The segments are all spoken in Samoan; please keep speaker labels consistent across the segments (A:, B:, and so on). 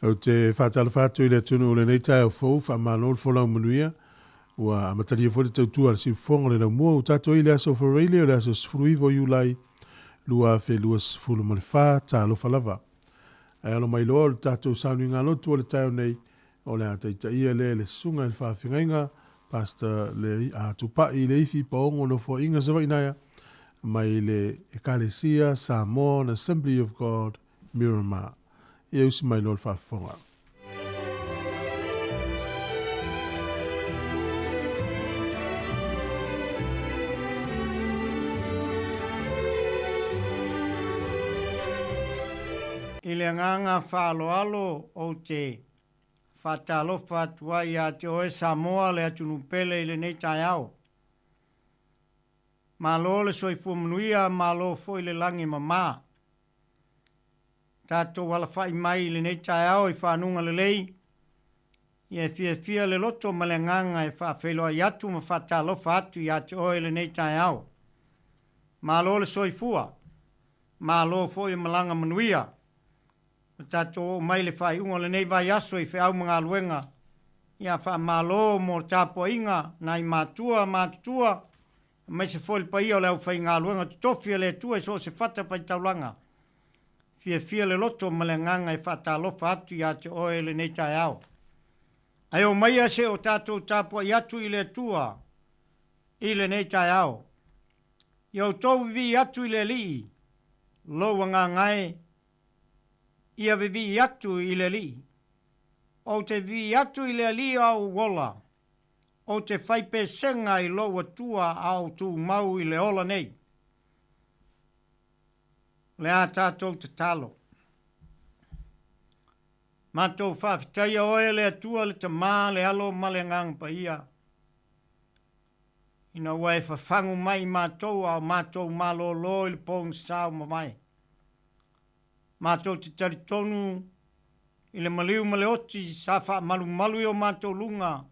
A: Ou te faatalofa atu i le atunuu i lenei taeao fou, faamalo le folau manuia. Ua amatalia foi le tautua a le siufofoga o le laumua ua tatou i le aso Faraile o le aso 19 o Iulai 2024, talofa lava. Ae alo mai loa o le tatou sauniga lotu o le taeao nei, o le a taitaia lea e le Susuga i le Faafeagaiga, Pastor le, a, Tupai Leifi Paogo Nofoaiga Savaii mai le Ekalesia Samoan Assembly of God Miramar. Ia usi mai loa le faafofoga.
B: I le agaga faaaloalo ou te faatalofa atu ai ia te oe Samoa le atunuu pele i lenei taeao. Malo le soifua manuia, malo foi le lagi e mama. Tatou alafai mai i lenei taeao i fanuga lelei, ia e fiafia le loto ma le agaga e faafeiloai atu ma faatalofa atu ia te oe i lenei taeao. Malo le soifua, malo foi le malaga manuia. Ua tatou oo mai i le faaiuga o lenei vaiaso i feau ma galuega, ia faamalo mo le tapuaiga nai matua matutua, aemaise foi le paia o le aufaigaluega totofi a le Atua i so o se fatafaitaulaga. Fiafia le loto ma le agaga e faatalofa atu ia te oe i lenei taeao. Ae omaia se o tatou tapuai atu i le Atua i lenei taeao. Ia outou vivii atu i le Alii, lou agaga e, ia vivii atu i le Alii. Ou te vivii atu i le Alii a ou ola. Ou te fai pesega i lou Atua a ou tumau i le ola nei. O le a tatou tatalo. Matou faafetaia oe le Atua le Tama, le Alo ma le Agaga Paia, ina ua e fafagu mai i matou a o matou malōlō i le pogisa ua mavae. Matou te talitonu i le maliu ma le oti sa faamalumalu i o matou luga,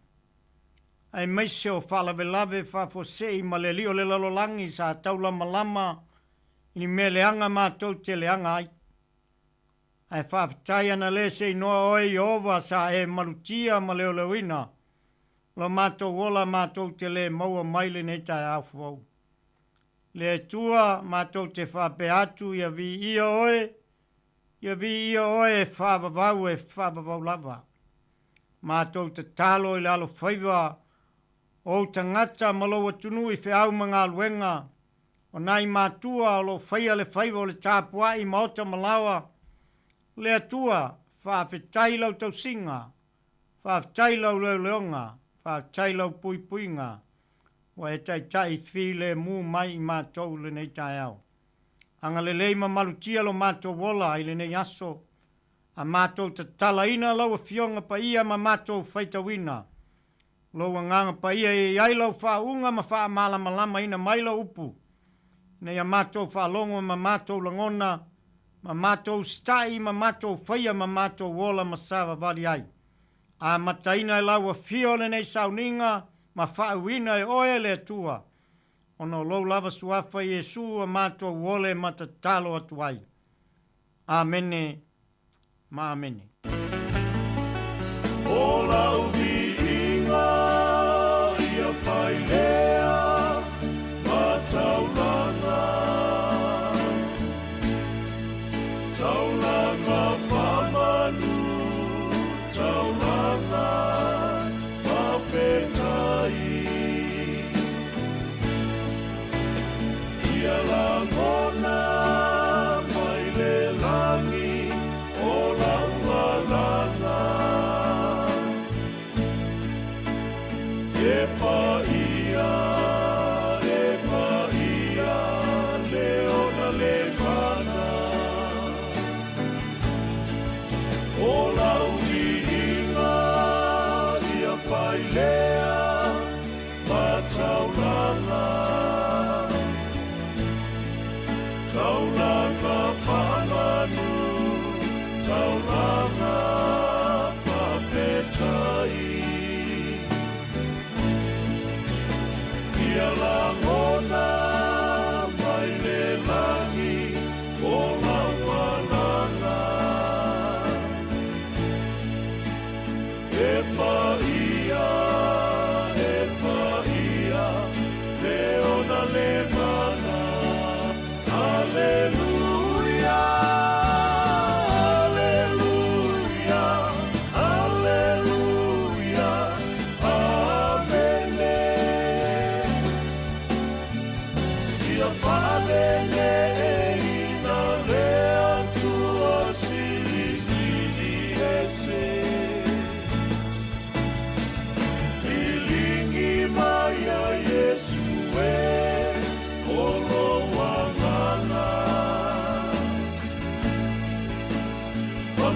B: aemaise o faalavelave faafuasei ma le alii o le lalolagi sa taulamalama i ni mea leaga matou te leaga ai. Ae faafetai ana le se inoa oe Ieova sa e malutia ma leoleoina lo matou ola matou te le maua mai lenei taeao fou. Le Atua matou te faapea atu ia viia oe, ia viia oe e faavavau e faavavau lava. Matou tatalo i le alofaiva o ou tagata ma lou atunuu i feau ma galuega, o nai matua o lo o faia le faiva o le tapuai i maota ma laoa. Le Atua, faafetai i lau tausiga, faafetai i lau leoleoga, faafetai i lau puipuiga, ua e taitai filemu mai i matou i lenei taeao. Agalelei ma malutia lo matou ola i lenei aso, a matou tatalaina lau Afioga Paia ma matou faitauina lou Agaga Paia e i ai lau faauuga ma faamalamalamaina mai lau upu, ina ia matou faalogo ma matou lagona, ma matou usitai ma matou faia ma matou ola ma savavali ai. Amataina e lau Afio o lenei sauniga ma faauuina e oe le Atua, ona o lou lava suafa Iesu ua matou ole ma tatalo atu ai. Amene ma amene.
C: O lau viiga ia fai lea ma taulaga, taulaga faamanu, taulaga faafetai. Ia lagona mai le lagi o lau alaga, E paia, e paia le ona le mana.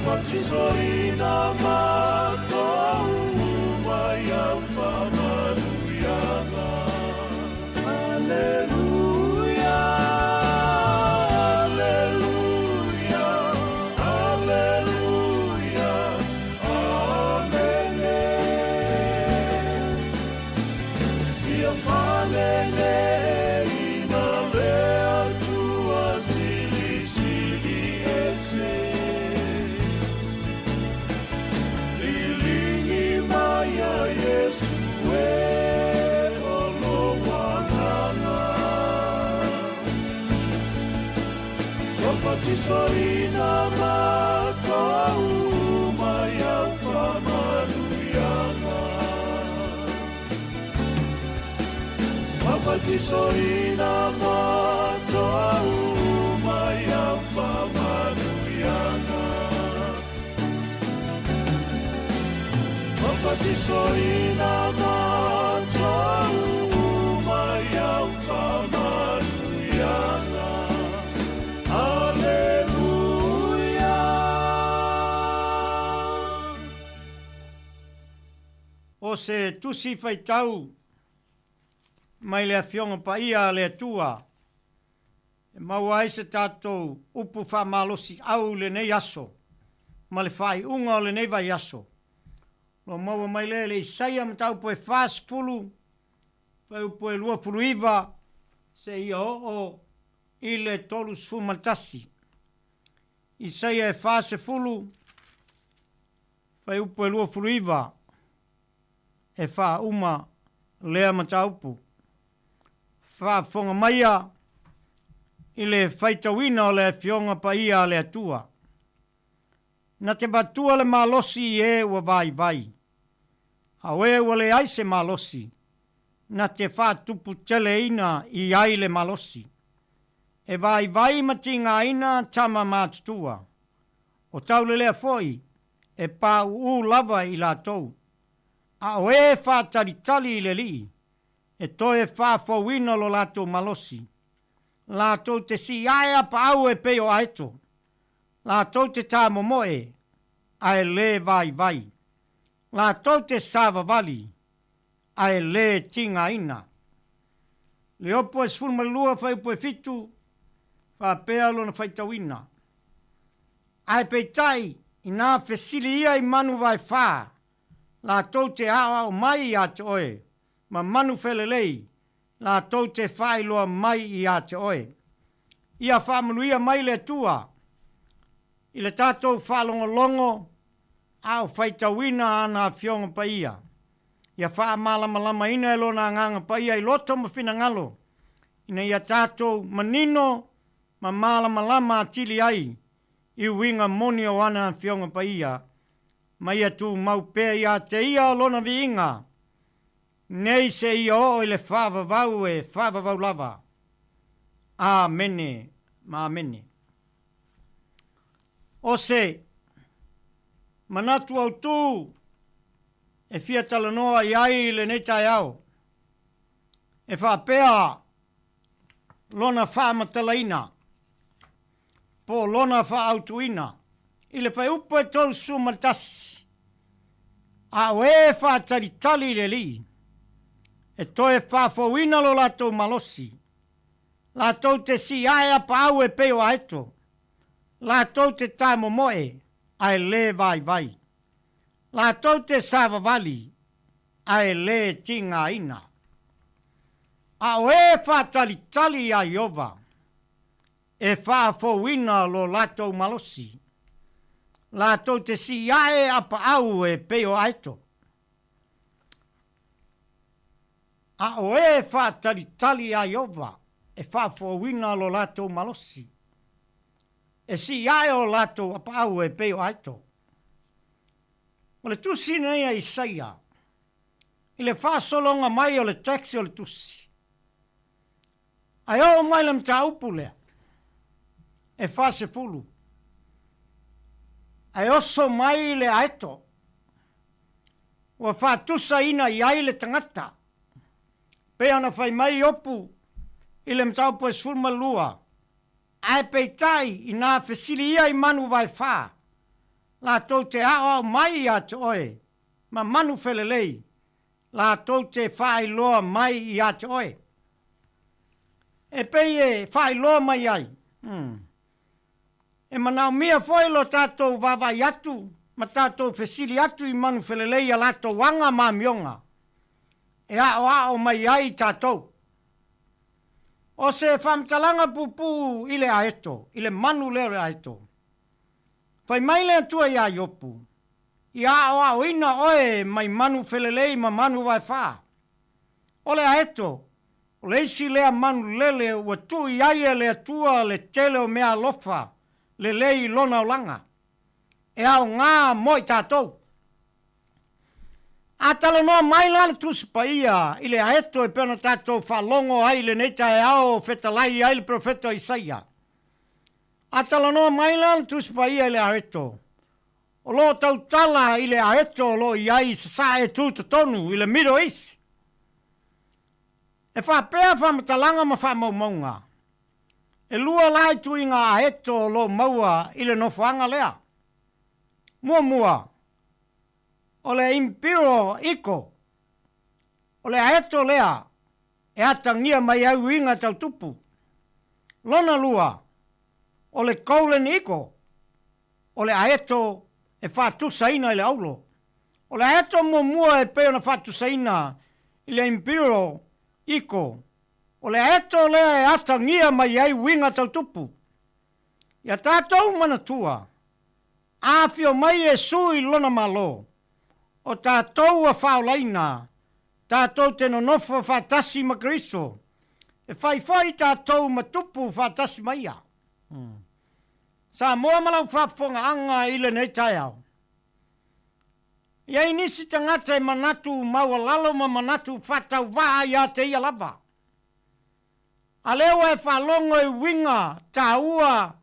C: Papatisoina matou uma i au faamanuiaga. Aleluia, Aleluia, Aleluia, Amene. Ia faaleleiina le Atua Silisili Ese. Liligi mai ia Iesu e o lou agaga. Papatisoina matou uma i au faamanuiaga. Papatisoina matou uma i au faamanuiaga. Papatisoina matou uma i au faamanuiaga. Aleluia.
B: O se Tusi Faitau mai le Afioga Paia a le Atua e maua ai se tatou upu faamalosiau i lenei aso ma le faaiuga o lenei vaiaso. Lo maua mai lea i le Isaia mataupu e 40, fuaiupu e 29 seia oo i le 31. Isaia e 40, fuaiupu e 29, e faauma lea mataupu. Faafofoga maia i le faitauina o le Afioga Paia a le Atua. Na te vatua le malosi i e ua vaivai, a o e ua leai se malosi, na te faatuputeleina i ai le malosi. E vaivai ma tigaina tama matutua, o taulelea foi e pauu lava i latou. A o e faatalitali i le Alii, e toe faafouina lo latou malosi. Latou te sii ae apaau e pei o aeto, latou te tamomoe, ae lē vaivai, latou te savavali, ae lē tigaina. Liopo e 12 fuaiupu e 7, faapea lona faitauina. Ae peitai, inā fesili ia i manu vaefā, latou te aoao mai iā te oe, ma manu felelei, latou te faailoa mai iā te oe. Ia faamanuia mai le Atua i le tatou faalogologo a o faitauina ana Afioga Paia. Ia faamalamalamaina e Lona Agaga Paia i loto ma finagalo, ina ia tatou manino ma malamalama atili ai i uiga moni o ana Afioga Paia, ma ia tumau pea iā te Ia Lona viiga, nei seia oo i le faavavau e faavavau lava. Amene ma amene. O se manatu autū e fia talanoa i ai i lenei taeao, e faapea lona faamatalaina po o lona faaautuina i le fuaiupu e 31, A o e faatalitali i le Alii, e toe faafouina lo latou malosi, latou te sii ae apaau e pei o aeto, latou te tamomoe ae lē vaivai, latou te savavali ae lē tigaina. A o e faatalitali iā Ieova, e faafouina lo latou malosi, latou te sii ae apaau e pei o aeto. A o e faatalitali iā Ieova, e faafouina lo latou malosi, e sii ae o latou apaau e pei o aeto. O le tusi lenei a Isaia, i le faasologa mai o le text o le tusi, ae oo mai le mataupu lea, e 40, ae oso mai le aeto, ua faatusaina i ai le tagata, pei ona fai mai Iopu i le mataupu e 12, Ae peitai, inā fesili ia i manu vaefā, Latou te aoao mai ia te oe ma manu felelei, latou te faailoa mai ia te oe. E pei e faailoa mai ai, hmm. E manaomia foi lo tatou vaavaai atu ma tatou fesili atu i manu felelei a latou aga ma amioga e aoao mai ai tatou. O se faamatalaga puupuu i le aeto, i le manu lea o le aeto. Fai mai le Atua iā Iopu, Ia aoaoina oe mai manu felelei ma manu vaefā. O le aeto, o le isi lea manu lele ua tuu i ai e le Atua le tele o meaalofa lelei i lona olaga, e aoga mo i tatou. A talanoa mai la le Tusi Paia i le aeto e pei ona tatou faalogo ai i lenei taeao o fetalai ai le perofeta o Isaia, A talanoa mai la le Tusi Paia i le aeto, o lo o tautala i le aeto o lo o i ai i Sasae tutotonu i le Middle East. E faapea faamatalaga ma faamaumauga. E lua la ituiga aeto o lo o maua i le nofoaga lea. Muamua, o le Imperial Eagle, o le aeto lea e atagia mai ai uiga tau tupu. Lona lua, o le Golden Eagle, o le aeto e faatusaina i le aulo. O le aeto muamua e pei ona faatusaina i le Imperial Eagle, o le aeto lea e atagia mai ai uiga tau tupu. Ia tatou manatua, a afio mai Iesu i Lona Malo, o tatou ua faaolaina, tatou te nonofo faatasi ma Keriso, e fai foi tatou ma tupu faatasi ma Ia. Samoa ma lau faafofogaaga i lenei taeao. E i ai nisi tagata e manatu maualalo ma manatu faatauvaa ia te ia lava. A lea ua e faalogo i uiga taua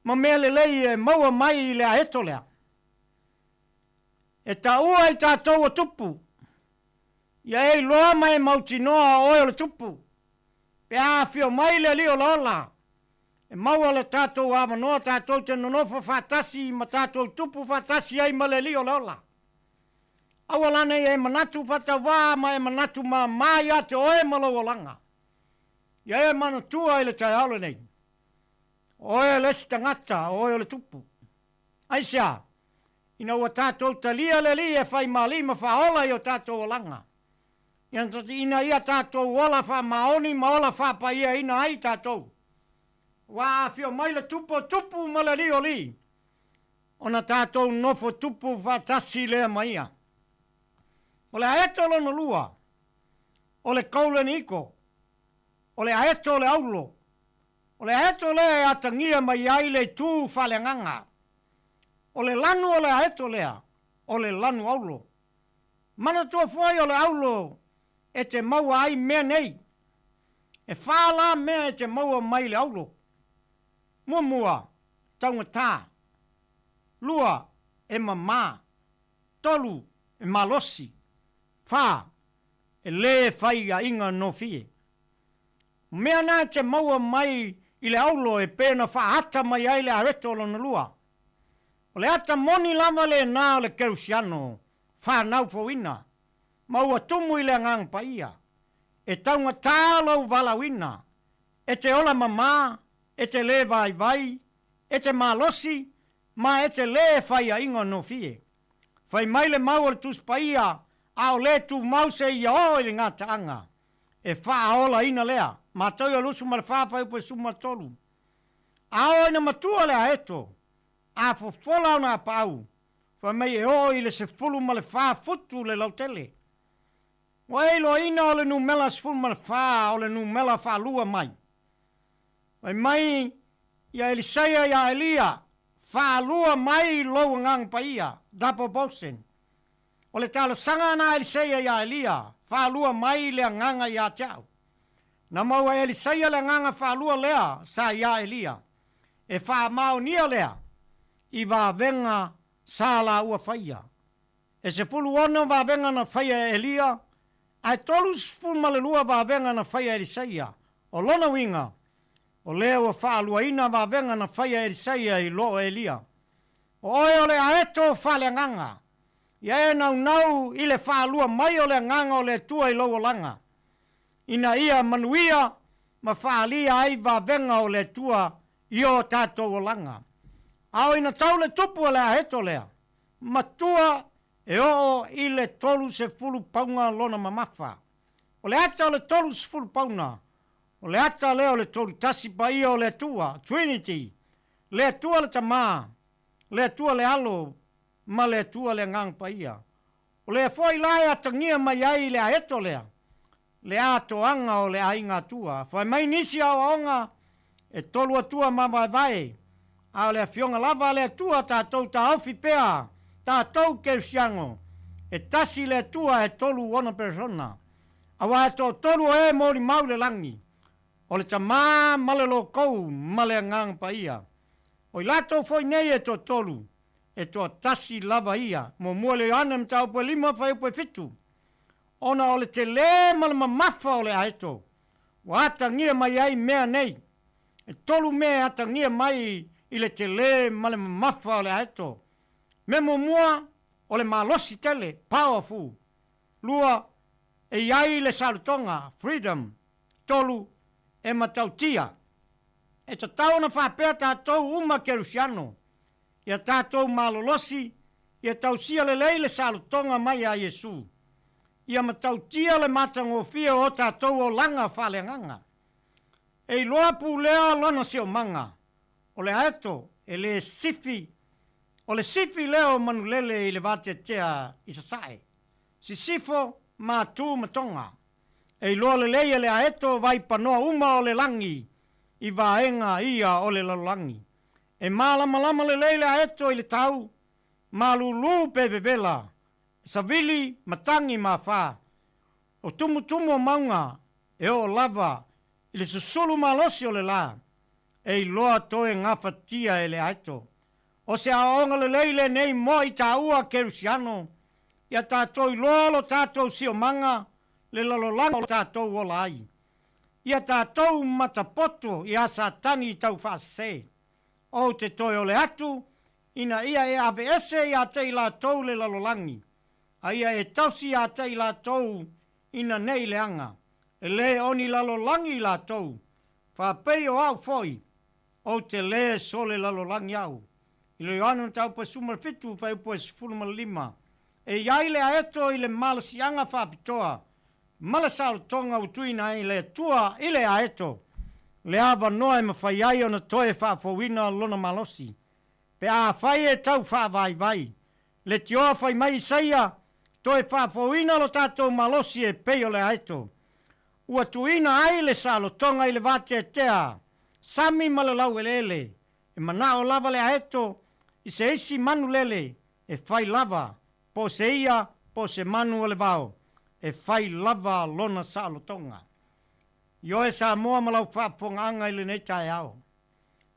B: ma mea lelei e maua mai i le aeto lea. E taua i tatou o tupu. Ia e iloa ma e mautinoa o oe o le tupu. Pe a afio mai le Alii Olaola, e maua le tatou avanoa tatou te nonofo faatasi ma tatou tupu faatasi ai ma le Alii Olaola. Aua lanei e manatu faatauvaa ma e manatu māmā ia te oe ma lou olaga. Ia e manatua i le taeao lenei, o oe le isi tagata, o oe o le tupu. Aisea? Ina ua tatou talia le Alii e fai ma Alii ma Faaola i o tatou olaga, ina ia tatou ola faamaoni ma ola faapaiaina ai tatou. Ua afio mai le Tupu o Tupu ma le Alii o Alii, ona tatou nofo tupu faatasi lea ma Ia. O le aeto lona lua, o le Golden Eagle, o le aeto o le aulo, o le aeto lea e atagia mai ai le itu faaleagaga. O le lanu o le aeto lea, o le lanu aulo. Manatua foi o le aulo e te maua ai mea nei. E fa la mea e te maua mai le aulo. Muamua, taugata. Lua, e mama. Tolu, e malosi. Fa, e le faiaʻiga nofie. O mea na e te maua mai i le aulo e pei ona faaata mai ai le areto lona lua. O le ata moni lava lena o le Kerisiano fanau fouina, ma ua tumu i le Agaga Paia. E taugatā lou valaauina, e te ola mamā, e te lē vaivai, e te malosi, ma e te lē faiaʻiga nofie. Fai mai le mau o le Tusi Paia, a o lē tumau seia oo i le gataaga e faaolaina lea, Mataio 24 fuaiupu e 13. A oo ina matua le aeto, a fofola ona apaau, fai mai e oo i le 14 futu le lautele. Ua e iloaina o le numela 14 o le numela faalua mai. Fai mai ia Elisaia iā Elia, Faalua mai lou Agaga Paia, double portion. O le talosaga na a Elisaia iā Elia, Faalua mai le Agaga iā te au. Na maua e Elisaia le Agaga faalua lea sa iā Elia. E faamaonia lea i vavega sa laua faia. E 16 vavega na faia e Elia, ae 32 vavega na faia e Elisaia. O lona uiga, o lea ua faaluaina vavega na faia e Elisaia i lo o Elia. O oe o le aeto faaleagaga. Ia e naunau i le faalua mai o le Agaga o le Atua i lou olaga, ina ia manuia ma faaalia ai vavega o le Atua i o tatou olaga. A o ina tau le tupu a le aeto lea, matua e oo i le 30 pauna lona mamafa. O le ata o le 30 pauna, o le ata lea o le Tolutasi Paia o le Atua, Trinity, le Atua le Tama, le Atua le Alo, ma le Atua le Agaga Paia. O lea foi la e atagia mai ai le aeto lea, le atoaga o le aiga Atua. Fai mai nisi aoaoga e tolu Atua mavaevae, a o le Afioga lava a le Atua tatou taofi pea, tatou Kerisiano, e tasi le Atua e tolu ona persona. Aua e toatolu o e molimau i le lagi, o le Tama ma le Lokou ma le Agaga Paia. O i latou foi nei e toatolu, e toatasi lava ia. Muamua le Ioane mataupu e 5 fuaiupu e 7. Ona o le telē ma le mamafa o le aeto, ua atagia mai ai mea nei. E tolu mea e atagia mai i le telē ma le mamafa o le aeto. Mea muamua, o le malosi tele, powerful. Lua, e i ai le saolotoga, freedom. Tolu, e matautia. E tatau ona faapea tatou uma Kerisiano, ia tatou malolosi, ia tausia lelei le saolotoga mai a Iesu. Ia matautia le matagofie o tatou olaga faaleagaga. E iloa pulea lona siomaga, o le aeto e le sifi, o le sifi lea o manulele i le vateatea i sasae, sisifo, matu ma toga. E iloa lelei e le aeto vaipanoa uma o le lagi i vaega ia o le lalolagi. E malamalama lelei le aeto i le tau, malulu pe vevela, savili, matagi ma afa. O tumutumu o mauga e oo lava i le susulu malosi o le la, e iloa toe gafatia e le aeto. O se aoaoga lelei lenei mo i taua Kerisiano, ia tatou iloa lo tatou siomaga, le lalolagi o tatou ola ai. Ia tatou matapoto iā Satani i tau faasese. Ou te toe ole atu, ina ia e aveese iā te i latou le lalolagi, a ia e tausi iā te i latou ina nei leaga, e lē o ni lalolagi i latou, faapei o au foi, ou te lē sole lalolagi au. I le Ioane mataupu e 17 fuaiupu e 15, e i ai le aeto i le malosiaga faapitoa ma le saolotoga ua tuuina ai le Atua i le aeto, le avanoa e mafai ai ona toe faafouina lona malosi. Pe afai e tau faavaivai le tioa fai mai Isaia, toe faafouina lo tatou malosi e pei o le aeto. Ua tuuina ai le saolotoga i le vateatea, sami ma le laueleele, e manao lava le aeto i se isi manu lele e fai lava, po o se ia po o se manu o le vao, e fai lava lona saolotoga. Ioe Samoa ma lau faafofogaaga i lenei taeao.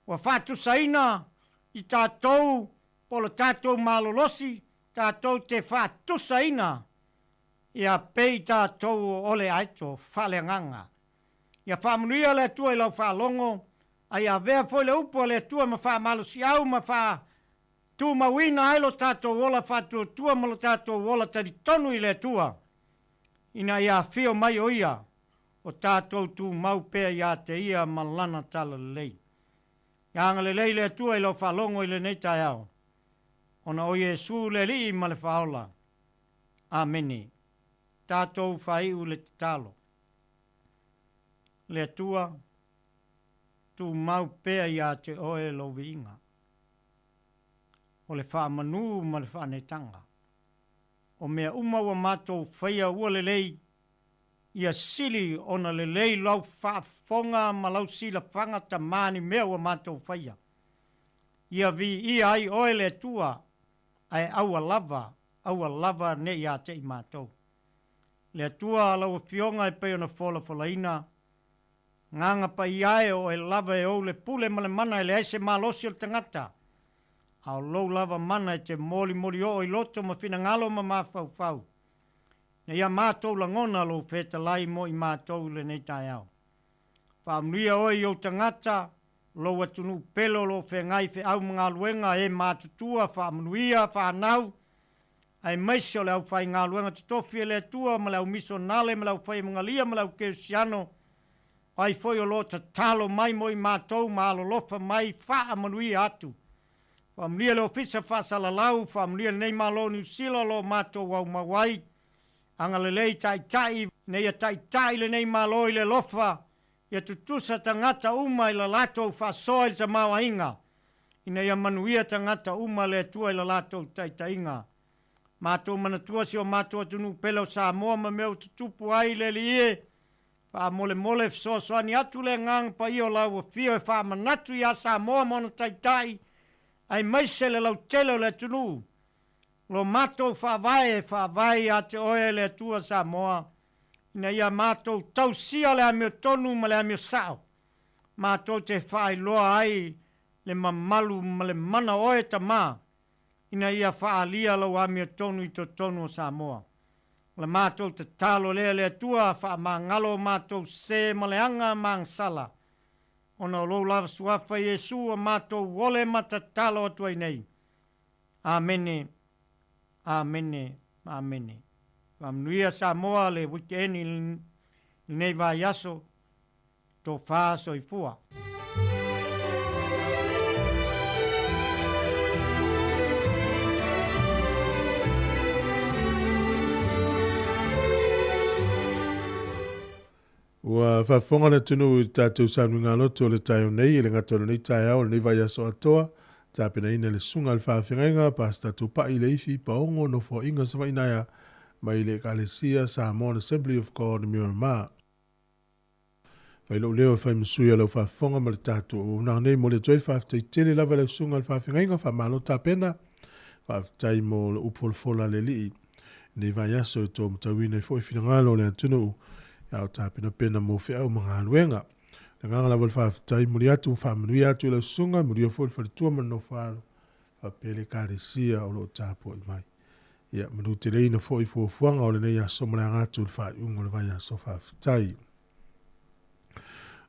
B: Ua faatusaina i tatou po o le tatou malolosi tatou te faatusaina ia pei tatou o le aeto faaleagaga. Ia faamanuia le Atua i lau faalogo, a ia avea foi le upu a le Atua ma faamalosiau ma faatumauina ai lo tatou ola faatuatua ma lo tatou ola talitonu i le Atua, ina ia afio mai o Ia, o tatou tumau pea ia te Ia ma Lana talalelei. Ia agalelei le Atua i lau faalogo i lenei taeao, ona o Iesu le Alii ma le Faaola. Amene. Tatou faaiu le tatalo. Le Atua, tumau pea ia te Oe lou viiga, o le faamanu ma le faaneetaga. O mea uma ua matou faia ua lelei, ia sili ona lelei lau faafofoga ma lau silafaga Tama ni mea ua matou faia. Ia viia ai Oe le Atua, ae aua lava, aua lava ne i ateʻi matou. Le Atua lau Afioga e pei ona folafolaina, Agaga Paia e, o Oe lava e ou le pule ma le mana e leai se malosi o le tagata, a o lou lava mana e te molimoli oo i loto ma finagalo ma mafaufau, ina ia matou lagona lou fetalai mo i matou i lenei taeao. Faamanuia Oe i ou tagata. Lou atunuu pele o lo o feagai i feau ma galuega e matutua, faamanuia, fanau, aemaise o le aufaigaluega totofi e le Atua ma le au misonale ma le aufaimagalia ma le au kerisiano, o ai foi o lo o tatalo mai mo i matou ma alolofa mai, faamanuia atu. Faamanuia le Ofisa Faasalalau, faamanuia lenei Malo o Niu Sila o lo o matou aumau ai. Agalelei taitai, ina ia taitai lenei Malo i le alofa, ia tutusa tagata uma i la latou faasoa i le tamaoaiga, ina ia manuia tagata uma le Atua i la latou taitaiga. Matou manatua si o matou atunuu pele o Samoa ma mea ua tutupu ai le Alii e, faamolemole fesoasoani atu le Agaga Paia o lau Afio e faamanatu ia Samoa ma ona taitai, aemaise le lautele o le atunuu. Lo matou faavae e faavae ia te oe le Atua Samoa, ina ia matou tausia le amiotonu ma le amio sao, matou te faailoa ai le mamalu ma le mana o oe Tama, ina ia faaalia lou amiotonu i totonu o Samoa. O le matou tatalo lea le Atua, faamagalo o matou sē ma leaga ma agasala, ona o lou lava suafa Iesu ua matou ole ma tatalo atu ai nei. Amene, amene, amene. Faamanuia Samoa le wikeeni i lenei vaiaso, tofa soifua.
A: Ua faafofoga le atunuu i le tatou sauniga-loto o le taeao nei, e le gata o lenei taeao, o lenei vaiaso atoa, tapenaina e le Susuga a le Faafeagaiga, Pastor Tupai Leifi Paogo, Nofoaiga Savainaea, mai le Ekalesia Samoan Assembly of God Miramar. Fai lou leo e fai ma sui o lau faafofoga ma le tatou auaunaga nei. Momoli atu ai le faafetai tele lava i lau Susuga i le Faafeagaiga, faamalo tapena, faafetai mo le upu folafola a le Alii i lenei vaiaso e tou matauina ai foi finagalo o le atunuu a o tapenapena mo feau ma galuega. O le agaga lava o le faafetai, momoli atu ma faamanuia atu i lau Susuga, manuia foi le faletua ma le nofo-a-alo faapea le Ekalesia o lo o tapuai mai. Ia manuteleina foi fuafuaga o lenei aso ma le aga atu i le faaiuga o le vaiaso. Faafetai.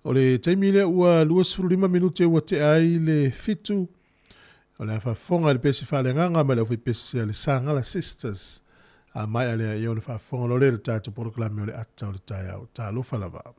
A: O le taimi lea ua 25 minute ua tea ai le 7, o le a faafofoga i le pese faaleagaga mai le aufaipese a le Sagala Sisters. A maea lea, ia ona faafofoga loa lea i le tatou polokalame o le ata o le taeao. Talofa lava.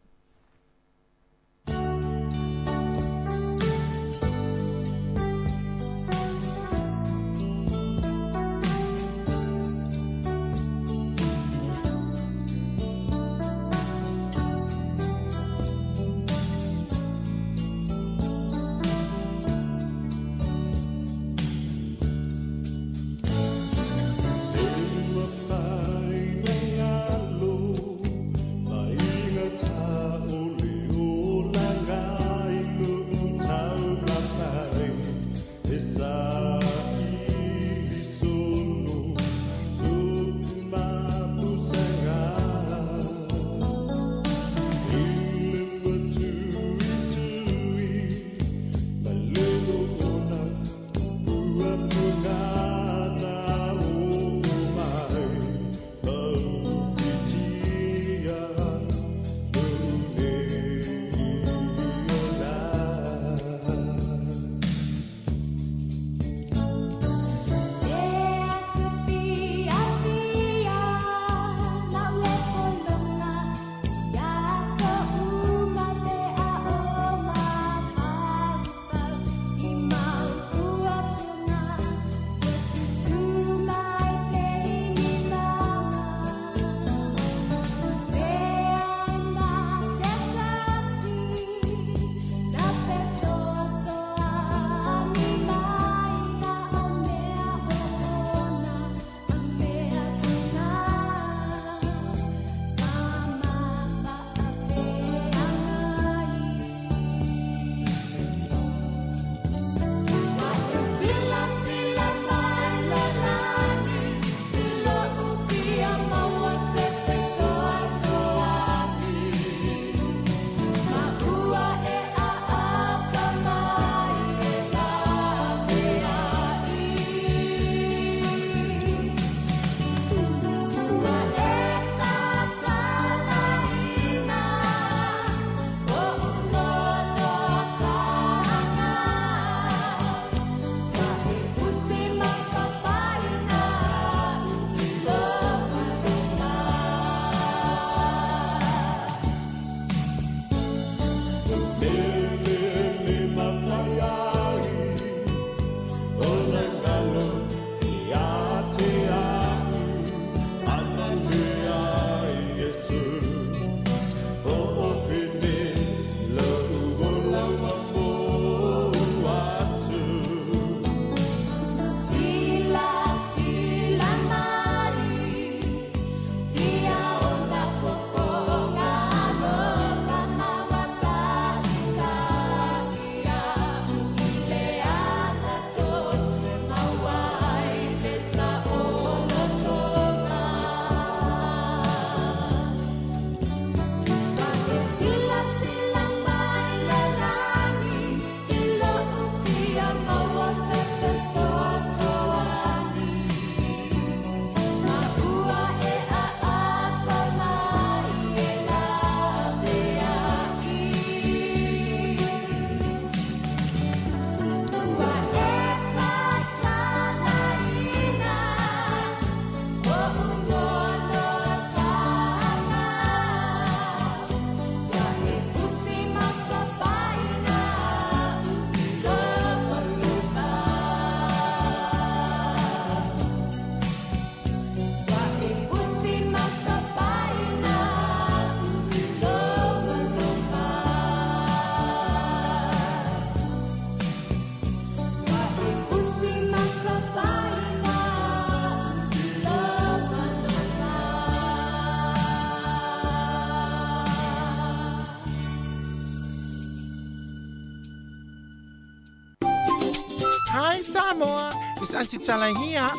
D: Samoa, it's Aunty Tala here.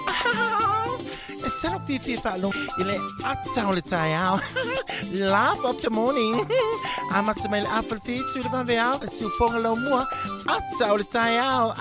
D: E sala fiafia faalogo i le ata o le taeao. Laugh of the morning. Amata mai le afa le fitu le vaveao, e siufoga lau mua, ata o le taeao.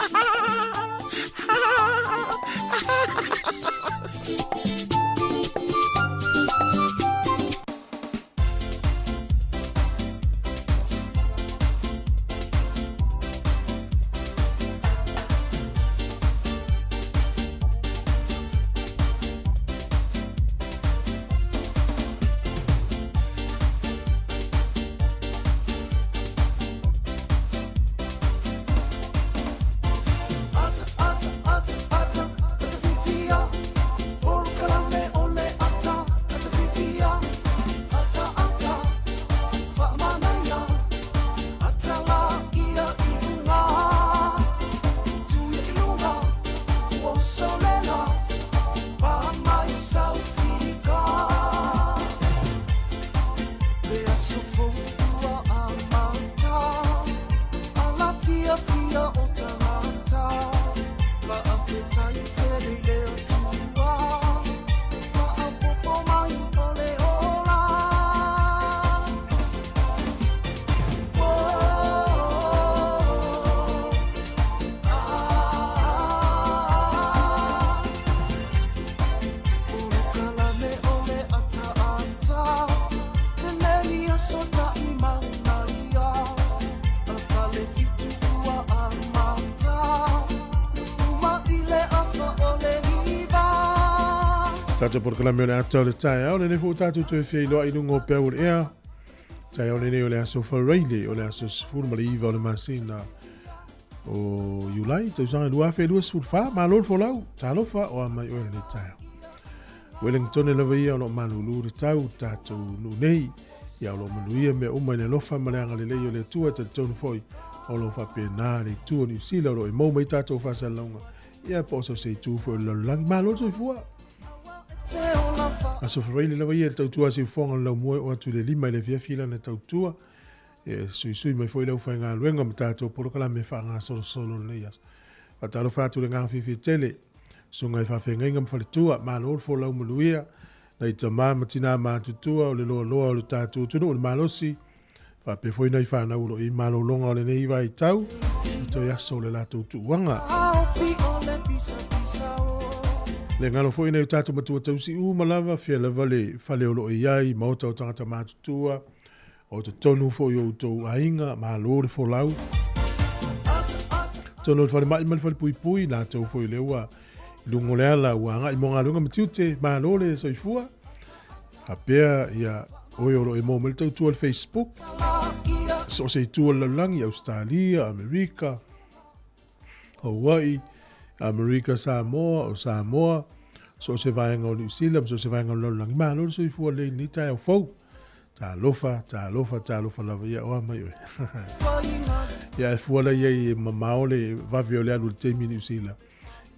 A: Tatou polokalame o le ata o le taeao lenei foi ua tatou toe feiloai i luga o peau o le ea. Taeao lenei o le aso Faraile o le aso 19 o le masina o Iulai tausaga 2024. Malo le folau, talofa o a mai oe lenei taeao. Wellington lava ia o lo o malulu le tau tatou nuu nei. Ia o lo o manuia mea uma i le alofa ma le agalelei o le Atua. E talitonu foi o lo o faapena le itu o Niu Sila o lo o e maua mai tatou faasalalauga. Ia po o so se itu foi o le lalolagi. Malo le soifua. Aso Faraile lava ia le tautua a Siufoga o le laumua e oo atu i le 5 i le afiafi lana tautua. E suisui mai foi le aufaigaluega ma tatou polokalame faagasolosolo lenei aso. Faatalofa atu le agaga fiafia tele. Susuga i faafeagaiga ma faletua, malo le folau manuia. Nai tama ma tina matutua o le loaloa o le tatou atunuu le malosi. Faapea foi nai fanau o lo o i ai malologa o lenei vaitau i toe aso o le latou tuuaga. Le galo foi nai o tatou matua tausi uma lava, fea lava le fale o lo o i ai, maota o tagata matutua, o totonu foi o outou aiga, malo le folau. Totonu o le falemai ma le falepuipui, latou foi lea ua i luga o le ala ua agai mo galuega ma tiute, malo le soifua. Faapea ia oe o lo o e maua mai le tautua i le Facebook, so o se itu o le lalolagi, Ausetalia, Amerika, Hawaii, Amerika Samoa, o Samoa, so o se vaega o Niu Sila, ma so o se vaega o le lalolagi. Malo le soifua lelei i lenei taeao fou. Talofa, talofa, talofa lava ia oa mai oe. Ia e fua lai ai e mamao le vave o le alu i le taimi i Niu Sila.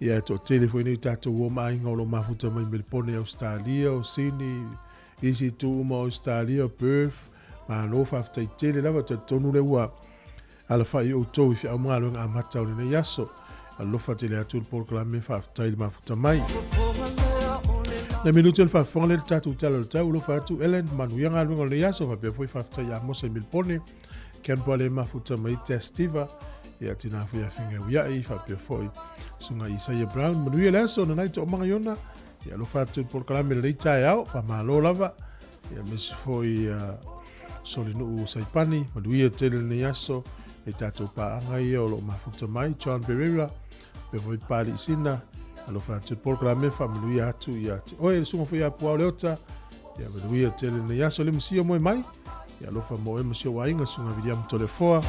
A: Ia e toatele foi nei tatou o ma aiga o lo o mafuta mai Melipone, Ausetalia, o Sini, isi itu uma o Ausetalia, Perth, malo faafetai tele lava, talitonu lea ua alafai outou i feau ma galuega amata o lenei aso. Alofa tele atu le polokalame, faafetai le mafuta mai. Nai minuti o le faafofoga lea le tatou tala o le tau, alofa atu Ellen, manuia galuega o lenei aso, faapea foi faafetai ia Mose i Melipone, Canberra le mafuta mai Testiva, ia tina foi ia Finga Uiai, faapea foi Susuga Isaia Brown, manuia le aso, nanai toomaga iona, ia alofa atu le polokalame lenei taeao, faamalo lava, ia aemaise foi ia Solinuu Saipani, manuia tele lenei aso, i tatou paaga ia o lo o mafuta mai, John Pereira, faapea foi Pali Sina, alofa atu le polokalame, faamanuia atu ia te oe, le susuga foi ia Puao Leota, ia manuia tele lenei aso, le masia moe mai, ia alofa mo oe ma si ou aiga, susuga Viliamu Toleafoa,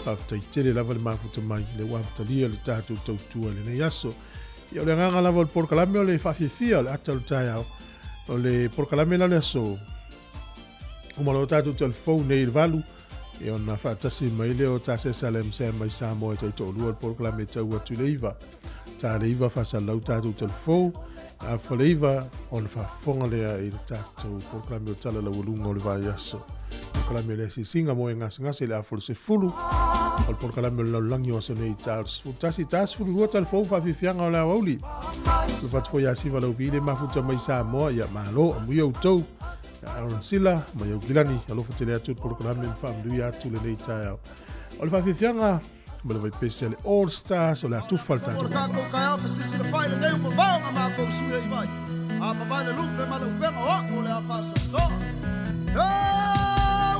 A: faafetai tele lava le mafuta mai, le ua amatalia le tatou tautua i lenei aso. Ia o le agaga lava o le polokalame o le faafiafia o le ata o le taeao, o le polokalame la o le aso, uma loa tatou telefone nei i le 8, ia ona faatasi mai lea o Tasesa Lam Sam mai Samoa e taitoalua le polokalame e tau atu i le 9. Ta le 9 faasalalau tatou telefone, afa le 9 ona faafofoga lea i le tatou polokalame o Tala Laualuga o le Vaiaso. Polokalame o le asiasiga mo e gasegase i le afa o le 10. O le polokalame o le lalolagi o aso nei i taeao le 11 42 talafou faafiafiaga o le aoauli. Le fatu foi ia Siva Lauvi le mafuta mai Samoa, ia malo, amuia outou. Aaron Sila mai Aukilani, alofa tele atu le polokalame ma faamanuia atu lenei taeao. O le faafiafiaga ma le vaipese a le All Stars o le a tufa le tatou.
E: Tatou taeao fesilisili fai lenei ua mamao na matou sui ai mai. A mavae le lupe ma le upega o a'u o le a faasoasoa. E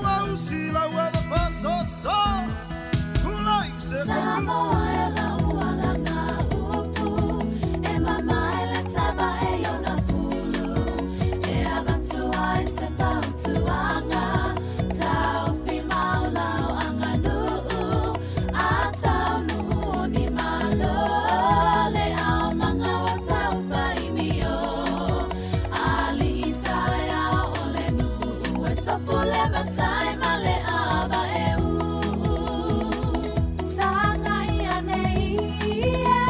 E: ua usi lau ava faasoasoa. Tulai se
F: Samoa e lau alaga upu, e mamae le tava e iona fulu, e avatu ai se fautuaga, taofi mau lau aganuu, a taunuu o ni malo, le ao maga o taufaimio, alii taeao o le nuu, e tofu le matai ma le ava e uu. Saga ia nei ia,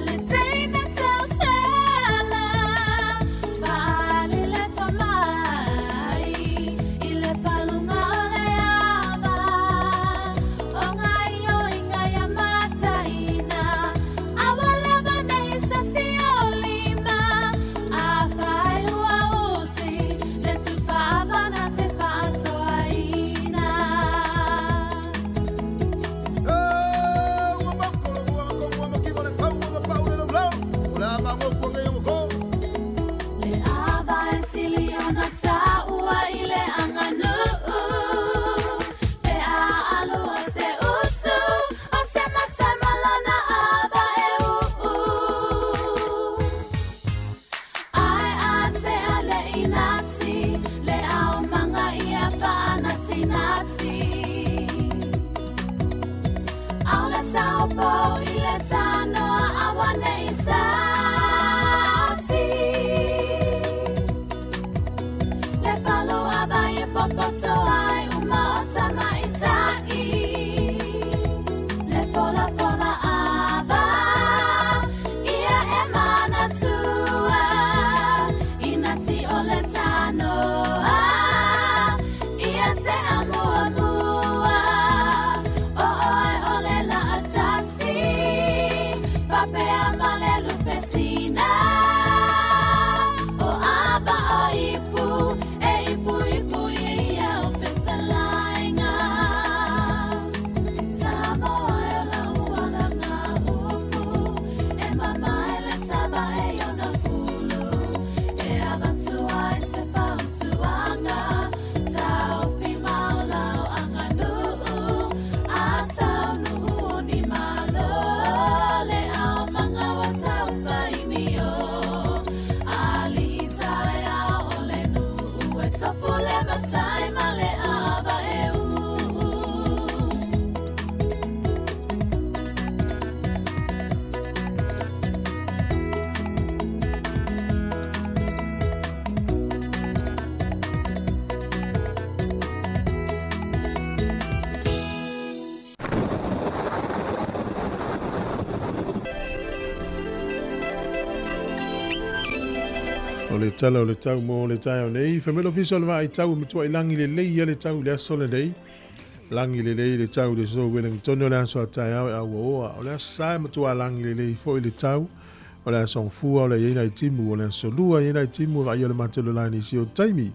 F: le teine tausela, faali le tomai, i le paluga o le ava, o ngai o inga ia mataina, aua lava nei sasi o lima, a fai ua usi, le tufa avana se faasoaina.
E: E ua mako le ua ngako ua makiva le fau ua mapau le laulau. O le a magopu nei o go.
F: Le ava e sili ona taua i le aganuu, pe a alu a se usu, a se matai malana ava e uu. Ai a te a le inati, le ao manga ia whaanatinati. Au le taupo i le tanoa awa nei sasi. Le palu ava i popoto ai uma o tamaitai. Le fola fola ava, ia e manatua. Inati o le tanoa, ia te amuamua. O oe o le laatasi, fapea ma le lupesina. O ava o ipu, e ipu ipu ia o fetalainga. Samoa e lau alaga upu, e mamae le tava e iona fulu, e avatu ai se fautuaga, taofi mau lau aganuu, a taunuu o ni malo, le ao maga o taufaimio. Alii taeao o le nuu, e tofu le matai ma le ava e uu.
A: O le tala o le tau mo le taeao nei, whamelo ofisa o le vaai tau e matua i langi le lei ia le tau i le aso lenei. Langi le lei le tau i le so Wellington o le aso a taeao e aua oa. O le aso sa e matua langi le lei foi le tau. O le aso fua o le iei nai timu, o le aso lua iei nai timu o vai o le matelo lai nisi o taimi.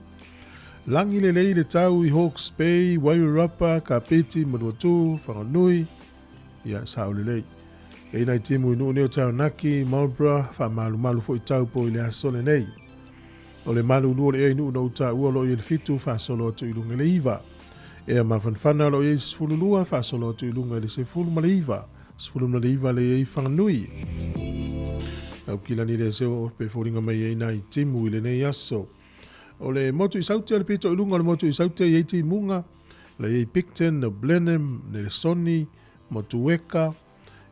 A: Langi le lei le tau i Hawke's Bay, Wairarapa, Kapiti, Manuatu, Whanganui, ia sao le lei. E nai timu i nuu neo Taranaki, Marlborough, wha malu foi tau po i le aso lenei. O le malu lua le ea i nuu na uta ua lo i le 7, whaasolo atu i lunga le 9. Ea mawhanwhana lo i 12, whaasolo atu i lunga le 19. 19 le i Whanganui. Au kilani le seo pe fōringa mai e nai timu i le nei aso. O le motu i saute, o le pito i lunga o le motu i saute i eiti munga, le i Picton, le Blenheim, le Sony, Motueka,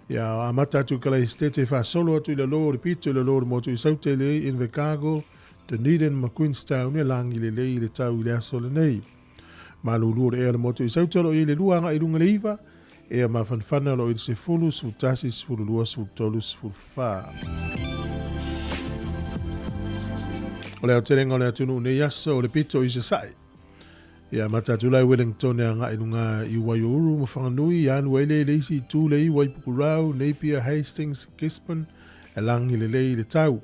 A: ia amata atu kala i stete whaasolo atu i le lo, le pito i le lo, le motu i saute le i Invercargill, Dunedin ma Queenstown, e langi le lei le tau i le aso le nei. Malulu le ea le motu i saute lo i le lua anga i lunga le 9, ea mawhanwhana lo i le 10, 11, 12, 13, 14. O le aotelenga o le atunu nei aso o le pito i se sae. Ia amata atu la i Wellington e agai i luga i Waiouru ma Whanganui, ia alu ai lea i le isi itu le iwa i Pukurau, Napier, Hastings, Gisborne, e lagi lelei i le tau.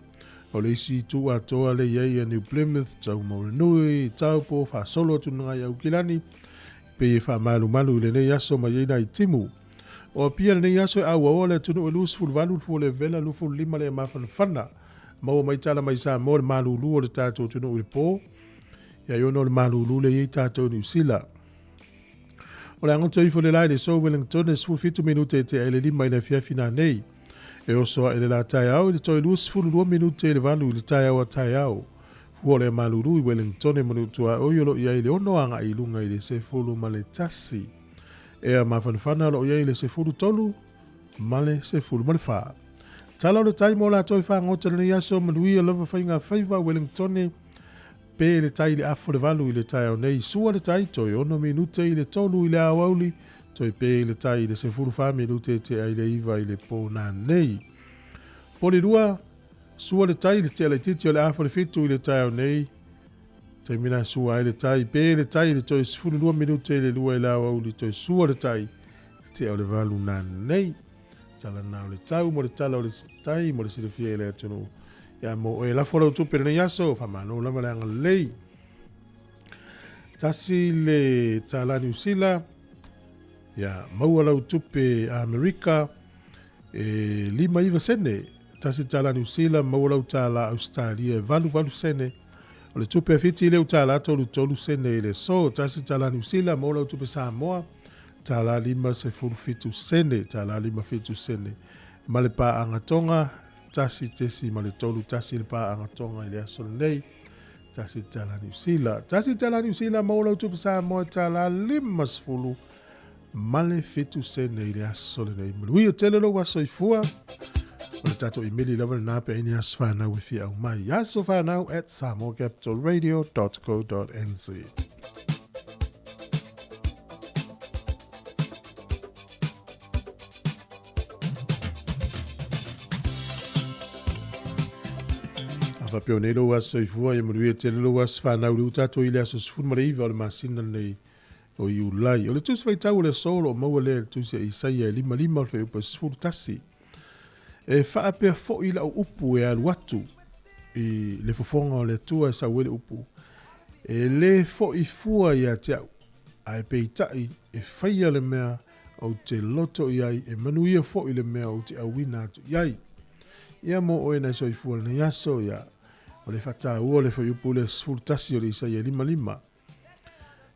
A: O le isi itu atoa lea i ai ia New Plymouth, Taumaranui, Taupo, faasolo atu luga i Aukilani, pei e faamalumalu i lenei aso mai ai nai timu. O Apia lenei aso e auaoa le atunuu e 28 le fua o le vela, 25 le mafanafana. Maua mai tala mai Samoa le malulu o le tatou atunuu i le po. Ia i ona o le malulu le i ai tatou i Niu Sila. O le agoto ifo le la i le so Wellington e 17 minute e tea i le 5 i le afiafi nanei. E oso ae le la taeao i le toe 22 minute i le 8 i le taeao a taeao. Fua o le malulu i Wellington e manutua oi o lo i ai le 6 agai i luga i le 11. Ea mafanafana o lo i ai le 13 ma le 14. Tala o le tai mo latou e fagota lenei aso, manuia lava faiga faiva Wellingtone, pe le tai i le afa o le 8 i le taeao nei, sua le tai toe 6 minute i le 3 i le aoauli, toe pe le tai i le 14 minute tea i le 9 i le po nanei. Poli 2, sua le tai i le tea laitiiti o le afa o le 7 i le taeao nei, taimi la sua ai le tai, pe le tai i le toe 12 minute i le 2 i le aoauli, toe sua le tai tea o le 8 nanei. Tala na o le tau mo le tala o le tai mo le silafia i le atunuu. Ia mo oe lafo lau tupe lenei aso, faamalo lava le agalelei. Tasi le tālā Niu Sila, ia maua lau tupe Amerika, e 59 sene. Tasi tālā Niu Sila, maua lau tālā Australia e 88 sene. O le tupe a Fiti leu tālā 33 sene i le so. Tasi tālā Niu Sila, maua lau tupe Samoa, tālā 57 sene, tālā 57 sene. Ma le pāanga tonga, 1.3 tasi le pāanga tonga i le aso lenei. Tasi tālā Niu Sila. Tasi tālā Niu Sila, maua lau tupe Samoa, tālā 50 ma le 7 sene i le aso lenei. Manuia tele lou aso i fua. O le tatou imeli lava lena pe ai ni aso whanau e fia au mai. asofanau@samoacapitalradio.co.nz. A faapea nei lou aso soifua, ia manuia tele lou aso whanau le utato i le aso 19 o le masina lenei o Iulai. O le tusi faitau o le aso o lo o maua lea i le tusi a Isaia e 55 o le fuaiupu e 11. E faapea foi lau upu e alu atu i le fofoga o le Atua e sau ai le upu, e lē fo'i fua ia te au, ae peitai e faia le mea ou te loto i ai, e manuia fo'i le mea ou te auina atu i ai. Ia mo oe nai soifua lenei aso, ia, o le faataua o le fuaiupu lea 11 o le Isaia 55.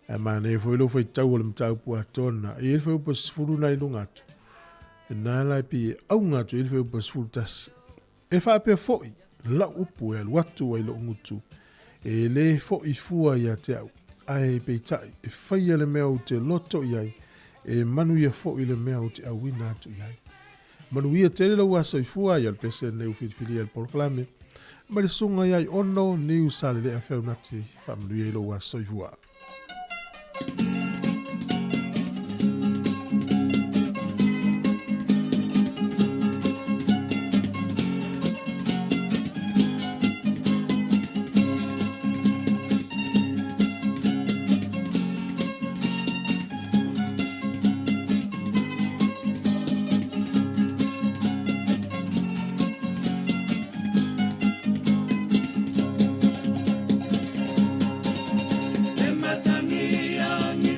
A: Ae manaia foi lou faitau o le mataupu atoa lena. E i ai le fuaiupu e 10 na i luga atu. Lena la e pei e auga atu i ai le fuaiupu e 11. E faapea foi lau upu e alu atu ai lou gutu, e lē fo'i fua ia te au, ae peitai e faia le mea ou te loto i ai, e manuia foi le mea ou te auina atu i ai. Manuia tele lou aso i fua ia le pese nei u filifilia i le polokalame ma le susuga ia Aiono Niu Salelea Feaunati. Faamanuia i lou aso i fua.
C: Le matagi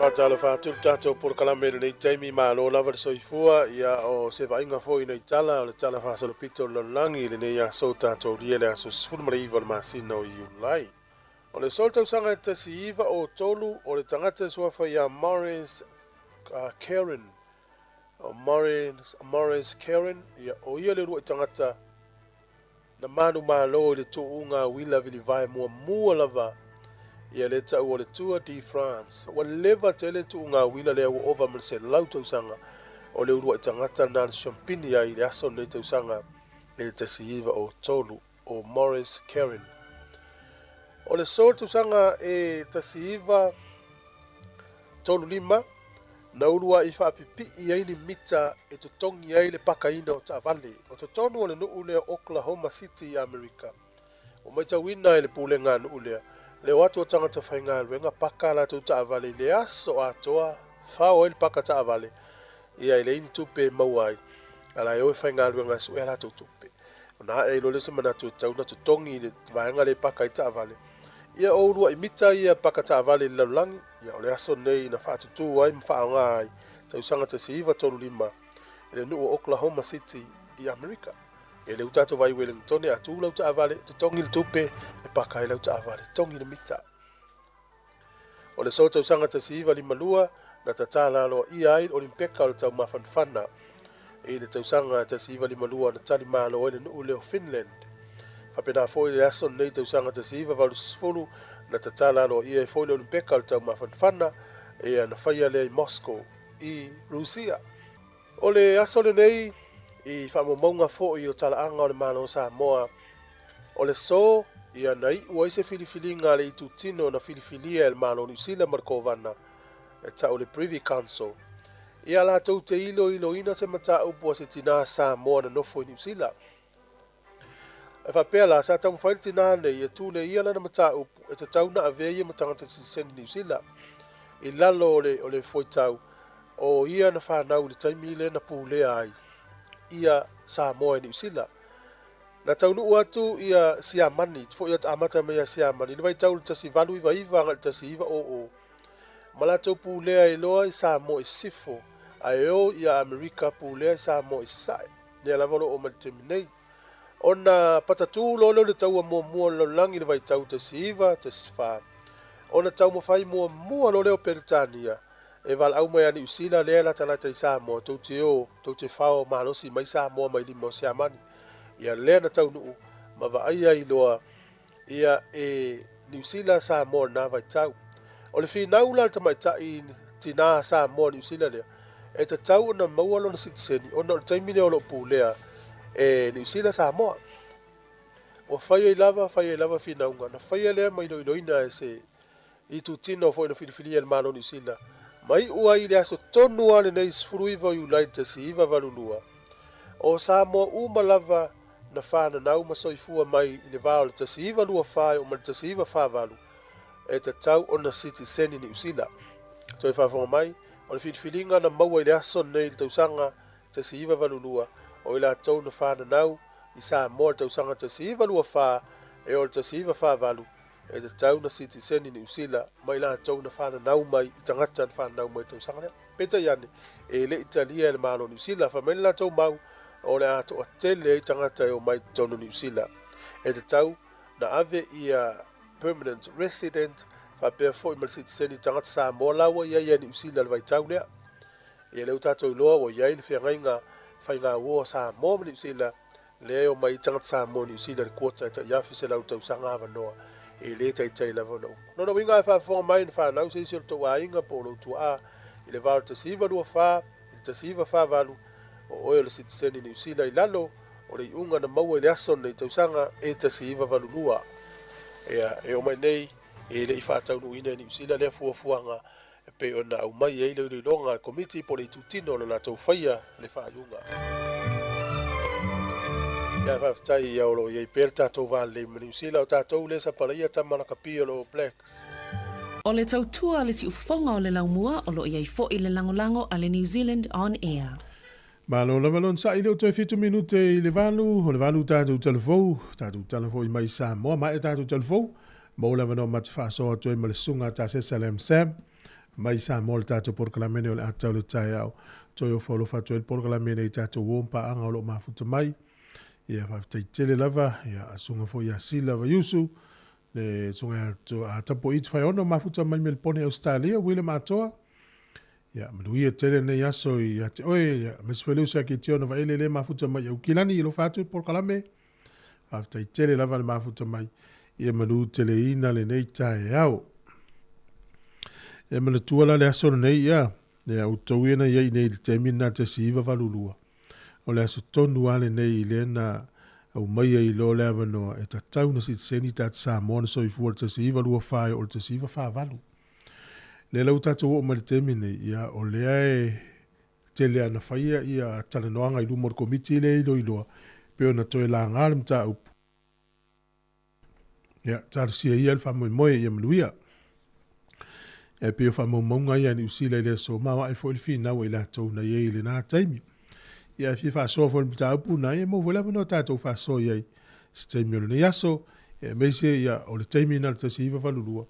A: Faatalofa atu le tatou polokalame i lenei taimi, malo lava le soifua, ia o se vaaiga foi nei tala o le tala faasolopito o le lalolagi i lenei aso tatou lia le aso 19 o le masina o Iulai. O le so tausaga e 1903 o le tagata e suafa ia Maurice Karen, o Maurice Karen, ia o ia le uluai tagata na manumalo i le tuuga uila vilivae muamua lava ia le tau o le Tour de France. Ua leva tele tuuga uila lea ua ova ma le 100 tausaga o le uluai tagata na le siampini ai i le aso lenei tausaga i le 1903 o Maurice Karen. O le so tausaga e 1935 na uluai faapipii ai ni mita e totogi ai le pakaina o taavale o totonu o le nuu lea Oklahoma City i Amerika. Ua matauina e le pulega a nuu lea le o atu o tagata faigaluega paka a latou taavale i le aso atoa, fao ai le paka taavale ia e leai ni tupe e maua ai, a la e o e faigaluega e sue a latou tupe. Ona ae ai loa lea o se manatu e tatau ona totogi i le vaega lea e paka ai taavale. Ia o uluai mita ia paka taavale i le lalolagi, ia o le aso lenei na faatutū ai ma faaaoga ai tausaga 1935 i le nuu o Oklahoma City i Amerika. E le u tatou vai Wellington a tū lau taavale, totogi le tupe e paka ai lau taavale, totogi le mita. O le so tausaga 1952 na tatala aloaia ai le Olimpeka o le taumafanafana. I le tausaga 1952 na tali malo ai le nuu lea o Finland. Faapena foi le aso lenei tausaga 1980 na tatala aloaia ai foi le Olimpeka o le taumafanafana ia na faia lea i Moscow i Rusia. O le aso lenei i faamaumauga foi o talaaga o le Malo o Samoa, o le so ia na iu ai se filifiliga a le itutino na filifilia e le Malo o Niu Sila ma le Kovana e tau le Privy Council, ia latou te iloiloina se mataupu a se tinā Samoa na nofo i Niu Sila. E faapea la, sa taumafai le tinā nei e tule ia lana mataupu e tatau na avea ia ma tagata sitiseni Niu Sila i lalo o le, o le fuaitau o ia na fanau i le taimi lea na pulea ai ia Samoa e Niu Sila. Na taunuu atu ia Siamani, foi atu amata mai ia Siamani i le vaitau i le 1899 agai i le 1900, ma latou pulea ai loa i Samoa i Sisifo, ae o ia Amerika pulea i Samoa i Sasae, lea lava o lo o oo mai i le taimi nei. Ona patatū loa lea o le taua muamua o le lalolagi i le vaitau 1914, ona taumafai muamua loa lea o Peretania e valaau mai ia Niu Sila lea e latalata i Samoa, tou te o, tou te fao malosi mai Samoa mai lima o Siamani. Ia lea na taunuu ma vaaia ai loa ia e Niu Sila Samoa lena vaitau. O le finau la a le tamaitai tinā Samoa Niu Sila lea, e tatau ona maua lona sitiseni ona o le taimi lea o lo o pulea e Niu Sila Samoa. Ua fai ai lava, fai ai lava finauga, na faia lea ma iloiloina e se itutino foi na filifilia e le Malo o Niu Sila, ma iu ai i le aso tonu lava lenei 19 o Iulai 1982, o Samoa uma lava na fananau ma soifua mai i le va o le 1924 e oo mai le 1948, e tatau ona sitiseni Niu Sila. Toe faafofoga mai, o le filifiliga na maua i le aso lenei i le tausaga 1982, o i latou na fananau i Samoa i le tausaga 1924 e oo i le 1948, e tatau na sitiseni Niu Sila ma i latou na fananau mai i tagata na fananau mai i le tausaga lea. Peitai ane, e le i talia e le Malo o Niu Sila, fai mai le latou mau o le a toatele ai tagata e omai i totonu o Niu Sila. E tatau na ave ia permanent resident faapea foi ma le sitiseni tagata Samoa la ua i ai ia Niu Sila i le vaitau lea. Ia lea ua tatou iloa ua i ai le feagaiga faigauo a Samoa ma Niu Sila lea e omai ai tagata Samoa i Niu Sila i le quota e tai 1,100 i le tausaga avanoa e le taitai lava ona uma. Lona uiga a faafofoga mai na fanau se isi o le tou aiga po o lou tuaa i le va o le 1924 i le 1948, o oe o le sitiseni Niu Sila i lalo o le iuga na maua i le aso lenei tausaga e 1982. Ia, e oo mai nei e le i faataunuuina e Niu Sila lea fuafuaga e pei ona aumai ai le iloiloga a le Komiti po o le itutino o le latou faia le faaiuga. Ia, faafetai ia o lo o i ai pea le tatou va lelei ma Niu Sila, o tatou lea sapalaia tama lakapi o le All Blacks.
G: O le tautua a le siufofoga o le laumua o lo o i ai foi le lagolago a le New Zealand On Air.
A: Malo lava lona sa'i lea ua toe 7 minute i le 8, o le 8 tatou talafou, tatou tala foi mai Samoa, maea tatou talafou, maua le avanoa ma te faasoa atu ai ma le susuga a Tasesa Lam Sam. mai Samoa le tatou polokalame nei o le ata o le taeao. Toe ofo alofa atu ai le polokalame nei i tatou uo ma paaga o lo o mafuta mai. Ia faafetai tele lava, ia susuga foi ia Sila Vaiusu, le susuga ia a Tapuai Tufaeono mafuta mai Melipone Ausetalia, William Atoa. Ia manuia tele lenei aso ia te oe, ia aemaise foi le uso ia Kitiona Vaele le mafuta mai Aukilani, alofa atu le polokalame. Faafetai tele lava le mafuta mai, ia manuteleina lenei taeao. E manatua la le aso lenei, ia, ia outou ia na i ai i nei i le taimi lena 1982, o le aso tonu lava lenei lea na aumai ai loa le avanoa e tatau ona sitiseni tagata Samoa na soifua i le 1924 e oo i le 1948. Lea la ua tatou oo mai i le taimi lenei, ia, o lea e tele lava na faia ia talanoaga i luma o le Komiti lea e iloiloa, pei ona toe laga le mataupu. Ia, talosia ia le faamoemoe ia manuia. E pei o faamaumauga ia a Niu Sila i le aso, maoae foi le finau a i latou na i ai i lena taimi. Ia, a fia faasoa foi i le mataupu lena, ia e maua foi le avanoa tatou faasoa i ai i se taimi o lenei aso, aemaise ia, o le taimi lena o le 1982,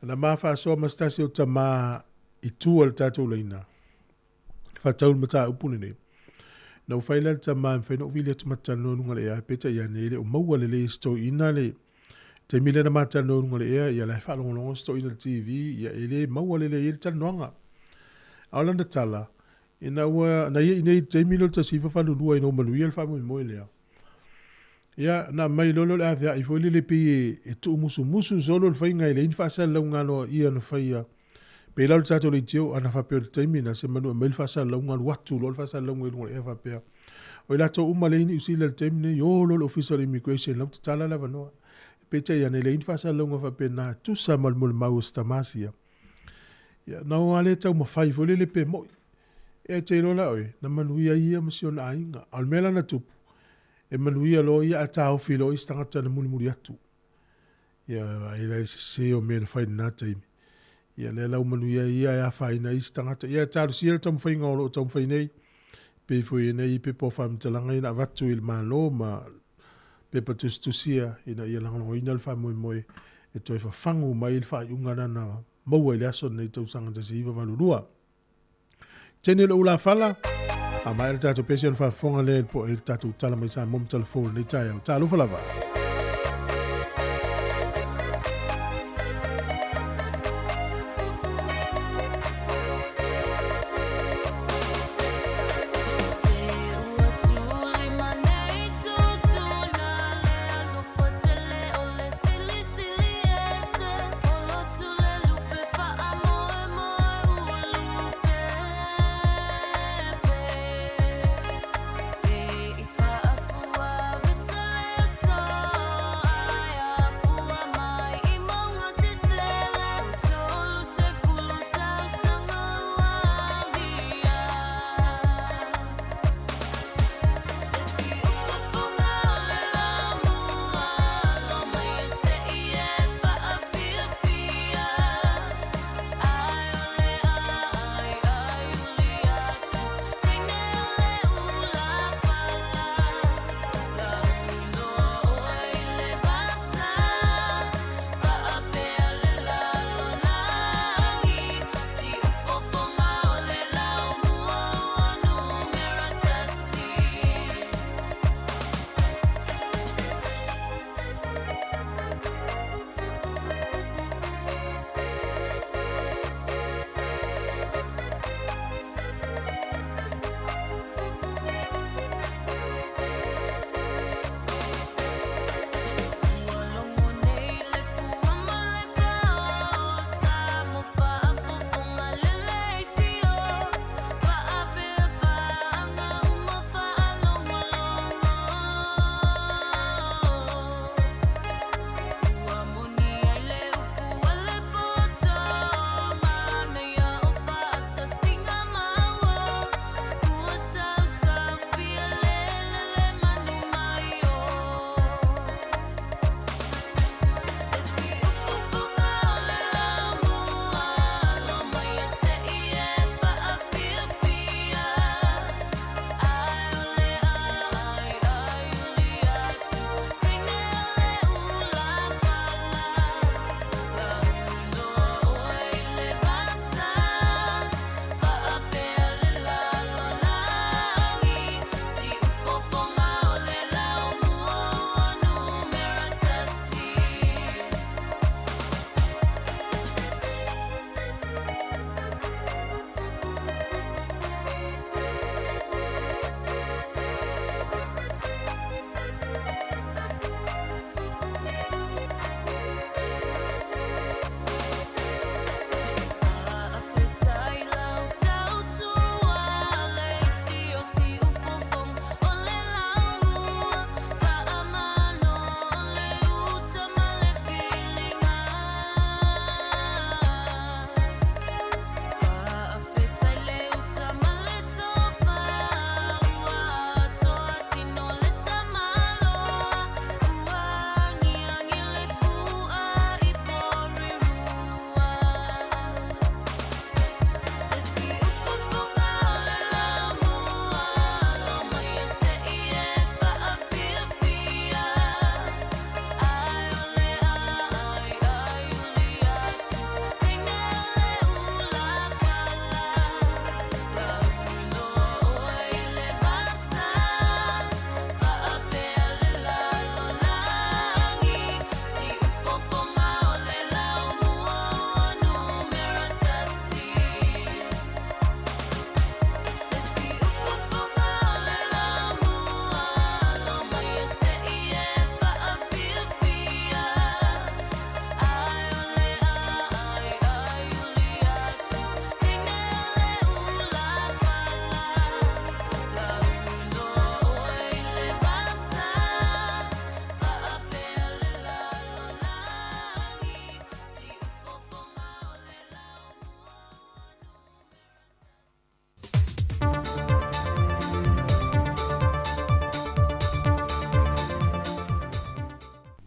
A: na ma faasoa ma se tasi o tama i tua i le tatou laina, faatau le mataupu lenei. Na ou fai lea i le tama e mafai ona ou vili atu ma te talanoa i luga o le ea, peitai ane e le o maua lelei e si toeaina le taimi lea na ma talanoa i luga o le ea, ia la e faalogologo si toeaina i le TV, ia e le maua lelei ai le talanoaga. A o lana tala, ina ua na ia i inei i le taimi lea o le 1982 ina ua manuia le faamoemoe lea, ia na aumai loa lea o le aveai foi lele pei e tuumusumusu solo le faiga e leai ni faasalalauga aloaia na faia. Pei la o le tatou leitio, ana faapea o le taimi lena, semanu e aumai le faasalalauga alu atu loa le faasalalauga i luga o le ea faapea, o i latou uma lea e i Niu Sila i le taimi lenei, o loa i le Ofisa o le Immigration la ua tatala le avanoa. Peitai ane, e leai ni faasalalauga faapena e tusa ma le molimau a si tama sia. Ia, na o lava lea taumafai foi lele pe moi. Ia e te iloa la oe, na manuia ai ia ma si ona aiga. A o le mea la na tupu, e manuia loa ia ae taofi loa isi tagata na mulimuli atu. Ia, vaai la i le sese o mea na fai i lena taimi. Ia, lea la ua manuia ai ia ae afaina ai isi tagata. Ia, talosia le taumafaiga o lo o taumafai nei, pei foi e nei pepa o faamatalaga ia na avatu i le Malo ma pepa tusitusia ina ia lagolagoina le faamoemoe e toe fafagu mai le faaiuga lena na maua i le aso lenei tausaga 1982. Tene lou ulafala, a maea le tatou pese ona faafofoga lea i le po i le tatou tala mai Samoa ma tala fou o lenei taeao. Talofa lava.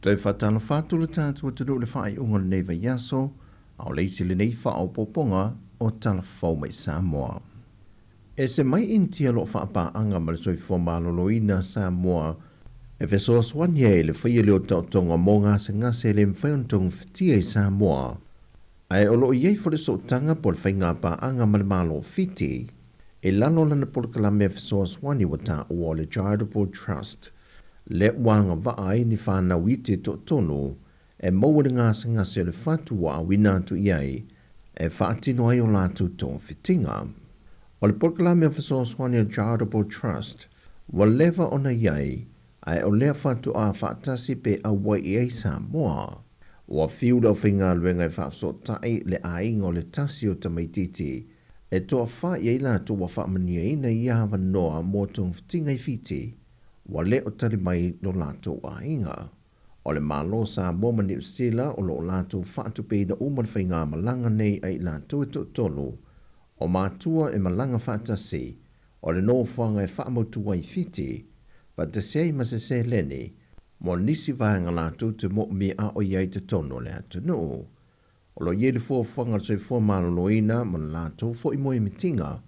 H: Toe faatalofa atu le tatou atunuu i le faaiuga o lenei vaiaso, a o le isi lenei faaopoopoga o Tala Fou mai Samoa. Ese mai Initia o lo o faapaaga ma le Soifua Maloloina Samoa e fesoasoani ai i le faia lea o taotoga mo gasegase e le mafai ona togafitia i Samoa. Ae o lo o i ai foi le sootaga po o le faigapaaga ma le Malo o Fiti i lalo o lana polokalame fesoasoani ua taua o le Charitable Trust, lea ua agavaa ai ni fanau iti e toatolu e maua i le gasegase o le fatu ua auina atu i ai e faatino ai o latou togafitiga. O le polokalame o fesoasoani o Charitable Trust ua leva ona i ai, ae o lea faatoa faatasi pe auai i ai Samoa. Ua fiu le aufaigaluega e faafesootai le aiga o le tasi o tamaitiiti e toafa i ai latou ua faamanuiaina i ia avanoa mo togafitiga i Fiti, ua le o tali mai lo latou aiga. O le Malo o Samoa ma Niu Sila o lo o latou faatupeina uma le faigamalaga nei a i latou e toatolu o matua e malaga faatasi, o le nofoaga e faamautu ai Fiti, faatasi ai ma se seleni mo nisi vaega latou te moomia a o i ai i totonu o le atunuu. O lo o i ai le fuafuaga a le Soifua Maloloina ma le latou foi moemitiga,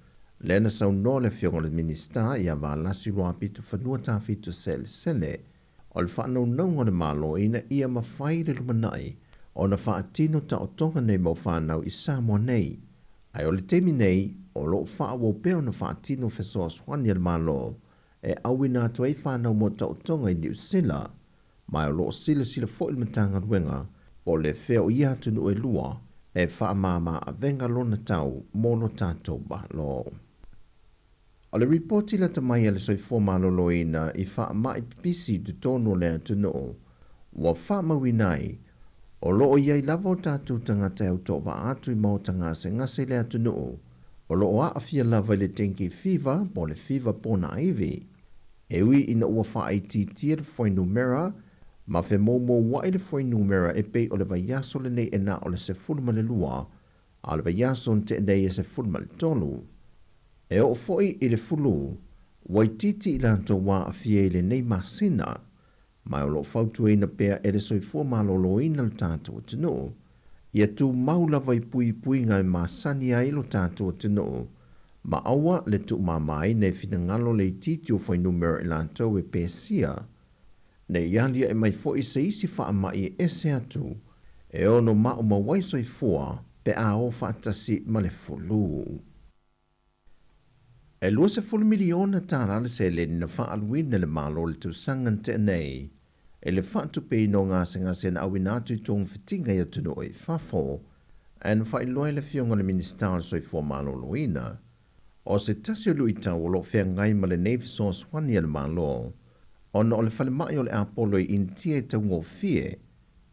H: lea na saunoa le Afioga i le Minisita ia Valasi Luapitofanua Tafito Selesele, o le faanaunauga o le Malo ina ia mafai i le lumanai ona faatino taotoga nei mau fanau i Samoa nei. Ae o le taimi nei, o lo o faaauau pea ona faatino fesoasoani a le Malo e auina atu ai fanau mo taotoga i Niu Sila, ma o lo o silasila foi le Matagaluega po o le fea o ia atunuu e lua e faamāmā avega lona tau mo lo tatou Malo. O le ripoti lata mai a le Soifua Maloloina i faamai pipisi i totonu o le atunuu, ua faamauina ai, o lo o i ai lava o tatou tagata e autoavaa atu i maota gasegase i le atunuu, o lo o aafia lava i le dengue fever po o le fiva ponaivi. E ui ina ua faaitiitia le fuainumera ma femoumoua'i le fuainumera e pei o le vaiaso lenei e na o le 12, a o le vaiaso na tea nei e 13. E oo foi i le fulu, ua itiiti i latou ua aafia i lenei masina, ma o lo o fautuaina pea e le Soifua Maloloina lo tatou atunuu, ia tumau lava i puipuiga e masani ai lo tatou atunuu, ma aua le tuumamaina e finagalo le itiiti o fuainumera i latou e pesia, ne i aliae mai foi se isi faamai e ese atu e ono maumau ai soifua pe a o faatasi ma le fulu. E 20 miliona tala le seleni na faaaluina e le Malo i le tausaga na tea nei i le faatupeina o gasegase na auina atu i togafitiga i atunuu i fafo, ae na faailoa e le Afioga i le Minisita o le Soifua Maloloina, o se tasi o luitau o lo o feagai ma lenei fesoasoani a le Malo ona o le falemai o le Apolo i Initia e taugofie,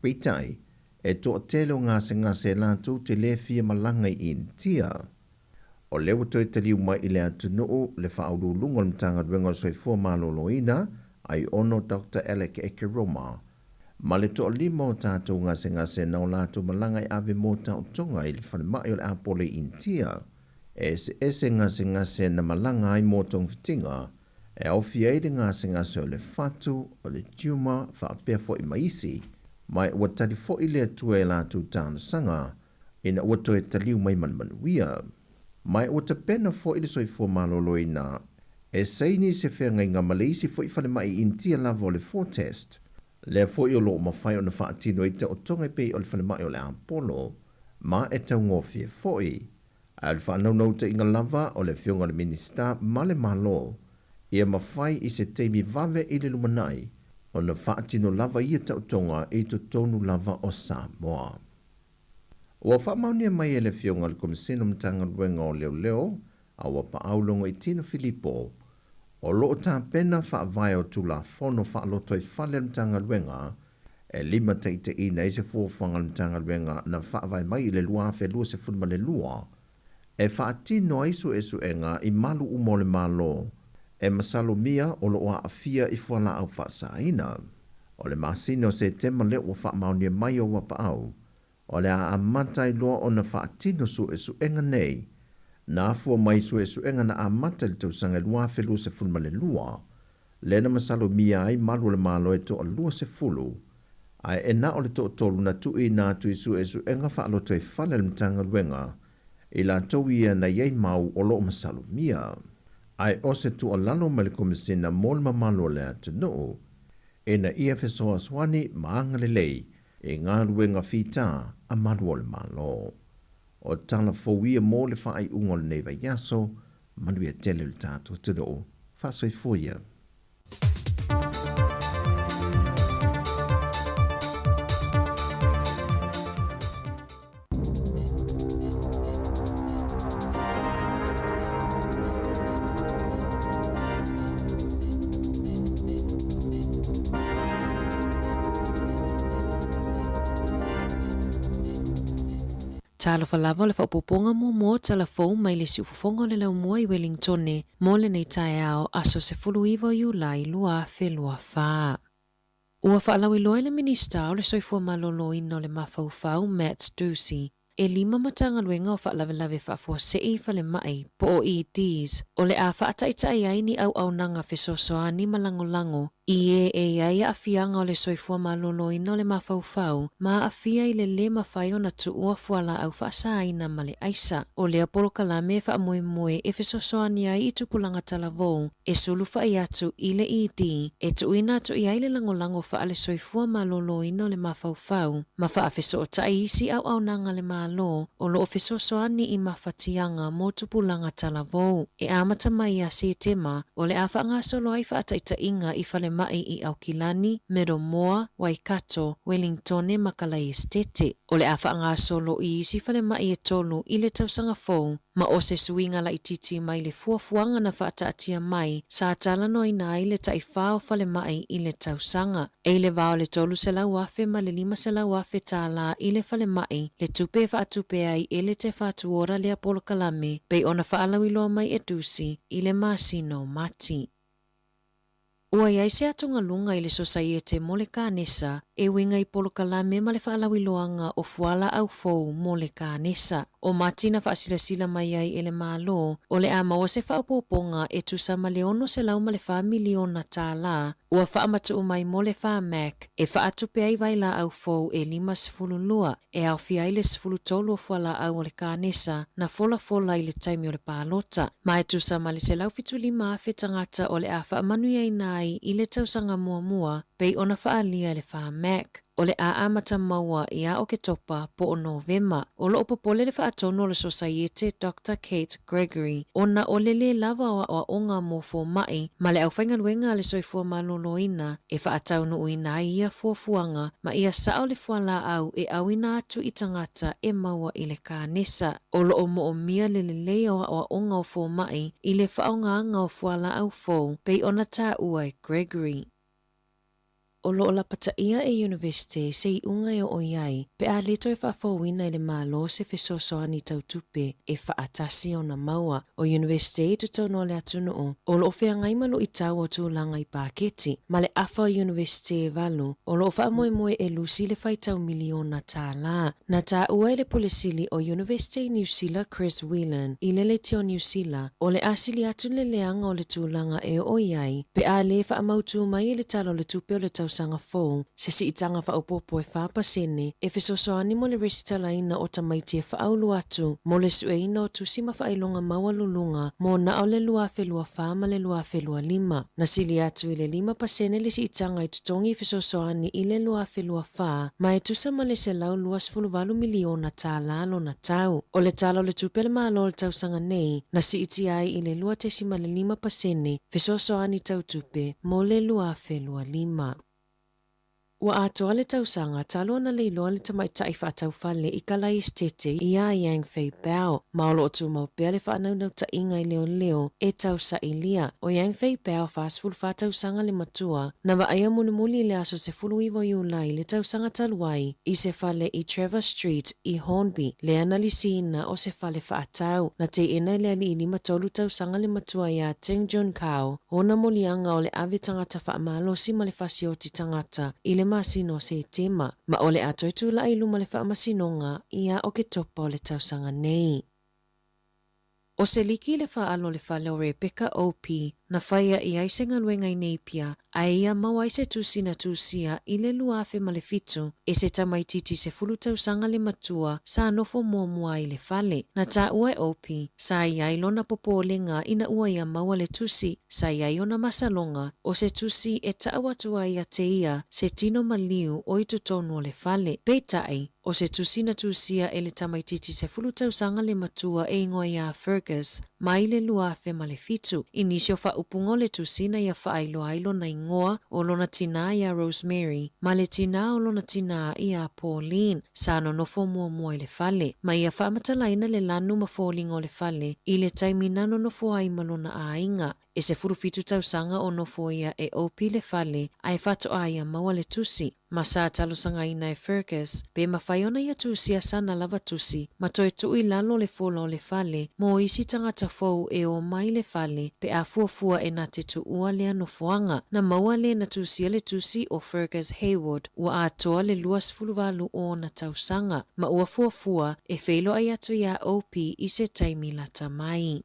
H: peitai, e toatele o gasegase latou te le fia malaga i Initia. O lea ua toe taliu mai i le atunuu le Faauluuluga o le Matagaluega o le Soifua Maloloina, Aiono Doctor Alec Ekeroma, ma le toalima o tatou gasegase na o latou malaga e ave mo taotoga i le falemai o le Apolo i Initia. E eseese gasegase na malaga ai mo togafitiga, e aofia ai le gasegase o le fatu, o le tumor, faapea foi ma isi, ma ua tali foi le Atua i latou talosaga ina ua toe taliu mai ma le manuia. Ma ua tapena foi le Soifua Maloloina e saini se feagaiga ma le isi foi falemai Initia lava o le Fortest, lea foi o lo o mafai ona faatino ai taotoga e pei o le falemai o le Apolo, ma e taugofie foi. Ae o le faanaunautaiga lava o le Afioga i le Minisita ma le Malo, ia mafai i se taimi vave i le lumanai ona faatino lava ia taotoga i totonu lava o Samoa. Ua faamaonia mai e le Afioga i le Komesina o Matagaluega o Leoleo a ua paau Logoitino Filipo, o lo o tapena faavae o Tulafono Faalotoifale a le Matagaluega e limataitaiina ai se fuafuaga a le Matagaluega na faavae mai i le 2022 e faatino ai suesuega i malu uma o le Malo e masalomia o lo o aafia i fualaau faasaina. O le masina o Setema lea ua faamaonia mai o ua paau, o le a amata ai loa ona faatino suesuega nei, na afua mai suesuega na amata i le tausaga e 2022, lea na masalomia ai malu o le Malo e toa 20, Ae e na o le toatolu na tuuina atu i suesuega faalotoifale a le Matagaluega, i latou ia na i ai mau o lo o masalomia. Ae o se tuualalo mai le Komesina mo le Mamalu o le Atunuu, ina ia fesoasoani ma agalelei i galuega fita a malu o le Malo. O tala fou ia mo le faaiuga o lenei vaiaso, manuia tele le tatou atunuu. Faasoifua ia.
I: Talofa lava o le faaopoopoga muamua o tala fou mai le siufofoga o le laumua i Welingtone mo lenei taeao aso 19 o Iulai 2024. Ua faalauiloa e le Minisita o le Soifua Maloloina o le Mafaufau Matt Doocey e lima Matagaluega o Faalavelave Faafuasei i Falemai po o EDs o le a faataitai ai ni auaunaga fesoasoani ma lagolago i e e i ai aafiaga o le soifua maloloina o le mafaufau ma aafia i le lē mafai ona tuua fualaau faasaina ma le aisa. O lea polokalame e faamoemoe e fesoasoani ai i tupulaga talavou e sulufaʻi atu i le ED e tuuina atu i ai le lagolago faale-soifua maloloina o le mafaufau ma faafesootai isi auaunaga a le Malo o lo o fesoasoani i mafatiaga mo tupulaga talavou. E amata mai ia Setema, o le a faagasolo ai faataitaiga i falemai i Aukilani, Middlemore, Waikato, Wellingtone ma Kalaesetete. O le a faagasolo i isi falemai e tolu i le tausaga fou, ma o se suiga laitiiti mai le fuafuaga na faataatia mai sa talanoaina ai le taifā o falemai i le tausaga. E i le va o le $300,000 ma le $500,000 tālā i le falemai le tupe e faatupe ai e le Te Whatu Ora lea polokalame pei ona faalauiloa mai e Dusi i le masina o Mati. Ua i ai se atugaluga i le Sosaiete mo le Kanesa e uiga i polokalame ma le faalauiloaga o fualaau fou mo le kanesa. O Mati na faasilasila mai ai e le Malo o le a maua se faaopoopoga e tusa ma le $604 miliona tālā ua faamatuu mai mo le Pharmac e faatupe ai vailaau fou e 52, e aofia ai le 13 o fualaau o le kanesa na folafola i le taimi o le palota. Ma e tusa ma le 175,000 tagata o le a faamanuiaina ai i le tausaga muamua pei ona faaalia e le Pharmac. O le a amata maua ia Oketopa po o Novema. O lo o popole le faatonu o le Sosaiete Doctor Kate Gregory ona o le lē lava o aoaoga mo fomaʻi ma le aufaigaluega a le soifua maloloina e faataunuuina ai ia fuafuaga ma ia sao le fualaau e auina atu i tagata e maua i le kanesa. O lo o moomia le lelei o aoaoga o fomaʻi i le faaaogaga o fualaau fou pei ona taua e Gregory. O lo o lapataia e Iunivesite se iuga e oo i ai pe a le toe faafouina e le Malo se fesoasoani tau tupe e faatasi ona maua. O Iunivesite i totonu o le atunuu o lo o feagai ma luitau o tulaga i paketi, ma le afa o Iunivesite e valu o lo o faamoemoe e lusi le faitau miliona tālā. Na taua e le Pule Sili o Iunivesite i Niu Sila Chris Whelan i le leitio Niu Sila o le a sili atu le leaga o le tulaga e oo i ai pe a lē faamautū mai e le Tala o le Tupe o le tausaga fou se siitaga faaopoopo e 4% e fesoasoani mo le resitalaina o tamaiti e faaulu atu mo le sueina o tusi ma faailoga maualuluga mo na o le 2024 ma le 2025. Na sili atu i le 5% le siitaga i totogi fesoasoani i le 2024 ma e tusa ma le $128 miliona tālā lona tau. O le Tala o le Tupe a le Malo o le tausaga nei, na siitia ai i le 2.5% fesoasoani tau tupe mo le 2025. Ua atoa le tausaga talu ona leiloa le tamaitai faataufale i Kalaesetete iā Yang Fei Bao, ma o lo o tumau pea le faanaunautaiga i leoleo e tausailia. O Yang Fei Bao, 44 tausaga le matua, na vaaia mulimuli i le aso 19 o Iulai le tausaga talu ai i se fale i Trevor Street i Hornby, lea na lisiina o se fale faatau. Na teena e le alii 53 tausaga le matua iā Ting Jun Kao ona moliaga o le ave tagata faamalosi ma le fasioti tagata i le masina o Setema, ma o le a toe tulaʻi i luma le faamasinoga ia Oketopa o le tausaga nei. O se liki le faalo o le fale o Rebecca Opie. na faia i ai se galuega i Napier ae ia maua ai se tusi na tusia i le 2007 e se tamaitiiti 10 tausaga le matua sa nofo muamua ai i le fale. Na taua e Opie sa i ai lona popolega ina ua ia maua le tusi sa i ai ona masaloga o se tusi e ta'u atu ai ia te ia se tino maliu o i totonu o le fale. Peitai, o se tusi na tusia e le tamaitiiti 10 tausaga le matua e igoa ia Fergus mai le 2007. I nisi o faaupuga o le tusi na ia faailoa ai lona igoa o lona tinā iā Rosemary ma le tinā o lona tinā iā Pauline sa nonofo muamua i le fale, ma ia faamatalaina le lanu ma foliga o le fale i le taimi na nonofo ai ma lona aiga. E 17 tausaga o nofoia e Opie le fale ae faatoa ia maua le tusi, ma sa talosagaina e Fergus pe mafai ona ia tusia sana lava tusi ma toe tuu i lalo le fola o le fale mo isi tagata fou e o mai le fale pe a fuafua e na te tuua lea nofoaga. Na maua le na tusia le tusi o Fergus Hayward ua atoa le 28 o ona tausaga ma ua fuafua e feiloai atu iā Opie i se taimi lata mai.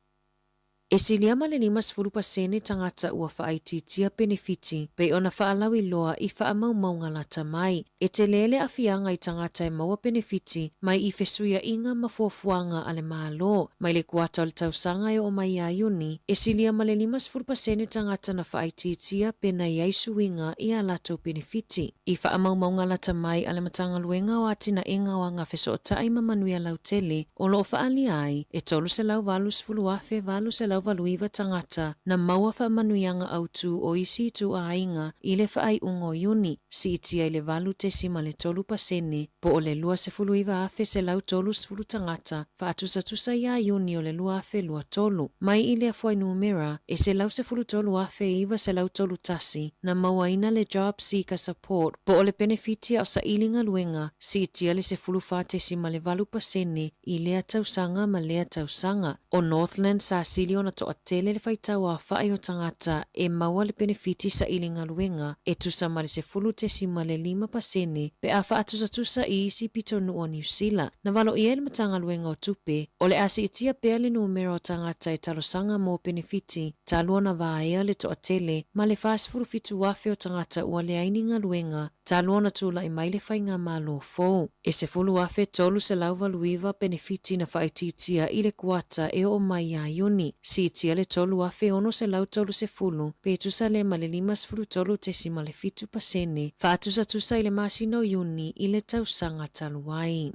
I: E silia ma le 50% tagata ua faaitiitia penefiti pei ona faalauiloa i faamaumauga lata mai. E telē le aafiaga i tagata e maua penefiti mai i fesuiaiga ma fuafuaga a le Malo. Mai le kuata o le tausaga e oo mai ia Iuni, e silia ma le 50% tagata na faaitiitia pe na i ai suiga i a latou penefiti. I faamaumauga lata mai a le Matagaluega o Atinaega o Agafesootai ma Manuia Lautele o loo faaalia ai, e 380,889 tagata na maua faamanuiaga autū o isi ituaiga i le faaiuga o Iuni, siitia i le 8.3% po o le 29,130 tagata faatusatusa iā Iuni o le 2023. Mai i lea fuainumera, e 113,931 na mauaina le Job Seeker Support po o le penefiti a o saili galuega, siitia le 14.8% i lea tausaga ma lea tausaga. O Northland sa sili ona toatele le faitau aofa'i o tagata e maua le penefiti saili galuega e tusa ma le 10.5% pe a faatusatusa i isi pitonuu o Niu Sila. Na valoia e le Matagaluega o Tupe o le a siitia pea le numera o tagata e talosaga mo penefiti talu ona vaea le toatele ma le 47,000 o tagata ua leai ni galuega talu ona tula'i mai le faigamālō fou. E 10,389 penefiti na faaitiitia i le kuata e oo mai iā Iuni, siitia le 3,630 pe tusa lea ma le 53.7% faatusatusa i le masina o Iuni i le tausaga talu ai.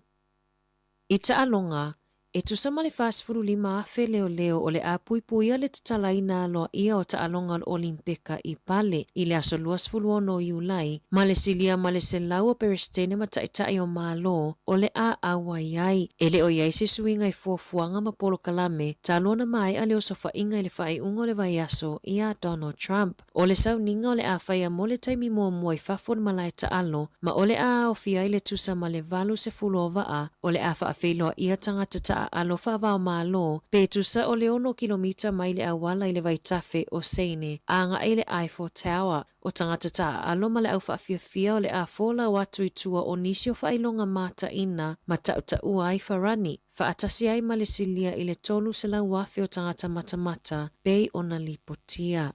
I: I taaloga, e tusa ma le 45,000 leoleo o le a puipuia le tatalaina aloaia o taaloga o le Olimpeka i Pale i le aso 26 o Iulai, ma le silia ma le 100 o Peresetene ma taitai o Malo o le a auai ai. E le o i ai se suiga i fuafuaga ma polokalame talu ona maea le osofaiga i le faaiuga o le vaiaso iā Donald Trump. O le sauniga o le a faia mo le taimi muamua i fafo o le malae taalo, ma o le a aofia ai le tusa ma le 80 o vaa o le a faafeiloaia tagata taaalo faava-o-Malo pe tusa o le 6 kilomita mai le auala i le vaitafe o Seine agai i le Eiffel Tower. O tagata taaalo ma le au faafiafia o le a folau atu i tua o nisi o faailoga mataina ma tautaua ai farani, faatasi ai ma le silia i le 300,000 o tagata matamata pei ona lipotia.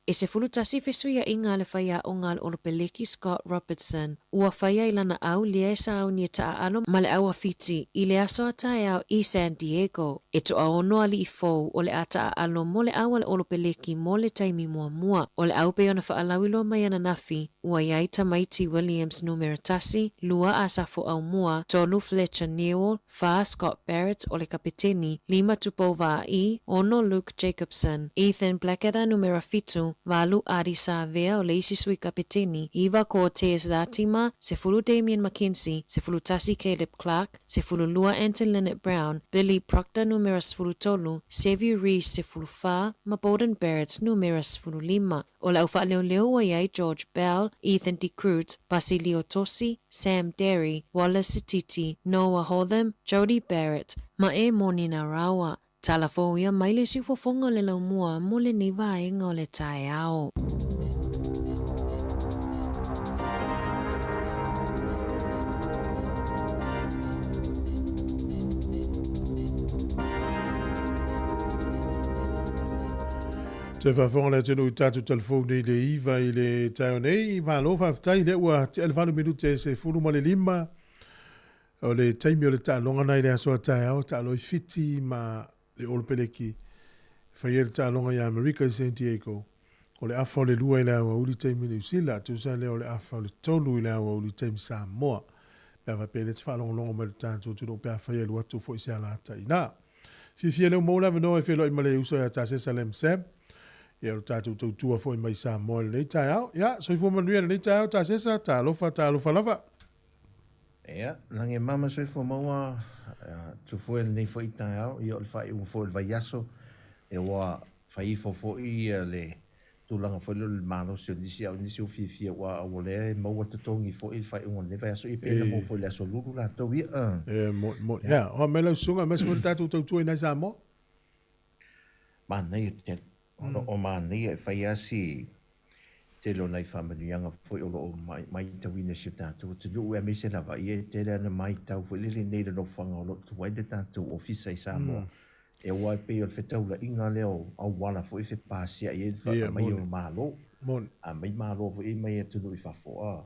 I: E 11 fesuiaiga a le faiaoga a le Olopeleki Scott Robertson ua faia i lana au lea e sauni e taaalo ma le au a Fiti i le aso a taeao i San Diego. E toaono alii fou o le a taaalo mo le au a le Olopeleki mo le taimi muamua. O le au pei ona faalauiloa mai ananafi ua i ai tamaiti Williams numera 1, 2 Asafo Aumua, 3 Fletcher Newell, 4 Scott Barrett o le kapeteni, 5 Tupou Vaa'i, 6 Luke Jacobson, Ethan Blackadder numera 7, 8 Ardie Savea o le isi sui kapeteni, 9 Cortez Ratima, 10 Damian McKenzie, 11 Caleb Clarke, 12 Anton Lienert-Brown, Billy Proctor numera 13, Sevu Reece 14, ma Beauden Barrett numera 15. O le au faaleoleo ua i ai George Bell, Ethan De Groot, Pasilio Tosi, Sam Darry, Wallace Sititi, Noah Hotham, Jody Barrett, ma Emoni Narawa. Tala fou ia mai le siufofoga o le laumua mo lenei vaega o le taeao.
A: Toe faafofoga le atunuu i tatou telefoni nei le 9 i le taeao nei. Malo faafetai lea ua tea le 8 minute 15 o le taimi o le taaloga na i le aso a taeao, taalo ai Fiti ma le Olopeleki. E fai ai le taaloga i Amerika i San Diego. O le afa o le 2 i le aoauli taimi Niu Sila, tusa lea o le afa o le 3 i le aoauli taimi Samoa. Pe a faapea lea te faalogologo mai i le tatou atunuu pe afai e alu atu foi se alata i ina. Fiafia lea ua maua le avanoa e feiloai ma le uso ia Tasesa Lam Sam. Ia o le tatou tautua foi mai Samoa i lenei taeao. Ia, soifua manuia i lenei taeao Tasesa, talofa, talofa lava.
H: Ia, lagi e mama soifua maua, tufue lenei foi taeao, ia o le faaiuga foi o le vaiaso, ia ua fai ifo foi le tulaga foi lea o le malosi o nisi a o nisi ua fiafia aua ua lea e maua totogi foi i le faaiuga o lenei vaiaso ia pe na maua foi i le aso Lulu latou ia.
A: E moni, moni. Ia, oa mai lau susuga, aemaise foi le tatou tautua i nai Samoa.
H: Manaia tele. O lo o manaia e fai lava si tele o nai faamanuiaga foi o lo o matauina e si o tatou atunuu aemaise lava ia e tele ana matau foi lele nei i le nofoaga o lo o tuai le tatou ofisa i Samoa. E aua e pei o le fetaulaiga lea o auala foi e fepasiai ai le aumai o malo. A aumai malo foi mai atunuu i fafo, a,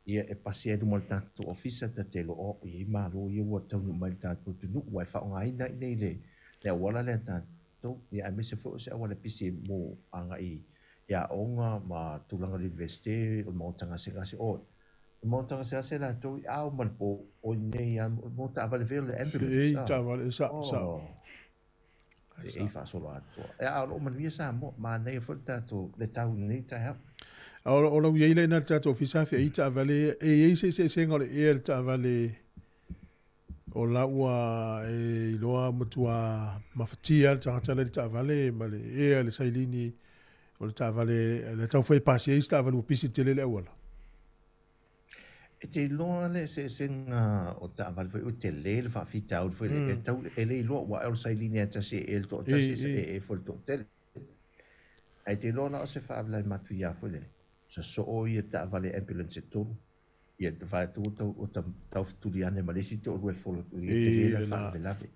H: ia e pasi ai luma o le tatou ofisa ta te iloa, oh, e i ai malo ia ua taunuu mai i le tatou atunuu, ua e faaaogaina ai nei le auala lea a tatou, ia aemaise foi o se auala pisi mo agai i aoga ma tulaga o le Universite, o le maota gasegase, oh, O maota gasegase latou i ao ma le po, o i nei a mo taavale foi o le ambulance.
A: Ei taavale, e sao, sao.
H: E ei faasolo atoa. E a o loo manuia Samoa, manaia foi le tatou, le tau i lenei taeao.
A: A o lau iai lea ina le tatou ofisa afe ei taavale, e iai se eseesega o le ea i le taavale o la ua e iloa matua mafatia le tagata la i le taavale ma le ea le sailini o le taavale le tau fai e pasi ai se taavale ua pisi tele le auala.
H: E te iloa le eseesega o taavale foi ua tele le faafitauli foi lea, e tau e le iloa aua o le sailini lava e tasi e ea le toatasi e ea foi le toatele. Ae te iloa la o se faalavelave matuia foi lea, sosoo ia taavale ambulance e tolu, ia te vaai atu ua taufetuli ane ma le isi toalua e fola atu, ia tele la le faalavelave.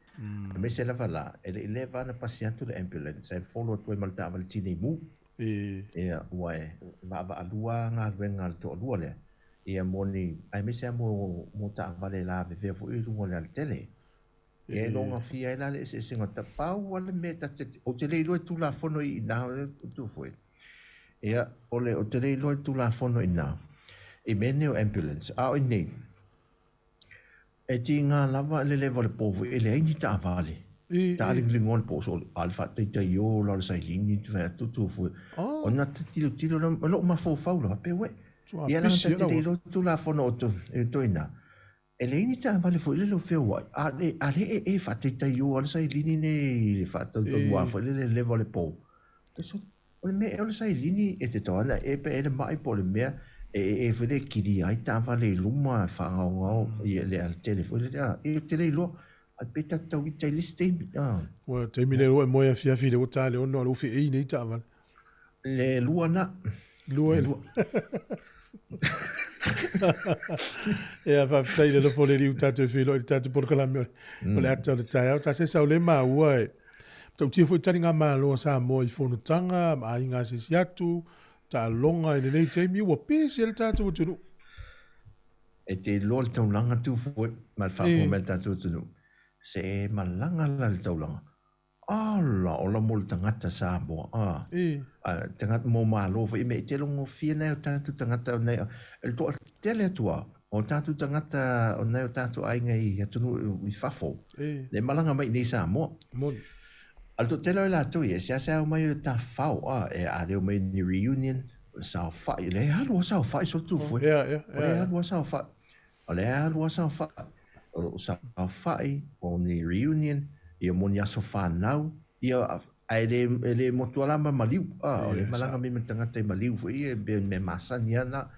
H: Aemaise lava la, e le i leva ona pasi atu le ambulance ae folo atu ai ma le taavale tinei mu. Ia, ua e vaavaalua galuega a le toalua lea, ia mo ni, aemaise lava mo, mo taavale lavevea foi i luga o le alatele. Ia e logafia ai la le eseesega o ta, pau lava le mea ta te, ou te le iloa i Tulafono i ina, tu foi. Ia, o le, ou te le iloa i Tulafono i ina, i mea nei o ambulance, a o i nei, E tiga lava le leva o le po foi e leai ni taavale. Taaligligoa le po so a le faataitai o la o le sailini te fai atu tu foi. Ona te tilotilo la o lou mafaufau lava pe uē. Ia leaga ta te le iloa Tulafono o to e to ina. E leai ni taavale foi lele o feoai a le a le e e faataitai o a le sailini nei le faatautalua foi lele leva o le po. E so O le mea ea o le sailini e te tau ana e pe e le maʻi po o le mea e e foi lea e kilia ai taavale i luma e faagaogao i le alatele foi lele a e te le iloa ae pe ta tau ita i le isi taimi a.
A: Ua taimi le ua e moe afiafi le ua ta le ono a le ua feei nei taavale.
H: Le lua na.
A: Lua e lua. Ia faafetai le alofa o le Alii ua tatou feiloai i le tatou polokalame o le ata o le taeao. Ta se sau le maua e matautia foi taligamalo a Samoa i fonotaga ma aiga asiasi atu, taaloga i lenei taimi ua pisi ai le tatou atunuu.
H: E te iloa le taulaga tu foi ma le faafofoga mai a le tatou atunuu. Se e malaga la le taulaga. Ala, ola mo le tagata Samoa, a. A, tagata mo Malo foi, me te logofia nai o tatou tagata o nai, e le toatele atu a, o tatou tagata o nai o tatou aiga i atunuu i fafo, le malaga mai i nei Samoa.
A: Moni.
H: A le toatele o i latou ia, e seasea omai o tafao, a, e a le omai ni reunion, o le saofai, le alu a saofai so tu foi. O le alu a saofai. O le alu a saofai, o loo saofai, o ni reunion, ia mo ni aso fanau, ia ae le e le motu ala ma maliu, a o le malaga mai ma tagata i maliu foi ia be mea masani ana.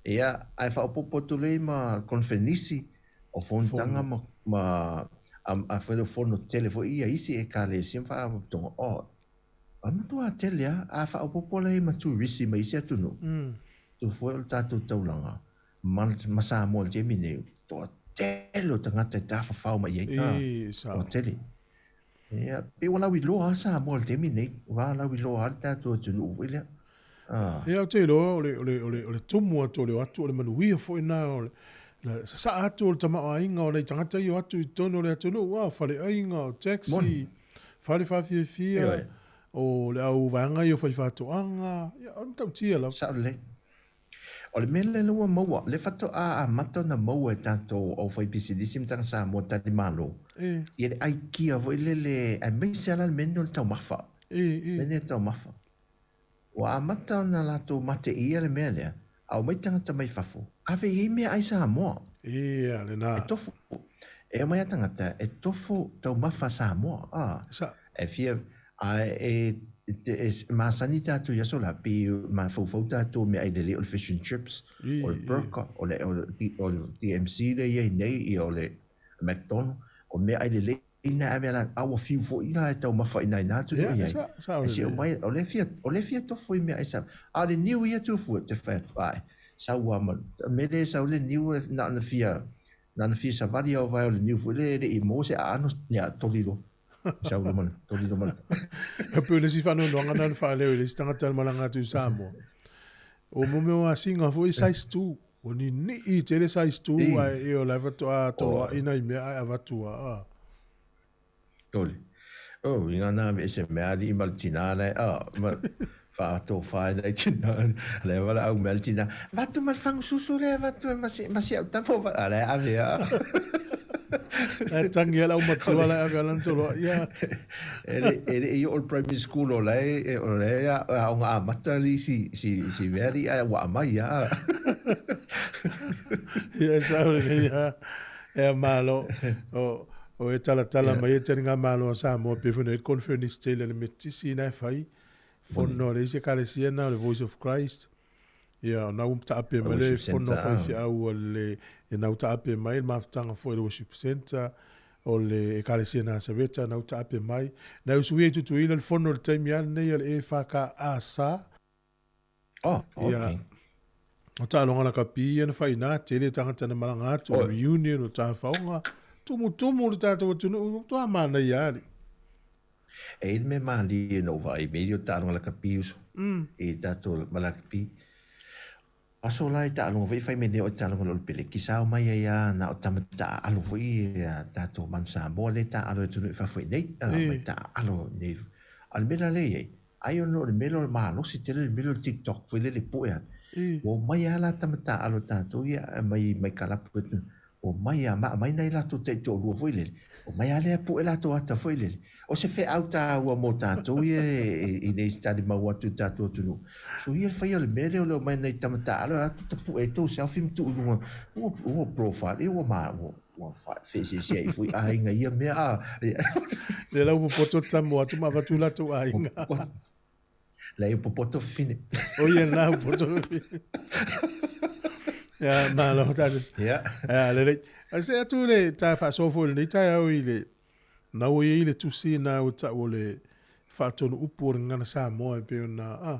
H: Ia ae faaopoopo atu lea ma konfenisi o fonotaga ma ma a foi le fono tele foi ia isi ekalesia ma faalapotopotoga, o o le matua tele a a faaopoopo lea ma turisi mai isi atunuu, tu foi o le tatou taulaga. Ma Samoa i le taimi nei, toatele o tagata e tafafao mai ai, toatele. Ia, pe ua lauiloa lava Samoa i le taimi lenei, ua lauiloa lava le tatou atunuu foi lea.
A: Ia, ou te iloa o le, o le, o le, o le tumu atu o le o atu, o le manuia foi lena o le, le sasaa atu o le tamaoaiga o nai tagata ia o atu i totonu o le atunuu, a o faleaiga, o taxi, fale faafiafia, o le au vaega ia o faifaatoaga, ia, o le matautia lava.
H: Sao lelei. O le mea lea ua maua, lea faatoa amata ona maua e tatou aufaipisinisi ma tagata Samoa talimalo, ia le aikia foi lele, aemaise lava la le mea lenei o le taumafa. Le mea lenei o le taumafa. Ua amata ona latou mateia le mea lea, a omai tagata mai fafo, ave i ai meaai Samoa.
A: Ia, lena.
H: E tofu, e omai a tagata e tofu taumafa Samoa, a. E fia, a e, e masani tatou i aso la, pei mafaufau tatou i meaai lelei o le fish and chips, o le burger, o le, o le DMC lea e i ai nei, ia o le McDonald, o meaai lelei na e ave ala, a ua fiu foi la e taumafa i nai na atunuu i ai. E si omai, o lea fia, o lea fia tofu i meaai sa, a o le niu ia tufu e te fai atu, ae, sau a ma, mea lea e sau le niu e na ona fia, na ona fia savali a o vae o le niu foi lea e le i maua se aano, ia, toli loa. Sau loa ma le, toli loa ma le.
A: E pei o le isi faanoanoaga lena na faaleo i le isi tagata na malaga atu i Samoa. O mo mea o asiga foi size 2. Ua ninii tele size 2 ae e o la e faatoa toloai nai mea ae avatu a.
H: Toli. Oh, i ngā nā me se mea alii ma le tina le, oh, ma whaatofa ai nei tina, le wala au mea le tina, vatu ma le fangususu lea, vatu e masi, masi au tapo, a le ave a.
A: E tangi ala matua la ave ala tolo ia.
H: E le e le i o le primary school o le o le a o ngā amata li si si si mea li a wa mai a.
A: Ia sa o le ia. E malo o o e talatala mai e tali ngā malo a Samoa pe funa e conference tele le metisi na e fai fono le isi ekalesia na o le Voice of Christ. Ia, o na ua taape mai le fono faifeau a le, ia na ua taape mai le mafutaga foi le Worship Center, o le ekalesia Nasareta na ua taape mai. Na usuia i Tutuila le fono i le taimi lava lenei a le EFKAS.
H: Oh, okay. Ia,
A: o taaloga lakapi ia na fai ina, tele tagata na malaga atu, o reunion, o tafaoga, tumutumu le tatou atunuu, matua manaia alii.
H: E i le mea malie na ou vaai mea ia o taaloga lakapi uso. I tatou ma lakapi. Aso la i taaloga foi fai mai nei o taaloga o le peleki sa o mai ai a na o tama taaalo foi a tatou Manu Samoa le taaalo e atunuu i fafo i nei. Mai taaalo nei. A o le mea la lea i ai, ai ona o le mea lea o le malosi tele le mea lea o le TikTok foi lele poe atu. Ua omai lava la tama taaalo tatou ia mai mai kalapu atu. Omai a ma aumai nai latou taitoalua foi lele, omai a lea poe latou ata foi lele. O se feau tāua mō tātou ia i nei talimau atu i tātou atunuu. So ia le whaia o le mea lea o le omai nai tama tāalo e atu tapu'e ai tou selfie ma tuu i luga ua, ua profile, ia ua ma, ua, ua whaeseesea i foi āinga ia mea a.
A: Lea la ua popoto tamo atu ma avatu latou āinga.
H: Lea i popoto fifine.
A: O ia na popoto fifine. Ia, malo tātou.
H: Ia.
A: Ia, lelei. A se atu le tā whaasoa foi lenei taeao i le na ua i ai le tusi na ua ta'u o le faatonu upu o le gagana Samoa e pei ona a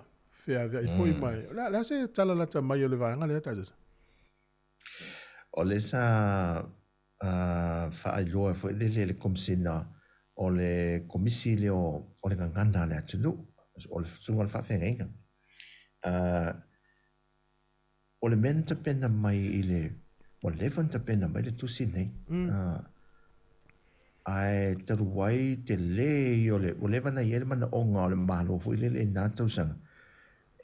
A: feaveai foi mai. O le a, le a se tala lata mai o le vaega lea tātou?
H: O le sa faailoa foi lele e le Komisina o le Komisi lea o le Gagana a le atunuu, o le Susuga o le Faafeagaiga. O le mea na tapena mai i le, ua leva ona tapena mai le tusi lenei, ae talu ai tele ia o le, ua leva ona i ai le manaoga o le Malo foi lele i na tausaga,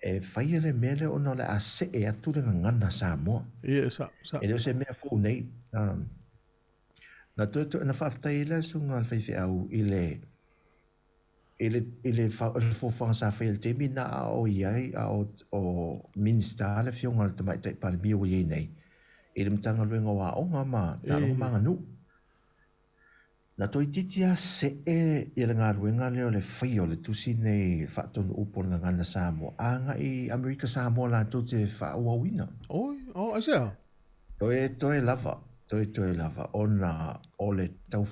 H: E faia le mea lea ona o le a see atu le gagana Samoa.
A: Ia, sa, sa.
H: E le o se mea fou nei. Na toe toe, na faafetai ai la susuga a le faifeau i le, i le, i le, le fofoga sa faia i le taimi na a o i ai, a o, o Minista le Afioga i le Tamaitai Palemia ua i ai nei, i le Matagaluega o Aoga ma Taaloga ma Aganuu. Na toeitiiti a see ia le galuega lea o le faia o le tusi nei faatonu upu o le gagana Samoa agai i Amerika Samoa latou te faaauauina.
A: Oi, oh, aisea?
H: Toe, toe lava, toe, toe lava ona o le tau,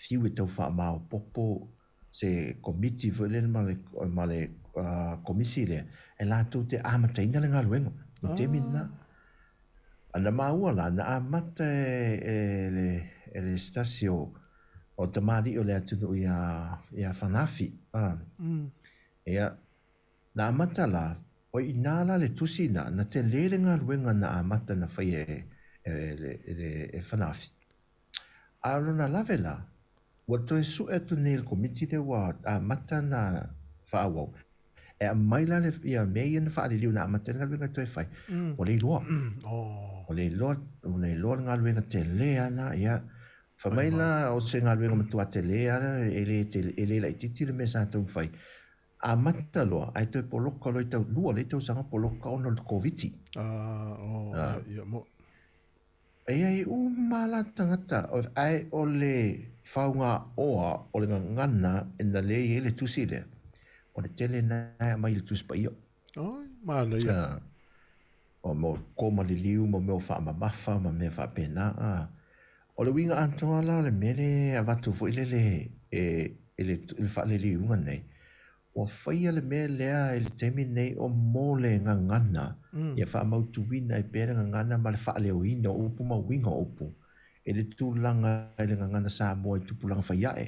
H: fiu e tau faamaopoopo se komiti foi lele ma le, ma le komisi lea e latou te amataina le galuega i le taimi lena. A na maua la, na amata e le, e le se tasi o, O tamalii o le atunuu iā iā Fanafi, a. Ia, na amata la, o i inā la le tusi na, na telē le galuega na amata na faia e, e, le, e, e Fanafi. A o lona lave la, ua toe su'e atu nei e le Komiti lea ua amata na faaauau, e aumai la le, ia mea ia na faaliliu na amata ai le galuega e toe fai, ua le iloa. Ua le iloa, ua le iloa le galuega telē lava lena, ia, fai mai la o se galuega matua telē lava e le tele, e le laitiiti le mea sa taumafai. Amata loa, ae toe poloka loa i tau, lua lea tausaga poloka ona o le Koviti.
A: Ah, oh, ia, ia, mo.
H: E i ai uma la tagata, ae o le faogaoa o le gagana na lea i ai le tusi lea, o le tele na e aumai i le Tusi Paia.
A: Oi, manaia.
H: O mea o koma liliu ma mea o faamamafa ma mea faapena. O le uiga atoa la o le mea lea e avatu foi lele e i le faaliliuga nei, Ua faia le mea lea i le taimi nei o mo le gagana, ia faamautuina ai pea le gagana ma le faaleoina o upu ma uiga o upu i le tulaga i le gagana Samoa i tupulaga fai ae,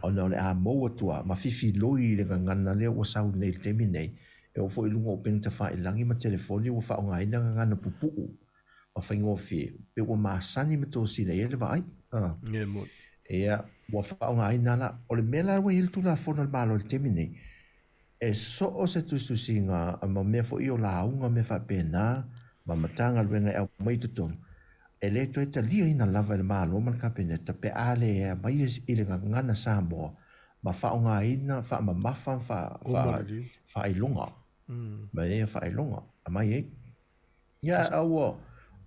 H: ona o le a mou atu a ma fifiloi i le gagana lea ua sau nei i le taimi nei, e oo foi i luga o upega tafailagi ma telefoni ua faaaogaina gagana pupuu ma faigofie, pe ua masani ma tosina i ai le vaai. Ia, ua faaaogaina la. O le mea la ua i ai le Tulafono a le Malo i le taimi nei, e so o se tusitusiga ma mea foi o lauga mea faapena ma Matagaluega e aumai i totonu, e le toe taliaina lava e le Malo ma le Kapeneta pe a le aumai i le gagana Samoa ma faaaogaina faamamafa ma faailoga, ma ia faailoga aumai ai. Ia, a ua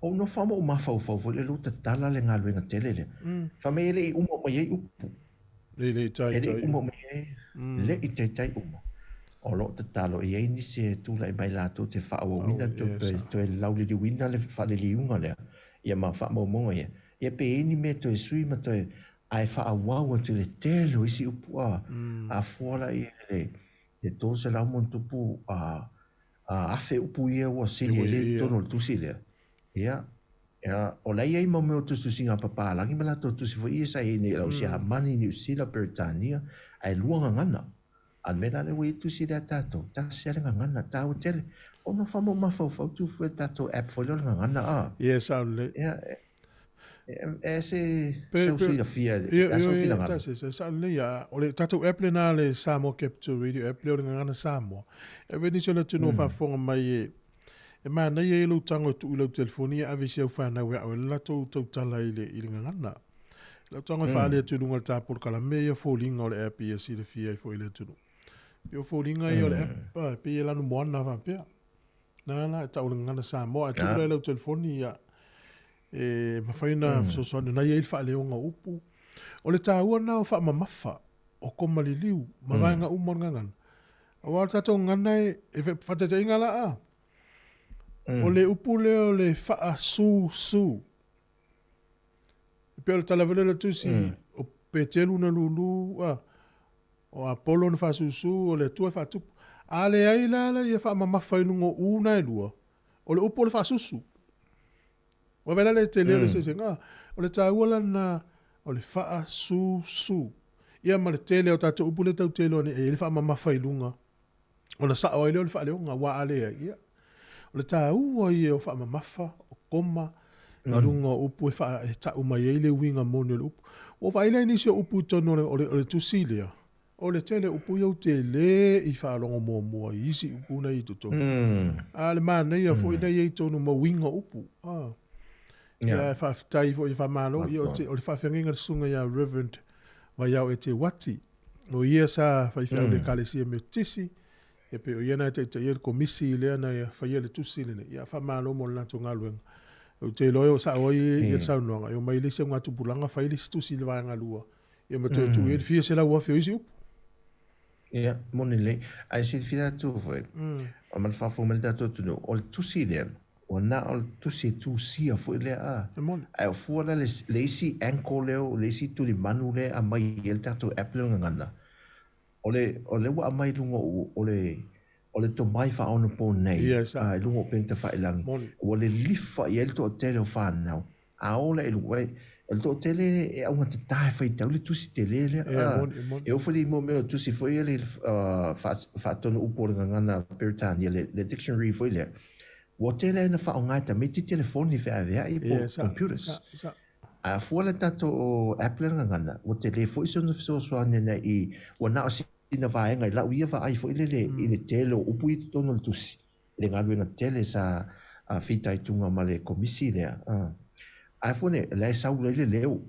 H: ou nofo lava ma ou mafaufau foi lele ua tatala le galuega tele lea. Fai mai e le i uma mai ai upu.
A: E le i
H: taitai. E le i uma mai ai, le i taitai uma. O lo o tatalo e i ai nisi e tulai mai latou te faaauauina toe, toe lauliliuina le faaliliuga lea, ia ma faamaumauga ia. Ia pe i ai ni mea toe sui ma toe, ae faaauau atu i le tele o isi upu a, a fua la i ai le 300 ma ono tupu a, a 1000 upu ia ua sili ai lea i totonu o le tusi lea. Ia, ia, o la e i ai mau mea o tusitusiga a papalagi ma latou tusi foi ia sa i ai nei i lau Siamani, Niu Sila, Peretania, ae lua gagana. A o le mea la lea ua i ai le tusi lea a tatou, tasi lava le gagana, taua tele. Ona faa mo mafaufau tufu e le tatou app foi lea o le gagana a.
A: Ia, sao lelei.
H: Ia, e se sau silafia
A: i le aso finagalo. Tasi, sao lelei lava. O le tatou app lena le Samoa Capital Radio app lea o le Gagana Samoa. E ave nisi o le atunuu o faafofoga mai e e manaia ia lou tago e tuu i lau telefoni e ave i si au fanau e ao ai le latou tautala i le i le gagana. Lau tago e faaali atu i luga o le ta polokalame ia foliga o le app ia silafia ai foi e le atunuu. Pei o foliga ia o le app e pei e lanu moana faapea. Na la e tau o le Gagana Samoa ae tuu la i lau telefoni ia e mafai ona fesoasoani ona i ai le faaleoga o upu. O le taua lena o faamamafa o koma liliu ma vaega uma o le gagana. Aua o le tatou gagana e, e faataitaiga la a, o le upu lea o le faasusu. E pei o le tala foi lea o le Tusi, o Peteru na lulu, a, o Apolo na faasusu, o le Atua e faatupu. A leai la la ia faamamafa i luga o u na e lua, o le upu o le faasusu. Ua vaai la le tele o le eseesega. O le taua la lena o le faasusu. Ia ma le tele o tatou upu lea tatou te iloa nei e i ai le faamamafa i luga ona sao ai lea o le faaleoga aua a leai, ia, o le taua ia o faamamafa, o koma i luga o upu e, faa, e tau mai ai le uiga moni o le upu. Ua vaai la i nisi o upu i totonu o le, o le, o le tusi lea, O le tele o upu ia ou te le i faalogo muamua i isi upu na i totonu. A o le manaia foi na i ai totonu ma uiga o upu. A. Ia, faafetai foi, faamalo. Ia, o te, o le faafeagaiga a le susuga ia Reverend Vaiao Ete Wati. O ia sa faifeau i le Ekalesia Metotisi, ia pei o ia na e taitaia le komisi lea na faia le tusi lenei. Ia, faamalo mo le latou galuega. Ou te iloa e oo sao ai ia le saunoaga, e omai le isi augatupulaga fai le isi tusi i le vaega lua. Ia ma toe tuu i ai le fia 100,000 o isi upu.
H: Ia, moni lelei. Ae silafia atu foi, ma le faafofoga mai le tatou atunuu, o le tusi lea, ua na o le tusi e tusia foi lea a.
A: E moni.
H: Ae o fua la le, le isi ankle lea, le isi tulimanu lea e aumai ai le tatou app lea o le gagana, o le, o lea ua aumai i luga o, o le, o le tomai faaonaponei,
A: Ia, e sao.
H: i luga o upega tafailagi,
A: Moni.
H: ua lilifa i ai le toatele o fanau. A ola i luga, O le toatele e augatata e faitau le tusi tele lea.
A: E moni, e moni.
H: E oo foi le mo mea o tusi foi ia le faatonu upu o le gagana Peretania, le dictionary foi lea. Ua tele ai na faaaoga e tamaiti telefoni feaveai po o computers. A fua le tatou app lea gagana, ua tele foi se ona fesoasoani ana i, ua na o sina vaega i lau ia vaai foi lele i le tele o upu i totonu o le tusi. Le galuega tele sa fitaituga ma le komisi lea. Ae foi le, la e sau ai le leo.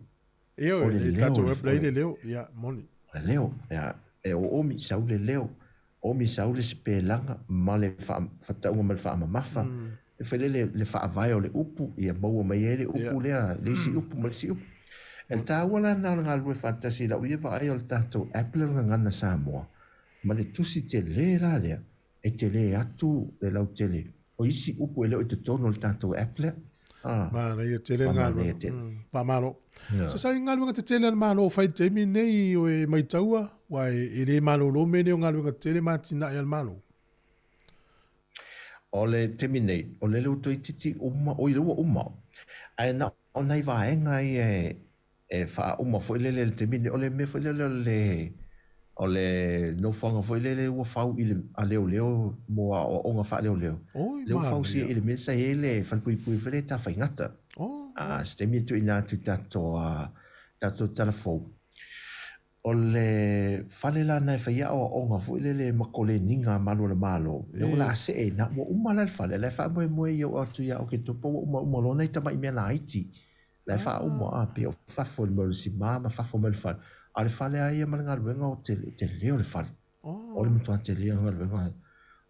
A: Ioe, o le tatou app la i le leo, ia, moni.
H: O le leo, ia, e o omi sau le leo, omi sau le sipelaga ma le faatauga ma le faamamafa. E fai lele le faavae o le upu, ia maua mai ai le upu lea, le isi upu ma le isi upu. E taua la na o le galulue faatasi i lau ia vaai o le tatou app lea o le Gagana Samoa, ma le tusi tele la lea, E tele atu le lautele o isi upu e le o i totonu o le tatou app lea.
A: Manaia tele le galuega. Faamalo. Se sa i galuega tetele a le Malo o fai i le taimi lenei o e maitaua, aua e le malolo mea nei o galuega tetele ma atinae a le Malo.
H: O le taimi nei, o lele ua toeitiiti uma, oi ua uma, ae na o nai vaega ia e faauma foi lele i le taimi lenei. O le mea foi lele o le o le nofoaga foi lele ua fau i le a leoleo mo aoaoga faaleoleo.
A: Oi,
H: Lea ua fausia
A: manaia.
H: i le mea sa i ai le falepuipui foi lea i Tafaigata.
A: Oh.
H: A, se taimi e tuuina atu i tatou tatou tala fou. O le fale la na e fai aoaoga foi lele ma koleniga a malu o le Malo, lea ua la see i na, ua uma la le fale, la e faamoemoe ia oo atu ia Oketopa ua uma uma loa nai tamai mea laiti. La e faauma a pei o fafo i le mea o le sima ma fafo mai le fale. A o le fale lava ia ma le galuega o te, tele o le fale. O le matua tele o le galuega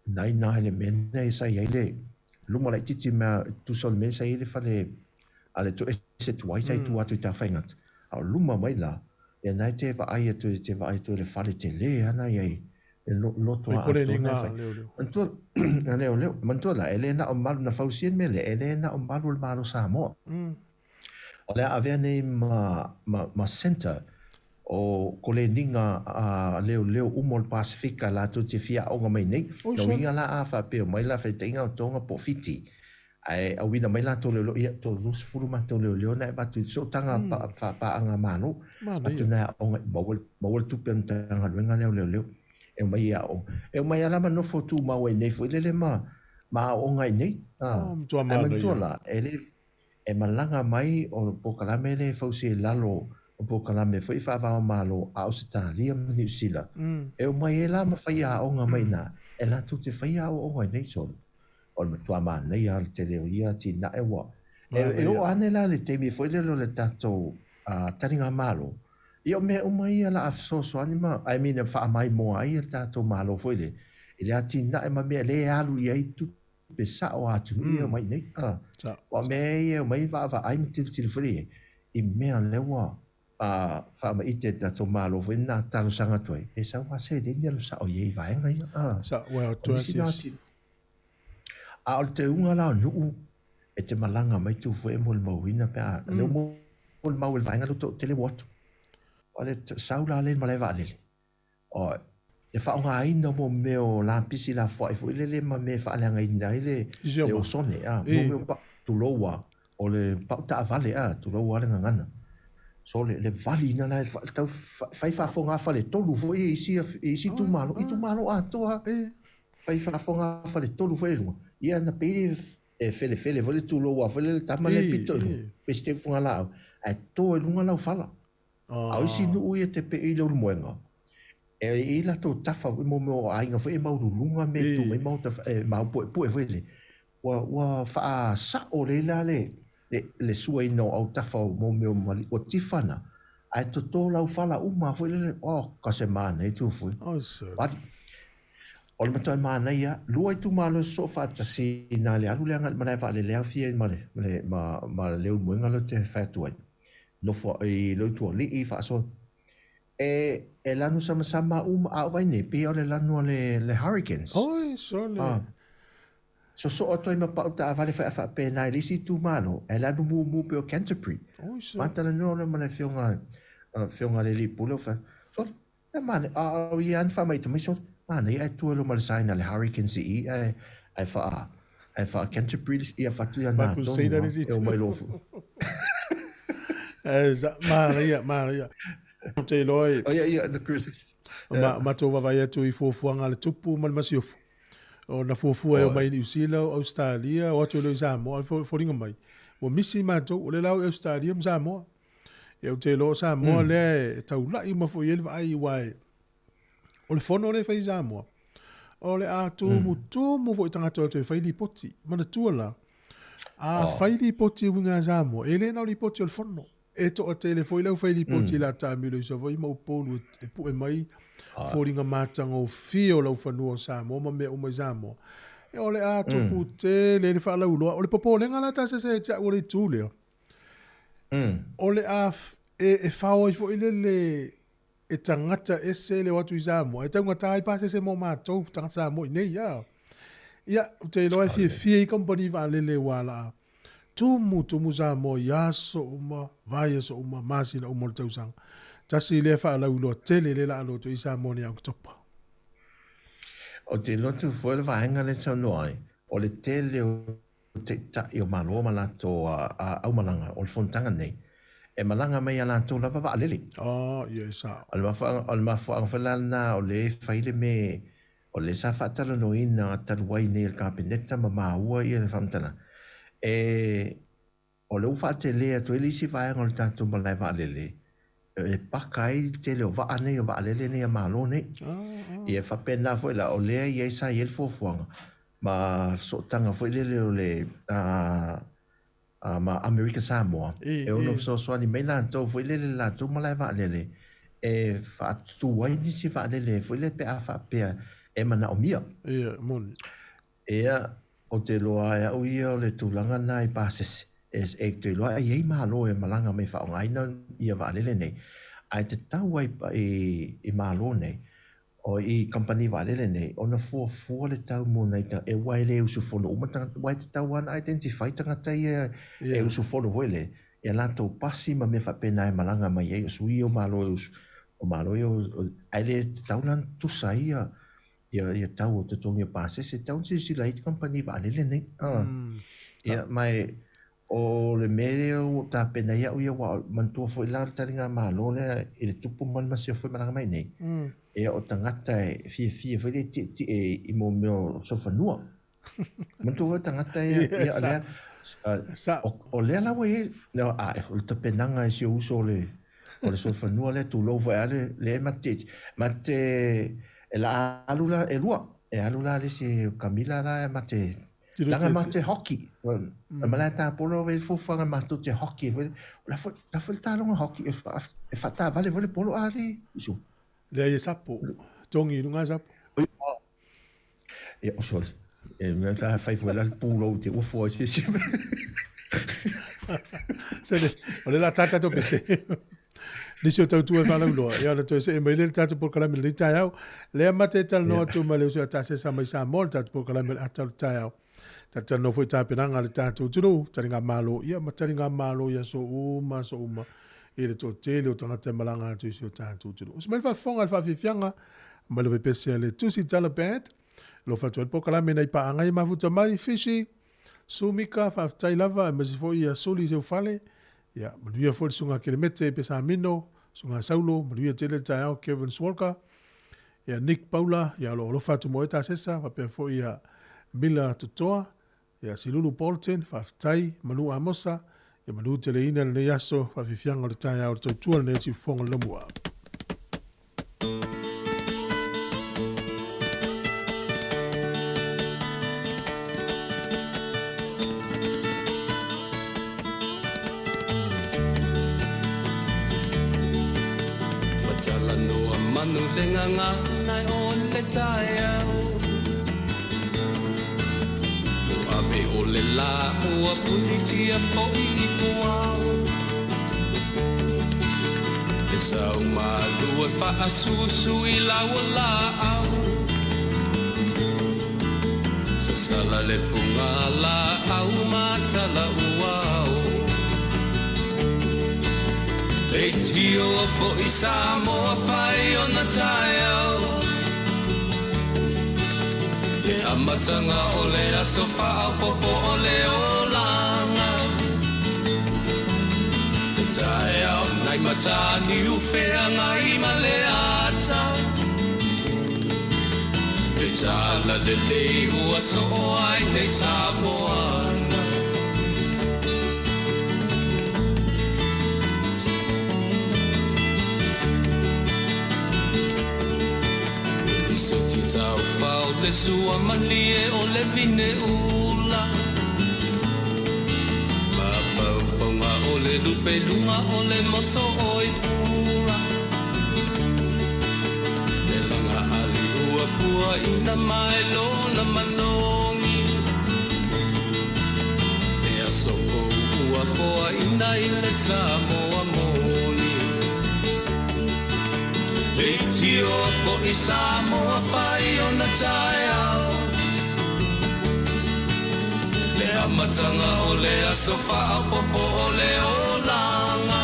H: na i na i le mea nei sa i ai le luma laitiiti mea tusa o le mea sa i ai le fale a le toese tuai sa i tua atu i Tafaigata. A o luma mai la, ia na e te vaai atu e te vaai atu i le fale tele lava na i ai e loto
A: Fai
H: a atoa
A: koleniga
H: na e fai.
A: leoleo.
H: Manatua, leoleo, manatua la, e le na o malu na fausia le mea lea, e le na o malu o le Malo Samoa. O le a avea nei ma, ma, ma centre o koleniga a leoleo uma o le Pasefika latou te fia aoga mai nei.
A: Oi
H: No
A: sole.
H: uiga la a faapea mai la faitaiga o Tonga po o Fiti. Ae auina mai latou leoleo, ia, 30 matou leoleo na e avatu i sootaga faapaaga Malo.
A: Manaia.
H: Atu na e aoga, maua, maua le tupe a le Matagaluega lea o Leoleo. E omai e aoga. E omai lava la ma nofo tumau ai nei foi lele ma, ma aooga ai nei.
A: Oh, matua
H: Ae manatua
A: manaia.
H: la, e le, e malaga mai o le polokalame lea e fausia i lalo o polokalame foi faava-o-Malo a Ausetalia ma Niu Sila. E omai ai la ma fai aoga mai i ina, e latou te faia aoaoga i nei solo. O le matua manaia lava o le tele o ia atinae ua e
A: Manaia.
H: oo ane la le taimi foi lele o le tatou taliga Malo, ia o mea uma ia o le a fesoasoani ma, I mean e faamaimoa ai le tatou Malo foi lele i le atinae ma mea lea e alu i ai tupe sa'o a atunuu ia e omai i nei.
A: Sa'o.
H: Aua o mea ia e omai vaavaai ma tilotilo foi lele i ai i mea lea ua faamaite e le tatou Malo foi na talosaga atu ai, e sau lava seleni alu sa'o i ai i vaega ia.
A: Sa'o, ua
H: O
A: toe
H: nisi na
A: asiasi.
H: A o le teuga la o nuu e te malaga mai tu foi e molimauina pe a lea ua molimau e le vaega lea ua toatele ua atu. O le sau la lea i le malae vaalele, o le faaaogaina o mea o lapisi lafoai foi lele ma mea e faaleagaina ai le
A: Sioma.
H: osone, a, mo mea o tulou lava, o le pau taavale, a, tulou lava le gagana. So le vali ina la e tau fai faafofoga faletolu foi i isi i isi itumalo, itumalo atoa. Fai faafofoga faletolu foi i luga, ia na pei e felefele foi le tulou lava foi lele le tama lea pito i luga, pei se teu fugalaau, ae to i luga lau fala. A o isi nuu ia te pei i le Ulumoega, e i ai latou tafa foi mo mea o aiga foi e maualuluga mea e tu mai maota e maopuepue foi lele, ua ua faasao lelei la le le suaina o autafa o mo mea o mali ua tifa na, ae toto lau fala uma foi lele, oh ka se manaia tu foi.
A: Oh, sir.
H: Vali. O le matua manaia, lua itumalo e sosoo faatasi na le alu le agai i le malae vaalele aofia ai ma le ma le ma ma le Leulumoega lea ou te fai atu ai. Nofo i Leulutualii faasoa. E e lanu samasama uma a o vai nei, pei o le lanu a le le Hurricanes.
A: Oi, sole.
H: Ah. Sosoo atu ai ma pau taavale fai a faapena i le isi itumalo, ae lanu mumu pei o Canterbury.
A: Oi, sole.
H: Matalanoa loa ma le afioga afioga a le alii pule o fai, sole, e manaia, a o ia lava na faamaite mai, sole, manaia ae tua loa ma le sign a le Hurricanes i i, ae ae faa ae faa Canterbury le ia fatu ia
A: Ma
H: na tonu
A: Crusader
H: lava,
A: le isi
H: e omai loa
A: itu. E sa, manaia, manaia. Ou te iloa i...
H: Oh, ia, the cruise.
A: Ma, matou vaavaai atu i fuafuaga a le Tupu ma le Masiofo. O na fuafua e omai i Niu Sila, o Ausetalia, o atu e le i Samoa, o foliga mai, ua misi matou, o lea la o i Ausetalia ma Samoa. Ia ou te iloa o Samoa lea e taulai uma foi i ai le vaai, aua e, o le fono lea e fai i Samoa, o le a tumutumu foi tagata o atu e fai lipoti. Manatua la, a fai lipoti e uiga a Samoa, e le na o lipoti o le fono. E toatele foi le aufai lipoti i le ataamilo i Savaii ma Upolu e pue mai foliga matagofie o laufanua o Samoa ma mea uma i Samoa. E o le a tupu tele ai le faalauiloa. O le popolega la tasese ia te au o le itu lea, o le a e fao ai foi lele e tagata ese le o atu i Samoa, e taugata ai pasese mo matou tagata Samoa i nei, a. Ia, ou te iloa e fiafia i kamupani vaalele ua laa tumu tumu Samoa i aso uma, vaiaso uma, masina uma o le tausaga. Tasi lea faalauiloa tele lea la alo atu ai Samoa nei ia Oketopa.
H: Ou te iloa atu foi o le vaega lea e saunoa ai, o le tele o Taitai o Malo ma latou aumalaga o le fonotaga nei, e malaga mai i a latou lava vaalele.
A: Oh, ia e sao.
H: O le mafuaaga, o le mafuaaga foi la lena o lea e fai le me, o lea sa faatalanoaina talu ai nei e le Kapeneta ma maua ia le faamatalaga, e, o lea ua faatele atu ai le isi vaega o le tatou malae vaalele, e paka ai le tele o vaa nei, o vaalele nei a Malo nei. Ia faapena foi la, o lea i ai sa i ai le fuafuaga ma sootaga foi lele o le a ma Amerika Samoa, e ono fesoasoani mai latou foi lele i le latou malae vaalele e faatutū ai nisi vaalele foi lele pe a faapea e manaomia.
A: Ia, moni.
H: Ia, ou te iloa e au ia o le tulaga lena i pasese, e e te iloa e i ai Malo e malaga mai e faaaogaina ia vaalele nei, ae tatau ai i i Malo nei, o i kamupani vaalele nei, ona fuafua le tau mo nai tagata, e aua e le usufono uma tagata, aua e tatau lava ona identify tagata ia e usufono foi lea, i a latou pasi ma mea faapena e malaga mai ai, o sui ia o Malo e usu, o Malo ia o, ae le tatau la ona tutusa ai ia Ia, ia tau o totogi o pasese, tau ona silasila ai te kamupani vaalele nei. Ah. Ia, ma e, o le mea lea ua tapena ai au ia, aua manatua foi la le taliga Malo lea i le tupu ma le masiofo e malaga mai nei. Ia, o tagata e fiafia foi le tietie i mo mea o sofanua. Manatua foi tagata ia, ia, lea, o lea la ua i ai, a, o le tapenaga e si ou uso o le, o le solofanua lea tulou foi a le le ma te ma te e la alu la e lua e alu la le isi Kamila la ma te langa ma te hockey ma la ta polo ve fuafuaga matou te hockey foi la foi la foi taaloga hockey e fa e faatavale foi le polo a le uso
A: Leai e sapo tongi i luga sapo.
H: Ia, o sorry. E mea sa fai foi la pulou te ufu ai se se.
A: Se le, o le la tata to pese. Nisi o tautua e whalauloa. Ia ona toe see mai le le tatou polokalame lenei taeao. Lea mate talanoa atu ma le uso ia Tasesa mai Samoa le tatou polokalame o le ata o le taeao. Tatou talanoa foi i tapenaga a le tatou atunuu, taligamalo ia ma taligamalo i aso uma aso uma i le toatele o tagata e malaga atu i si o tatou atunuu. Uso mai le faafofoga i le faafiafiaga mai le pepese a le Tusi Tala Band. Alofa atu ai le polokalame nai paaga ia mafuta mai, Fishi, Sumika, faafetai lava, aemaise foi ia Suli Seufale, ia manuia foi le Susuga Kelemete Pesamino, Susuga Saulo, manuia tele le taeao Kevin Swalka, ia Nick Paula, ia o lo o alofa atu mo oe Tasesa, faapea foi ia Mila Totoa, ia Silulu Bolton, faafetai, Manu Amosa, ia manu teleina lenei aso, faafiafiaga o le taeao o le tautua lenei o Siufofoga o le Laumua.
C: Ua talanoa manu le gagana o le taeao Ua ave o le lā ua punitia foi i puao E sau malua e faasusu i lau laau Sasala le puga laau ma tala uao Leitio foi Samoa fai ona taeao Le amataga o le aso faaopoopo o le olaga Le taeao. mataniu feagai ma le ata Le tala lelei ua soo ai nei Samoana I se titaufao le sua malie o le vine ula Mafaufauga o le lupeluga o le moso o i pula Le laga ali ua puaina mai lona manogi Le aso fou ua foaina i le Samoa moni Le itioa fo'i Samoa fai ona taeao Le amataga o le aso faaopoopo o le olaga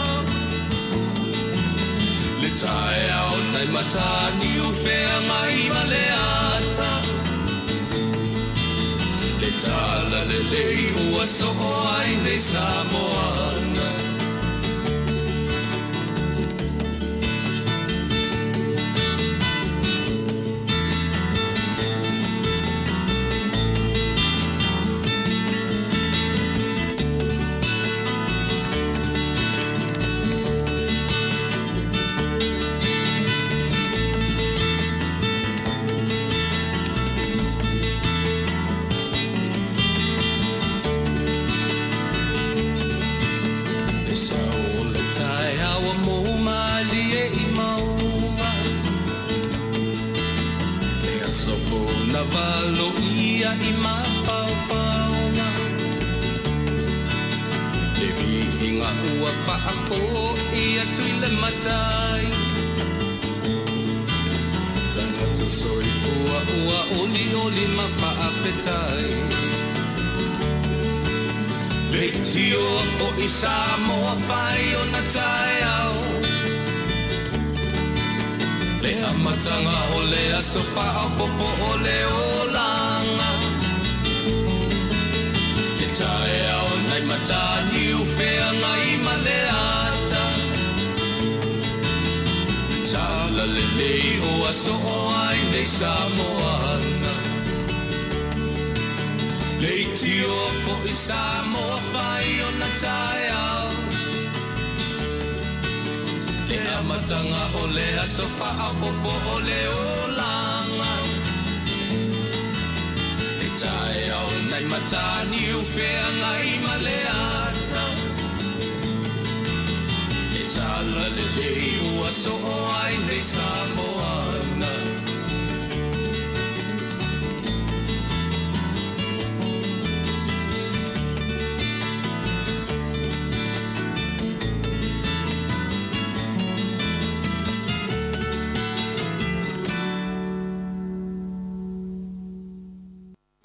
C: Le taeao nai mataniu feagai ma le ata Le tala lelei ua soo ai nei Samoana Le sao o le taeao ua mou malie i mauga Le aso fou na valoia i mafaufauga Le viiga ua faafo'i atu i le Matai Tagata soifua ua olioli ma faafetai Le itioa fo'i Samoa fai ona taeao Le amataga o le aso faaopoopo o le olaga Le taeao nai mataniu feagai ma le ata Le tala lelei ua soo ai nei Samoana Le itioa fo'i Samoa fai ona taeao Le amataga o le aso faaopoopo o le olaga Le taeao nai mataniu feagai ma le ata Le tala lelei ua soo ai nei Samoana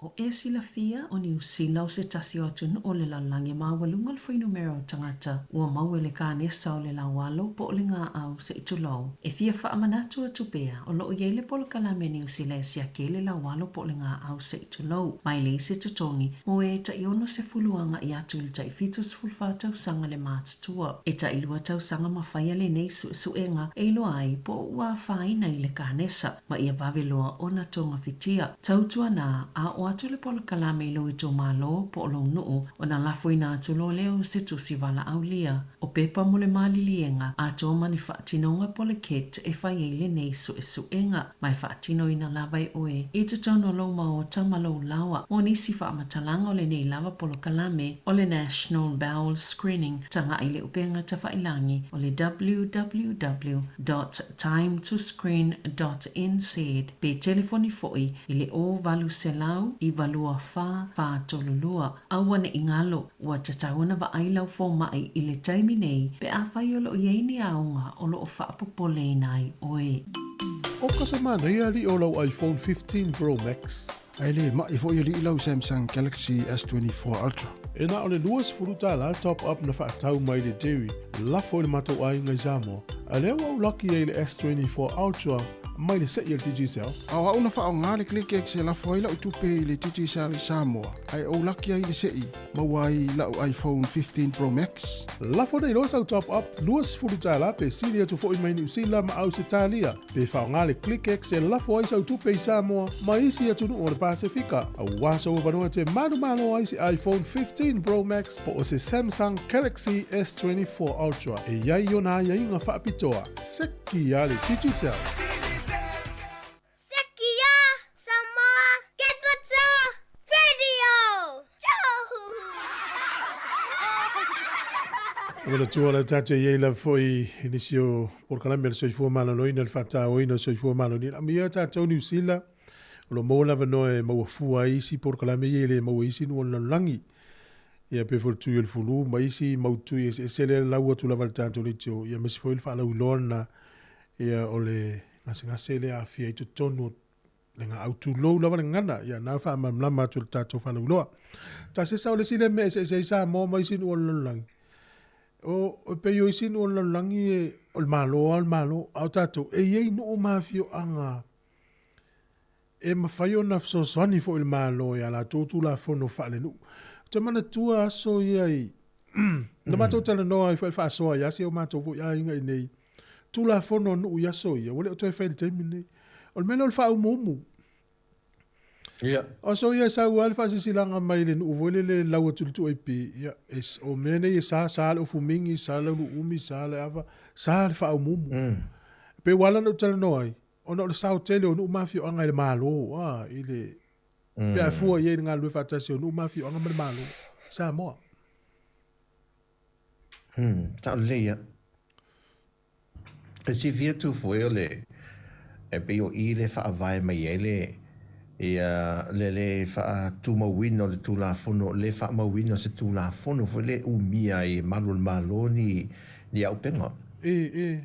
G: O e silafia, o Niu Sila o se tasi o atunuu o le lalolagi e maualuga le fuainumera o tagata ua maua i le kanesa o le laualo po o le gaau se i tulou. E fia faamanatu atu pea, o lo o i ai le polokalame a Niu Sila e siaki ai le laualo po o le gaau se i tulou, mai leai se totogi, mo e tai 60 agai atu i le tai 74 tausaga le matutua. E tai lua tausaga ma faia lenei suesuega e iloa ai po o ua afaina i le kanesa ma ia vave loa ona togafitia. Tautuana, a oo atu le polokalame i lou itumalo po o lou nuu, ona lafoina atu loa lea o se tusi valaaulia. O pepa mo le maliliega atoa ma ni faatinoga po o le kit e fai ai lenei suesuega, ma e faatinoina lava e oe i totonu o lou maota ma lou laoa. Mo nisi faamatalaga o lenei lava polokalame o le National Bowel Screening, tagai i le upega tafailagi o le www dot timetoscreen dot nz pe telefoni foi i le 0800 924 432. Aua ne i galo, ua tatau ona vaai lau fomai i le taimi nei pe afai o lo o i ai ni aoga o lo o faapopoleina ai oe.
A: O ka se manaia alii o lau iPhone 15 Pro Max.
J: Ae le ma'i foi alii lau Samsung Galaxy S24 Ultra.
A: E na o le $20 top up na faatau mai le Jerry lafo i le matou aiga i Samoa. A lea ua ou laki ai i le S24 Ultra. mai le se'i a le Digicel.
J: A o au na faaaoga le ClickX e lafo ai la'u tupe i le Digicel i Samoa, ae ou laki ai i le se'i, maua ai la'u iPhone 15 Pro Max.
A: Lafo nei loa sau top up $20 pe sili atu fo'i mai Niu Sila ma Ausetalia, pe faaaoga le ClickX e lafo ai sau tupe i Samoa ma isi atunuu o le Pasefika, auā sou avanoa e te manumalo ai se iPhone 15 Pro Max po o se Samsung Galaxy S24 Ultra e i ai ona aiaiga faapitoa. Seki ia le Digicel.
K: Seki ia Samoa Capital Radio!
A: E manatua la tatou e i ai lava foi i nisi o polokalame a le soifua maloloina, le faatauaina o le soifua maloloina. Amuia tatou Niu Sila, o lo o maua le avanoa e maua fua ai isi polokalame ia e le maua i isi nuu o le lalolagi. Ia pei foi le tui o le fulu ma isi mau tui eseese lea e lau atu lava i le tatou leitio, ia aemaise foi le faalauiloa lena ia o le gasegase lea e aafia ai totonu o le gaau tulou lava le gagana, ia na faamalamalama atu e le tatou faalauiloa. Tasesa o le isi lea mea e eseese ai Samoa ma isi nuu o le lalolagi, o, e pei o isi nuu o le lalolagi e, o le Malo lava o le Malo, a o tatou, e i ai nuu ma afioaga e mafai ona fesoasoani foi i le Malo i a latou Tulafono faalenuu. Ou te manatua aso ia i na matou talanoa ai foi i le faasoa ia si o matou foi aiga i nei Tulafono a nuu i aso ia, ua le o toe fai i le taimi lenei. O le mea lea o le faaumuumu.
H: Ia.
A: O aso ia e sau lava le faasilasilaga mai le nuu foi lele e lau atu i le 2AP, ia, e, o mea nei e sa, sa le ofu mingi, sa le uluumi, sa le ava, sa le faaumuumu. E pei ua ala ona ou talanoa ai, ona o le sao tele o nuu ma afioaga i le Malo, a, i le, pe a fua i ai i le galulue faatasi o nuu ma afioaga ma le Malo, Samoa.
H: Sao lelei ia. E silafia atu foi o le, e pei o i le faavae mai ai le, ia, le le faatumauina o le Tulafono, le faamauina o se Tulafono foi lea e umia ai e malu o le Malo ni, ni auupega.
A: E, e.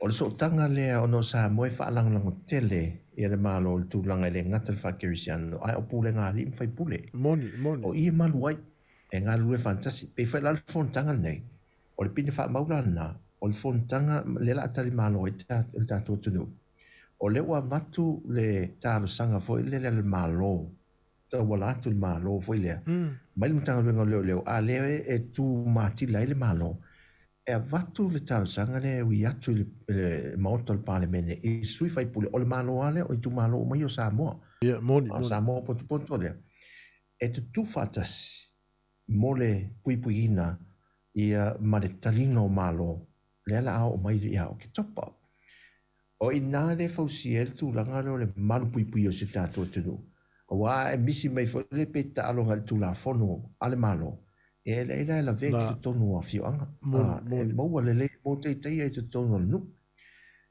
H: O le sootaga lea ona o Samoa e faalagolago tele ia le Malo i le tulaga e le gata i le faakerisiano ae o pulega a alii ma faipule.
A: Moni, moni.
H: O i e malu ai, e galulue faatasi. Pei foi la le fonotaga lenei, o le pine faamau la lena, o le fonotaga lea la a tali malo ai le tatou atunuu. O lea ua avatu le talosaga foi lele a le Malo tauala atu i le Malo foi lea, mai le Matagaluega o Leoleo, a lea e tu matila ai le Malo, e avatu le talosaga lea e ui atu i le Maota o le Palemene i sui faipule o le Malo lava lea, o itumalo uma ia o Samoa.
A: Ia, moni, moni.
H: O Samoa potopoto lea, e tutū faatasi mo le puipuiina ia ma le taliga o Malo, lea la a oo mai ia Oketopa. O i ina lea e fausia ai le tulaga lea o le malupuipuia o si tatou atunuu, aua a e misi mai foi le pe taaloga i le Tulafono a le Malo, e leai la e lavea i totonu o afioaga, e maua lelei mo teiteia i totonu o le nuu.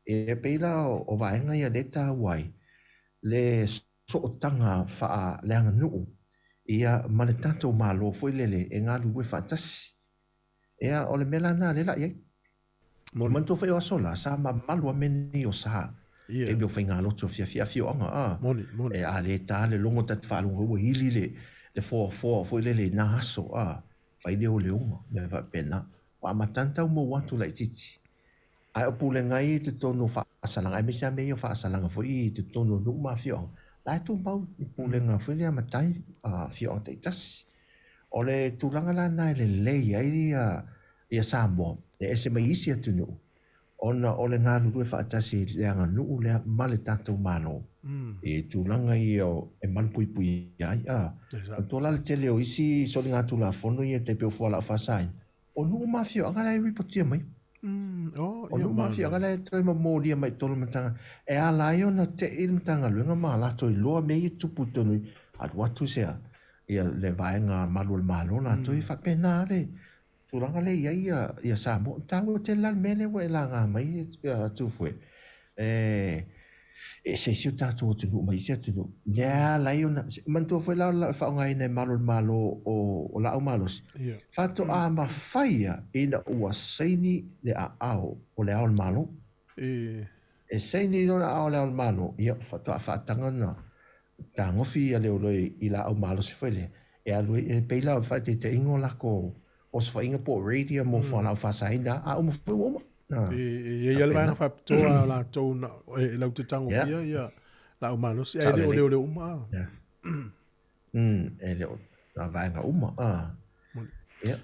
H: E pei la o vaega ia lea e taua ai le sootaga faaleaganuu ia ma le tatou Malo foi lele e galulue faatasi. Ea, o le mea la lena lea la i ai.
A: Moni.
H: Manatua foi o aso la, sa mamalu a mea nei o sa.
A: Ia.
H: Taimi o faigalotu afiafi afioaga, a.
A: Moni, moni.
H: E a le ta le logo ta te faalogo ua ili le, le foafoa foi lele i na aso, a. Fai leoleoga, mea faapena. Ua amata ona tau mou atu laitiiti. Ae o pulega ia i totonu o faasalaga, aemaise lava mea ia o faasalaga foi i totonu o nuu ma afioaga, la e tumau i pulega foi lea a matai, a afioaga taitasi. O le tulaga la lena e lelei ai ia Samoa e ese mai isi atunuu ona o le galulue faatasi i le aganuu lea ma le tatou Malo i tulaga ia e malupuipuia ai. A manatua la le tele o isi soligatulafono ia e tai pei o fualaau faasaina, o nuu ma afioaga la e ripotia mai. O nuu ma afioaga la e toe momolia mai i totonu o le Matagaluega e ala ai ona tei le Matagaluega ma latou iloa mea ia e tupu i totonu i alu atu se a ia le vaega malu o le Malo latou, e faapena le tulaga lea e i ai ia Samoa. E taua tele la le mea lea ua e laga mai Tufue, e ese ai si o tatou atunuu mai isi atunuu. Lea ala ai ona, manatua foi la o le faaaogaina e malu o le Malo o laau malosi, faatoa mafai ina ua saini le aao o le Ao o le Malo. E saini lona aao o le Ao o le Malo, ia faatoa faataga ona Tagofi ia leoleo i laau malosi foi lea e alu ai, e pei la o le faataitaiga o lako osofaiga po o radio mo fualaau faasaina, a uma foi ua uma.
A: E i ai lava le vaega faapitoa a latou na, e latou te tagofia ia laau malosi, ae le o leoleo uma.
H: E le o nā vaega uma. Ia.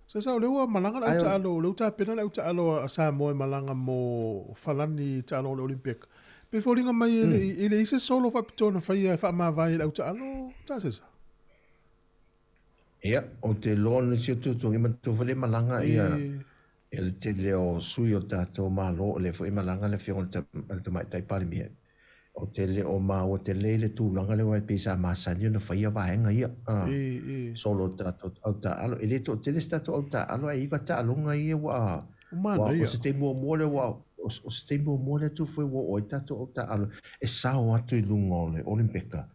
A: Sasa o lea ua malaga le au taalo, o lea ua tapena le au taalo a Samoa e malaga mo Falani i taaloga o le Olimpeka. Pe foliga mai e le i leai se solo faapitoa na faia e faamavae i le au taalo, ta Sesa?
H: Ia, ou te iloa nisi o tuatuagia manatua foi lea malaga ia ia le tele o sui o tatou Malo, o lea foi e malaga le Afioga i le Tamaitai Palemia. Ou te le o maua tele i le tulaga lea aua e pei sa masani ona faia vaega ia, solo o tatou au taaalo. E le toatele se tatou au taaalo ae iva taaloga ia ua, ua o se taimi muamua lea ua, o se taimi muamua lea tu foi ua oo ai tatou au taaalo e sao atu i luga o le Olimpeka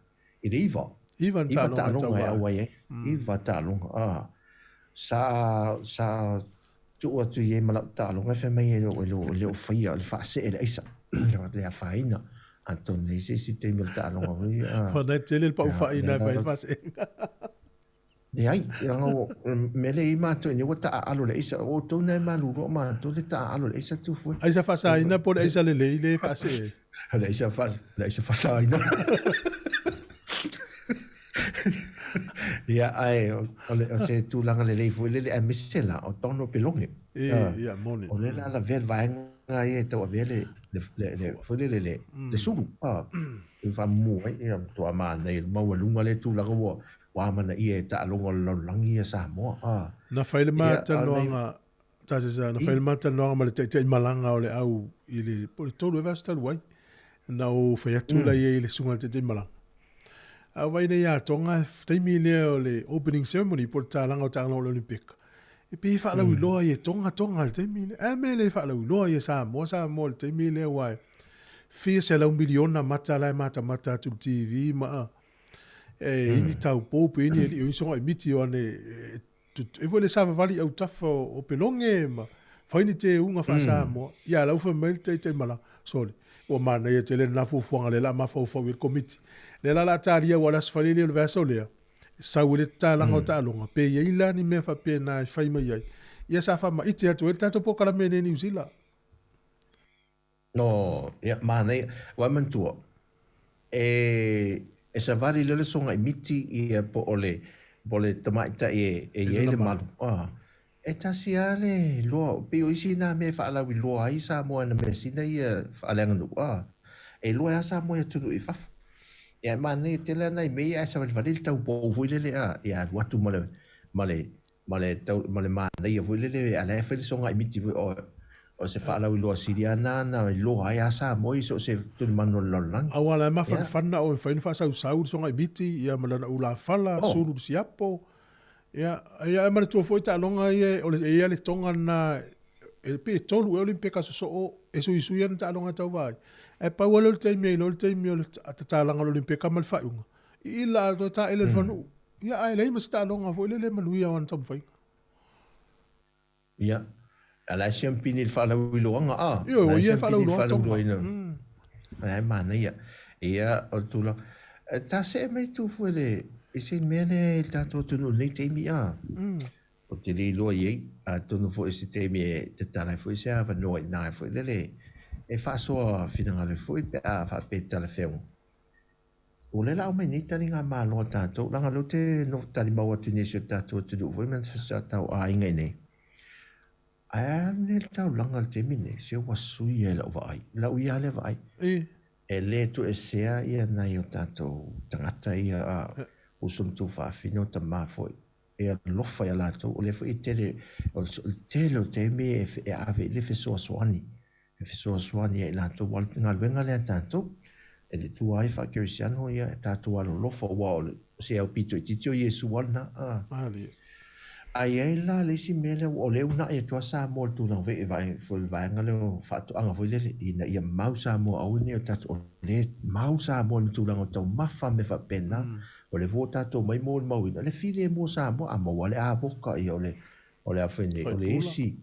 H: i le iva.
A: Iva ni taaloga e
H: auai ai. Iva taaloga, a. Sa, sa tuu atu i ai ma lau taaloga e fai mai e le o faia le faasee le aisa le afaina atonu e i ai se isi taimi o le taaloga foi
A: a Ua nai tele le paufai ina e fai ai le faaseega.
H: Leai, leaga o mea lea e i ai matou i inei ua taaalo le aisa, o outou na e malulu o matou le taaalo le aisa Tufue.
A: Aisa faasaina po o le aisa lelei lea e faasee ai?
H: O le aisa le aisa faasaina. Ia, ae o le, o se tulaga lelei foi lele, aemaise la, o Donald Pelone.
A: E, ia, moni.
H: O lea la lavea le vaega ia e tauavea le, le, le, le, foi lele, le, le sulu, a, e faamumu ai, ia, matua manaia, le maualuga lea tulaga ua, ua amanaia e taaloga o le lalolagi ia Samoa, a.
A: Na fai le ma talanoaga, Tasesa, na fai le ma talanoaga ma le taitaimalaga o le au i le, po o le 3 ea vaiaso talu ai, na ou fai atu la i ai i le susuga i le taitaimalaga. A ou vaai nei ia Tonga, taimi lea o le opening ceremony po o le tatalaga o taaloga o le Olimpika, e pei e faalauiloa ia Tonga, Tonga i le taimi lea. A mea e le faalauiloa ia Samoa, Samoa i le taimi lea aua e fia selau miliona mata la e matamata atu i le TV ma e ini taupou pe ini alii o ini soga miti o ane e foi le savavali i autafa o Peloge ma fai ni teuga faa-Samoa. Ia la ua fai mai le taitaimalaga, sole, ua manaia tele lena fuafuaga lea o le a mafaufau i ai le Komiti. Lea la o le a talia aua o le Aso Faraile o le vaiaso lea, e sau ai le tatalaga o taaloga, pe i ai la ni mea faapena e fai mai ai. Ia sa faamaite atu ai le tatou polokalame i inei i Niu Sila.
H: No, ia, manaia. Ua e manatua, e, e savali lea le soga miti ia po o le, po o le tamaitai e, e i ai le malu. Ah, e tasi lava le loa, pei o isi nā mea e faalauiloa ai Samoa i na measina ia faaleaganuu, ah, e iloa ai lava Samoa i atunuu i fafo. Ia, e manaia tele lava nai mea ia ae savalivali le taupou foi lele, ah, ia alu atu ma le, ma le, ma le tau, ma le manaia foi lele, a la e fai le soga miti foi, o, o se faalauiloa sili lava na na iloa ai a Samoa i so o se tulimanu o le lalolagi.
A: Aua la e mafanafana o e mafai ona faasausau le soga miti ia ma lana ulafala, sulu le siapo. Ia, ia e manatua foi taaloga ia o le e i ai le toga lena e pei e tolu ea Olimpeka sosoo e suisui ana taaloga e tauva ai. Ae pau lava lea o le taimi e iloa le taimi o le tatalaga o le Olimpeka ma le faaiuga. I ila atoa taele le fanuu. Ia ae leai ma se taaloga foi lele e manuia o ana taumafaiga.
H: Ia, a la e siampini i le faalauiloaga, a?
A: Ioe, ua ia e faalauiloa Tonga.
H: A e manaia. Ia, o le tulaga. Ta see mai Tufue le, i se mea lea i le tatou atunuu i lenei taimi, a? Ou te le iloa i ai, atonu foi i se taimi e tatala ai foi se avanoa i ina foi lele e faasoa finagalo ai foi pe a faapea e talafeauga. O lea la aumai nei taliga malo a tatou, leaga o lea ou te nofo talimau atu i nisi o tatou atunuu foi ma sa tau aiga i inei. Ae a nei le taulaga i le taimi nei, se ua sui ai lau vaai, lau ia lea vaai. E le toesea ia nai o tatou tagata ia a uso ma tuafafine o tama foi e alofa ia latou, o lea foi e tele, o le tele o taimi e ave i le fesoasoani, e fesoasoani ia i latou, aua o le galuega lea a tatou, e le tua ai faa-kerisiano ia e tatou alolofa, aua o se aupito itiiti o Iesu lava lena, a. A i ai la le isi mea lea, o lea e uunai atu lava Samoa i le tulaga foi e foi le vaega lea o faatoaga foi lele, ina ia mau Samoa, aua ne i o tatou, o lea e mau Samoa i le tulaga o taumafa ma mea faapena. O le fua tatou mai molimauina, le filemu o Samoa, a maua le avoka, ia o le, o le a foi nei, o le esi,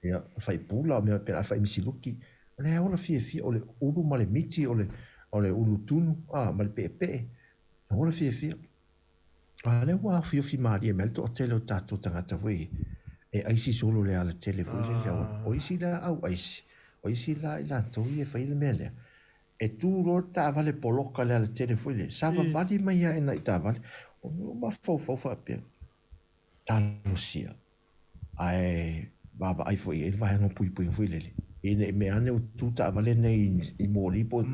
H: ia, faipula, o mea faapena, fai misiluki, o le ola fiafia, o le ulu ma le miti, o le, o le ulu tunu, a, ma le peepee, ola fiafia. A lea ua afiofi malie mai le toatele o tatou tagata foi E aisi solo le alatele foi lele le auala. O isi la au aisi, o isi la i latou ia e fai le mea lea, e tu loa le taavale poloka i le alatele foi lele, savavali mai ae nai taavale. O lou mafaufau faapea, talosia, ae vaavaai foi i ai le vaega o puipuiga foi lele, ina i mea ane ua tu taavale nei i moli po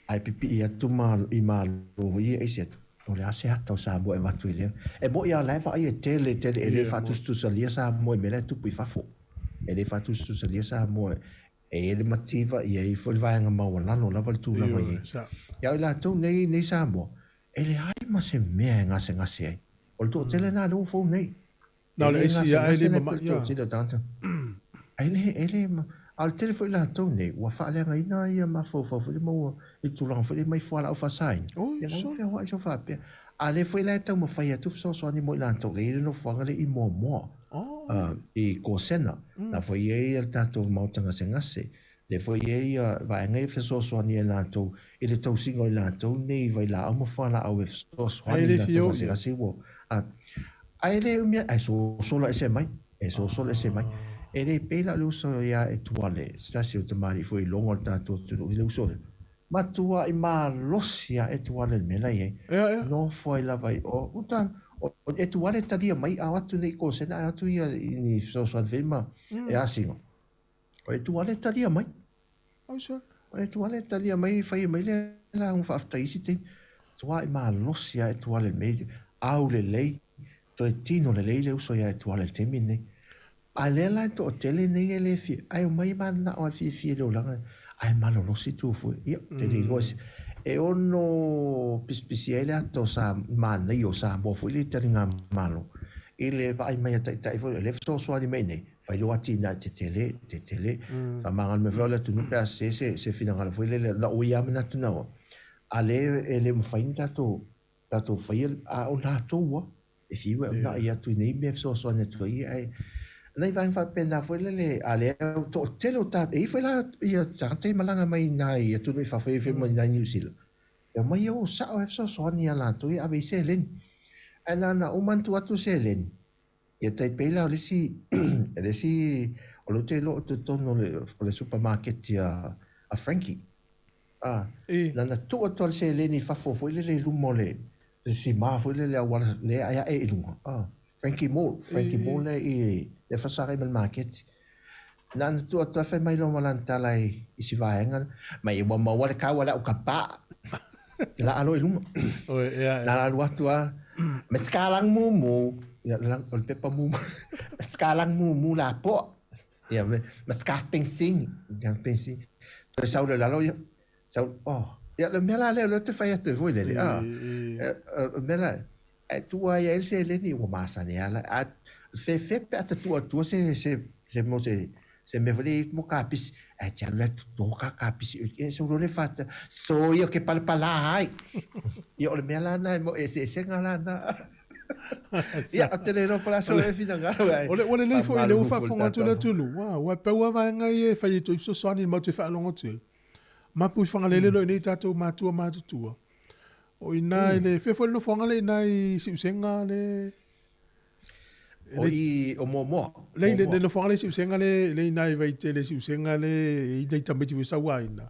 H: ae pipii atu ma i malo foi ia aisi atu. O le a se ata o Samoa e avatu i lea? E moni lava o la e vaai e tele tele, e le faatusatusalia Samoa i mea la e tupu i fafo. E le faatusatusalia Samoa e i ai le mativa, e i ai foi le vaega maualalo lava le tulaga i ai. Ia o i latou nei nei Samoa, e leai ma se mea e gasegase ai. O le toatele lena lea ua fou nei.
A: Na o le aisi ia ae le mama'i
H: ia. Ai le, e le, a o le tele foi latou nei, ua faaleagaina ia mafaufau foi le maua i tulaga foi le mai fualaau faasaina. Ia la ua feoai sau faapea. A lea foi la e taumafai atu fesoasoani mo i latou, lea e i ai le nofoaga lea i Moamoa, i Kosena, la foi e i ai le tatou maota gasegase, lea foi e i ai ia vaega ia fesoasoani ai latou i le tausiga o i latou nei vailaau ma fualaau e fesoasoani i latou gasegase ua Ae le umi ae sosola ese mai, e sosola ese mai. E le pei la o le uso ia Etuale, se tasi o tamalii foi i logo o le tatou atunuu i le uso lea. Matuai malosi a Etuale i le mea la i ai. Nofo ai lava i o, uta, o Etuale talia mai a o atu nei i Kosena ae o atu ia i ni fesoasoani foi ma e asiga. O Etuale talia mai. O Etuale talia mai fai mai le lauga faafetai isi taimi. Tuai malosi a Etuale mei au lelei toe tino lelei le uso ia Etuale i le taimi lenei. A lea la e toatele nei e le fia ae omai mananao a fiafia i le olaga ae malolosi tu foi. Ia te le iloa e ono pisipisi ai le ata o sa manaia o Samoa foi le taliga malo i le vaai mai a taitai foi lea fesoasoani mai nei Fai loa atinae tetele, tetele. Faamagalo mai foi o le atunuu pe a sese se, se finagalo foi lele, na ui lava manatu na oa. A le, e le mafai ona tatou, tatou faia, a o latou ua, e fiu e uunai atu i nei mea e fesoasoani atu ai, ae nai vaega faapena foi lele, a lea o toatele o ta, e i ai foi la ia tagata ia malaga mai nai atunuu i fafo, e i ai foi mai nai Niu Sila, e omai e o sao e fesoasoani ia latou ia ave i seleni. Ae na ona uma atu atu seleni, Ia tai pei la o le isi, le isi, o lea ou te iloa o totonu o le, o le supamaketi a, a Frankie. A, na na tuu atu lava le seleni i fafo foi lele i luma o le, le sima foi lele auala lea e ae ae i luga. A, Frankie Mall, Frankie Mall lea i, lea e fasagai ma le maketi. Na na tuu atu lava fai mai loa ma lana tala i, i si vaega lea, mai ua maua le kau a le au kapa. Laa loa i luma.
A: Oi, ea, ea.
H: Na alu atu a, me sekalang mumu, ia, o le pepa mumu, me sekalang mumu lapoa. Ia, me, me seka pensing, ia, pensing. Toe sau le lalo, ia, sau, oh, ia, le mea la lea, lea te fai atu e foi lele, a, e, mea la, e tua ai ai le seleni, ua masani ala, a, fefe pe a te tua tua se, se, se mo se, Se mea foi lea mo kapisi, ae te alu atu tō ka kapisi, e so role whata, so ia ke palapala ai. Ia o le mea la na e mo eseesega la na. Ia, o te le roa pala so e whina ngaro ai.
A: O le, ua lelei foi, lea ua faafofoga atu le atunuu, ua, ua pau lava vaega ia e fai ai toe fesoasoani matou te faalogo atu ai. Mapu i Fagalele loa i nei tatou matua matutua. O i ina i le, fea foi le nofoaga lea i ina i Siusega le,
H: O i o Moamoa.
A: Le le le nofoaga le Siusega le le ina i Vaitele Siusega le i nei tamaiti foi sauaina.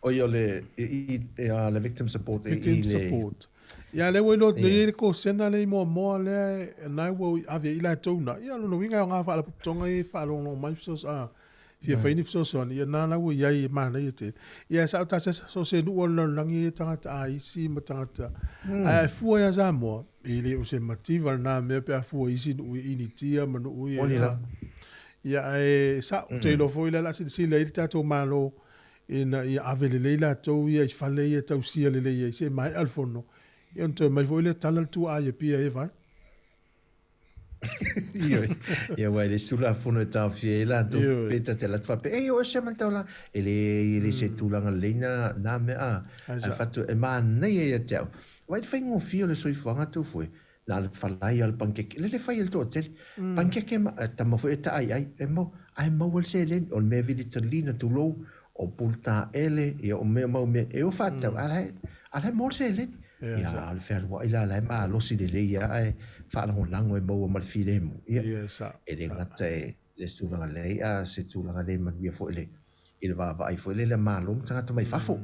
H: O i o le i i a le victim support i
A: victim
H: le
A: support. Ia le ua iloa nei le kosena le i Moamoa lea na ua ave i latou na. Ia lona uiga e aoga faalapotopotoga ia e faalogologo mai fesoasoani a fia fai ni fesoasoani ia na la ua i ai e manaia tele. Ia sa o tasi so se nuu o le lalolagi e tagata a isi ma tagata. Ae fua ia Samoa e le o se mativa lena mea pe a fua i isi nuu i Initia ma nuu ia.
H: Moni la.
A: Ia ae sa ou te iloa foi la la silasila i le tatou Malo ina ia ave lelei latou ia i fale ia e tausia lelei ai se i maea le fono ia ona toe mai foi lea tala le tuaa i Apia e vai.
H: Ioe, ia aua e le isi Tulafono e taofia ai latou
A: Ioe.
H: pe ta te alu atu faapea, ei o ese ma le taulaga. E le, e le se tulaga lelei na, na mea a.
A: Ai
H: Ae
A: sa.
H: fatu, e manaia ia te au. Vaai le faigofie o le soifuaga atu foi, na o le falai a o le panikeke, lele fai e le toatele. Panikeke ma, tama foi e taaiai, e mau, ae maua le seleni, o le mea vilitalina tulou, o pulutaele, ia o mea mau mea, e o faatau, a la e, a la e maua le seleni. Ia, o le fealua'i la la e malosi lelei lava ae faalagolago e maua ma le filemu. Ia, e le gata e le se tulaga lelei a o se tulaga le manuia foi i le i le vaavaai foi lele a Malo ma tagata mai fafo.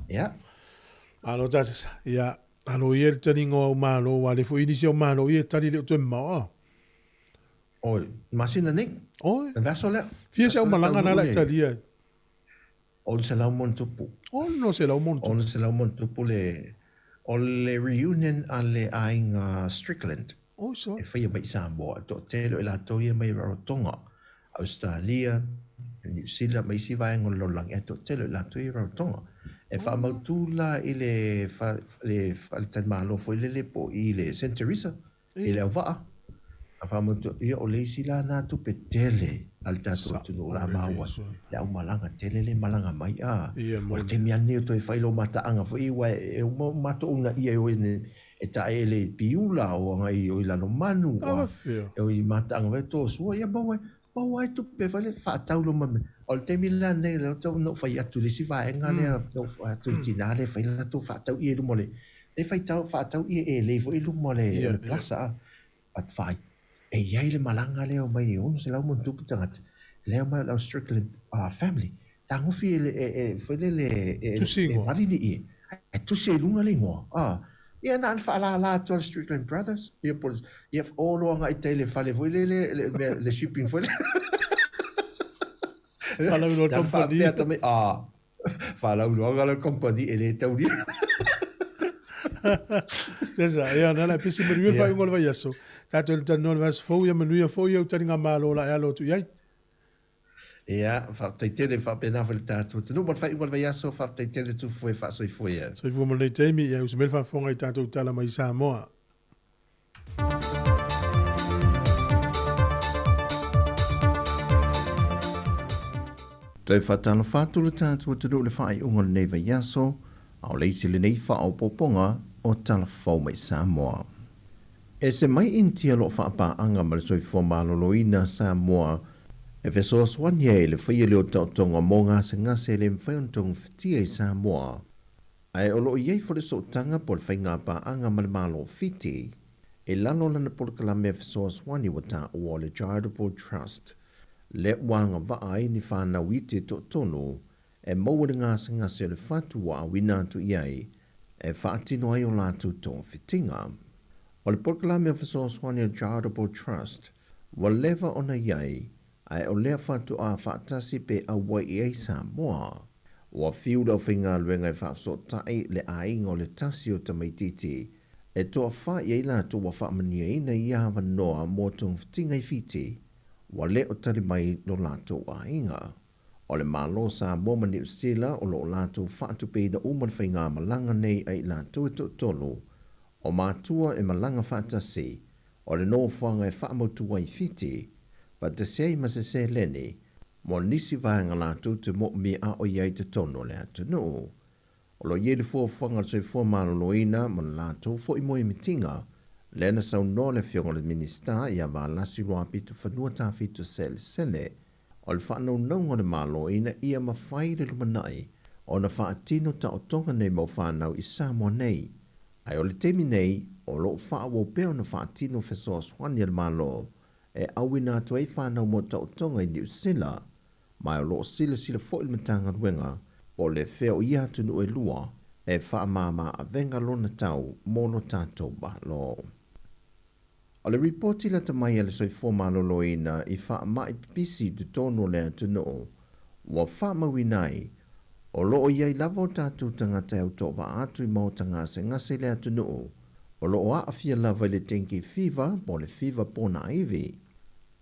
H: Ia.
A: Malo tasasa. Ia, alo ia i le taliga o au Malo, aua o lea foi nisi o Malo ia e tali le o toe mamao a.
H: Oi, masina nei.
A: Oi.
H: Le vaiaso lea.
A: Fia se aumalaga na la e talia ai.
H: 600+.
A: 600+.
H: 600+ le o le reunion a le aiga Strickland.
A: Oi sole.
H: E faia mai i Samoa, e toatele o i latou ia mai Rarotonga, Ausetalia, Niu Sila ma isi vaega o le lalolagi, ae toatele o i latou ia i Rarotonga. E faamautu la i le le faletalimalo foi lele po o i le Saint Teresa i Leauvaa. A faamautu, ia o le isi la na tupe tele a le tatou atunuu o le a maua ai le aumalaga tele le malaga mai a. O le taimi lava lenei o toe fai lou mataaga foi aua e uma matou uunaia e o e taeele i Piula o agai o i Lalomanu o i mataaga foi to sua ia maua ai maua ai tupe foi lea faatau lou mea. O le taimi la lenei lea tau na ou fai atu i le isi vaega lea na ou fai atu i le tina lea e fai latou faatau ie i luma o le lea faitau faatau ie elei foi i luma o le plaza a. But fai, e i ai le malaga lea o mai e 600+ tagata, lea o mai o le au Strickland family, tagofi e le, e, e, foi lele, e, e malili ie, ae tusi ai i luga le igoa. Ah, ia na ona faalala atu a le Strickland Brothers, ia po o le, ia o loa agai i tai i le fale foi lele, le mea, le shipping foi lele.
A: Faalauiloa le company.
H: Faapea atu mai, ah, Faalauiloaga la company e le taulia.
A: Sesa, ia na la pisi manuia le faaiuga o le vaiaso. Tatou le talanoa le vaiaso fou, ia manuia foi au taliga malo la e alo atu i ai.
H: Ia, faafetai tele faapena foi le tatou atunuu mo le faaiuga o le vaiaso, faafetai tele Tufue faasoifua ia.
A: Soifua mo lenei taimi, ia usu mai le faafofoga i tatou tala mai Samoa.
H: Toe faatalofa atu le tatou atunuu i le faaiuga o lenei vaiaso, a o le isi lenei faaopoopoga o Tala Fou mai Samoa. Ese mai Initia o lo o faapaaga ma le Soifua Maloloina Samoa e fesoasoani ai i le faia lea o taotoga mo gasegase e le mafai ona togafitia i Samoa. Ae o lo o i ai foi le sootaga po o le faigapaaga ma le Malo o Fiti i lalo o lana polokalame fesoasoani ua taua o le Charitable Trust, lea ua agavaa ai ni fanau iti e toatolu e maua le gasegase o le fatu ua auina atu i ai e faatino ai o latou togafitiga. O le polokalame o fesoasoani o Charitable Trust ua leva ona i ai Ae o lea faatoa faatasi pe auai i ai Samoa. Ua fiu le aufaigaluega e faafesootai le aiga o le tasi o tamaitiiti e toafa i ai latou ua faamaniaina i ia avanoa mo togafitiga i Fiti, ua le o tali mai lo latou aiga. O le Malo o Samoa ma Niu Sila o lo o latou faatupeina uma le faigamalaga nei a i latou e toatolu o matua e malaga faatasi O le nofoaga e faamautu ai Fiti, faatasi ai ma se seleni, mo nisi vaega latou te moomia a o i ai totonu o le atunuu. O lo o i ai le fuafuaga a le Soifua Maloloina ma le latou foi moemitiga, lea na saunoa le Afioga i le Minisita ia Valasi Luapitofanua Tafito Selesele, o le faanaunauga o le Malo ina ia mafai le lumanai ona faatino taotoga nei mau fanau i Samoa nei. Ae o le taimi nei, o lo o faaauau pea ona faatino fesoasoani a le Malo e auina atu ai fanau mo taotoga i Niu Sila, ma o lo o silasila foi le Matagaluega po o le fea o ia atunuu e lua e faamama avega lona tau mo lo tatou Malo. O le ripoti lata mai a le Soifua Maloloina i faamai pipisi i totonu o le atunuu, ua faamauina ai, o lo o i ai lava o tatou tagata e autoavaa atu i maota gasegase i le atunuu, o lo o aafia lava i le dengue fever po o le fiva ponaivi.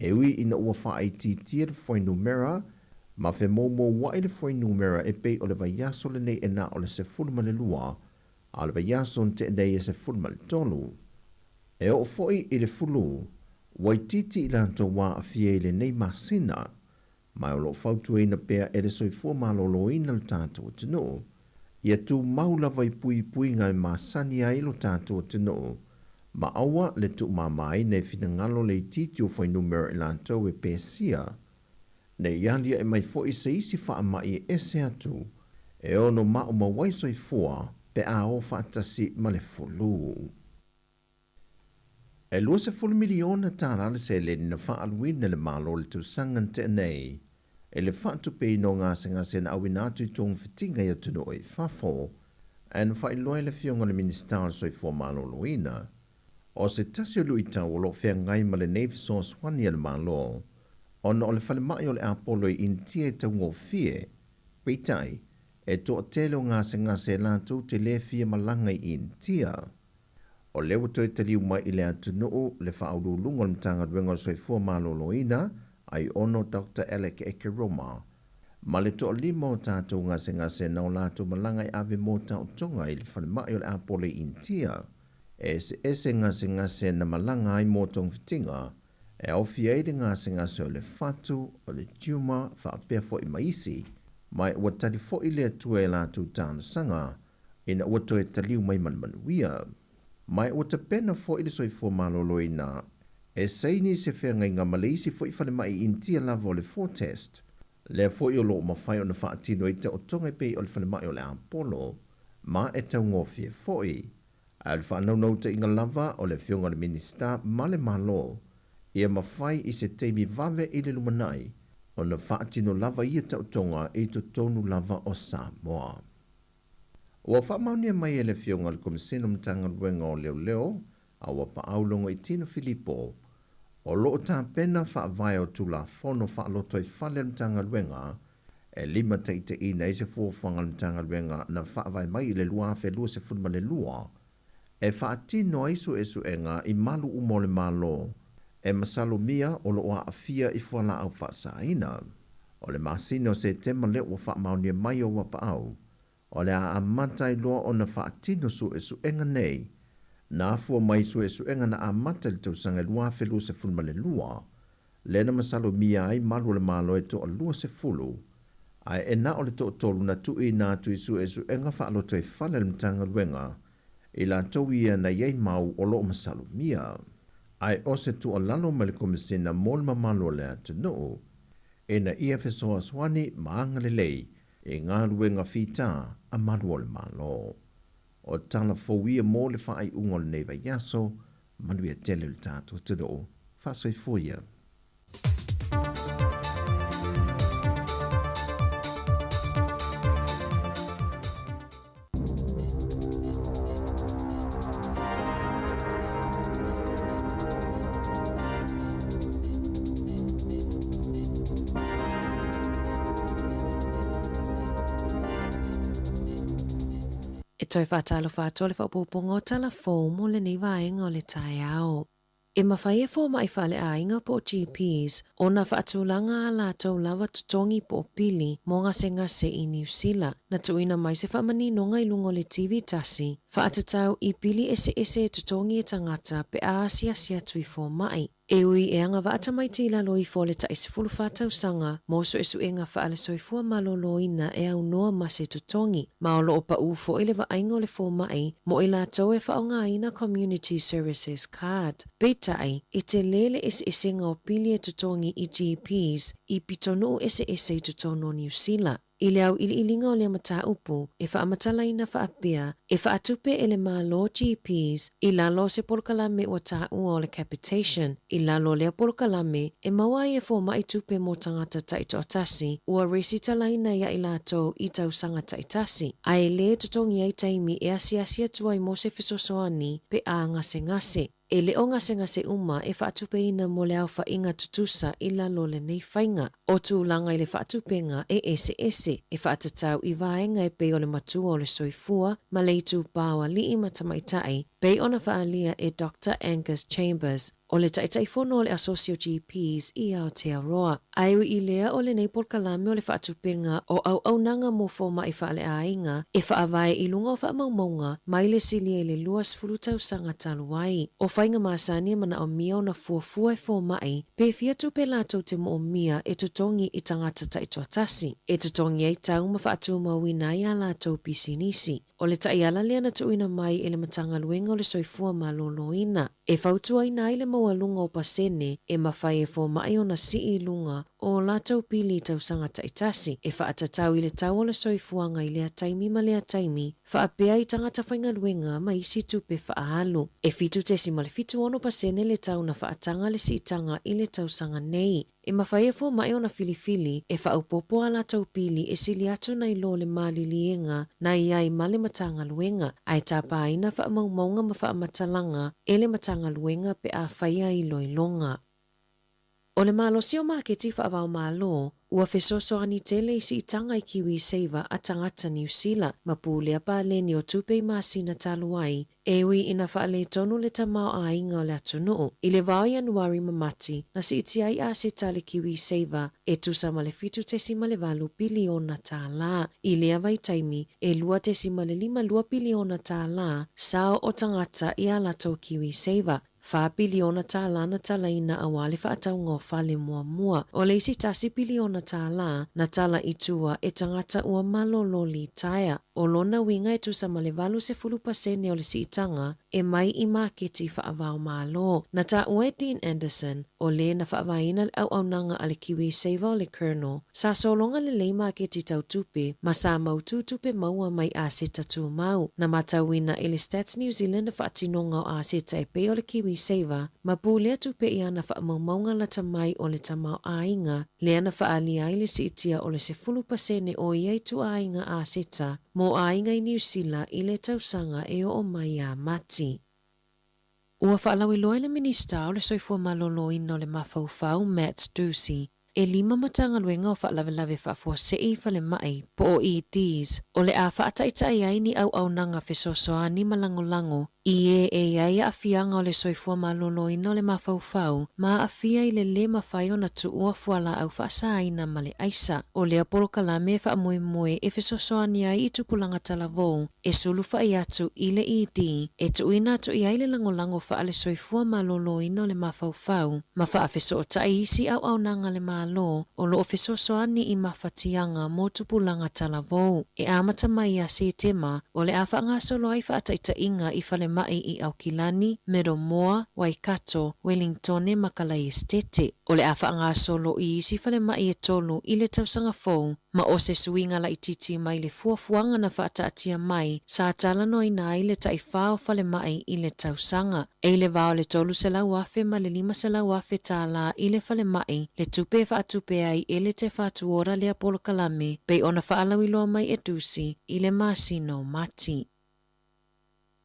H: E ui ina ua faaitiitia le fuainumera ma femoumoua'i le fuainumera e pei o le vaiaso lenei e na o le 12, a o le vaiaso na tea nei e 13. E oo foi i le fulu, ua itiiti i latou aafia i lenei masina, ma o lo o fautuaina pea e le soifua maloloina lo tatou atunuu, ia tumau lava i puipuiga e masani ai lo tatou atunuu, ma aua le tuumamaina i finagalo le itiiti o fuainumera i latou e pesia, ne i aliae mai foi se isi faamai e ese atu e ono maumau ai soifua pe a o faatasi ma le fulu. E 20 miliona tālā le seleni na faaaluina e le Malo i le tausaga na tea nei i le faatupeina o gasegase na auina atu i togafitiga i atunuu i fafo, ae na faailoa e le Afioga i le Minisita o le Soifua Maloloina o se tasi o luitau o lo o feagai ma lenei fesoasoani a le Malo ona o le falemai o le Apolo i Initia e taugofie, peitai, e toatele o gasegase latou te le fia malaga i Initia. O lea ua toe taliu mai i le atunuu le Faauluuluga o le Matagaluega o le Soifua Maloloina, Aiono Doctor Alec Ekeroma, ma le toalima o tatou gasegase na o latou malaga e ave mo taotoga i le falemai o le Apolo i Initia. E eseese gasegase na malaga ai mo togafitiga e aofia ai le gasegase o le fatu, o le tumor faapea foi ma isi, ma ua tali foi le Atua i latou talosaga ina ua toe taliu mai ma le manuia. Ma ua tapena foi le soifua maloloina e saini se feagaiga ma le isi foi falemai Initia lava o le Fortest, lea foi o lo o mafai ona faatino ai taotoga e pei o le falemai o le Apolo, ma e taugofie foi. Ae o le faanaunautaiga lava o le Afioga i le Minisita ma le Malo, ia mafai i se taimi vave i le lumanai ona faatino lava ia taotoga i totonu lava o Samoa. Ua faamaonia mai e le Afioga i le Komesina o Matagaluega o Leoleo a Auapaau Logoitino Filipo, o lo o tapena faavae o Tulafono Faalotoifale a le Matagaluega e limataitaiina ai se fuafuaga a le Matagaluega na faavae mai i le 2022 e faatino ai suesuega i malu uma o le Malo e masalomia o lo o aafia i fualaau faasaina. O le masina o Setema lea ua faamaonia mai o Auapaau o le a amata ai loa ona faatino suesuega nei na afua mai suesuega na amata i le tausaga 2022 lea na masalomia ai malu o le Malo e toa-20, ae e na o le toatolu na tuuina atu i suesuega faalotoifale a le Matagaluega i latou ia na i ai mau o lo o masalomia. Ae o se tuualalo mai le Komesina mo le mamalu o le atunuu, ina ia fesoasoani ma agalelei i galuega fita a malu o le Malo. O tala fou ia mo le faaiuga o lenei vaiaso, manuia tele le tatou atunuu. Faasoifua ia.
I: E toe faatalofa atu le faaopoopoga o tala fou mo lenei vaega o le taeao. E mafai e fomai faaleaiga po o GPs ona faatulaga a latou lava totogi po o pili mo gasegase i Niu Sila. Na tuuina mai se faamaninoga i luga o le TV tasi, faatatau i pili eseese e totogi e tagata pe a asiasi atu i fomai. E ui e agavaa tamaiti i lalo ifo o le tai 14 tausaga mo suesuega faale-soifua maloloina e aunoa ma se totogi, ma o lo o paʻū foi le vaaiga o le fomai mo i latou e faaaogaina Community Services Card. Peitai, e tele le eseesega o pili e totogi i GPs i pitonuu eseese i totonu o Niu Sila. I le auiliiliga o lea mataupu, e faamatalaina faapea, e faatupe e le Malo GPs i lalo o se polokalame ua taua o le capitation. I lalo o lea polokalame, e maua ai e fomai tupe mo tagata taitoatasi ua resitalaina ia i latou i tausaga taitasi, a e lē totogi ai taimi e asiasi atu ai mo se fesoasoani pe a gasegase. E le o gasegase uma e faatupeina mo le aofaiga tutusa i lalo o lenei faiga. O tulaga i le faatupenga e eseese, e faatatau i vaega e pei o le matua o le soifua ma le itupa o alii ma tamaitai, pei ona faaalia e Doctor Angus Chambers, o le Taitaifono o le Asosi o GPs i Aotearoa. Ae ui i lea o lenei polokalame o le faatupenga o auaunaga mo fomai faaleaiga e faavae i luga o faamaumauga mai le silia i le 20 tausaga talu ai. O faiga masani e manaomia ona fuafua e fomai pe fia tupe latou te moomia e totogi i tagata taitoatasi, e totogi ai tau ma faatumauina ai a latou pisinisi. O le taiala lea na tuuina mai e le Matagaluega o le Soifua Maloloina, e fautuaina ai le maualuga o pasene e mafai e fomai ona sii i luga o latou pili i tausaga taitasi, e faatatau i le tau o le soifuaga i lea taimi ma lea taimi, faapea i tagata faigaluega ma isi tupe faaalu. E 7.76% le tau na faataga le siitaga i le tausaga nei. E mafai e fomai ona filifili e faaopoopo a latou pili e sili atu nai lo le maliliega na i ai ma le Matagaluega, ae tapaina faamaumauga ma faamatalaga e le Matagaluega pe a faia iloiloga. O le malosi o maketi faava-o-Malo ua fesoasoani tele i siitaga i KiwiSaver a tagata Niu Sila ma pulea paleni o tupe i masina talu ai, e ui ina faaletonu le tamaoaiga o le atunuu. I le va o Ianuari ma Mati, na siitia ai aseta a le KiwiSaver e tusa ma le $7.8 piliona tālā. I lea vaitaimi, e $2.52 piliona tālā sao o tagata i ā latou KiwiSaver. $4 piliona na talaina aua le faatauga o fale muamua. O le isi $1 piliona na tala i tua e tagata ua malolo litaea. O lona uiga e tusa ma le 80% o le siitaga e mai i maketi faava-o-Malo. Na taua e Dean Anderson, o le na faavaeina le auaunaga a le KiwiSaver o le Kernel, sa sologa lelei maketi tau tupe ma sa mautū tupe maua mai aseta tumau. Na matauina e le Stats New Zealand le faatinoga o aseta e pei o le KiwiSaver ma pulea tupe i ana faamaumauga lata mai o le tamaoaiga, lea na faaalia ai le siitia o le 10% o ia ituaiga aseta mo aiga i Niu Sila i le tausaga e oo mai ia Mati. Ua faalauiloa e le Minisita o le Soifua Maloloina o le Mafaufau, Matt Doocey, e lima Matagaluega o Faalavelave Faafuasei i Falemai, po o EDs, o le a faataitai ai ni auaunaga fesoasoani ma lagolago i e e i ai aafiaga o le soifua maloloina o le mafaufau ma aafia i le lē mafai ona tuua fualaau faasaina ma le aisa. O lea polokalame e faamoemoe e fesoasoani ai i tupulaga talavou e sulufai atu i le ED e tuuina atu i ai le lagolago faale-soifua maloloina o le mafaufau ma faafesootai isi auaunaga a le Malo o loo fesoasoani i mafatiaga mo tupulaga talavou. E amata mai ia Setema, o le a faagasolo ai faataitaiga i falemai i Aukilani, Middlemore, Waikato, Wellingtone ma Kalaesetete. O le a faagasolo i isi falemai e tolu i le tausaga fou, ma o se suiga laitiiti mai le fuafuaga na faataatia mai sa talanoaina ai le taifā o falemai i le tausaga. E i le va o le $300,000 ma le $500,000 i le falemai le tupe e faatupe ai e le Te Whatu Ora lea polokalame pei ona faalauiloa mai e Doocey i le masina o Mati.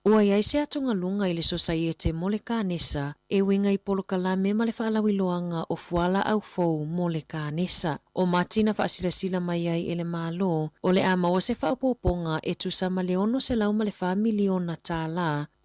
I: Ua i ai se atugaluga i le Sosaiete mo le Kanesa e uiga i polokalame ma le faalauiloaga o fualaau fou mo le kanesa. O Mati na faasilasila mai ai e le Malo o le a maua se faaopoopoga e tusa ma le $604 miliona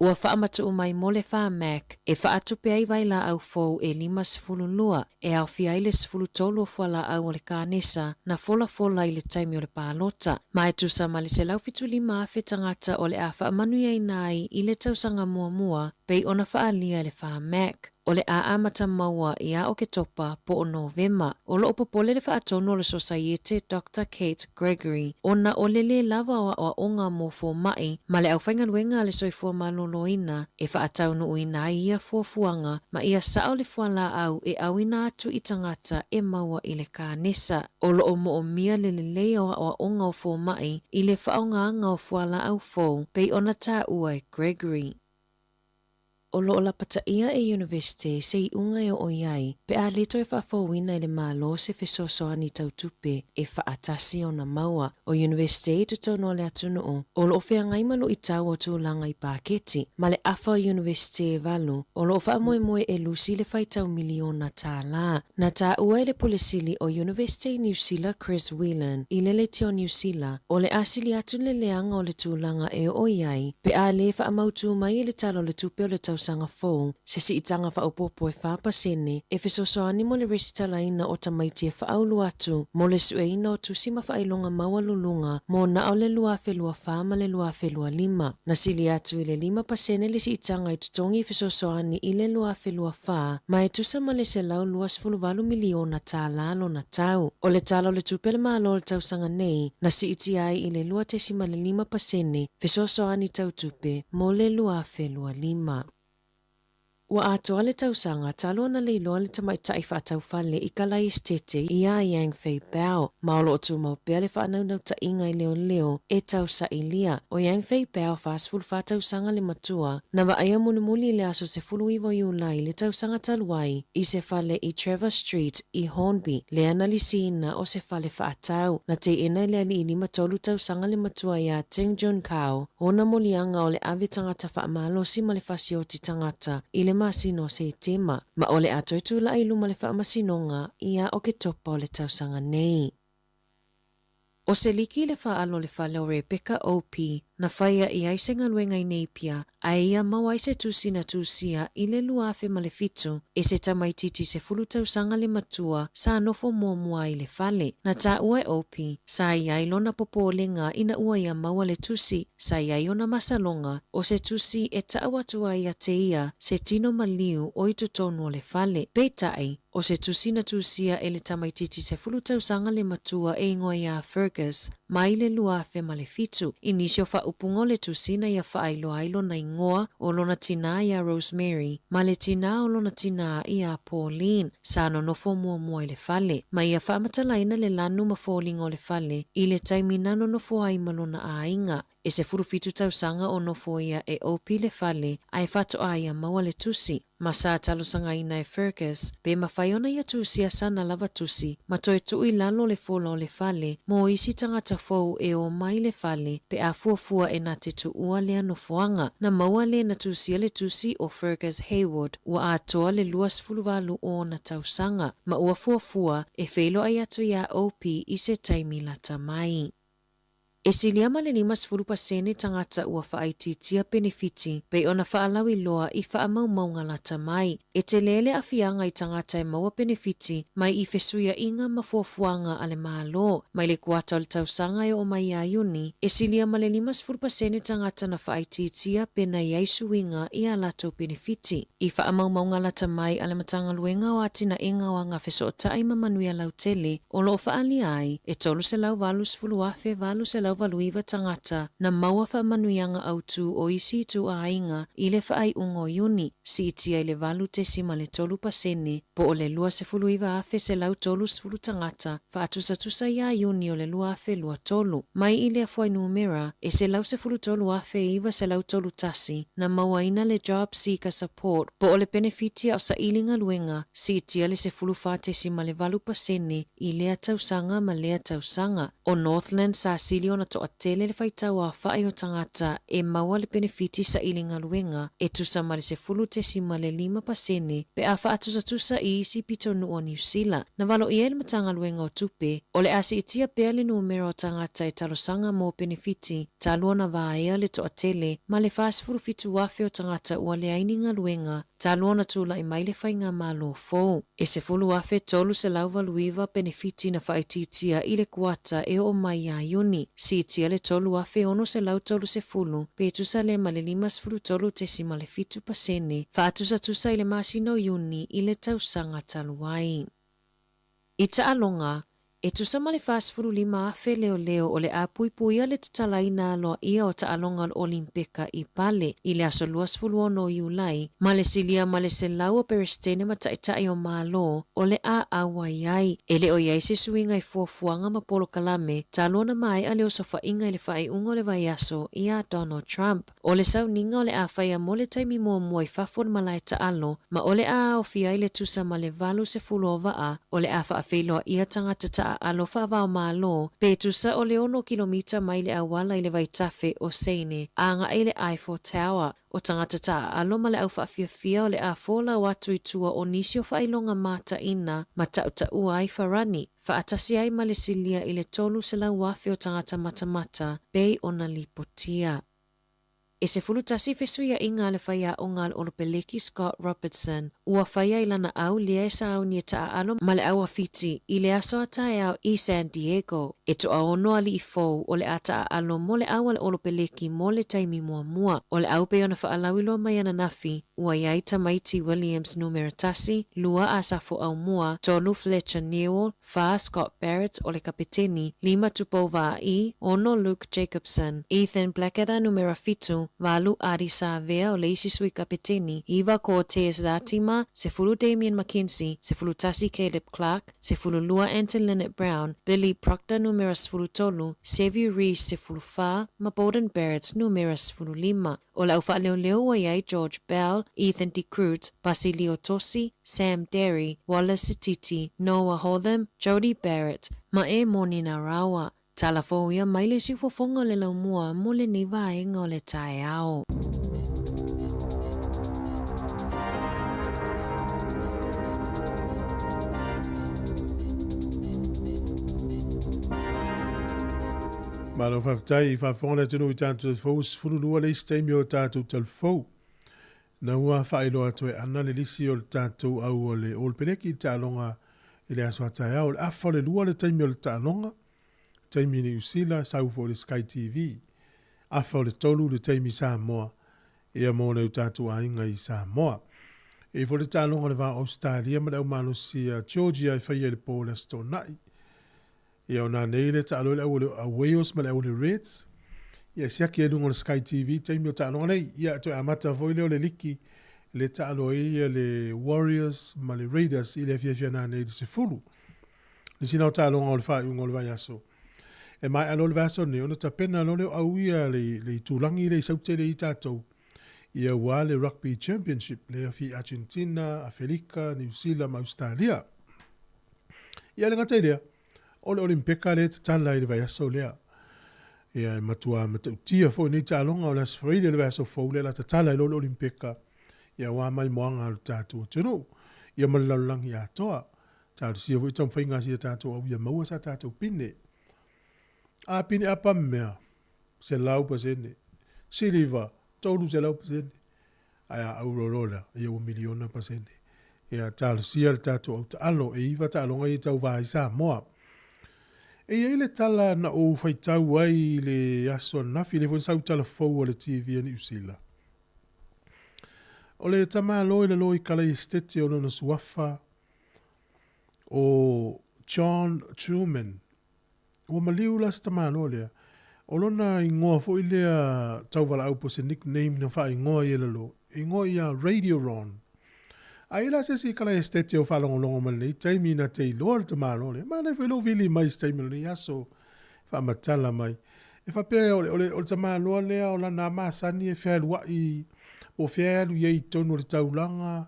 I: ua faamatuu mai mo le Pharmac e faatupe ai vailaau fou e 52, e aofia ai le 13 o fualaau o le kanesa na folafola i le taimi o le palota, ma e tusa ma le 175,000 tagata o le a faamanuiaina ai i le tausaga muamua pei ona faaalia e le Pharmac. O le a amata maua ia Oketopa po o Novema. O loo popole le faatonu o le Sosaiete Doctor Kate Gregory ona o le lē lava o aoaoga mo fomai ma le aufaigaluega a le Soifua Maloloina e faataunuuina ai ia fuafuaga ma ia sao le fualaau e auina atu i tagata e maua i le kanesa. O loo moomia le lelei o aoaoga o fomai i le faaaogaga o fualaau fou pei ona taua e Gregory. O loo lapataia e Iunivesite se iuga e oo i ai pe a le toe faafouina e le Malo se fesoasoani tau tupe e faatasi ona maua. O Iunivesite i totonu o le atunuu o loo feagai ma luitau o tulaga i paketi, ma le afa o Iunivesite e valu o loo faamoemoe e lusi le faitau miliona tālā. Na taua e le Pule Sili o Iunivesite i Niu Sila Chris Whelan i le Leitio Niu Sila o le a sili atu le leaga o le tulaga e oo i ai pe a lē faamautū mai e le Tala o le Tupe o le tausaga fou se siitaga faaopoopo e 4% e fesoasoani mo le resitalaina o tamaiti e faaulu atu mo le sueina o tusi ma faailoga maualuluga mo na o le 2024 ma le 2025. Na sili atu i le 5% le siitaga i totogi fesoasoani i le 2024 ma e tusa ma le $128 miliona lona tau. O le Tala o le Tupe a le Malo o le tausaga nei, na siitia ai i le 2.5% fesoasoani tau tupe mo le 2025. Ua atoa le tausaga talu ona leiloa le tamaitai faataufale i Kalaesetete iā Yang Fei Bao, ma o lo o tumau pea le faanaunautai-ga i leoleo e tausailia. ʻO Yang Fei Bao, 44 tausaga le matua, na vaaia mulimuli i le aso 19 o Iulai i le tausaga talu ai i se fale i Trevor Street i Hornby, lea na lisiina o se fale faatau. Na teena e le alii 53 tausaga le matua iā Ting Jun Kao, ona moliaga o le ave tagata faamalosi ma le fasioti tagata i le masina o Setema, ma o le a toe tula'i i luma le faamasinoga ia Oketopa o le tausaga nei. ʻO se liki le faalo o le fale o Rebecca Opie na faia i ai se galuega i Napier ae ia maua ai se tusi na tusia i le 2007 e se tamaitiiti 10 tausaga le matua sa nofo muamua ai i le fale. Na taua e Opie, sa i ai lona popolega ina ua ia maua le tusi, sa i ai ona masaloga o se tusi e taʻu atu ai ia te ia se tino maliu o i totonu o le fale. Peitai, ʻO se tusi na tusia e le tamaitiiti 10 tausaga le matua e igoa iā Fergus mai le 2007. I nisi o faaupuga o le tusi na ia faailoa ai lona igoa, o lona tinā iā Rosemary ma le tinā o lona tinā iā Pauline, sa nonofo muamua i le fale. Ma ia faamatalaina le lanu ma foliga o le fale i le taimi na nonofo ai ma lona aiga. E 17 tausaga o nofoia e Opie le fale ae faatoa ia maua le tusi. Ma sa talosagaina e Fergus pe mafai ona ia tusia sana lava tusi ma toe tuu i lalo le fola o le fale mo isi tagata fou e o mai le fale pe a fuafua e na te tuua lea nofoaga. Na maua le na tusia le tusi o Fergus Hayward ua atoa le 28 o ona tausaga ma ua fuafua e feiloai atu iā Opie i se taimi lata mai. E silia ma le 50% tagata ua faaitiitia penefiti pei ona faalauiloa i faamaumauga lata mai. E tele le aafiaga i tagata e maua penefiti mai i fesuiaiga ma fuafuaga a le Malo. Mai le kuata o le tausaga e oo mai iā Iuni, e silia ma le 50% tagata na faaitiitia pe na i ai suiga i a latou penefiti. I faamaumauga lata mai a le Matagaluega o Atinaega o Agafesootai ma Manuia Lautele, o lo o faaalia ai, e 380,889 tagata na maua faamanuiaga autū o isi ituaiga i le faaiuga o Iuni, siitia i le 8.3% po o le 29,130 tagata faatusatusa iā Iuni o le 2023. Mai i lea fuainumera, e 113,931 na mauaina le Job Seeker Support po o le penefiti a o saili galuega, siitia le 14.8% i lea tausaga ma lea tausaga. ʻO Northland sa sili ona toatele le faitau aofaʻi o tagata e maua le penefiti saili galuega e tusa ma le 10.5% pe a faatusatusa i isi pitonuu o Niu Sila. Na valoia e le Matagaluega o Tupe, o le a siitia pea le numera o tagata e talosaga mo penefiti talu ona vaea le toatele ma le 47,000 o tagata ua leai ni galuega talu ona tulaʻi mai le faigamalo fou. E 10,389 penefiti na faaitiitia i le kuata e oo mai iā Iuni, siitia le 3,630 pe tusa lea ma le 53.7% faatusatusa i le masina o Iuni i le tausaga talu ai. I taaloga, e tusa ma le 45,000 leoleo o le a puipuia le tatalaina aloaia o taaloga o le Olimpeka i Pale i le aso 26 o Iulai, ma le silia ma le 100 o Peresetene ma Taitai o Malo o le a auai ai. E le o i ai se suiga i fuafuaga ma polokalame talu ona maea le osofaiga i le faaiuga o le vaiaso iā Donald Trump. ʻO le sauniga o le a faia mo le taimi muamua i fafo o le malae taalo, ma o le a aofia ai le tusa ma le 80 o vaa o le a faafeiloaia tagata taaalo faava-o-Malo, pe tusa o le 6 kilomita mai le auala i le vaitafe o Seine agai i le Eiffel Tower. ʻO tagata taaalo ma le au faafiafia o le a folau atu i tua o nisi o faailoga mataina ma taʻutaʻua ai farani, faatasi ai ma le silia i le 300,000 o tagata matamata pei ona lipotia. E 11 fesuiaiga a le faiaoga a le Olopeleki Scott Robertson ua faia i lana au lea e sauni e taaalo ma le au a Fiti i le aso a taeao i San Diego. E toaono aliʻi fou o le a taaalo mo le au a le Olopeleki mo le taimi muamua. O le au pei ona faalauiloa mai ananafi ua i ai tamaiti Williams numera tasi, lua Asafo Aumua, tolu Fletcher Newell, fa Scott Barrett o le kapeteni, lima Tupou Vaa'i, ono Luke Jacobson, Ethan Blackadder numera fitu, Valu Ardie Savea o le isi sui kapeteni, iva Cortez Ratima, 10 Damian McKenzie, 11 Caleb Clarke, 12 Anton Lienert-Brown, Billy Proctor numera 13, Sevu Reece 14 ma Beauden Barrett numera 15. O le au faaleoleo ua i ai George Bell, Ethan De Groot, Basilio Tosi, Sam Darry, Wallace Sititi, Noah Hotham, Jody Barrett, ma Emoni Narawa. Tala fou ia mai le siufofoga o le laumua mo lenei vaega o le taeao.
A: Malo faafetai i faafofoga le atunuu i tatou talafou 12 le isi taimi o tatou talafou. Na ua faailoa atu e Ana le lisi o le tatou au o le All Peleki i le taaloga i le aso a taeao. O le afa o le lua le taimi o le taaloga, taimi i Niu Sila, sau foi i le Sky TV. Afa o le tolu le taimi i Samoa, ia mo nai o tatou aiga i Samoa. E i ai foi le taaloga o le va o Ausetalia ma le aumalosi a Georgia e faia i le po o le Aso Toonai. Ia o nanei le taalo i le au o le a Wales ma le au o le Reds. Ia e siaki ai i luga o le Sky TV taimi o taaloga nei. Ia toe amata foi lea o le liki le taalo ai ia le Warriors ma le Raiders i le afiafi a nanei i le 10. Le sina o taaloga o le faaiuga o le vaiaso. E maea loa le vaiaso lenei ona tapena loa lea o au ia le, le itulagi lea i Sautele i tatou. Ia ua le Rugby Championship lea fi Argentina, Afelika, Niu Sila ma Ausetalia. Ia le gata i lea, o le Olimpeka lea e tatala i le vaiaso lea. Ia e matua matautia foi nei taaloga o le Aso Faraile o le vaiaso fou lea la tatala ai loa le Olimpeka. Ia ua mai moaga o le tatou atunuu. Ia ma le lalolagi atoa. Talosia foi taumafaiga a si a tatou au ia maua sa tatou pine. A pine apa mea, 100%. Siliva, 300%. Ae a auro loa lea, ia ua miliona pasene. Ia talosia le tatou au taalo, e iva taaloga ia e tauva ai Samoa. E i ai le tala na ou faitau ai i le aso ananafi, lea foi na sau i tala fou a le TV a Niu Sila. O le tamaloa i lalo i Kalai Esitete o lona suafa o John Truman. Ua maliu la se tamaloa lea. O lona igoa foi lea tauvalaau po o se nickname na faaigoa ai e lalo, e igoa ia Radio Ron. A i ai la se isi kala esitete o faalogologo mai lenei taimi na te iloa le tamaloa lea, manaia foi lou vili mai i se taimi o lenei aso, faamatala mai. E faapea o le, o le, o le tamaloa lea o lana masani e fealuai po o fea e alu i ai i totonu o le taulaga,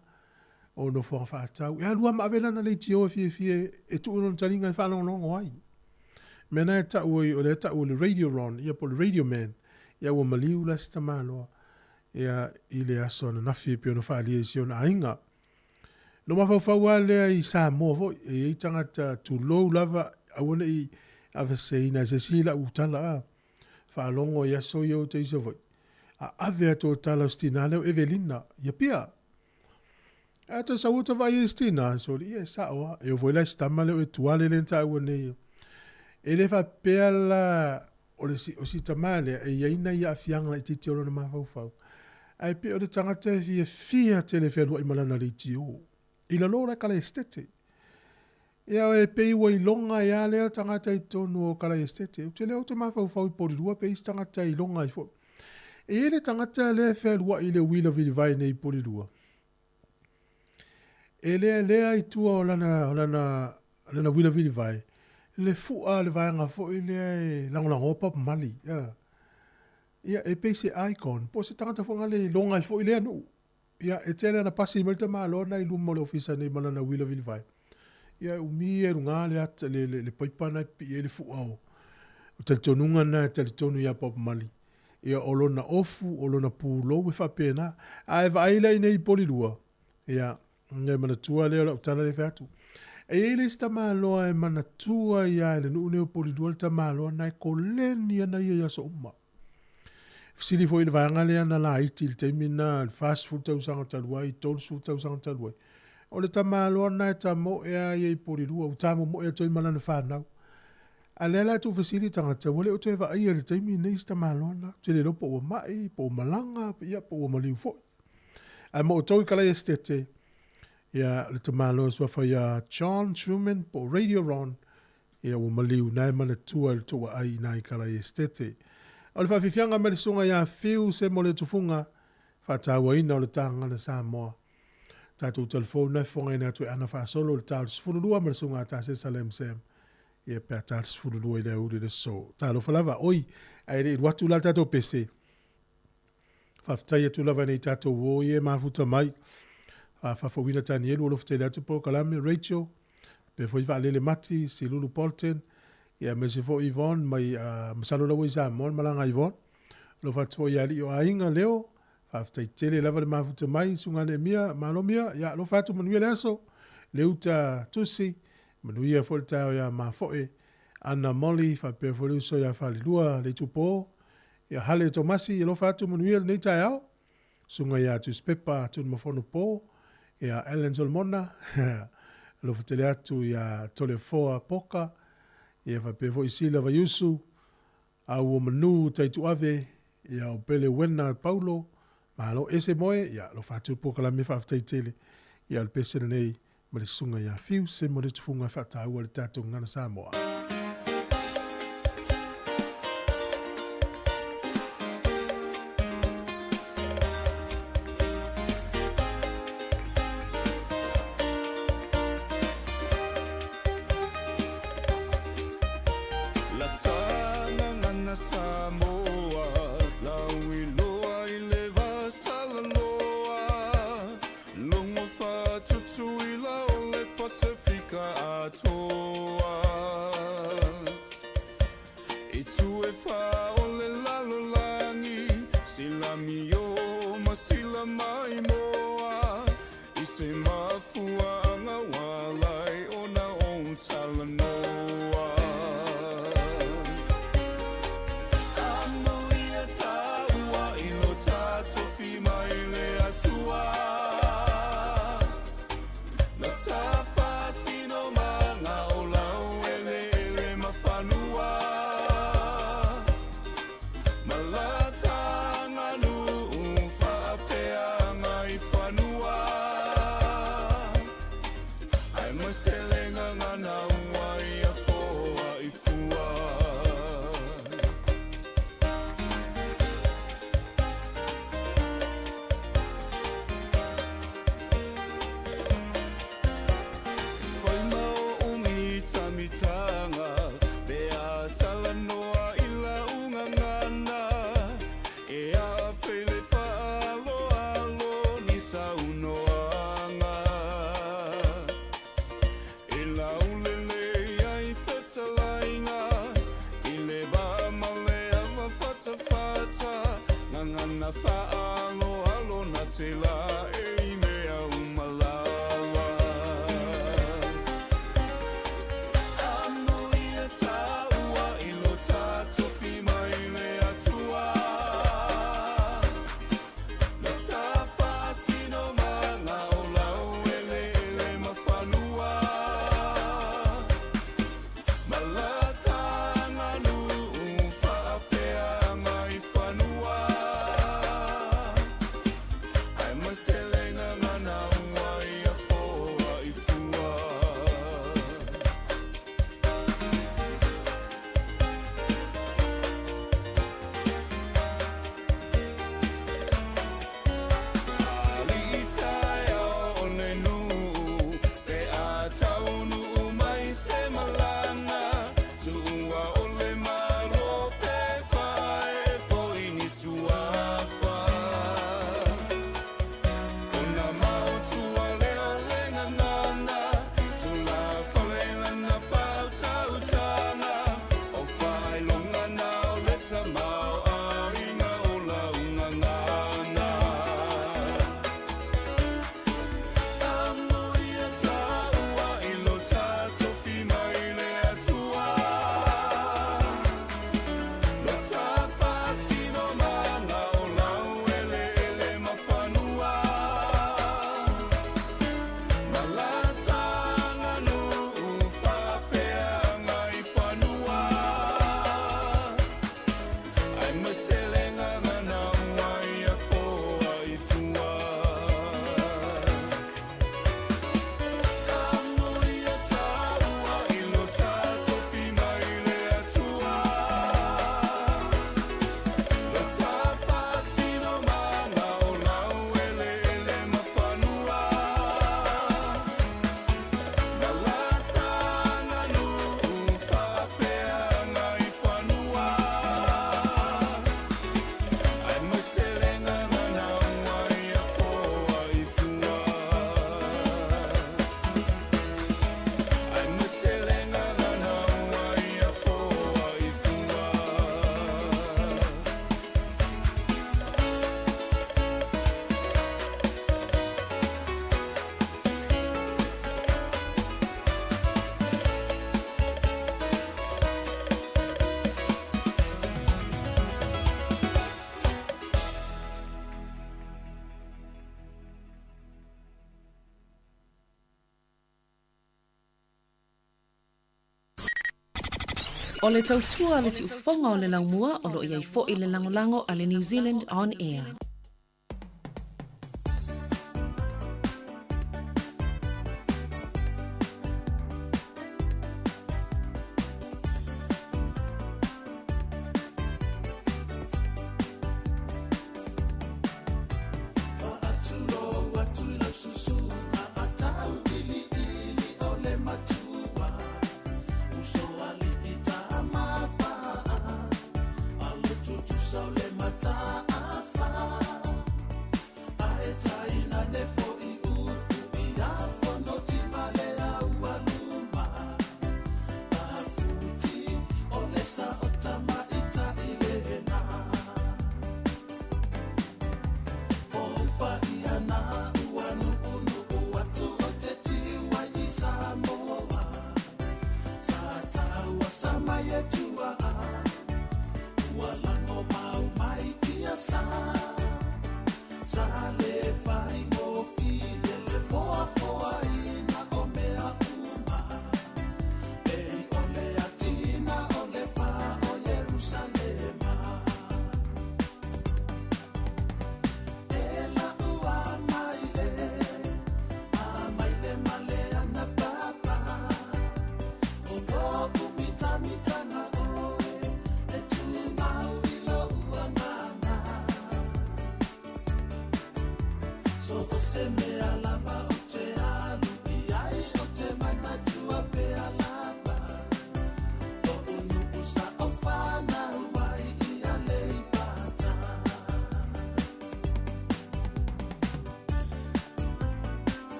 A: o nofoaga faatau. E alu lava ma ave lana leitio e fiafia e tuu i lona taliga e faalogologo ai. Mea na e tau ai, o lea e tau o le Radio Ron, ia po o le Radio Man, ia ua maliu la si tamaloa ia i le aso ananafi e pei ona faaalia i si ona aiga. No mafaufau lava lea i Samoa foi, e i ai tagata tulou lava, aua ne i aveseina e se isi lau tala a faalogo i aso ia o te i Savaii. A ave atu o tala o si tina lea o Evelina i Apia. A toe sau atu vaai ai si tina, soli, ia e sao lava. E oo foi la i si tama lea o Etuale lea na taua nei. E le faapea la o le si, o si tama lea e i ai nai aafiaga laitiiti o lona mafaufau. Ae pei o le tagata e fiafia tele e fealuai ma lana leitio. I lalo o la Kalaesetete. Ia e pei ua iloga ai lava lea tagata i totonu o Kalaesetete. Ou te le ou te mafaufau i Porirua pe i se tagata e iloga ai foi. E i ai le tagata lea e fealuai i le uila vilivae nei i Porirua. E lealea i tua o lana, o lana, lana uila vilivae, le fu'a le vaega foi lea e lagolagoa Bob Marley. Ia, ia e pei se icon, po o se tagata foi ngale e iloga ai foi lea nuu. Ia, e tele ana pasi mai le tamaloa na i luma o le ofisa nei ma lana uila vilivae. Ia, e umi e luga le ata, le, le, le paipa na e pipii ai le fu'a o, o talitonuga na e talitonu ia Bob Marley. Ia, o lona ofu, o lona pulou e faapena. A e vaai la i nei i Polilua, ia, e manatua lea o lau tala lea e fai atu. E i ai le isi tamaloa e manatua ia i le nuu nei o Polilua le tamaloa na e koleni ana ia i aso uma. Fesili foi i le vaega lea na laiti i le taimi lena, le 40 tausaga talu ai, 30 tausaga talu ai. O le tamaloa lena e tamoe lava ia i Polilua, ua tamomoe atu ai ma lana fanau. A lea la e tuufesili tagata, ua le o toe vaaia i le taimi lenei si tamaloa lena. Ou te le iloa po ua mai, po ua malaga, ia po ua maliu foi. Ae mo outou i Kalai Esetete, ia le tamaloa suafa ia John Truman po o Radio Ron, Ia ua maliu nae manatua i le tou aai i nai Kalai Esetete. O le faafiafiaga mai le susuga ia Fiu Semo le Tufuga, faatauaina o le Tagana Samoa. Tatou telefoni na e fofogaina atu e ana faasolo i le ta o le 12 ma le susuga a Tasesa Lam Sam. Ia pe a ta le 12 i le aoauli le aso. Talofa lava, oi, ae le i alu atu la le tatou pese. Faafetai atu lava nei tatou o ia e mafuta mai. Faafouina Tanielu alofa tele atu polokalame Rachel, pe foi Vaalele Mati, Silulu Bolton, ia aemaise foi Yvonne mai uh, masalo la ua i Samoa le malaga a Yvonne. Alofa atu foi ia alii o aiga Leo, faafetai tele lava le mafuta mai Suga Neemia, malo mia, ia alofa atu manuia le aso. Leuta Tusi, manuia foi le taeao ia Mafoe, Ana Molly, faapea foi le uso ia Falelua Leitupo, Ia Hale Tomasi, alofa atu manuia lenei taeao. Susuga ia Tusipepa Tunumafono Po, ia Allan Solomona, alofa tele atu ia Toleafoa Poka, ia faapea foi Sila Vaiusu, Au o Manu Taituave, ia o Pele Uena Paulo, malo ese moe, ia alofa atu le polokalame faafetai tele. Ia o le pese lenei ma le susuga ia Fiu Semo le Tufuga e faataua le tatou gagana Samoa.
L: Logo faatutuila o le Pasefika atoa. I tu e wha o le lalolagi, sila mio ma sila mai moa, i se mafuaaga ua alai ona ou talanoa. Amuia tāua i lo tātofi mai le Atua. Na tawha sino ma ngā o lau eleele ma whanua. Ma la tānganu whaapeanga i whanua.
G: O le tautua a le siufofoga o le laumua o lo o i ai foi le lagolago a le New Zealand On Air.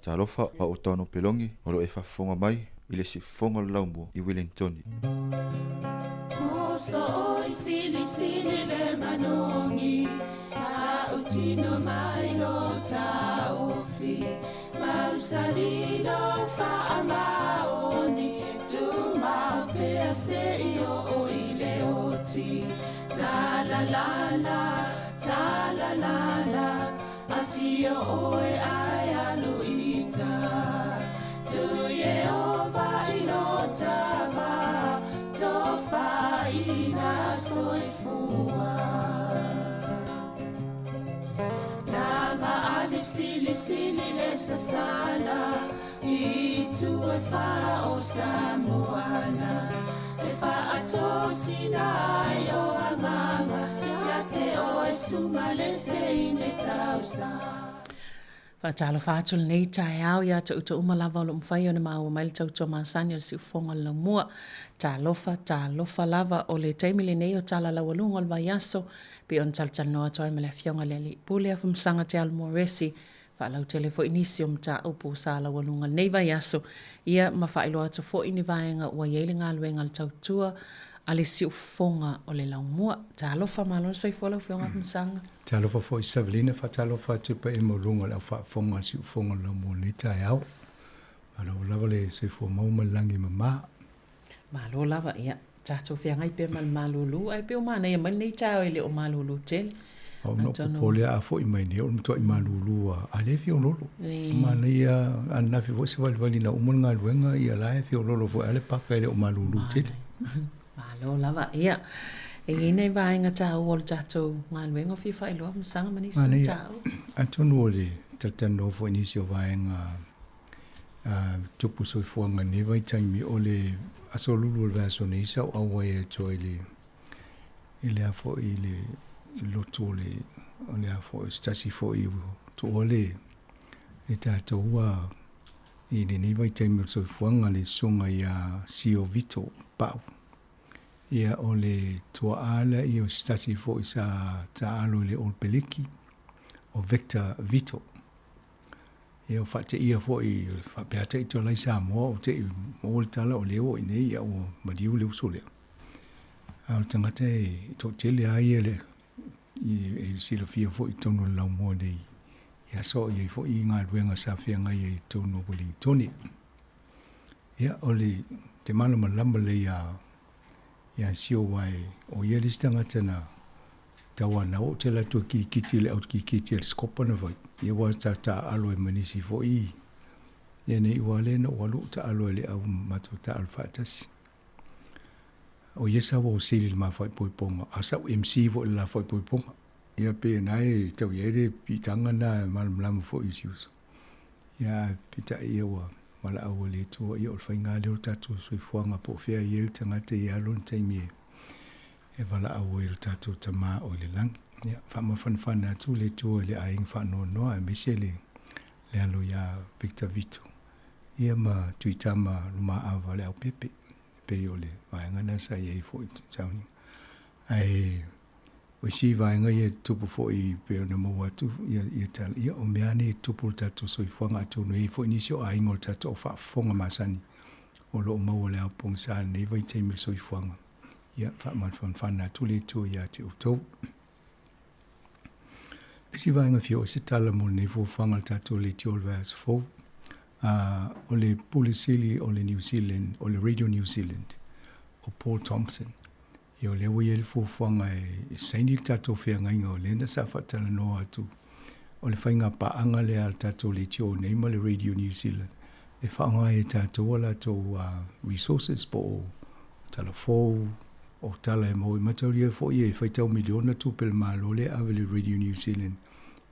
M: Talofa a o Tano Pelongi o lo e faafofoga mai i le siufofoga o le laumua i Wellingtoni.
F: Muso oi sili sili le manongi Ta utino mai lo taofi Mausali lo faamaoni Tu mapea se i o i le oti Ta la la la, ta la la la Afio oe ai aluita Tu Yehova i lo tava Tofa ina soifua Langa alif sili sili le sasala I tu e fa o Samoana E fa atosina ai o anganga Ia te o e sunga le te ine tausa.
G: Faatalofa atu lenei taeao ia te uma lava o lo o mafai ona maua mai le tautua masani o le siufofoga o le laumua. Talofa, talofa lava o le taimi lenei o tala laualuga o le vaiaso pei ona talatalanoa atu ai ma le Afioga i le Alii Pule Afamasaga Te Alo Moresi faalautele foi nisi o mataupu sa laualuga lenei vaiaso ia ma faailoa atu foi ni vaega ua i ai le galuega a le tautua. a le Siufofoga o le Laumua. Talofa, malo le soifua lau Afioga Afamasaga.
N: Talofa foi Savelina, faatalofa atu i le paia maualuga o le aufaafofoga a le Siufofoga o le Laumua i lenei taeao. Malo lava le soifua maua ma le lagi e mama.
G: Malo lava, ia tatou feagai pea ma le malulu, ae pei ua manaia mai lenei taeao e le o malulu tele.
N: Au na popole a foi mai nei o le matuai malulu a a le fiololo. Manaia ananafi foi savalivali ina uma le galuega ia la e fiololo foi a le paka e le o malulu tele.
G: Malo lava. Ia, e i ai nai vaega taua o le tatou galuega o fia faailoa masaga ma nisi mataupu.
N: Atonu o le talatalanoa foi i nisi o vaega tupu soifuaga i lenei vaitaimi, o le aso lulu o le vaiaso nei sa ou auai atu ai i le i le a foi i le lotu o le o le a foi o se tasi foi o tuua le le tatou a i lenei vaitaimi o le soifuaga le susuga ia Sio Vito Pau. Ia o le tuaa lea ia o se tasi foi sa taalo i le Old Peleki o Victor Vito. Ia ua faateia foi faapea ita la i Samoa o te i maua le tala o lea ua i inei ia ua maliu le uso lea. A o le tagata e toatele lava ia le e silafia foi i totonu o le laumua nei i aso o i ai foi galuega sa feagai ai i totonu o Uelintone. Ia o le te malamalama lelei ia ia Sio aua o ia le isi tagata na tauanau ou te alu atu e kikiti i le au kikiti a le Scopa na fai ia aua sa taaalo ai ma nisi foi ia nei ua lea na ou alu ou taaalo ai i le au matou taaalo faatasi. O ia sa ua sili i le ma faaipoipoga, a sa ou MC foi i le la faaipoipoga. Ia pei o na e tau i ai le piitaga na e malamalama foi i si uso. Ia ae peitai ia ua valaau e le Atua, ia o le faiga lea o le tatou soifuaga po o fea e i ai le tagata e i ai lava lona taimi e valaau ai i lo tatou Tama o i le lagi. Ia faamafanafana atu le Atua i le aiga faanoanoa aemaise le le alo ia Victor Vito ia ma Tuitama Lumaava Leaupepe pei o le vaega lena sa i ai foi i sauniga. Ae o isi vaega ia e tutupu foi pei ona maua atu ia, ia tala, ia o mea nei e tutupu i le tatou soifuaga atonu e i ai foi nisi o aiga o le tatou faafofoga masani o lo o maua i le ao pogisa i lenei vaitaimi o le soifuaga. Ia faamafanafana atu le Atua ia te outou. Isi vaega fia o se tala mo lenei fuafuaga a le tatou leitio o le vaiaso fou. O le Pule Sili o le New Zealand, o le Radio New Zealand, o Paul Thompson. Ia o lea ua i ai le fuafuaga e saini le tatou feagaiga o lea na sa faatalanoa atu o le faiga paaga lea a le tatou leitio nei ma le Radio New Zealand e faaaoga ai e tatou a latou resources po o tala fou, o tala e maua i mataulia foi e faitau miliona tupe a le Malo lea e ave i le Radio New Zealand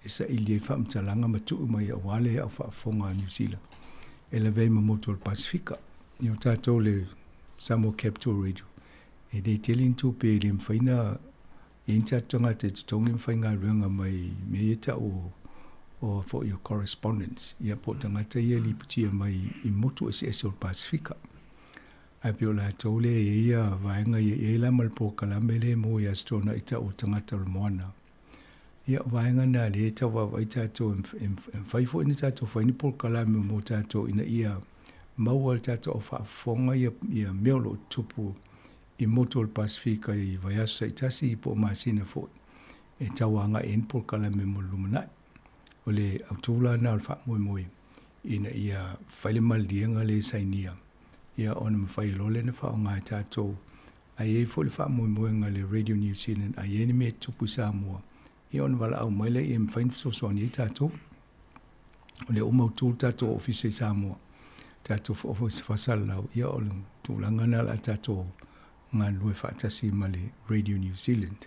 N: e saili ai faamatalaga ma tuu mai aua le au faafofoga a Niu Sila e lavea ai ma motu o le Pasefika. Ia o tatou le Samoa Capital Radio, e le tele ni tupe e le mafai ona i ai ni tatou tagata e totogi ma faigaluega mai mea ia e tau o foi o correspondents, ia po o tagata ia e lipotia mai i motu eseese o le Pasefika. Ae pei o latou lea e i ai ia vaega ia, e i ai la ma le polokalame lea e maua i Aso Toonai tau o Tagata o le Moana. Ia, o vaega na lea e tau vaavaai tatou e mafai foi ona tatou fai ni polokalame mo tatou ina ia maua e le tatou au faafofoga ia, ia mea o lo o tutupu i motu o le Pasefika i vaiaso taitasi po o masina foi e tau agai ai ni polokalame mo le lumanai. O le autu la lena o le faamoemoe ina ia fai le maliliega lea e sainia ia ona mafai loa lea ona faaaoga e tatou. Ae i ai foi le faamoemoega a le Radio New Zealand a i ai ni mea e tutupu i Samoa, ia ona valaau mai lea ia mafai ona fesoasoani ai tatou. O lea ua mautu le tatou ofisa i Samoa, tatou ofisa faasalalau, ia o le tulaga lena o le a tatou galulue faatasi ma le Radio New Zealand.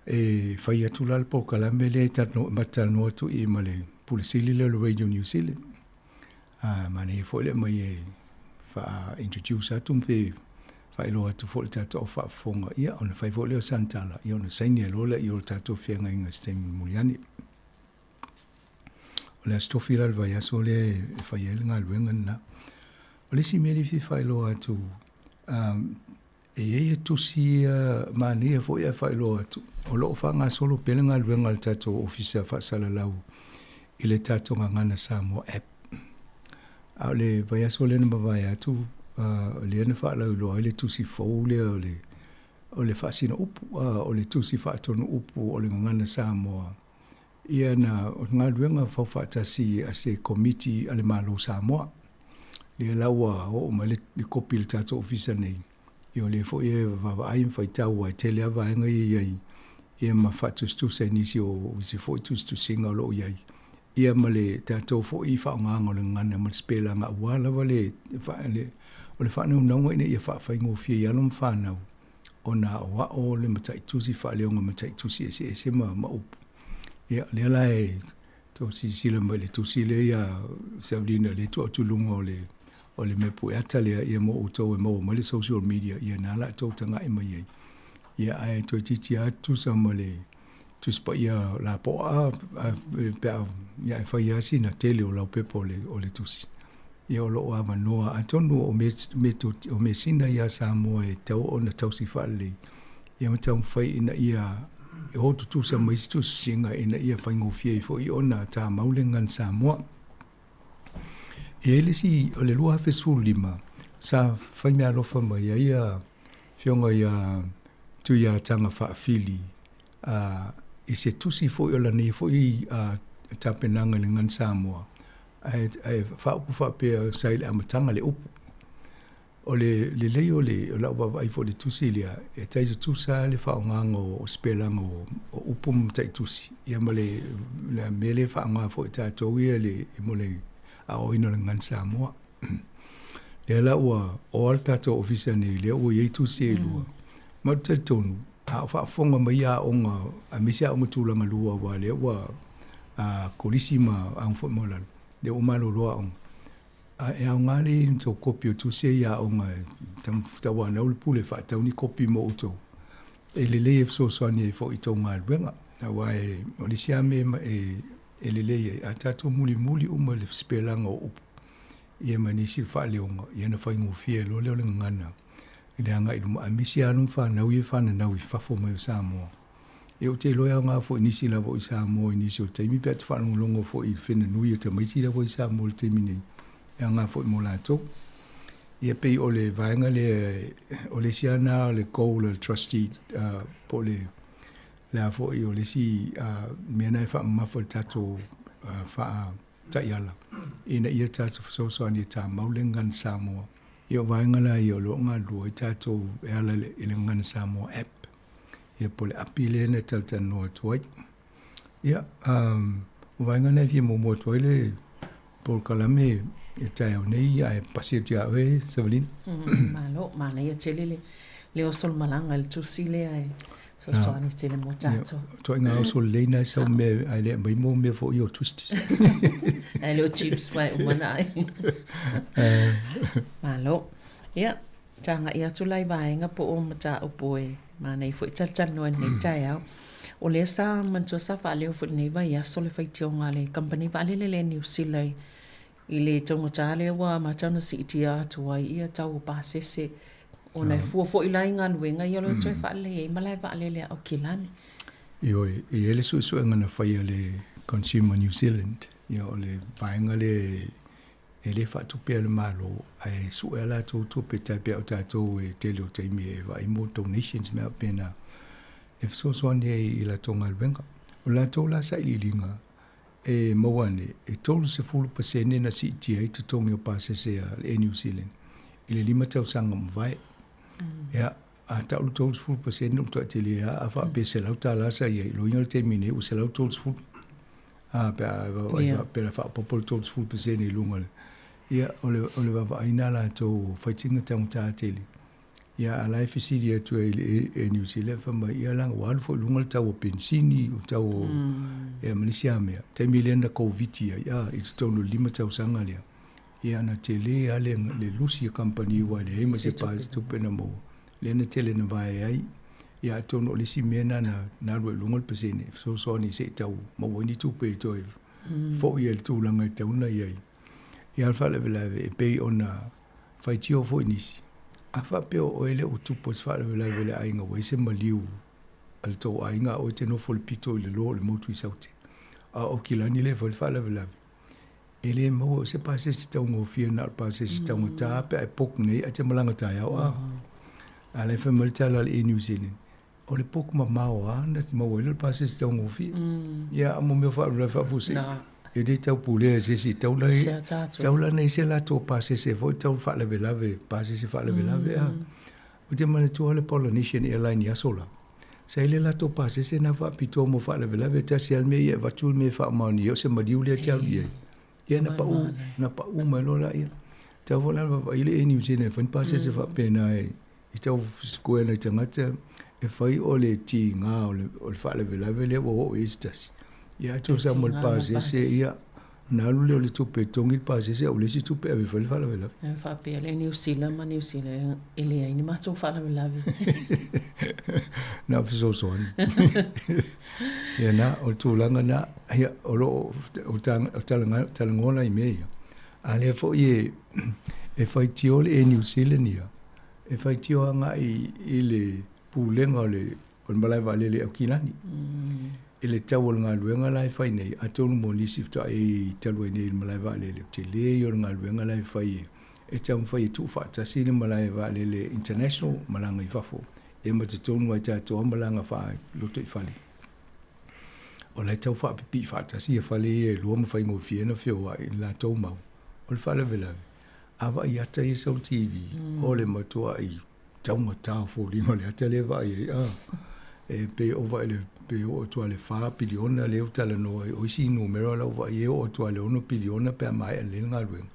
N: E fai atu la le polokalame lea e matalanoa atu i ma le Pule Sili lea o le Radio New Zealand. Manaia foi le aumai e faa-introduce atu pe faailoa atu foi le tatou au faafofoga, ia ona fai foi lea o sana tala, ia ona saini ai loa lea o le tatou feagaiga i se taimi mulimuli ane. O le Aso Tofi la le vaiaso lea e fai ai le galuega lena. O le isi mea lea e fia faailoa atu, E i ai he tusi manaia foi ae faailoa atu, o lo o faagasolo pea le galuega a le tatou Ofisa Faasalalau i le tatou Gagana Samoa App. A o le vaiaso lea na mavae atu, Lea na faalauiloa ai le tusi fou lea o le o le faasino upu, o le tusi faatonu upu o le Gagana Samoa. Ia na o le galuega faufaatasi a se Komiti a le Malo o Samoa. Lea la ua oo mai le kopi i le tatou Ofisa nei, ia o lea foi e vaavaai ma faitau aua e tele lava vaega ia e i ai, ia ma faatusatusa i nisi o isi foi tusitusiga o lo o i ai, ia ma le tatou foi faaaogaga o le gagana ma le sipelaga aua lava le, o le faanaunauga ina ia faafaigofie i alo ma fanau ona aoao le mataitusi faaleoga mataitusi eseese ma, ma upu. Ia, lea la e tou silasila mai i le tusi lea ia Savelina lea e tuu atu i luga o le, o le mea pueata lea, ia mo outou e maua mai le social media, ia na la outou taga'i mai ai. Ia, ae toeitiiti lava tutusa ma le Tusi Paia lapoa pe a, ia e fai lava sina tele o laupepa o le, o le tusi. Ia o lo o avanoa, atonu o mea, mea, o measina ia a Samoa e tatau ona tausi faalelei, ia ma taumafai ina ia o tutusa ma isi tusitusiga ina ia faigofie ai foi ona tamau le gagana Samoa. E i ai le isi, o le 2015, sa fai meaalofa mai ai ia Afioga ia Tuiataga Faafili i se tusi foi o lana ia foi tapenaga i le Gagana Samoa, ae, ae faaupu faapea sa i le amataga le upu. O le lelei o le o lau vaavaai foi i le tusi lea, e tai tutusa lava le faaaogaga o sipelaga o upu ma mataitusi, ia ma le le mea lea e faaaoga foi e tatou ia le mo le aoaoina o le Gagana Samoa. Lea la ua oa le tatou ofisa nei, lea ua i ai tusi e lua. Ma ou te talitonu, a o faafofoga mai aoga, aemaise aoga tulaga lua, aua lea ua kolisi ma aoga foi maualalo, lea ua malolo aoga. A e aoga le i ai o tou kopi o tusi ia i aoga e tauanau le pule e faatau ni kopi mo outou. E lelei e fesoasoani ai foi i tou galuega, aua o le isi lava mea e lelei ai, a tatou mulimuli uma i le sipelaga o upu, ia ma nisi o faaleoga, ia ona faigofie loa lea o le gagana i le agai i luma, aemaise alo ma fanau ia e fananau i fafo mai o Samoa. Ia ou te iloa e aoga foi i nisi lava o i Samoa i nisi o taimi pe a te faalogologo foi i le fenanui o tamaiti lava i Samoa i le taimi nei, e aoga foi mo latou. Ia pei o le vaega lea, o le isi lava lena o le goal a le trustee, po o le le a foi o le isi mea lena e faamamafa i le tatou faa taiala ina ia tatou fesoasoani e tamau le Gagana Samoa. Ia o vaega la ia o lo o galulue ai tatou e ala i le Gagana Samoa app. Ia po o le api lea na talatalanoa atu ai. Ia, o vaega na e fia muamua atu ai le polokalame i le taeao nei, ae pasi atu ia oe, Savalina.
G: Malo, manaia tele le, le oso o le malaga i le tusi lea e fesoasoani tele mo tatou.
N: Ituaiga oso lelei na e sau mea, ae le aumai mo mea foi o twisties.
G: Ae le o chips mai uma na ai. Malo. Ia, Taga'i atu la i vaega po o mataupu e manaia foi talatalanoa i lenei taeao. O lea sa manatua sa faaleo foi i lenei vaiaso le faitioga a le kamupani vaalele lea i Niu Sila i le taugata lea ua amata ona siitia atu ai ia tau o pasese ona e fua foi la i galuega ia o lo o toe faalelei ai malae vaalele a Aukilani.
N: Ioe, e i ai le suesuega na fai a le Consumer New Zealand, ia o le vaega lea e le faatupea e le Malo, ae sue a latou tupe tai pea o tatou e tele o taimi e vaai mo donations mea faapena e fesoasoani ai i latou galuega. O latou la sailiiliga e maua ane e 30% na siitia ai totogi o pasese a le Air New Zealand i le 5 tausaga ua mavae. Ia, a tau le 30% ua matuai tele lava, a faapea $100 sa i ai, loiga le taimi nei ua 130. A, pe a vaavaai faapea la faaopoopo le 30% i luga o le, ia, o le, o le vaavaai lena a latou faitiga taugata tele. Ia, a o la e fesili atu ai i le Air New Zealand, fai mai, ia leaga ua alu foi i luga le tau o penisini, o tau o, ia ma nisi lava mea. Taimi lea na Koviti ai, a, i totonu o le 5 tausaga lea, ia na tele lava le, le lusi a kamupani aua e leai ma se tupe na maua. Lea na tele na vae ai. Ia atonu o le isi mea lena na alu ai i luga le pasene, e fesoasoani se i tau maua ai ni tupe e toe foi ai i le tulaga e tatau ona i ai. Ia a o le faalavelave e pei ona faitio foi nisi, a faapea o oe lea ua tupu ai se faalavelave i le aiga ua i ai se maliu a le tou aiga a oe e te nofo i le pito i le lo o le motu i Saute, a o Aukilani lea e fai le faalavelave. E lē maua se pasese taugofie na o le pasese taugata pe a e book nei ae te malaga taeao a. A la e fai mai le tala a le Air New Zealand, o le book mamao lava na maua ai lea o le pasese taugofie. Ia a mo mea faalavelave faafuasei, e le tau pulea e se isi, tatau ona tatau la ona i ai se latou pasese foi tau faalavelave, pasese faalavelave a. Ou te manatua le Polynesian Airline i aso la, sa i ai le latou pasese na faapitoa mo faalavelave, e tasi lava le mea ia e avatu le mea e faamaonia ai o se maliu lea e te alu i ai. Ia na pau, na pau mai loa laia. Tau foi la na vaavaai le Air New Zealand e fai ni pasese faapena e i tau sikuea nai tagata e fai o le tiga o le faalavelave lea ua oo i ai se tasi. Ia ae tusa ma le pasese, ia ona alu lea o le tupe e totogi le pasese a ua leai se tupe e ave e fai le faalavelave.
G: E faapea le Niu Sila ma Niu Sila e leai ni matou faalavelave.
N: Na o fesoasoani. Ia na, o le tulaga na, ia o lo o talanoa la i mea ia. A lea foi e, e faitio le Air New Zealand ia, e faitio agai i le pulega o le o le malae vaalele i Aukilani. I le tau o le galuega la e fai nei, atonu mo nisi faatoa e talu ai nei i le malae vaalele, o le tele ia o le galuega la e fai e taumafai e tuufaatasi le malae vaalele international malaga i fafo, ia ma totonu ai tatou lava malaga faalotoifale. O la e tau faapipii faatasi ia fale ia e lua ma faigofie ona feoai i le latou mau. O le faalavelave, a vaai ata ia sau TV, o le matuai taugata o foliga o le ata lea e vaai ai a. E pei ova i le pe oo atu lava i le 4 piliona lea ua talanoa ai, o isi numera la ua vaai ai e oo atu lava i le 6 piliona pe a maea lelei le galuega.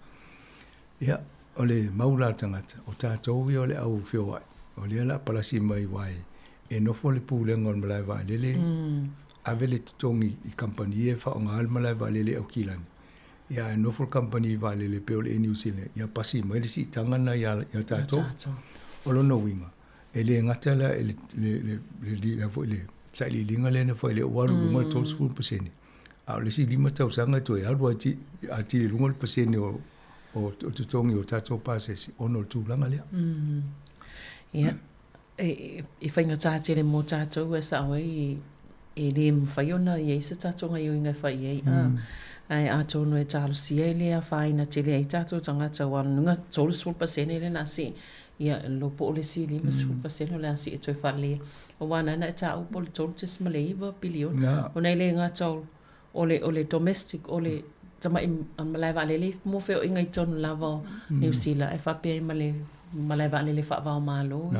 N: Ia, o le mau la a le tagata, o tatou ia o le au feoai, o lea o le a palasi mai aua e nofo le pulega o le malae vaalele, ave le totogi i kamupani ia e faaaoga le malae vaalele i Aukilani, Ia ae nofo le kamupani vaalele pei o le Air New Zealand, ia pasi mai le siitaga lena ia, ia tatou. O lona uiga, e le gata la i le, le, le, le, le, le, foi le sailiiliga lea na fai lea ua alu i luga le 30%, a o le isi 5 tausaga e toe alu atili i luga le pasene o, o, o totogi o tatou pasese ona o le tulaga lea.
G: Ia, e, e faigata tele mo tatou e sao ai e lē mafai ona i ai se tatou gaioiga e fai ai a ae atonu e talosia e le afaina tele ai tatou tagata aua o lona uiga 30% lea o le a sii ia lo po o le isi 50% o le a sii e toe faaleleia aua na ona e taua po o le 3.9 piliona ona e le gata o le o le domestic o le tamai malae vaalele mo feoaiga i totonu lava o Niu Sila ae faapea ai ma le malae vaalele faava o Malo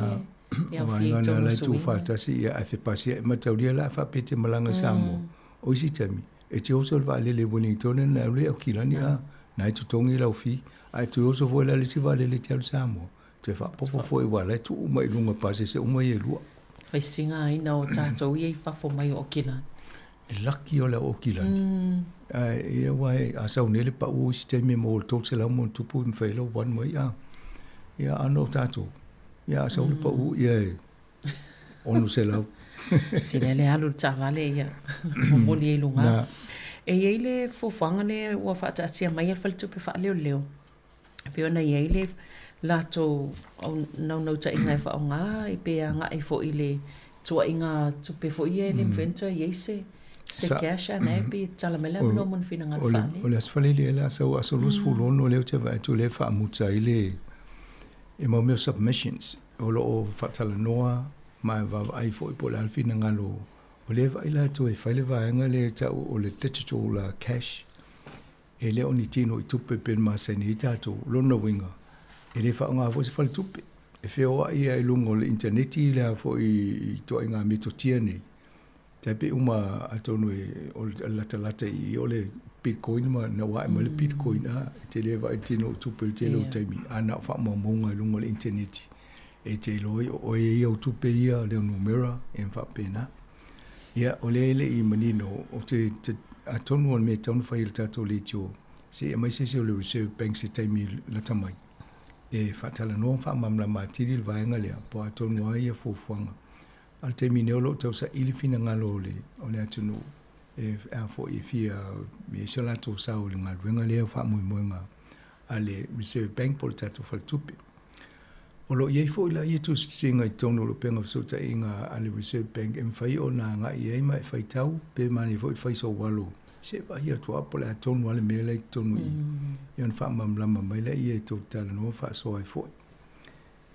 N: e aofia i totonu o suiga. Tuufaatasi ia ae fepasia'i mataulia la faapea e te malaga i Samoa. O isi taimi, e te oso i le vaalele i Wellington na alu ai Aukilani a, na e totogi lau fee, ae toe oso foi la i le isi vaalele e te alu i Samoa, toe faaopoopo foi aua la e tuu uma i luga pasese uma ia e lua.
G: Faisigaina o tatou ia i fafo mai o Aukilani.
N: Le laki o le au Aukilani. Ae ia aua a sau nei le pau o isi taimi e maua i le 300 ma ona tupu e mafai ai lou one way a. Ia a no tatou, ia a sau le pau ia e 600.
G: Sili lava le alu i le taavale ia momoli ai i luga. E i ai le fuafuaga lea ua faataatia mai e le Faletupe Faaleoleo e pei ona i ai le latou naunautaiga e faaaoga pe agai foi i le tuuaiga tupe foi ia e le mafai ona toe i ai se se cash a na e pei e tatala mai le avanoa mo ni finagalo faaalia.
N: O le Aso Faraile lea sau aso 26 lea ou te vaai atu lea e faamuta ai le e mau mea o submissions o lo o faatalanoa ma e vaavaai foi po o le a le finagalo o lea e vaai latou e fai le vaega lea e tau o le digital cash. E le o ni tino i tupe pe na masani ai tatou. O lona uiga, e le faaaoga foi se faletupe. E feoai lava i luga o le initaneti le a foi i ituaiga metotia nei. Tai pei uma atonu e o le latalata i i o le bitcoin ma na ua ae mai le bitcoin a e te le vaai i le tino o tupe i le tele o taimi a na o faamaumauga i luga o le initaneti e te iloa ai o oe e ia au tupe ia leo numera e faapena. Ia, o lea e le i manino, o te, te, atonu o le mea e tatau ona fai e le tatou leitio, se i aumai se isi o le Reserve Bank se taimi lata mai, e faatalanoa ma faamalamalama atili le vaega lea, po o atonu ai ia fuafuaga. A o le taimi nei o lo o tausaili finagalo o le, o le atunuu, e, a foi e fia i ai so latou sao i le galuega lea o faamoemoega a le Reserve Bank po o le tatou faletupe. O lo o i ai foi la ia tusitusiga i totonu o le upega fesootaiga a le Reserve Bank e mafai ona agai i ai ma e faitau pe manaia foi le fai sou alo Se i vaai atu lava po o le a tonu lava le mea la e i totonu i i. Ia ona faamalamalama mai lea e tou te talanoa ma faasoa ai foi.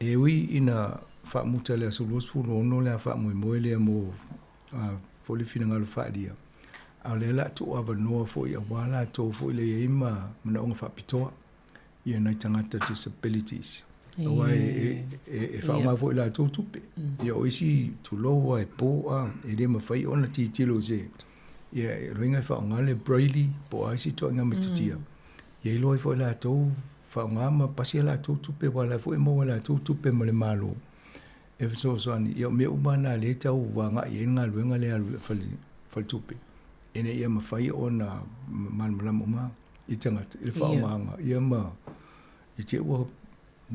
N: E ui ina faamuta i le aso 26 le a faamoemoe lea mo foi le finagalo faaalia, a o lea o le a tuuavanoa foi aua latou foi lea e i ai ma manaoga faapitoa, ia nai tagata disabilities. Aua e, e, e faaaoga foi latou tupe. Ia o isi tulou a e po a, e le mafai ona tilotilo i se, ia o lona uiga e faaaoga le braille po o a isi ituaiga metotia. Ia iloa ai foi latou faaaoga ma pasi a latou tupe aua o la foi e maua e latou tupe ma le Malo e fesoasoani. Ia o mea uma na lea e tau agai i ai le galuega lea a le faletupe ina ia mafai ona malamalama uma i tagata i le faaaogaina ia ma i te i ua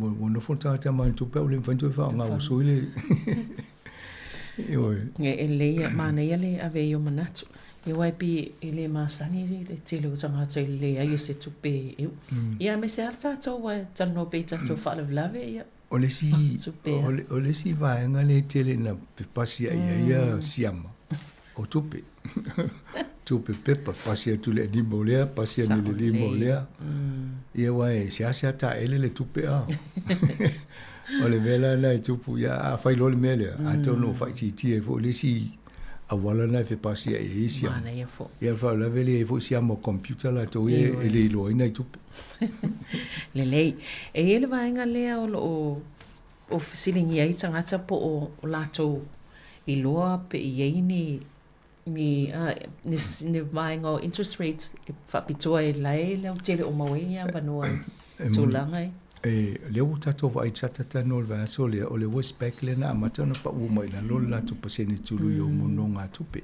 N: ua nofo le tagata ma ana tupe ae ua le mafai ona toe faaaoga ua sui le Ioe.
G: E lelei, manaia le ave ai o manatu. Ia aua e pei e le masani le tele o tagata i le leai o se tupe e uu. Ia aemaise lava tatou aua e talanoa pea i tatou faalavelave ia.
N: O le isi, o le isi vaega lea e tele ina pepasi ai ai ia siama, o tupe. Tupe pepa, pasi atu i le animo lea, pasi ane i le lima o lea. Ia aua e seasea taele le tupe a. O le mea la lena e tupu, ia a fai loa le mea lea, atonu o faaitiitia ai foi le isi auala lena e fepasiai ai siama.
G: Manaia foi.
N: Ia o le faalavelave e leai foi siama o computer latou ia e le iloaina i tupe.
G: Lelei. E i ai le vaega lea o lo o fesiligia ai tagata po o latou iloa pe i ai ni ni ni ni vaega o interest rates e faapitoa e lae lautele o maua ai ni avanoa i tulaga e.
N: E, lea ua tatou vaai sa talanoa i le vaiaso lea, o le Westpac lea na amata ona pau mai i lalo le latou pasene tului o nonogatupe.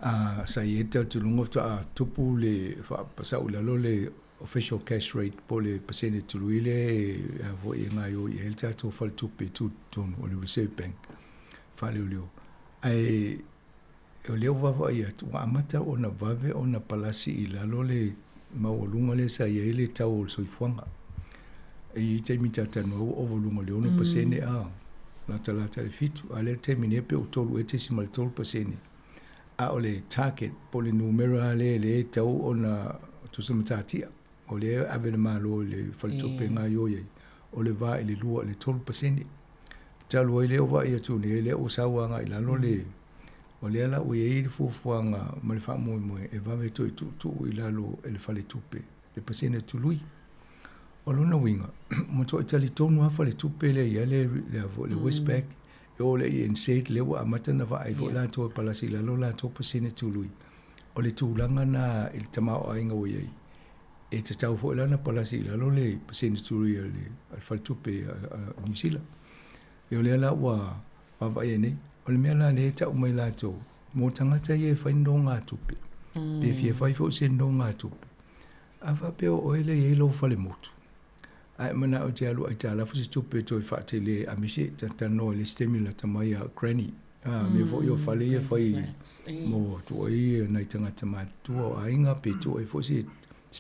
N: A, sa i ai le talitonuga faatoa tupu le faapasau i lalo le official cash rate po o le pasene tului lea e a foi e gaoioi ai le tatou faletupe tutotonu o le Reserve Bank faaleoleo. Ae o lea ua vaavaai atu ua amata ona vave ona palasi i lalo le maualuga lea sa i ai le tau o le soifuaga. E i ai taimi talatalanoa ua ova i luga o le 6% a latalata i le 7, a o lea le taimi nei pei ua 3 e 3%. A o le target po o le numera lea lea e tatau ona tusa matatia, o lea e ave le Malo i le faletupe e gaoioi ai, o le va i le 2 i le 3%. Talu ai lea ua vaai atu nei, lea ua sau agai i lalo le, o lea la ua i ai le fuafuaga ma le faamoemoe e vave toe tuutuu i lalo e le faletupe le pasene tului. O lona uiga, ua matuai talitonu lava faletupe lea i ai le, le, le Westpac, e oo i le ANZ lea ua amata ona vaai foi latou e palasi i lalo latou pasene tului. O le tulaga lena i le tamaoaiga ua i ai, e tatau foi la ona palasi i lalo le pasene tului a le faletupe a Niu Sila. Ia o lea la ua vaavaai ai nei. O le mea la lea e tau mai latou, mo tagata ia e fai nonogatupe, pe fia fai foi se nonogatupe, a faapea o oe lea e i ai lou falemotu, ae manao e te alu aitalafu se tupe e toe faatele aemaise talanoa i le isi taimi lata mai a granny, a mea foi o fale ia e fai mo tuu ai nai tagata matutua o aiga pe tuu ai foi se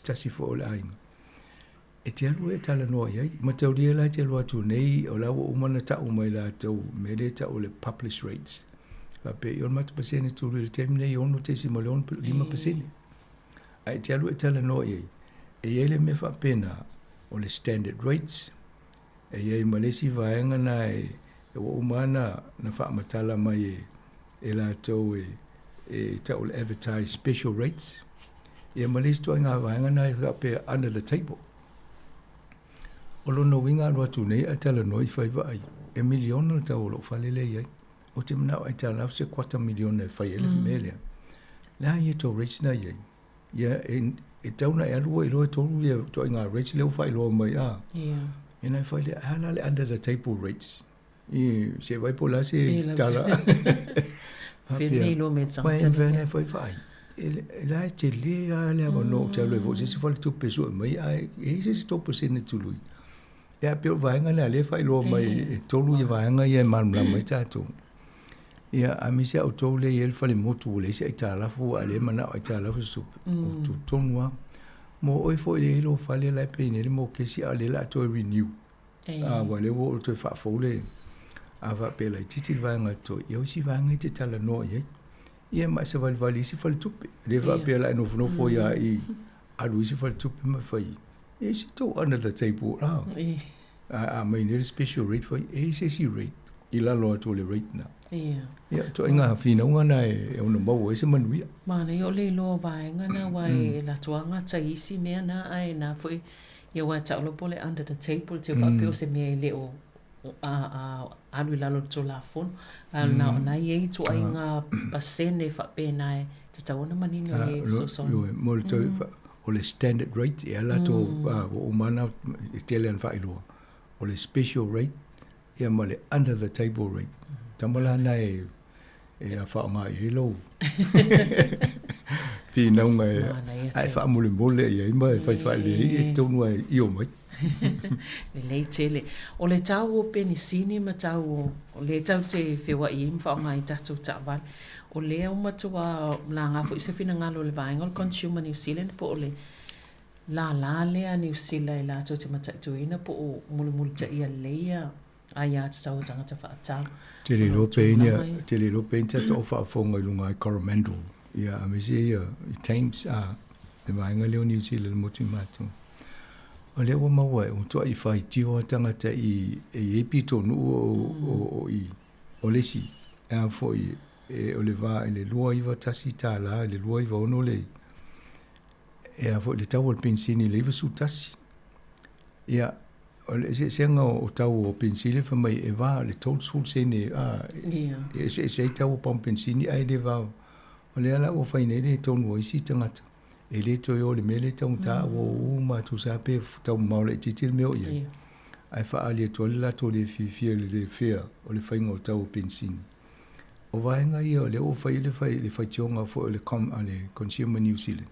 N: tasi foi o le aiga. E te alu e talanoa i ai. Mataulia la e te alu atu nei, o la ua uma ona tau mai latou mea lea e tau o le publish rates. Faapea, o le matou pasene tului i le taimi nei e 6.65%. Ae e te alu e talanoa i ai, e i ai le mea faapena, o le standard rates, e i ai ma le isi vaega na e, ua uma ona na faamatala mai e, e latou e, e tau o le advertised special rates, ia ma le isi ituaiga vaega na e faapea under the table. O lona uiga alu atu nei ae talanoa i fai vaai, e miliona le tau o lou fale lea e i ai. Ou te manao aitalafu se kuata miliona e fai ai le mea lea. Le a ia tou rates na i ai? Ia e, e tau na e alu ua iloa e tolu ia ituaiga rates lea ua faailoa mai a.
G: Yeah.
N: Ia na e fai lea, a la le under the table rates? I, se vai po la se tala.
G: Faapea,
N: Wai e mafai ona e fai vaai. E la e tele lava le avanoa ou te alu ai foi i se isi faletupe e sue mai, ae e i ai se isi 3% tului. Ia pei o le vaega lea lea e faailoa mai e tolu ia vaega ia e malamalama ai tatou. Ia aemaise a outou lea e i ai le fale motu ua leai se aitalafu a o lea e manao aitalafu se tupe. O tutonu lava. Mo oe foi lea e i ai lou fale la e pay nei le mokesi a o lea o le a toe renew. A ua lea ua ou toe faafou le a faapea laitiiti le vaega totoe. Ia o isi vaega e te talanoa i ai. Ia ma e savalivali i isi faletupe. E le faapea la e nofonofo ai lava i alu i isi faletupe ma fai, e se tou under the table la. A aumai nei le special rate fai, e i ai se isi rate i lalo atu o le rate na.
G: Ia.
N: Ia, ituaiga finauga na e ono maua ai se manuia.
G: Manaia o le iloa o vaega na aua e latou lava gata i isi mea na ae na foi ia aua e tau loa po o le under the table te faapea o se mea e le o alu i lalo o le Tulafono a na o na i ai ituaiga pasene faapena e tatau ona manino i ai fesoasoani.
N: Ioe, mo le toe, o le standard rate e ala atu ua uma ona e tele ana faailoa, o le special rate ia ma le under the table rate. Tama la na e e faaaoga i ai lou finauga e ae faamolemole i ai ma e fai faalelei e tonu lava e io mai.
G: Lelei tele. O le tau o penisini ma tau o, o lea tatou te feoai ai ma faaaoga ai tatou taavale, o lea ua matua laga foi se finagalo o le vaega o le Consumer New Zealand po o le lala lea a Niu Sila e latou te mataituina po o mulimulitaia lelei ia aiā tatau a tagata faatau.
N: Te le iloa pe ina, te le iloa pe ina tatou faafofoga i luga i Coromandel, ia aemaise ia i Thames, a, le vaega lea o Niu Sila i le motu i matou. O lea ua maua e ua tuai faitio a tagata i e i ai pitonuu o, o, o i, o le isi, a foi, e, o le va i le $291 i le 296 le, e a foi le tau o le penisini i le 91. Ia, o le eseesega o tau o penisini fai mai e va le 30 sene a, e eseese ai tau o pamu penisini ae le va. O lea la ua fai nei le tonu o isi tagata e le toe o i le mea lea e taugata ua o uma atu sa pe tau mamao laitiiti le mea o i ai. Ae faaali atu ai le latou le fiafia i le le fea o le faiga o tau o penisini. O vaega ia o lea ua fai le fai le faitioga foi o le com a le Consumer New Zealand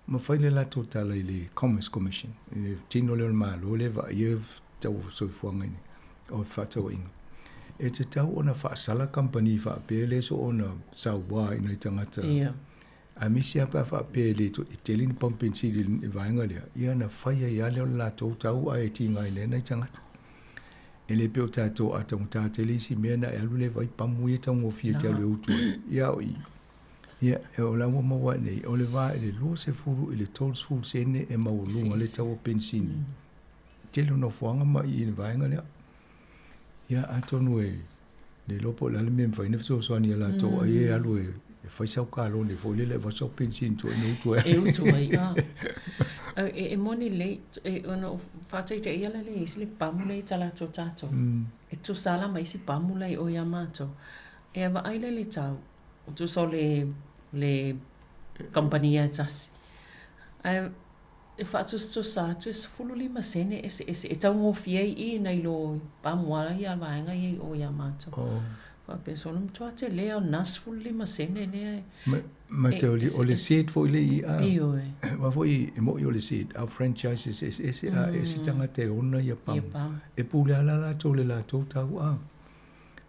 N: ma fai le latou tala i le Commerce Commission i le tino lea o le Malo lea e vaaia tau soifuaga i o fefaatauaiga. E tatau ona faasala kamupani faapea lea so ona sauā i nai tagata.
G: Ia.
N: Aemaise lava pe a faapea e le toe e tele ni pamu penisini i le vaega lea, ia ona fai ai lava lea o le latou tau ae tigaina ai nai tagata. E le pei o tatou a taugata tele isi mea na e alu lea e vaai pamu ia e taugofie e te alu e utu ai. Ia o i, ia o la ua maua nei, o le va i le 20 i le 30 sene e maualuga le tau o penisini. Tele o nofoaga ma i i le vaega lea. Ia atonu e le iloa po o le a le mea e mafai ona fesoasoani ia latou ai e alu e fai sau kalone foi lele e avatu sau penisini tua ina utu ai.
G: E utu ai, a. E moni lelei, ona o faataitaia la lea i isi le pamu lea i talaatu o tatou. E tusa la ma isi pamu la i o ia matou. E vaai la i le tau, tusa o le le kamupani e tasi. Ae E faatusatusa atu e 15 sene eseese e taugofie ai i nai lo pamu a ia vaega ia i o ia matou.
N: Oh.
G: Faapea solo matua tele ao na 15 sene lea e.
N: Ma, ma te o, o le seed foi le i a.
G: Ioe.
N: Wa foi e mo'i o le seed, a franchises eseese a e se tagata e ona ia pamu.
G: Ia pamu.
N: E pule ala latou le latou tau a.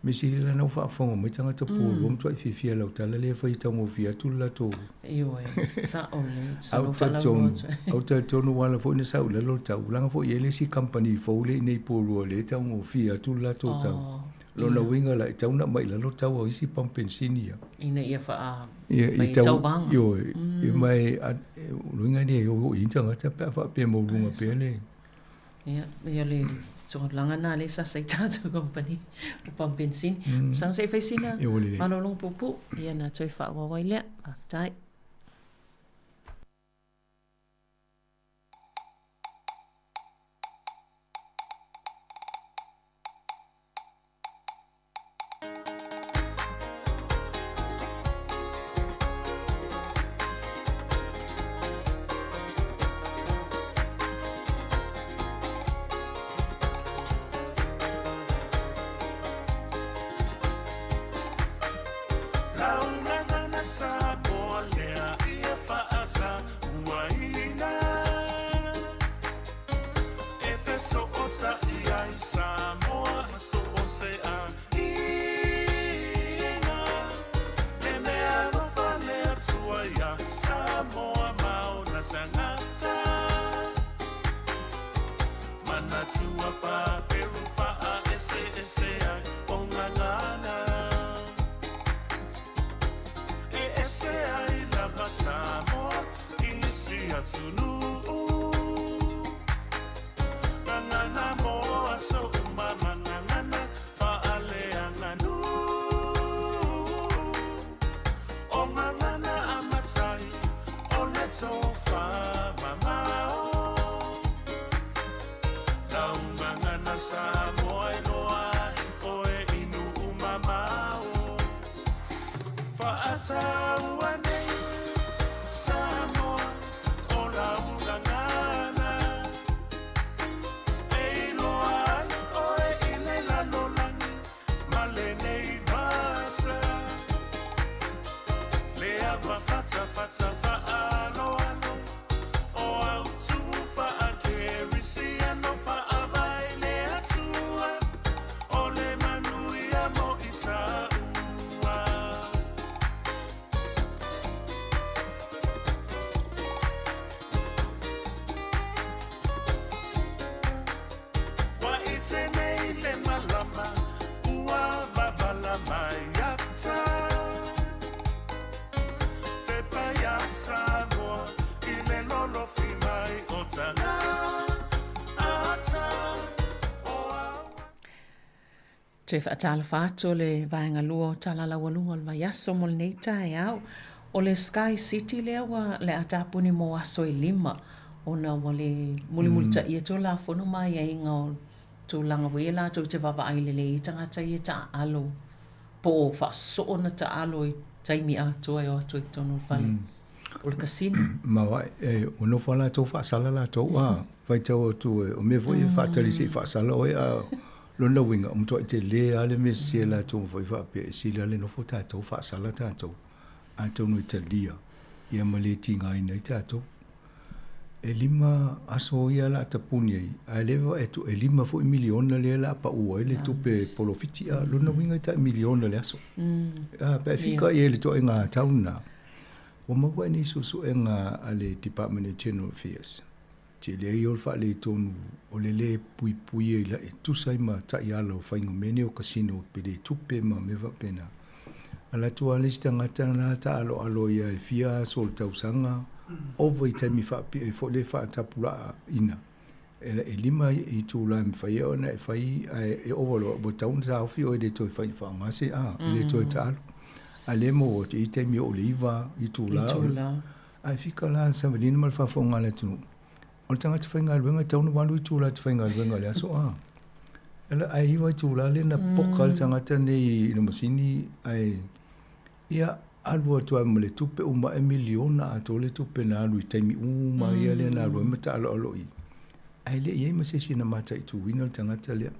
N: Me sili la na ua faafofoga mai tagata pulua matuai fiafia i lau tala lea e fai e taugofie atu le latou.
G: Ioe, sao lelei,
N: Au
G: tusa lou faalaulua
N: talitonu,
G: atu.
N: au talitonu ua ala foi ona sau i lalo le tau, leaga foi e i ai le isi kamupani fou lea i inei i Pulua lea e taugofie atu le latou tau.
G: Oh,
N: Lona
G: ia.
N: uiga la e tatau ona aumai i lalo tau o isi pamu penisini ia.
G: Ina ia faa
N: Ia, i
G: fai
N: tau,
G: tauvaga.
N: ioe, ia ma e, o le uiga lea e o i ai tagata pe a faapea e maualuga pea le.
G: Ia, ia le tulaga lena lea sa sa i tatou company o pamu penisini. Saga se i fai sina
N: E ua lelei.
G: malologa puupuu, ia ona toe faaauau ai lea. Faafetai.
L: Ataua nei Samoa o lau gagana E iloa ai oe i le lalolagi ma lenei vasa Le ava fatafata faaaloalo o autu faakerisiano faavae le Atua o le manuia mo Isaua. Ua ite nei le malama ua babala mai ata Te paia Samoa i le lolofi mai o tagata o au.
G: Toe faatalofa atu o le vaega lua o Tala Laualuga o le Vaiaso mo lenei taeao. O le Sky City lea ua le a tapuni mo aso e 5 ona ua le mulimulitaia Tulafono ma aiaiga o tulaga foi ia latou te vaavaai lelei ai tagata ia taaalo po o faasoo ona taalo i taimi atoa e o atu ai i totonu o le fale o le kasino.
N: Ma e ua nofo lava latou faasala latou a faitau atu o mea foi e faatali se i faasala oe a lona uiga ua matuai tele lava le mea sese latou foi faapea e sili lava le nofo tatou faasala tatou atonu e talia ia ma le tigaina ai tatou. E 5 aso ia la tapuni ai, ae le vaai atu e 5 foi miliona lea la pau ai le tupe polofiti a lona uiga e tai miliona le aso. A pe fika i le toaiga tau lena. Ua maua ai nei suesuega a le Department of General Affairs. Tele ai o le faaletonu o le lē puipui ai la e tusa ai ma taiala o faiga mea nei o kasino pe le tupe ma mea faapena. Ala atu lava le isi tagata na taaloalo ia e fia aso o le tausaga ova i taimi faapio foi le faatapulaaina. E 5 itula e mafai ai ona e fai ae e ova loa ua tatau ona taofi oe e le toe fai faaaoga se a, e le toe taalo. A le maua atu i taimi oo i le 9 itula. Ae fika la savalina ma le faafofoga a le atunuu, o le tagata faigaluega e tatau ona 8 itula e te faigaluega i le aso a. Ae 9 itula lea na poka ai le tagata nei i le masini ae ia alu atu ai ma le tupe uma e miliona atoa le tupe na alu i taimi uma ia lea na alu ai ma taaloalo i. Ae le i i ai ma se isi na mataituina le tagata lea.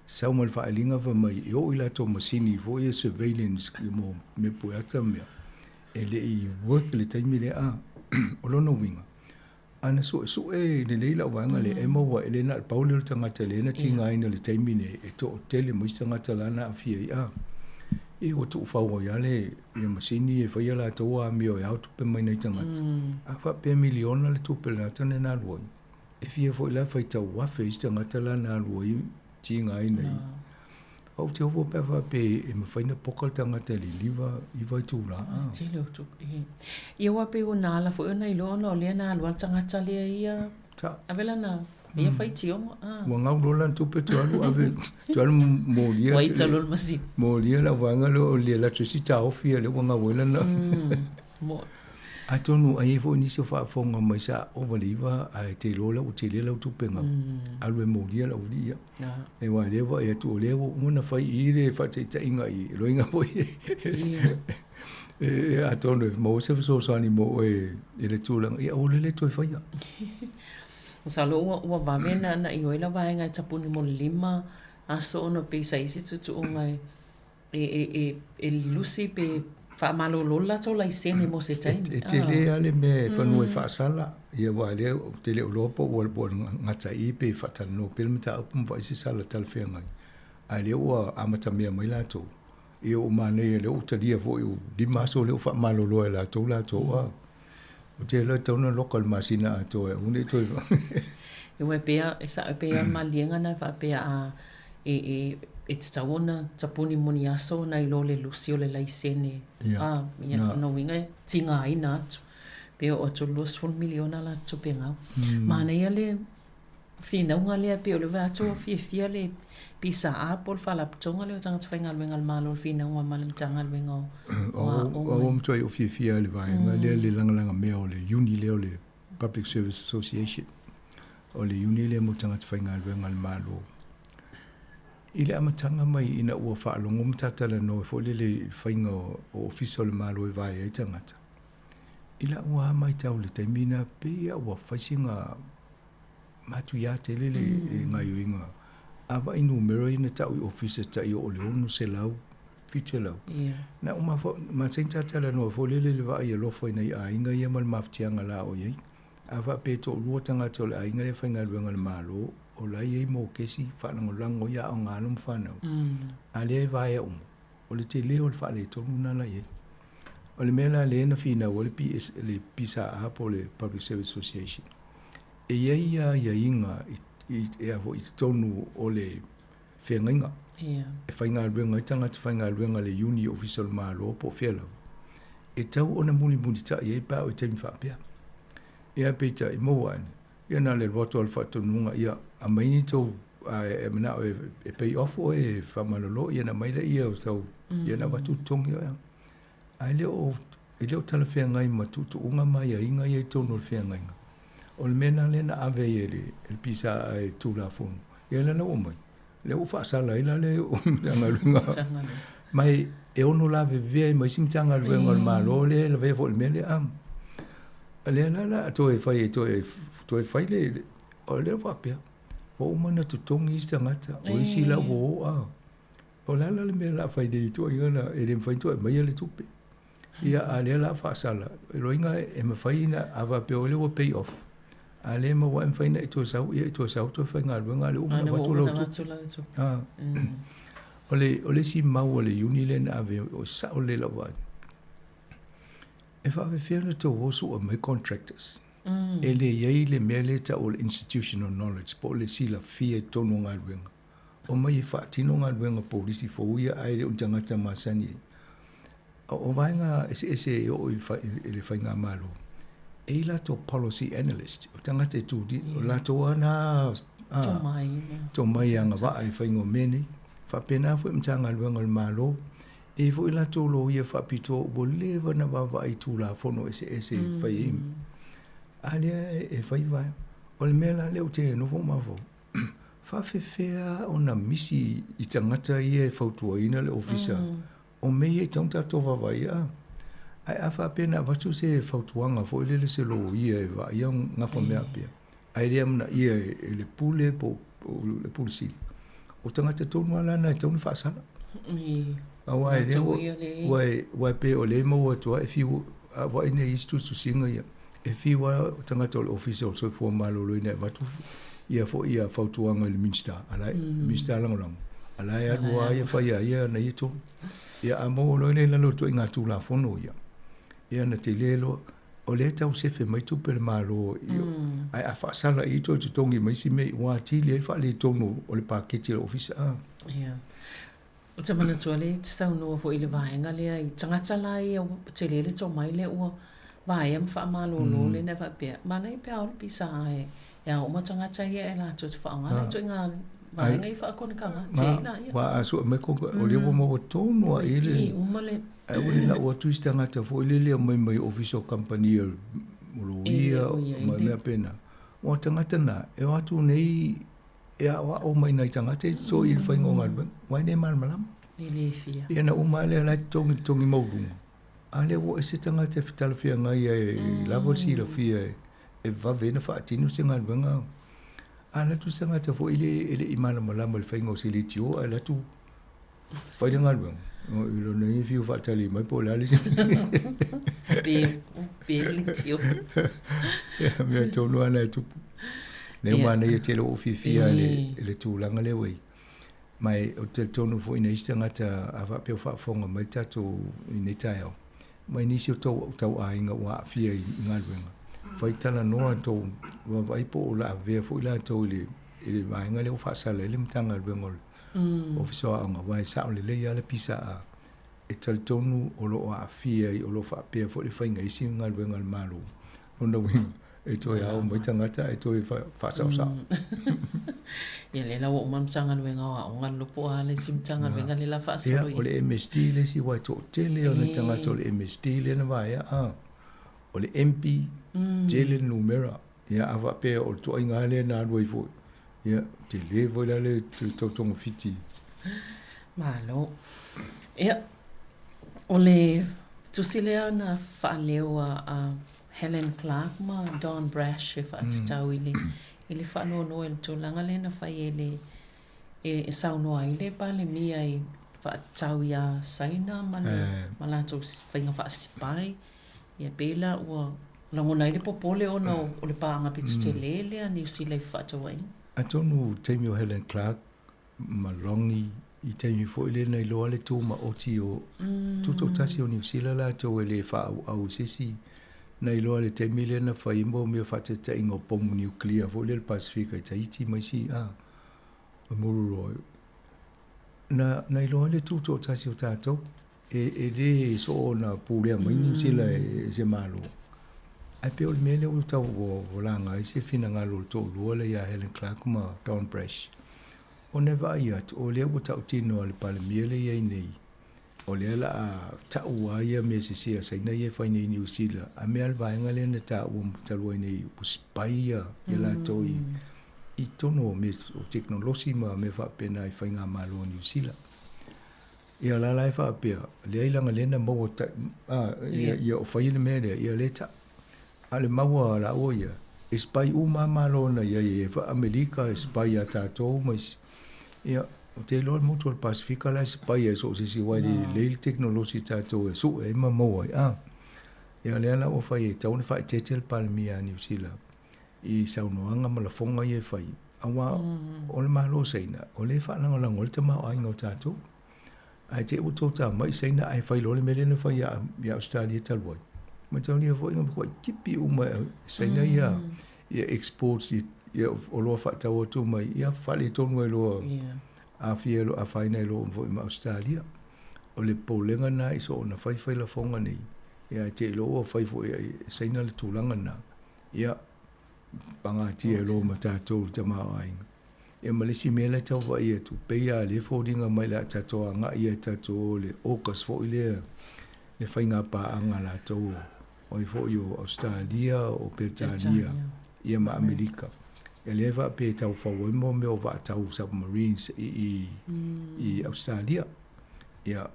N: Sau ma le faaaliga fai mai e oo i latou masini foi ia surveillance mo mea pueata ma mea. E le i work i le taimi lea a. O lona uiga, ana suesue lelei lau vaega lea, e maua e le na o le pau lea o le tagata lea na tigaina i le taimi nei, e toatele mai isi tagata la na aafia ai a. E ua tuufau ai lava le masini e faia latou amio e ao tupe mai nai tagata. A faapea miliona le tupe le tagata na alu ai, e fia foi la faitau afe isi tagata la na alu ai tigaina i. Ou te ofo pe a faapea e mafai ona poka le tagata i le 9 itula a.
G: Tele o tupe. Ia aua pei ua na ala foi ona iloa ona o lea na alu a le tagata lea ia
N: Ta.
G: ave lana ia faitioga a.
N: Ua gau loa lana tupe toe alu ave toe alu molia.
G: Ua ita loa le masini.
N: Molia lau vaega lea o le alu atu e isi taofi lea ua gau ai lana.
G: Mo.
N: Atonu ai foi nisi o faafofoga mai sa ova le 9 ae te iloa la ua tele lau tupe gau. Alu e molia lau alii ia. E aua lea vaai atu o lea ua uma ona fai i le faataitaiga i loiga foi e atonu e maua se fesoasoani mo oe i le tulaga, ia aua le toe faia.
G: Masalo ua ua vave na na ioe la vaega e tapuni mo le 5 aso ona pei sa i ai se tuutuuga e e e e e lusi pe faamalolo le latou laisene mo se taimi.
N: E tele lava le mea e fanua e faasala, ia aua o lea ou te le o iloa po ua gata i i pe faatalanoa pea le mataupu ma vaai se sala talafeagai, a o lea ua amatamea mai latou, ia ua manaia lea ua talia foi ua 5 aso lea ua faamalolo ai e latou latou a. Ou te iloa e tatau ona loka i le masina atoa e aua ne i toe
G: Aua e pei lava, e sao e pei lava o le maliega lena e faapea a e e e tatau ona tapuni mo ni aso nai lo le lusi o le laisene a ia lona uiga e tigaina atu pe oo atu i le 20 miliona la tupe gau. Manaia le finauga lea pei o le vaai atu ua fiafia le PSA po o le Faalapotopotoga lea o Tagata Faigaluega a le Malo i le finauga ma le Matagaluega o Aoga.
N: Ua matuai ou fiafia i le vaega lea le lagalaga mea o le iuni lea o le Public Service Association. O le iuni lea mo tagata faigaluega a le Malo. I le amataga mai ina ua faalogo ma talatalanoa foi lele i le faiga o ofisa o le Malo e vae ai tagata, i lau lava matau i le taimi lena, pei lava ua fai sina matuia tele le gaoioiga. A vaai i numera ia na tau i ofisa tai oo i le 600, 700, na ou masani talatalanoa foi lele i le vaai alofa i nai aiga ia ma le mafatiaga la o i ai. A faapea e toalua tagata o le aiga lea e faigaluega i le Malo, o la e i ai mokesi, faalagolago i aoga a alo ma fanau, a lea e vaea uma, o le tele o le faaletonu lena la i ai. O le mea la lea na finau ai le PS, le PSA po o le Public Service Association, e i ai aiaiga i, a foi, i totonu o le feagaiga e faigaluega ai tagata faigaluega a le Iuni Ofisa o le Malo po o fea lava, e tau ona mulimulitai ai pe a oo i taimi faapea. Ia peitai, maua ane, ia na o le alu atu lava o le faatonuga, ia aumai ni tou, a e manao e pay off oe e faamalolo, ia ona aumai lea o sau, ia ona avatu totogi oe. Ae le o, e le o talafeagai ma tuutuuga ma aiaiga ia i totonu o le feagaiga. O le mea lena lea na ave ai e le PSA i le Tulafono, ia lea la ua aumai, lea ua faasala ai la le Matagaluega. Ma e ono lavevea ai ma isi Matagaluega o le Malo lea e lavea foi i le mea lea. O lea la la toe fai toe toe fai le o lea faapea ua uma ona totogi isi tagata, o isi la ua o a. O le a la le mea o le a fai nei i tuuaiga na e le mafai ona toe aumaia le tupe. Ia a lea la faasala, loiga e mafai ona a faapea o lea ua pay off, a le maua e mafai ona e toe sau, ia e toe sau toe faigaluega a lea ua uma ona avatu lau tupe. O le o le isi mau a le iuni lea na ave o sao lelei lau vaai. E faapefea ona tou o sue mai contractors. E le i ai le mea lea e tau o le institutional knowledge po o le silafia i totonu o galuega. Omai e faatino galuega polisi fou ia ae le o ni tagata masani ai. O vaega eseese e oo i le faigamalo, e i latou policy analyst, o tagata e tu, o latou lava na tomai e agavaa i faiga o mea nei. Faapena foi Matagaluega o le Malo, e i ai foi latou loia faapitoa ua leva ona vaavaai i Tulafono eseese e fai ai. A lea e fai vaega. O le mea la lea ou te nofo ma mafaufau, faafefea ona misi i tagata ia e fautuaina le ofisa o mea ia e tatau ona tatou vaavaai a. Ae a faapea na avatu se fautuaga foi lele se loia e vaaia gafa mea faapea, ae le amanaia e le pule po o le pule sili, o tagata tonu lava la na e tatau ona faasala. Aua e lea ua e pei o lea e maua atu lava e fiu, a vaai nei i isi tusitusiga ia, e fiu lava tagata o le Ofisa o le Soifua Maloloina e avatu ia foi ia fautuaga i le Minisita, a la e, Minisita Lagolago, a la e alu lava ia fai a ia ana ia tonu. Ia a maua loa lea i lalo o ituaiga Tulafono ia, ia ona tele loa, o lea e tau sefe mai tupe a le Malo, ae a faasala i toe totogi mai isi mea ua atili ai le faaletonu o le paketi a le Ofisa.
G: Ia. Ou te manatua lea e te saunoa foi i le vaega lea i tagata la ia ua tele le tomai lea ua vaea ma faamalolo lea na faapea, manaia pe a o le pisa e e ao uma tagata ia e latou te faaaoga na ituaiga vaega ia faakonekaga tei la ia.
N: Ua a sue mai ko o lea ua maua tonu a i le
G: uma le
N: ae ua le lau atu isi tagata foi lele aumai mai ofisa o kamupani o loia ma mea pena. Ua tagata na e o atu nei e aoao mai nai tagata e totogi i le faiga o galuega, aua e le malamalama.
G: E le fia.
N: Ia na uma lava lea o la e totogi totogi maualuga, a lea ua ese tagata e talafeagai ai e lava le silafia e vave ai ona faatino se galuega. A alu atu se tagata foi lea e le i malamalama i le faiga o se leitio ae alu atu fai le galuega, i lona ia fiu faatali mai po o le a le isi mea.
G: Pe, pe le leitio.
N: Ia, mea tonu lava na e tupu. Lea ua manaia tele ua ou fiafia i le, i le tulaga lea ua i ai. Ma e, ou te talitonu foi i nai isi tagata a faapea o faafofoga mai le tatou i nei taeao, mai nisi o tou tauaiga ua aafia i galuega, fai talanoa tou vaavaai po o le a avea foi latou i le, i le vaega lea ua faasala ai le Matagaluega o le Ofisa o Aoga, aua e sao lelei lava le PSA e talitonu o lo o aafia ai, o lo o faapea foi le faiga i isi galuega a le Malo. Lona uiga, e toe ao mai tagata ae toe faasaosao.
G: Ia lea la ua uma le Matagaluega o Aoga le po o a le isi Matagaluega lea la faasolo
N: i. Ia, o le MSD le isi aua e toatele ona tagata o le MSD lea na vaea, a. O le MP, tele le numera. Ia a faapea o le tuuaiga lava lea na alu ai foi, ia tele foi la le tau togafiti.
G: Malo. Ia, o le tusi lea na faaleo a Helen Clark ma Don Brash e faatatau i le i le faanoanoa i le tulaga lea na fai e le e saunoa ai le Palemia i faatatau iā Saina ma le ma latou faiga faasipai. Ia pei la ua lagona ai le popole ona o le paaga pito tele lea a Niu Sila i fefaatauaiga.
N: Atonu i taimi o Helen Clark ma Longi i taimi foi lea na iloa le tumaoti o Tutoatasi o Niu Sila latou e le faaauau i se isi na iloa le taimi lea na fai ai mo mea faataitaiga o pomu niukilia foi lea i le Pasefika i Tahiti ma isi a o Mururoa na na iloa ai le tutoatasi o tatou e e le soo na pulea mai Niu Sila e se Malo. Ae pei o le mea lea ua tau ua laga ai se finagalo o le toalua lea ia Helen Clark ma Don Brash. Ona e vaai atu, o lea ua tautino a le Palemia lea e i ai nei, o lea la a tau lava ia mea sese a Saina ia e fai nei i Niu Sila, a mea le vaega lea na taua talu ai nei ua spy ia ia latou i i totonu o mea o tekonolosi ma mea faapena i faigamalo a Niu Sila. Ia la la e faapea, leai leaga lea na maua ta, a, ia, ia o fai le mea lea, ia lea ta. A le maua a laua ia, e spy uma lava Malo na i ai e Amerika, e spy ia tatou ma isi. Ia, ou te iloa le motu o le Pasefika la e spy ai so o se isi aua e le lelei le tekonolosi a tatou e sue ai ma maua ai. A, ia lea la ua fai e tatau ona faaeteete le Palemia a Niu Sila i saunoaga ma lafoga ia e fai, aua o le Malo o Saina, o lea e faalagolago ai le tamaoaiga o tatou. Ae te i ua tota mai Saina ae fai loa le mea lea na fai ia Ausetalia talu ai. Mataulia foi na matuai tipi uma e Saina ia ia exports ia oloa faatau atu mai ia faaletonu ai loa aafia loa afaina ai loa foi ma Ausetalia. O le popolega lena i soona fai fai lafoga nei, ia ae te i loa ua fai foi e Saina le tulaga lena. Ia pagatia ai loa ma tatou le tamaoaiga. Ia ma le isi mea la e tau vaai atu, pei lava o lea e foliga mai o le a tatou agai lava tatou o le AUKUS foi lea, le faiga paaga a latou o ai foi o Ausetalia, o Peretania ia ma Amerika. Ia lea e faapea e tau fau ai mo mea o vaa tau submarines i i Ausetalia. Ia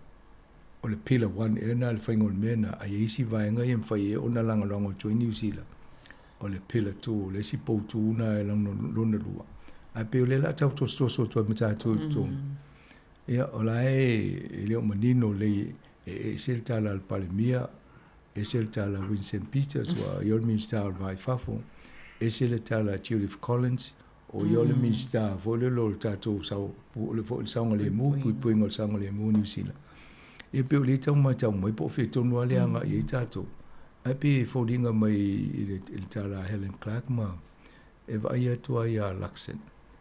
N: o le Pillar One ea lena le faiga o le mea lena, ae i ai isi vaega ia e mafai ai ona lagolago atu ai Niu Sila. O le pillar 2, o le isi poutu lena e lona lua. Ae pei o lea o le a tau tosotoso atu ai ma tatou i totonu. Ia, o la e le o manino lelei, e ese le tala a le Palemia, ese le tala a Winston Peters, ua ia o le Minisita o le Va i Fafo, ese le tala a Judith Collins, o ia o le Minisita foi lele o le tatou sao, o le foi le saogalemu, puipuiga o le saogalemu i Niu Sila. Ia pei o lea e tau matau mai po o fea tonu lava le agai i ai tatou. Ae pei e foliga mai i le, i le tala a Helen Clark ma e vaai atu ai ia Luxon,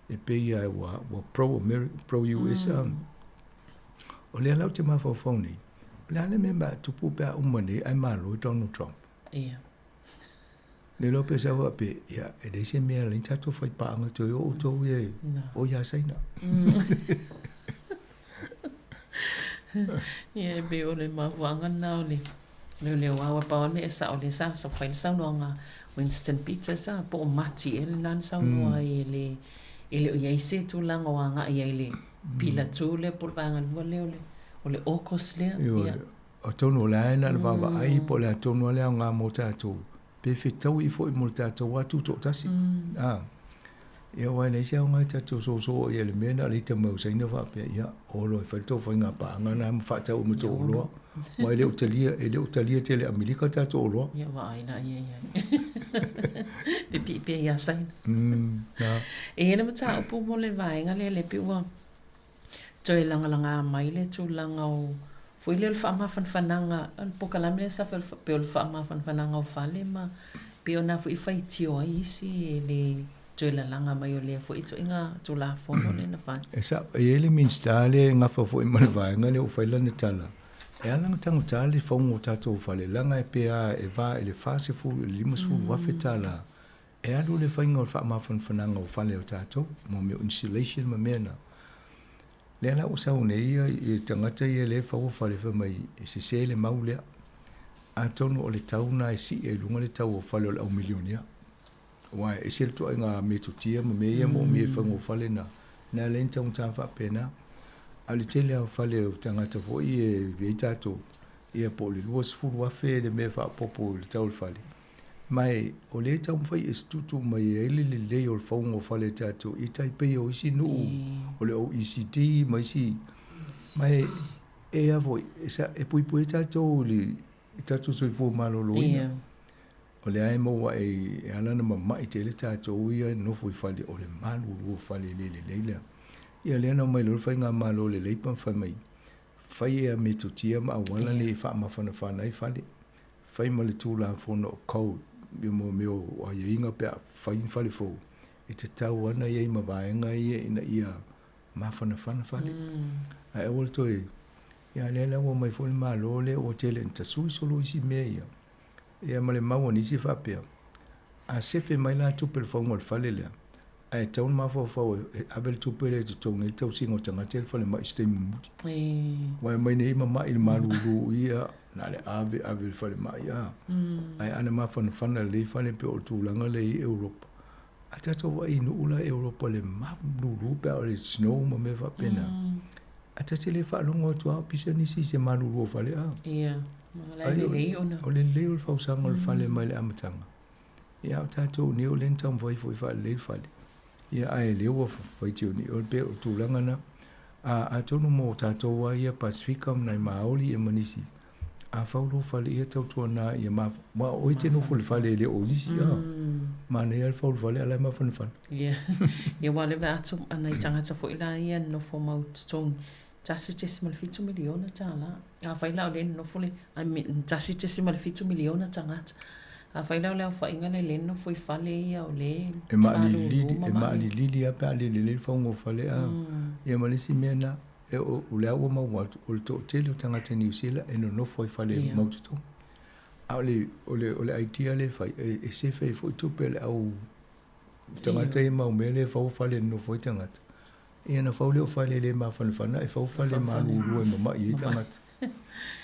N: e pei lava ua, ua pro-America, pro-US. O lea la ou te mafaufau nei, o le a le mea ma tupu pe a uma nei ae malo i Donald Trump?
G: Ia.
N: Le iloa pe sau faapea, ia, e leai se mea e ala ai ona tatou fai paaga toe o outou ia o ia Saina.
G: Ia, e pei o le mafuaaga lena o le leoleo aua pau lava le mea e sao lea sa sa fai le saunoaga a Winston Peters a po o Mati ea lena na saunoa ai e le e le o i ai se tulaga o agai ai i le pila tu lea po o le vaega lua lea o le o le AUKUS lea. Ia.
N: Atonu o le a na o le vaavaai po o le a tonu lava le aoga mo tatou, pe fetaui foi mo le tatou lava tutoatasi. A, ia aua e leai se aoga e tatou soso ai i le mea na o le ita mai o Saina faapea, ia, o loa e fai le tou faiga paaga lena ma faatau uma tou oloa. Aua e le o talia, e le o talia tele e Amerika a tatou oloa.
G: Ia vaai la ia i ai. Pe pii pea iā Saina.
N: Na.
G: E i ai le mataupu mo le vaega lea, lea pei ua toe lagalaga mai le tulaga o foi lea o le faamafanafanaga, o le polokalame lea sa fai pei o le faamafanafanaga o fale ma pei o na foi e faitio ai isi e le toe lalaga mai o lea foi ituaiga Tulafono lea na fai.
N: E sao, e i ai le Minisita lea e gafa foi ma le vaega lea ua fai lana tala, e ala ona taugata le fauga o tatou fale, leaga e pe a e va i le 40 i le 50 afe tala E alu le faiga o le faamafanafanaga o fale o tatou, mo mea o insulation ma mea na. Lea la ua sau nei ia i tagata ia lea e faua fale fai mai e sese le mau lea. Atonu o le tau na e sii ai i luga le tau o fale o le au milionea. Aua e ese le ituaiga metotia ma mea ia moomia i faiga o fale na, na ala ai ona taugata faapena. A o le tele lava o fale o tagata foi ia e i ai tatou, ia po o le $20,000 le mea e faaopoopo i le tau o le fale. Ma e o lea e taumafai e tuutuu mai ai le lelei o le fauga o fale a tatou i tai pei o isi nuu o le OECD ma isi ma e e a foi e, sa, e puipui ai tatou i le i tatou soifua maloloina. O lea e maua e, e ala ona mama'i tele tatou ia e nofo i fale o le malulu o fale e le lelei lea. Ia lea na omai loa le faigamalo le Labour ma fai mai, fai ea metotia ma auala nei e faamafanafana ai fale. Fai ma le tulafono o code ia mo mea o aiaiga pe a fai ni fale fou, e tatau ana i ai ma vaega ia ina ia mafanafana fale. Ae aua le toe, ia lea la ua omai foi le Malo lea ua tele ina tasui solo isi mea ia. Ia ma le mau a nisi faapea, a sefe mai la tupe i le fauga o le fale lea, ae tatau ona mafaufau e ave le tupe lea e totogi ai le tausiga o tagata i le falemai i se taimi mulimuli. Aua e omai nei mama'i i le malulu ia, na o le ave ave i le falemai a. Ae ana mafanafana lelei fale pei o le tulaga lea i Europa. A tatou vaai i nuu la i Europa i le malulu pe a o le snow ma mea faapena. Ae ta te le faalogo atu lava o pisa nisi i se malulu o fale a.
G: Ia, ma la e lelei ona.
N: O le lelei o le fausaga o le fale mai le amataga. Ia a o tatou nei o lea na taumafai foi e faalelei le fale. Ia ae lea ua faitio nei o le pei o le tulaga na. A atonu mo tatou lava ia Pasefika ma nai Maori ia ma nisi, a fau lou fale ia tautuana ia ma aua o oe e te nofo i le fale e le o nisi a. Manaia le fau o le fale a o la e mafanafana.
G: Ia, ia aua o lea vaai atu a nai tagata foi la ia nofo mau totogi, $1.7 miliona. Afai la o lea e nonofo le, I mean, $1.7 miliona tagata. Afai la o le aofaiga lea lea e nonofo i fale ia o lea
N: e malulu ma E maalilili lava pe a le lelei le fauga o fale a. Ia ma le isi mea lena, e o lea ua maua atu, o le toatele o tagata Niu Sila e nonofo ai i fale mau totogi. A o le, o le, o le idea lea e fai, e sefe ai foi tupe a le au tagata ia mau mea lea e fau fale e nonofo ai tagata. Ia na fau lea o fale e le mafanafana ae fau fale malulu e mama'i ai tagata.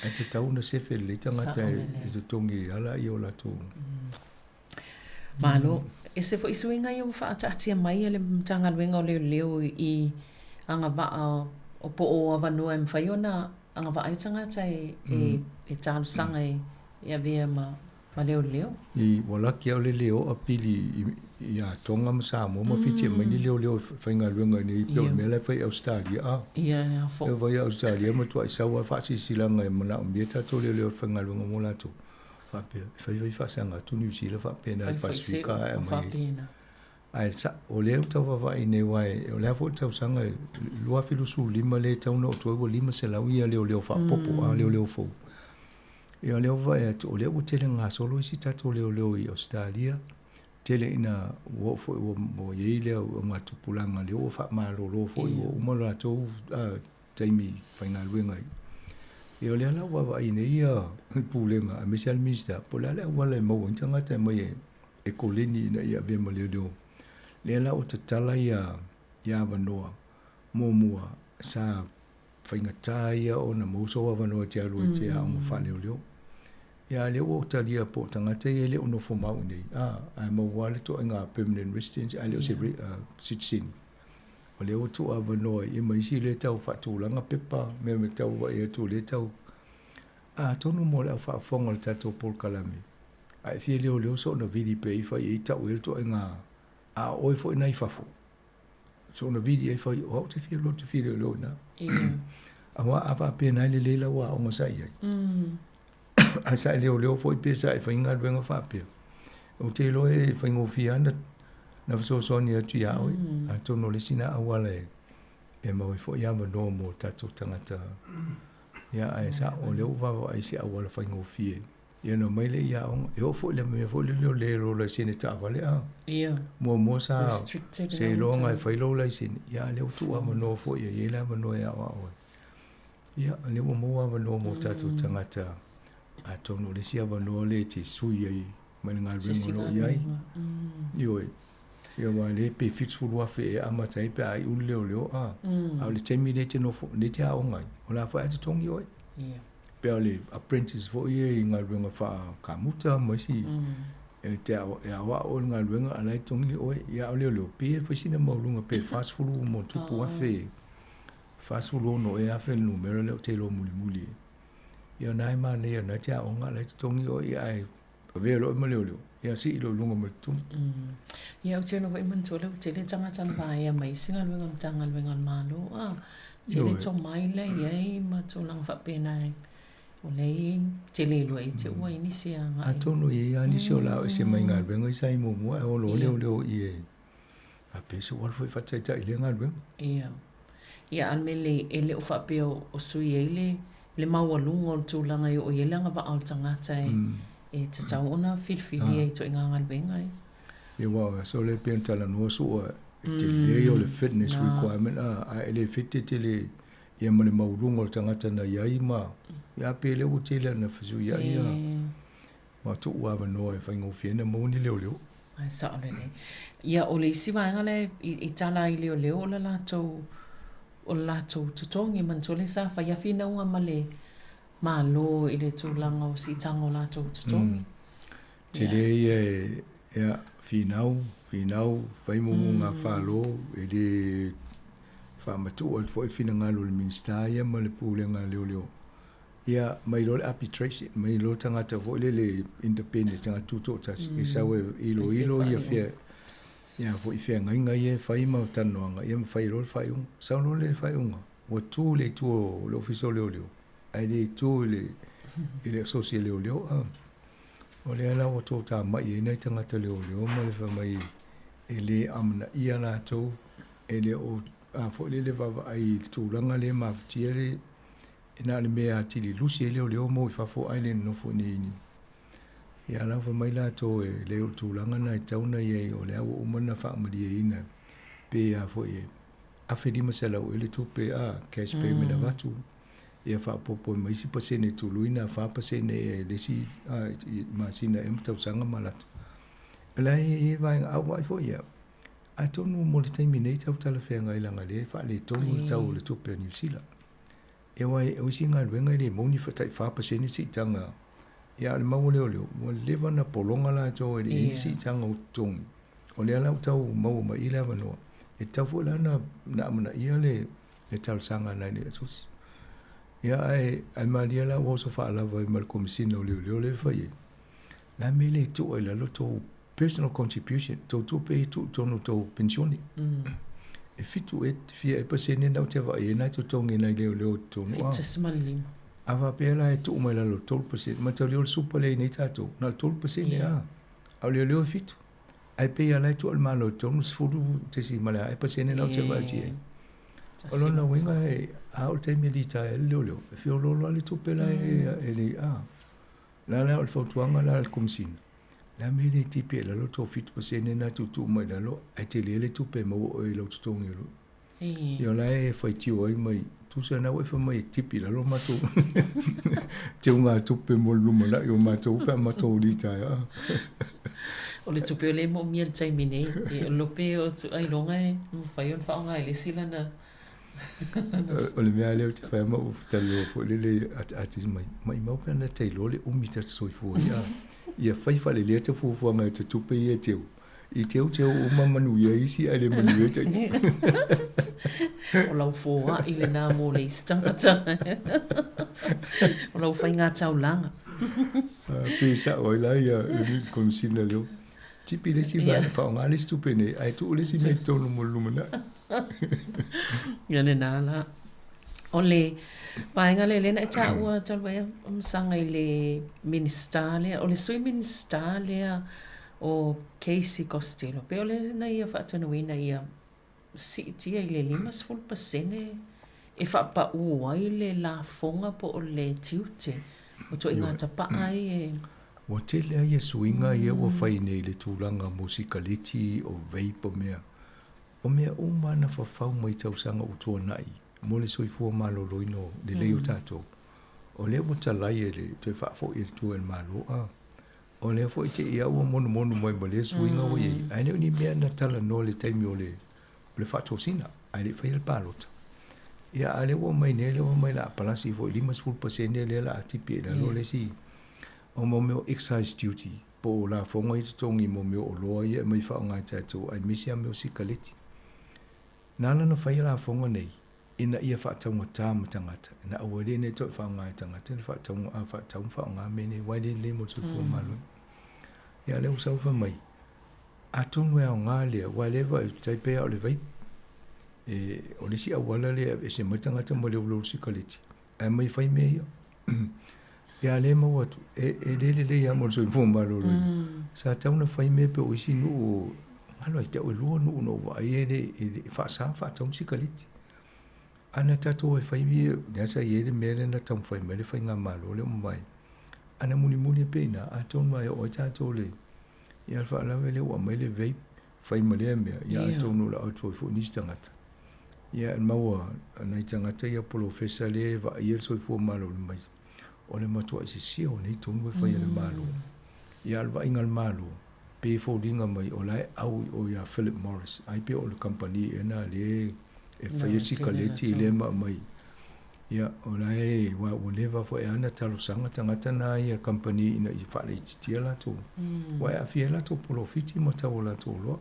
N: Ae tatau ona sefe lelei tagata e totogi e ala ia o latou.
G: Malo. Ese foi suiga ia ua faataatia mai e le Matagaluega o Leoleo i agavaa o po o avanoa e mafai ona agavaa ai tagata e talosaga e avea ma ma leoleo.
N: I ua laki au le le o'a pili ia Tonga ma Samoa ma Fiti e aumai ni leoleo e faigaluega i nei pei o le mea la e fai i Ausetalia a.
G: Ia, fo.
N: E fai i Ausetalia e matuai sau lava faasilasilaga e manaomia tatou leoleo e faigaluega mo latou. Faapea, e fai fai faasaga atu Niu Sila faapena i le Pasefika ae aumai ai. Ae sa, o lea ua tau vaavaai nei aua o le a foi le tausaga 2025 lea e tatau ona oo atu ai ua 500 ia leoleo faaopoopo a leoleo fou. Ia o lea ua vaai atu, o lea ua tele gasolo isi tatou leoleo i Ausetalia, tele ina ua oo foi ua i ai le augatupulaga lea ua faamalolo foi ua uma le latou taimi faigaluega ai. Ia o lea la ua vaavaai nei ia le Pulega aemaise lava le Minisita, po o le a le auala e maua ai ni tagata e aumai e koleni ina ia avea ma leoleo. Lea la ua tatala ia avanoa muamua sa faigata ia ona maua sou avanoa e te alu ai e te aoga faaleoleo. Ia a lea ua ou talia po o tagata ia e le o nofo mau i inei, a, ae maua lava le ituaiga permanent residence ae le o se sitiseni. O lea ua tuu avanoa i ma isi lea tau faatulaga pepa, mea me tau vaai atu o lea tau atonu mo le au faafofoga o le tatou polokalame. A e fia leoleo soona vili pea ifo ai e tau ai le ituaiga a o oe foi na i fafo. Soona vili ai fai o au te fia loa te fia leoleo ina. Aua a faapena e lelei lau aoga sa i ai. Ae sa e leoleo foi pe sa e faigaluega faapea. Ou te iloa e faigofie lava na fesoasoani atu iā oe. Atonu o le isi lena auala e maua ai foi avanoa mo tatou tagata. Ia ae sao o lea ua vaavaai i se auala faigofie. Ia ona omai lea i aoga. E oo foi i le mea foi lele o le lou laisene taavale a.
G: Ia.
N: Muamua sa seiloga e fai lou laisene, ia a o lea ua tuu avanoa foi e i ai le avanoa e aoao ai. Ia, o lea ua maua avanoa mo tatou tagata, atonu o le isi avanoa lea e te sui ai mai le galuega o lo o i ai. Ioe. Ia aua o lea pe $70,000 e amata ai pe a iu le leoleo a. A o le taimi lea e te nofo, lea e te aoga ai, o la foi a totogi oe. Pe o le apprentice foi ia i galuega faa-kamuta ma isi e te e aoao i le galuega a o la e totogi oe. Ia a o leoleo, pei e fai sina maualuga pe $40 ma ona tupu afe. 46 ea afe le numera lea ou te iloa mulimuli ai. Ia o na e manaia o na e te aoga a o la e totogi oe ia ae avea loa oe ma leoleo, ia sii loa i luga ma le totogi.
G: Ia ou te ono foi manatua lea ua tele tagata na vaea mai isi galuega o Matagaluega a le Malo a tele tomai la e i ai ma tulaga faapena e o lea e te le iloa ia te ua i nisi e agai.
N: Atonu e i ai lava nisi o le a o ese mai galuega ia sa i muamua ae o loa leoleo i e faapea se ua alu foi e faataitai i lea galuega.
G: Ia. Ia a o le mea lelei e le o faapea o sui ai le le maualuga o le tulaga e oo i ai le agavaa o le tagata e e tatau ona filifilia i ituaiga galuega e.
N: Ia aua o aso lea e pei ona talanoa sua e tele ia o le fitness requirement a ae le fiti tele ia ma le maualuga o le tagata na i ai ma ia pe lea ua tele ana fesuiai ia ua tuu avanoa e faigofie ai ona maua ni leoleo.
G: Ae sao lelei. Ia o le isi vaega lea i tala ai leoleo o le latou o le latou totogi manatua lea sa fai a finauga ma le Malo i le tulaga o siitaga o latou totogi.
N: Tele ia e ia finau, finau, fai mumu gafalo, e le faamatuu atu foi le finagalo o le Minisita ia ma le Pulega a Leoleo. Ia mai loa le arbitration, mai loa le tagata foi lele independent, tagata tutoatasi, e sau e iloilo ia fea, ia foi feagaiga ia e fai ma talanoaga, ia ma fai loa le faaiuga. Sau loa le faaiuga, ua tu i le itu o le Ofisa o Leoleo, ae le tu i le, i le Asosi a Leoleo. A. O lea la ua toatamai ai nai tagata leoleo ma le fai mai e le amanaia latou, e le o a foi lele vaavaai i le tulaga lea e mafatia le e na o le mea atili lusi ai leoleo ma o i fafo ae le nonofo i inei i Ia la ua fai mai latou e le o le tulaga lena e tatau ona i ai o lea ua uma ona faamalieina pe a foi e $1,500 ea le tupe a cash payment avatu ia faaopoopo ai ma isi pasene tului na 4% ea i le isi masina ea ma tausaga ma latou. O la e i ai vaega a ua vaai foi ia, atonu mo le taimi nei tau talafeagai leaga o lea e faaletonu le tau o le tupe a Niu Sila. Ia aua o isi galuega e le maua ni tai 4% siitaga, ia a o le mau a leoleo, ua leva ona pologa latou e le i ai ni siitaga o totogi. O lea la ua tau maua mai i i le avanoa, e tatau foi la ona amanaia le talosaga a nai le asosi. Ia ae ae malie la ua oso faalava ai ma le Komesina o Leoleo lea e fai ai. Le a mea e le tuu ai i lalo tou personal contribution, tou tupe ia tuu i totonu o tou penisione. E fitu ea fia ea pasene na ou te vaai ai na e totogi e nai leoleo i totonu.
G: 7.5.
N: A faapea la e tuu mai i lalo i le 3%, mataulia o le super lea e i ai nei tatou, na o le 3% lava. A o leoleo e fitu. Ae pei lava la e tuu e le Malo i totonu 10.6% na ou te vaai atu i ai. O lona uiga e a oo i le taimi e litaea ai le leoleo, e feoloolo lava le tupe la e le a. La la o le fautuaga la a le Komesina, le a mea e le tipi ai i lalo tou 7% lena e tuutuu mai i lalo ae tele le tupe e maua oe i lau totogi o lo Ia o la e faitio ai mai, tusa na ua e fai mai e tipi i lalo matou teugatupe mo le lumanai o matou pe a matou litaea.
G: O le tupe o lea e moomia i le taimi nei, e lope o ailoga e mafai ona faaaoga e le isi lana
N: O le mea lea ou te fai ma ou talanoa foi lele ati mai, maimau pe ana ta iloa le umi ta te soifua ai a. Ia fai faalelei ata fuafuaga i ta tupe ia e teu. I teuteu uma manuia isi ae le manuia ita.
G: O lau foai lena mo le isi tagata. O lau faiga taulaga.
N: Pe sao ai la ia le Komesina leo. Tipi le isi vaega, faaaoga le isi tupe nei, ae tuu le isi mea i totonu mo le lumanai.
G: Ia lena la. O le vaega lea lea na e taua talu ai Masaga i le Minisita lea, o le Sui Minisita lea o Casey Costello, pei o le na ia faatonuina ia siitia i le 50% e faapaū ai le lafoga po o le tiute o ituaiga tapaa ai e.
N: Ua tele lava ia suiga ia ua fai nei i le tulaga mo sikaleti, o vape o mea. O mea uma na fafau mai tausaga ua tuanai mo le soifua maloloina o lelei o tatou, o lea ua talai e le toe faafoi e le tua e le Malo. A o lea foi te i lava ua monomonu mai ma lea suiga ua i ai, ae le o ni mea na talanoa i le taimi o le o le faatosina, ae le i faia le palota. Ia, a o lea ua aumai nei, lea ua aumai o le a palasi foi 50% lea o le a tipi ai i lalo le isi o mo mea o excise duty, po o lafoga ia totogi mo mea o oloa ia e aumai e faaaoga e tatou, aemaise lava mea o sikaleti. Na ala ona faia lafoga nei, Ina ia faataugatā ma tagata, ina aua ai lea e toe faaaoga e tagata le faatauga a faatau ma faaaoga mea nei aua e le lelei mo le soifua maloloina. Ia a o lea ua sau fai mai, atonu e aoga lea aua o lea e vaai atu, tai pei lava o le vape. E, o le isi auala lea e aveese mai le tagata mai le ula o le sikaleti, ae aumai e fai mea ia. Ia a o lea e maua atu, e, e le lelei lava mo le soifua maloloina. Sa tatau ona fai mea pei o isi nuu, galo ia te au e lua nuu na ou vaai e le, e faasa ona faatau ni sikaleti. Ana tatou e fai lea sa i ai le mea lea na taumafai mai le faigamalo lea ua mavae. Ana mulimuli ai pea i ina, atonu lava e oo ai tatou i le, ia le faalavelave lea ua aumai le vape, fai ma lea mea, ia atonu o le a o atu ai foi nisi tagata. Ia e maua nai tagata ia polofesa lea e vaaia le soifua maloloina mai, o le matuai sese o nei tonu e fai e le Malo. Ia a o le vaaiga a le Malo, pei e foliga mai o la e au i o ia Philip Morris, ai pei o le kamupani ea na lea e faia sikaleti lea ma aumai. Ia, o la e, aua ua leva foi lava ona talosaga tagata na ia kamupani ina ia faalaititia latou, aua e aafia ai latou polofiti ma tau o latou oloa.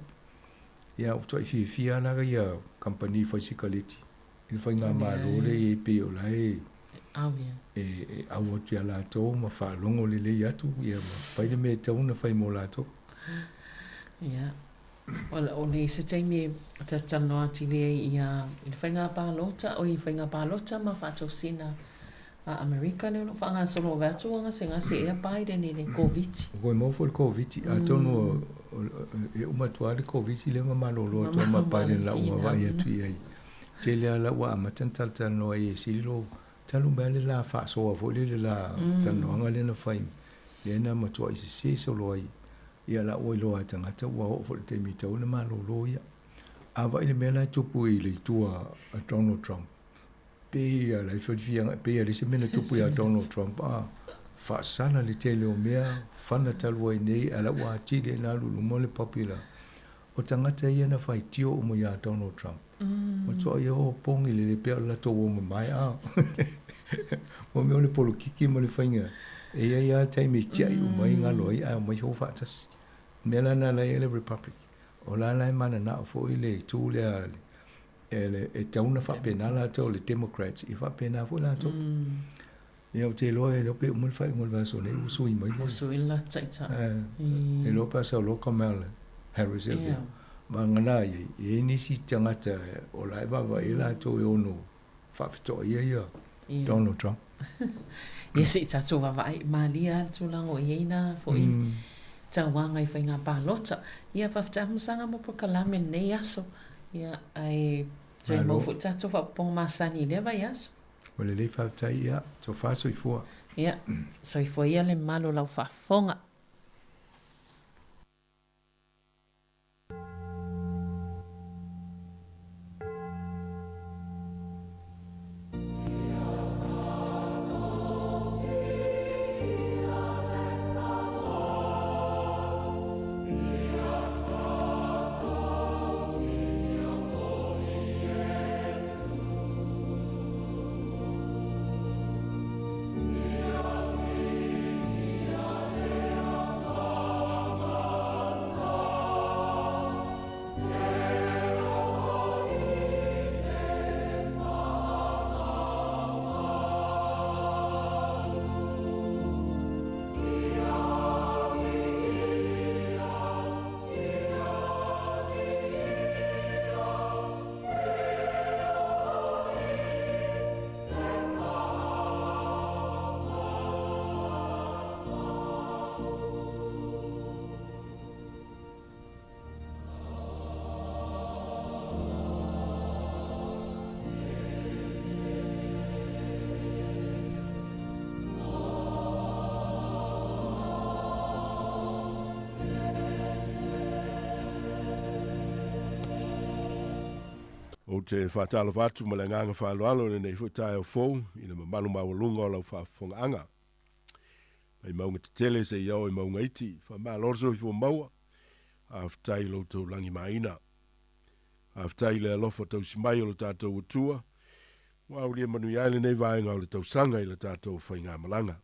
N: Ia, ua tuai fiafia lava la ia kamupani fai sikaleti i le faigamalo lea e i ai pei o la e e au atu ia latou ma faalogo lelei atu ia ma fai le mea e tatau ona fai mo latou.
G: Ia. O le se taimi e talatalanoa atili ai ia i le faiga palota, oi faiga palota ma faatosina a Amerika lea o lo o faagasolo vae atu ua gasegase ea Biden i le Koviti.
N: Ua maua foi le Koviti, atonu e uma atu lava le Koviti lea ma malolo atu ma Biden la ua vaai atu i ai. Tele lava la ua amata ona talatalanoa i ai e sili lou talu mai lava le la faasoa foi lea le la talanoaga lea na fai lea na matuai sese solo ai. Ia la ua iloa e tagata ua oo foi i le taimi e tatau ona malolo ia. A vaai i le mea la e tupu i le itu a Donald Trump, pei a la e fiafia pei a leai se mea na tupu ia Donald Trump a faasala le tele o mea fana talu ai nei ae la ua atili ai ona alu i luma le popular o tagata ia na faitio uma ia Donald Trump. Matuai o pogi lelei pea o le latou o mamae a mo mea o le polokiki ma le faiga e i ai lava le taimi e tiai uma ai galo ai ae omai fou faatasi. O le mea la lena la e i ai le Republic o la la e mananao foi le itu lea e, e tatau ona faapena latou le Democrats e faapena foi latou. Ia ou te iloa e le iloa pe uma le faaiuga o le vaiaso nei ua sui mai.
G: Ua sui le latou taitai.
N: E iloa pe a sau loa Kamala Harris e avea. Vagana ai, e i ai nisi tagata o la e vaavaai ai latou e ono faafetoaia ia Donald Trump.
G: Ia se i tatou vaavaai, malia lava le tulaga o i ai na foi tauaga i faiga palota. Ia faafetai Masaga mo polokalame i lenei aso. Ia ae toe maua foi tatou faaopoopoga masani i lea vaiaso.
N: Ua lelei faafetai ia, tofa soifua.
G: Ia, soifua ia le malu o lau faafofoga.
A: Ou te faatalofa atu ma le agaga faaaloalo i lenei foi taeao fou i le mamalu maualuga o lau faafofogaaga. Mai mauga tetele seia oo i mauga iti, faamalo le soifua maua, faafetai i lo outou lagimaina. Faafetai i le alofa tausi mai o lo tatou Atua, ua aulia manuia ai lenei vaega o le tausaga i le tatou faigamalaga.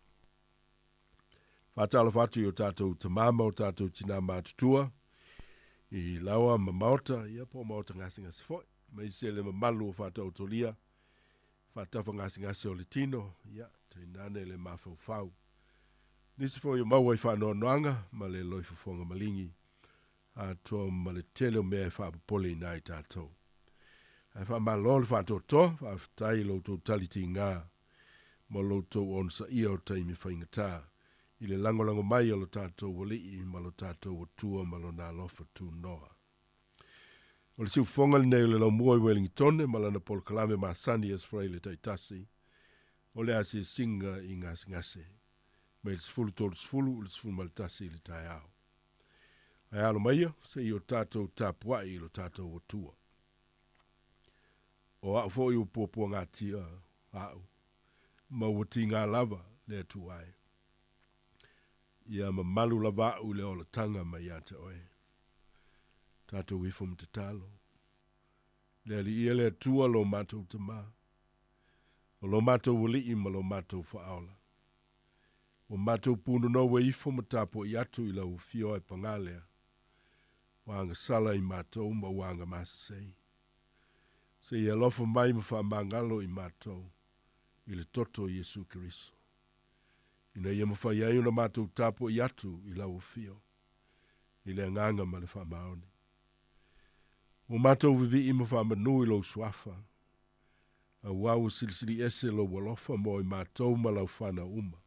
A: Faatalofa atu i o tatou tama ma o tatou tina matutua, i laoa ma maota, ia po o maota gasegase foi, aemaise le mamalu o faataotolia.
O: Faatafagasegase o le tino, ia, tainane le mafaufau. Nisi foi o maua i faanoanoaga ma le loifofoga maligi, atoa ma le tele o mea e faapopoleina ai tatou. Ae faamalo le faatoatoa, faafetai i lo outou tali tiga ma lo outou onosaia o taimi faigata i le lagolago mai o lo tatou Alii ma lo tatou Atua ma Lona alofa tunoa. O le siufofoga lenei o le Laumua i Uelingitone ma lana polokalame masani i Aso Faraile taitasi o le asiasiga i gasegase mai le 10:30 i le 11 i le taeao. Ae alo maia se i o tatou tapuai i lo tatou Atua. O au foi ua puapuagatia au, ma ua tiga lava le Atua e. Ia mamalu lava au i le olataga mai ia te oe. Tatou ifo ma tatalo. Le Alii e le Atua lo matou Tamā, o lo matou Alii ma lo matou Faaola. Ua matou punonou e ifo ma tapuai atu i lau afio ai pagā lea, ua agasala i matou ma ua agamasasei. Se i alofa mai ma faamagalo i matou i le toto o Iesu Keriso, ina ia mafai ai ona matou tapuai atu i lau afio i le agaga ma le faamaoni. Ua matou vivii ma faamanu i lou suafa, auā ua silisili ese lou alofa mo i matou ma lau fanau uma,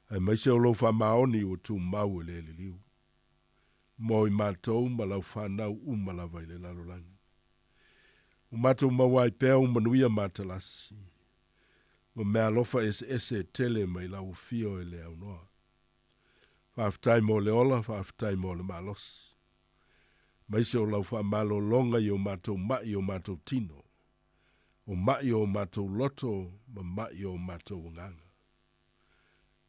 O: aemaise o lou faamaoni ua tumau e le liliu, mo i matou ma lau fanau uma lava i le lalolagi. Ua matou maua ai pea u manuia matalasi, ma meaalofa eseese e tele mai lau afio e le aunoa. Faafetai mo le ola, faafetai mo le malosi. Maise o lau faamalologa i o matou mai o matou tino, o mai o matou loto ma mai o matou agaga.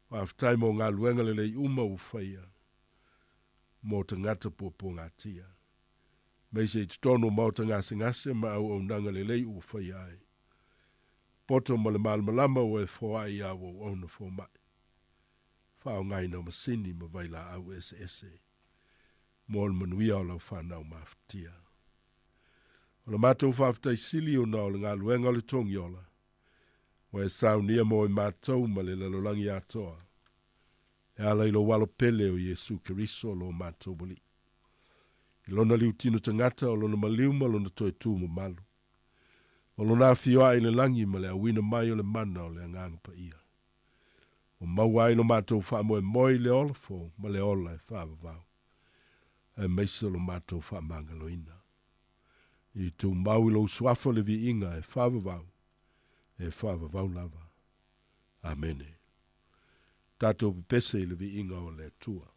O: Faafetai mo galuega lelei uma ua faia mo tagata puapuagatia. Maise i totonu o maota gasegase ma auaunaga lelei ua faia ai. Poto ma le malamalama ua e foai ia auauauna fomai. Faaaogaina o masini ma vailaau eseese mo le manuia o lau fanau mafatia. O le matou faafetai sili ona o le galuega o le togiola, ua e saunia mo i matou ma le lalolagi atoa, e ala i lou alo pele o Iesu Keriso lo matou Alii. I lona liutino tagata o lona maliu ma lona toe tu mamalu. O lona afio ae i le lagi ma le auina mai o le mana o le agaga paia. Ua maua ai lo matou faamoemoe i le ola fou ma le ola e faavavau, aemaise o lo matou faamagaloina. I tumau i lou suafa le viiga e faavavau, e faavavau lava. Amene. Tatou pepese i le viiga o le Atua.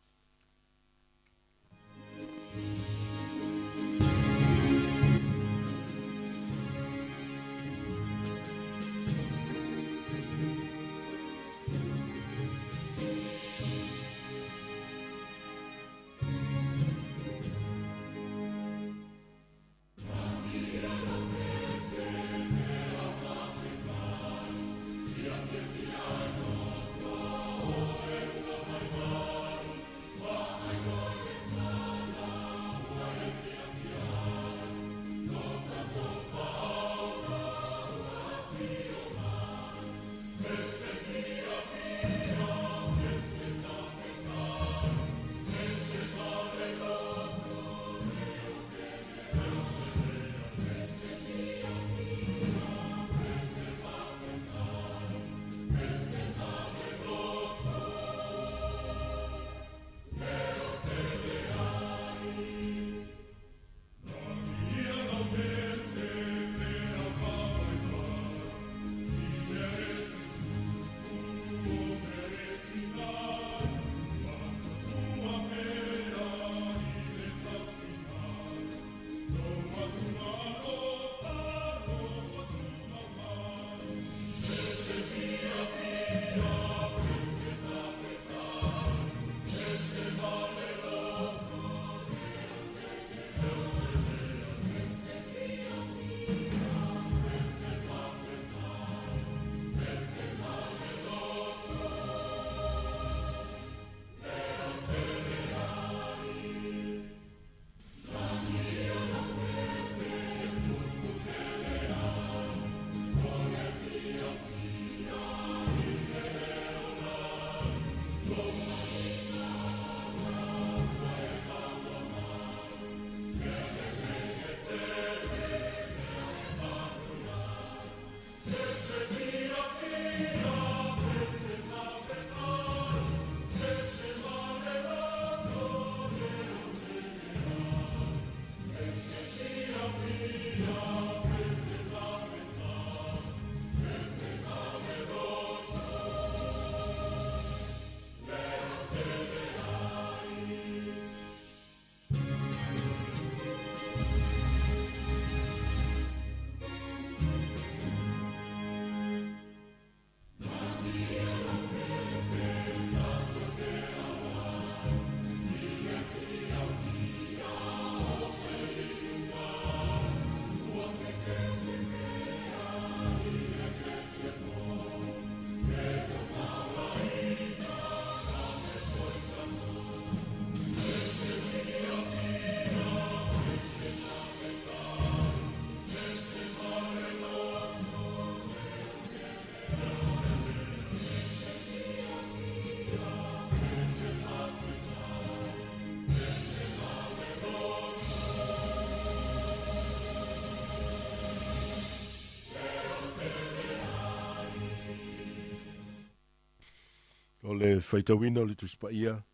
O: O le faitauina o le Tusi Paia,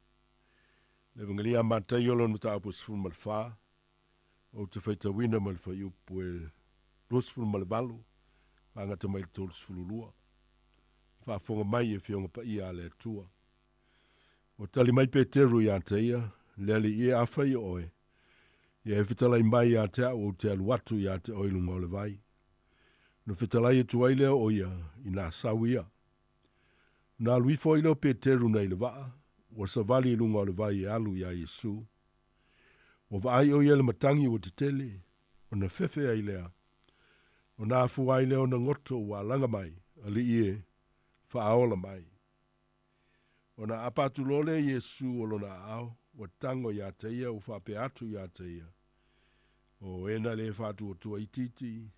O: le Evagelia a Mataio lona mataupu e 14, ou te faitauina mai le fuaiupu e 28 faagata mai le 32. Faafofoga mai e Afioga Paia a le Atua. Ua tali mai Peteru iā te ia, Le Alii e, afai o oe, ia e fetalai mai iā te au ou te alu atu iā te oe i luga o le vai. Ona fetalai atu ai lea o ia i nā sau ia. Ona alu ifo ai lea o Peteru nei le vaa, ua savali i luga o le vai e alu iā Iesu. Ua vaai o ia i le matangi ua tetele, ona fefe ai lea. Ona afua ai lea ona goto ua alaga mai, Alii e, faaola mai. Ona aapa atu loa lea Iesu o lona aao, ua tago iā te ia, ua faapea atu iā te ia, O e na le faatuatua itiiti,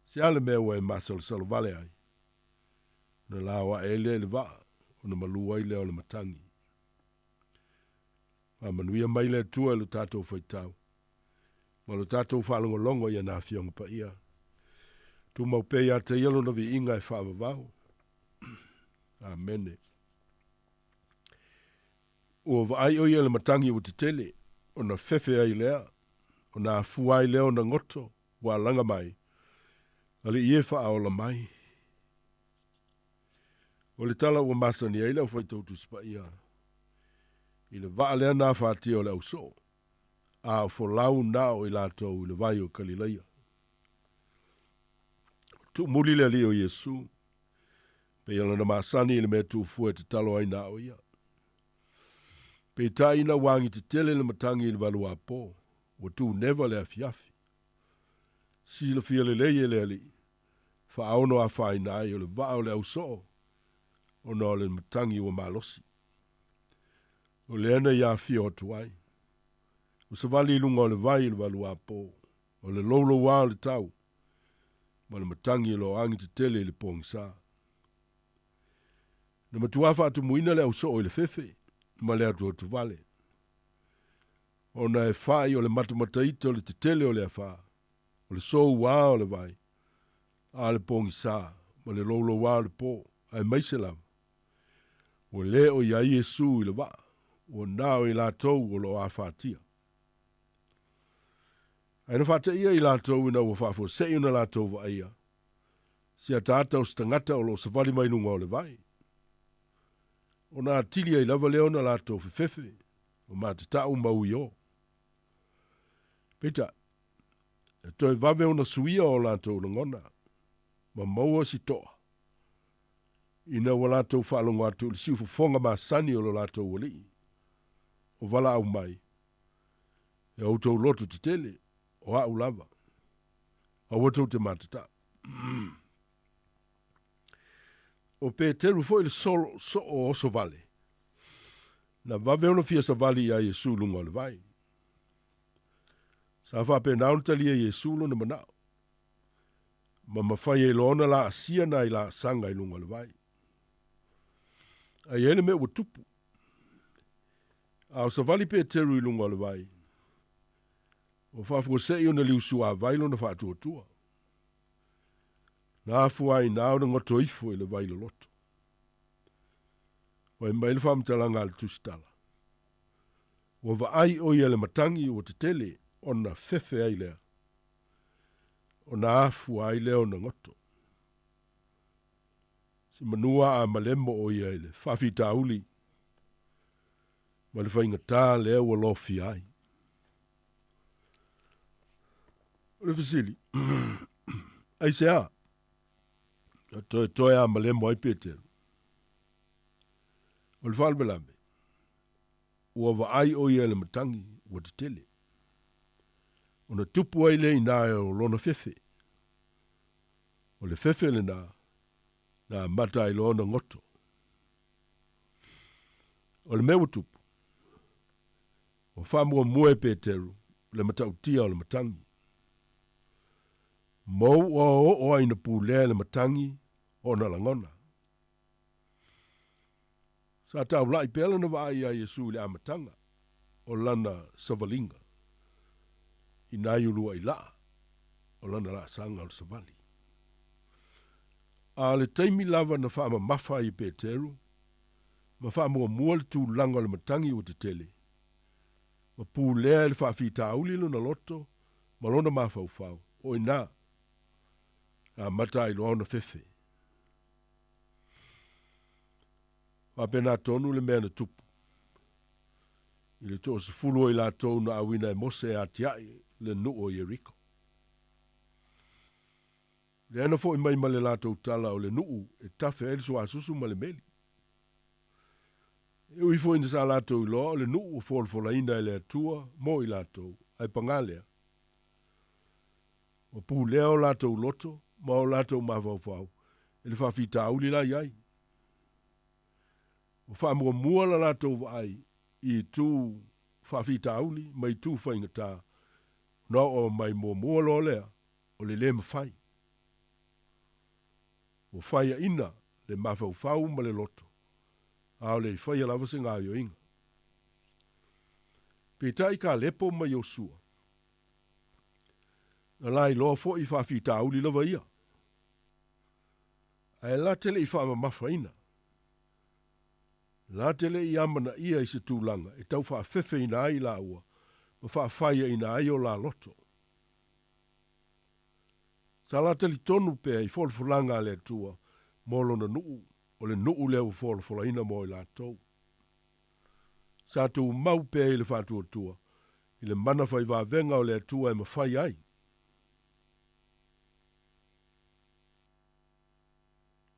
O: se a le mea ua e masalosalo vale ai? Ona lao aʻe ai lea i le vaa, ona malū ai lea o le matagi. Faamanuia mai le Atua i lo tatou faitau ma lo tatou faalogologo i ana Afioga Paia. Tumau pea iā te Ia Lona viiga e faavavau. Amene. Ua vaai ʻo ia i le matagi ua tetele, ona fefe ai lea, ona afua ai lea ona goto ua alaga mai, Alii e faaola mai. O le tala ua masani ai le aufaitau Tusi Paia i le vaa lea na afatia o le ausoo, a o folau na o i latou i le vai o Kalilaia. Tuumuli le Alii o Iesu, pei o lana masani i le mea tuufua e tatalo ai na o ia. Peitai ina ua agi tetele le matagi i le valuapo, ua tuneva le afiafi. Silafia lelei e le Alii, faaono afaina ai o le vaa o le ausoo, ona o le matagi ua malosi. O lea na ia afio atu ai. Ua savali i luga o le vai i le valuapo, o le loulouā o le tau, ma le matagi o lo o agi tetele i le pogisa. Na matuā faatumuina le ausoo i le fefe ma le atuatuvale, ona e fai o le matamataita o le tetele o le afā, o le souā o le vai, a o le pogisa ma le loulouā o le pō, aemaise lava, ua le o i ai Iesu i le vaa, ua na o i latou o lo o afatia. Ae na faateia i latou ina ua faafuasei ona latou vaaia se ataata o se tagata o lo o savali mai luga o le vai. Ona atili ai lava lea ona latou fefefe ma matatau ma uiō. Peitai, e toe vave ona suia o latou lagona ma maua si toa ina ua latou faalogo atu i le siufofoga masani o lo latou alii, o valaau mai, E outou loto tetele, o a'u lava. Aua tou te matatau. O Peteru foi le solo soo oso vale. Na vave ona fia savali iā Iesu i luga o le vai. Sa faapena ona talia e Iesu lona manao, ma mafai ai loa ona laasia nai laasaga i luga o le vai. A i ai le mea ua tupu, A o savali Peteru i luga o le vai, ua faafuasei ona liusuavai lona faatuatua. Na afua ai i ina ona goto ifo i le vai loloto. Fai mai le faamatalaga a le Tusitala, Ua vaai ʻo ia i le matagi ua tetele ona fefe ai lea, ona afua ai lea ona goto. Si manua a malemo ʻo ia i le faafitauli ma le faigatā lea ua lofia ai. O le fesili, aisea na toetoe a malemo ai Peteru? O le faalavelave, ua vaai ʻo ia i le matagi ua tetele, ona tupu ai lea inā o lona fefe. O le fefe lenā na amata ai loa ona goto. O le mea ua tupu, ua faamuamua e Peteru le matautia o le matagi. Mou ua oo ai ina pulea e le matagi ona lagona. Sa taulai pea lana vaai iā Iesu i le amataga o lana savaliga i nai uluai laa o lana laasaga o le savali. A o le taimi lava na faamamafa ai e Peteru ma faamuamua le tulaga o le matagi ua tetele, ma pulea e le faafitauli lona loto ma lona mafaufau, o i ina na amata ai loa ona fefe. Faapena tonu le mea na tupu i le toasefulu o i latou na auina e Mose e atiae le nuu o Ieriko. Lea na foi mai ma le latou tala o le nuu e tafe ai le suasusu ma le meli. E ui foi ina sa latou iloa o le nuu ua folafolaina e le Atua mo i latou, ae pagā lea, ua pulea o latou loto ma o latou mafaufau i le faafitauli la i ai. Ua faamuamua la latou vaai i itu faafitauli ma itu faigata, ona oo mai muamua loa lea o le lē mafai. Ua faiaina le mafaufau ma le loto, a o le i faia lava se gaoioiga. Peitai Kalepo ma Iosua, na lailoa foi faafitauli lava ia, ae la te le i faamamafaina, la te le i amanaia i se tulaga e tau faafefeina ai laua ma faafaiaina ai o la loto. Sa la talitonu pea i folafolaga a le Atua mo Lona nuu, o le nuu lea ua folafolaina mo i latou. Sa tumau pea i le faatuatua i le mana fai vavega o le Atua e mafai ai.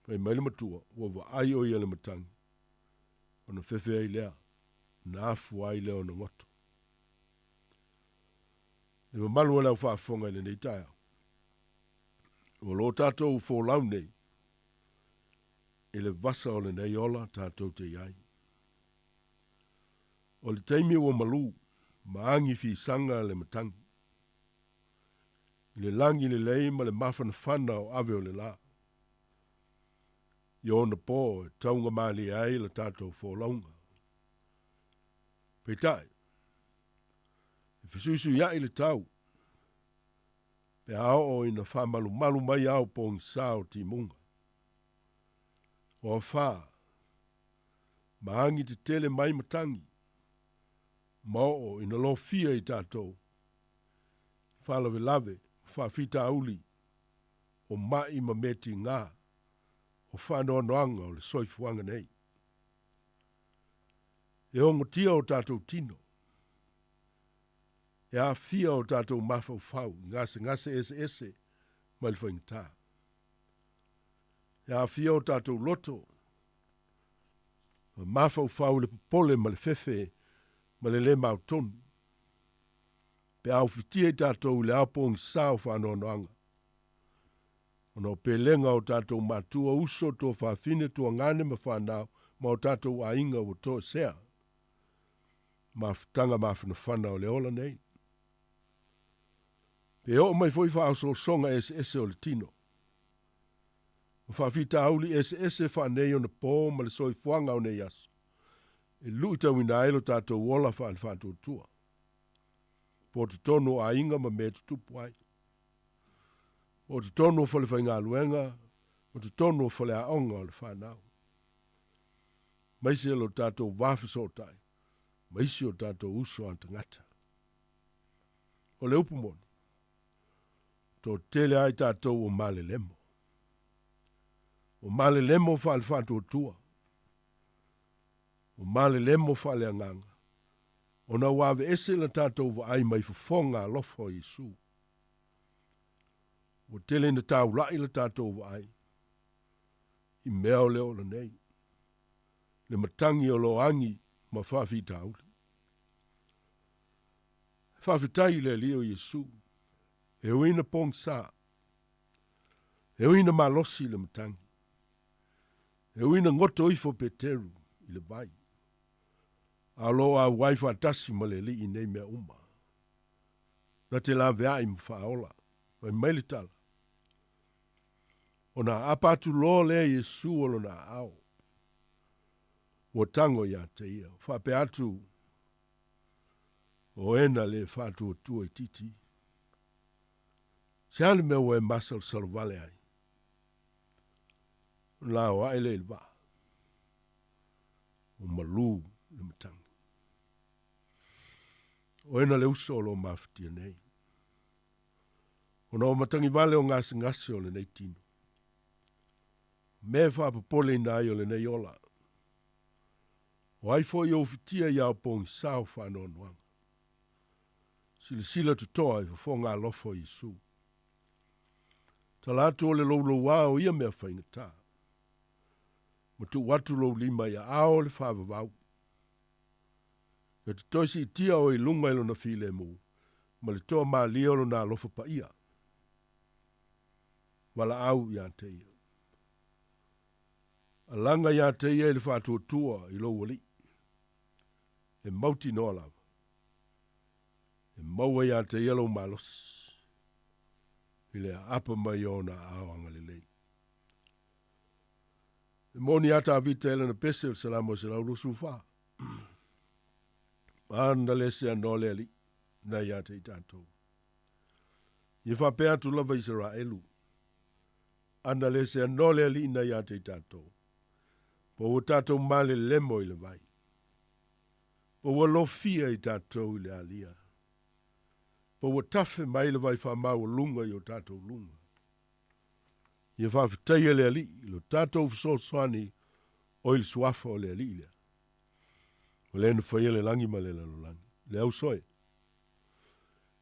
O: Fai mai le matua, ua vaai o ia le matagi, ona fefe ai lea, na afu ai lea ona goto. Le mamalu o le au faafofoga i lenei taeao, ua lo tatou folau nei i le vasa o lenei ola tatou te i ai. O le taimi ua malu ma agi fisaga le matagi, i le lagi lelei ma le mafanafana o ave o le la. I ona po e taugamalie ai la tatou folauga. Peitai, e fesuisuiaʻi le tau, pe a oo ina faamalumalu mai ao pogisa o timuga. O afā, ma agi tetele mai matagi, ma oo ina lofia i tatou, faalavelave ma faafitauli o maʻi ma mea tigā o faanoanoaga o le soifuaga nei. E ogotia o tatou tino, e aafia o tatou mafaufau i gasegase eseese mai le faigata. E aafia o tatou loto ma mafaufau i le popole ma le fefe ma le lē mautonu, pe a ufitia i tatou i le ao pogisa o faanoanoaga, ona o pelega o tatou matua, uso, tuafafine, tuagane ma fanau ma o tatou aiga ua toesea mafutaga mafanafana o le ola nei. Pe oo mai foi faaosoosoga eseese o le tino, ma faafitauli eseese faaneionapo ma le soifuaga o nei aso, e luitauina ai lo tatou ola faale-faatuatua, po o totonu o aiga ma mea e tutupu ai, po o totonu o falefaigaluega, ma totonu o faleaoga o le fanau, maise lo tatou va fesootai ma isi o tatou uso a tagata. O le upu moni, toatele ai tatou ua malelemo. Ua malelemo faale-faatuatua, ua malelemo faaleagaga, ona ua aveese la tatou vaai mai fofoga alofa o Iesu. Ua tele ina taulaʻi la tatou vaai i mea o le ola nei, le matagi o lo agi ma faafitauli. Faafetai i le Alii o Iesu, e ui ina pogisa, e ui ina malosi le matagi, e ui ina goto ifo Peteru i le vai, a o lo o auai faatasi ma le Alii i nei mea uma. Na te laveai ma faaola, fai mai le tala, ona aapa atu loa lea Iesu o lona aao, ua tago ia te ia, faapea atu, o e na le faatuatua itiiti. Se a le mea ua e masalosalo vale ai? Ona la o ae lea i le vaa. Ua malū le matagi. Oe na le uso o lo o mafatia nei. Ona o matagi vale o gasegase o lenei tino. Mea e faapopoleina ai o lenei ola. O ai foi ou fitia i ao pogisa o faanoanoaga. Silasila totoa i fofoga alofa o Iesu. Tala atu o le loulouā o ia mea faigata. Ma tuu atu lou lima i aao o le faavavau. Na te toe siitia oe i luga i lona filemu ma le toamalie o lona alofa paia. Valaau ia te ia. Alaga ia te ia i le faatuatua i lou Alii. E mautinoa lava. E maua ia te ia lou malosi i le aapa mai o ona aao agalelei. E moni a Tavita i lana pese o le Salamo e 124. Ana le seanoa le Alii na ia te i tatou. Ia faapea atu lava Isaraelu. Ana le seanoa le Alii na ia te i tatou. Po ua tatou malelemo i le vai. Po ua lofia i tatou i le alia. Po ua tafe mai le vai faamaualuga i o tatou luga. Ia faafetaia le Alii i lo tatou fesoasoani o i le suafa o le Alii lea. O lea na faia le lagi ma le lalolagi. Le ausoe.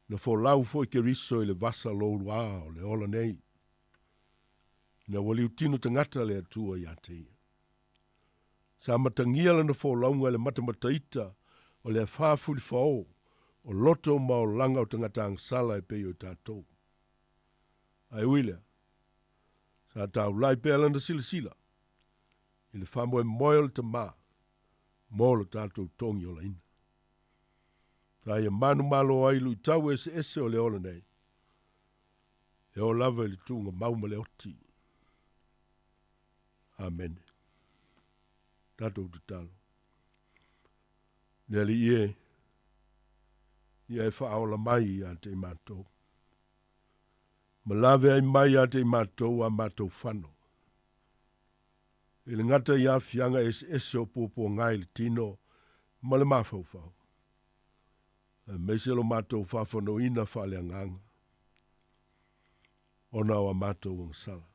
O: Na folau foi Keriso i le vasa louluā o le ola nei. Ina ua liutino tagata le Atua ia te ia. Sa matagia lana folauga i le matamataita o le afā fulifaō o loto ma olaga o tagata agasala e pei o i tatou. Ae ui lea, sa taulai pea lana silasila i le faamoemoe o le Tamā mo lo tatou togi olaina. Sa ia manumalo ai luitau eseese o le ola nei, e oo lava i le tuugamau ma le oti. Amene. Tatou tatalo. Le Alii e, ia e faaola mai ia te i matou. Ma lave ai mai ia te i matou a matou fano. I le gata i aafiaga eseese o puapuaga i le tino ma le mafaufau, aemaise lo matou faafanoina faaleagaga ona o a matou agasala.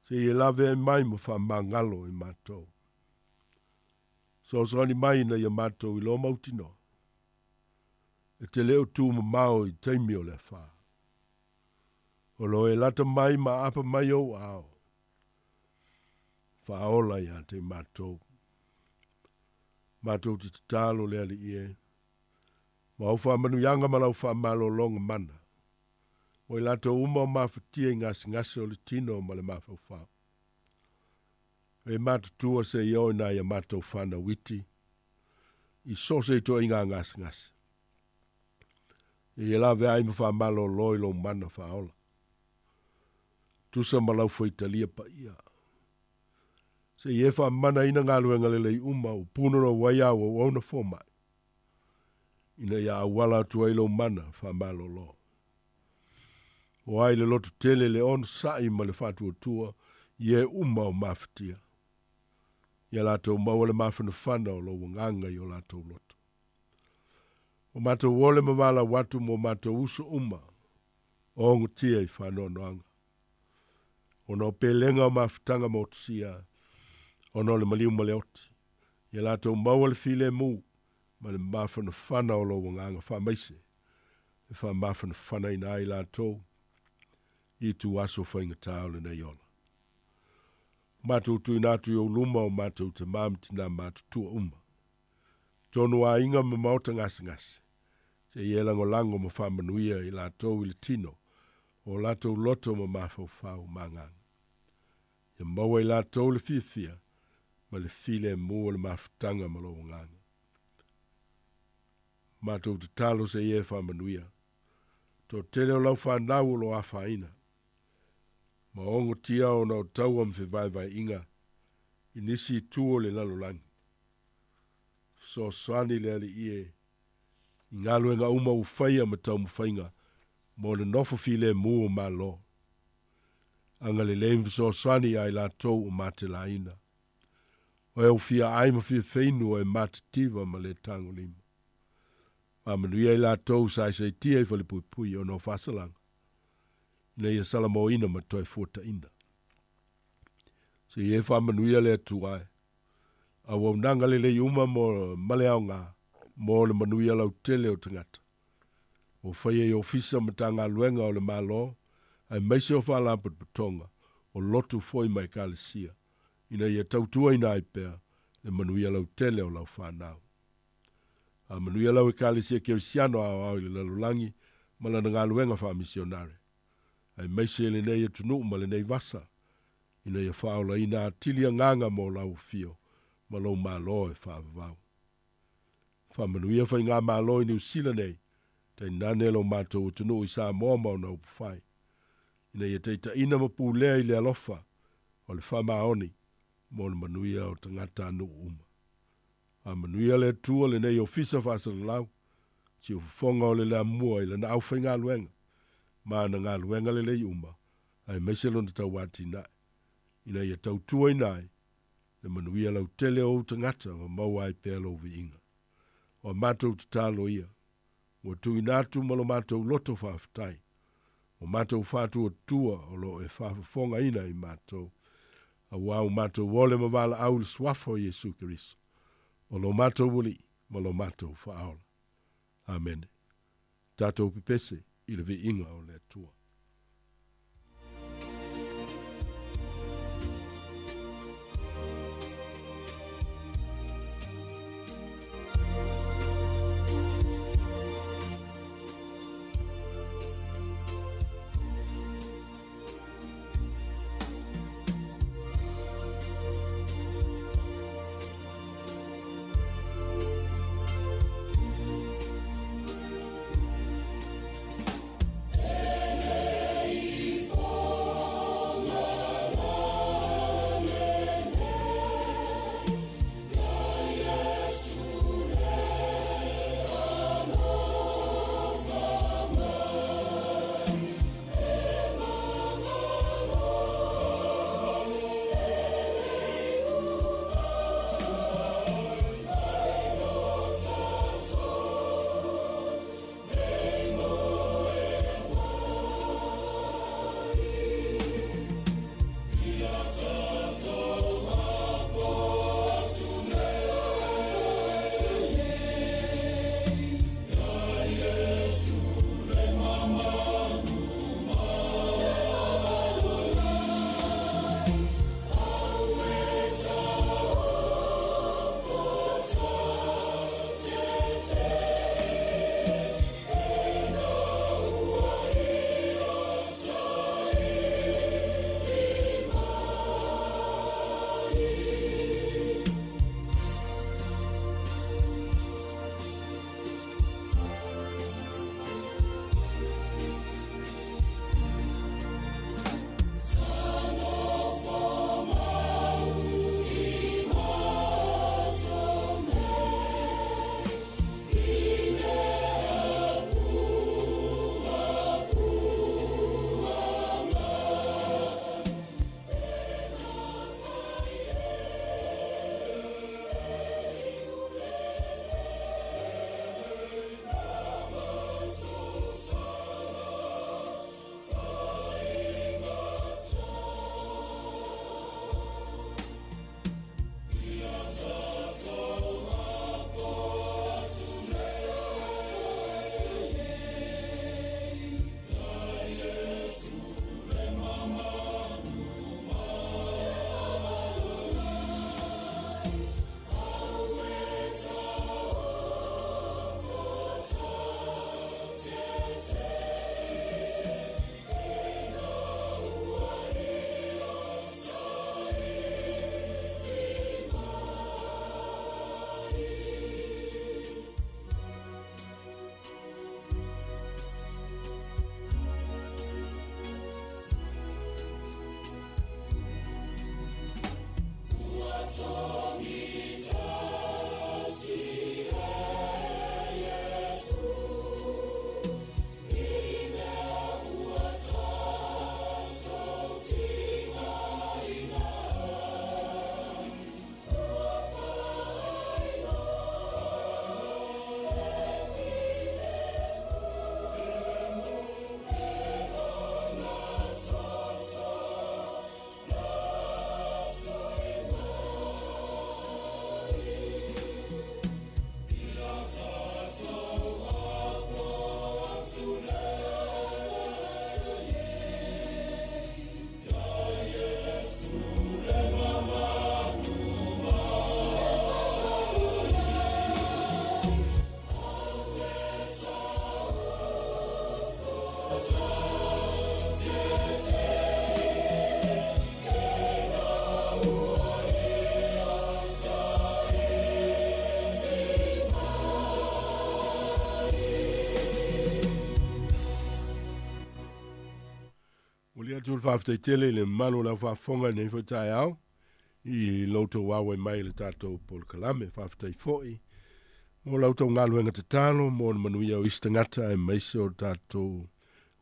O: Se i e lave ai mai ma faamagalo i matou. Soasoani mai ina ia matou iloa mautinoa, e te le o tu mamao i taimi o le afa. O lo e lata mai ma aapa mai ou aao, faaola ia te i matou. Matou te tatalo le Alii e, ma au faamanuiaga ma lau faamalologa mana, mo i latou uma o mafatia i gasegase o le tino ma le mafaufau. E matutua se i oo i nai a matou fanau iti i so o se ituaiga gasegase. Ia lave ai ma faamalolo i lou mana faaola. Tusa ma lau faitalia paia. Se i e faamanaina galuega lelei uma ua punonou ai au auauna fomai, ina ia auala atu ai lou mana faamalolo. O ai le loto tele le onosai ma le faatuatua i e uma o mafatia. Ia latou maua le mafanafana o lou agaga i o latou loto. O matou ole ma valaau atu mo matou uso uma o ogotia i faanoanoaga. Ona o pelega o mafutaga motusia, ona o le maliu ma le oti. Ia latou maua le filemu ma le mafanafana o lou agaga faamaise e faamafanafanaina ai latou i ituaso faigata o lenei ola. Matou tuuina atu i ou luma o matou tamā ma tinā matutua uma, tonu aiga ma maota gasegase, se i e lagolago ma faamanuia i latou i le tino o latou loto ma mafaufau ma agaga. Ia maua i latou le fiafia ma le filemu o le mafutaga ma lou agaga. Matou tatalo se i e faamanuia. Toatele o lau fanau o lo o afaina ma ogotia ona o taua ma fevaevaeaiga i nisi itu o le lalolagi. Fesoasoani le Alii e i galuega uma ua faia ma taumafaiga mo le nofo filemu o Malo. Agalelei ma fesoasoani ia i latou ua matelaina. O e au fia ai ma fia feinu o e matativa ma le tagolima. Faamanuia i latou sa aisaitia i falepuipui ona o faasalaga, ina ia salamoina ma toe fuataina. Seia e faamanuia le Atua e auaunaga lelei uma mo ma le aoga mo le manuia lautele o tagata. Ua faia i ofisa ma Matagaluega o le Malo aemaise o Faalapotopotoga o lotu foi ma Ekalesia ina ia tautuaina ai pea le manuia lautele o lau fanau. A manuia lau Ekalesia Kerisiano aoao i le lalolagi ma lana galuega faamisionare, aemaise lenei atunuu ma lenei vasa, ina ia faaolaina atili agaga mo lau afio ma lou Malo e faavavau. Faamanuia faigamalo i Niu Sila nei, tainane lo matou atunuu i Samoa ma ona upufai, ina ia taitaiina ma pulea i le alofa o le faamaoni mo le manuia o tagatanuu uma. Faamanuia le Atua lenei ofisa faasalalau, siufofoga o le leamua i lana aufaigaluega ma ana galuega lelei uma, aemaise lona tauatinae, ina ia tautuaina ai le manuia lautele o ou tagata ma maua ai pea lou viiga. O a matou tatalo ia, ua tuuina atu ma lo matou loto faafetai, o matou faatuatua o lo o e faafofogaina i matou, auā ua matou ole ma valaau i le Suafa o Iesu Keriso, o lo matou Alii ma lo matou Faaola. Amene. Tatou pepese i le viiga o le Atua. Atua le faafetai tele i le mamalu o le aufaafofoga i lenei foi taeao i lo outou auai mai i le tatou polokalame. Faafetai foi mo la outou galuega tatalo mo le manuia o isi tagata aemaise o tatou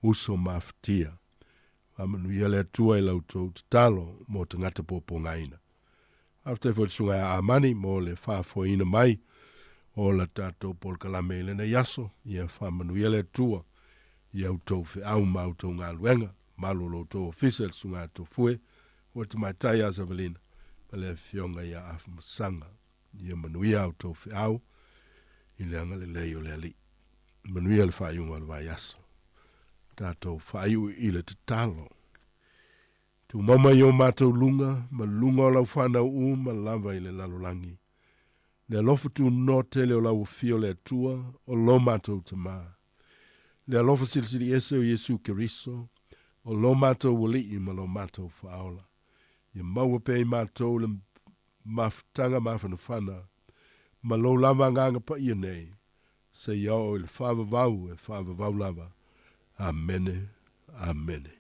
O: uso mafatia. Faamanuia le Atua i la outou tatalo mo tagata puapuagaina. Faafetai foi i le Susuga ia Amani mo le faafoeina mai o la tatou polokalame i lenei aso. Ia faamanuia le Atua i a outou feau ma a outou galuega. Malu o lo outou ofisa i le Susuga ia Tofue, o le Tamaitai ia Savelina, ma le Afioga ia Afamasaga. Ia manuia a outou feau i le agalelei o le Alii. Manuia le faaiuga o le vaiaso. Tatou faaiu i le tatalo. Tumau mai i o matou luga ma luga o lau fanau uma lava i le lalolagi. Le alofa tunoa tele o lau Afio le Atua o lo matou Tamā. Le alofa silisili ese o Iesu Keriso, o lo matou Alii ma lo matou Faaola. Ia maua pea i matou le mafutaga mafanafana ma lou lava Agaga Paia nei, seia oo i le faavavau e faavavau lava. Amene. Amene.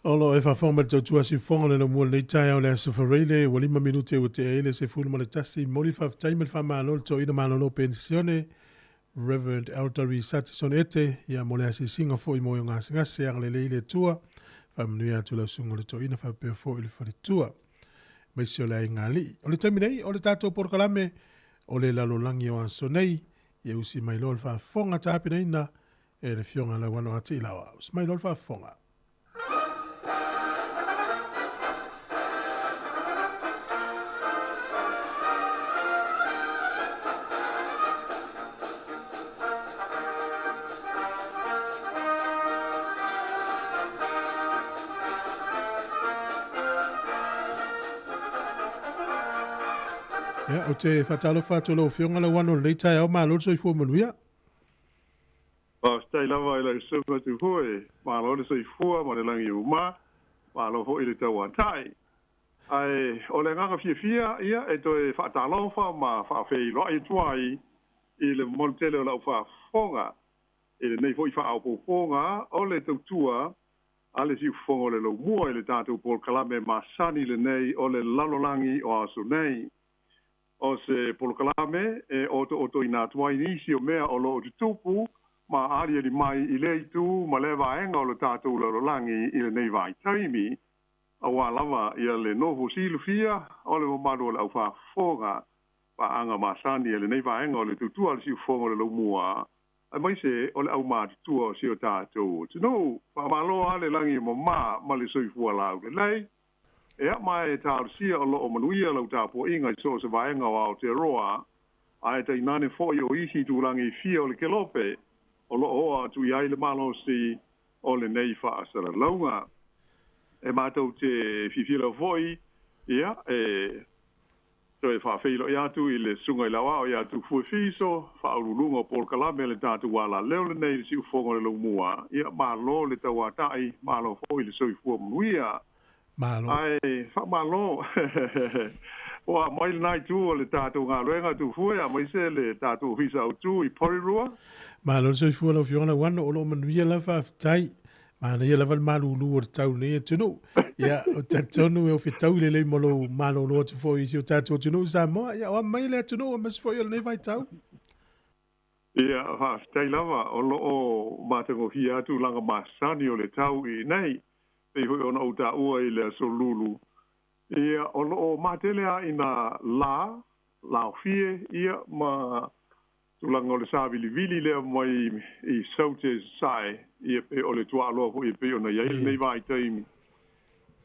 A: O lo e faafofoga mai le tautua siufofoga o le laumua lenei taeao le Aso Faraile ua 5 minute ua tea ai le 11. Momoli le faafetai ma le faamalo le toeaina malolo penisione Reverend Elder Risatison Ete ia mo le asiasiga foi mo e gasegase agalelei le Atua faamanuia atu lau susuga o le toeaina faapea foi le faletua aemaise o le aiga alii. O le taimi nei o le tatou polokalame o le lalolagi o aso nei ia usi mai loa le faafofoga tapenaina e le Afioga Lauano a Tiilawa. Usi mai loa le faafofoga. Ia, ou te faatalofa atu i lau Afioga Lauano i lenei taeao, malo le soifua manuia.
P: Faafetai lava i lau susuga Tupou, malo le soifua ma le lagi uma, malo foi i le tauatai. Ae o le agaga fiafia ia e toe faatalofa ma faafeiloai atu ai i le momoli tele o lau faafofoga i lenei foi faaopoopoga o le tautua a le siufofoga o le laumua i le tatou polokalame masani lenei o le lalolagi o aso nei. O se polokalame e otootoina atu ai nisi o mea o lo o tutupu ma aliali mai i lea itu ma lea vaega o le tatou lalolagi i lenei vaitaimi, auā lava ia le nofo silafia o le mamalu o le aufaafofoga paaga masani a lenei vaega o le tautua a le siufofoga o le laumua aemaise o le aumatutua o si o tatou atunuu. Faamalo lava le lagi e mama ma le soifua laulelei. Ea ma e talosia o lo o manuia lau tapuaiga i so o se vaega o Aotearoa, ae tainane foi o isi tulaga e fia o le kelope o lo o oo atu i ai le malosi o lenei faasalalauga. E matou te fiafia lava foi ia e toe faafeiloai atu i le Susuga i le Aoao ia Tupua Fiso, faauluuluga o polokalame a le tatou alaleo lenei i le siufofoga o le laumua. Ia malo le tauatai, malo foi le soifua manuia.
A: Malo.
P: Ae faamalo ua aumai lena itu o le tatou galuega Tupua, aemaise le tatou Ofisa Autu i Porirua.
A: Malo le soifua lau Afioga Lauano, o lo o manuia lava faafetai. Manaia lava le malulu o le tau i lenei atunuu. Ia, ou te talitonu e o fetaui lelei ma lou malolo atu foi i si o tatou atunuu i Samoa. Ia, o a mai le atunuu aemaise foi o lenei vaitau.
P: Ia, faafetai lava, o lo o matagofie lava tulaga masani o le tau i inei, pei foi ona ou taua i le aso Lulu. Ia, o lo o matele lava i nā lā, laofie, ia, ma tulaga o le savilivili lea mai i Saute Sasae, ia pe o le tuaaloa foi e pei ona i ai lenei vaitaimi.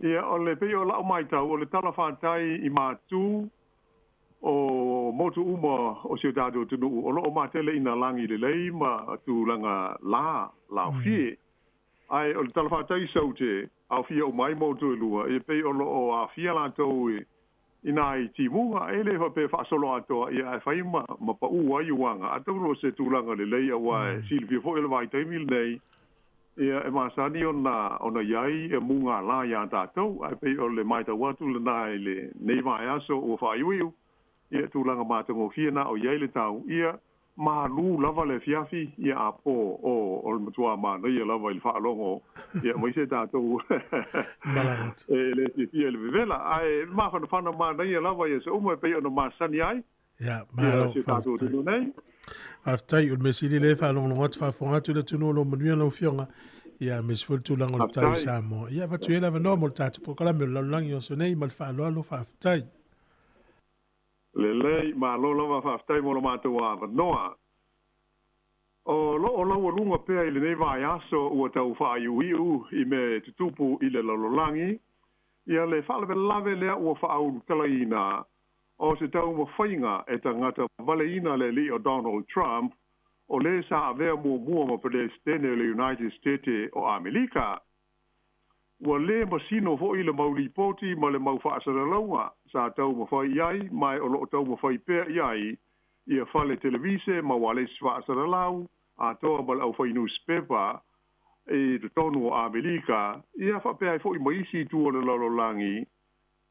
P: Ia, o le pei o lau matau, o le talafatai i Matu o motu uma o si o tatou atunuu, o lo o matele i nā lagi lelei ma tulaga lā, laofie. Ae o le talafatai i Saute, aofia uma ai motu e lua, ia pei o lo o aafia latou i i nai timuga, e le faapea faasolo atoa, ia ae fai ma ma paū ai uaga. Atonu o se tulaga lelei auā e silafia foi o le vaitaimi lenei, ia e masani ona ona i ai e mugala iā tatou, ae pei o le matau atu lena i lenei vaiaso ua faaiuiu, ia tulaga matagofie na o i ai le tau, ia malu lava le afiafi, ia a po, o o le matua manaia lava i le faalogo, ia aemaise tatou e le fiafia i le vevela, ae mafanafana manaia lava i aso uma e pei ona masani ai.
A: Ia, malo,
P: si o tatou atunuu nei.
A: Faafetai, o le mea sili lea e faalogologo atu, faafofoga atu le atunuu o lo o manuia lau Afioga, ia aemaise foi le tulaga o le tau i Samoa. Ia, avatu ai le avanoa mo le tatou polokalame o le lalolagi o aso nei ma le faaaloalo, faafetai.
P: Lelei, malo lava, faafetai mo lo matou avanoa. O lo o laualuga pea i lenei vaiaso ua tau faaiuiu i mea e tutupu i le lalolagi, ia le faalavelave lea ua faaulutalaina o se taumafaiga e tagata valeina le alii o Donald Trump, o le sa avea muamua ma Peresetene o le United State o Amerika. Ua le masino foi le mau lipoti ma le mau faasalalauga sa taumafai i ai ma o lo o taumafai pea i ai ia fale televise ma ualesi faasalalau atoa ma le aufai nusipepa i totonu o Amerika, ia faapea ai foi ma isi itu o le lalolagi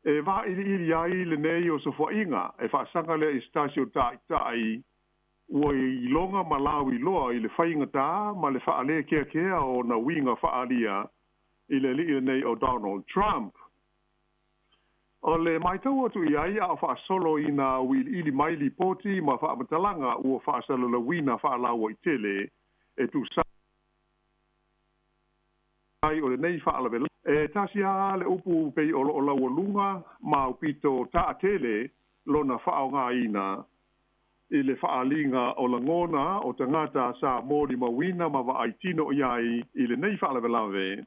P: e vailiili ai lenei osofaʻiga e faasaga lea i se tasi o taʻitaʻi ua iloga ma lauiloa i le faigatā ma le faalē keakea o ona uiga faaalia. i le ali'i lenei o Donald Trump. O le matau atu i ai a o faasolo ina auiliili mai lipoti ma faamatalaga ua faasalalauina faalauaitele e tusa ai o lenei faalavelave. E tasi lava le upu pei o loo laualuga ma aupito taatele lona faaaogaina i le faaaliga o lagona o tagata sa molimauina ma vaaitino i ai i lenei faalavelave.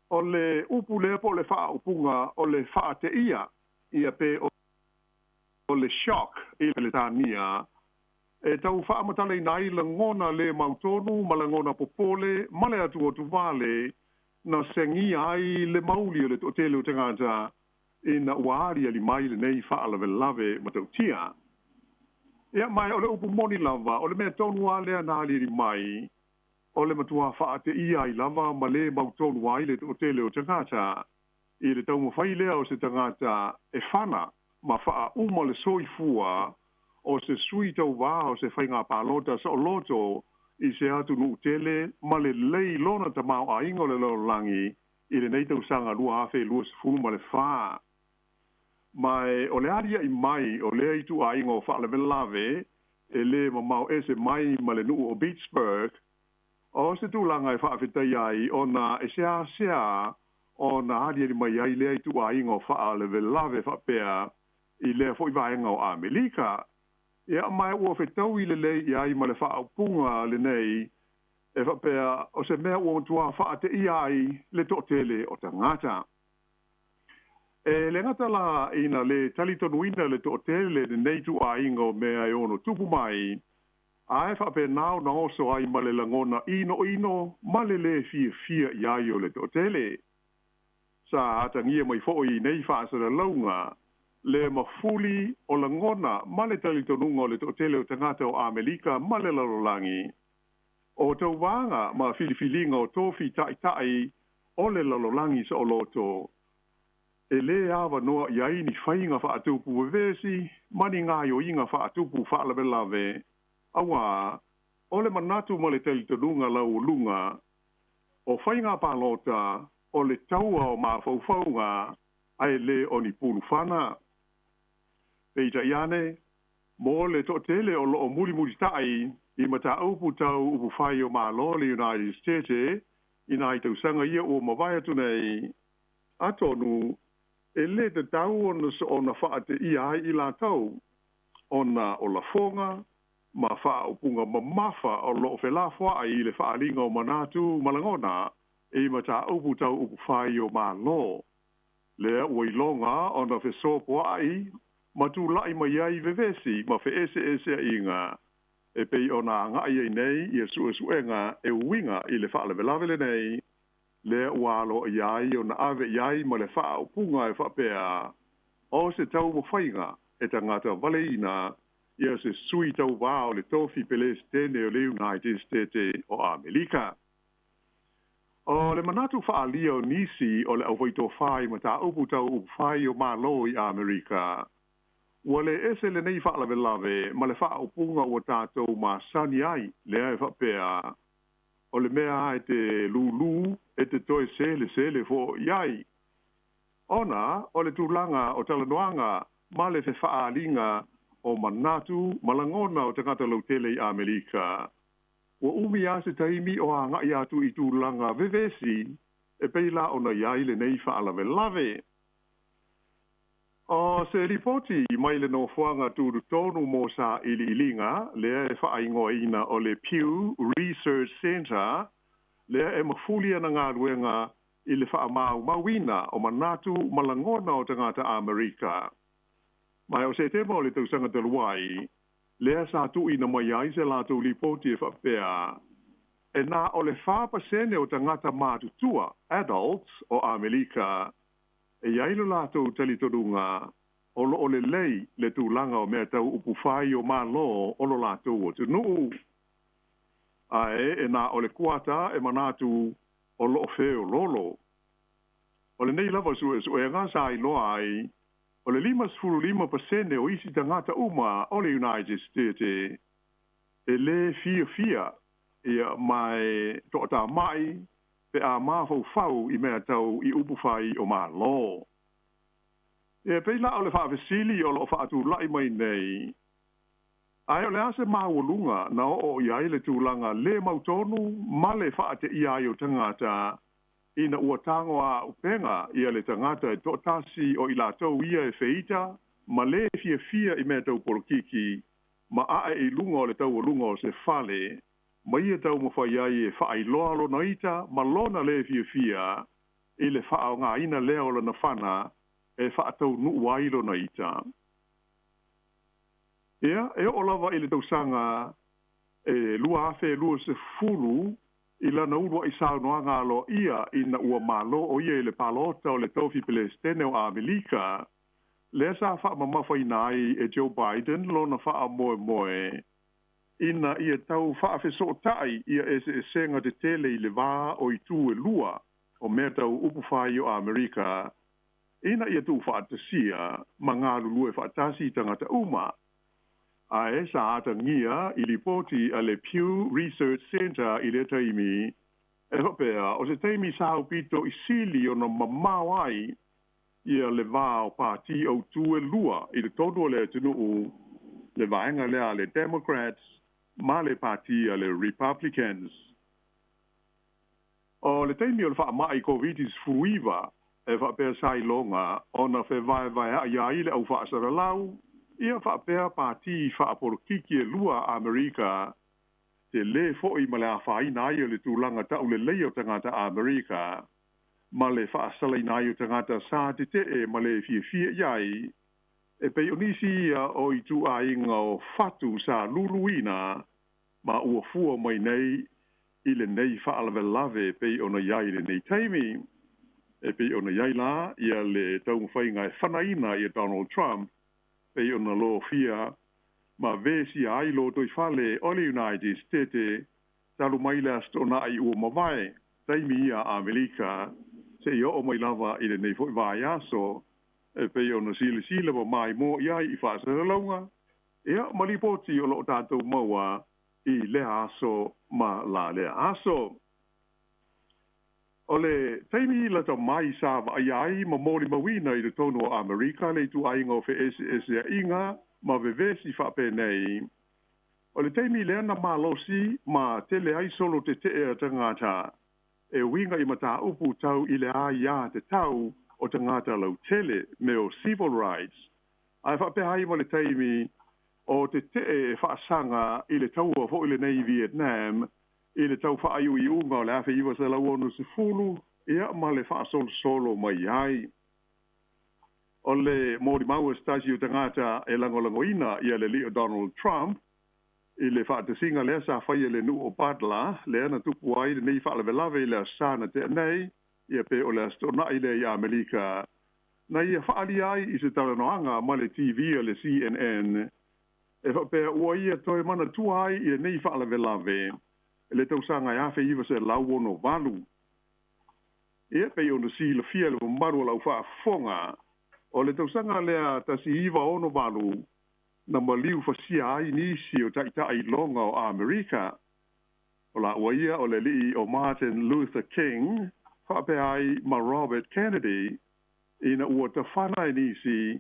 P: O le upu lea po o le faaupuga o le faateia ia pe o le shock i le Peretania e tau faamatalaina ai lagona le mautonu ma lagona popole ma le atuatuvale na segia ai le mauli o le toatele o tagata ina ua aliali mai lenei faalavelave matautia. Ia ma o le upu moni lava, o le mea tonu lava lea na aliali mai, o le matua faateia ai lava ma le mautonu ai le toatele o tagata i le taumafai lea o se tagata e fana ma faauma le soifua o se sui tauvā o se faiga palota saoloto i se atunuu tele ma lelei lona tamaoaiga o le lalolagi i lenei tausaga 2024. Ma e o le aliaʻi mai o lea ituaiga o faalavelave e lē mamao ese mai ma le nuu o Pittsburgh, o se tulaga e faafetaia ai ona e seasea ona aliali mai ai lea ituaiga o faalavelave faapea i lea foi vaega o Amerika. Ia ma ua fetaui lelei i ai ma le faaupuga lenei e faapea o se mea ua matua faateia ai le toatele o tagata. E le gata la ina le talitonuina le toatele lenei ituaiga o mea e ono tupu mai, ae faapena ona oso ai ma le lagona inoino ma le lē fiafia i ai o le toatele. Sa atagia mai foʻi i nei faasalalauga le mafuli o lagona ma le talitonuga o le toatele o tagata o Amerika ma le lalolagi o tauvaga ma filifiliga o tofi taʻitaʻi o le lalolagi saoloto e lē avanoa i ai ni faiga faatupu vevesi ma ni gaoioiga faatupu faalavelave, auā o le manatu ma le talitonuga laualuga o faiga palota o le taua o mafaufauga ae lē o ni pulufana. Peitai ane, mo le toatele o loo mulimulitaʻi i mataupu tau upufai o Malo le United States i nai tausaga ia ua mavae atu nei, atonu e lē tatau ona soona faateia ai i latou ona o lafoga ma faaupuga mamafa o loo felafoaʻi i le faaaliga o manatu ma lagona i mataupu tau upufai o Malo. Lea ua iloga ona fesopoaʻi ma tulaʻi mai ai vevesi ma feeseeseaʻiga e pei ona agaʻi ai nei ia suʻesuʻega e uiga i le faalavelave lenei, lea ua aloaia ai ona ave i ai ma le faaupuga e faapea o se taumafaiga e tagata valeina ia se sui tauvā o le tofi Pelesitene o le United States o Amerika. O le manatu faaalia o nisi o le aufaitofā i mataupu tau upufai o Malo i Amerika, ua lē ese lenei faalavelave ma le faaupuga ua tatou masani ai lea e faapea o le mea a e te lūlū e te toe selesele foʻi ai, ona o le tulaga o talanoaga ma le fefaaliga o manatu ma lagona o tagata lautele i Amerika. Ua umi lava se taimi o agaʻi atu i tulaga vevesi e pei la ona i ai lenei faalavelave. O se lipoti mai le nofoaga tutotonu mo saʻiliʻiliga lea e faaigoaina o le Pew Research Center, lea e mafuli ana galuega i le faamaumauina o manatu ma lagona o tagata Amerika. Ma o Setema o le tausaga talu ai, lea sa tuuina mai ai se latou lipoti e faapea e na o le 4% o tagata matutua, adults, o Amerika e i ai lo latou talitonuga o loo lelei le tulaga o mea tau upufai o Malo o lo latou atunuu. Ae e na o le kuata e manatu o loo feoloolo. O lenei lava suesuega sa iloa ai o le 55% o isi tagata uma o le United States e lē fiafia ia ma e toʻatamai pe a mafaufau i mea tau i upu fai o Malo. E pei la o le faafesili o loo faatula'i mai nei, ae o le a se maualuga na oo i ai le tulaga lē mautonu ma le faateia ai o tagata ina ua tago āupega ia le tagata e toatasi o i latou ia e feita ma lē fiafia i mea tau polokiki ma ae i luga o le taualuga o se fale ma ia taumafai ai e faailoa lona ita ma lona lē fiafia i le faaaogāina lea o lona fana e faataunuu ai lona ita. Ia, e oo lava i le tausaga e 2020 i lana ulua'i saunoaga aloaia ina ua mālō o ia i le palota o le tofi Pelestene o Amerika, lea sa faamamafaina ai e Joe Biden lona faamoemoe ina ia tau faafesootai ia eseesega tetele i le vā o itu e lua o mea tau upu fai o Amerika ina ia tuufaatasia ma galulue faatasi i tagata uma. Ae sa atagia i lipoti a le Pew Research Center i lea taimi, e faapea o se taimi sa aupito i sili ona mamao ai ia le va o pati autū e lua i totonu o le atunuu, le vaega lea a le Democrats ma le pati a le Republicans. O le taimi o le faamai Koviti-19 e faapea sa iloga ona fevaevaea'i ai le au faasalalau ia faapea pati faapolokiki e lua a Amerika, telē fo'i ma le afaina ai o le tulaga taulelei o tagata Amerika ma le faasalaina ai o tagata sa tetee ma le fiafia i ai e pei o nisi ia o ituaiga o fatu sa luluina ma ua fua mai nei i lenei faalavelave pei ona i ai lenei taimi. E pei ona i ai la ia le taumafaiga e fanaina ia Donald Trump pei ona lofia ma vesia ai lotoifale o le United States talu mai le Aso Toonai ua mavae, taimi ia a Amerika, seia oo mai lava i lenei foi vaiaso e pei ona silasila ma maimoa i ai i faasalalauga ia ma lipoti o loo tatou maua i lea aso ma la lea aso. O le taimi lata mai sa vaaia ai ma molimauina i totonu o Amerika le ituaiga o feeseeseaiga ma vevesi faapenei, o le taimi lea na malosi ma tele ai solo tetee a tagata e uiga i mataupu tau i le aiā tatau o tagata lautele me o civil rights, ae faapea ai ma le taimi o tetee e faasaga i le taua foi lenei i Vietnam i le tau faaiuiuga o le 1960 ia ma le faasolosolo mai ai. O le molimau a se tasi o tagata e lagolagoina ia le alii o Donald Trump i le faatasiga lea sa faia i le nuu o Butler lea na tupu ai lenei faalavelave i le Aso Sa na tea nei, ia pe o le Aso Toonai lea i Amerika, na ia faaalia ai i se talanoaga ma le TV a le CNN e faapea ua ia toe manatua ai i lenei faalavelave i le tausaga e 1968. Ia, pei ona silafia e le mamalu o lau faafofoga, o le tausaga lea 1968 na maliu fasia ai nisi o taitai iloga o Amerika. O laua ia o le alii o Martin Luther King faapea ai ma Robert Kennedy ina ua tafana e nisi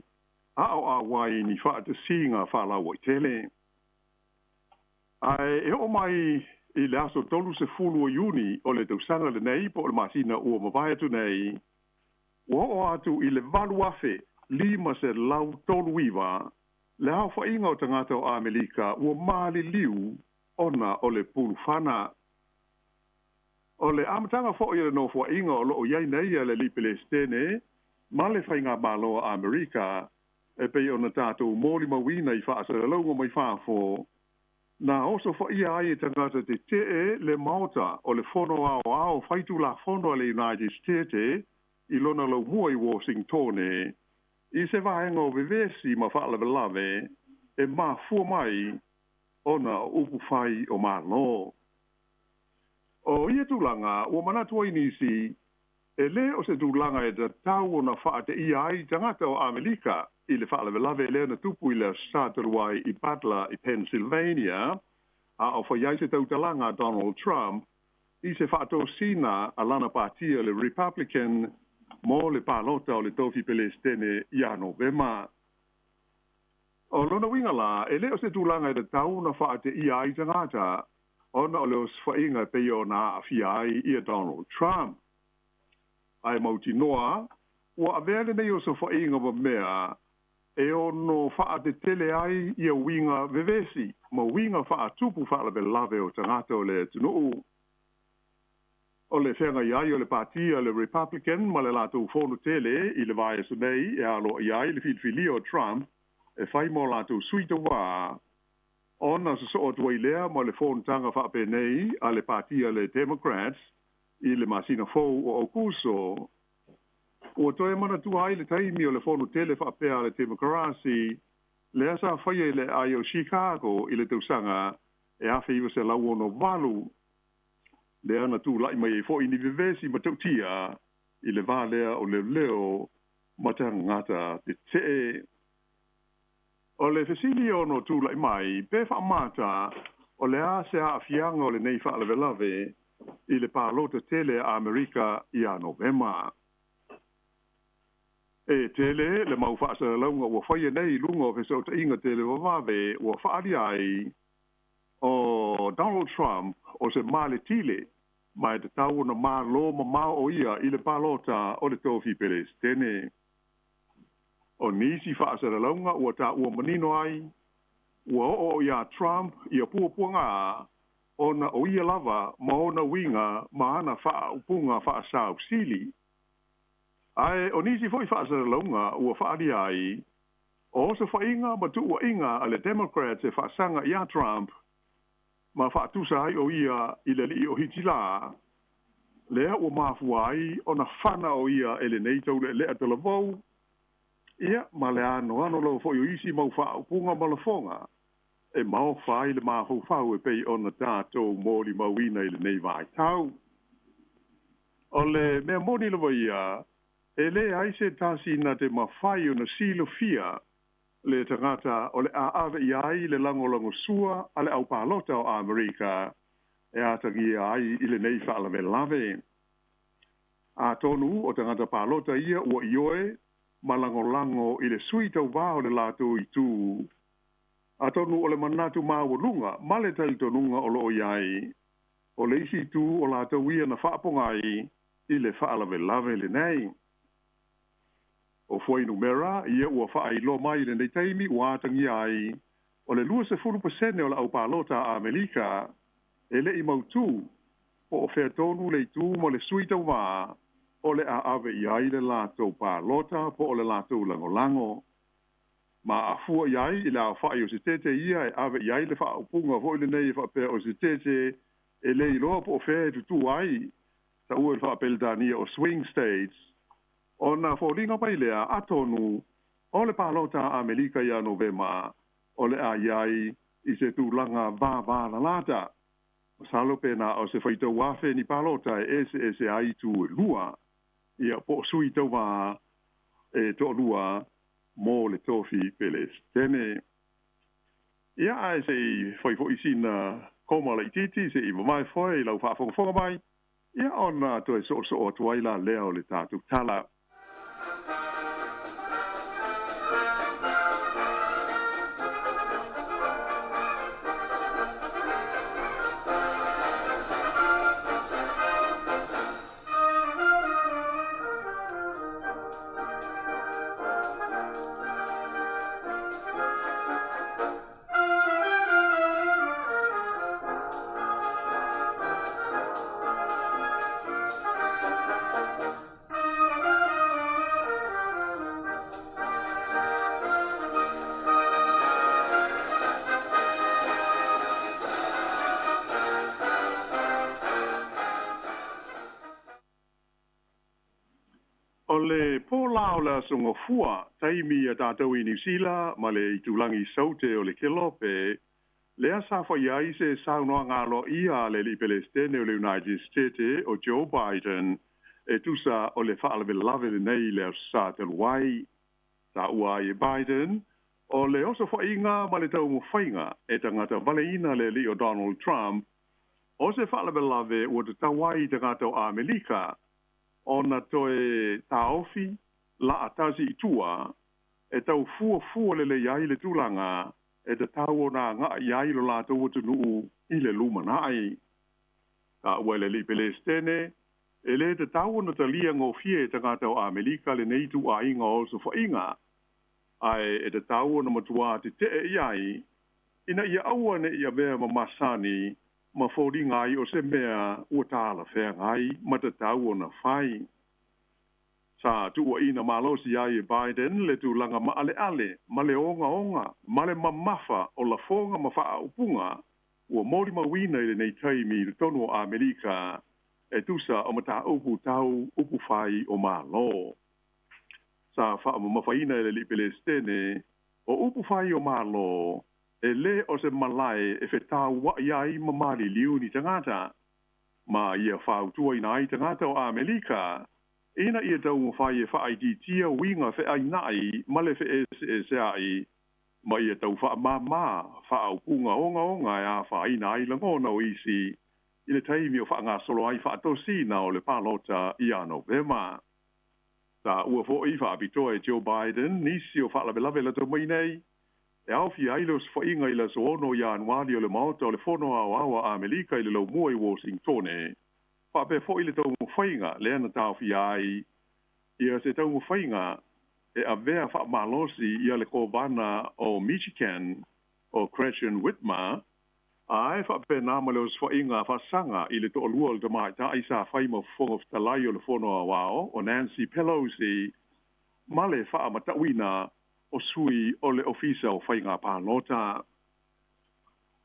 P: a o auai i ni faatasiga faalauaitele. Ae e oo mai i le aso 30 o Iuni o le tausaga lenei po o le masina ua mavae atu nei, ua oo atu i le 8,539 le aofaiga o tagata o Amerika ua maliliu ona o le pulufana. O le amataga foi o le nofoaiga o loo i ai nei a le alii Pelestene ma le faigamalo a Amerika e pei ona tatou molimauina i faasalalauga mai fafo, na osofaia ai e tagata tetee le Maota o le Fono Aoao Faitulafono a le United States i lona laumua i Washingtone i se vaega o vevesi ma faalavelave e mafua mai ona o upu fai o Malo. O ia tulaga ua manatu ai nisi, e lē o se tulaga e tatau ona faateia ai tagata o Amerika i le faalavelave lea na tupu i le Aso Sa talu ai i Butler i Pennsylvania, a o fai ai se tautalaga a Donald Trump i se faatosina a lana patia le Republican mo le palota o le tofi pelestene ia Novema. O lona uiga la, e lē o se tulaga e tatau ona faateia ai tagata ona o le osofaiga e pei ona aafia ai ia Donald Trump. Ae mautinoa, ua avea lenei osofaiga ma mea e ono faatetele ai ia uiga vevesi ma uiga faatupu faalavelave o tagata o le atunuu. O le feagai ai o le patia le Republican ma le latou fono tele i le vaiaso nei e aloaia ai le filifilia o Trump e fai mo latou sui tauvā, ona sosoo atu ai lea ma le fonotaga faapenei a le patia le Democrats i le masina fou o Aukuso. Ua toe manatua ai le taimi o le fono tele faapea a le Temokarasi lea sa faia i le aai o Chicago i le tausaga e 1968, lea na tulai mai ai foi ni vevesi matautia i le va lea o leoleo ma tagata tetee. O le fesili ono tulai mai, pe faamata o le a se aafiaga o lenei faalavelave i le palota tele a Amerika ia Novema. E tele le mau faasalalauga ua faia nei i luga o fesootaiga televavave ua faaalia ai o Donald Trump o se maletile ma e tatau ona malo mamao o ia i le palota o le tofi pelestene. O nisi faasalalauga ua taua manino ai, ua oo iā Trump ia puapuaga ona o ia lava ma ona uiga ma ana faaupuga faasausili. Ae o nisi foi faasalalauga ua faaalia ai, o osofaiga ma tuuaiga a le Democrats e faasaga iā Trump ma faatusa ai o ia i le alii o Hitilā, lea ua mafua ai ona fana o ia e lenei taulealea talavou, ia ma le anoano lava foi o isi mau faaupuga ma lafoga e maofa ai le mafaufau e pei ona tatou molimauina i lenei vaitau. O le mea moni lava ia, e leai se tasi na te mafai ona silafia le tagata o le a ave i ai le lagolagosua a le aupalota o Amerika e atagia ai i lenei faalavelave. Atonu o tagata palota ia ua ioe ma lagolago i le sui tauvā o le latou itu, atonu o le manatu maualuga ma le talitonuga o loo i ai, o le isi itu o latou ia na faapogai i le faalavelave lenei. O fuainumera ia ua faailoa mai i lenei taimi ua atagia ai o le 20% o le aupalota a Amerika e le'i mautū po o fea tonu le itu ma le sui tauvā o le a ave i ai le latou palota po o le latou lagolago. Ma afua i ai i le aofa'i o se tete ia e ave i ai le faaupuga foi lenei e faapea o se tete e le iloa po o fea e tutū ai, taua i le faapeletania o swing states, ona foliga mai lea atonu o le palota a Amerika ia Novema o le a i ai i se tulaga vāvālalata. Masalo pe na o se faitau afe ni palota e eseese ai itu e lua, ia po o sui tauvā e toalua mo le tofi pelestene. Ia, ae se i fai foi sina koma laitiiti se i mamae foe i lau faafogafoga mai, ia ona toe soosoo atu ai la lea o le tatou tala. O le pō la o le Aso Gafua, taimi a tatou i Niu Sila ma le itulagi saute o le Kelope, lea sa faia ai se saunoaga aloaia a le alii Pelestene o le United States o Joe Biden e tusa o le faalavelave lenei i le Aso Sa talu ai. Taua ai e Biden, o le osofaiga ma le taumafaiga e tagata valeina le alii o Donald Trump O se faalavelave ua tatau ai i tagata o Amerika ona toe taofi laatasi i tua e tau fuafua lelei ai le tulaga e tatau ona agaʻi ai lo latou atunuu i le lumanaʻi. Taʻua e le Alii Pelesitene, e lē tatau ona talia gofie e tagata o Amerika lenei tuʻaiga o osofaʻiga, ae e tatau ona matuā teteʻe i ai, ina ia aua neʻi avea ma masani ma foliga ai o se mea ua talafeagai ma tatau ona fai. Sa tuuaʻina malosi ai e Biden le tulaga maʻaleʻale ma le ogaoga ma le mamafa o lafoga ma faaupuga ua molimauina i lenei taimi i totonu o Amerika e tusa o mataupu tau upu fai o Malo. Sa faamamafaina e le Alii Pelesitene o upu fai o Malo e lē o se malae e fetauaʻi ai ma maliliu ni tagata, ma ia fautuaina ai tagata o Amerika ina ia taumafai e faaitiitia uiga feainaʻi ma le feʻeseʻeseaʻi ma ia tau faamāmā faaupuga ogaoga e afaina ai lagona o isi i le taimi o faagasolo ai faatosina o le palota ia Novema. Taʻua foʻi faapitoa e Joe Biden nisi o faalavelave latau mai nei e aofia ai le osofaʻiga i le aso 6 Ianuali o le Maota o le Fono Aoao a Amerika i le laumua i Washingtone, faapea foʻi le taumafaiga lea na taofia ai ia se taumafaiga e avea faamalosi ia le Kovana o Michigan o Gretchen Whitmer, ae faapenā ma le osofaʻiga faasaga i le toalua o le tamaitai sa fai ma Fofoga Fetalai o le Fono Aoao o Nancy Pelosi ma le faamataʻuina o sui o le Ofisa o Faiga Palota.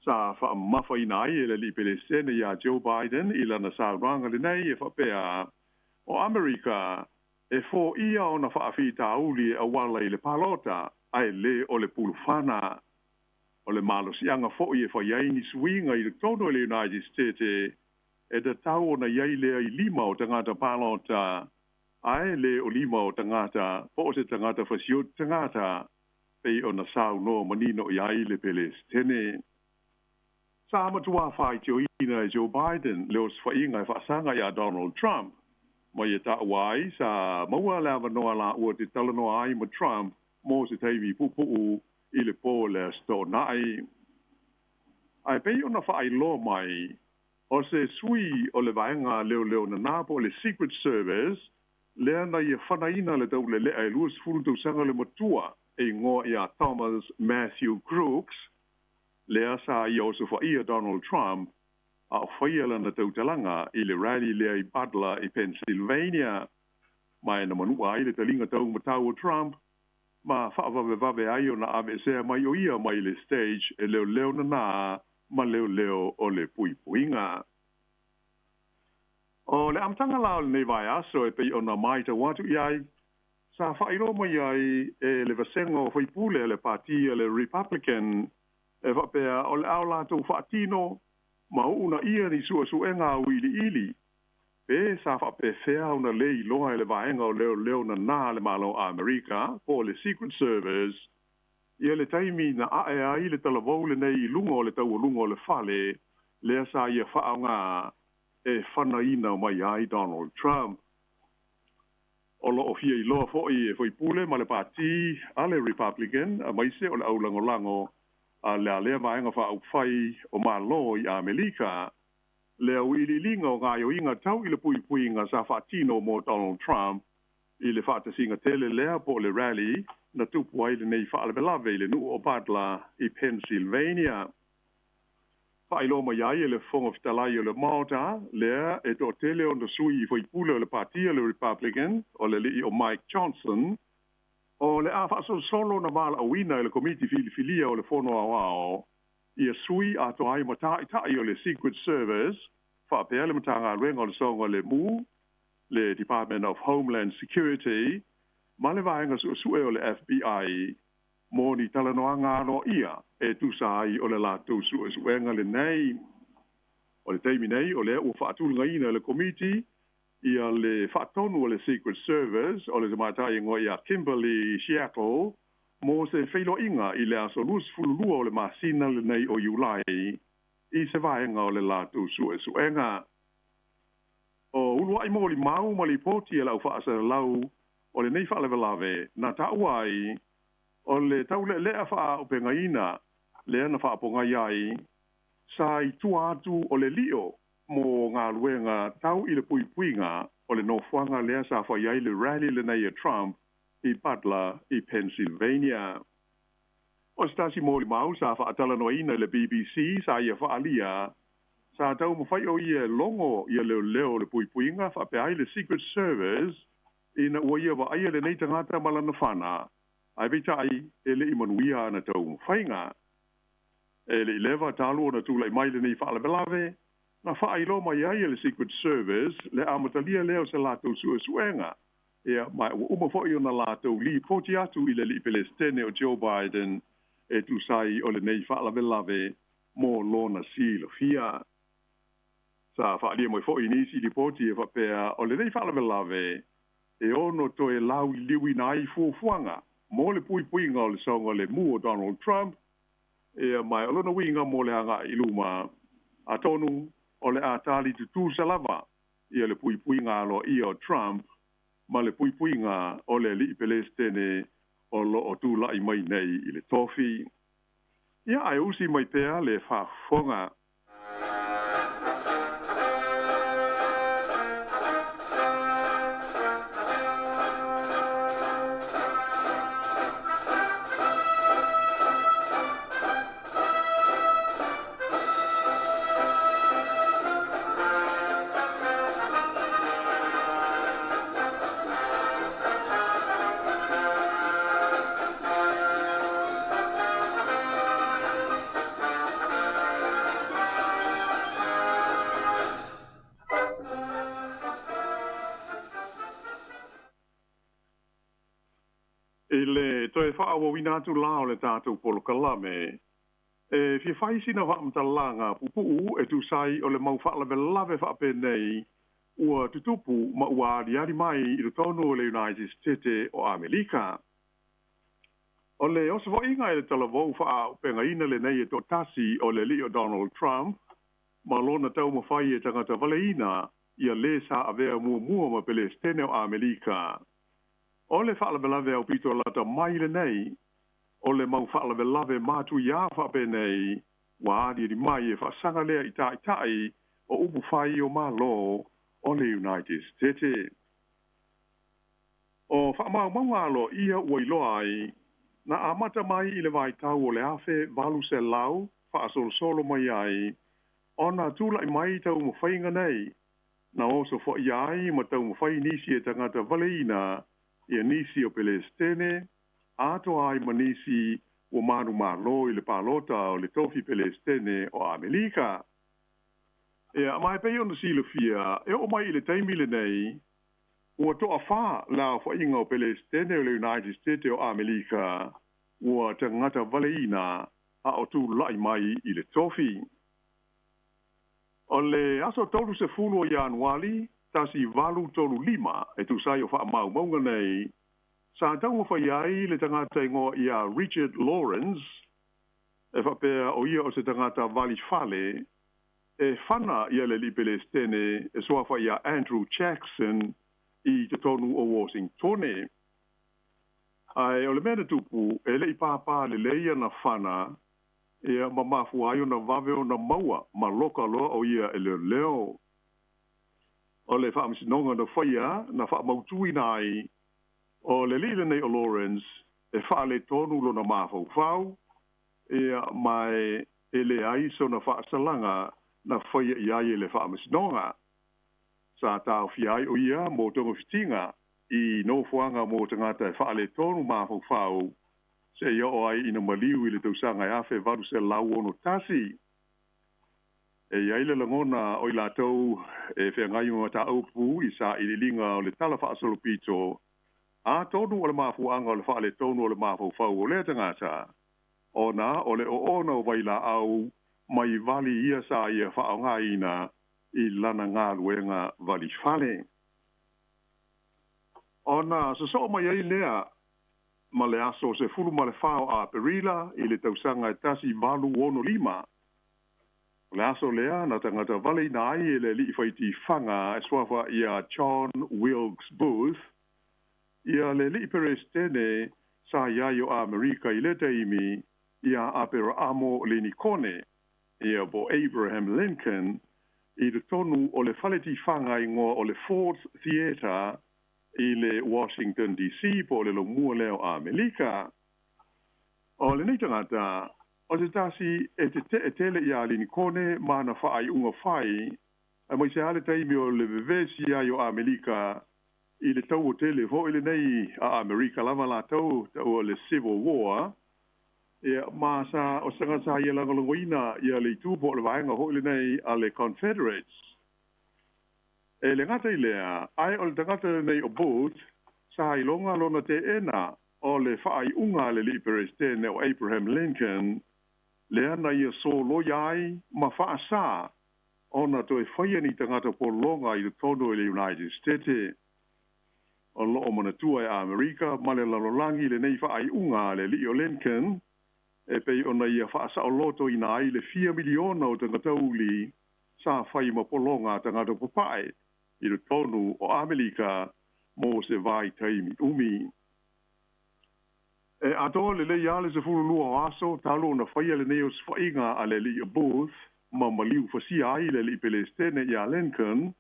P: Sa faamamafaina ai e le Alii Pelesitene iā Joe Biden i lana saunoaga lenei e faapea, O Amerika e foia ona faafitauli e auala i le palota ae lē o le pulufana. O le malosiaga foʻi e fai ai ni suiga i totonu o le United States e tatau ona i ai lea i lima o tagata palota ae lē o lima o tagata po o se tagata fasioti tagata pei ona saunoa manino i ai le Pelesitene. Sa matuā faitioina e Joe Biden le osofaʻiga e faasaga iā Donald Trump ma ia taʻua ai sa maua le avanoa laua te talanoa ai ma Trump mo se taimi puupuu i le pō le Aso Toonai. Ae pei ona faailoa mai, o se sui o le vaega leoleo nanā po o le Secret Service lea na ia fanaina le tauleleʻa e 20 tausaga le matua e igoa iā Thomas Matthew Crooks, lea sa ia osofaia Donald Trump a o faia lana tautalaga i le rally lea i Butler i Pennsylvania, ma e na manuʻa ai le taliga taumatau o Trump ma faavavevave ai ona aveesea mai o ia mai le stage e leoleo nanā ma leoleo o le puipuiga. O le amataga la o lenei vaiaso e pei ona matau atu i ai, sa faailoa mai ai e le vasega o faipule a le pati a le Republican e faapea o le a o latou faatino ma uunaia ni suesuega auiliili pe sa faapefea ona lē iloa e le vaega o leoleo nanā a le Malo o Amerika po o le Secret Service ia le taimi na ae ai le talavou lenei i luga o le taualuga o le fale lea sa ia faaaogā e fanaina mai ai Donald Trump. O loo fia iloa foʻi e faipule ma le pati a le Republican aemaise o le aulagolago a le alea vaega faaupufai o Malo i Amerika le auiliiliga o gaoioiga tau i le puipuiga sa faatino mo Donald Trump i le faatasiga tele lea po o le rally na tupu ai lenei faalavelave i le nuu o Butler i Pennsylvania. Faailoa mai ai e le Fofoga Fetalai o le Maota lea e toatele ona sui i faipule o le pati a le Republican o le alii o Mike Johnson o le a faasolosolo ona valaauina e le Komiti Filifilia o le Fono Aoao ia sui atoa ai ma taʻitaʻi o le Secret Service faapea le Matagaluega o le Saogalemu, le Department of Homeland Security ma le vaega suesue o le FBI mo ni talanoaga aloaia e tusa ai o le latou suesuega lenei. O le taimi nei o lea ua faatulagaina e le Komiti ia le faatonu o le Secret Service o le tamaitai igoa ia Kimberly Seattle mo se feiloaiga i le aso 22 o le masina lenei o Iulai. i se vaega o le latou suesuega. O ulua'i molimau ma lipoti e lau faasalalau o lenei faalavelave na taua ai o le taule'ele'a faaaupegaina lea na faapogai ai sa i tua atu o le li'o mo galuega tau i le puipuiga o le nofoaga lea sa fai ai le rally lenei a Trump i Butler i Pennsylvania. O se tasi molimau sa faatalanoaina i le BBC sa ia faaalia sa taumafai o ia e logo ia leoleo o le puipuiga faapea ai le Secret Service ina ua ia vaaia lenei tagata ma lana fana ae peitai e le'i manuia ana taumafaiga. E le'i leva talu ona tula'i mai lenei faalavelave na faailoa mai ai e le Secret Service le amatalia lea o se latou suesuega ia ma ua uma fo'i ona latou lipoti atu i le ali'i Pelesitene o Joe Biden e tusa ai o lenei faalavelave mo lona silafia. Sa faalia mai fo'i nisi lipoti e faapea o lenei faalavelave e ono toe lauliliuina ai fuafuaga mo le puipuiga o le saogalemu o Donald Trump ia ma o lona uiga mo le aga'i i luma atonu o le a tali tutusa lava ia le puipuiga aloaia o Trump ma le puipuiga o le ali'i Pelesitene o loo tula'i mai nei i le tofi. Ia ae usi mai pea le faafofoga. I le toe faaauauina atu la o le tatou polokalame, e fia fai sina faamatalaga pupuu e tusa ai o le mau faalavelave faapenei ua tutupu ma ua aliali mai i totonu o le United States o Amelika. O le osofoiga e le talavou faaaupegaina lenei e toatasi o le alii o Donald Trump ma lona taumafai e tagata valeina ia lē sa avea muamua ma Pelesitene o Amelika. O le faalavelave aupito lata mai lenei, o le mau faalavelave matuiā faapenei ua aliali mai e faasaga lea i ta'ita'i o upu fai o Malo o le United States. O faamaumauga aloaia ua iloa ai na amata mai i le vaitau o le 1800 faasolosolo mai ai ona tula'i mai taumafaiga nei na osofaia ai ma taumafai nisi e tagata valeina ia nisi o Pelesitene atoa ai ma nisi ua manumalo i le palota o le tofi Pelesitene o Amelika. Ia ma e pei ona silafia e oo mai i le taimi lenei ua toafā le aofa'iga o Pelesitene o le United States o Amelika ua tagata valeina a o tula'i mai i le tofi. O le aso 30 o Ianuali 1835 e tusa ai o faamaumauga nei sa taumafai ai le tagata igoa ia Richard Lawrence e faapea o ia o se tagata valifale e fana ia le ali'i Pelesitene e suafa ia Andrew Jackson i totonu o Washingtone. Ae o le mea na tupu e le'i pāpā lelei ana fana ia ma mafua ai ona vave ona maua ma loka loa o ia e leoleo. O le faamasinoga na faia na faamautuina ai o le alii lenei o Lawrence e faaletonu lona mafaufau ia ma e leai sona faasalaga na faia i ai e le faamasinoga. Sa taofia ai o ia mo togafitiga i nofoaga mo tagata e faaletonu mafaufau seia oo ai ina maliu i le tausaga e 1861. E i ai le lagona o i latou e feagai ma mataupu i sailiiliga o le tala faasolopito atonu o le mafuaaga o le faaletonu o le mafaufau o lea tagata ona o le oona o vailaau mai vali ia sa ia faaaogaina i lana galuega valifale. Ona sosoo mai ai lea ma le aso 14 o Aperila i le tausaga e 1865 O le aso lea na tagata valeina ai e le ali'i faitifaga e suafa ia John Wilkes Booth ia le ali'i Peresetene sa iai o Amerika i lea taimi ia Aperaamo Linikone ia po Abraham Lincoln i totonu o le fale tifaga igoa o le Ford's Theatre i le Washington DC po o le laumua lea o Amelika. O lenei tagata, o se tasi e tete'e tele iā Linikone ma ana faaiuga fai, aemaise lava le taimi o le vevesi ai o Amelika i le taua tele foi lenei a Amerika lava latou taua o le Civil War, ia, ma sa o se tagata sa ia lagolagoina ia le itu po o le vaega foi lenei a le Confederates. E le gata i lea, ae o le tagata lenei o Booth, sa iloga lona teena o le faaiuga a le Alii Peresetene o Abraham Lincoln, lea na ia soloia ai ma faasā ona toe faia ni tagata pologa i totonu i le United States. O lo o manatua e Amerika ma le lalolagi lenei faaiuga a le Alii o Lincoln, e pei ona ia faasaolotoina ai le fia miliona o tagata uli sa fai ma pologa tagata papae i totonu o Amerika mo se vaitaimi umi. E atoa lelei lava le 12 o aso talu ona faia lenei osofaiga a le alii o Booth ma maliu fasia ai le alii Pelestene ia Lincoln,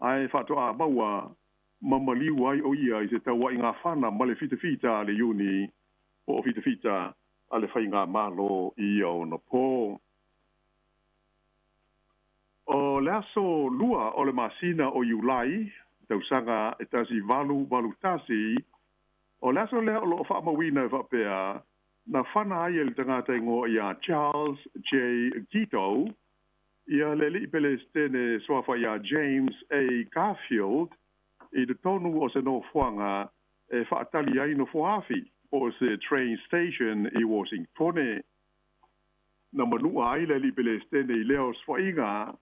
P: ae faatoa maua ma maliu ai o ia i se tauaiga fana ma le fitafita a le Iuni po o fitafita a le faigamalo i ia ona po. O le aso 2 o le masina o Iulai, tausaga e 1881, o le aso lea o lo o faamauina e faapea na fana ai e le tagata igoa ia Charles J. Guiteau ia le alii Pelestene suafa ia James A. Garfield i totonu o se nofoaga e faatali ai nofoafi po o se train station i Washingtone. Na manua ai le alii Pelestene i lea osofaiga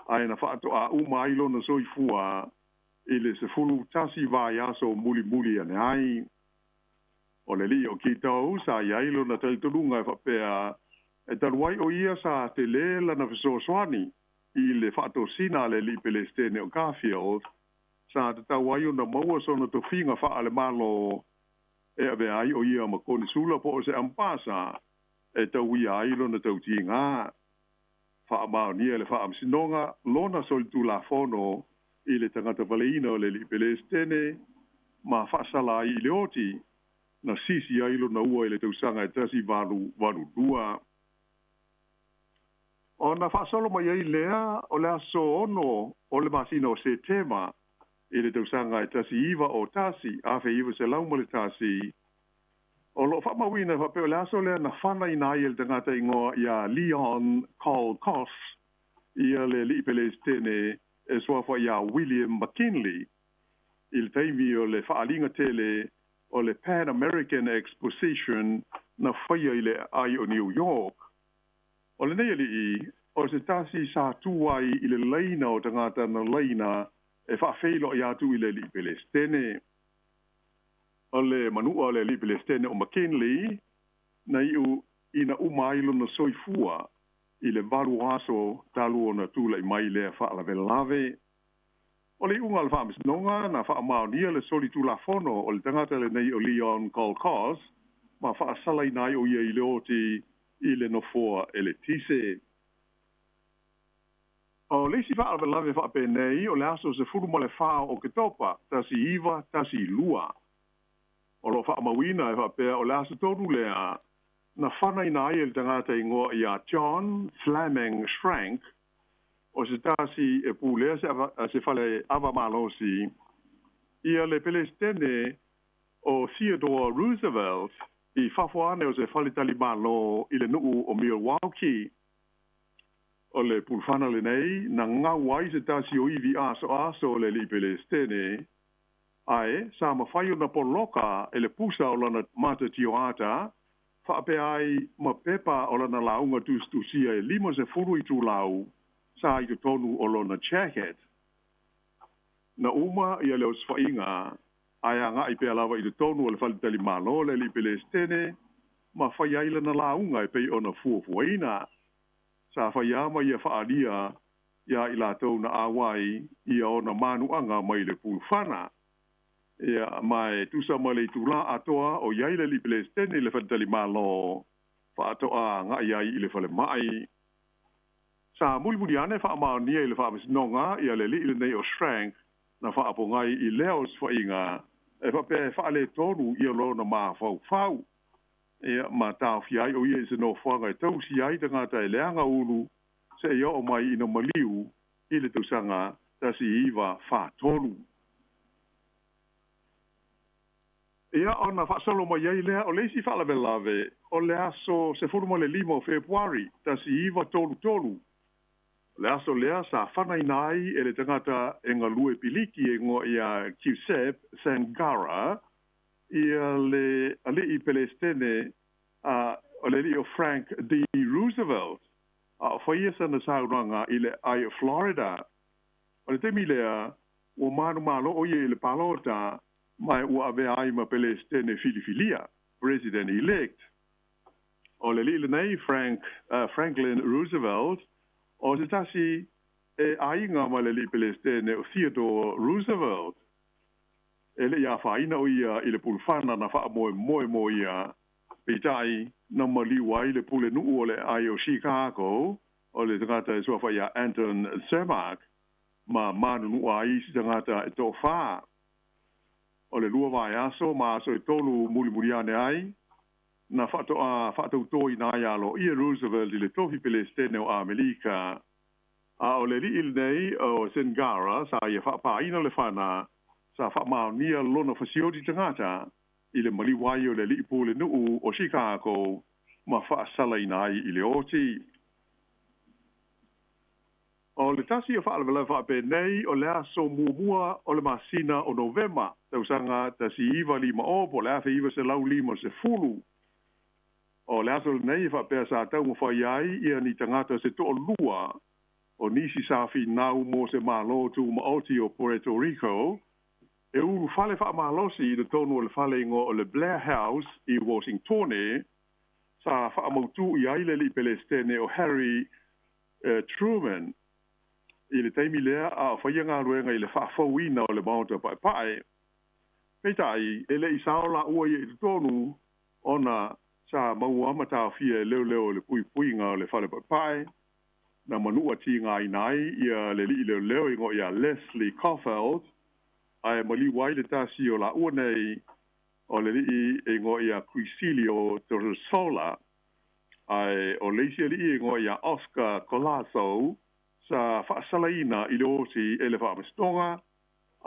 P: ae na faatoa uma ai lona soifua i le 11 vaiaso mulimuli ane ai. O le alii o Guiteau sa i ai lona talitonuga e faapea e talu ai o ia sa tele lana fesoasoani i le faatosina a le alii Pelestene o Garfield, sa tatau ai ona maua sona tofiga faale-Malo e avea ai o ia ma konisula po o se ampasa e tauia ai lona tautiga. Faamaonia e le Faamasinoga lona solitulafono i le tagata valeina o le alii Pelestene ma faasala ai i le oti na sisi ai lona ua i le tausaga e 1882. Ona faasolo mai ai lea o le aso 6 o le masina o Setema i le tausaga e 1901, 1901, o lo o faamauina e faapea o le aso lea na fanaina ai e le tagata igoa ia Leon Kolkos ia le alii Pelestene e suafa ia William McKinley i le taimi o le faaliga tele o le Pan American Exposition na faia i le aai o New York. O lenei alii, o se tasi sa tu ai i le laina o tagata na laina e faafeiloai atu i le alii Pelestene. O le manua o le alii Pelestene o McKinley na iu ina uma ai lona soifua i le 8 aso talu ona tulai mai lea faalavelave. O le iuga o le Faamasinoga na faamaonia le solitulafono o le tagata lenei o Leon Kolkos ma faasalaina ai o ia i le oti i le nofoa eletise. O le isi faalavelave faapenei o le aso 14 o Oketopa 1912. O lo o faamauina e faapea o le aso tonu lea na fanaina ai e le tagata igoa ia John Fleming Schrank o se tasi e pulea se fale ava malosi ia le Pelestene o Theodore Roosevelt i fafo ane o se faletalimalo i le nuu o Milwaukee. O le pulufana lenei na gau ai se tasi o ivi asoaso o le alii Pelestene, ae sa mafai ona poloka e le pusa o lana mata tioata faapea ai ma pepa o lana lauga tusitusia e 50 itulau sa i totonu o lona jacket. Na uma ia le osofaiga ae agai pea lava i totonu o le faletalimalo le alii Pelestene ma fai ai lana lauga e pei ona fuafuaina. Sa faia ma ia fa'aalia iā i latou na auai ia ona manu'aga mai le pulufana. Ia ma e tusa ma le itulā atoa o i ai le ali'i Pelesitene i le faletalimālō fa'ato'a aga'i ai i le falema'i. Sa mulimuli ane fa'amaonia i le fa'amasinoga ia le ali'i lenei o Schrank na fa'apogai i lea osofaiga e fa'apea e fa'aletonu ia lona mafaufau. Ia ma taofia ai o ia i se nofoaga e tausi ai tagata e leaga ulu seia oo mai ina maliu i le tausaga 1943. Ia ona fa'asolo mai ai lea o le isi fa'alavelave o le aso 15 o Fepuari 1933. O le aso lea sa fanaina ai e le tagata e galue piliki e igoa ia Giuseppe Sangara ia le ali'i Pelesitene a o le ali'i o Frank D. Roosevelt a o faia sana saunoaga i le aai o Florida. O le taimi lea ua manumalo o ia i le palota ma ua avea ai ma Pelesitene filifilia, President elect. O le ali'i lenei Frank Franklin Roosevelt o se tasi e aiga ma le ali'i Pelesitene o Theodore Roosevelt. E le'i afaina o ia i le pulufana na fa'amoemoe mo ia, peitai na maliu ai le pulenu'u o le aai o Chicago o le tagata e suafa iā Anton Cermak ma manunu'a ai isi tagata e to'afā. O le lua vaiaso ma aso e tolu mulimuli ane ai na fa'ato'a fa'atautōina ai alo'ia Roosevelt i le tofi Pelesitene o Amelika. A o le ali'i lenei o Sengara sa ia fa'apāina le fana sa fa'amaonia lona fasioti tagata i le maliu ai o le ali'i pulenu'u o Chicago ma fa'asalaina ai i le oti. O le tasi o fa'alavelave fa'apenei o le aso muamua o le masina o Novema tausaga 1950 po o le 1950. O le aso lenei e fa'apea sa taumafai ai ia ni tagata se to'alua o nisi sa finau mo se Mālō Tumaoti o Puerto Rico e ulufale fa'amalosi i totonu o le fale igoa o le Blair House i Washingtone sa fa'amautū i ai le ali'i Pelesitene o Harry Truman i le taimi lea a o faia galuega i le fa'afouina o le maota pa'epa'e. Peitai e le'i sao la'ua ia i totonu ona sa maua ma taofia e leoleo o le puipuiga o le fale pa'epa'e na manu'a tigaina ai ia le ali'i leoleo igoa ia Leslie Coffelt ae maliu ai le tasi o la'ua nei o le ali'i e igoa ia Crisilio Torresola ae o le isi ali'i e igoa ia Oscar Collazo sa fa'asalaina i le oti e le fa'amasinoga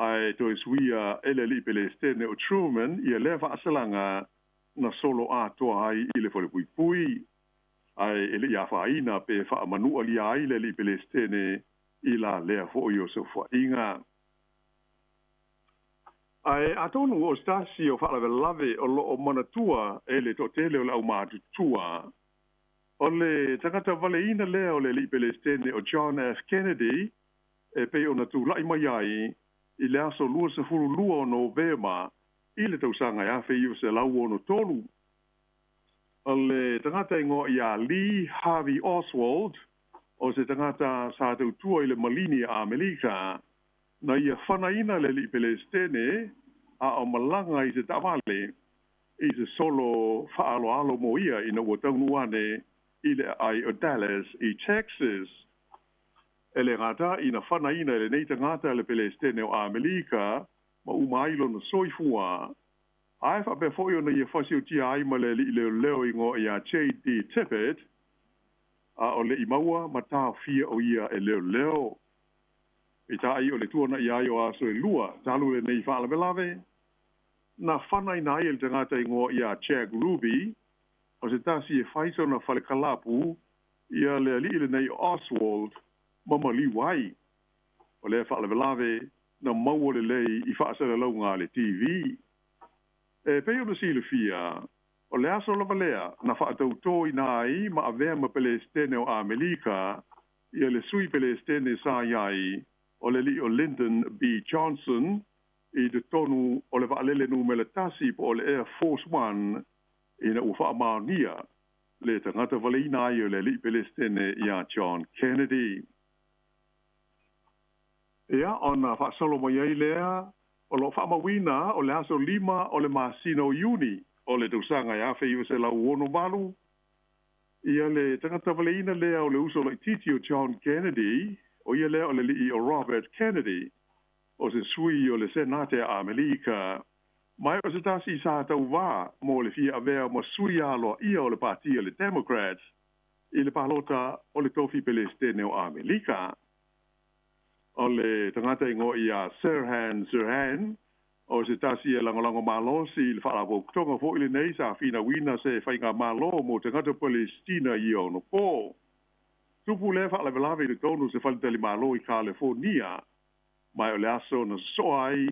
P: ae toe suia e le ali'i Pelesitene o Truman ia lea fa'asalaga na solo atoa ai i le falepuipui ae e le'i afaina pe fa'amanu'alia ai le ali'i Pelesitene i la lea fo'i o saofa'iga. Ae atonu o se tasi o fa'alavelave o lo'o manatua e le to'atele o le aumatutua o le tagata valeina lea o le ali'i Pelesitene o John F. Kennedy e pei ona tula'i mai ai i le aso 22 o Novema i le tausaga e 1963. O le tagata igoa ia Lee Harvey Oswald o se tagata sa tautua i le Malini a Amelika na ia fanaina le ali'i Pelesitene a o malaga i se ta'avale i se solo fa'aaloalo mo ia ina ua taunuu ane i le aai o Dallas i Texas. E le gata ina fanaina e lenei tagata le Pelesitene o Amelika ma uma ai lona soifua ae fa'apea fo'i ona ia fasiotia ai ma le ali'i leoleo igoa ia J.D. Tippit a o le'i maua ma taofia o ia e leoleo. Peitai o le tuana'i ai o aso e lua talu lenei fa'alavelave na fanaina ai e le tagata igoa ia Jack Ruby o se tasi e fai sona falekalapu ia le ali'i lenei o Oswald ma maliu ai. O lea fa'alavelave na maua lelei i fa'asalalauga a le TV. E pei ona silafia o le aso lava lea na fa'atautōina ai ma avea ma Pelesitene o Amelika ia le sui Pelesitene sa i ai o le ali'i o Lyndon B. Johnson i totonu o le va'alele numera tasi po o le Air Force One ina ua fa'amaonia le tagata valeina ai o le ali'i Pelesitene iā John Kennedy. Ia, ona faasolo mai ai lea, o lo'o faamauina o le aso 5 o le masina o Iuni o le tausaga e 1968, ia le tagata valeina lea o le uso laitiiti o John Kennedy, o ia lea o le ali'i o Robert Kennedy, o se sui o le Senate a Amelika, mai o se tasi sa tauvā mo le fia avea ma sui aloaia o le Patia le Democrats i le palota o le tofi Pelesitene o Amelika. O le tagata igoa ia Sirhan Sirhan, o se tasi e lagolago malosi i le faalapotopotoga fo'i lenei sa finauina se faigamālō mo tagata Palesitina i ona pō. Tupu lea faalavelave i totonu o se faletalimālō i Kalefonia, mai o le aso na sosoa ai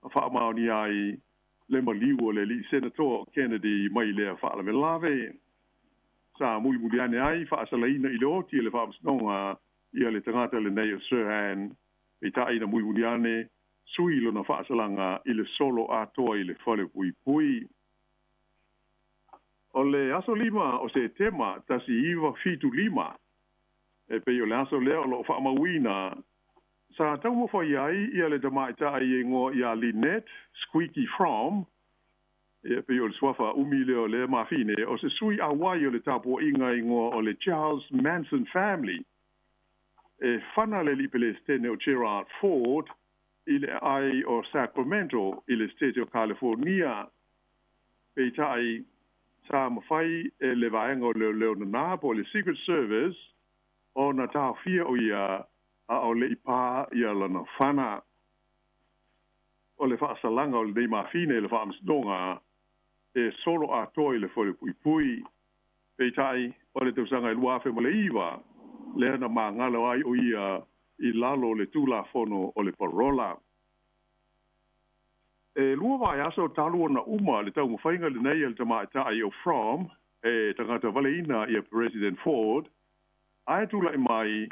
P: ma faamaonia ai le maliu o le ali'i Senatoa o Kennedy mai lea faalavelave. Sa mulimuli ane ai faasalaina i le oti e le faamasinoga ia le tagata lenei o Sirhan, peitai na mulimuli ane sui lona faasalaga i le solo atoa i le falepuipui. O le aso 5 o Setema 1975, e pei o le aso lea o lo'o faamauina sa taumafai ai ia le tamaitai e igoa iā Lynette Squeaky Fromme, ia pei o le suafa umi lea o lea mafine, o se sui auai o le tapua'iga igoa o le Charles Manson Family, e fana le ali'i Pelesitene o Gerald Ford i le aai o Sacramento i le State o California. Peitai sa mafai e le vaega o leoleo nanā po o le Secret Service ona taofia o ia a o le'i pā ia lana fana. O le faasalaga o lenei mafine i le faamasinoga e solo atoa i le falepuipui. Peitai o le tausaga e 2009 lea na magalo ai o ia i lalo o le Tulafono o le Parola. E 2 vaiaso talu ona uma le taumafaiga lenei a le tamaitai o Fromme e tagata valeina ia President Ford, ae tula'i mai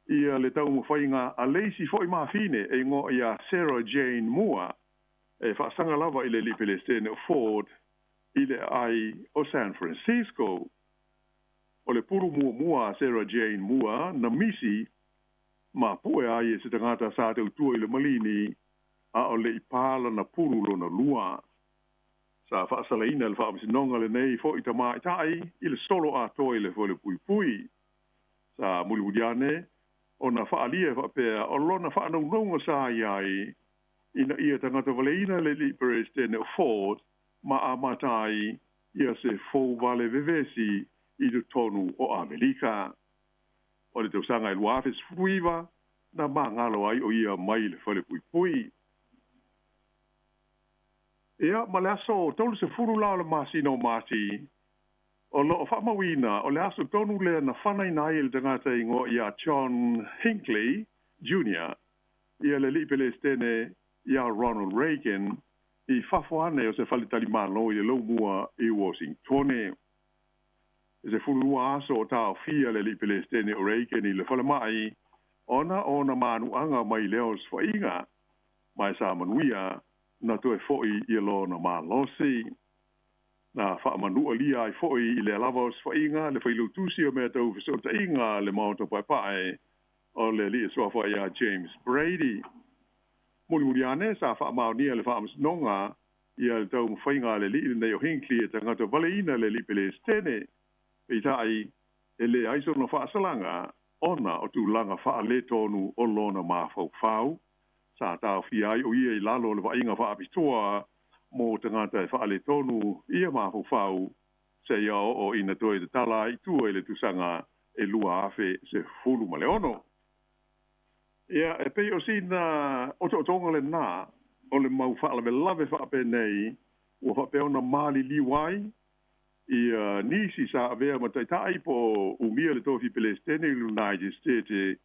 P: ia le taumafaiga a le isi fo'i mafine e igoa iā Sarah Jane Moore, e faasaga lava i le ali'i Pelesitene o Ford i le aai o San Francisco. O le pulu muamua a Sarah Jane Moore na misi ma pue ai e se tagata sa tautua i le malini, a o le'i pā lana pulu lona lua. Sa faasalaina e le faamasinoga lenei fo'i tamaitai i le solo atoa i le falepuipui. Sa mulimuli ane ona faaalia e faapea o lona faanaunauga sa i ai ina ia tagata valeina le ali'i Peresetene o Ford ma amata ai ia se fou vale vevesi i totonu o Amelika. O le tausaga e 2019 na magalo ai o ia mai le falepuipui. Ia, ma le aso 30 la o le masina o Mati, o lo'o faamauina o le aso tonu lea na fanaina ai e le tagata igoa iā John Hinckley Jr. ia le ali'i Pelesitene iā Ronald Reagan i fafo ane o se faletalimālō i le laumua i Washingtone. E 12 aso o taofia le ali'i Pelesitene o Reagan i le falema'i ona o ona manu'aga mai lea osofaiga, ma e sa manuia na toe fo'i ia lona malosi. Na faamanu'alia ai fo'i i lea lava osofaiga le failautusi o mea tau feso'ota'iga le maota paepae o le ali'i suafa iā James Brady. Mulimuli ane sa faamaonia e le faamasinoga ia le taumafaiga a le ali'i lenei o Hinckley e tagata valeina le ali'i Pelesitene, peitai e leai sona faasalaga ona o tulaga faaletonu o lona mafaufau. Sa taofia ai o ia i lalo o le vaaiga faapitoa mo tagata e faaletonu ia mafaufau seia oo ina toe tatala ai i tua i le tausaga e 2016. Ia, e pei o sina otootoga lenā o le mau faalavelave faapenei ua faapea ona maliliu ai ia nisi sa avea ma ta'ita'i po o umia le tofi Pelesitene i le United States,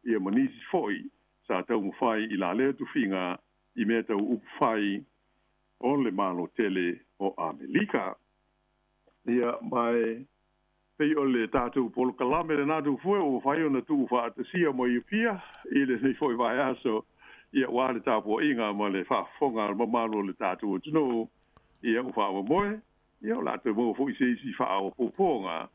P: ia ma nisi fo'i sa taumafai i lalea tofiga i mea tau upufai o le Malo tele o Amelika. Ia, ma e pei o le tatou polokalame lenā tufue ua mafai ona tuufaatasia mai Apia i lenei fo'i vaiaso, ia uā le tapua'iga ma le faafofoga a le mamalu o le tatou atunuu. Ia ua faamoemoe ia o le a toe maua fo'i se isi faaopoopoga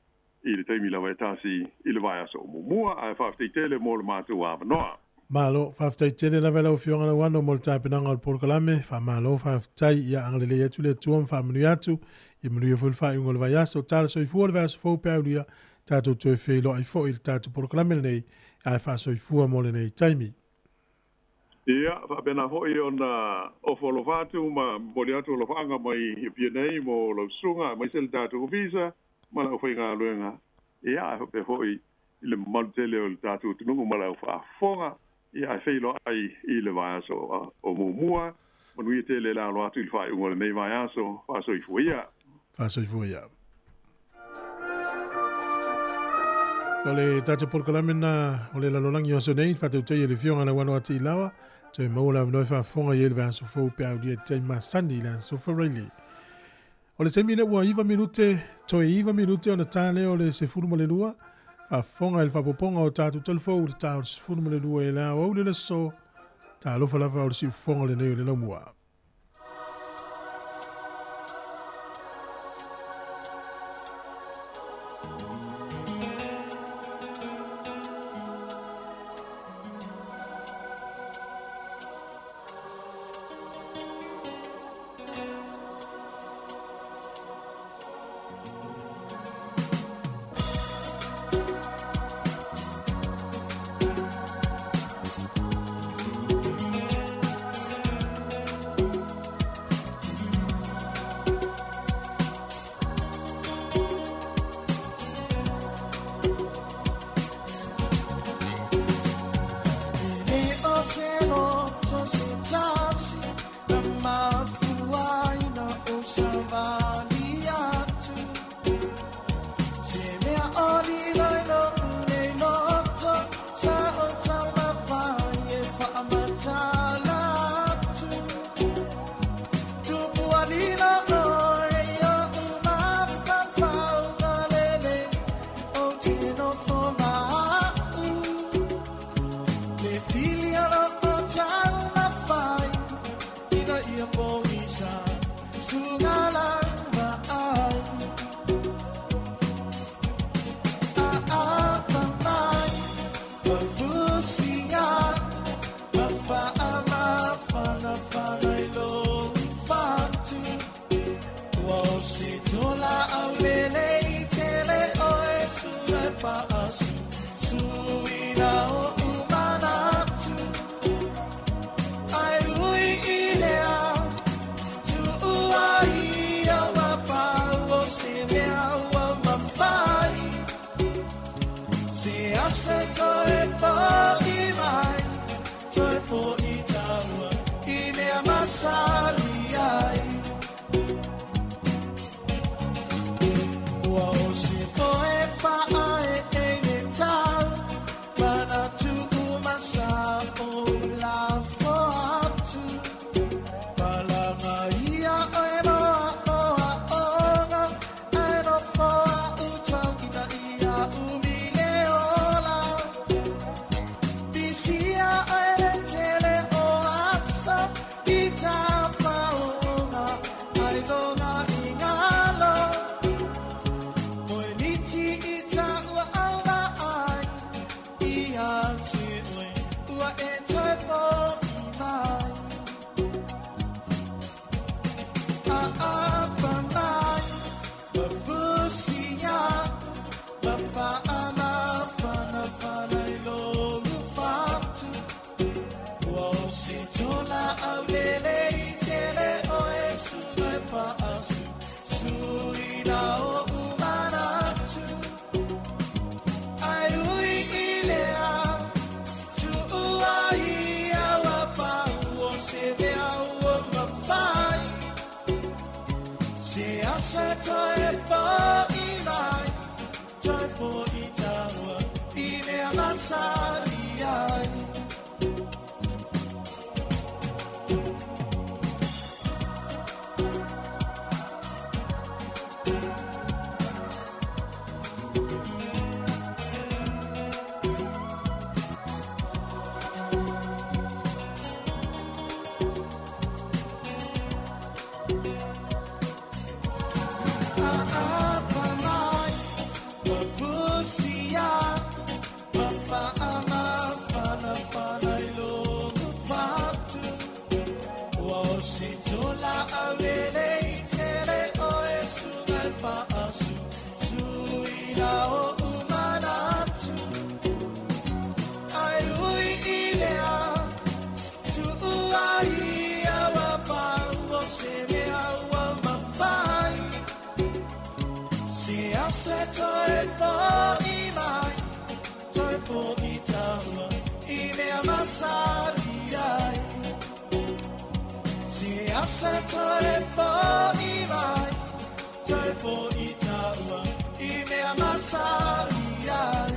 P: i le taimi lava e tasi i le vaiaso o muamua ae faafetai tele mo le matou avanoa.
A: Malo, faafetai tele lava i lau Afioga Lauano mo le tapenaga o le polokalame. Faamalo, faafetai, ia agalelei atu le Atua ma faamanuia atu. Ia manuia foi le faaiuga o le vaiaso. Tala soifua le vaiaso fou pe aulia, tatou toe feiloai foi i le tatou polokalame lenei, ae faasoifua mo lenei taimi.
P: Ia, faapena foi ona ofo alofa atu ma momoli atu alofaaga mai Apia nei mo lau susuga aemaise le tatou ofisa ma le aufaigaluega, ia, ae faapea foi i le mamalu tele o le tatou atunuu ma le au faafofoga, ia, ae feiloai i le vaiaso o muamua. Manuia tele le alo atu i le faaiuga o lenei vaiaso. Faasoifua ia.
A: Faasoifua ia. O le tatou polokalame na o le lalolagi o aso nei, faatautaia i le Afioga Lauano a Tiilawa, toe maua le avanoa e faafofoga i ai le vaiaso fou pe a aulia i le taimi masani i le Aso Faraile. O le taimi lea ua 9 minute, toe 9 minute ona ta lea o le 12, faafofoga i le faaopoopoga o tatou talafou i le ta o le 12 e le aoauli o le aso, talofa lava o le siufofoga lenei o le laumua.
C: ina oʻu manatu Ae ui i lea Tuʻu ai au a pau O se mea ua mafai Se ase toe foʻi mai Toe foʻi tāua I mea masani ai Se ase toe foʻi mai Toe foʻi tāua I mea masani ai.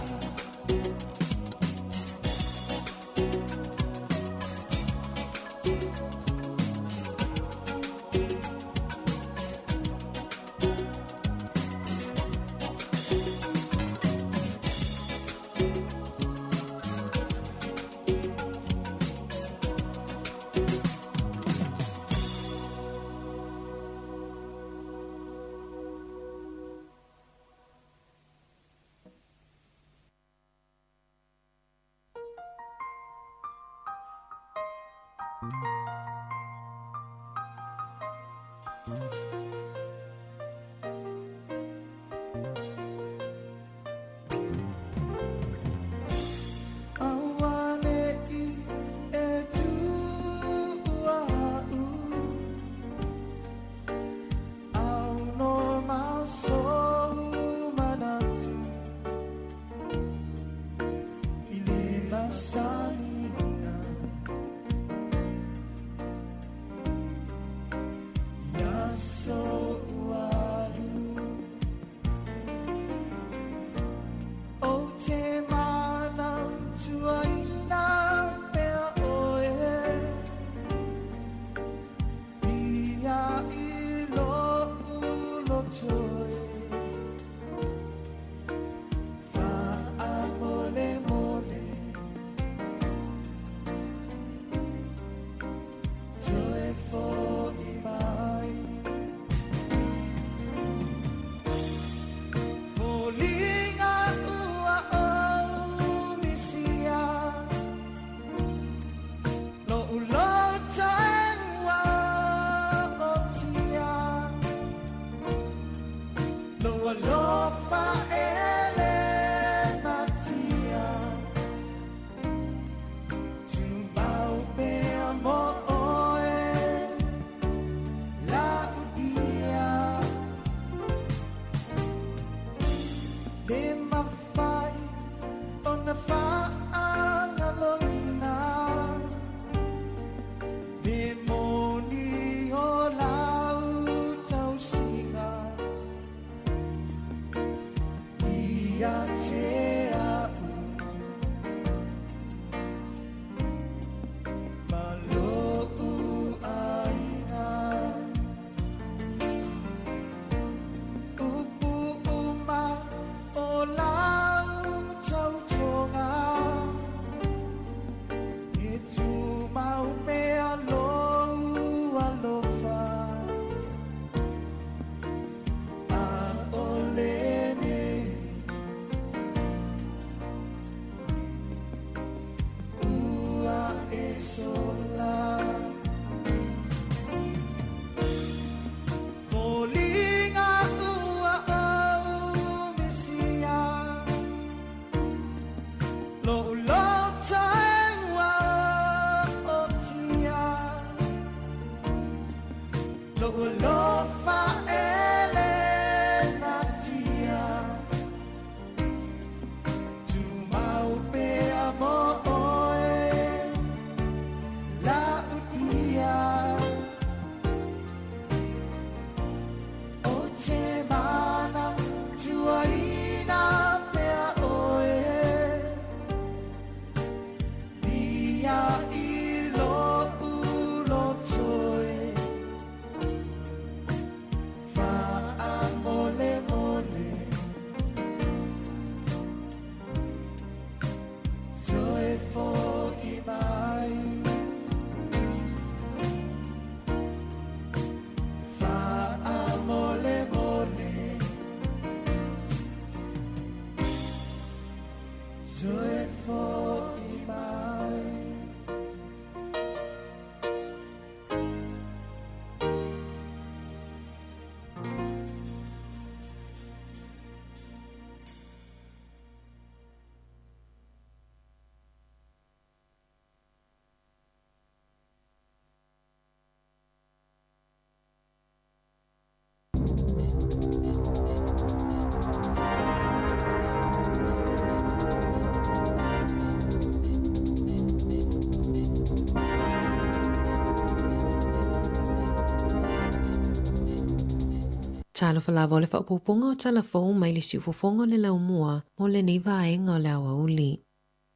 C: Auaneʻi e tuʻu aʻu Au nō ma sou manatu I le masaniina I aso ua alu Ou te manatuaina pea ʻoe Ia i loʻu loto e Faamolemole Toe foʻi mai Foliga ua ou misia Loʻu loto e ua otia Lou alofa e le matia Tumau pea mo ʻoe Laʻu dia Le mafai ona faagaloina Le moni o lau tausiga Ia te aʻu Ma loʻu ʻaiga Upu uma o lau tautoga E tumau pea lou alofa ʻAʻole nei ua e sola Foliga ua ou misia Loʻu loto e ua otia Lou alofa e le natia Tumau pea mo ʻoe Laʻu dia Ou te manatuaina pea ʻoe Ia i loʻu loto e Faamolemole Toe foʻi mai Faamolemole Toe foʻi mai.
I: Talofa lava o le faaopoopoga o tala fou mai le siufofoga o le laumua mo lenei vaega o le aoauli.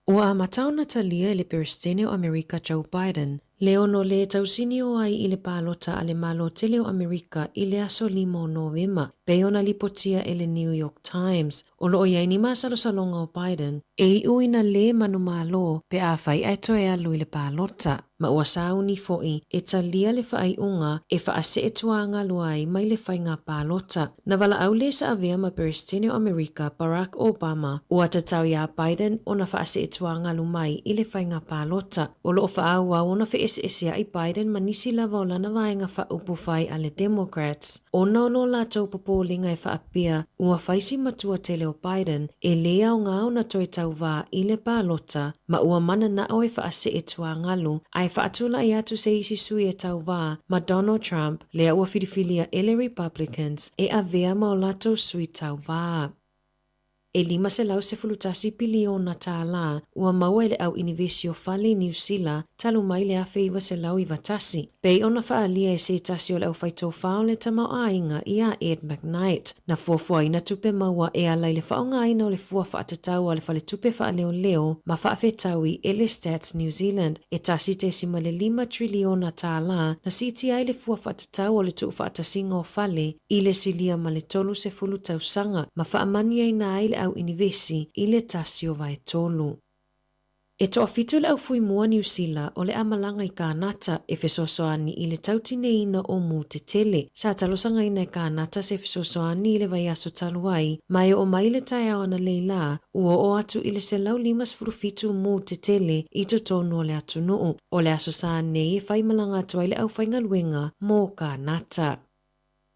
I: Ua amata ona talia e le Peresetene o Amerika Joe Biden le ono lē tausini o ai i le palota a le Malo tele o Amerika i le aso 5 o Novema, pei ona lipotia e le New York Times. O lo o i ai ni masalosaloga o Biden e iʻu ina lē manumalo pe afai ae toe alu i le palota, ma ua sauni foʻi e talia le faaiuga e faaseetuagalu ai mai le faiga palota. Na valaau lē sa avea ma Peresetene o Amerika Barack Obama ua tatau iā Biden ona faaseetuagalu mai i le faiga palota. O lo o faaauau ona feeseeseaʻi Biden ma nisi lava o lana vaega faaupufai a le Democrats ona o lo latou popolega e faapea ua fai si matua tele o Biden e lē aoga ona toe tauvā i le palota ma ua mananaʻo e faaseetuagalu ae faatulaʻi atu se isi sui e tauvā ma Donald Trump lea ua filifilia e le Republicans e avea ma o latou sui tauvā. E $511 piliona tālā ua maua e le au inivesi o fale i Niu Sila talu mai le 1991, pei ona faaalia e se tasi o le aufaitofā o le tamaoaiga iā Ed McKnight. Na fuafuaina tupe maua e ala i le faaaogaina o le fua faatatau a le Faletupe Faaleoleo ma Faafetaui e le Stats New Zealand e 1.5 triliona tālā na siitia ai le fua faatatau o le tuufaatasiga o fale i le silia ma le 30 tausaga ma faamanuiaina ai le au inivesi i le 1/3. E toafitu le aufuimua Niu Sila o le a malaga i Kānata e fesoasoani i le tautineiina o mū tetele. Sa talosagaina e Kānata se fesoasoani i le vaiaso talu ai, ma e oo mai le taeao analeila, ua oo atu i le 157 mū tetele i totonu o le atunuu. O le Aso Sa nei e faimalaga atu ai le aufaigaluega mo Kānata.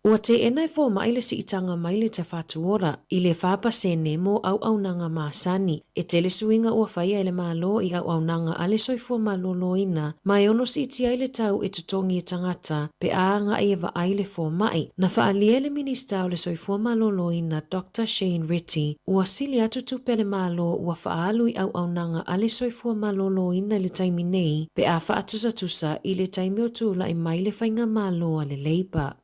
I: Ua teena e fōmaʻi le siitaga mai le Te Whatu Ora i le 4% mo auaunaga masani. E tele suiga ua faia e le Malo i auaunaga a le soifua malōlōina ma e ono siitia ai le tau e totogi e tagata pe a agaʻi e vaai le fōmaʻi. Na faaalia e le Minista o le Soifua Malōlōina Dr Shane Reti ua sili atu tupe a le Malo ua faaalu i auaunaga a le soifua malōlōina i le taimi nei pe a faatusatusa i le taimi o tulaʻi mai le faigamalo a le Labour.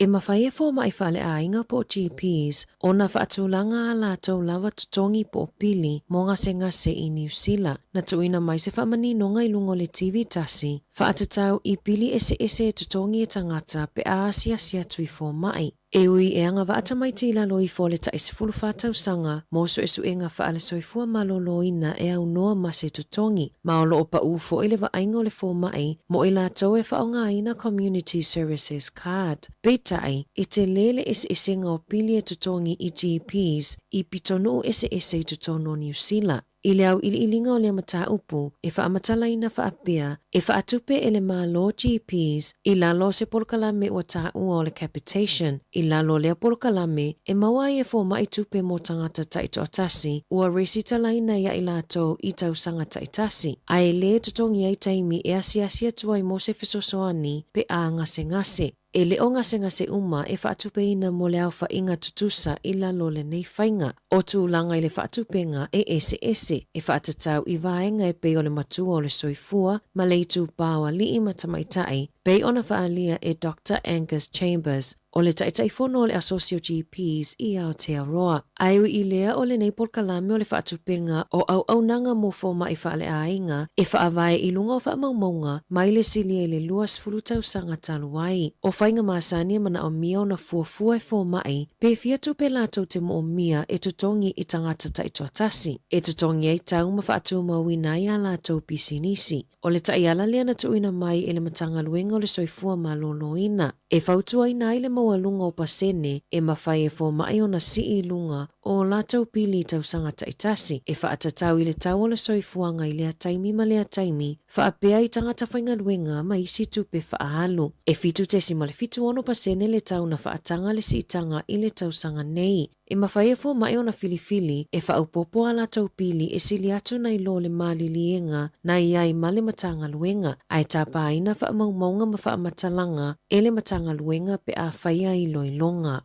I: E mafai e fōmaʻi faaleaiga po o GPs ona faatulaga a latou lava totogi po o pili mo gasegase i Niu Sila. Na tuuina mai se faamaninoga i luga o le TV tasi, faatatau i pili eseese e totogi e tagata pe a asiasi atu i fōmaʻi. E ui e agavaa tamaiti i lalo ifo o le tai 14 tausaga mo suesuega faale-soifua malōlōina e aunoa ma se totogi, ma o lo o paʻū foʻi le vaaiga o le fōmaʻi mo i latou e faaaogaina Community Services Card. Peitai, e telē le eseesega o pili e totogi i GPs i pitonuu eseese i totonu o Niu Sila. I le auiliiliga o lea mataupu, e faamatalaina faapea, e faatupe e le Malo GPs i lalo o se polokalame ua taua o le capitation. I lalo o lea polokalame, e maua ai e fōmaʻi tupe mo tagata taitoatasi ua resitalaina iā i latou i tausaga taitasi, ae lē totogi ai taimi e asiasi atu ai mo se fesoasoani pe a gasegase. E le o gasegase uma e faatupeina mo le aofaiga tutusa i lalo o lenei faiga. O tulaga i le faatupega e eseese, e faatatau i vaega e pei o le matua o le soifua ma le itupā o alii ma tamaitai, pei ona faaalia e Doctor Angus Chambers, o le Taitaifono o le Asosi o GPs i Aotearoa. Ae ui i lea o lenei polokalame o le faatupega o auaunaga mo fōmaʻi faaleaiga e faavae i luga o faamaumauga mai le silia i le 20 tausaga talu ai. O faiga masani e manaomia ona fuafua e fōmaʻi pe fia tupe latou te moomia e totogi i tagata taitoatasi, e totogi ai tau ma faatumauina ai a latou pisinisi. O le taiala lea na tuuina mai e le Matagaluega o le Soifua Malōlōina, e fautuaina ai le maualuga o pasene e mafai e fōmaʻi ona sii i luga o o latou pili i tausaga taitasi, e faatatau i le tau o le soifuaga i lea taimi ma lea taimi, faapea i tagata faigaluega ma isi tupe faaalu. E 7.76% le tau na faataga le siitaga i le tausaga nei. E mafai e fōmaʻi ona filifili e faaopoopo a latou pili e sili atu nai lo le maliliega na i ai ma le Matagaluega, ae tapāina faamaumauga ma faamatalaga e le Matagaluega pe a faia iloiloga.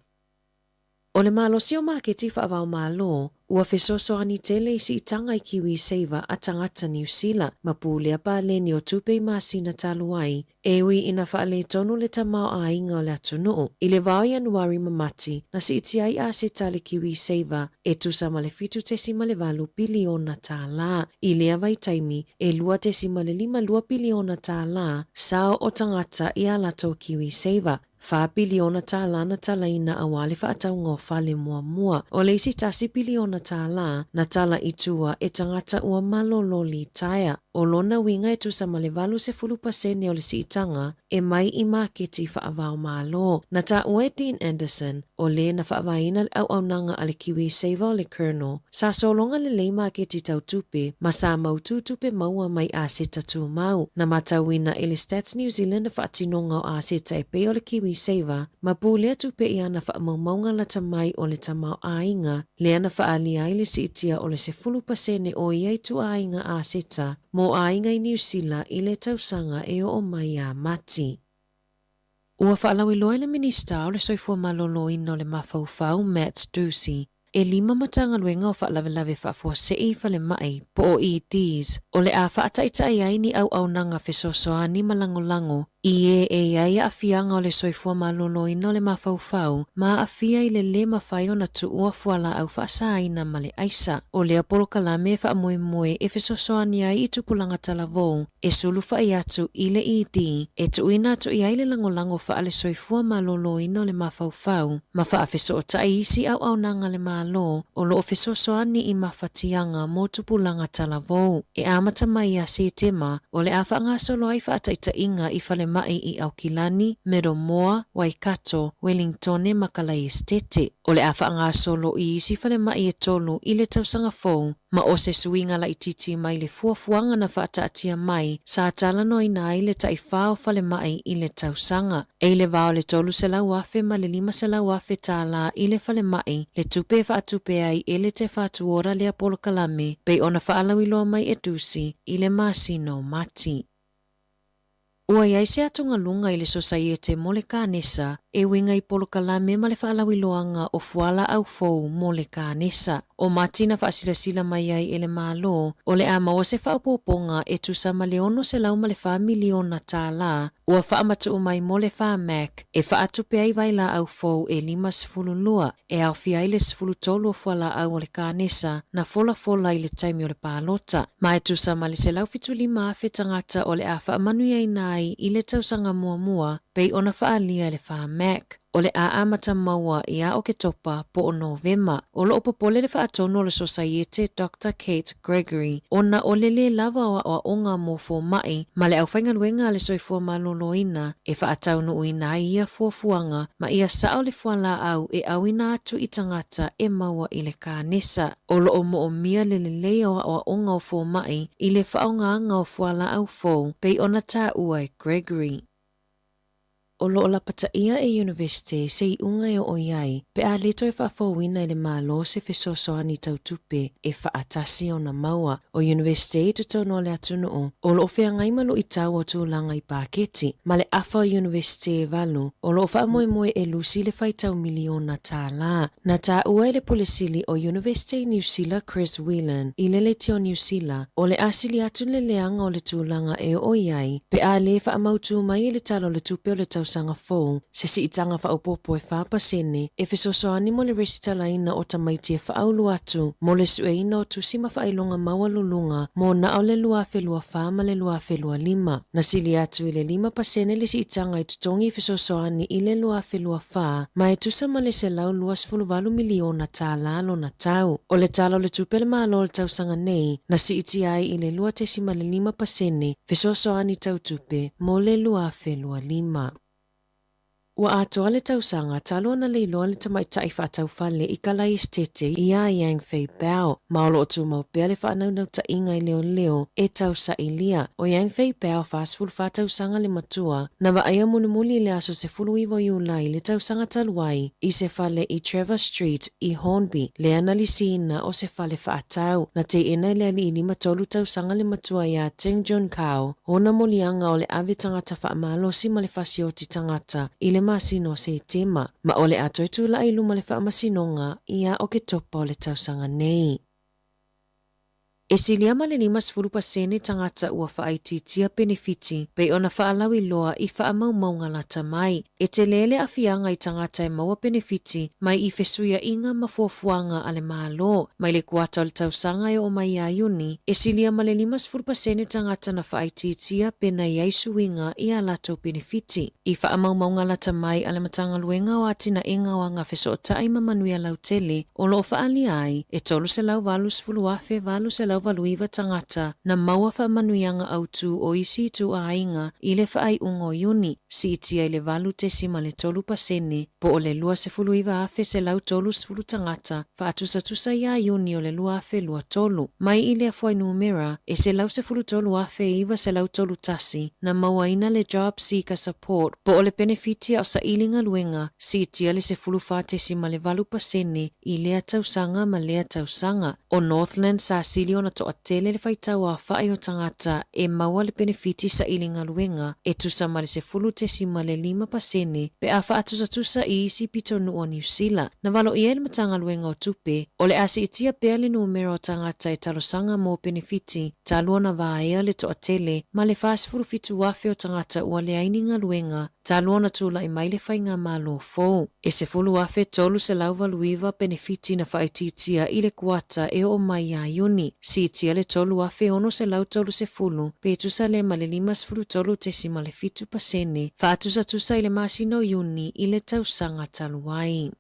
I: O le malosi o maketi faava-o-Malo ua fesoasoani tele i siitaga i KiwiSaver a tagata Niu Sila ma pulea paleni o tupe i masina talu ai, e ui ina faaletonu le tamaoaiga o le atunuu. I le va o Ianuari ma Mati, na siitia ai aseta a le KiwiSaver e tusa ma le $7.8 piliona tālā. I lea vaitaimi, e $2.52 piliona tālā sao o tagata i ā latou KiwiSaver. $4 piliona na talaina auā le faatauga o fale muamua. O le isi $1 piliona na tala i tua e tagata ua malolo litaea. O lona uiga e tusa ma le 80% o le siitaga e mai i maketi faava-o-Malo. Na taua e Dean Anderson, o le na faavaeina le auaunaga a le KiwiSaver o le Kernel, sa sologa lelei maketi tau tupe ma sa mautū tupe maua mai aseta tumau. Na matauina e le Stats New Zealand le faatinoga o aseta e pei o le KiwiSaver ma pulea tupe i ana faamaumauga lata mai o le tamaoaiga, lea na faaalia ai le siitia o le 10% o ia ituaiga aseta mo aiga i Niu Sila i le tausaga e oo mai ia Mati. Ua faalauiloa e le Minisita o le Soifua Maloloina o le Mafaufau Matt Doocey, e lima Matagaluega o Faalavelave Faafuasei i Falemai po o EDs o le a faataitai ai ni auaunaga fesoasoani ma lagolago i e e i ai aafiaga o le soifua maloloina o le mafaufau ma aafia i le lē mafai ona tuua fualaau faasāina ma le aisa. O lea polokalame e faamoemoe e fesoasoani ai i tupulaga talavou e sulufa'i atu i le ED e tuuina atu i ai le lagolago faale-soifua maloloina o le mafaufau ma faafesoota'i isi auaunaga a le Malo o loo fesoasoani i mafatiaga mo tupulaga talavou. E amata mai ia Setema, o le a faagasolo ai faataitaiga i falemai i Aukilani, Middlemore, Waikato, Wellingtone ma Kalaesetete. O le a faagasolo i isi falemai e tolu i le tausaga fou, ma o se suiga laitiiti mai le fuafuaga na faataatia mai sa talanoaina ai le taifā o falemai i le tausaga. E i le va o le $300,000 ma le $500,000 i le falemai le tupe e faatupe ai e le Te Whatu Ora lea polokalame pei ona faalauiloa mai e Doocey i le masina o Mati. Ua i ai se atugaluga i le Sosaiete mo le Kanesa e uiga i polokalame ma le faalauiloaga o fualaau fou mo le kanesa. O Mati na faasilasila mai ai e le Malo o le a maua se faaopoopoga e tusa ma le $604 miliona ua faamatuu mai mo le Pharmac e faatupe ai vailaau fou e 52, e aofia ai le 13 o fualaau o le kanesa na folafola i le taimi o le palota, ma e tusa ma le 175,000 tagata o le a faamanuiaina ai i le tausaga muamua pei ona faaalia e le Pharmac. O le a amata maua ia Oketopa po o Novema. O loo popole le faatonu o le Sosaiete Dr Kate Gregory ona o le lē lava o aoaoga mo foma'i ma le aufaigaluega a le Soifua Maloloina e faataunuuina ai ia fuafuaga ma ia sao le fualaau e auina atu i tagata e maua i le kanesa. O loo moomia le lelei o aoaoga o foma'i i le faaaogāga o fualaau fou pei ona taua e Gregory. O loo lapataia e Iunivesite se iuga e oo i ai pe a lē toe faafouina e le Malo se fesoasoani tau tupe e faatasi ona maua. O Iunivesite i totonu o le atunuu o loo feagai ma luitau o tulaga i paketi, ma le afa o Iunivesite e valu o loo faamoemoe e lusi le faitau miliona tālā. Na taua e le Pule Sili o Iunivesite i Niu Sila Chris Whelan i le Leitio Niu Sila o le a sili atu le leaga o le tulaga e oo i ai pe a lē faamautū mai e le Tala o le Tupe o le tausaga fou se siitaga faaopoopo e 4% e fesoasoani mo le resitalaina o tamaiti e faaulu atu mo le sueina o tusi ma faailoga maualuluga mo na o le 2024 ma le 2025. Na sili atu i le 5% le siitaga i totogi fesoasoani i le 2024 ma e tusa ma le $128 miliona lona tau. O le Tala o le Tupe a le Malo o le tausaga nei na siitia ai i le 2.5% fesoasoani tau tupe mo le 2025. Ua atoa le tausaga talu ona leiloa le tamaitai faataufale i Kalaesetete iā Yang Fei Bao, ma o loo tumau pea le faanaunautaiga i leoleo e tausailia. O Yang Fei Bao, 44 tausaga le matua, na vaaia mulimuli i le aso 19 o Iulai i le tausaga talu ai i se fale i Trevor Street i Hornby, lea na lisiina o se fale faatau. Na teena e le alii 53 tausaga le matua iā Ting Jun Kao ona moliaga o le ave tagata faamalosi ma le fasioti tagata i le masina o Setema, ma o le a toe tula'i i luma o le Faamasinoga ia Oketopa o le tausaga nei. E silia ma le 50% tagata ua faaitiitia penefiti pei ona faalauiloa i faamaumauga lata mai. E tele le aafiaga i tagata e maua penefiti mai i fesuiaiga ma fuafuaga a le Malo. Mai le kuata o le tausaga e oo mai ia Iuni, e silia ma le 50% tagata na faaitiitia pe na i ai suiga i a latou penefiti. I faamaumauga lata mai a le Matagaluega o Atinaega o Agafesootai ma Manuia Lautele, o lo o faaalia ai, e 380,889 tagata na maua faamanuiaga autu o isi ituaiga i le faaiuga o Iuni, siitia i le 8.3% po o le 29,130 tagata faatusatusa ia Iuni o le 2023. Mai i lea fuainumera, e 113,931 na mauaina le Job Seeker Support po o le penefiti a o saili galuega, siitia le 14.8% i lea tausaga ma lea tausaga. O Northland sa sili ona toatele le faitau aofai o tagata e maua le penefiti saili galuega e tusa ma le 10.5% pe a faatusatusa i isi pitonuu o Niu Sila. Na valoia e le Matagaluega o Tupe, o le a siitia pea le numera o tagata e talosaga mo penefiti talu ona vaea le toatele ma le 47,000 o tagata ua leai ni galuega talu ona tulai mai le faigamalo fou. E 10,389 penefiti na faaitiitia i le kuata e oo mai ia Iuni, siitia le 3,630 pe tusa lea ma le 53.7% faatusatusa i le masina o Iuni i le tausaga talu ai.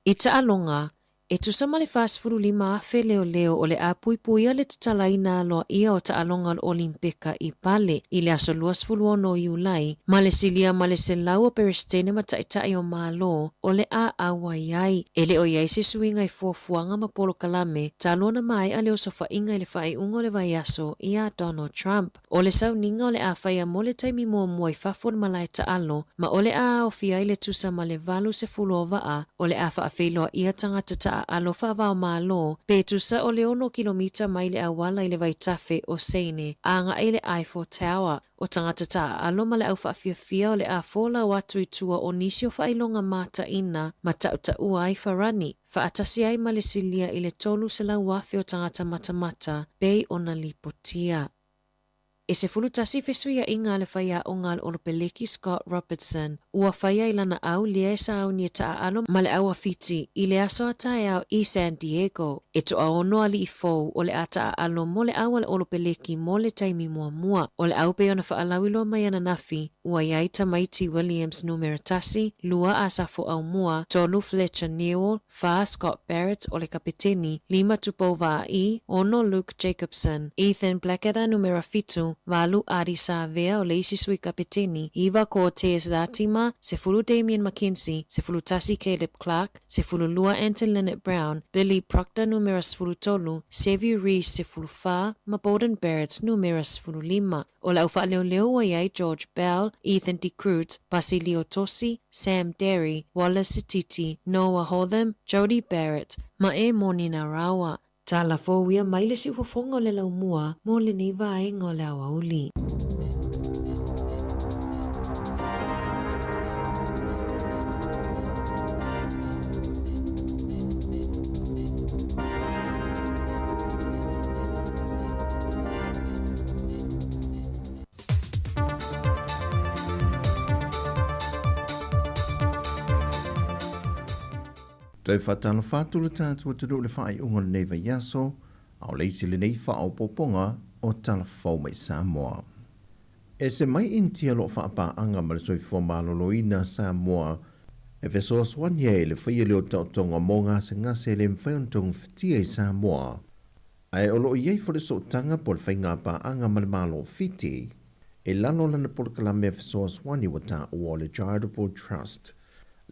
I: I taaloga, e tusa ma le 45,000 leoleo o le a puipuia le tatalaina aloaia o taaloga o le Olimpeka i Pale i le aso 26 o Iulai, ma le silia ma le 100 o Peresetene ma taitai o Malo o le a auai ai. E le o i ai se suiga i fuafuaga ma polokalame talu ona maea le osofaiga i le faaiuga o le vaiaso iā Donald Trump. O le sauniga o le a faia mo le taimi muamua i fafo o le malae taalo, ma o le a aofia ai le tusa ma le 80 o vaa o le a faafeiloaia tagata taaalo faava-o-Malo pe tusa o le 6 kilomita mai le auala i le vaitafe o Seine agai i le Eiffel Tower. O tagata taaalo ma le au faafiafia o le a folau atu i tua o nisi o faailoga mataina ma tautaua ai farani, faatasi ai ma le silia i le 300,000 o tagata matamata pei ona lipotia. E 11 fesuiaiga a le faiaoga a le Olopeleki Scott Robertson ua faia i lana au lea e sauni e taaalo ma le au a Fiti i le aso a taeao i San Diego. E toaono alii fou o le a taaalo mo le au a le Olopeleki mo le taimi muamua. O le au pei ona faalauiloa mai ananafi ua i ai tamaiti Williams numera tasi, lua Asafo Aumua, tolu Fletcher Newell, fa Scott Barrett o le kapeteni, lima Tupou Vaa'i, ono Luke Jacobson, Ethan Blackadder numera fitu, valu Ardie Savea o le isi sui kapeteni, iva Cortez Ratima, 10 Damian McKenzie, 11 Caleb Clarke, 12 Anton Lienert-Brown, Billy Proctor numera 13, Sevu Reece 14, ma Beauden Barrett numera 15. O le au faaleoleo ua i ai George Bell, Ethan De Groot, Pasilio Tosi, Sam Darry, Wallace Sititi, Noah Hotham, Jody Barrett, ma Emoni Narawa. Tala fou ia mai le siufofoga o le laumua mo lenei vaega o le aoauli.
H: Toe faatalofa atu le tatou atunuu i le faaiuga o lenei vaiaso, a o le isi lenei faaopoopoga o Tala Fou mai Samoa. Ese mai Initia o lo o faapaaga ma le Soifua Maloloina Samoa e fesoasoani ai i le faia lea o taotoga mo gasegase e le mafai ona togafitia i Samoa. Ae o lo o i ai foi le sootaga po o le faigapaaga ma le Malo o Fiti i lalo o lana polokalame fesoasoani ua taua o le Charitable Trust,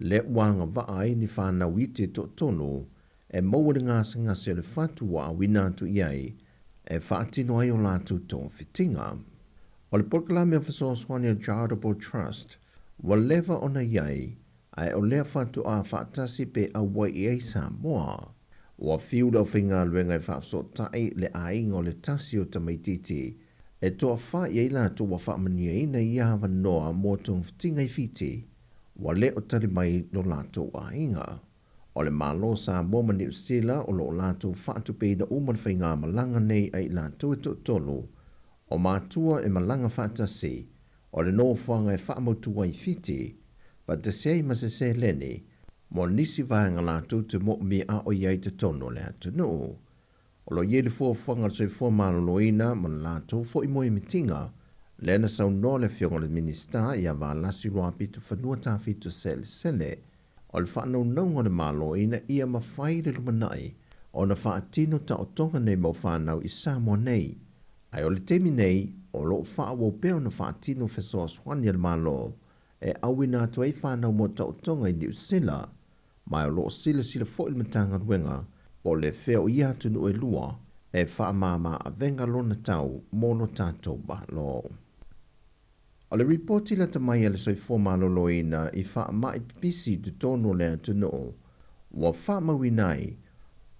H: lea ua agavaa ai ni fanau iti e toatolu e maua le gasegase o le fatu ua auina atu i ai e faatino ai o latou togafitiga. O le polokalame fesoasoani o Charitable Trust ua leva ona i ai, ae o lea faatoa faatasi pe auai i ai Samoa. Ua fiu le aufaigaluega e faafesootai le aiga o le tasi o tamaitiiti e toafa i ai latou ua faamanuiaina i ia avanoa mo togafitiga i Fiti. ua le o tali mai lo latou aiga. O le Malo o Samoa ma Niu Sila o lo o latou faatupeina uma le faigamalaga nei a i latou e toatolu o matua e malaga faatasi, o le nofoaga e faamautu ai Fiti, faatasi ai ma se seleni mo nisi vaega latou te moomia a o i ai i totonu o le atunuu. O lo o i ai le fuafuaga a le Soifua Maloloina ma le latou foi moemitiga, lea na saunoa le Afioga i le Minisita ia Valasi Luapitofanua Tafito Selesele, o le faanaunauga o le Malo ina ia mafai i le lumanai ona faatino taotoga nei mau fanau i Samoa nei. Ae o le taimi nei, o lo o faaauau pea ona faatino fesoasoani a le Malo e auina atu ai fanau mo taotoga i Niu Sila, ma o lo o silasila foi le Matagaluega po o le fea o ia atunuu e lua e faamāmā avega lona tau mo lo tatou Malo. O le ripoti lata mai a le Soifua Maloloina i faamai pipisi i totonu o le atunuu, ua faamauina ai,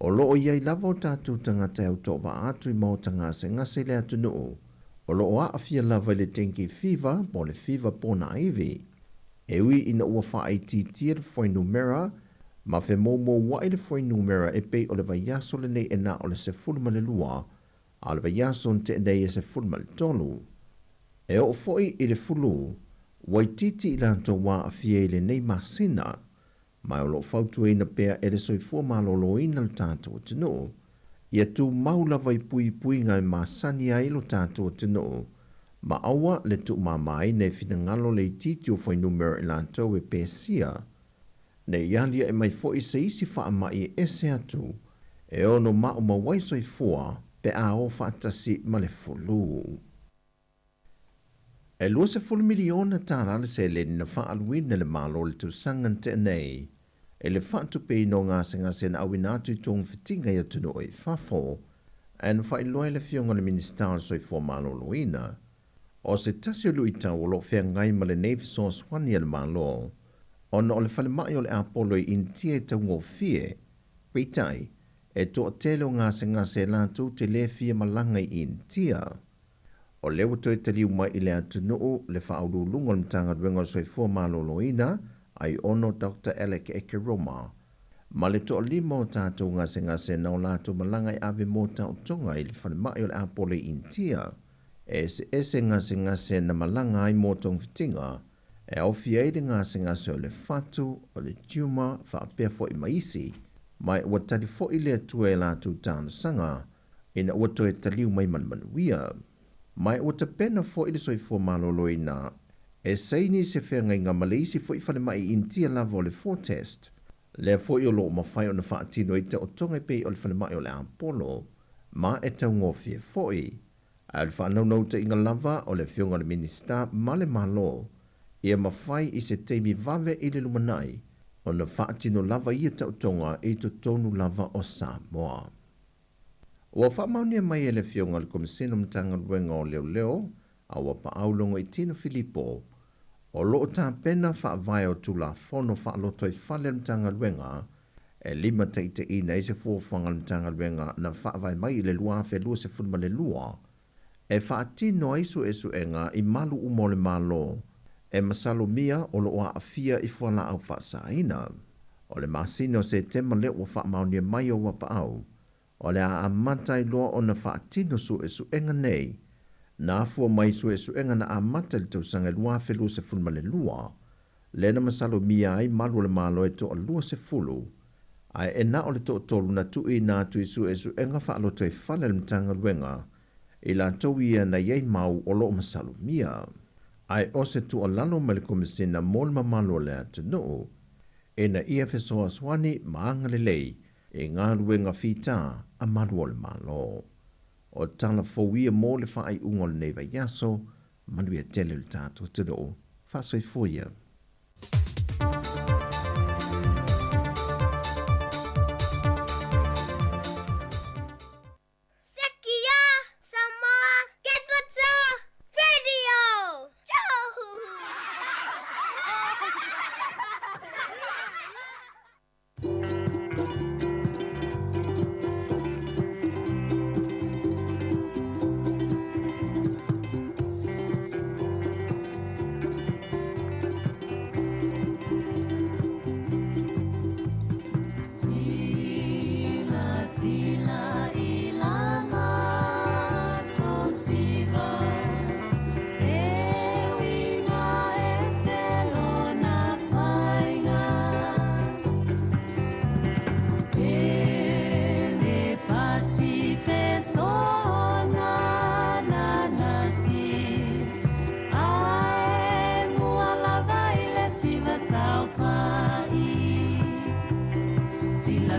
H: o lo o i ai lava o tatou tagata e autoavaa atu i maota gasegase i le atunuu, o lo o aafia lava i le dengue fever po o le fiva ponaivi. E ui ina ua faaitiitia le fuainumera ma femoumoua'i le fuainumera e pei o le vaiaso lenei e na o le 12, a o le vaiaso na tea nei e 13. E oo foi i le fulu, ua itiiti i latou aafia i lenei masina, ma o lo o fautuaina pea e le Soifua Maloloina lo tatou atunuu, ia tumau lava i puipuiga e masani ai lo tatou atunuu, ma aua le tuumamaina e finagalo le itiiti o fuainumera i latou e pesia, ne i aliae mai foi se isi faamai e ese atu e ono maumau ai soifua pe a o faatasi ma le fulu. E $20 miliona tālā le seleni na faaaluina e le Malo i le tausaga na tea nei i le faatupeina o gasegase na auina atu i togafitiga i atunuu i fafo, ae na faailoa e le Afioga i le Minisita o le Soifua Maloloina, o se tasi o luitau o lo o feagai ma lenei fesoasoani a le Malo ona o le falemai o le Apolo i Initia e taugofie, peitai, e toatele o gasegase latou te le fia malaga i Initia. O lea ua toe taliu mai i le atunuu le Faauluuluga o le Matagaluega o le Soifua Maloloina, Aiono Doctor Alec Ekeroma, ma le toalima o tatou gasegase na o latou malaga e ave mo taotoga i le falemai o le Apolo i Initia. E eseese gasegase na malaga ai mo togafitiga, e aofia ai le gasegase o le fatu, o le tumor, faapea foi ma isi, ma ua tali foi le Atua i latou talosaga ina ua toe taliu mai ma le manuia. Ma ua tapena foi le Soifua Maloloina e saini se feagaiga ma le isi foi falemai Initia lava o le Fortest, lea foi o lo o mafai ona faatino ai taotoga e pei o le falemai o le Apolo, ma e taugofie foi. Ae o le faanaunautaiga lava o le Afioga i le Minisita ma le Malo, ia mafai i se taimi vave i le lumanai ona faatino lava ia taotoga i totonu lava o Samoa. Ua faamaonia mai e le Afioga i le Komesina o Matagaluega o Leoleo a Auapaau Logoitino Filipo, o lo o tapena faavae o Tulafono Faalotoifale a le Matagaluega e limataitaiina ai se fuafuaga a le Matagaluega na faavae mai i le 2022 e faatino ai suesuega i malu uma o le Malo e masalomia o lo o aafia i fualaau faasaina. O le masina o Setema lea ua faamaonia mai e Auapaau, o le a amata ai loa ona faatino suesuega nei, na afua mai suesuega na amata i le tausaga e 2022, lea na masalomia ai malu o le Malo e toa-20, ae e na o le toatolu na tuuina atu i suesuega faalotoifale a le Matagaluega i latou ia na i ai mau o lo o masalomia. Ae o se tuualalo mai le Komesina mo le mamalu o le atunuu, ina ia fesoasoani ma agalelei i galuega fita a malu o le Malo. O tala fou ia mo le faaiuga o lenei vaiaso, manuia tele lo tatou atunuu. Faasoifua ia.
K: Sekia Samoa Capital Radio!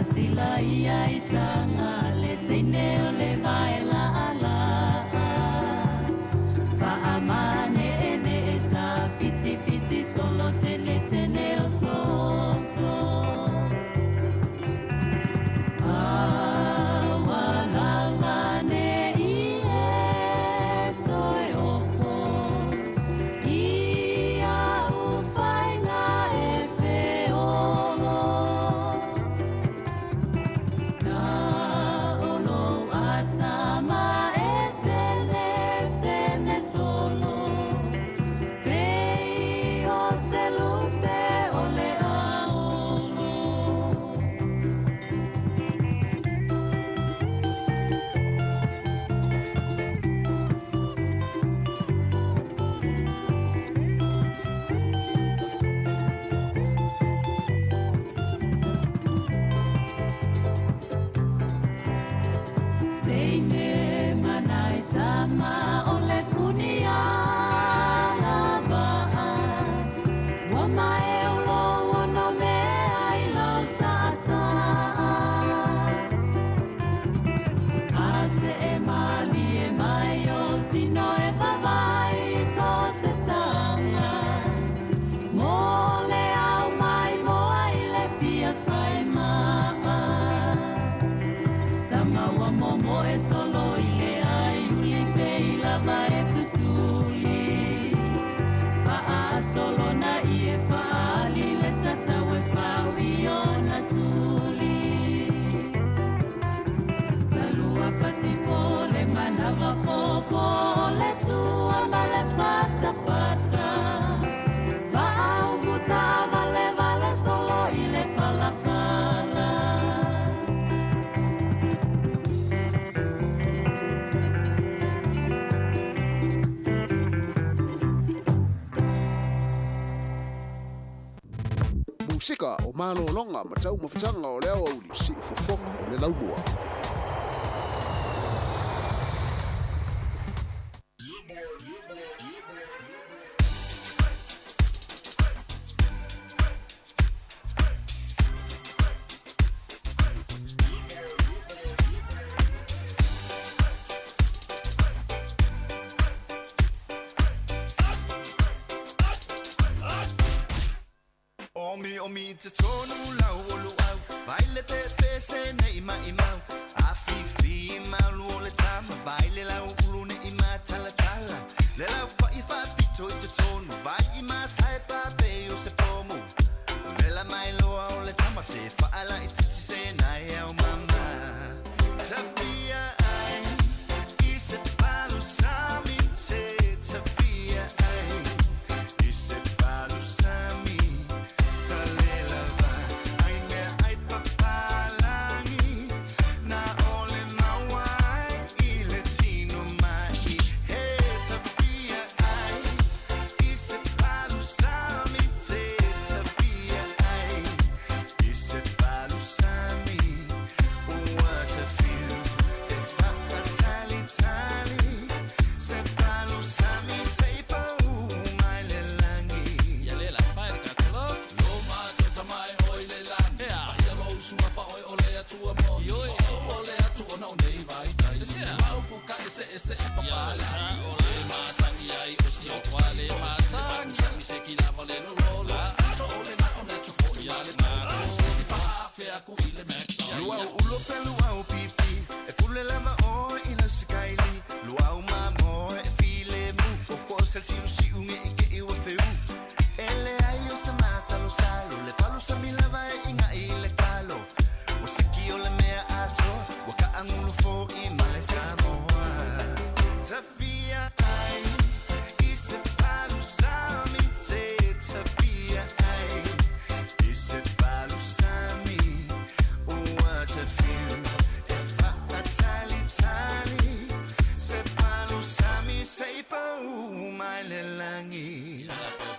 F: Sila ia i tanga le teine o le vaela ala. Faamane ene e ta fiti fiti solo tene tene o soso. Awa lava ne i e toe ofo. I au whainga e wheolo. Na olo atama e tene tene solo. Pei o se lupe o le aolo. Teine manai tama o le puni ala ba'a. Ua mae o lo ono mea i lau sa'asa'a. A se e mali e mai o tino e vavai so se tanga. Mo le au mai moa i le fia whai maa. Tama wa momo e solo i le ai uli pe i lava e tutuli. Faa solo na i e faali le tata we pau i ona tuli. Talua pati pole manawa popo le tua ma le fata fata. Faa umuta vale vale solo i le pala pala.
E: Musika o malōloga ma taumafataga o le aoauli siufofoga o le laumua.
Q: Omi omi te tonu lau olu au Vai le pe pe se nei mai mau A fi fi malu o le tama Vai le lau ulu ne i ma tala tala Le lau fa i fa pito i te tonu Vai i ma sai pa pe o se pomu Vela mai loa o le tama Se fa ala i titi se nai au mama Tafia ai I se palu sami te Tafia ai I se palu sami
R: Luau ulo pe luau pipi E pule lava o i la sikaili Luau mamo e file mu O ko sel siu siu nge i ke iwa feu Ele ai o sa masa lo salo Le palu sa milava e inga i le kalo O siki o le mea ato Wa ka angulu fo i male Samoa Tafia ai I se palu sami te Tafia ai I se palu sami What a few If I tali tali Se palu sami se pau mai le langi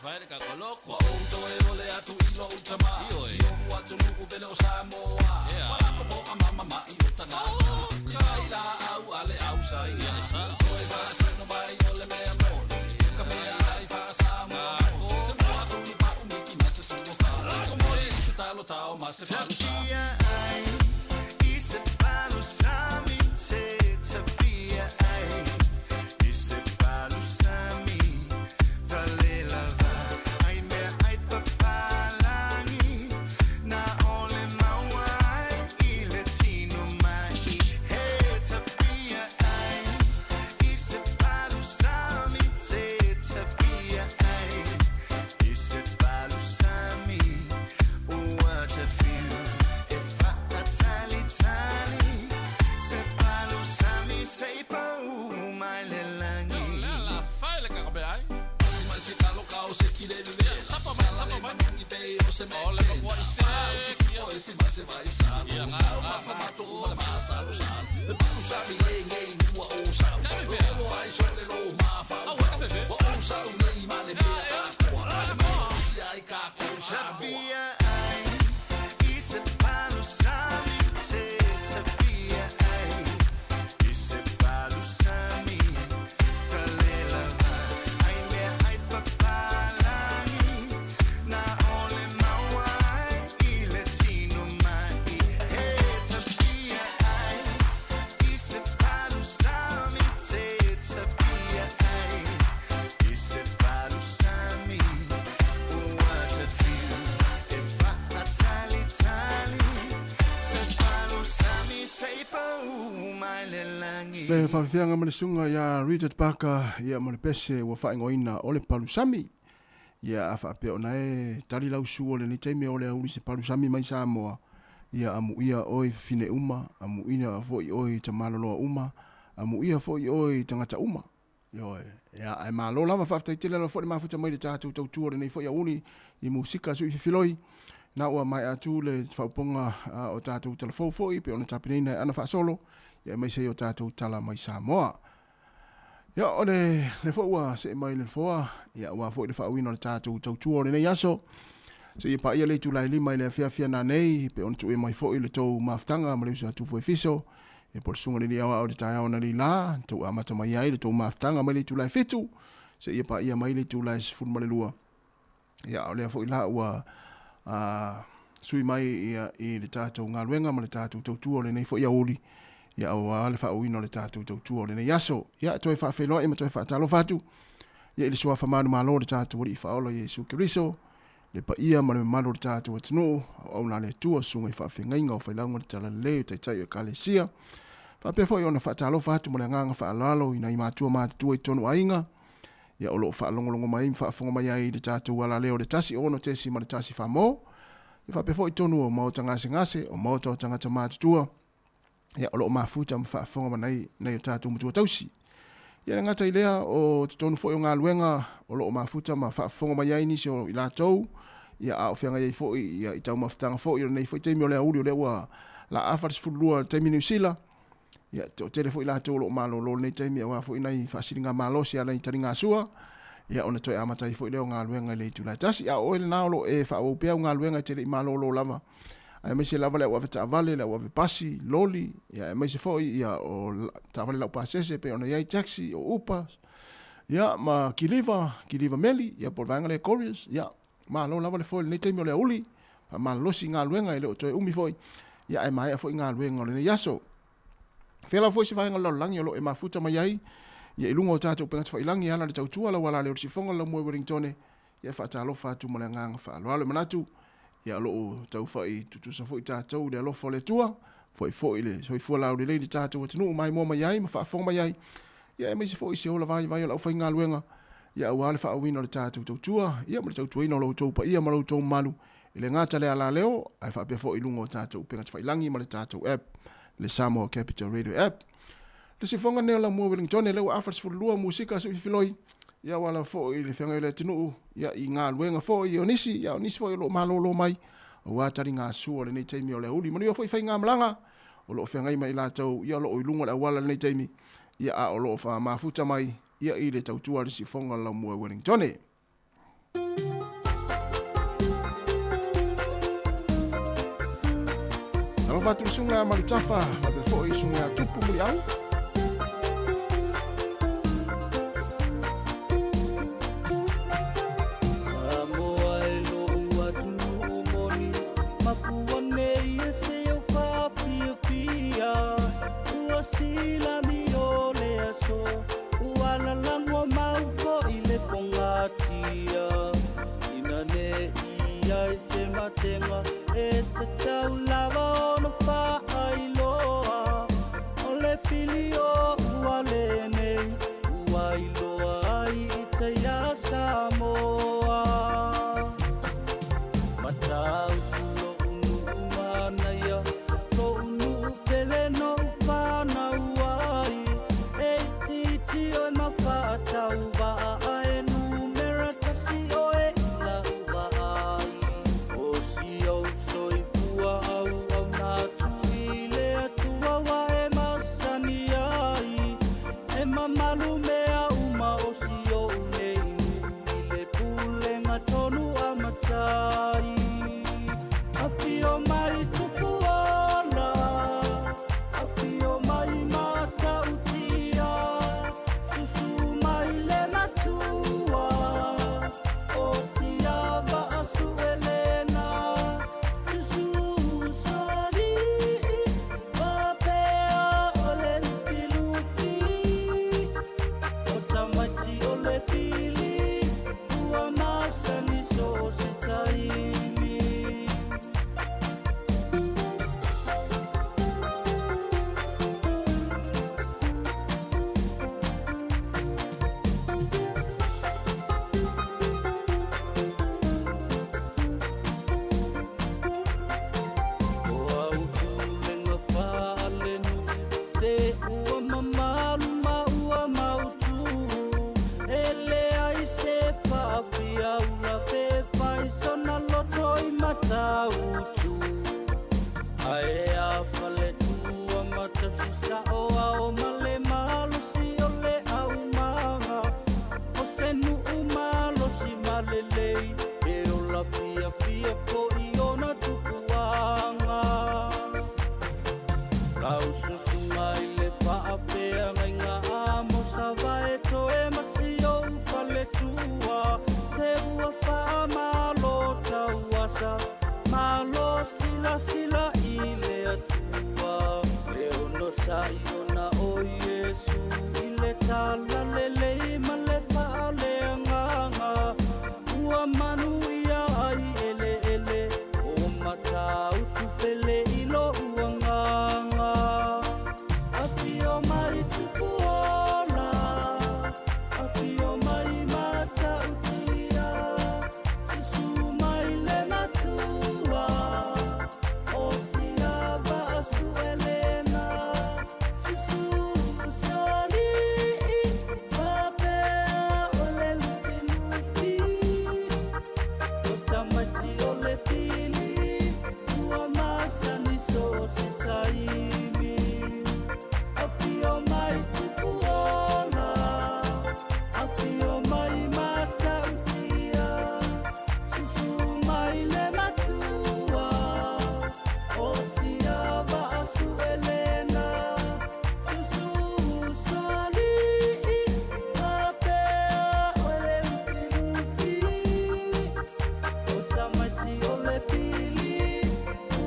S: Faere ka koloko O toe ole atu i lo utama Si o atu nuku pele o Samoa Walako po a mama ma i utanga Kai la au ale au sai Toe whaasino mai ole mea mole Ka mea ai whaasamoa Se moa tunu pa umiki ma se sua wha Ko mori se talo tao ma se palu sa
R: Tafia ai Tafia ai i se palusami te tafia ai i se palusami talelava ai mea ai papalagi na ole maua ai i le tino mai he tafia ai i se palusami te tafia ai i se palusami ua tafiu e faatalitali se palusami sei pau mai le lagi.
J: Le faafiafiaga ma le suga iā Richard Parker ia ma le pese ua faaigoaina o le palusami. Ia a faapea ona e tali lausu o lenei taimi o le auli se palusami mai Samoa. Ia amuia oe fafine uma, amuia foʻi oe tamaloloa uma, amuia foʻi oe tagata uma. Ioe, ia ae malo lava faafetai tele lava foʻi le mafuta mai le tatou tautua o lenei foʻi auli i musika sui fifiloi. Na ua mae'a atu le faaupoga o tatou talafou foʻi pe ona tapenaina e ana faasolo ia aemaise ai o tatou tala mai Samoa. Ia o le le foʻi ua see mai le foa ia aua foʻi le faauiina o le tatou tautua o lenei aso. Seia paia le itula e 5 i le afiafi ana nei pe ona tuuina mai foʻi le tou mafutaga ma le uso atu foi fiso. Ia po o le susuga i le alii aoao i le taeao analeila na tou amata mai ai le tou mafutaga mai le itula e 7 seia paia mai le itula e 12. Ia o lea foi la ua sui mai ia i le tatou galuega ma le tatou tautua o lenei foi aoauli ia aua le faauiina o le tatou tautua o lenei aso. Ia toe faafeiloai ma toe faatalofa atu ia i le suafa manumalo o le tatou Alii Faaola Iesu Keriso, le paia ma le mamalu o le tatou atunuu, auauna a le Atua, susuga i faafeagaiga o failauga o le Talalelei o Taitai o Ekalesia. Faapea foi ona faatalofa atu ma le agaga faaaloalo i nai matua matutua i totonu o aiga, ia o lo o faalogologo mai ma faafofoga mai ai i le tatou alaleo o le 1 6 ma le 1 famo. Ia faapea foi i totonu o maota gasegase, o maota o tagata matutua, ia o lo o mafuta ma faafofoga mai nai o tatou matua tausi. Ia le gata i lea o totonu foi o galuega o lo o mafuta ma faafofoga mai ai nisi o i latou, ia a o feagai ai foi ia i taumafataga foi o lenei foi taimi o le aoauli o lea ua laafa le 12 i le taimi Niu Sila. Ia toatele foi latou o lo o malolo i lenei taimi aua foi nai faasiligamalosi a nai taligasua, ia ona toe amata ai foi lea o galuega i le itula e tasi. A o oe lena o lo o e faaauau pea au galuega e te le i malolo lava, aemaise lava le au ave taavale, le au ave pasi, loli, ia aemaise foi ia o taavale laupasese pei ona i ai taxi, o Uber, ia ma kiliva, kiliva meli, ia po o le vaega lea couriers, ia malo lava le foe i lenei taimi o le aoauli, faamalolosi i galuega e le o toe umi foi, ia ae maea foi galuega o lenei aso. Fea lava foi se vaega o le lalolagi o lo o e mafuta mai ai, ia i luga o tatou upega tafailagi e ala i le tautua lau ala lea o le sifoga o le laumua i Wellingtone, ia e faatalofa atu ma le agaga faaaloalo. E manatu, ia o lo o taufai tutusa foi tatou i le alofa o le Atua, foi foi le soifua laulelei i le tatou atunuu maimoa mai ai ma faafofoga mai ai, ia aemaise foi se ola vaivai o le aufaigaluega, ia aua le faaauauina o le tatou tautua, ia ma le tautuaina o lo outou paia ma lo outou mamalu, e le gata le alaleo, ae faapea foi i luga o tatou upega tafailagi ma le tatou app, le Samoa Capital Radio App. Le sifoga lenei o Lamua Wellingtone, lea ua afa le 12 musika sui fifiloi, ia ua ala foi i le feagai o le atunuu, ia i galuega foi o nisi, ia o nisi foi o lo o malolo mai, aua taligasua o lenei taimi o le aoauli. Manuia foi faigamalaga o lo o feagai ma i latou, ia o lo o i luga o le auala i lenei taimi, ia a o lo o faamafuta mai, ia i le tautua a le sifoga o le Lamua Wellingtone. Alofa atu i suga Malutafa, faapea foi i suga Tupu Muliau.
C: Samoa e lo'u atunuu moni, makua nei e se au faafiafia, ua silami o le aso, ua lalago mau foʻi le pogatia, ina neʻi ai se matega e tatau lava ona faailoa o le pili.
T: malu mea uma o si oʻu nei nuu i le pulega tonu a matai. Afio mai Tupuola, afio mai Matautia, susu mai le matua o Tiava Asuelena, susu usoalii faapea o le lufilufi, o tamaiti o le pili ua masani so o se taimi. O au pulega faalenuu se ua mamalu ma ua mautū, e leai se faafiaula pe fai sona loto i Matautu. Ae a faletua matausi sa'o ao ma le malosi o le aumaga, o se nuu malosi ma lelei e ola fiafia fo'i ona tupuaga. Laususu mai le faafeagaiga a Mosavae toe ma si ou faletua, se ua faamalo tauasa malo silasila i le Atua. Le onosa'i ona o Iesu i le talalelei ma le faaleagaga, ua manuia ai eleele o Matautu pele i lo'u agaga. Afio mai Tupuola, afio mai Matautia, susu mai le matua o Tiava Asuelena, susu usoalii faapea o le lufilufi, o tamaiti o le pili ua masani so o se taimi. Afio mai Tupuola, afio mai Matautia, susu mai le matua o Tiava Asuelena, susu usoalii faapea o le lufilufi, o tamaiti o le pili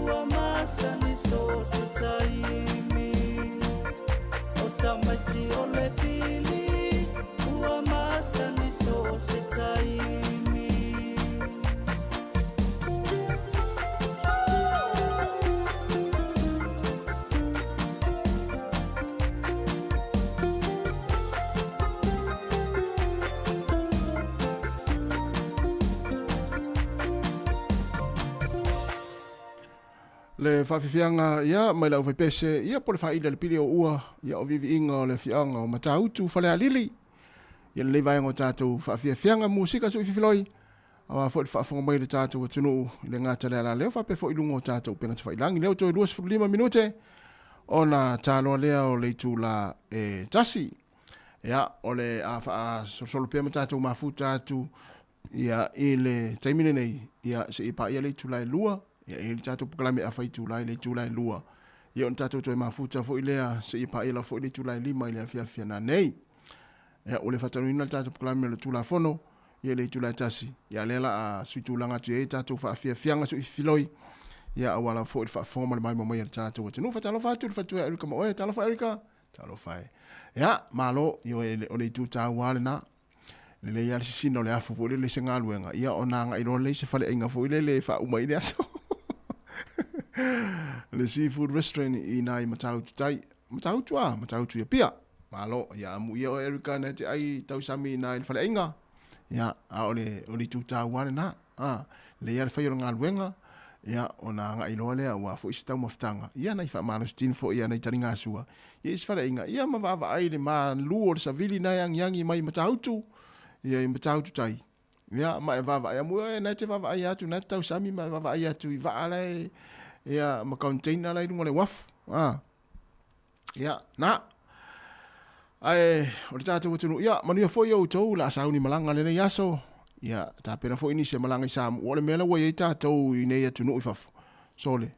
T: ua masani so o se taimi. O tamaiti o le pili ua masani so o se taimi.
J: Le faafiafiaga ia mai lau faipese ia po le faaili a le pili o ua ia o viiviiga o le afioaga o Matautu Falealili ia lenei vaega o tatou faafiafiaga musika sui fifiloi aua foi le faafofoga mai le tatou atunuu i le gata le ala leo faapea foi i luga o tatou upega tafailagi lea ua toe 25 minute ona taloa lea o le itula e tasi. Ia o le a faasolosolo pea ma tatou mafuta atu ia i le taimi lenei ia seia paia le itula e 2 ia e i ai le tatou polokalame afa itula i le itula e 2 ia ona tatou toe mafuta foi lea seia paia lava foi le itula e 5 i le afiafi a nanei. Ia ua le faataunuuina le tatou polokalame o le Tulafono ia i le itula e 1 ia lea la a suitulaga atu i ai tatou faafiafiaga suifiloi ia aua lava foi le faafofoga ma le maimoa mai a le tatou atunuu. Faatalofa atu i le faletua ia Erika ma oe. Talofa Erika. Talofa e. Ia, malo, ia o le itu taua lava lena. Lelei lava le sisina o le afu foi lele i se galuega, ia ona agai loa lea i se faleaiga foi lele e faauma ai le aso. Le seafood restaurant i ina i Matautu tai. Matautu a, Matautu i Apia. Malo, ia amuia oe Erika na te ai tausami ina i le faleaiga. Ia, a o le, o le itu taua lena. A, lelei lava le fai o le galuega, ia, ona agai loa lea aua foi se taumafataga, ia nai faamalositino foi ia nai taligasua, ia i se faleaiga, ia ma vaavaai i le malu o le savili na e agiagi mai i Matautu, ia i Matautu tai, ia, ma e vaavaai amu e na e te vaavaai atu, na e te tausami ma e vaavaai atu i vaa la e, ia, ma container la e i luga o le uafu, a. Ia, na. Ae o le tatou atunuu, ia manuia foi outou o le a sauni malaga lenei aso. Ia tapena foi nisi e malaga i Samoa. O le mea la ua i ai tatou i nei atunuu i fafo. Sole.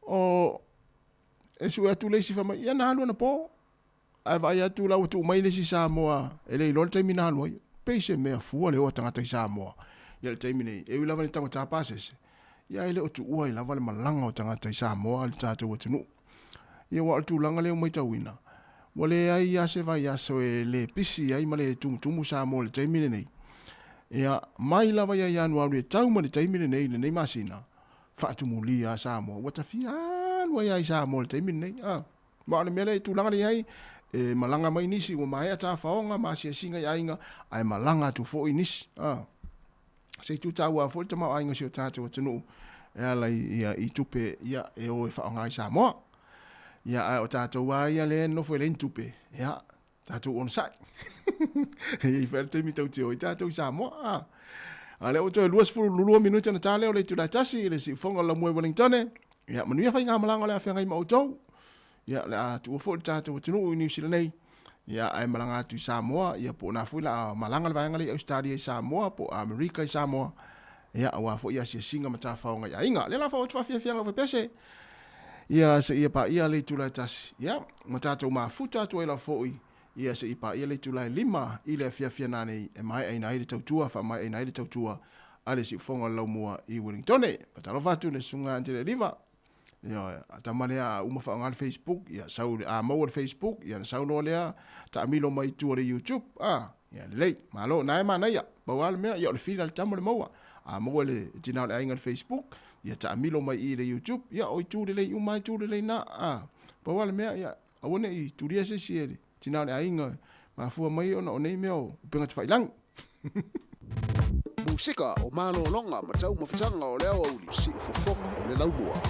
J: O e sue atu le isi fai mai, ia na alu anapo. Ae vaai atu la ua tuu mai le isi Samoa e le iloa le taimi na alu ai. Pei se mea fua le o a tagata i Samoa i le taimi nei. E ui lava ina taugata pasese, ia e le o tuua ai lava le malaga o tagata i Samoa i le tatou atunuu. Ia aua o le tulaga lea ua matauina, ua leai lava se vaiaso e le pisi ai ma le tumutumu Samoa i le taimi lenei. Ia, mai lava ia Ianuari e tau mai le taimi lenei i lenei masina, faatumulia lava Samoa. Ua tafia alu ai lava i Samoa i le taimi lenei. A, ma o le mea lea i tulaga lea i ai, e malaga mai nisi ua maea tafaoga ma asiasiga i aiga, ae malaga atu foi nisi. A, se i tu taua foi le tamaoaiga o si o tatou atunuu e ala i, ia, i tupe ia, e o e faaaoga i Samoa. Ia, ae o tatou lava ia lea e nonofo e leai ni tupe, ia, tatou onosai. E i ai foi le taimi tatou te o ai tatou i Samoa. A, a lea ua toe 22 minute ona ta lea o le itula e tasi i le siufofoga o le laumua i Wellingtone. Ia, manuia faigamalaga o le a feagai ma outou. Ia, o le a tuua foi le tatou atunuu i Niu Sila nei. Ia, ae malaga atu i Samoa, ia po o na foi la malaga le vaega lea i Ausetalia i Samoa, po o Amerika i Samoa. Ia, aua foi asiasiga ma tafaoga i aiga. Lea la faaoo atu faafiafiaga o fepese. Ia, seia paia le itula e tasi. Ia, ma tatou mafuta atu ai lava foi, ia seia paia le itula e 5 i le afiafi a nanei e maeaina ai le tautua, faamaeaina ai le tautua a le siufofoga o le laumua i Wellingtone. Faatalofa atu i le Susuga Angela Eliva. Ioe, a tama lea a uma faaaoga le Facebook, ia sau a maua le Facebook, ia ona sau loa lea taamilo mai i tua o le YouTube, a, ia lelei, malo, na e manaia. Pau lava le mea, ia o le fili a le tama le maua. A maua e le tina o le aiga le Facebook, ia taamilo mai i i le YouTube, ia o itu lelei uma lava itu lelei na, a. Pau lava le mea, ia aua ne i tulia se isi e le tina o le aiga, mafua mai ona o nei mea o upega tafailagi.
E: Musika o malologa ma taumafataga o le aoauli, siufofoga o le laumua.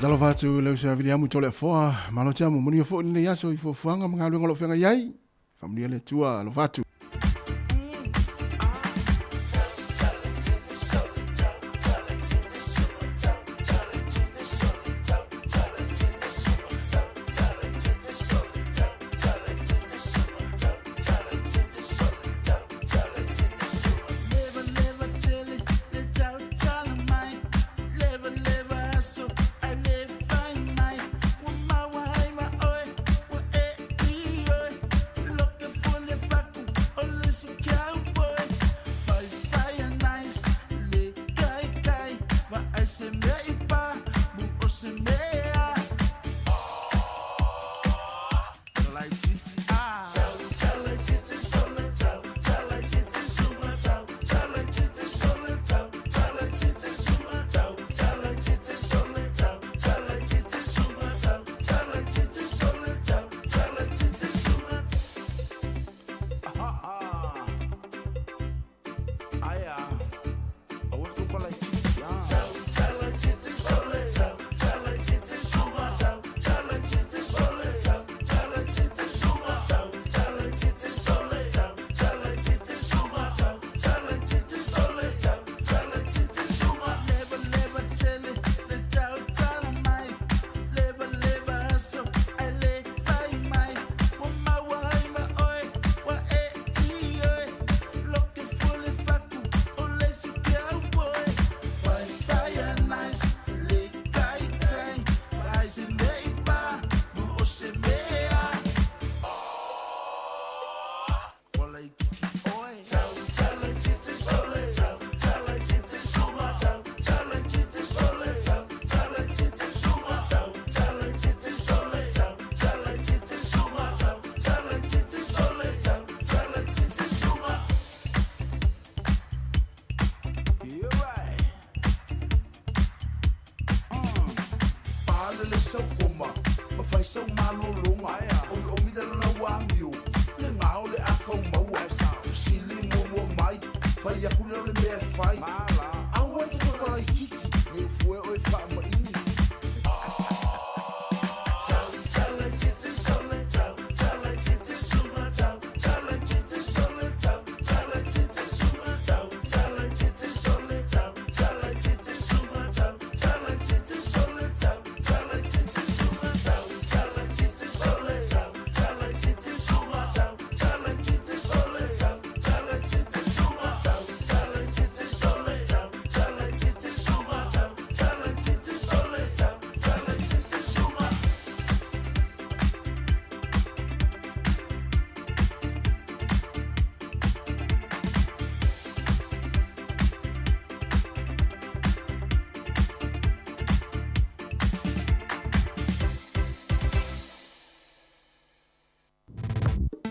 J: Fatalofa atu le uso ia Viliamu Toleafoa, malo te amo, manuia foi lenei aso i fuafuaga ma galuega o lo o feagai ai. Faamanuia le Atua, alofa atu.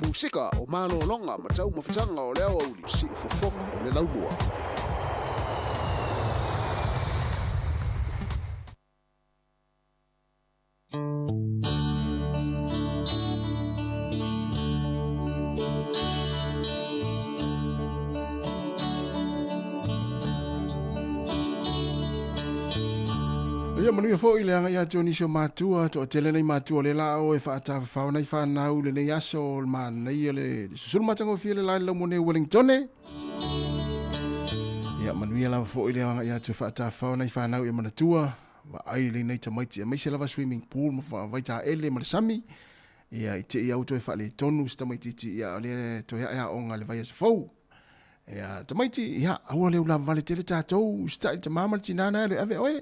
E: Musika o malōloga ma taumafataga o le aoauli siufofoga o le laumua.
J: Ia manuia foi le aga ia te o nisi o matua, toatele nei matua le lao e faatafafao nei whanau le nei aso o le manaia le susulu matagofie le lai lau mo Wellingtone. Ia manuia lava foi le aga ia te faatafafao nei whanau e manatua, wa ai le nei tamaiti, aemaise lava swimming pool ma vaitaele ma le sami. Ia i te i au toe whaale tonu si tamaititi, ia o le toe ea onga le vai aso fou. Ia tamaiti, ia aua le ula vale tele tātou, usita'i te mama le tinana le ave oe.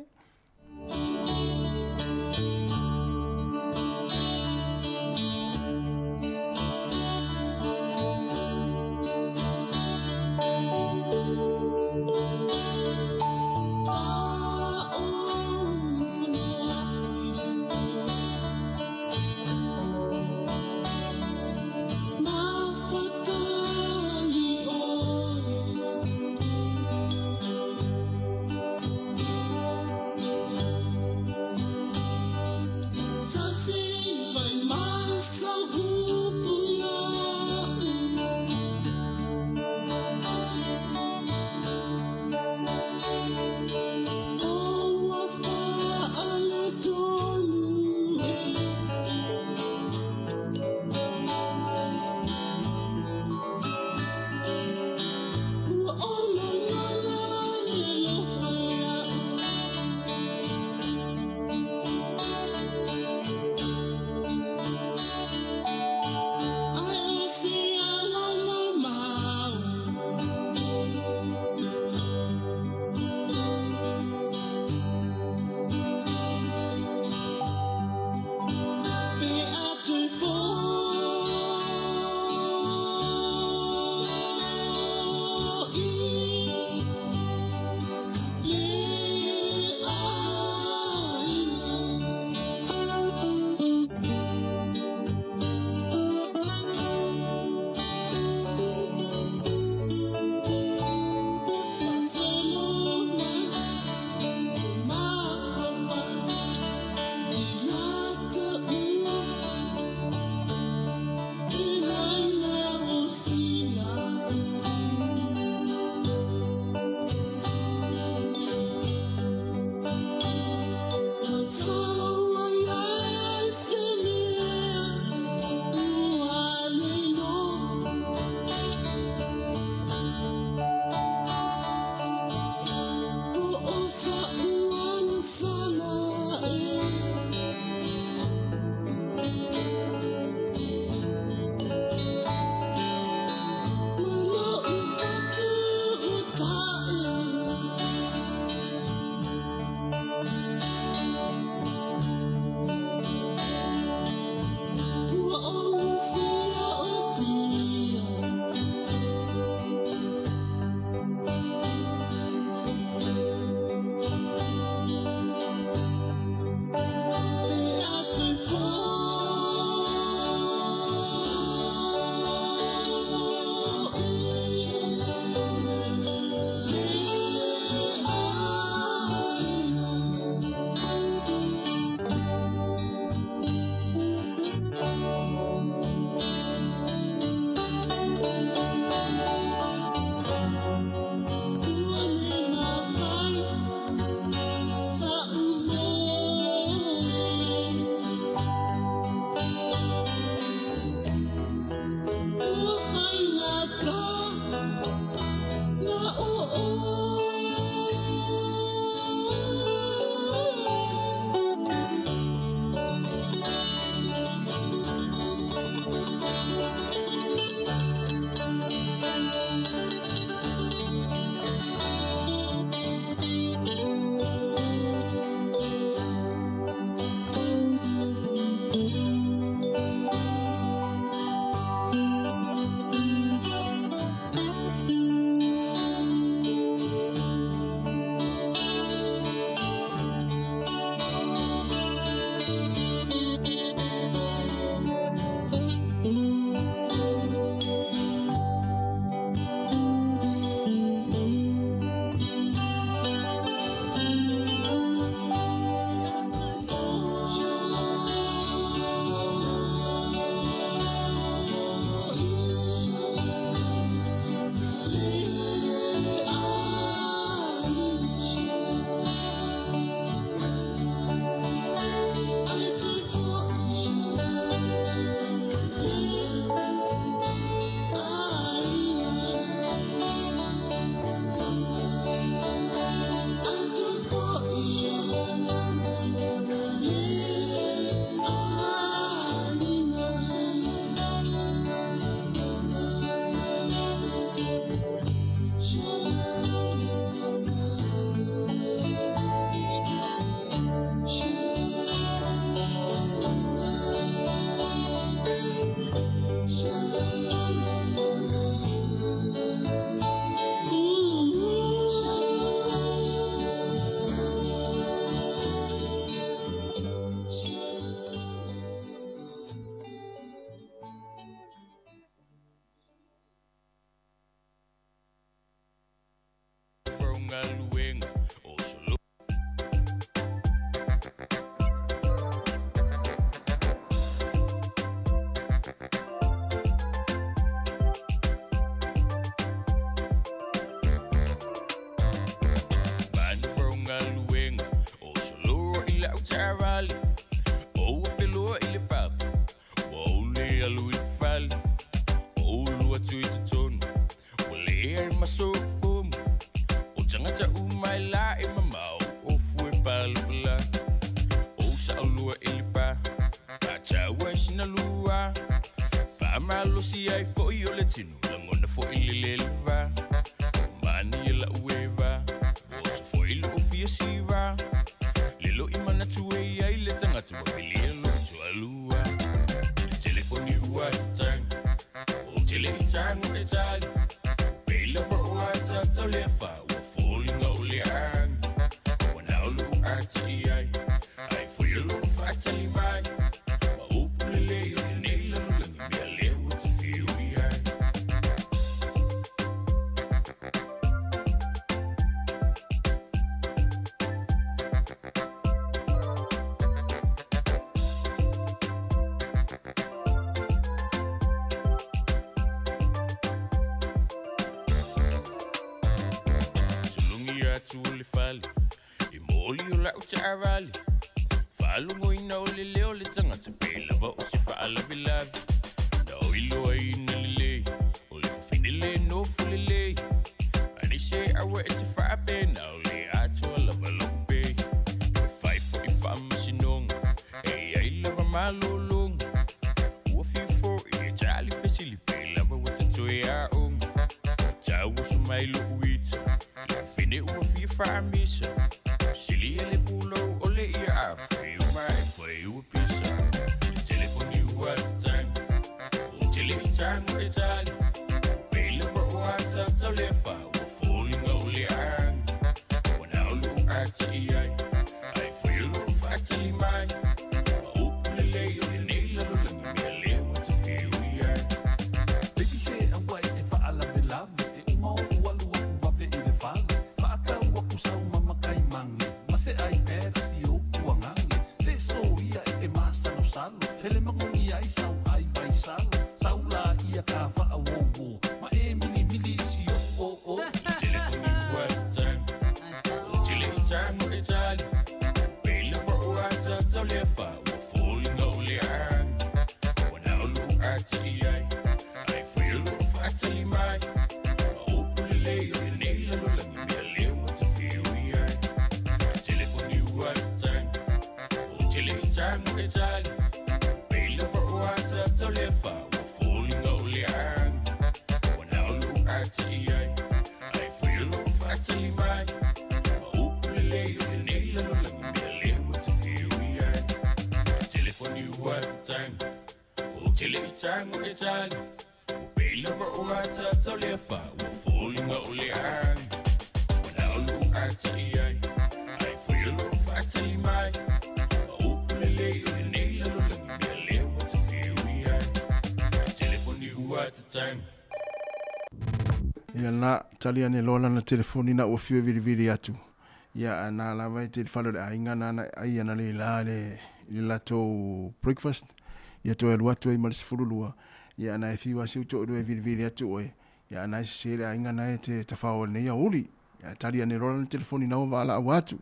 U: la'u taavale Ou afeloa i le papa Ua ou lē alu i le fale Ou alu atu i totonu Ua leai ma so'u fomu O tagata uma e la e mamao Ofu e palapalagi Ou sa'oloa i le pā Fa'ataua i sina lua Fa'amalosi ai fo'i o le tino Lagona fo'i le lē le va Ua manaia la'u eva Ua oso fo'i lo'u fia siva Lelo i manatu e iai le tagata Ua pilia lo'u toalua Le telefoni ua tatagi Ou te le'i tago e tali Pei lava o ataata o le afa Ua foliga o le agi Ua nao lo'u ata i ai Ae foi o lo'u fa'atali mai Ma upu lelei o lenei lalolagi Mea lea ua te fiu i ai. Sologi atu o le fale E moli o la'u taavale Faalogoina o le leo o le tagata Pe lava o se faalavelave Na ou iloaina lelei O le fafine lē nofo lelei Aemaise aua e te faapena O le atoa lava lo'u pei E fai fo'i faamasinoga E iai lava malologa Ua fiu fo'i e tali fesili Pe lava ua ta toe aoga Ua tauoso mai lo'u ita Le fafine ua fia faamisa Sili ia le pulou o le ia Afai uma e fai ua pisa Le telefoni ua tatagi Ou te le'i tago e tali Pei lava o ataata o le afa Ua foliga o le agi Ua nao lo'u ata i ai Ae foi o lo'u fa'atali mai Ma upu lelei o lenei lalolagi Mea lea ua ta fiu i ai.
S: Baby se aua e te faalavelave E uma oʻu alu aku vave i le fale Faatau aku sau mama kaimage Ma se iPad a si ou kuagage Se soia e te masalosalo Hele magogi ai sau ai vaisalo Sau laia ka faauouo Ma e milimili i si oʻu oo.
U: Le telefoni ua tatagi Ou te le'i tago e tali Pei lava o ataata o le afa Ua foliga o le agi Ua nao lo'u ata i ai Ae foi o lo'u fa'atali mai Ma upu lelei o lenei lalolagi Mea lea ua ta fiu i ai Le telefoni ua tatagi Ou te le'i tago e tali Pei lava o ataata o le afa Ua foliga o le agi Ua nao lo'u ata i ai Ae foi o lo'u fa'atali mai Ma upu lelei o lenei lalolagi Mea lea ua ta fiu i ai Le telefoni ua tatagi Ou te le'i tago e tali Ua pei lava o ataata o le afa Ua foliga o le agi Ua nao lo'u ata i ai Ae foi o lo'u fa'atali mai Ma upu lelei o lenei lalolagi Mea lea ua ta fiu i ai Le telefoni ua tatagi.
J: Ia na tali ane loa lana telefoni na ua fiu e vilivili atu. Ia a na lava e te i le fale o le aiga nana e ai ana le la le i le latou breakfast. Ia toe alu atu ai ma le 12. Ia a na e fiu a si ou toalua e vilivili atu oe. Ia a na e sese le aiga na e te tafao i lenei aoauli. Ia tali ane loa lana telefoni na ua valaau atu.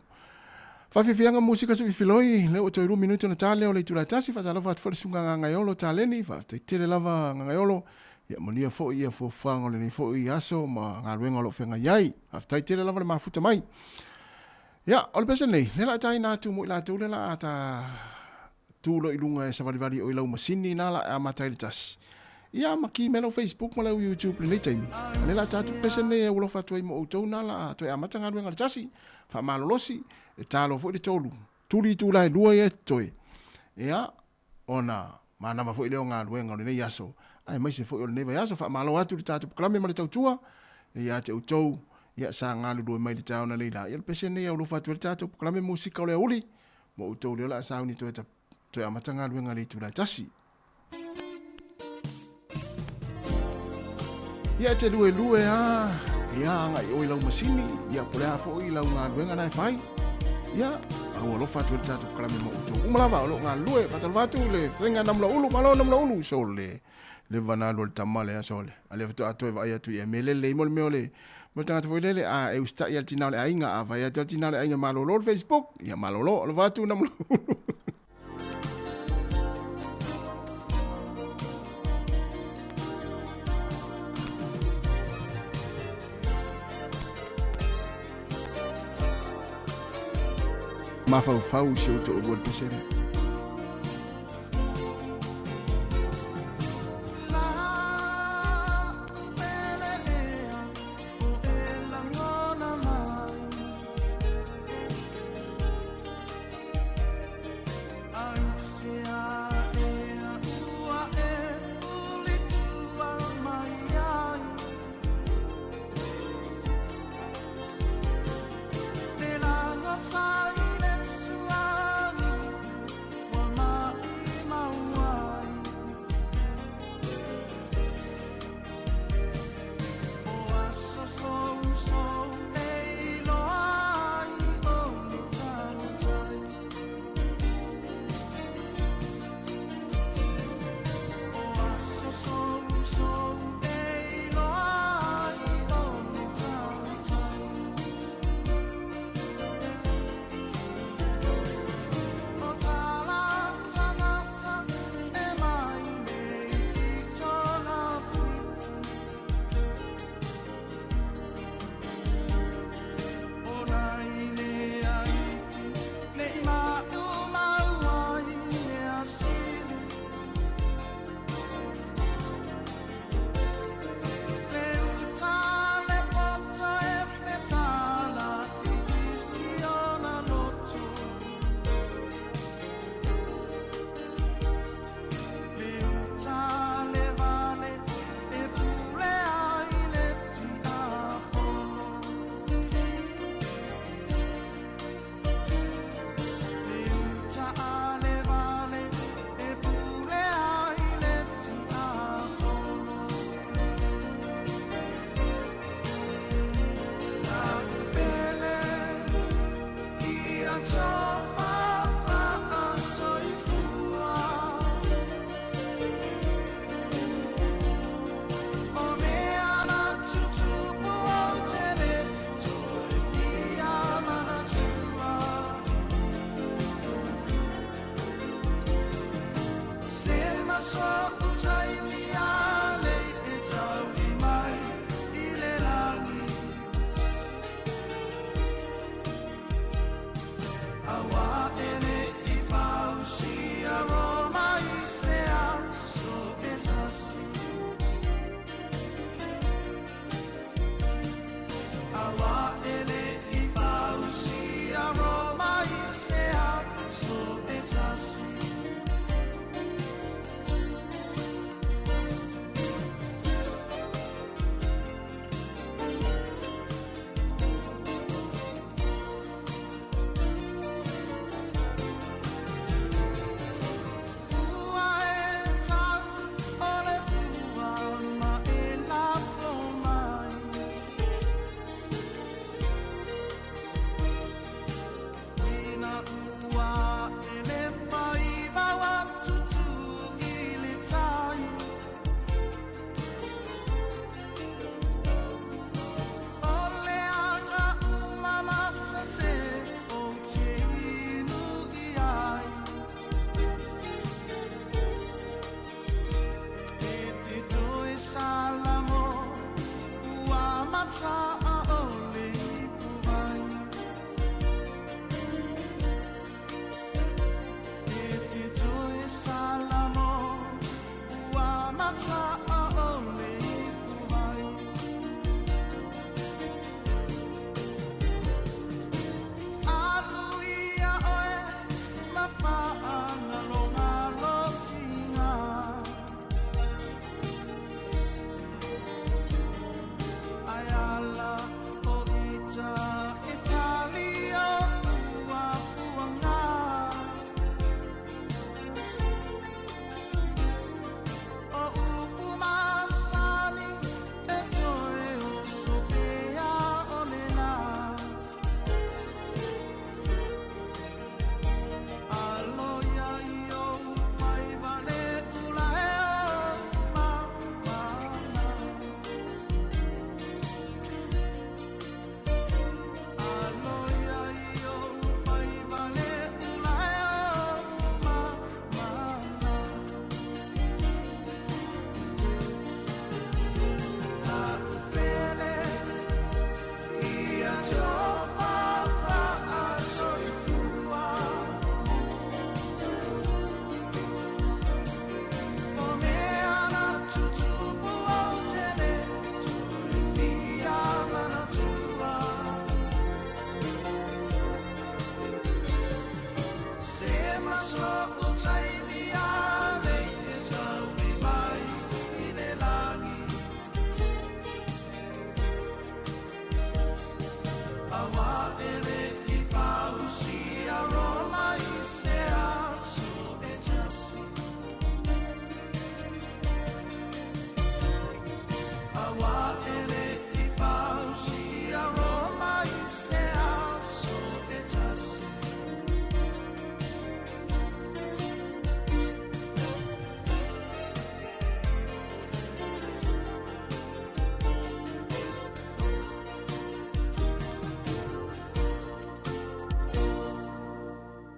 J: Faafiafiaga musika suifiloi, lea ua toe 2 minute ona ta lea o le itula e tasi, faatalofa atu foi le susuga Gagaeolo Taleni, faafetai tele lava Gagaeolo, ia manuia foi ia fuafuaga o lenei foi aso ma galuega o lo o feagai ai. Faafetai tele lava le mafuta mai. Ia, o le pese lenei, lea la a taina atu mo i latou lea la a ta tu loa i luga e savalivali oi lau masini na la e amata ai le tasi. Ia, ma ki me lau Facebook ma lau YouTube lenei taimi. A lea la a ta atu le pese lenei e aualofa atu ai mo outou na la a toe amata galuega le tasi, faamalolosi, e ta loa foi le tolu. Tuli itula e lua ia e totoe. Ia, ona manava foi lea o galuega o lenei aso, aemaise foi o lenei vaiaso. Faamalo atu i le tatou polokalame ma le tautua ia te outou, ia sa galulue mai i le taeao nei la. Ia o le pese lenei e aualofa atu ai le tatou polokalame musika o le aoauli mo outou lea o le a sauni toe, toe amata galuega i le itula e tasi. Ia e te luelue a, ia agai oe i lau masini, ia po o le a foi lau galuega na e fai. Ia, au alofa atu ai le tatou polokalame ma outou uma lava o lo o galulue. Faatalofa atu i le fetalaiga Namulaulu, malo Namulaulu, sole. Le vana alu a le tama lea sole. A lea faatoa toe vaai atu i mea lelei mo le mea o le Mo le tagata foi lele a e usitaʻi a le tinā o le aiga a fai atu a le tinā o le aiga malōlō le Facebook ia malōlō alofa atu Namulauulu. Mafaufau i si ou toʻulua le pese lea.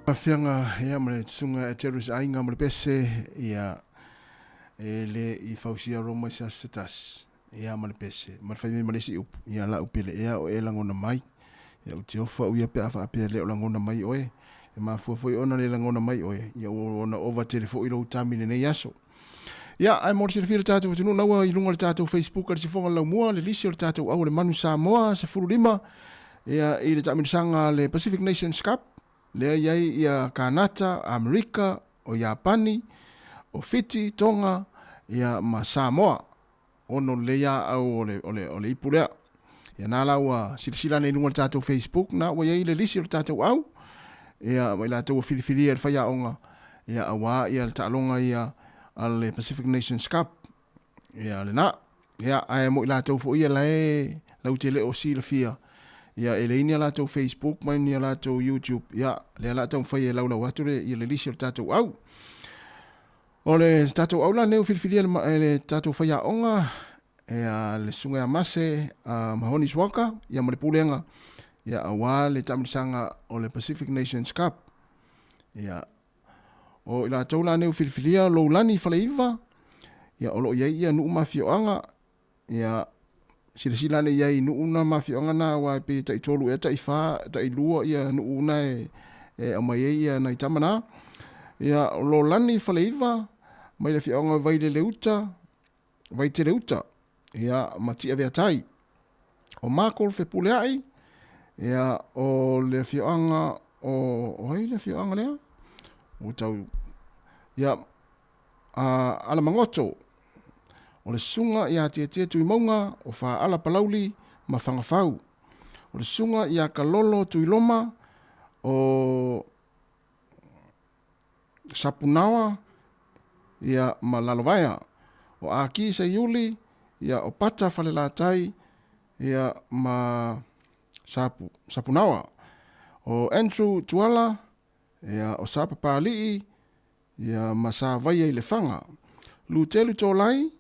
J: Afioga ia ma le susuga e Terus Aiga ma le Pese, ia e le i fausia Roma i se aso se tasi, ia ma le pese, ma le fai mai ma le isi upu, ia lau pele ea o e lagona mai. Ia ou te ofo au ia pe a faapea le o lagona mai oe. E mafua foi ona le lagona mai oe, ia ua ona ova tele foi lou tami i lenei aso. Ia, ae mo le silafia e le tatou atunuu, na ua i luga o le tatou Facebook a le Sifoga Laumua, le lisi o le tatou au o le Manu Samoa 15, ia, i le taamilosaga a le Pacific Nations Cup, lea i ai ia Kanata, Amerika, o Iapani, o Fiti, Tonga, ia, ma Samoa. Ono lelei lava au o le, o le, o le ipu lea. Ia na la ua silasila ane i luga o le tatou Facebook, na ua i ai le lisi o le tatou au, ia, ma i latou ua filifilia e le faiaoga, ia, auā ia le taaloga ia a le Pacific Nations Cup. Ia, lena. Ia, ae mo i latou foi ia la e lau te le o silafia, ia, e leai ni a latou Facebook ma ni a latou YouTube, ia, lea la taumafai e laulau atu le, ia le lisi o le tatou au. O le tatou au la nei ua filifilia e le tatou faiaoga ia le Susuga ia Mase Mahonis Walker ia ma le Pulega ia aua le taamilosaga o le Pacific Nations Cup. Ia o i latou la nei ua filifilia Loulani Faleiva ia o lo o i ai ia nuu ma afioaga ia silasila ane i ai i nuu na ma afioaga na aua e pei e tai tolu ea tai fa tai lua ia nuu na e e aumai ai ia nai tama na. Ia o Lolani Faleiva mai le afioaga o Vaileleuta, Vaiteleuta, ia ma Tiaveatai. O Michael Fepuleai, ia o le afioaga o o ai le afioaga lea? Ua tau ia Alamagoto, o le susuga ia Tietie Tuimauga o Faaala Palauli ma Fagafau, o le susuga ia Kalolo Tuiloma o Sapunaoa ia ma Lalovaea, o Aki Seiuli ia o Pata Falelatai ia ma Sapu, Sapunaoa, o Andrew Tuala ia o Sapapalii ia ma Savaia i Lefaga. Lutelu Tolai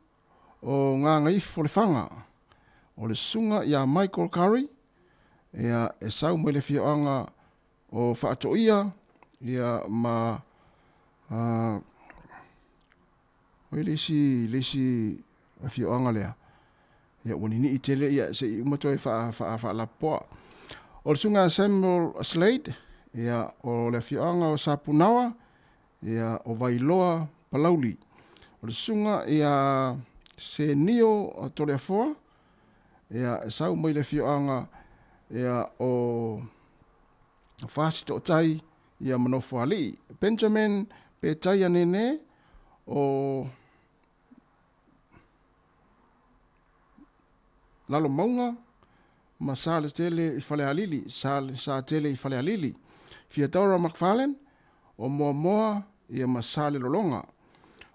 J: o Gagaifo Lefaga. O le susuga ia Michael Curry ia e sau mai le afioaga o Faatoia ia ma oi le isi le isi afioaga lea ia ua ninii tele ia se i uma toe faa faa faalapopoa. O le susuga ia Samuel Slade ia o le afioaga o Sapunaoa ia o Vailoa Palauli. O le susuga ia Senio Toleafoa ia e sau mai le afioaga ia o Fasitootai ia ma Nofoalii. Benjamin Petaia Nene o Lalomauga ma Saletele i Falealili, Satele i Falealili. Fiadora McFarlane o Moamoa ia ma Salelologa.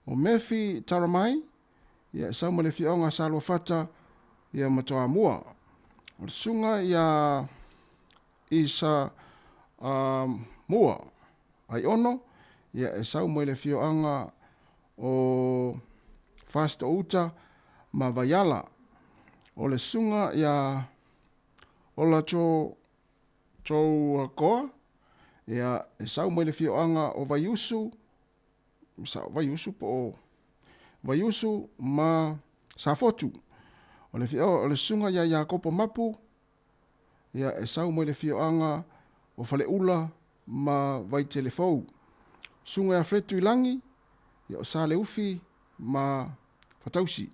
J: O Murphy Taramai ia e sau ma le afioaga Saluafata ia ma Toamua. O le susuga ia Isa Mua Aiono ia e sau mai le afioaga o Fasitoouta ma Vaiala. O le susuga ia Ola Touakoa, ia e sau mai le afioaga o Vaiusu, Vaiusu po o Vaiusu ma Safotu. O le o le susuga ia Iakopo Mapu, ia e sau mai le afioaga o Faleula ma Vaitelefou. Susuga ia Fred Tuilagi, ia o Saleufi ma Fatausi.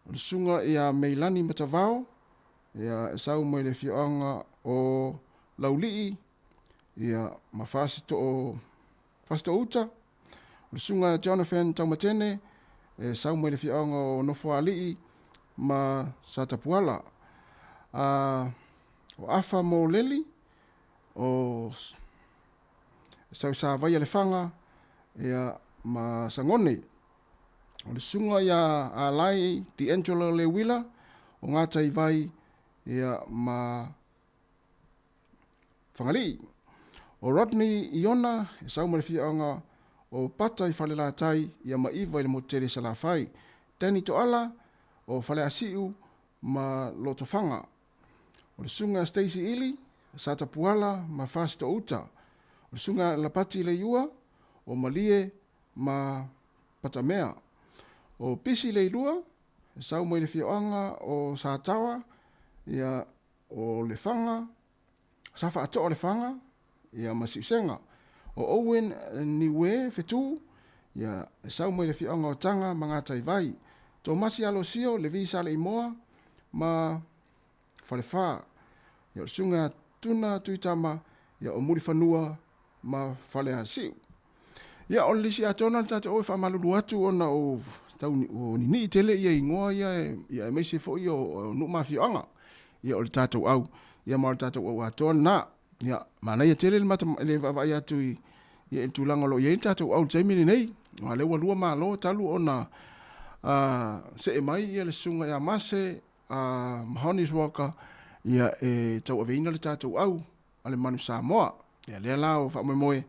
J: O le susuga ia Meilani Matavao, ia e sau mai le afioaga o Laulii, ia ma Fasitoo, Fasitoouta. O le susuga ia Jonathan Taumatene, e sau mai le afioaga o Nofoalii ma Satapuala. A, o Afa Moleli, o sau Savaia Lefaga, ia ma Sagone. O le susuga ia Alai D'Angelo Leuila o Gataivai ia ma Fagalii. O Rodney Iona e sau mai le afioaga o Pata i Falelatai ia ma Iva i le motu tele i Salafai. Danny Toala o Faleasiu ma Lotofaga. O le susuga ia Stacey Ili, Satapuala ma Fasitoouta. O le susuga Lapati Leiua, o Malie ma Patamea. O Pisi Leilua, e sau mai le afioaga o Sataoa, ia, o Lefaga, sa faatoa Lefaga, ia ma Siusega. O Owen Niue Fetu, ia, e sau mai le afioaga o Taga ma Gataivai. Tomasi Alosio, Levi Saleimoa ma Falefa. Ia, o le susuga Tuna Tuitama, ia, o Mulifanua ma Faleasiu. Ia, o le lisi atoa lena o le tatou e faamalulu atu ona o tau o ninii tele ia igoa ia ia aemaise foi o nuu ma afioaga. Ia o le tatou au, ia ma o le tatou au atoa lena. Ia, manaia tele le mata le vaavaai atu i ia i le tulaga o lo o i ai le tatou au i le taimi lenei. Aua o lea ua lua malo talu ona see mai ia le susuga ia Mase Mahoney Walker ia e tauaveina le tatou au a le Manu Samoa. Ia lea la o faamoemoe,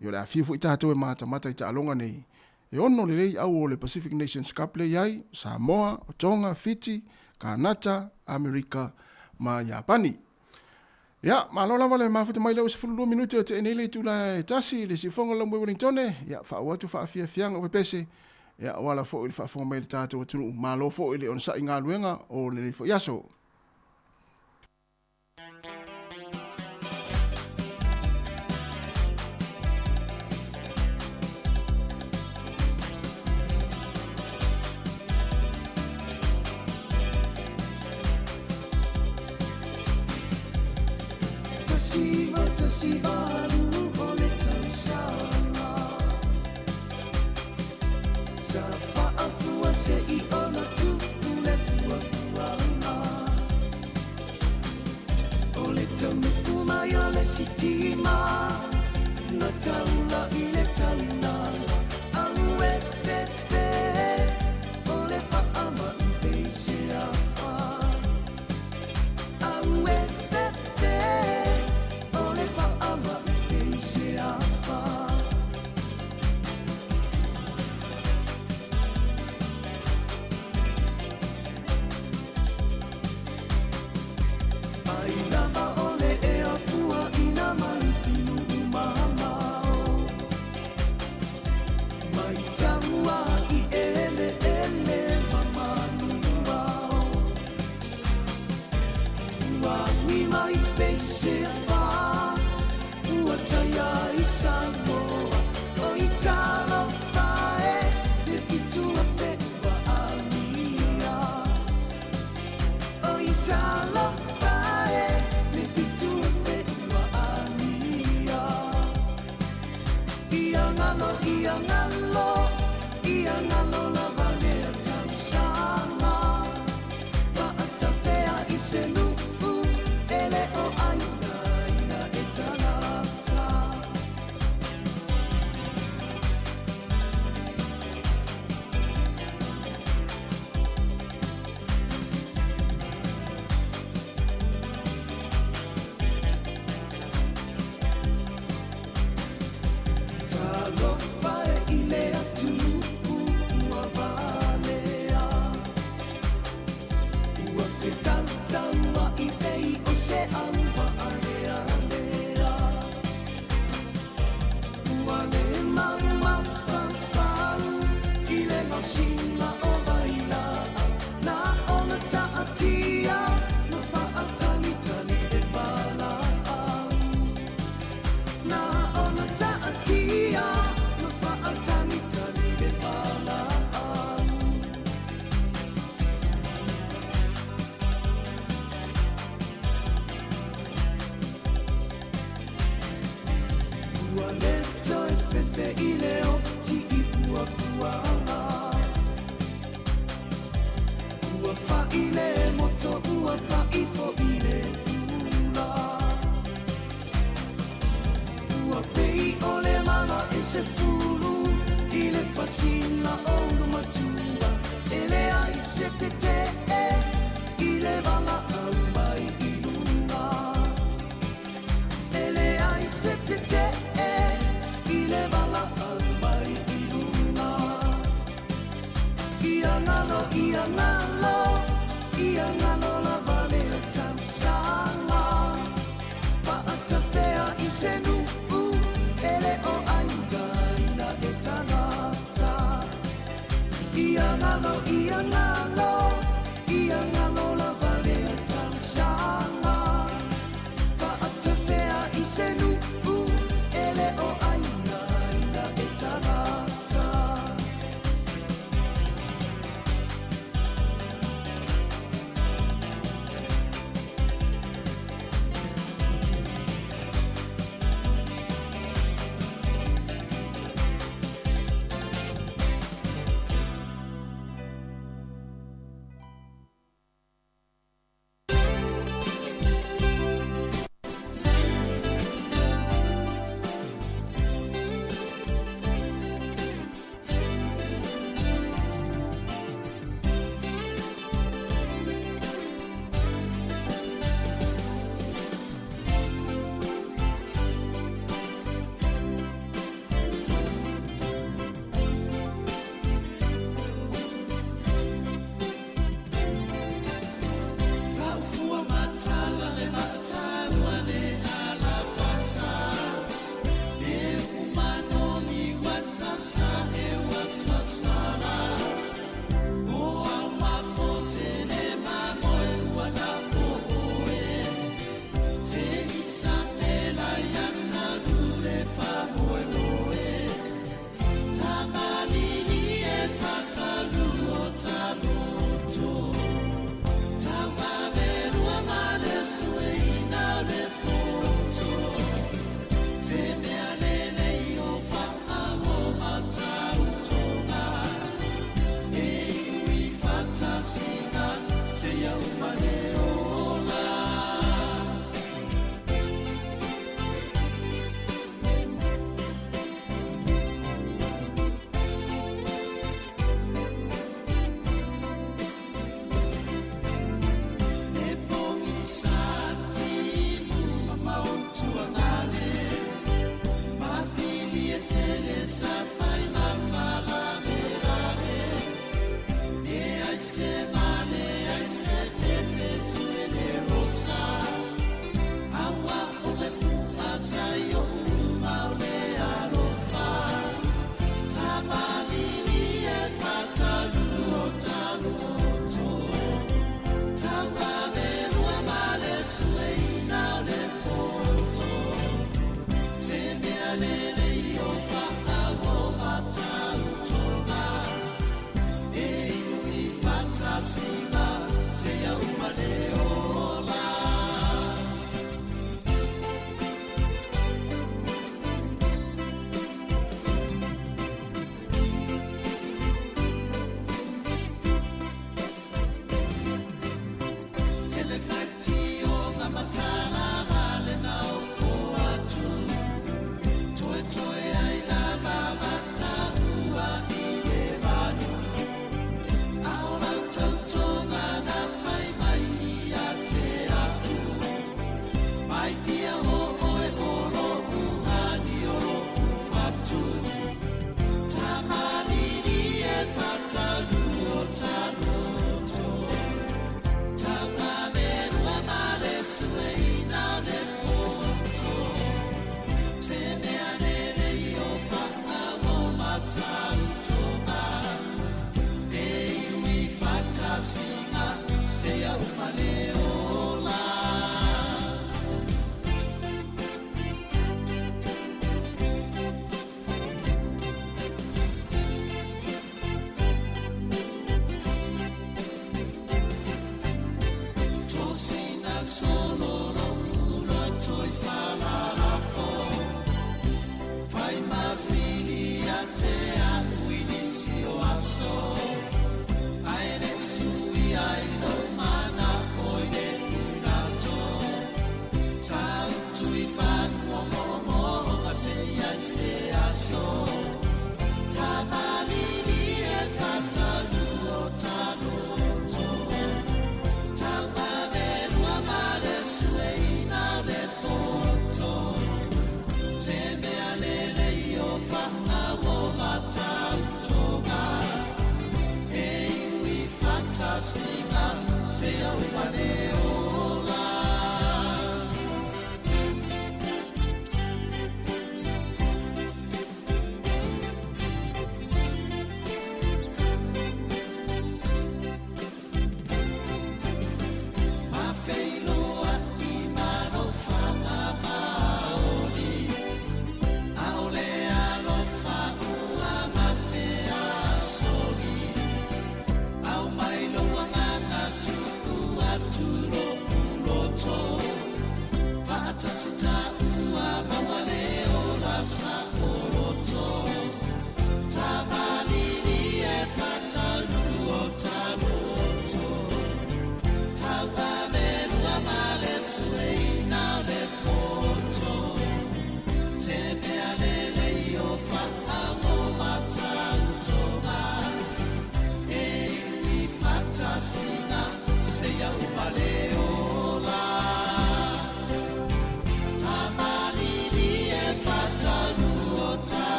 J: ia o le a fiu foi tatou e matamata i taaloga nei. E ono lelei au o le Pacific Nations Cup lea i ai, o Samoa, o Tonga, Fiti, Kanata, Amerika ma Iapani. Ia, malo lava le mafuta mai lea ua 12 minute o tea nei le itula e tasi i le siufoga o le Laumua i Wellingtone. Ia, faaauau atu faafiafiaga o pepese, ia, o ala foi i le faafofoga mai a le tatou atunuu. Malo foi le onosai i galuega o lenei foi aso.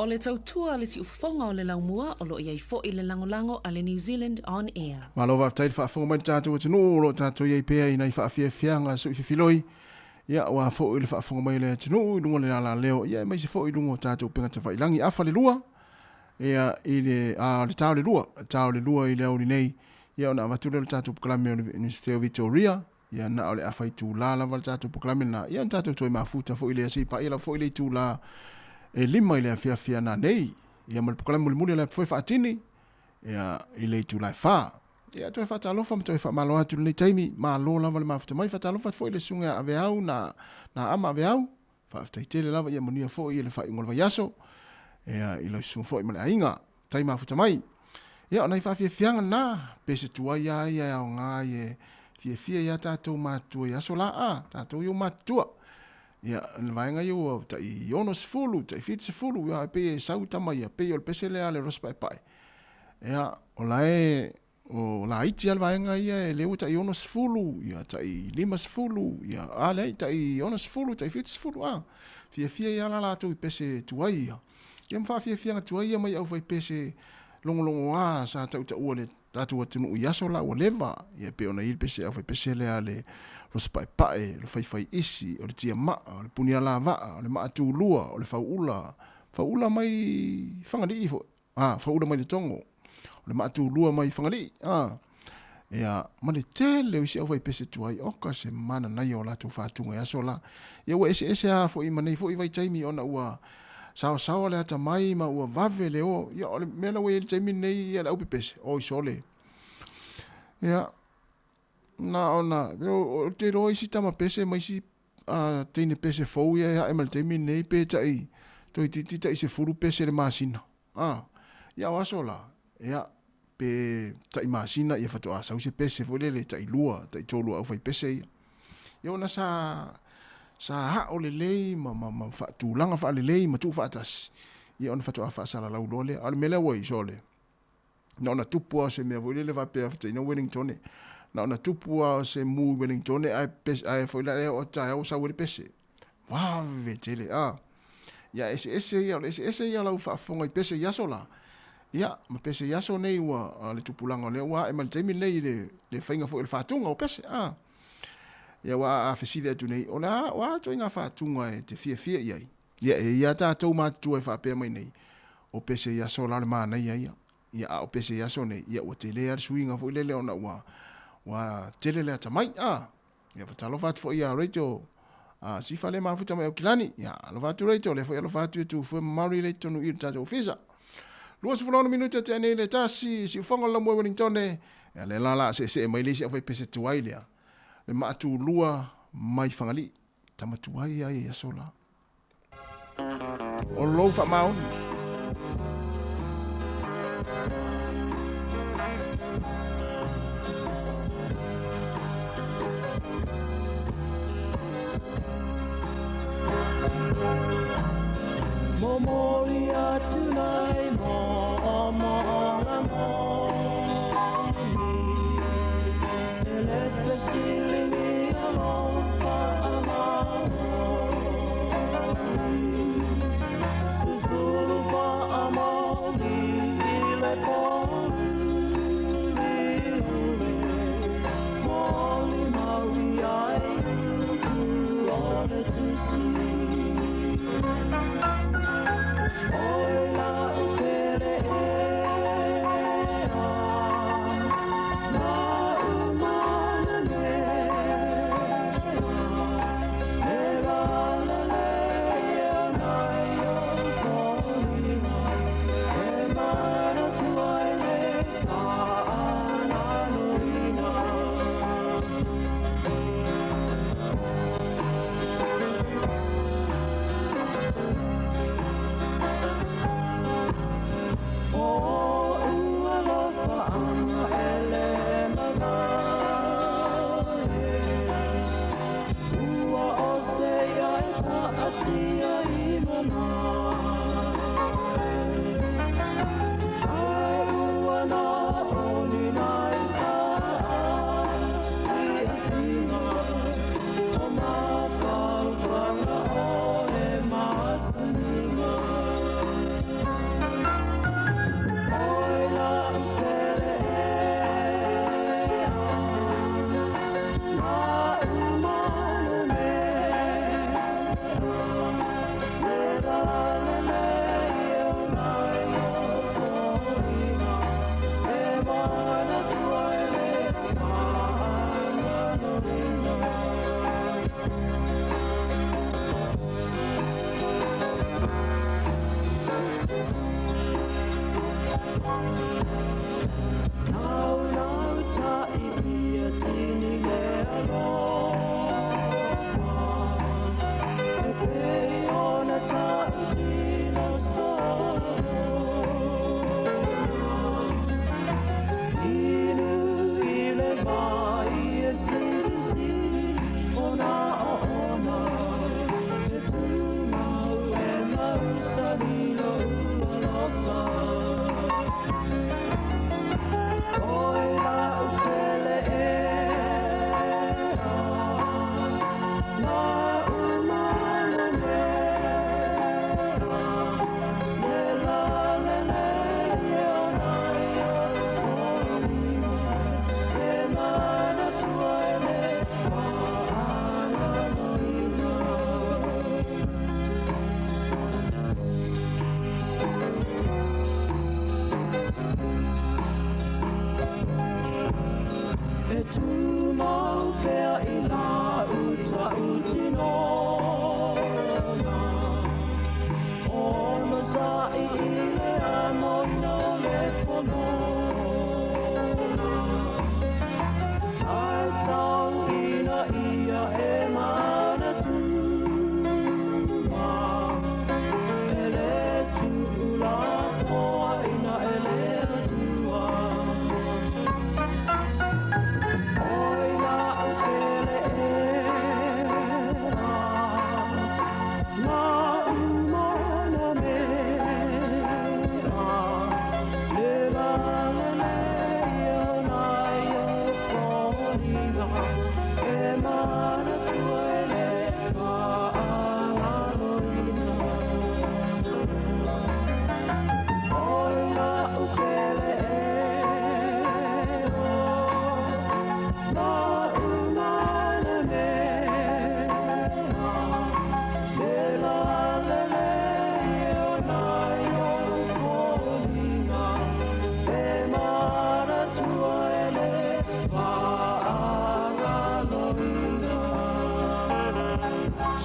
G: O le tautua le siufofoga o le laumua o loo iai fo'i le lagolago a le New Zealand On Air.
J: Malo faafetai le faafofoga mai le tatou atunuu o loo tatou iai pea i nai faafiafiaga sui fifiloi ia ua foi le faafofoga mai le atunuu i luga o le alaleo ia aemaise foi i luga o tatou upega tafailagi afa le lua ia i le a le tao le lua tao le lua i le aoauli nei ia ona avatu lea o le tatou polokalame o le Iunivesite o Victoria ia na o le afa itula lava le tatou polokalame lena ia ona tatou toe mafuta foi lea se i paia lava foi le itula e 5 i le afiafi ana nei ia ma le polokalame mulimuli o le foi faatini ia i le itula e 4. Ia toe faatalofa ma toe faamalo atu i lenei taimi, malo lava le mafuta mai, faatalofa atu foi i le susuga ia Aveau na na ama Aveau, faafetai tele lava, ia manuia foi le faaiuga o le vaiaso, ia i lau susuga foi ma le aiga, tai mafuta mai. Ia o nai faafiafiaga na, pe se tuai lava ia e aoga ai e fiafia ia tatou matutua i aso la, a, tatou ia ua matutua. Ia, le vaega ia ua tai 60, tai 70, ia e pei e sau tama ia, pei o le pese lea a le Rosa Paepae. Ia, o la e, o laiti lava le vaega ia e lea ua tai 60, ia tai 50, ia a leai, tai 60, tai 70, a. Fiafia ia la latou i pese tuai ia. Ia ma faafiafiaga tuai ia mai aufaipese logologoa sa tautaua le tatou atunuu i aso la ua leva. Ia pei ona i ai le pese aufaipese lea a le Rosa Paepae, o le Faifaiisi, o le Tiamaa, o le Punialavaa, o le Maatulua, o le Fauula, Fauula mai Fagalii foi. A, fauula mai le Togo, o le maatulua mai Fagalii, a, ia, ma le tele o isi aufaipese tuai, oka se mananaia o latou faatuga i aso la. Ia ua eseese lava foi ma nei foi vaitaimi ona ua saosaoa le atamai ma ua vave le o. Ia, o le mea la ua i ai i le taimi lenei ia le aupepese, oi sole. Ia, na ona, ou te iloa isi tama pese ma isi teine pese fou ia e ae mai le taimi lenei pe tai toeitiiti tai 10 pese i le masina. A, ia o aso la, ia, pe tai masina ia faatoa sau se pese foi lele tai 2, tai 3 a aufai pese ia. Ia ona sa sa ao lelei ma, ma, ma faatulaga faalelei ma tuufaatasi, ia ona faatoa faasalalau loa lea. A o le mea lea ua i sole, na ona tupu lava o se mea foi lele faapea fetaina Wellingtone. Na ona tupu lava o se mu i Wellingtone ae pese, ae foi la lea o taeao ua sau ai le pese. Vave tele, a. Ia eseese ia, o le eseese ia o lau faafofoga i pese i aso la. Ia, ma pese i aso nei ua, le tupulaga o lea ua ae mai le taimi lenei i le, le faiga foi o le faatuga o pese, a. Ia ua a fesili atu nei, o le a, o a ituaiga faatuga e te fiafia i ai? Ia, e i ai a tatou matutua e faapea mai nei, o pese i aso la o le manaia ia. Ia, a o pese i aso nei, ia ua tele lava le suiga foi lele ona ua, ua tele le atamai. A, ia faatalofa atu foi ia Rachel, a, Sifa lea mafuta mai Aukilani. Ia, alofa atu Rachel, lea foi alofa atu ia Tufue ma Mary lea i totonu i le tatou ofisa. 26 minute tea nei le tasi, siufoga o le Lamue Wellingtone. Ia, lea la la seesee mai le isi au pese tuai lea. Le maatulua mai Fagalii. Tama tuai ai i aso la. O lou faamaoni.
T: Momoli atu nei mo mo la moni E le fesili alofa amaoni Susulu faamaoni i le pōuliuli Molimau i ai upu o le tusi Oi la upele ea Ma umana nei.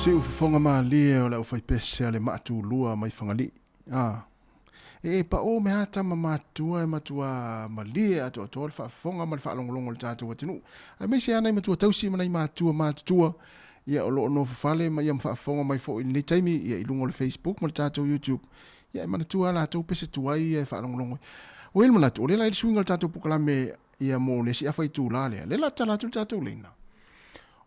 J: Siufofoga malie o le aufaipese a le maatulua mai Fagalii. A. E paʻō mea tama matua e matuā malie atoatoa le faafofoga ma le faalogologo a le tatou atunuu, aemaise lava nai matua tausi ma nai matua matutua ia o lo o nofo fale ma ia ma faafofoga mai foi i lenei taimi ia i luga o le Facebook ma le tatou YouTube. Ia e manatua lava latou pese tuai ia e faalogologo ai. Ua i ai le manatu, o lea la e i ai le suiga o le tatou polokalame ia mo le isi afa itulā lea, lea la tatala atu le tatou leina.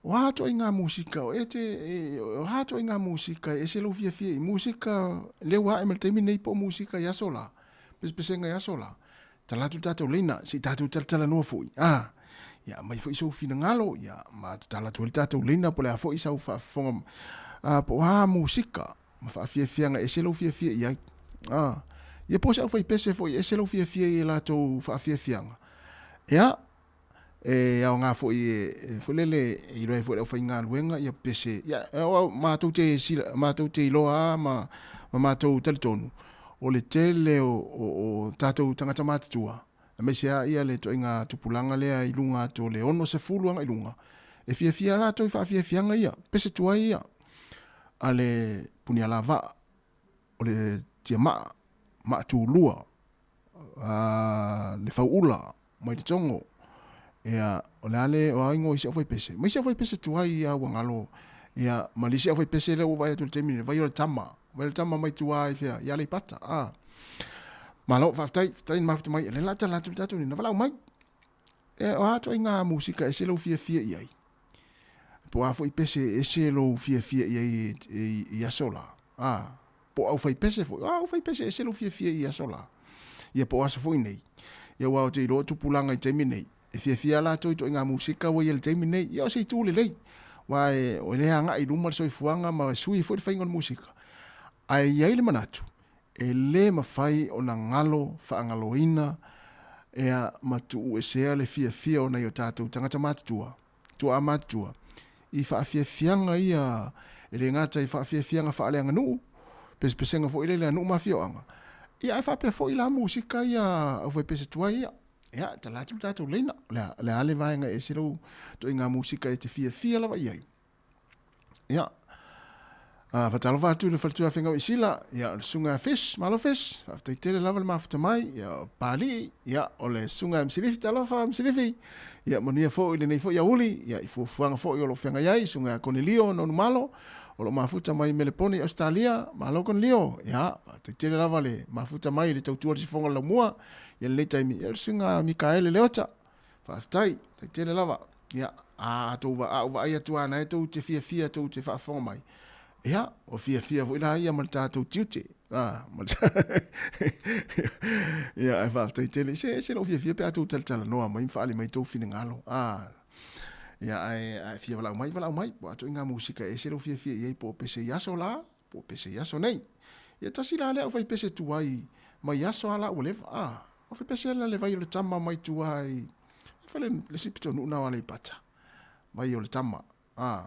J: O a ituaiga musika o e te, o a ituaiga musika e ese lou fiafia i musika lea ua ae ma le taimi nei po o musika i aso la, pesepesega i aso la. Tala atu le tatou leina, se i tatou talatalanoa foi, a, ia aumai foi sou finagalo, ia, ma tatala atu ai le tatou leina po o le a foi sau faafofoga, a, po o a musika ma faafiafiaga e ese lou fiafia i ai. A, ia po o se aufaipese foi e ese lou fiafia i a latou faafiafiaga, ia, E aoga foi e foi lele e iloa ai foi le aufaigaluega ia pese ia o matou te sila matou te iloa a ma ma matou talitonu o le tele o o, o tatou tagata matutua aemaise a ia le ituaiga tupulaga lea i luga atu o le 60 agai luga e fiafia latou i faafiafiaga ia pese tuai ia a le punialavaa o le tiamaa maatulua a le fauula mai le Togo. Ia, o le a le, o a ingoa i si aufaipese? Mai si aufaipese tuai ia ua galo, ia, ma le isi aufaipese lea ua vaai atu i le taimi nei, vai o le tama, vai o le tama mai tua i fea, i Aleipata, a. Malo, faafetai, faafetai na mafuta mai, o lea la tala atu le tatou nina, valaau mai. E, o a ituaiga musika ese lou fiafia i ai? Po o a foi pese ese lou fiafia i ai i, i aso la? A, po o aufaipese foi, o a aufaipese ese lou fiafia i aso la? Ia po o aso foi nei. Ia aua ou te iloa o tupulaga i taimi nei, e fiafia lava latou i ituaiga musika ua i ai i le taimi nei. Ia o se itu lelei, aua e, o lea e agai i luma le soifuaga ma e sui foi le faiga o le musika. Ae i ai le manatu, e le mafai ona galo faagaloina ea ma tuuesea le fiafia o nai o tatou tagata matutua, tuaa matutua, i faafiafiaga ia, e le gata i faafiafiaga faaleaganuu, pesepesega foi lele a nuu ma afioaga, ia ae faapea foi la musika ia aufaipese tuai ia. Ia, tala atu le tatou leina, o le a, le a le vaega e ese lou ituaiga musika e te fiafia lava i ai. Ia, Faatalofa atu i le faletua feagau i Sila, ia o le susuga ia Fish, malo Fish, faafetai tele lava le mafuta mai, ia o Papalii, ia o le susuga ia Msilifi, talofa Msilifi, ia manuia foi lenei foi aoauli, ia i fuafuaga foi o lo o feagai ai, susuga ia Konelio Nonumalo, o lo o mafuta mai Melepone i Ausetalia, malo Konelio, ia faafetai tele lava le mafuta mai i le tautua i le sifoga o le laumua, ia lenei taimi, ia o le susuga Mikaele Leota, faafetai, faafetai tele lava. Ia, a tou a ou vaai atu lava na e tou te fiafia tou te faafofoga mai, ia, ua fiafia foi la ia ma le tatou tiute. A, ma le ia, ae faafetai tele. Se ese lou fiafia pe a tou talatalanoa mai ma faaali mai tou finagalo. A, ia, ae, a e fia valaau mai, valaau mai. Po o a ituaiga musika e ese lou fiafia i ai, po o pese i aso la, po o pese i aso nei. Ia, tasi la lea aufaipese tuai mai aso a la ua leva. A, aufaipese ala le vai o le tama mai tua i, fale le isi pitonuu na o Aleipata, vai o le tama. A.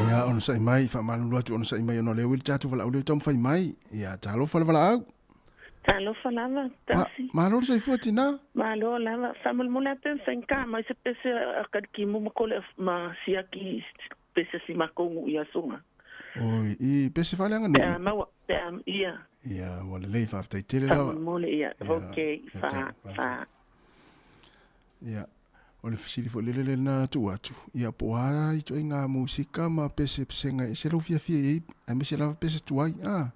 J: Ia, onosai mai, faamalulu atu onosai mai ona o lea ua i le tatou valaau lea ua taumafai mai. Ia, talofa le valaau.
B: Talofa lava, Tasi.
J: Malo le soifua tina.
B: Malo lava. Faamolemole lava pe mafai ona ta mai se pese a Kalikimu ma Kole ma Siaki pese si makou nuu i aso nga.
J: Oi, i pese faaleaganuu.
B: Pe a maua, pe a, ia.
J: Ia, ua lelei, faafetai tele lava.
B: Faamolemole, ia, ok, fa, fa.
J: Ia, o le fesili foi lele lea na tuu atu, ia po o a ituaiga musika ma pese pesega e ese lou fiafia i ai, aemaise lava pese tuai, a.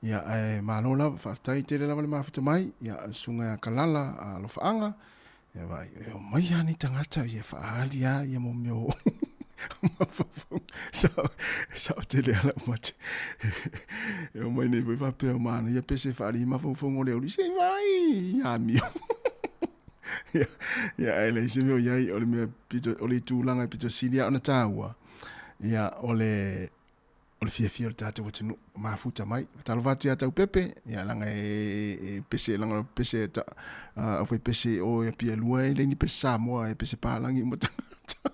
J: Ia, ae malo lava, faafetai tele lava le mafuta mai, ia, susuga ia Kalala Alofaaga, ia vaai, e omai lava nei tagata ia faaali lava ia mo mea o mafaufauga. Sao, sao tele lava lau mate. E omai nei foi faapea o manaia pese faaali i mafaufauga o le auli, se i vaai i amio. Ia, ia, ae leai se mea o i ai, o le mea pito, o le tulaga e pito sili lava ona taua, ia, o le, o le fiafia o le tatou atunuu mafuta mai. Talofa atu ia Taupepe, ia leaga e, e pese, leaga o pese, ta, au fai pese o ia pia lua e le ni pese Samoa, e pese Palangi uma tagata.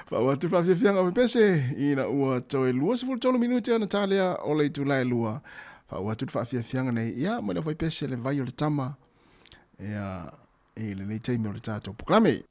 J: Faauu atu le faafiafiaga o pese, ina ua toe 23 minute ona talea o le itula e lua. Faauu atu le faafiafiaga nei, ia, mai le au fai pese le vai o le tama, ia, i lenei taimi o le tatou polokalame.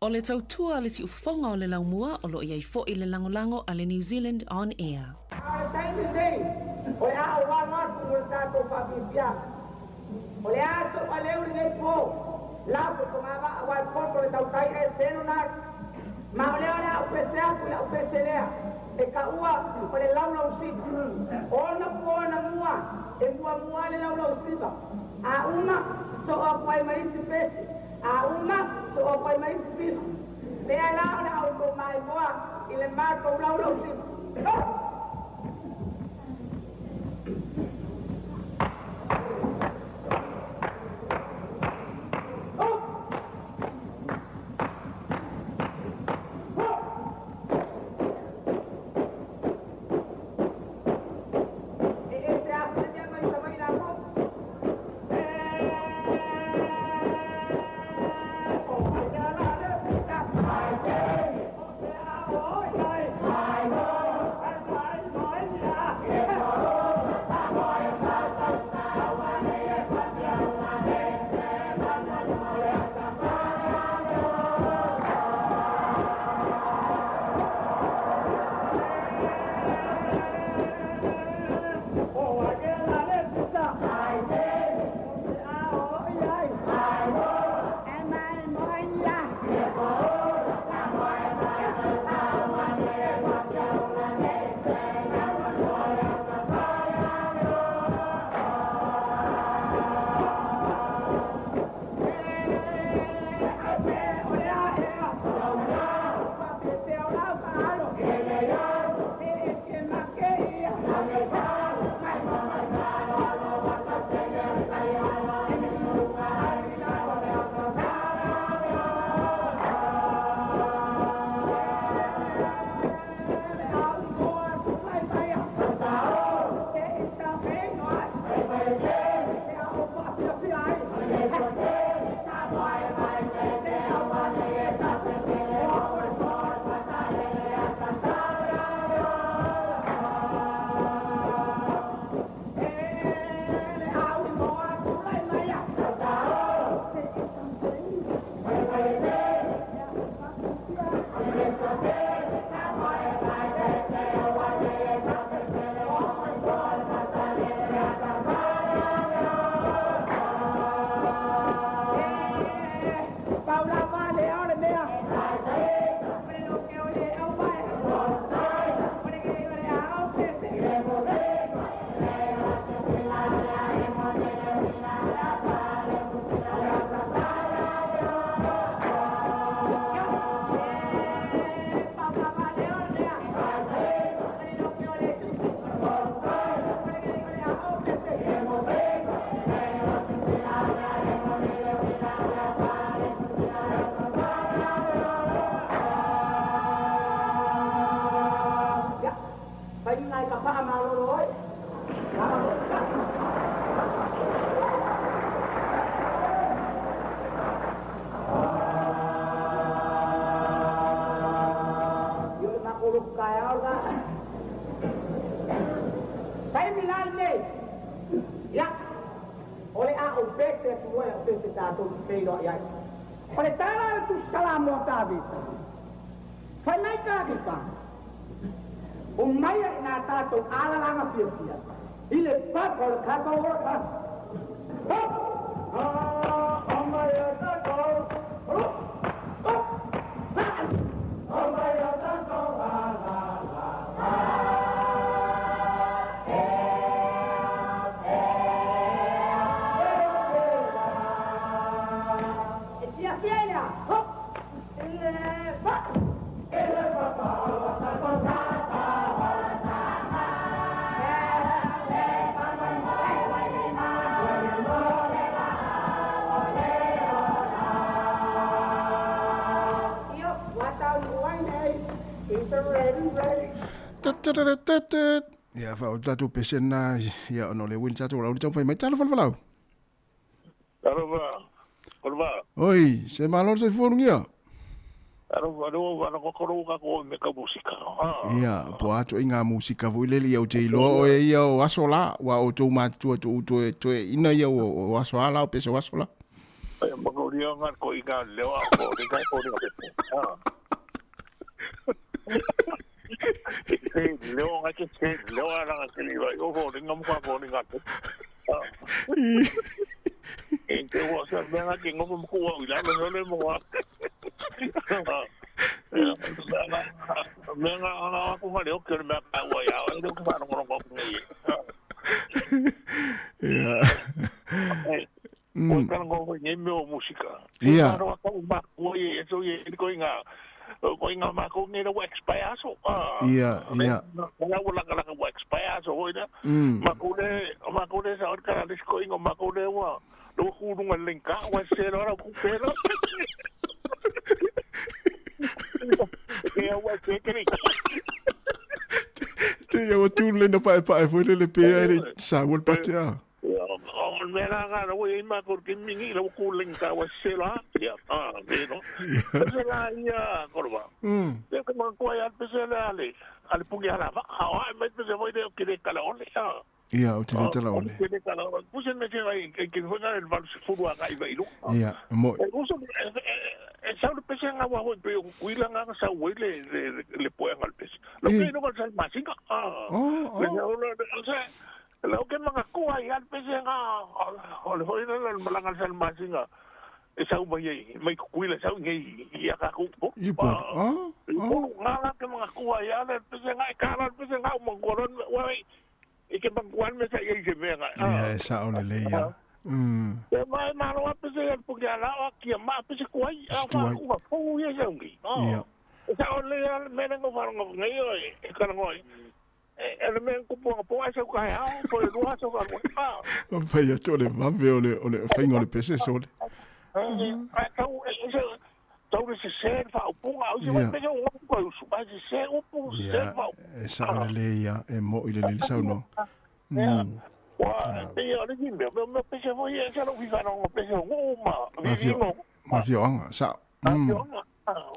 G: O le tautua a le siufofoga o le laumua o lo o i ai foi le lagolago a le New Zealand On Air.
D: A o le taimi lenei, o le a ou alo atu mo le tatou faafiafiaga. O le a sou aleu i lenei po, lafo i fogavaa aua e poto le tautai ae selo nalu. Ma o lea o le a ou pese atu i lau pese lea, e taua o le laulausiva. Ona po na mua, e muamua le laulausiva. A uma, sosoo atu ai ma isi pese. A uma, sosoo atu ai ma isi pisi. Lea la o le a outou maimoa i le matou laulausiva. Ho! E ese atu le mea mai Savaii latou. Taimi la lenei, ia, o le a ou pese atu ai au pese tatou te feiloai ai. O le tala o le Tusi Salamo a Tavita, fai mai Tavita, Omaia ina tatou alalaga fiafia i le papa o le tatou olataga. Omaia tatou, Omaia tatou alalaga. E fiafia i le a? Hop! I le pa! I le papa o le tatou
J: Ia, fa o tatou pese na, ia, ona o le uili tatou lau taumafai mai. Talofa le falau.
V: Talofa, Kolofa.
J: Oi, se malo le soifua lugia.
V: Talofa, le ua whanakokoro ka ko me ka musika.
J: Ia, po ato i ngā musika foi lele ia o te iloa o e ia o aso la, wa o tō mātua tō toe, toe ina ia o, o aso ala o pese o aso la.
V: Ma ko ria ngā ko i ngā leo a ko le kai ko le ah. Te leo ngā ke te leo a ranga te liwa i o ko le ngā muka ko le ngā te. E te ua sa mea ngā ke ngopa mku au i lalo le mo ngā. Mea ngā ngā aku ngā leo ke o le mea ka ua ia e leo ke whanongorongo aku ngai e.
J: Ia.
V: O kana ngo ngai mea o musika.
J: Ia.
V: Aro ka ma ko e so e ko inga ko inga ma ko ngai wa expire so.
J: Ia, ia.
V: Na wala ka la wa expire so hoina. Ma ko le ma ko le sa ka le ko inga ma ko le wa lo ku runga lenka wa se ro ra ku pera. Ia wa se ke ni.
J: Te ia wa tū le na pae pae foi le le pea le sa wal patea.
V: O me la ga ro e ma ko ke mingi lo ku lenka wa se la. Ia ah me no. Se la ia korwa. Te ko ma ko ia pe se la ale. Ale pungi ala va. Ha me pe se voi de ke le kala ole.
J: Ia o te le tala ole.
V: Ke le kala ole. Puse me te vai ke fo na el val furu a kai vai lu.
J: Ia mo.
V: E uso e sa le pese nga wa hoi pe ku ila nga sa we le le poe nga le pese. Lo ke no ka sa masinga.
J: Oh oh.
V: Le o sa lo ke manga ku ai al pese nga o le hoi na le malanga sa masinga. E sa u mai mai ku ila sa ngai ia ka ku po.
J: I po. Oh.
V: Oh. Nga la ke manga ku ai al pese nga ka la pese nga mo goron wa e ke bangwan me sa ia se me nga.
J: Ia sa ole le ia.
V: E mai maro a pese al pungi ala o kia ma pese ku ai a fa ku fu ia sa ngi.
J: Ia.
V: Sa ole al me ngo fa ngo ngai o e ka ngo e le me ku po po ai sa ka ha po e ruha sa ka ah.
J: O fa ia tole vave ole ole fainga le pese sole.
V: Ai tau e se tau le se se fa o punga o se wa pese o ko su ba se se o pu se fa.
J: E sa ole le ia e mo i le le sa no.
V: Wa te ia le ni me me pese fo ia sa lo fi fa no pese ngo ma vi ngo.
J: Ma fi anga sa.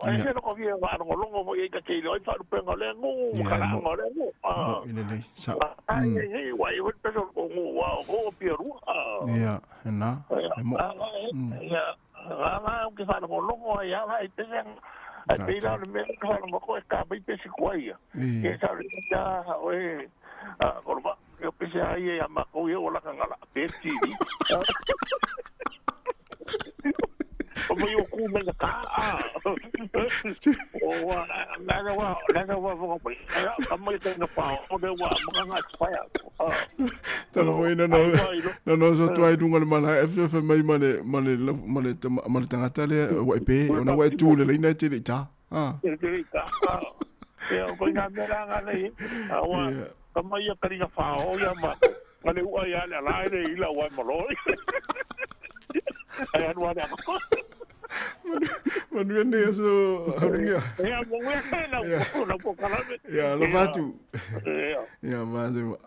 V: Ai se lo ko vi va no longo fo ia ka te lo fa lu penga le ngo ka la ngo le ngo.
J: Mo i le le sa.
V: Ai ai wa i pese ko ngo wa ko pieru.
J: Ia na e mo.
V: Ia la ke fa no longo ia la i pese ai pe la me fa no ko ka pe pese ko ia. Ke sa le ja o e ko ba yo pese ai ia ma ko ia ola ka ngala pe ti. O mo yo ku me ka a. O wa na na wa na wa fo ko. Ka mo te na pa o de wa mo nga expire.
J: Tala foi na no na no so tu ai dunga le mala FF mai male male male male tangata le wa pe ona wa tu le ina te le ta. Ah.
V: Te le ta. Ia ko ina me la nga le. Wa ka mai ia karinga fa o ia ma. Ngale ua ia le la le ila wa mo lo. Ai anu ana.
J: Manu ne so haringa.
V: Ia mo we na ko na ko kala.
J: Ia lo fatu. Ia ma se wa.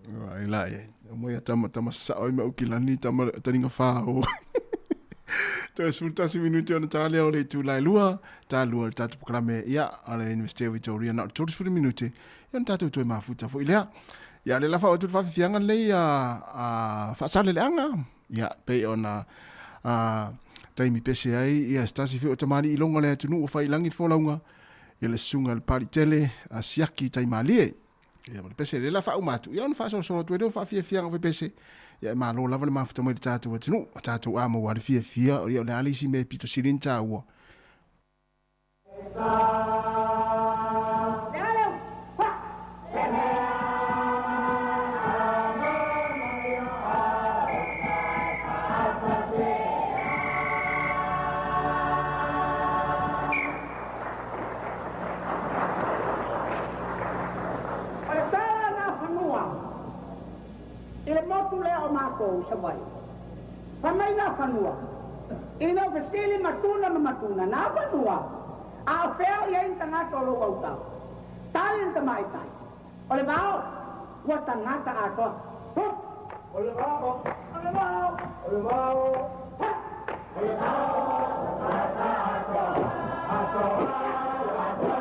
J: Wa ila e. Mo ia tama tama sa oi ma ukilani tama taringa fa o. Toe 11 minuti ona tā leo le tū lai lua, tā lua le tātou programe ia, ale University of Victoria na o 30 minuti, ia na tātou toe mafuta fo i lea. Ia le lafa o tu whawhiwhianga lei a whaasale le anga, ia pe ona taimi pese ai, ia stasi whio tamari i longa le atunu o whailangi fōlaunga, ia le sunga le pari tele a siaki taimalie. Ia le pese le lafa au matu, ia ona whaasolo tu e leo whawhiwhianga o pese, ia e malo lava le mafuta mai le tātou atunu, o tātou a maua le fiafia, o ia o le alisi me pito sirin tāua.
D: Ina fesili matuna ma matuna na fanua a feo ia in tangata lo auta tali ta mai tai ole vao wa tangata a to ole vao ole vao ole vao ole vao tangata a to a to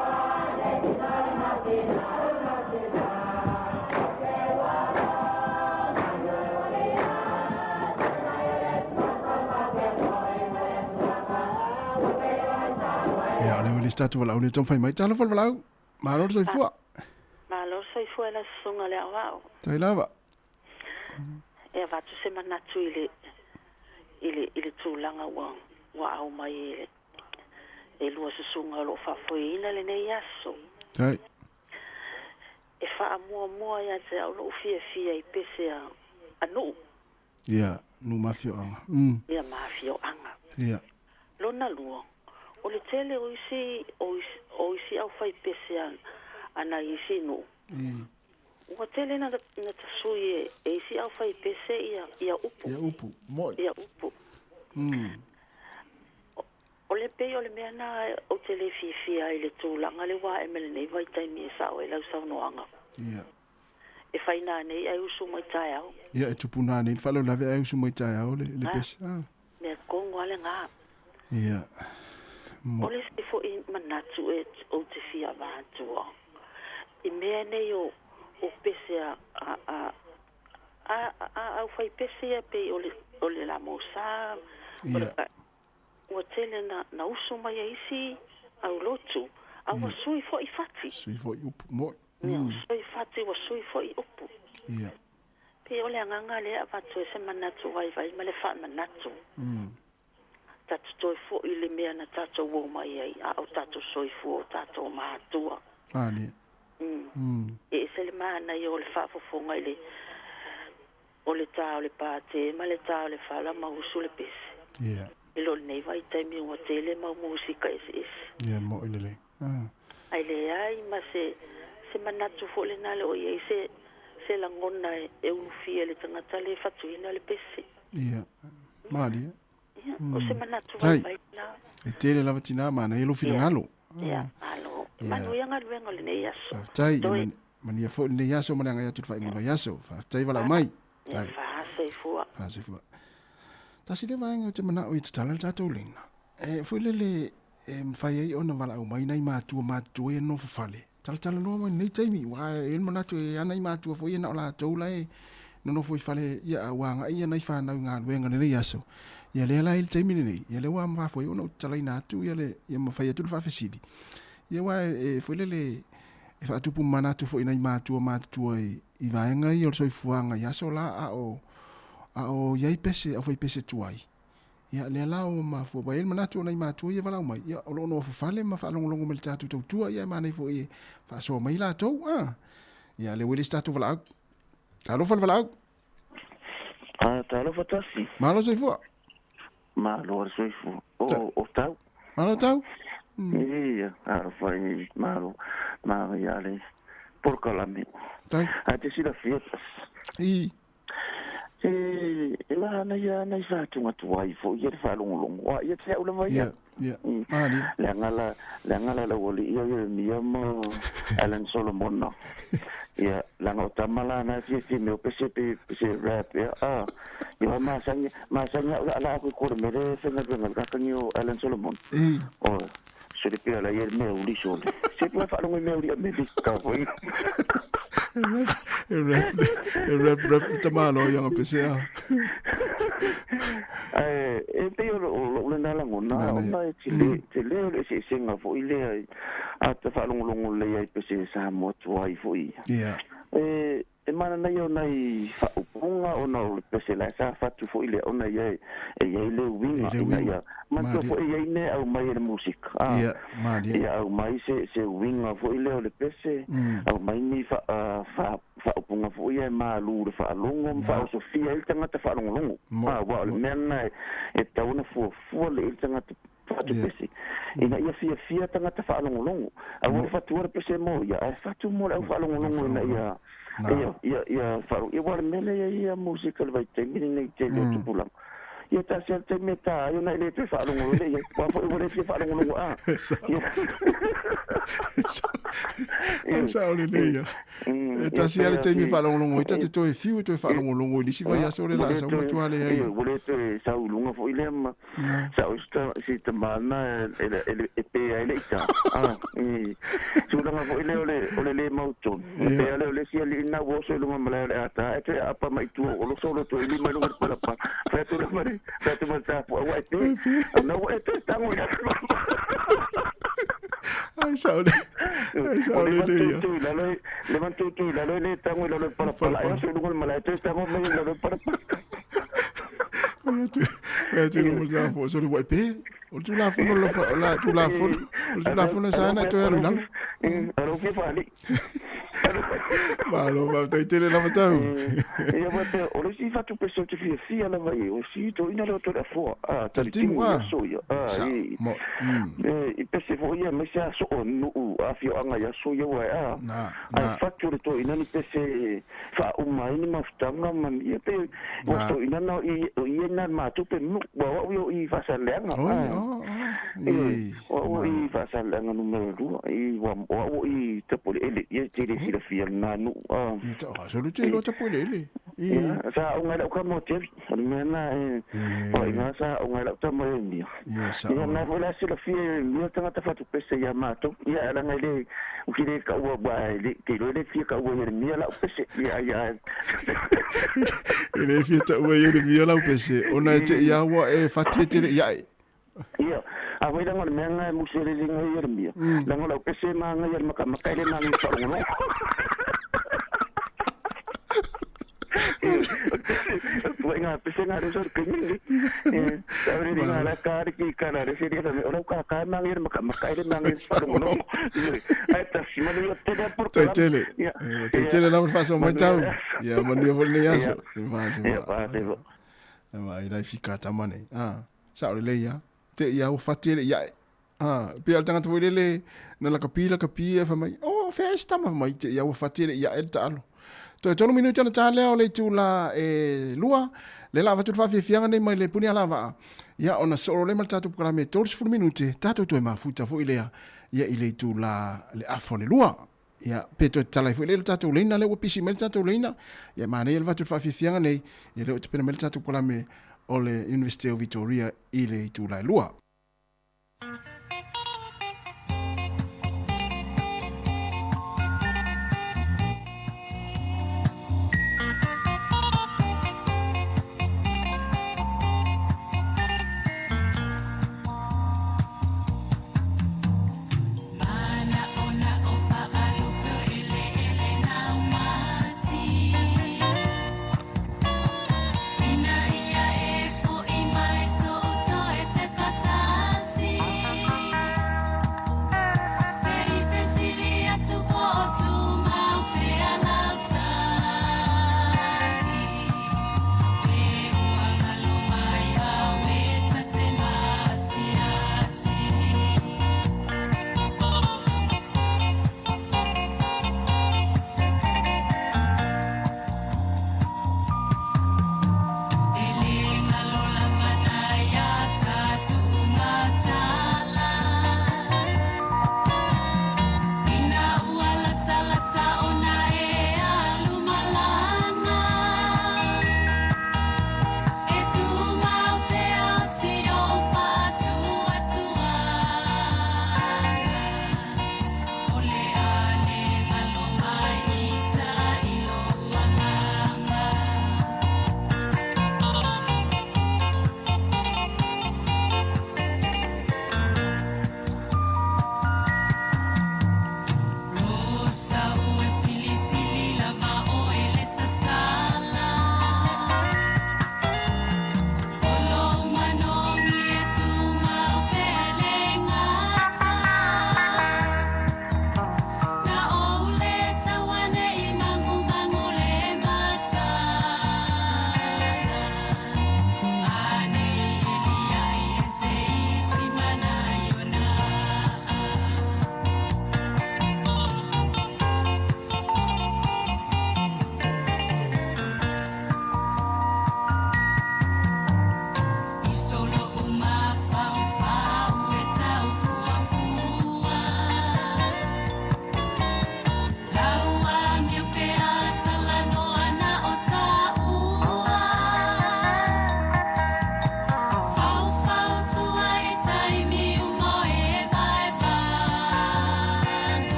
J: le se tatou valaau lea taumafai mai. Talofa le valaau. Malo le soifua.
L: Malo le soifua e lau susuga le aoao.
J: Tai lava.
L: E avatu se manatu i le i le i le tulaga ua ua aumai e e lua susuga o lo o faafoeina lenei aso.
J: Tai.
L: E faamuamua ia te au lou fiafia i pese a a nuu.
J: Ia, nuu ma afioaga.
L: Ia ma afioaga.
J: Ia.
L: Lona lua, o le tele o isi o isi o isi aufaipese a a nai isi nuu, ua tele na na tasui e e isi aufaipese ia ia upu.
J: Ia upu, moi.
L: Ia upu. O le pei o le mea na ou te le fiafia ai i le tulaga le ua ae mai lenei vaitaimi e sao ai lau saunoaga.
J: Ia.
L: E fai nanei ae usu mai taeao.
J: Ia, e tupu nanei le faalavelave ae usu mai taeao le, le pese. Ah.
L: Mea tonu lava lena.
J: Ia.
L: Mo. O le isi foi manatu e ou te fia avatua, i mea nei o, o pese a, a, a, a, a au fai pese ia pei o le, o le lamosa, o le, ua tele na, na usu mai e isi au lotu, a ua sui foi fati.
J: Sui foi upu, moi.
L: Ia, ua sui fati, ua sui foi upu.
J: Ia.
L: Pei o le agaga lea e avatu ai se manatu vaivai ma le faamanatu. Tatou toe foi i le mea na tatou o mai ai, a o tatou soifua o tatou matua.
J: Malie.
L: E ese le manaia o le faafofoga i le o le tā o le pātē ma le tā o le fala ma usu le pese.
J: Ia.
L: I lo lenei vaitaimi ua tele mau musika eseese.
J: Ia, mo'i lelei. Ah.
L: Ae leai ma se se manatu foi lena le o i ai se se lagona e ulufia i le tagata le fatuina le pese.
J: Ia, malie.
L: Ia, o se manatu vaivai lena.
J: E tele lava tinā manaia lou finagalo.
L: Ia, malo. Manuia galuega o lenei aso.
J: Faafetai. Ia, manuia foi lenei aso ma le agai atu i le faaiuga o le vaiaso. Faafetai valaau mai.
L: Ia, faasoifua.
J: Faasoifua. Tasi lea vaega ou te manao e tatala le tatou laina. E foi lele e mafai ai ona valaau mai nai matua matutua ia nofo fale. Talatalanoa mai lenei taimi, aua e i ai le manatu e ana i matua foi ia na o latou la e nonofo i fale, ia a ua agai ia nai fanau i galuega i lenei aso. Ia lea la i le taimi lenei, ia lea ua mafua ai ona ou tatalaina atu ia le, ia ma fai atu le faafesili. Ia aua e foi lele e faatupu manatu foi i nai matua matutua i vaega ia o le soifuaga i aso la a o a o i ai pese, aufaipese tuai. Ia, lea la ua mafua mai ai le manatu o nai matua ia valaau mai, ia, o lo o nofo fale ma faalogologo mai i le tatou tautua, ia e manaia foi e faasoa mai latou, a. Ia, lea ua i le isi tatou valaau. Talofa le valaau.
B: A, talofa tasi.
J: Malo soifua.
B: Malo le soifua. O, o tau.
J: Malo tau.
B: Ia, alofa i malo, malo ia le polokalame.
J: Tai.
B: A te silafia tasi.
J: I.
B: E, e manaia ana i faatugatuai foi ia le faalogologo a ia te au lava ia.
J: Ia, ia, malie.
B: Leaga la, leaga la laualii ia Ieremia ma Alan Solomona. Ia, leaga o tama la na e fiafia mea o pese pe pese rap ia. A, ia masani, masani au la la aku i kore mele faigaluega le kakagi o Alan Solomon. O, Se pea la ia le mea uli sole. Se pea faalogo i mea uli Amerika foi.
J: E rap, e rap, e rap, rap tamalo ia nga pese a.
B: Ae, e pei o lou lena lagona, ona e tele, tele o le eseesega foi lea a ta faalogologo lelei ai pese Samoa tuai foi.
J: Ia.
B: E, E mananaia o nai faaupuga ona o le pese la e sa fatu foi lea ona ia e i ai le uiga ina ia manatua foi e i ai mea e aumai e le musika a ia aumai se se uiga foi lea o le pese aumai ni faaupuga foi ia e malu i le faalogo ma faaosofia ai le tagata faalogologo a aua o le mea lena e tatau ona fuafua lelei le tagata fatu pese ina ia fiafia tagata faalogologo. Aua le fatua le pese mo ia, ae fatu mo le au faalogologo ina ia ia ia ia faalogo. Ia aua o le mea lea e i ai ia musika i le vaitaimi lenei i tele o tupulaga. Ia tasi lava le taimi e ta ai ona e le toe faalogologo lea i ai, aua foi ua le fia faalogologo a.
J: Ia sao lelei ia. E tasi lava le taimi e faalogologo ai, ta te toe fiu e toe faalogologo i le isi vaiaso le la sau matua leai.
B: Ia ua le toe sau i luga foi lea ma Sa o si tama lena e pē ai le ita. I tulaga foi lea o le o le lē mautonu. Ona pē lea o le isi alii lena ua oso i luga malae o le ata ae toe aapa mai tua ua loso loto i lima i luga o le palapala. Fai atu la ma le fai atu ma le tapuai ua e pē. Ona ua e toe tago i lalo.
J: Ai sa ole. Ai sa ole le ia.
B: Le man tu tu lalo le tango lalo para para. Ai so lunga mala te tango mai lalo para para.
J: Ai tu. Ai tu mo ja fo so le wai pe. O tu la fono la la tu la fono. O tu la fono sa na to ya lalo.
B: Alo fi fa li.
J: Malo ma tai tele la matau.
B: Ia ma te o le si fa tu peso te fi fi ala vai o si to ina le to la fo. Ah ta ti mo so ia. Ah i.
J: Mo.
B: I pese fo ia me sa so o nu a fi anga ia so ia wa a.
J: Na.
B: Ai fa tu le to ina ni pese fa o mai ni mafutanga man ia pe o to ina na i i na ma tu pe nu wa o i fa sa le anga.
J: O
B: o i fa sa le anga numero 2 i wa o i te pole ele ia te le sila fia na nu
J: a. Ia ta so le te lo te pole ele.
B: Ia sa o ngai lau ka mo te o le mea e o inga sa o ngai lau ta mo e mia.
J: Ia sa.
B: Ia na la sila fia mia tangata fatu pese ia matou. Ia ala ngai le o ki le ka ua ba le te lo le fia ka ua ia mia lau pese. Ia ia.
J: E le fia ta ua ia mia lau pese. Ona e te ia ua e fatia te le ia.
B: Ia, a wai langa le mea ngai musele le ngai ia mia. Langa lau pese ma ngai ia maka maka le ma ngai wharongono. Tua inga pese ngā reso ke mingi. Sa ore ngā la ka ki ka la rese ri me ora ka ka ma ngai maka maka le ma ngai wharongono. Ai ta si manu ia te por
J: ka. Te tele. Te tele la fa so mai tau. Ia manu ia le aso. Va se
B: va.
J: Va i lai fika tamane. Ah, sa ore le ia. Te ia o fatia le ia. Ah, pe al tangata foi le na la kapila kapia fa mai. Oh, festa ma mai te ia o fatia le ia e talo. Toe tolu minuti ana tā lea o le tūla e lua, le la vatu whawhia fianga nei mai le puni ala waa. Ia ona soro le ma le tātou pukarame 30 minute, tātou toe mafuta fo i lea, ia i le tūla le afo le lua. Ia pe toe talai fo i le tātou leina, le ua pisi mai le tātou leina, ia mānei le vatu whawhia fianga nei, ia le o te pena mai le tātou pukarame o le University of Victoria i le tūla e lua.
F: Ina ia e fo i mai so o toe te patasi.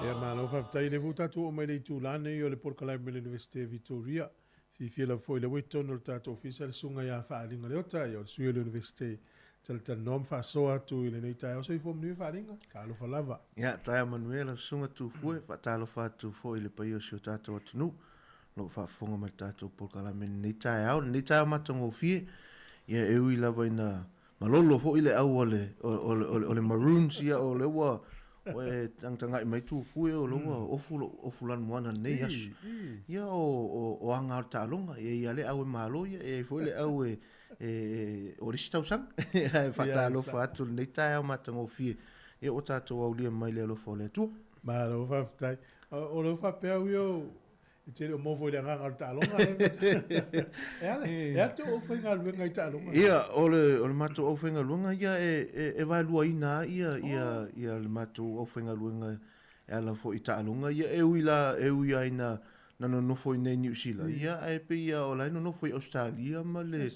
A: Ia malo faafetai lea foi ua tatou oo mai le itula nei o le polokalame o le Universite Victoria. Fiafia lava foi lea ua i totonu o le tatou ofisa le susuga ia Faaliga Leota, ia o le sui o le Universite talatalanoa ma faasoa atu i lenei taeao. Soifua manuia Faaliga, talofa lava.
M: Ia, taeao manuia lau susuga Tufue, faatalofa atu foi i le paia o si o tatou atunuu o lo o faafofoga mai i le tatou polokalame i lenei taeao, lenei taeao matagofie. Ia e ui lava ina malolo foi le au a le, o le, o le, o le Maroons, ia o lea ua ua e tagatagai mai Tufue, o lea ua ofu lou ofu lanumoana i lenei aso. Ia o, o, o aga o le taaloga, e i ai lava le au e malo, ia e i ai foi le au e, e, o le isi tausaga. Ae faatalofa atu i lenei taeao matagofie, ia ua tatou aulia mai le alofa o le Atua.
A: Malo faafetai. O lea ua faapea au ia e te le o maua foi i le agaga o le taaloga. E a e a le tou aufaigaluega i taaloga?
M: Ia, o le, o le matou aufaigaluega, ia e, e, e vaeluaina lava ia, ia, ia le matou aufaigaluega e ala foi i taaloga. Ia, e ui la, e ui lava ina na nonofo i inei i Niu Sila, ia, ae pei lava o la e nonofo i Ausetalia ma le,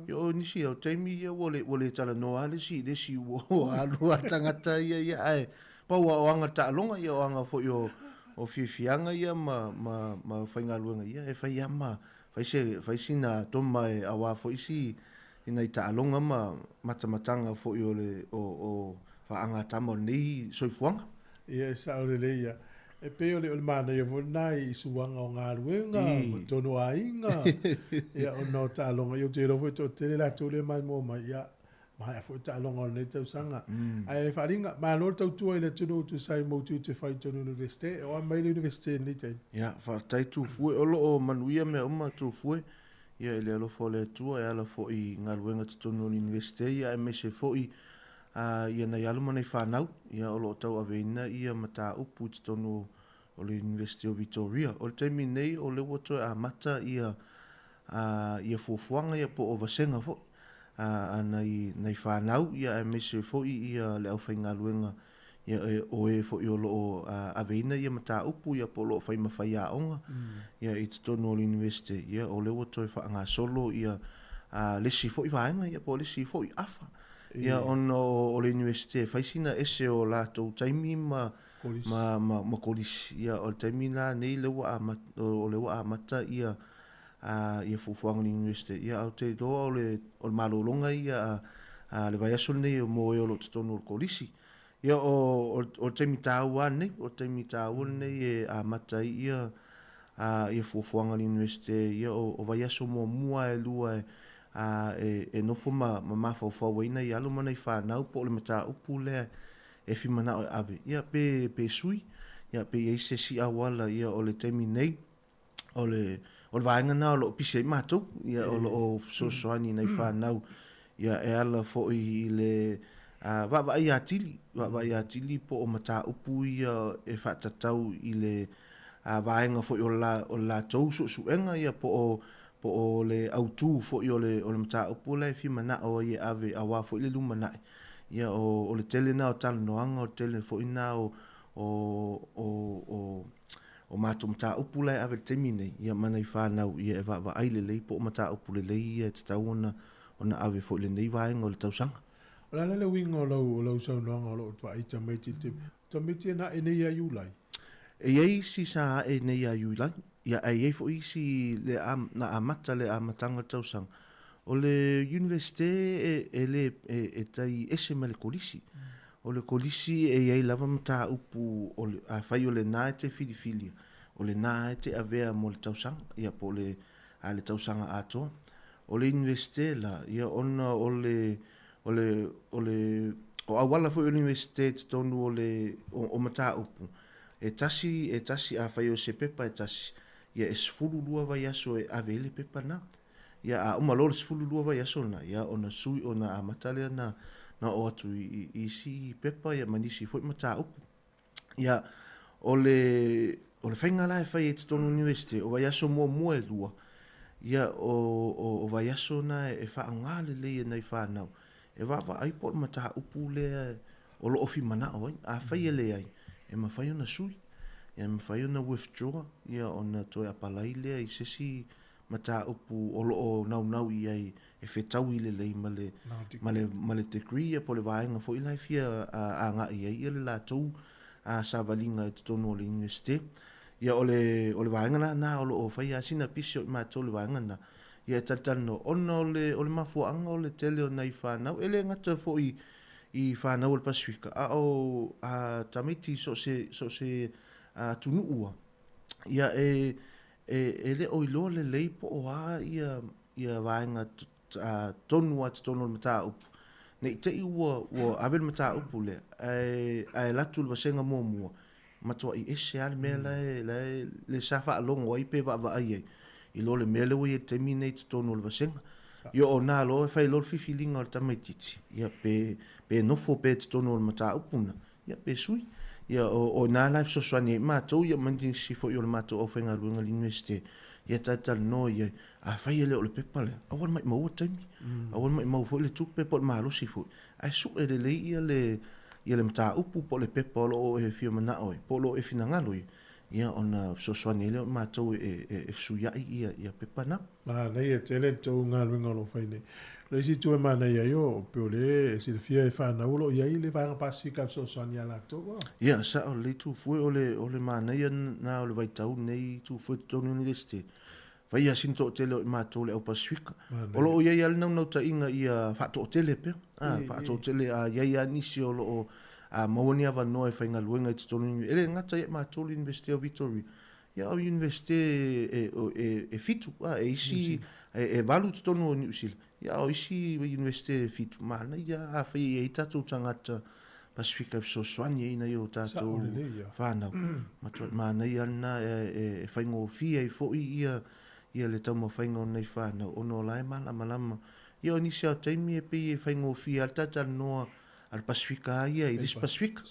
M: ia, o nisi o taimi ia ua le, ua le talanoa lava le isi i le isi, ua alu lava le tagata ia, ia, ae pau lava o aga taaloga, ia, o aga foi o, o fiafiaga ia ma, ma, ma faigaluega, ia, e fai lava ma, fai se, fai sina toma e aua foi si, i nai taaloga ma matamataga foi o le, o, o faagatama o lenei soifuaga.
A: Ia, e sao lelei ia. E pei o le, o le manaia foi lena i suaga o galuega ma tonu o aiga, ia, ona o taaloga. Ia, ou te iloa foi e toatele latou lea e maimoa mai, ia, maea foi taaloga o lenei tausaga. Ae Faaliga, malo le tautua i le atunuu e tusa ai ma utiuti e fai i totonu o le Universite. E oa mai le Universite i lenei taimi.
M: Ia, faafetai Tufue. O lo o manuia mea uma Tufue, ia, i le alofa o le Atua e ala foi i galuega totonu o le Universite, ia, aemaise foi a ia nai alo ma nai fanau, ia, o lo o tauaveina ia mataupu i totonu o le University o Victoria. O le taimi nei, o lea ua toe amata ia, a, ia fuafuaga ia po o vasega foi a, a nai, nai fanau, ia, aemaise foi ia le aufaigaluega, ia, e, o e foi o lo o aveina ia mataupu, ia, po o lo o fai ma faiaoga, ia, i totonu o le University, ia, o lea ua toe faagasolo ia, a, le isi foi vaega, ia, po o le isi foi afa. Ia, ona o le Universite e fai sina ese o latou taimi ma, ma, ma, ma kolisi. Ia, o le taimi la nei lea ua amata, o lea ua amata ia, a, ia fuafuaga a le Universite. Ia, ae ou te iloa o le, o le malologa ia a, a le vaiaso lenei mo e o lo o totonu o le kolisi. Ia, o, o, o le taimi tāua lava lenei, o le taimi tāua lenei e amata ai ia, a, ia fuafuaga a le Universite, ia, o, o vaiaso muamua e lua e, a, e, e nofo ma, ma mafaufau ai nai alo ma nai fanau po o le mataupu lea e fimanao e ave, ia, pe, pe sui, ia, pe i ai se isi auala, ia, o le taimi nei, o le, o le vaega lena o lo o pisi ai matou, ia, o lo o fesoasoani i nai fanau, ia, e ala foi i le vaavaai atili, vaavaai atili po o mataupu ia e faatatau i le vaega foi o la, o le latou suesuega, ia, po o, po o le autu foi o le, o le mataupu la e fia manao ai e ave aua foi le lumanai. Ia, o, o le tele lena o talanoaga, o le tele foi lena o, o, o, o, O matou mataupu la e ave i le taimi nei, ia ma nai fanau ia e vaavaai lelei po o mataupu lelei ia e tatau ona ona ave foi i lenei vaega o le tausaga.
A: O le a la le uiga o lau o lau saunoaga o lo o vaai tamaiti i le taimi, o tamaiti e na ae nei ia Iulai?
M: E i ai isi sa ae nei ia Iulai, ia ae i ai foi isi le na amata le amataga o le tausaga. O le Universite e e le e e tai ese mai le Kolisi. O le kolisi e i ai lava mataupu o le, afai o lena e te filifilia, o lena e te avea mo le tausaga, ia po o le, a le tausaga atoa. O le Universite la, ia ona o le, o le, o le, o auala foi o le Universite i totonu o le, o, o mataupu, e tasi, e tasi, afai o se pepa e tasi, ia e 12 vaiaso e ave ai le pepa lena. Ia, a uma loa le 12 vaiaso lena, ia, ona sui, ona amata lea na, na oo atu i, i, i isi pepa, ia, ma nisi foi mataupu. Ia, o le, o le faiga la e fai ai i totonu o le Universite, o vaiaso muamua e lua, ia, o, o, o vaiaso na e faaaoga lelei e nai fanau, e vaavaai po o le mataupu lea o lo o fimanao ai. Afai e leai, e mafai ona sui, ia, e mafai ona withdraw, ia, ona toe apalai lea i se isi mataupu o lo o naunau i ai e fetaui lelei ma le, ma le, ma le degree ia po o le vaega foi la e fia agai ai ia le latou savaliga i totonu o le Iunivesite. Ia o le o le vaega la lena o lo o fai lava sina pisi o i matou le vaega lena, ia e talitalinoa ona o le o le mafuaaga o le tele o nai fanau, e le gata foi i fanau o le Pasefika, a o tamaiti i so o se so o se atunuu lava, ia e e le o iloa lelei po o a ia ia vaega tonu lava i totonu o le mataupu, ne i te i ua ua ave le mataupu lea, ae ae alu atu i le vasega muamua, matuai ese lava le mea la e la e le sa faalogo ai pe vaavaai ai i lo le mea lea ua i ai i le taimi lenei i totonu o le vasega. Ia o nā loa e fai loa le filifiliga o le tamaitiiti, ia pe pe nofo pea i totonu o le mataupu lena, Ia pe sui. Ia o o ina la e fesoasoani ai matou ia ma nisi foi o le matou aufaigaluega i le Iunivesite, ia talatalanoa i ai, afai e le o le pepa lea, aua le maimaua taimi, aua le maimau foi le tupe po o le malosi foi, ae sue lelei ia le ia le mataupu po o le pepa o lo o e fia manao ai, po o lo o e finagalo i ai, ia ona fesoasoani ai lea o matou e e fesuiai ia ia pepa na.
A: Manaia tele le tou galuega o lo o fai nei. O le isi itu e manaia ai, o pei o lea e silafia e fanau o lo o i ai le Vaega Pasefika e fesoasoani ia latou.
M: Ia, sao lelei Tufue, o le, o le manaia na o le vaitau lenei Tufue totonu o le Iunivesite, fai lava sina toatele o i matou le au Pasefika. O lo o i ai lava le naunautaiga ia faatoatele pea, a, faatoatele a i ai lava nisi o lo o maua ni avanoa e faigaluega i totonu, e le gata ia i matou le Iunivesite o Victoria, Ia o Iunivesite e fitu, a, e isi, e valu i totonu o Niu Sila, ia a o isi Iunivesite e fitu, manaia afai e i ai tatou tagata Pasefika e fesoasoani ai i nai o tatou whanau. Matuai manaia lena e faigofie ai foi ia ia le taumafaiga o nei whanau, ona o la e malamalama. Ia o nisi lava o taimi e pei e faigofie lava le talatalanoa a le Pasefika lava ia i le isi Pasefika,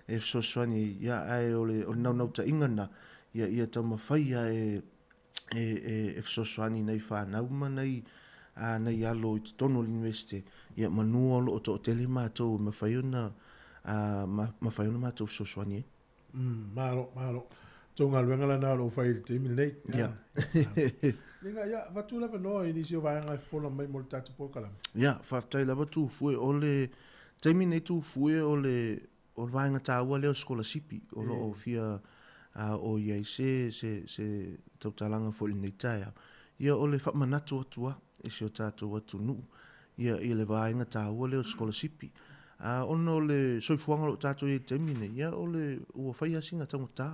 M: e fesoasoani ia, ae o le naunautaiga lena, ia ia taumafai lava e e fesoasoani i nai fanau ma nai nai alo i totonu o le Iunivesite, ia manu o lo o toatele matou e mafai ona mafai ona matou fesoasoani ai.
A: Malo, malo. Tou galuega lena o lo o fai i le taimi lenei.
M: Ia.
A: Lena, ia, avatu le avanoa i nisi o vaega e fofola mai mo le tatou polokalame.
M: Ia, faafetai lava Tufue. O le taimi nei Tufue o le, o le vaega taua lea o sikolasipi o lo o fia o i ai se, se, se tautalaga foi i lenei taeao. Ia, o le faamanatu atu lava i si o tatou atunuu ia, i le vaega taua lea o sikolasipi. A, ona o le soifuaga o lo o tatou i ai i le taimi lenei, ia o le, ua fai lava sina taugata,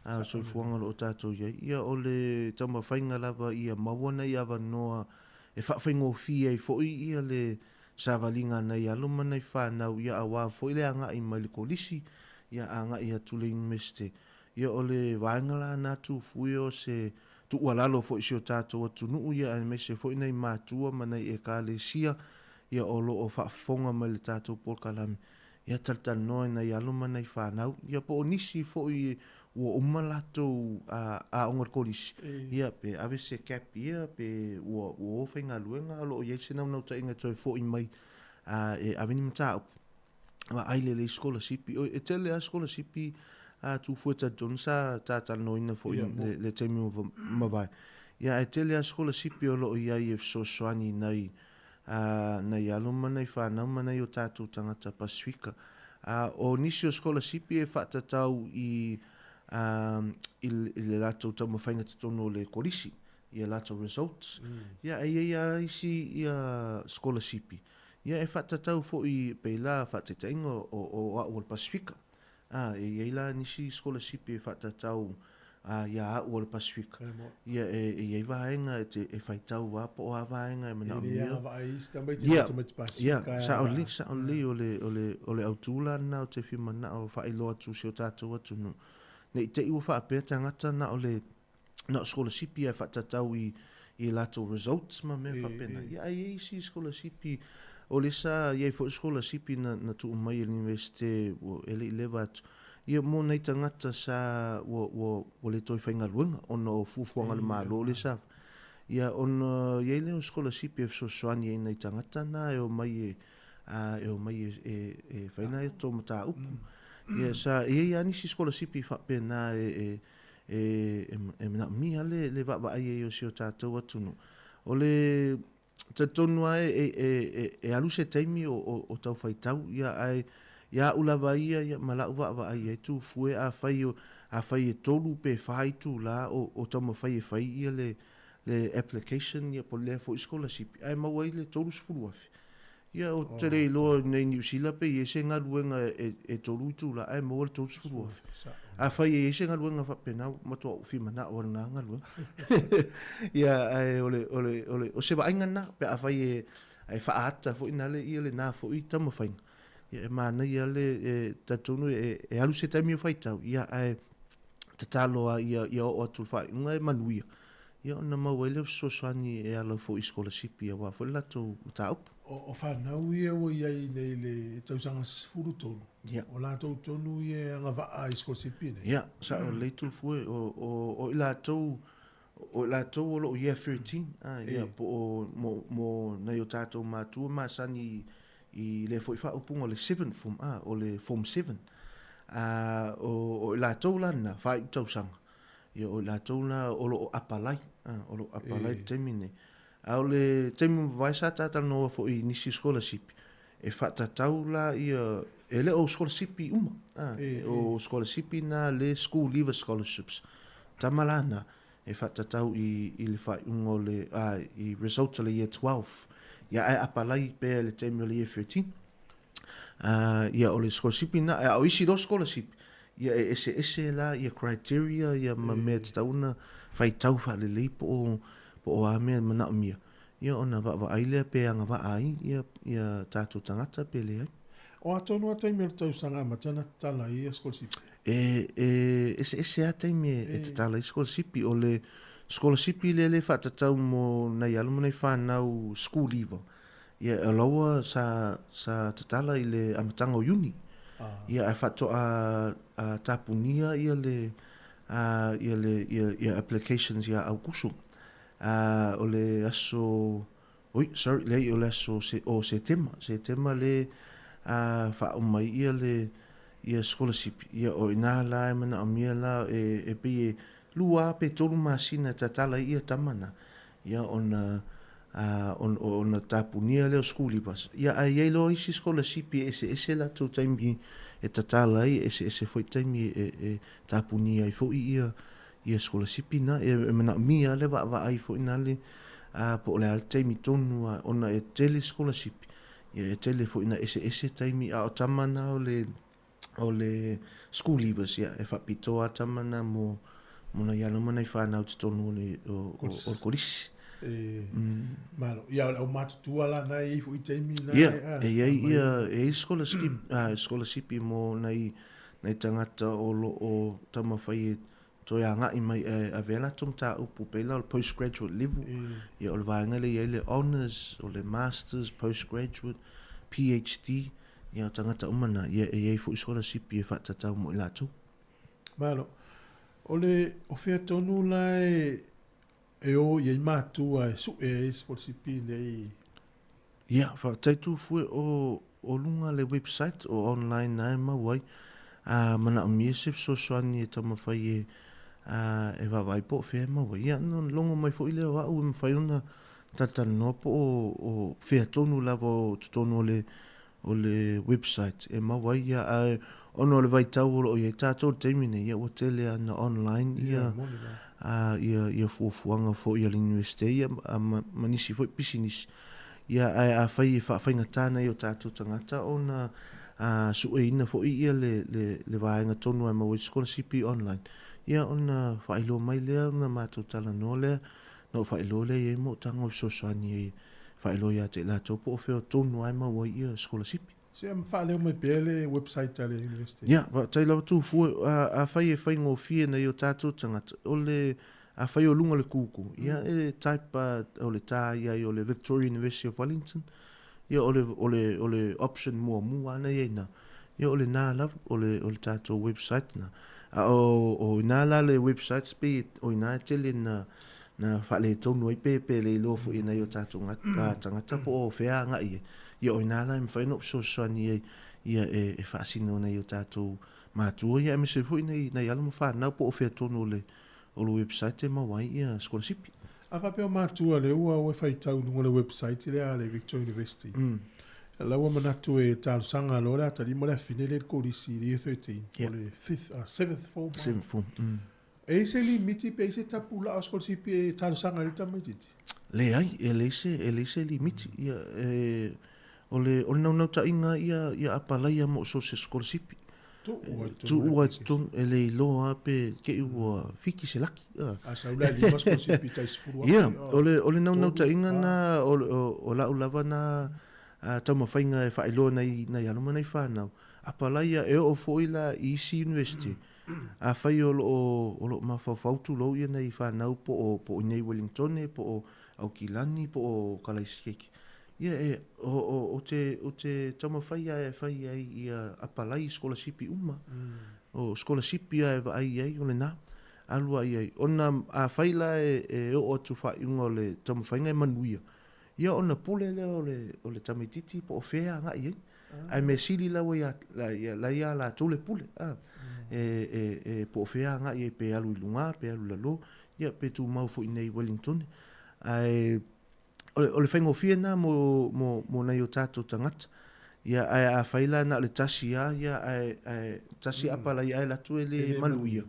M: a, le soifuaga o lo o tatou i ai. Ia o le taumafaiga lava ia maua nai avanoa e faafaigofie ai foi ia le savaliga a nai alo ma nai fanau, ia aua foi le agai mai le kolisi, ia agai atu i le Iunivesite. Ia o le vaega la na Tufue o se tuualalo foi i si o tatou atunuu, ia aemaise foi nai matua ma nai ekalesia, ia o lo o faafofoga mai i le tatou polokalame, ia talatalanoa i nai alo ma nai fanau, ia po o nisi foi ua uma latou aoga i le kolisi, ia pe ave se gap year, pe ua o faigaluega, o lo o i ai se naunautaiga e toe foi mai e ave ni mataupu, vaai lelei sikolasipi. E tele lava sikolasipi a Tufue talitonu sa talanoaina foi i le taimi ua mavae, ia ae tele lava sikolasipi o lo o i ai e fesoasoani i nai a nai alo ma nai fanau ma nai o tatou tagata Pasefika. A o nisi o sikolasipi e faatatau i a i le latou taumafaiga totonu o le kolisi, i a latou results. Ia e i ai lava isi ia sikolasipi, ia e faatatau foi pei la faataitaiga o o au o le Pasefika. Ā, e i ai la nisi sikolasipi e faatatau iā au o le Pasefika, ia e i ai vaega e te e faitau lava po o a vaega e manaomia. E le agavaa
A: ai isi tamaiti ma tamaiti Pasefika.
M: Ia, sao lelei, sao lelei o le, o le, o le autu la lena ou te fia manao e faailoa atu i si o tatou atunuu, ne i te i ua faapea tagata na o le na o sikolasipi ae faatatau i i latou results ma mea faapena. Ia ae i ai isi sikolasipi, o lea sa i ai foi sikolasipi na na tuu mai e le Iunivesite e le i leva atu, ia mo nai tagata sa ua ua ua le toe faigaluega ona o fuafuaga a le Malo lea sa ia ona i ai lea o sikolasipi e fesoasoani ai i nai tagata na e omai e a e omai e e e fai nai a latou mataupu. Ia sa i ai lava nisi sikolasipi faapena e e e manaomia le vaavaai ai o si o tatou atunuu. O le talitonu lava e alu se taimi o tau faitau, ia ae Ia a'u lava ia, ia, ma la'u vaavaai i ai Tufue, afai o, afai e tolu pe fa itulā o, o taumafai e fai ia le, le application, ia, po o lea foi sikolasipi, ae maua ai le 30,000. Ia, ou te le iloa i nei Niu Sila pe i ai se galuega e, e tolu itulā ae maua le 30,000. Afai e i ai se galuega faapena, ua matua ou fia mana'o lava i lena galuega. Ia, ae o le, o le, o le, o se vaaiga lena, pe afai e, e faaata foi nale ia lena foi taumafaiga. Ia e manaia le e talitonu e, e alu se taimi o faitau, ia ae tatalo lava ia, ia oo atu i le faaiuga e manuia, ia ona maua ai lea o fesoasoani e ala foi i sikolasipi aua foi le latou mataupu.
A: O, o fanau ia ua i ai nei i le tausaga 13,
M: Ia.
A: o latou tonu ia e agavaa i sikolasipi nei.
M: Ia, sao lelei Tufue, o, o, o i latou, o i latou o lo o Year 13, a, ia, po o, mo, mo nai o tatou matua masani i, i lea foi faaupuga o le seventh form, a, o le Form 7. A, o, o i latou la lena, faaiu tausaga, ia, o i latou la o lo o apalai, a, o lo o apalai i le taimi lenei. A o le taimi ua mavae sa talanoa foi i nisi sikolasipi, e faatatau la ia, e le o sikolasipi uma, a, o sikolasipi na le school leaver scholarships, tama la na, e faatatau i, i le faaiuga o le, a, i results o le year 12, ia ae apalai pea i le taimi o le year 13. A, ia o le sikolasipi na, a o isi loa sikolasipi, ia e eseese la ia criteria ia ma mea e tatau ona faitau faalelei po o, po o a mea e manaomia, ia ona vaavaai lea pe agavaa ai ia, ia tatou tagata pe leai.
A: O a tonu a taimi o le tausaga amata ona tatala ai ia sikolasipi?
M: E, e eseese lava taimi e tatala ai sikolasipi. O le sikolasipi lea le faatatau mo nai alo ma nai fanau school leaver, ia e laua sa, sa tatala i le amataga o Iuni. Ia ae faatoa tapunia ia le, ia le, ia, ia applications ia Aukuso. O le aso Oi, sorry, leai, o le aso se, o Setema, Setema le a faauma ai ia le ia sikolasipi. Ia, o i ina la e manaomia la e, e pei e lua pe tolu masina e tatala ai ia tama na. Ia, ona, a, on, ona tapunia lea o school leavers. Ia, ae i ai loa isi sikolasipi e eseese latou taimi e tatala ai, e eseese foi taimi e, e tapunia ai foi ia, ia sikolasipi na. E, e manaomia le vaavaai foi na le, ā, po o le a le taimi tonu a, ona e tele sikolasipi, ia e tele foi ina eseese taimi, a o tama na o le, o le school leavers, ia, e faapitoa lava tama na mo, mo nai alo ma nai whanau totonu o le, o, o, o le kolisi.
A: E, malo. Ia, o le aumatutua la na e i ai foi taimi na
M: Ia, e, e i ai ia, e i ai scholarship, scholarship mo nai, nai tagata o lo o taumafai e toe agai mai e ave ai latou mataupu pei la o le postgraduate level. Ia o le vaega lea e i ai le honours, o le masters, postgraduate, PhD, ia o tagata uma na, ia e i ai foi sikolasipi e faatatau mo i latou.
A: Malo. O le, o fea tonu la e, e o i ai matua e sue ai sikolasipi nei?
M: Ia, faafetai Tufue, o, o luga le website, o online na e mau ai, a manaomia se fesoasoani e taumafai e, a, e vaavaai po o fea e mau ai. Ia, no, logo mai foi lea o au e mafai ona talatalanoa po o, o fea tonu lava o totonu o le, o le website e mau ai, ia, ae ona o le vaitau o lo o i ai tātou i le taimi nei, ia, ua tele lava ina online ia, a, ia, ia fuafuaga foi a le Universite, ia, a, ma, ma nisi foi pisinisi. Ia, ae afai e faafaigata nai o tātou tagata ona, a, sueina foi ia le, le, le vaega tonu e maua ai sikolasipi online, ia, ona faailoa mai lea ona matou talanoa lea, na ou faailoa lea i ai mo'otaga o fesoasoani ai faailoa ia te i latou po o fea tonu lava e maua ai ia sikolasipi.
A: Se i faaleo mai pea le website a le University.
M: Ia, faafetai lava Tufue, afai e faigofie nai o tatou tagata, o le, afai o luga o le Google, ia e type o le tā i ai o le Victoria University of Wellington, ia o le, o le, o le option muamua lava na i ai ina, ia o lena lava, o le, o le tatou website na. A o, o ina la le website pei o ina e tele na, na faaletonu ai pe pe le iloa foi e nai o tatou tagata po o fea agai ai. Ia o ina la e mafai ona ou fesoasoani ai ia e, e faasino nai o tatou matua ia aemaise foi nai, nai alo ma fanau po o fea tonu o le, o le website e maua ai ia sikolasipi.
A: A faapea o matua lea ua ua faitau i luga o le website lea a le Victoria University. La ua manatu e talosaga loa le atalii ma le afine lea i le kolisi i le Year 13, po o le fifth, seventh form.
M: Seventh form.
A: E i ai se limiti pe i ai se tapulaa o sikolasipi e talosaga ai le tamaitiiti?
M: Leai, e leai se, e leai se limiti. Ia, e, o le, o le naunautaiga ia, ia apalaia mo so o se sikolasipi.
A: Tuu ai
M: totonu. Tuu ai totonu, e le iloa lava pe te i ua fiki se laki.
A: A sau la e lima sikolasipi tai 10,000.
M: Ia, o le, o le naunautaiga na, o, o, o lau lava na taumafaiga e faailoa nai, nai alo ma nai fanau, apalaia e oo foi la i isi university. Afai o lo o, o lo o mafaufau tulou ia nai fanau po o, po o i inei i Wellingtone, po o Aukilani, po o Kalaisikeke, ia e, o, o, o te, o te taumafai lava e fai ai ia apalai i sikolasipi uma. O sikolasipi lava e vaai i ai o lena, alu lava i ai. Ona afai la e, e oo atu faaiuga o le taumafaiga e manuia, ia ona pule lea o le, o le tamaitiiti po o fea e agai i ai. Ae mea sili la ua ia, la ia latou le pule, a. E, e, e po o fea agai ai pe alu i luga, pe alu i lalo, ia pe tumau foi i inei i Wellington. Ae o le, o le faigofie lena mo, mo, mo nai o tatou tagata. Ia, ae afai la na o le tasi lava, ia, ae, ae tasi apalai ae alu atu e le manuia,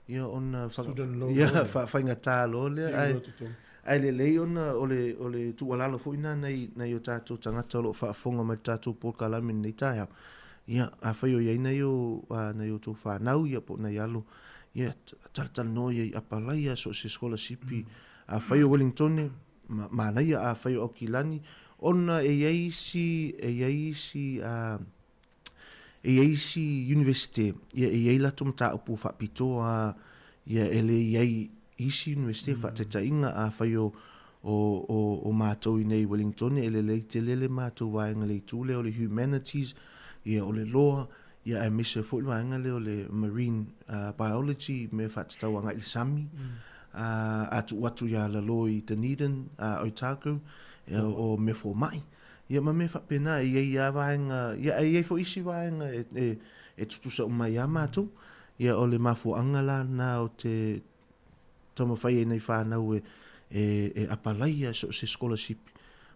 M: ia ona
A: Student loan
M: ia, faigata loa lea, ae, Ae lelei ona o le, o le tuualalo foi lena nai, nai o tatou tagata o lo o faafofoga mai i le tatou polokalame i lenei taeao. Ia, afai o i ai nai o, a, nai o tou fanau, ia, po o nai alo, ia, talatalanoa ia i apalaia so o se sikolasipi. Afai o Wellingtone, ma, manaia, afai o Aukilani, ona e i ai isi, e i ai isi, a, e i ai isi Iunivesite, ia e i ai latou mataupu faapitoa, ia e le i ai isi Iunivesite, faataitaiga, afai o, o, o, o matou i nei i Wellingtone, e lelei tele le matou vaega i le itu lea o le Humanities, ia o le Law, ia aemaise foi le vaega lea o le Marine Biology, mea faatatau agai i le sami, a tuu atu ia lalo i Dunedin, Otago, ia, o mea fomai. Ia ma mea faapena, e i ai lava vaega, ia ae i ai foi isi vaega e, e, e tutusa uma ai lava matou. Ia o le mafuaaga la lena o te taumafai ai nai fanau e, e, e apalaia so o se sikolasipi,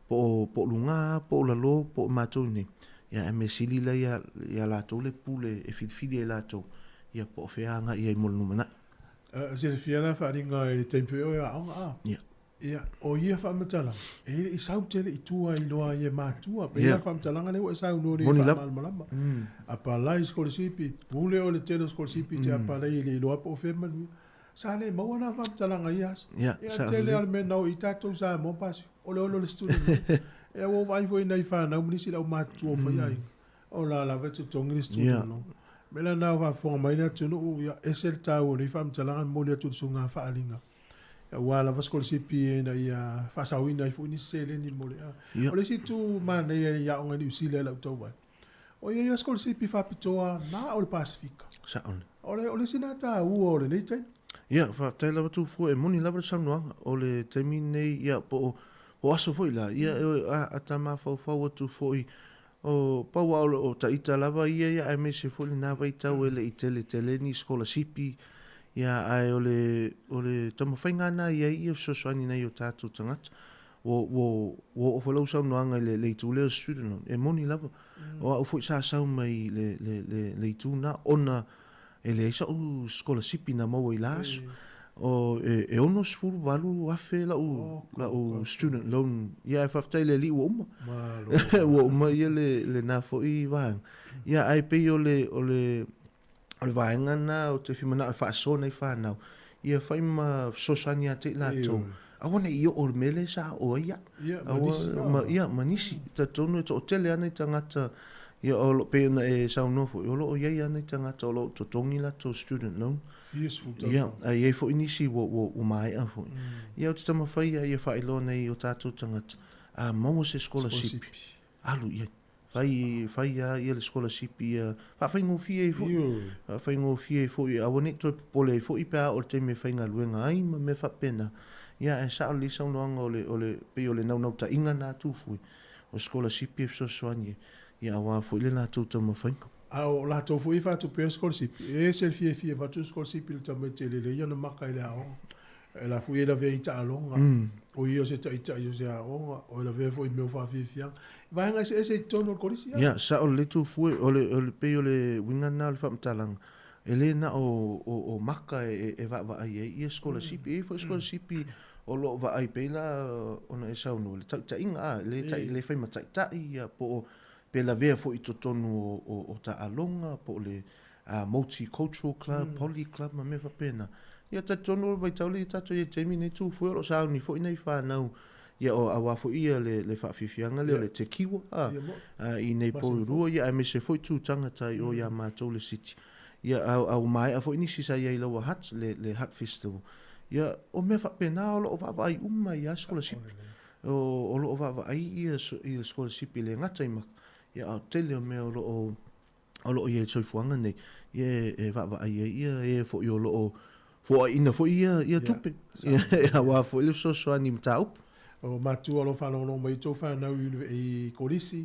M: po o, po o luga po o lalo, po o matou i inei. Ia ae mea sili la ia, ia latou le pule e filifili ai latou, ia po o fea agai i ai mo le lumanai.
A: Silafia la faaaliga i le taimi foi o e aoga a?
M: Ia.
A: Ia, o ia faamatalaga, e le i sau tele i tua i loa i e matua. Pei yeah. faamatalaga lea ua e saunoa nei faamalamalama. Apalai sikolasipi, pule o le tele o sikolasipi te apalai e le iloa po o fea manuia. Sa le maua na faamatalaga i ia aso.
M: Yeah,
A: ia tele o le mea nao i tatou Samoa pasi. O le olo le student. Ia ua vaai foi nai fanau ma nisi lau matutua o faiaiga. O la lava e totogi le student loan. Me la na o faafofoga mai le atunuu, ia ese le taua o nei faamatalaga e momoli atu i le suiga faaaliga. Aua lava sikolasipi ina ia faasaoina ai foi nisi seleni mo le a. O le isi itu manaia i aoga i Niu Sila i lau tau vaai, o ia ia sikolasipi faapitoa na o le Pasefika.
M: Sao le.
A: O le, o le isi lena taua o lenei taimi.
M: Ia, faafetai lava Tufua, e moni lava le saunoaga. O le taimi lenei, ia, po o, po o aso foi la, ia, a, a ta mafaufau atu foi, o, pau lava o, o taita lava ia, ia, aemaise foi lena vaitau e le i tele tele ni sikolasipi, Ia, ae o le, o le taumafaiga lena i ai ia fesoasoani nai o tatou tagata. Ua, ua, ua oo foi lau saunoaga i le, le itu lea o student loan. E moni lava. O au foi sa sau mai le, le, le, le itu lena, ona e leai sa'u sikolasipi na maua i la aso. O, e, e $68,000 la'u, la'u student loan. Ia, ae faafetai i le Alii ua uma. Ua uma ia le, lena foi vaega. Ia, ae pei o le, o le, O le vaega lena ou te fia manao e faasoa nai fanau, ia fai ma fesoasoani ia te i latou. Aua ne i oo i le mea lea sa oo ai au. Aua, ia, ma nisi. Talitonu e toatele lava nai tagata, ia o lo, pei ona e saunoa foi, o lo o i ai lava nai tagata o lo o totogi latou student loan. Ia, ae i ai foi nisi ua, ua, ua maea foi. Ia, ou te taumafai lava ia faailoa nei o tatou tagata, a maua se sikolasipi, alu i ai. Fai, fai lava ia le sikolasipi ia faafaigofie ai foi. Faafaigofie ai foi, aua ne i toe popole ai foi pe a oo i le taimi e faigaluega ai ma mea faapena. Ia ae sao lelei saunoaga o le, o le, pei o le naunautaiga lena Tufue, o sikolasipi e fesoasoani ai, ia aua foi le latou taumafaiga.
A: A o latou foi e faatupea sikolasipi, e ese le fiafia e avatu sikolasipi i le tamaiti e lelei ona maka i le aoga. E la foi e lavea i taaloga. O ia o se ta'ita'i o se aoga, o e lavea foi i mea o faafiafiaga. I vaega eseese i totonu o le Kolisi a?
M: Ia, sa'o lelei Tufue, o le, o le, pei o le uiga lena o le faamatalaga, e le na o, o, o maka e, e vaavaai ai ia sikolasipi. E i ai foi sikolasipi o lo o vaai pei la ona e saunoa, le ta'ita'iga a, le ta'i, le fai ma ta'ita'i ia po o pe lavea foi i totonu o, o, o taaloga po o le Multi-cultural club, poly club ma mea faapena. Ia talitonu o le vaitau lea ia tatou i ai i le taimi lenei Tufue o lo o sauni foi nai fanau ia o aua foi ia le, le faafiafiaga lea o le tekiwa a, a i nei Porirua ia aemaise foi tu tangata i o iā matou le city. Ia a, a ua maea foi nisi sa i ai i Lower Hutt le, le Hutt Festival. Ia o mea faapena o lo o vaavaai uma ai lava sikolasipi. O, o lo o vaavaai ia, ia sikolasipi e le gata i maka, ia a o tele o mea o lo o o lo o i ai i le soifuaga nei, ia e vaavaai ai ia e foi o lo o foaiina foi ia, ia tupe, ia, aua foi le fesoasoani i mataupu.
A: O matua o lo o faalogologo mai i tou fanau i Kolisi,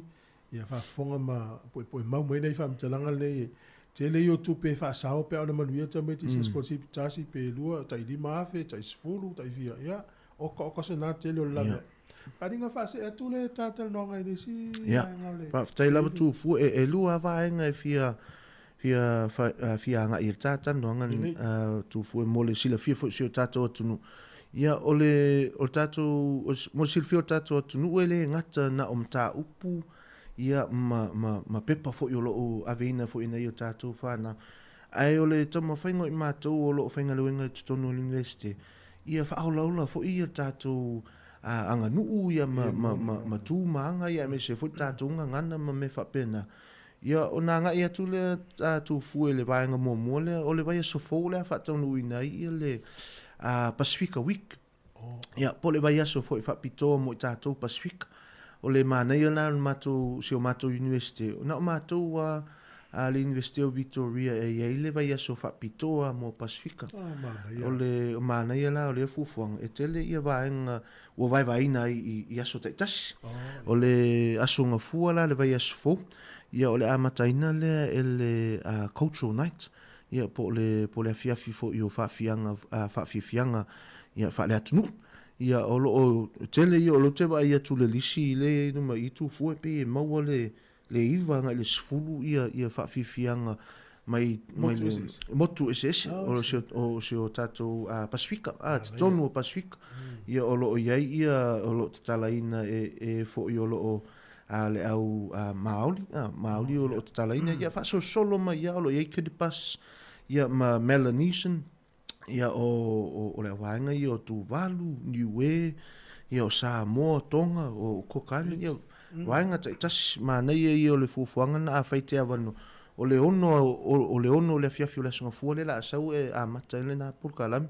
A: ia faafofoga ma poepoe mau mai nei faamatalaga lenei, e tele ia o tupe e faasao pe a ona manuia tamaiti i se sikolasipi tasi pe lua, tai 5,000, tai 10, tai fia, ia, oka oka se na tele o le lave. Palinga faasee atu le talatalanoaga i le isi vaega o le.
M: Faafetai lava Tufua, e lua lava vaega e fia fia fia agai i le talatalanoaga Tufua mo le silafia foi o si o tatou atunuu. Ia o le o le tatou mo le silafia o le tatou atunuu e le gata na o mataupu ia ma ma ma pepa foi o lo o aveina foi e nai o tatou fanau. Ae o le taumafaiga o i matou o lo o faigaluega i totonu o le Iunivesite, ia faaolaola foi ia tatou aganuu ia ma, ma, ma, ma tu ma aga ia aemaise foi tatou gagana ma mea faapena. Ia ona agai atu lea Tufue i le vaega muamua lea, o le vaiaso fou lea faataunuuina ai ia le Pasifika Week. Ia, po o le vaiaso foi faapitoa mo i tatou Pasifika. O le manaia la o le matou, si o matou Iunivesite, na o matou a a le Iunivesite o Victoria e i ai le vaiaso faapitoa mo Pasifika. O le manaia la o lea fuafuaga, e tele ia vaega ua vaevaeina ai i, i aso taitasi. O le aso gafua la le vaiaso fou, ia o le amataina lea e le Cultural Night, ia po o le, po o le afiafi foi o faafiaga, faafiafiaga ia faale-atunuu. Ia o lo o tele ia, o lea ou te vaai atu i le lisi lea i luma i Tufua pei e maua le le 9 agai le 10 ia ia faafiafiaga mai mai le motu eseese o si o si o tatou Pasifika, a totonu o Pasifika. Ia o lo o i ai ia o lo o tatalaina e e foi o lo o le au Māori, Māori o lo o tatalaina ia faasolosolo mai ia o lo o i ai Kiribati ia ma Melanesian ia o, o, o le vaega ia o Tuvalu, Niue, ia o Samoa, Tonga, o Cook Island, ia vaega taitasi, manaia ia o le fuafuaga na afai te avanoa. O le ono, o, o le ono o le afiafi o le Aso Gafua lea o le a sau e amata ai lena polokalame.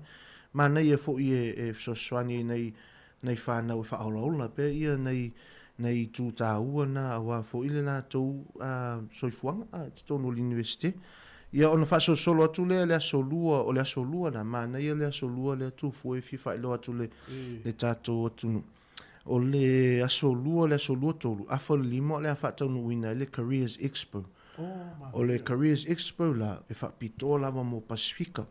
M: Manaia foi e, e fesoasoani ai nai nai whanau e whaaolaola pea ia nei nei itu tāua nā aua foi le latou soifuaga i totonu o le Universite. Ia ona faasolosolo atu lea le aso lua, o le aso lua la, manaia le aso lua lea Tufue e fia faailoa atu le, le tatou atunuu. O le aso lua, le aso lua tolu, afa o le lima o le a faataunuuina ai le Careers Expo. O le Careers Expo la, e faapitoa lava mo Pasifika.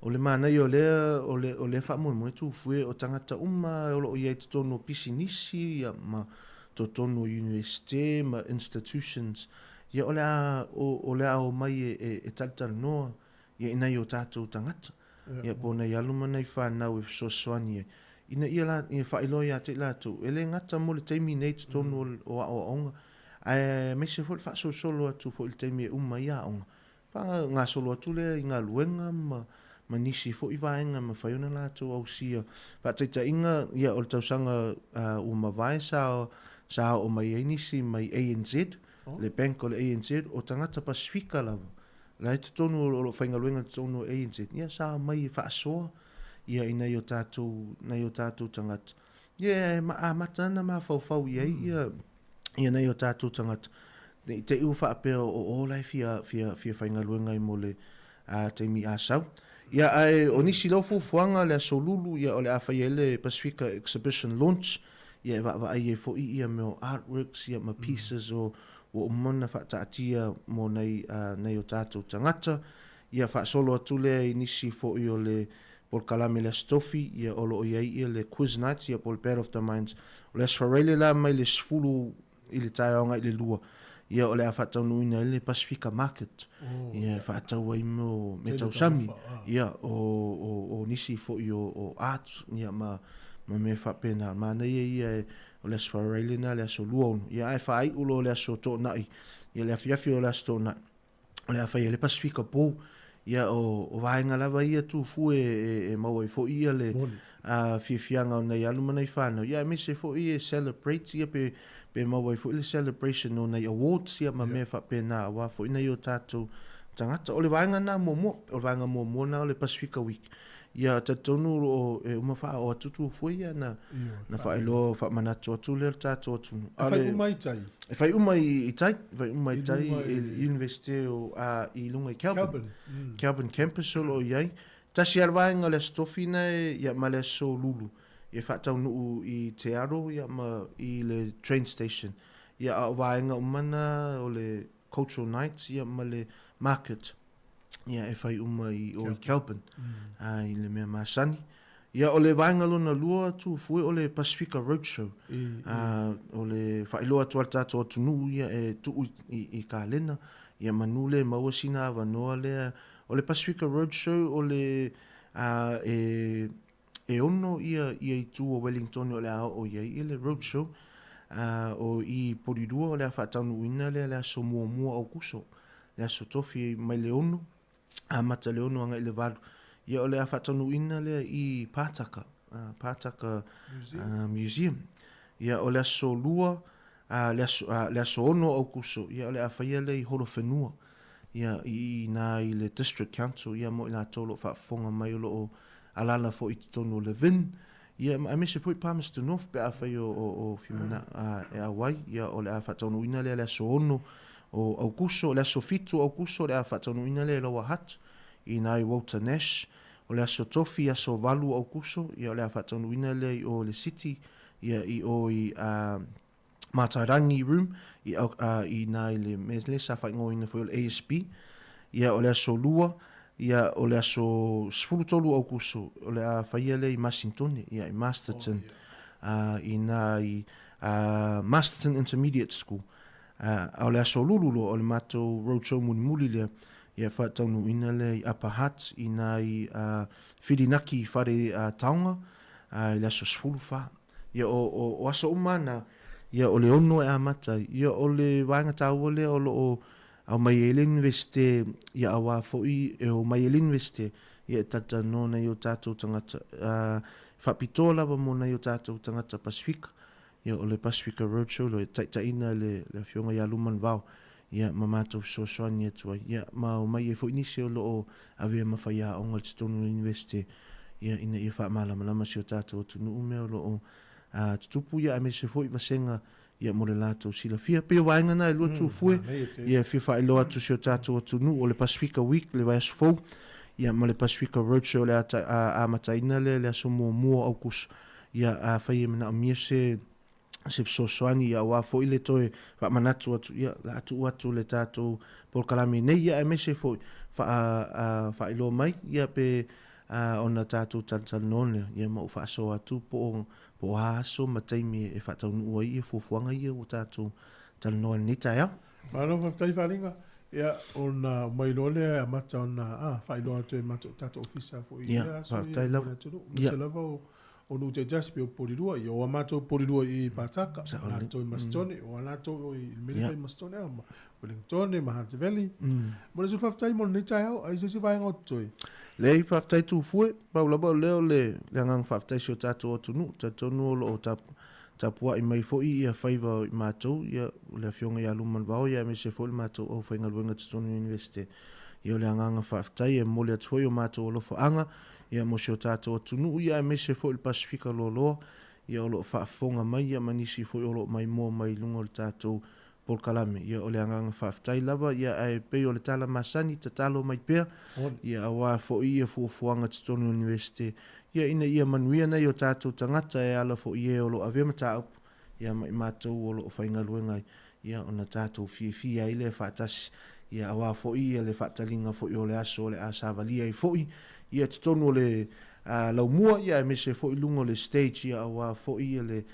M: O le manaia o lea, o le, o lea faamoemoe Tufue, o tagata uma o lo o i ai i totonu o pisinisi ia, ma totonu o Universite ma institutions, ia o le a, o, o le a omai e, e, e talitalinoa ia i nai o tatou tagata, ia po o nai alo ma nai fanau e fesoasoani ai, ina ia la, ia faailoa ia te i latou, e le gata mo le taimi nei i totonu o, o aoaoga, ae aemaise foi le faasolosolo atu foi i le taimi e uma ai aoga, Faagasolo atu lea i galuega ma ma nisi foi vaega e mafai ona latou ausia. Faataitaiga, ia o le tausaga ua mavae sa sa oo mai ai nisi mai ANZ, le bank o le ANZ, o tagata Pasifika lava, la e totonu o lo o faigaluega i totonu o ANZ, ia sa omai e faasoa ia i nai o tatou nai o tatou tagata. Ia e amata ana mafaufau i ai ia ia nai o tatou tagata, ne i te i ua faapea o o la e fia, fia, fia faigaluega ai mo le taimi a sau. Ia, ae o nisi loa fuafuaga le Aso Lulu, ia o le a fai ai le Pasifika Exhibition Launch, ia e vaavaai ai foi ia mea o artworks ia ma pieces o ua uma ona faataatia mo nai, nai o tatou tagata. Ia faasolo atu lea i nisi foi o le. polokalame i le Aso Tofi, ia o lo o i ai ia le Quiz Night ia po o le Battle of the Minds. O le Aso Faraile la mai le 10 i le taeao agai i le 2, ia o le a faataunuuina ai le Pasifika Market, ia e faatau ai mea o meatausami, ia o, o, o nisi foi o, o art, ia ma, ma mea faapena. Manaia ia e, o le Aso Faraile lena, le aso 26, ia ae faaiu loa le Aso Toonai, ia le afiafi o le Aso Toonai, o le a fai ai le Pasifika Pou, ia o, o vaega lava ia tufu e, e, e maua ai foi ia le a, fiafiaga o nai alu ma nai whanau. Ia aemaise foi e celebrate ia pe, pe maua ai foi le celebration o nai awards ia ma mea faapena aua foi nai o tātou tagata. O le vaega nā muamua, o le vaega muamua nā o le Pasifika Week. Ia talitonu o lo o e uma faaoo atu Tufue ia na na faailoa faamanatu atu lea le tatou atunuu.
A: E fai uma i tai.
M: E fai uma i i tai, e fai uma i tai i le Universite o a i lunga i Kelburn. Kelburn. Mm. Kelburn campus o lo o i ai. Tasi lava le vaega o le Aso Tofi na e ia ma le Aso Lulu e faataunuu i Te Aro ia ma i le train station. Ia a o vaega uma na o le Cultural Nights ia ma le market. ia e whai uma i o i Kelburn, mm. i le mea masani. Ia o le vaega lona lua tūfue o le Pasifika Roadshow. I, i. O le whailoa atu a le tātou atunuu ia e tuu i, i, i kalena. Ia manu le maua sina avanoa lea. O le Pasifika Roadshow o le e, e ono ia, ia i tū o Wellington o le a oo i ai i le roadshow. O i Porirua o le a whaataunuuina lea le aso muamua Aukuso. Le Aso Tofi mai le 6, amata le 6 agai i le 8. Ia o le a faataunuuina lea i Pātaka, Pātaka Museum. Museum. Ia o le aso 2, le aso, le aso 6 o Aukuso, ia o le a faia lea i Horowhenua. Ia i inā i le District Council, ia mo i latou o lo o faafofoga mai o lo o alaala foi i totonu o Levin, Ia, aemaise foi Palmerston North pe afai o, o, o Whimana a, e auai, ia, o le a faataunuuina lea le aso 6 o Aukuso, o le aso 7 o Aukuso o le a faataunuuina lea i Lower Hutt, i nā i Walter Nash, o le aso Tofi, aso 8 o Aukuso, ia, o le a faataunuuina lea i o i le City, ia, i o i, a, Mātairangi Room, i, a, i nā i le mea lea sa faaigoaina foi o le ASB. Ia, o le aso 2, ia, o le aso 13 o Aukuso, o le a faia lea i Masintone, ia, i Masterton, oh, yeah. i nā i Masterton Intermediate School. A o le aso lulu loa, o le matou roadshow mulimuli lea, ia, faataunuuina lea i Upper Hutt, i nā i Whirinaki whare taonga, i le aso 14. Ia, o, o, o aso uma ana, ia, o le ono e amata ai. Ia, o le vaega tāua lea o lo o aumai ai le Universite, ia, auā foi e omai ai le Universite, ia, e talatalanoa nai o tātou tagata, ā, faapitoa lava mō nai o tātou tagata Pasifika. Ia, o le Pasifika Roadshow loa e taitaiina e le, le Afioga ia Luman Vao, ia, ma mātou fesoasoani atu ai. Ia, ma omai ai foi nisi o lo o avea ma faiaoga i totonu o le Universite, ia, ina ia faamalamalama si o tātou atunuu mea o lo o tutupu, ia, aemaise foi vasega, ia, mo le latou silafia. Pei o vaega na e lua tūfue, ia, fia faailoa atu si o tātou atunuu o le Pasifika Week, le vaiaso fou, ia, ma le Pasifika Roadshow o le a amataina lea i le aso muamua o Aukuso. Ia, afai e manaomia se se fesoasoani ia aua foi le toe faamanatu atu, ia, la a tuu atu le tatou polokalame nei, ia aemaise foi faa, faailoa mai, ia pe ona tatou talatalanoa lea, ia ma ou faasoa atu po o, po o a aso ma taimi e faataunuu ai ia fuafuaga ia ua tatou talanoa i lenei taeao.
A: Malo faafetai Faalinga. Ia, ona omai loa lea e amata ona, a, faailoa atu e matou, tatou ofisa foi i lea aso ia mo le atunuu. Aemaise lava o O nuu taitasi pei o Porirua, ia o a matou Porirua i Pātaka, o latou i Masitone, o a latou i le mea lea fai i Masitone, ma Wellingtone, ma Hunter Valley. Mo le faafetai mo lenei taeao, ai se isi vaega o totoe?
M: Leai, faafetai Tufue, pau lava o lea o le agaga faafetai i si o tatou atunuu, talitonu o lo o tapuai mai foi ia faiva o i matou, ia o le afioga ia Lumanuvao, ia aemaise foi le matou aufaigaluega i totonu o le Iunivesite. Ia o le agaga faafetai e momoli atu foi o matou alofaaga ia mo si o tatou atunuu ia aemaise foi le Pasifika loaloa ia o lo o faafofoga mai ia ma nisi foi o lo o maimoa mai i luga o le tatou polokalame. Ia o le agaga faafetai lava ia ae pei o le tala masani tatalo mai pea ia aua foi ia fuafuaga totonu o le Iunivesite ia ina ia manuia nai o tatou tagata e ala foi i e o lo o avea mataupu ia ma i matou o lo o faigaluega ai, ia ona tatou fiafia ai lea faatasi, ia aua foi ia le faataliga foi o le aso o le a savalia ai foi ia totonu o le Laumua, ia, aemaise foi i luga o le stage, ia, aua foi ia le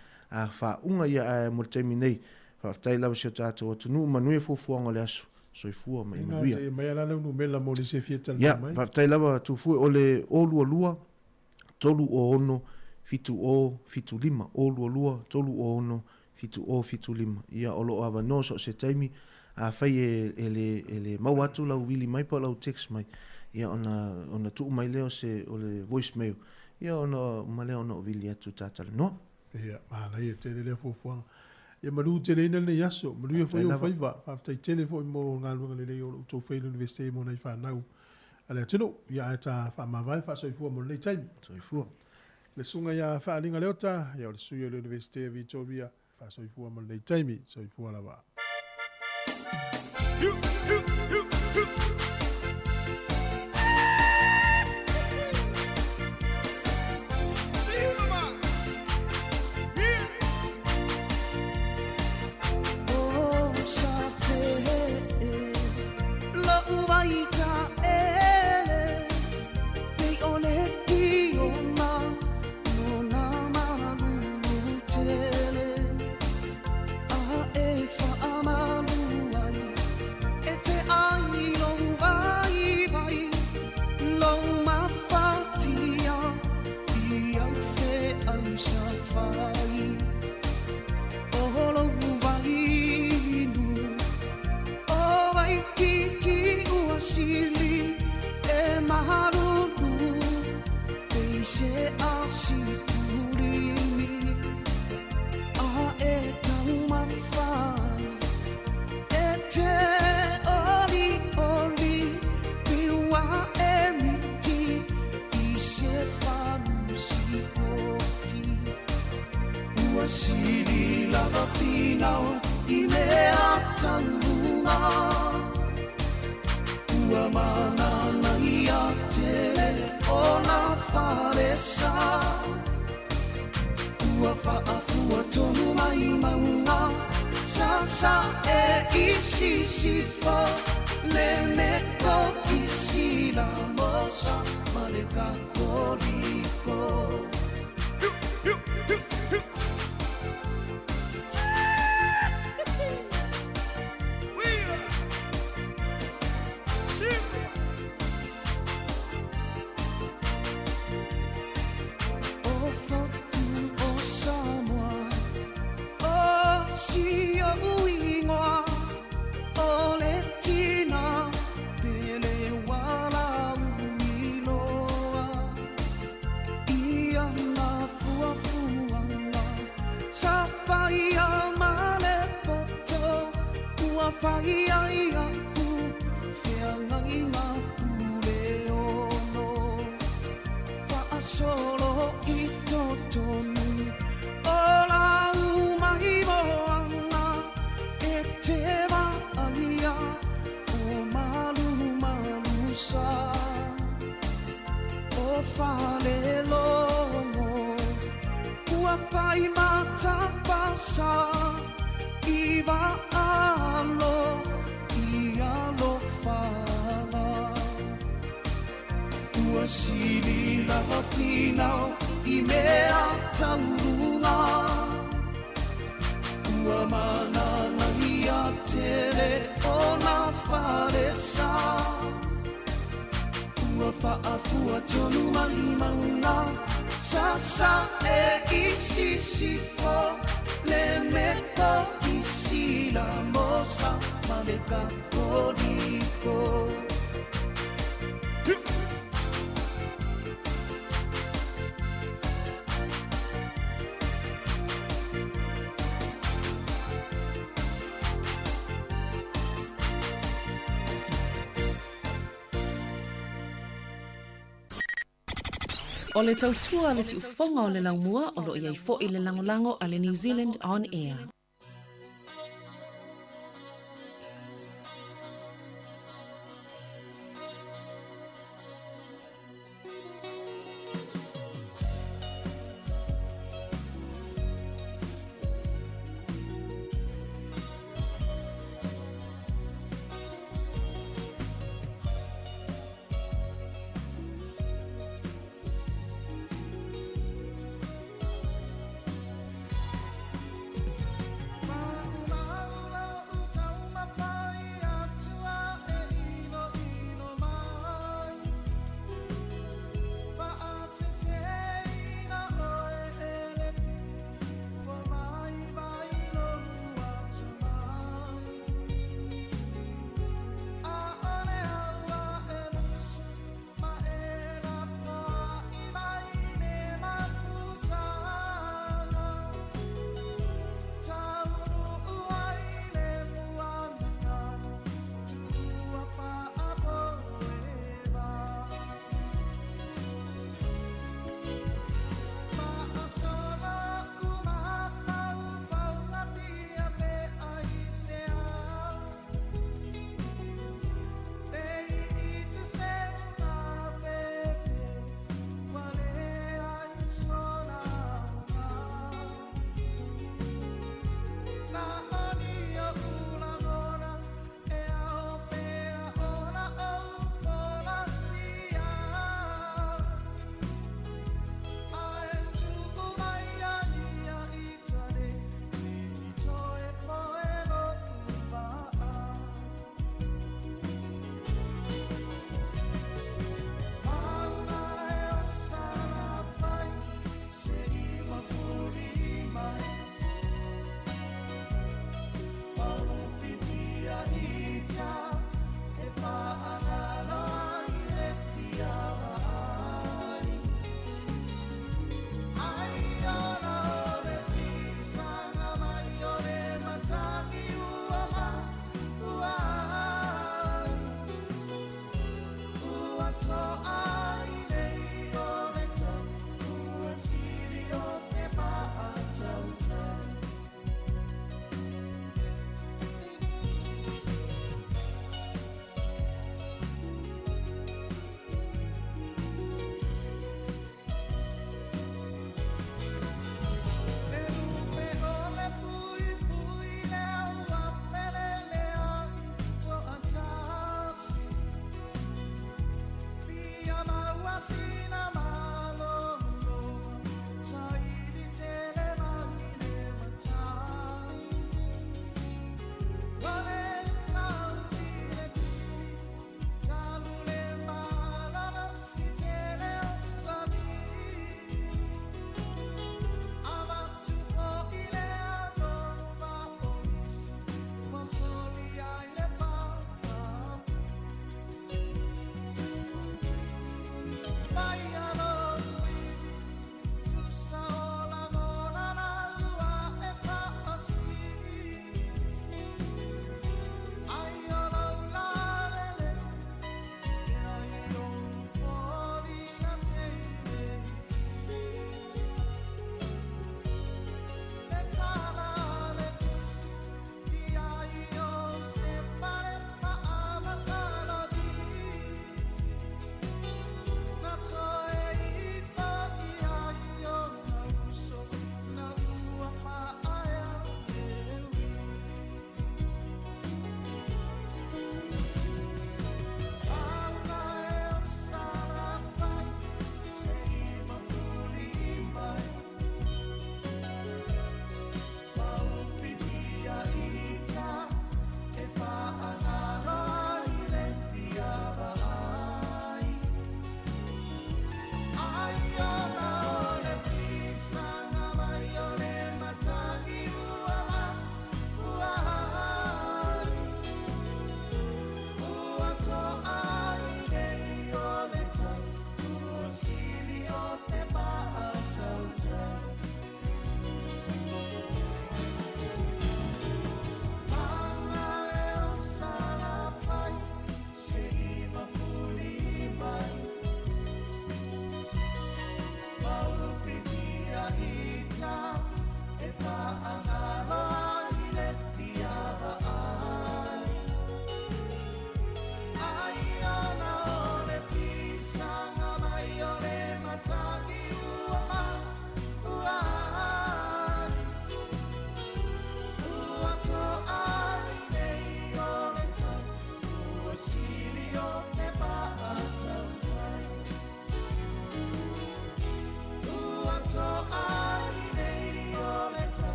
M: faauga, ia, ae mo le taimi nei, faafetai lava i si o tatou atunuu, manuia fuafuaga o le aso, soifua ma ia manuia.
A: Seia mai la lau numera mo nisi e fia talanoa
M: Ia, mai. faafetai lava Tufue, o le 022 306 7075, 022 306 7075. Ia, o lo o avanoa so o se taimi, afai e, e le, e le maua atu lau vili mai po o lau text mai, ia ona, ona tuu mai lea o se, o le voice mail, ia ona uma lea ona ou vili atu ta talanoa.
A: Ia, manaia tele lea fuafuaga. Ia malu teleina lenei aso, manuia foi ou faiva. Faafetai tele foi mo galuega lelei o lo o outou faia i le Iunivesite mo nai fanau a le atunuu. Ia ae ta faamavae faasoifua mo lenei taimi.
M: Soifua.
A: Le susuga ia Faaliga Leota, ia o le sui o le Iunivesite o Vitoria, faasoifua mo lenei taimi. Soifua lava.
G: O le tautua a le siufofoga o le laumua o lo o i ai foi le lagolago a le New Zealand On Air.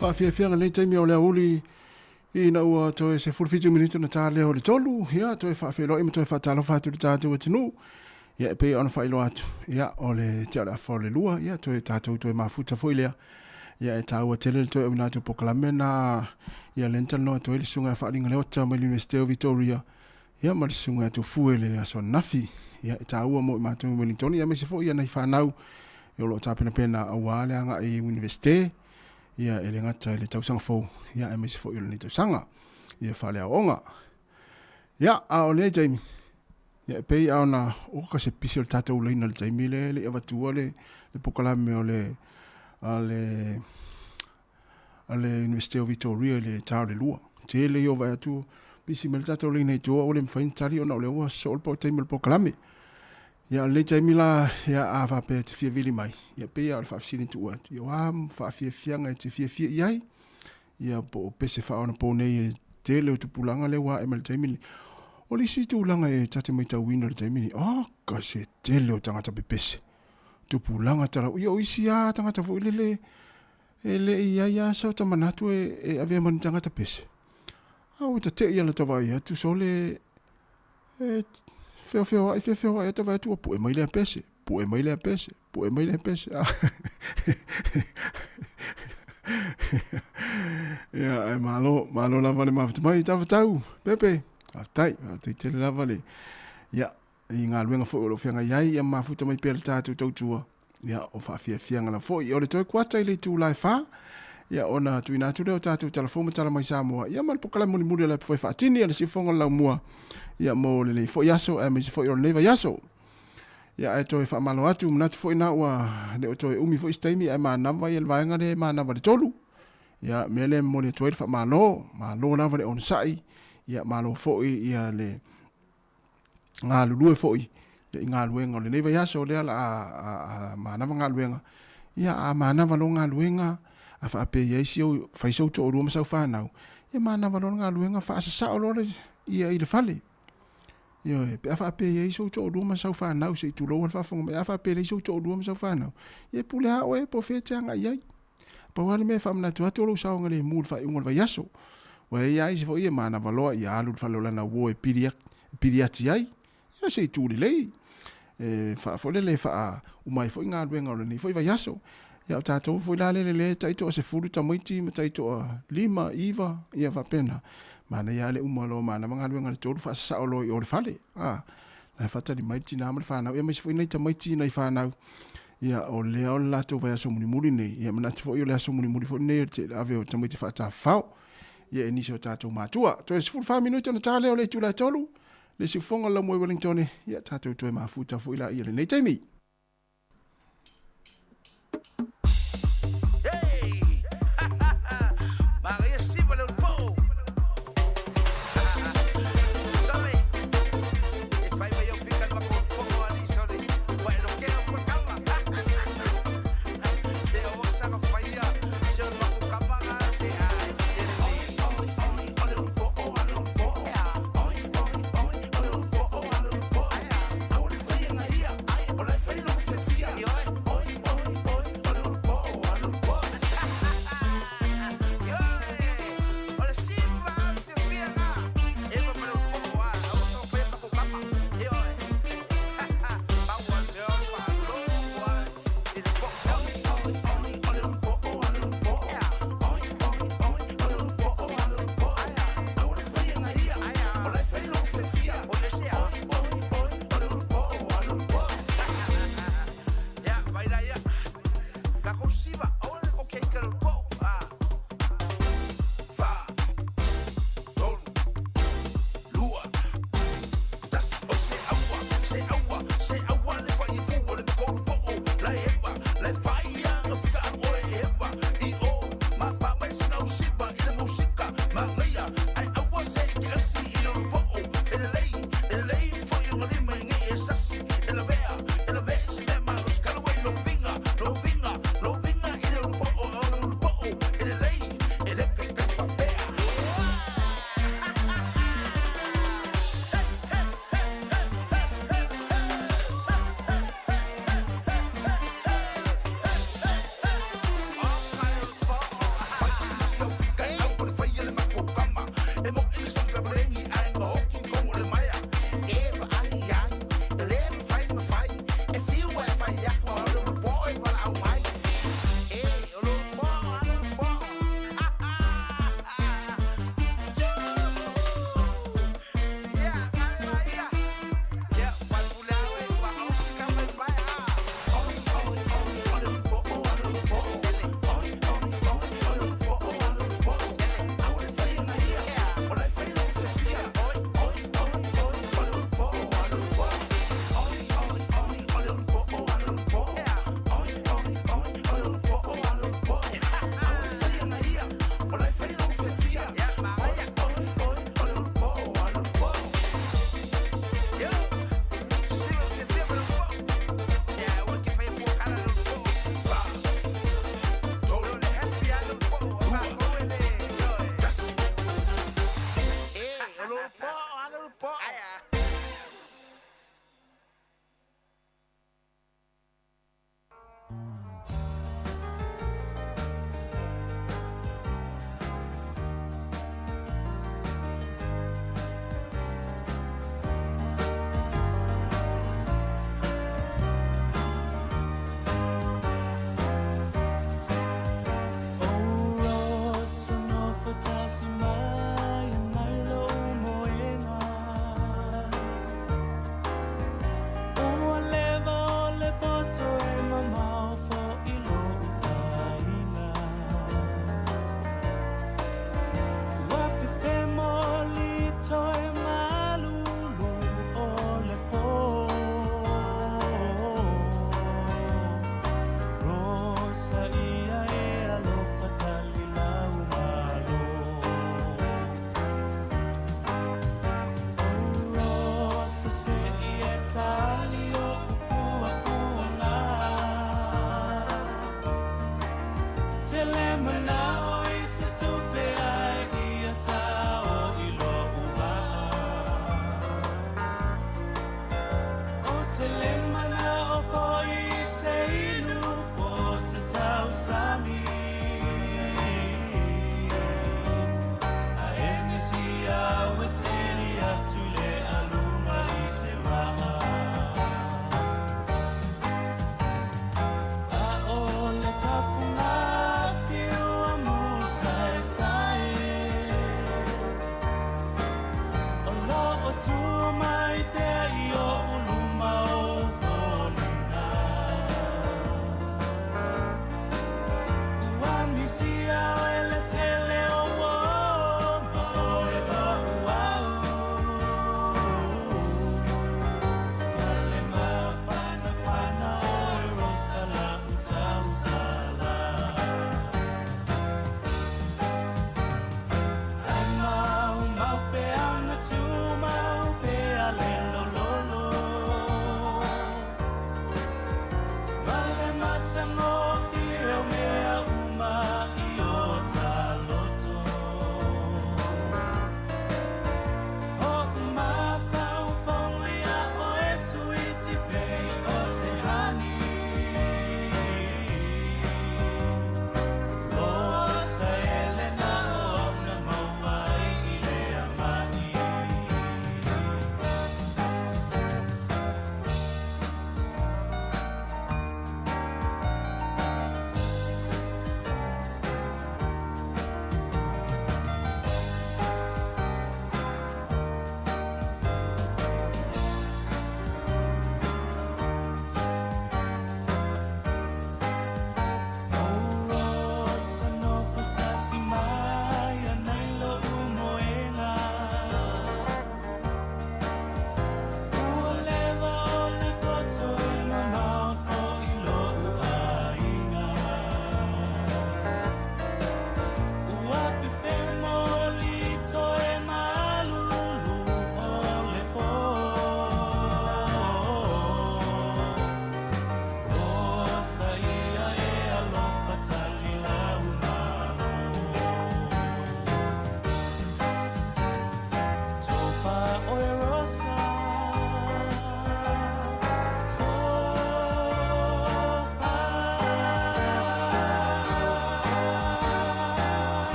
J: Faafiafiaga lenei taimi o le aoauli ina ua toe 17 minute ona ta lea o le tolu, ia toe faafeiloai ma toe faatalofa atu i le tatou atunuu. Ia e pei ona faailoa atu, ia o le tea o le afa o le lua, ia toe tatou toe mafuta foi lea. Ia e taua tele le toe auina atu o polokalame na, ia lea na talanoa atu ai le susuga ia Faaliga Leota mai le Iunivesite o Vitoria, ia ma le susuga ia Tufue i le aso ananafi. Ia e taua mo i matou i Wellington, ia aemaise foi ia nai fanau o lo o tapenapena aua le agai i Iunivesite, ia e le gata i le tausaga fou, ia aemaise foi o lenei tausaga, ia faaleaoaoga. Ia, a o lenei taimi, ia e pei lava ona oka se pisi o le tatou laina i le taimi lea e le i avatua le, le polokalame o le, a le, a le Iunivesite o Vitoria i le ta o le lua. Tele ia o vaai atu, pisi mai le tatou laina i tua ua le mafai ona tali ona o lea ua sosoo le taimi o le polokalame. Ia, o lenei taimi la, ia, a faapea e te fia vili mai, ia, pei lava o le faafesili na tuu atu, ia, o a faafiafiaga e te fiafia i ai? Ia, po o pese faaonaponei i le tele o tupulaga lea ua ae mai i le taimi lenei. O le isi tulaga e ta te matauina i le taimi lenei, oka se tele o tagata pepese, tupulaga talau, ia o isi lava tagata foi lele e le i i ai lava sau ta manatu e avea ma ni tagata pese. A ua tate'i lava lata vaai atu sole e feofeoai feofeoai ata vaai atu ua pue mai lea pese, pue mai lea pese, pue mai lea pese. Ia, ae malo, malo lava le mafuta mai, tafetau, Pepe, faafetai, faafetai tele lava le, ia, i galuega foi o lo o feagai ai, ia mafuta mai pea le tatou tautua, ia, o faafiafiaga lava foi. O le toe kuata i le itula e 4, ia, ona tuuina atu lea o tatou tala fou ma tala mai Samoa, ia, ma le polokalame mulimuli o le Apu Fai Faatini a le Siufofoga o le Laumua, ia, mo lenei foi aso, aemaise foi o lenei vaiaso. Ia, ae toe faamalo atu, manatu foi na ua le o toe umi foi se taimi, ae manava ia le vaega lea e manava le tolu. Ia, mea lea e momoli atu ai le faamalo, malo lava le onosai, ia, malo foi ia le galulue foi ia, i galuega o lenei vaiaso lea la a, a, a manava galuega. Ia, a manava loa galuega, a faapea i ai si ou, fai sou toalua ma sau fanau, ia manava loa le galuega, faasasao loa le, ia i le fale. Ioe, pe a faapea e i ai sou toalua ma sau fanau, se i tulou lava le faafofoga mai, a faapea e leai sou toalua ma sau fanau, ia e pule lava oe po o fea e te agai i ai. Pau lava le mea e faamanatu atu o lou saogalemu i le faaiuga o le vaiaso. Ua i ai lava isi foi e manava loa ia alu i le fale o lana uo e pili, e pili ati ai, ia se i tu lelei. E faa foi lele e faauma ai foi galuega o lenei foi vaiaso. Ia o tatou foi la lele le tai 10 tamaiti ma tai 5 9 ia faapena. Manaia lava le uma loa o manava galuega i le 3 faasasao loa i o le fale. A, la e faatali mai le tinā ma le fanau, ia aemaise foi nai tamaiti nai fanau. Ia o lea o le latou vaiaso mulimuli nei, ia manatu foi o le aso mulimuli foi lenei o le ave o tamaiti faatafafao. Ia e nisi o tatou matua. Toe 14 minute ona ta lea o le itula e 3, le siufofoga o le laumua i Wellington, ia tatou toe mafuta foi laia i lenei taimi.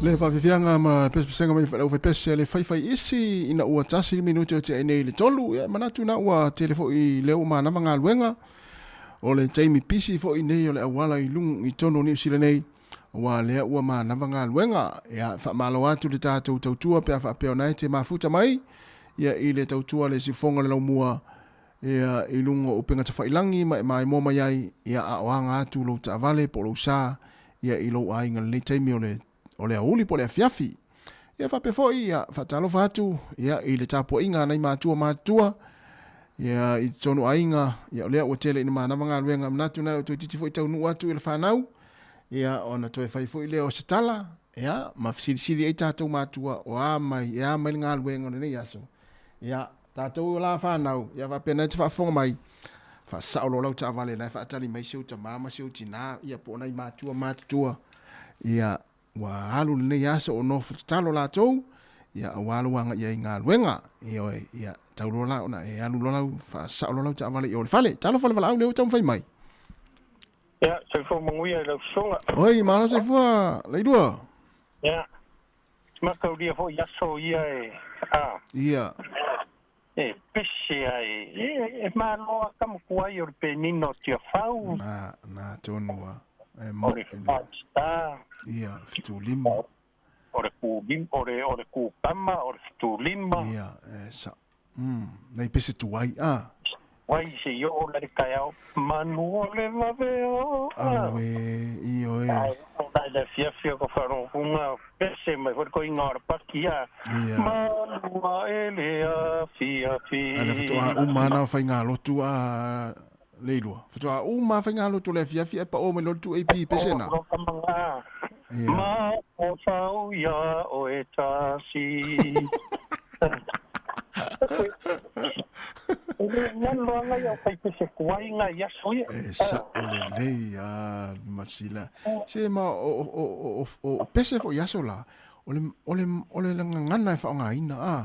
J: Le faafiafiaga ma pesepesega mai falau faipese le faifai isi ina ua tasi le minuti o te nei le tolu. Ia manatu na ua tele fo'i lea ua manava galuega o le taimi pisi fo'i nei o le auala i lugu i tonu o Niu Sila nei ua lea ua manava galuega. Ia faamalo atu le tatou tautua pe a faapea ona e te mafuta mai ia i le tautua le siufofoga o le laumua ia i luga o upega tafailagi ma e maimoa mai ai ia a o aga atu lou taavale po o lou sa ia i lou aiga lenei taimi o le o le aoauli po o le afiafi. Ia faapea foi, ia faatalofa atu ia i le tapuaiga a nai matua matutua ia i totonu aiga, ia o lea ua tele ina manava galuega, manatu na o toeitiiti foi taunuu atu i le fanau, ia ona toe fai foi lea o se tala, ia ma fesilisili ai tatou matua o a mai, e a mai le galuega o lenei aso. Ia tatou o la fanau, ia faapea na e te faafofoga mai, faasao loa lau taavale la e faatali mai si ou tama ma si ou tinā, ia po o nai matua matutua, ia ua alu lenei aso o nofo tatalo latou, ia aua lou agaia i galuega. Ioe, ia tau loa la ona e alu loa lau faasao loa lau taavale i o le fale. Talofa le valaau lea ua taumafai mai.
N: Ia, soifua manuia i lau susuga.
J: Oi, malo soifua, Lailua.
N: Ia. Mataulia foi aso ia e a.
J: Ia.
N: E pese ai e, e malo a kamuku ai o le penina o Tiafau.
J: Na, na tonu a. E mo.
N: O le Five Star.
J: Ia, 75.
N: O le ku o le kukama o le 75.
J: Ia, e sa. Nei pese tuai a.
N: Wai se i o la le taeao manu o le laveo.
J: Aue, ioe.
N: Ai, o la le fiafia ko wharongunga pese mai foi ko ingoa o le paki a.
J: Ia.
N: Manu a ele a fiafi.
J: Ale whatoa uma na whai ngā lotu a leilua. Whatoa uma whai ngā lotu le fiafi e pa o me lotu AP pese na.
N: O kamanga.
J: Ia.
N: Ma o sau ia o e tasi. E ngalo anga ia o whai pese kuai ngā ia soia.
J: E sa o le lei a masila. Se ma o pese fo iaso la. O le o le o le ngana e whaonga ina a.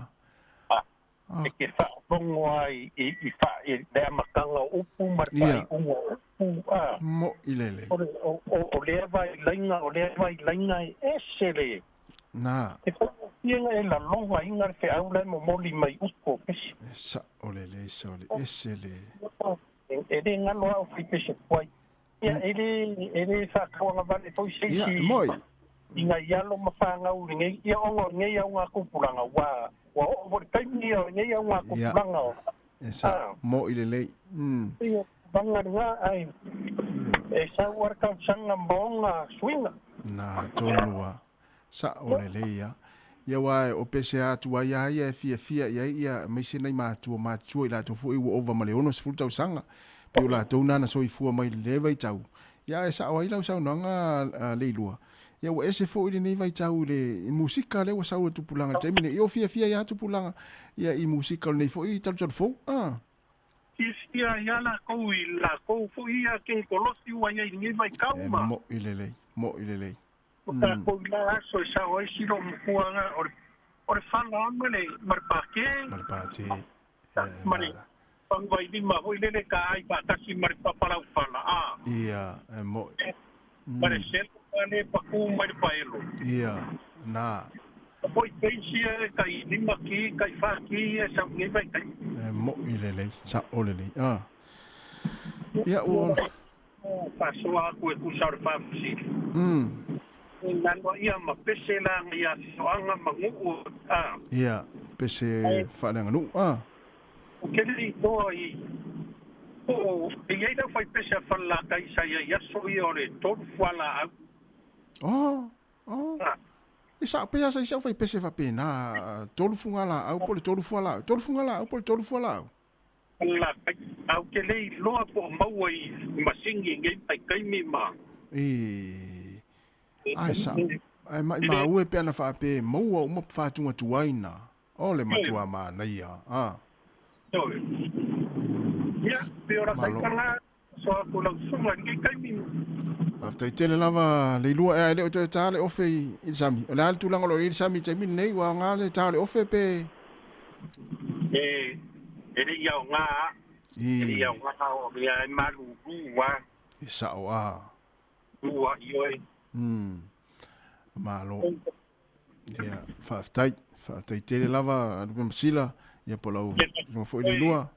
N: E ke whaongo ai i wha i lea makanga o upu ma le
J: Ia.
N: whai ungo upu a.
J: Mo i lele.
N: O, o lea vai lainga, o lea vai lainga e ese le.
J: Na.
N: E whaongo e la longa inga le wheau lai mo moli mai upu o pese.
J: E sa o le lei sa o le ese le.
N: E le ngalo au whai pese kuai. Ia, e le whakawanga vale foi se
J: Ia,
N: isi.
J: moi.
N: I ngā ialo ma whāngau i ngei, ia ongo i ngei au ngā kupuranga. Wa, wa o o le taimi ia i ngei au ngā
J: Ia.
N: kupuranga.
J: E sa mo i le lei.
N: Ia, banga ngā ai. E sau ar kau sanga mbonga suinga.
J: Na tonua. Sa o le lei ia. Ia wa o pese atu ai ia ia e fia fia ia ia me se nei matua matua i la to fu i ua ova ma le ono sefulu tausaga. Pe o latou nana soifua mai le vaitau. Ia e sa'o ai lau saunoaga leilua. Ia ua ese fo'i lenei vaitau i le musika lea ua sau e tupulaga le taimi nei. Ia o fiafia iā tupulaga ia i musika o lenei fo'i talutalu fou. A.
N: Fia ia lakou i lakou fo'i ia ke kolosi ua ia i lenei vaitau
J: E
N: ma.
J: mo'i lelei, mo'i lelei.
N: O takou i la aso e sao ai silo makuaga o le fala ma le ma le pake.
J: Ma le pate.
N: Ma le pagafailima foi lele ka ai faatasi ma le papalau fala a.
J: Ia, e mo'i.
N: Ma le selo ma le pakū mai le paelo.
J: Ia, na.
N: Foi peisi e kai lima ki, kai wha ki, e sau ngai vai kai.
J: E mo'i lelei, sa'o lelei. A. Ia ua.
N: Whasoa aku e kusa o le whafisili. E nanoa ia ma pese la ngai a soanga ma nguu. A.
J: Ia, pese faaleaganuu. A.
N: O ke le toa i o e iai lau whai pese a whala kai sa ia i aso ia o le tolu fuala au.
J: Oh, oh. E sa pe asa i sau fai pese faapena, tolu fuga laau po o le tolu fualaau, tolu fuga laau po o le tolu fualaau.
N: Whala kai, au ke le loa po o maua i masingi ngai pai kaimi ma.
J: E, ai sa, ai mai maua e pe ana faape maua uma whātunga tuaina. O le matua mānaia. A.
N: Toi. Ia, pe ora
J: Malo.
N: kai so aku lau sunga ngai kaimi.
J: Faafetai tele lava leilua e ae le o toe tā le ofe i le sami. O le a le tulaga o lo o i le sami i taimi lenei, ua aoga le tā o le ofe pe.
N: E, e le ia o ngā,
J: I.
N: e le ia o ngā o ia e malu rua,
J: E sa'o a.
N: rua i oe.
J: Malo. Ia, faafetai. Faafetai tele lava Lupe Masila, ia po lau susuga foi leilua.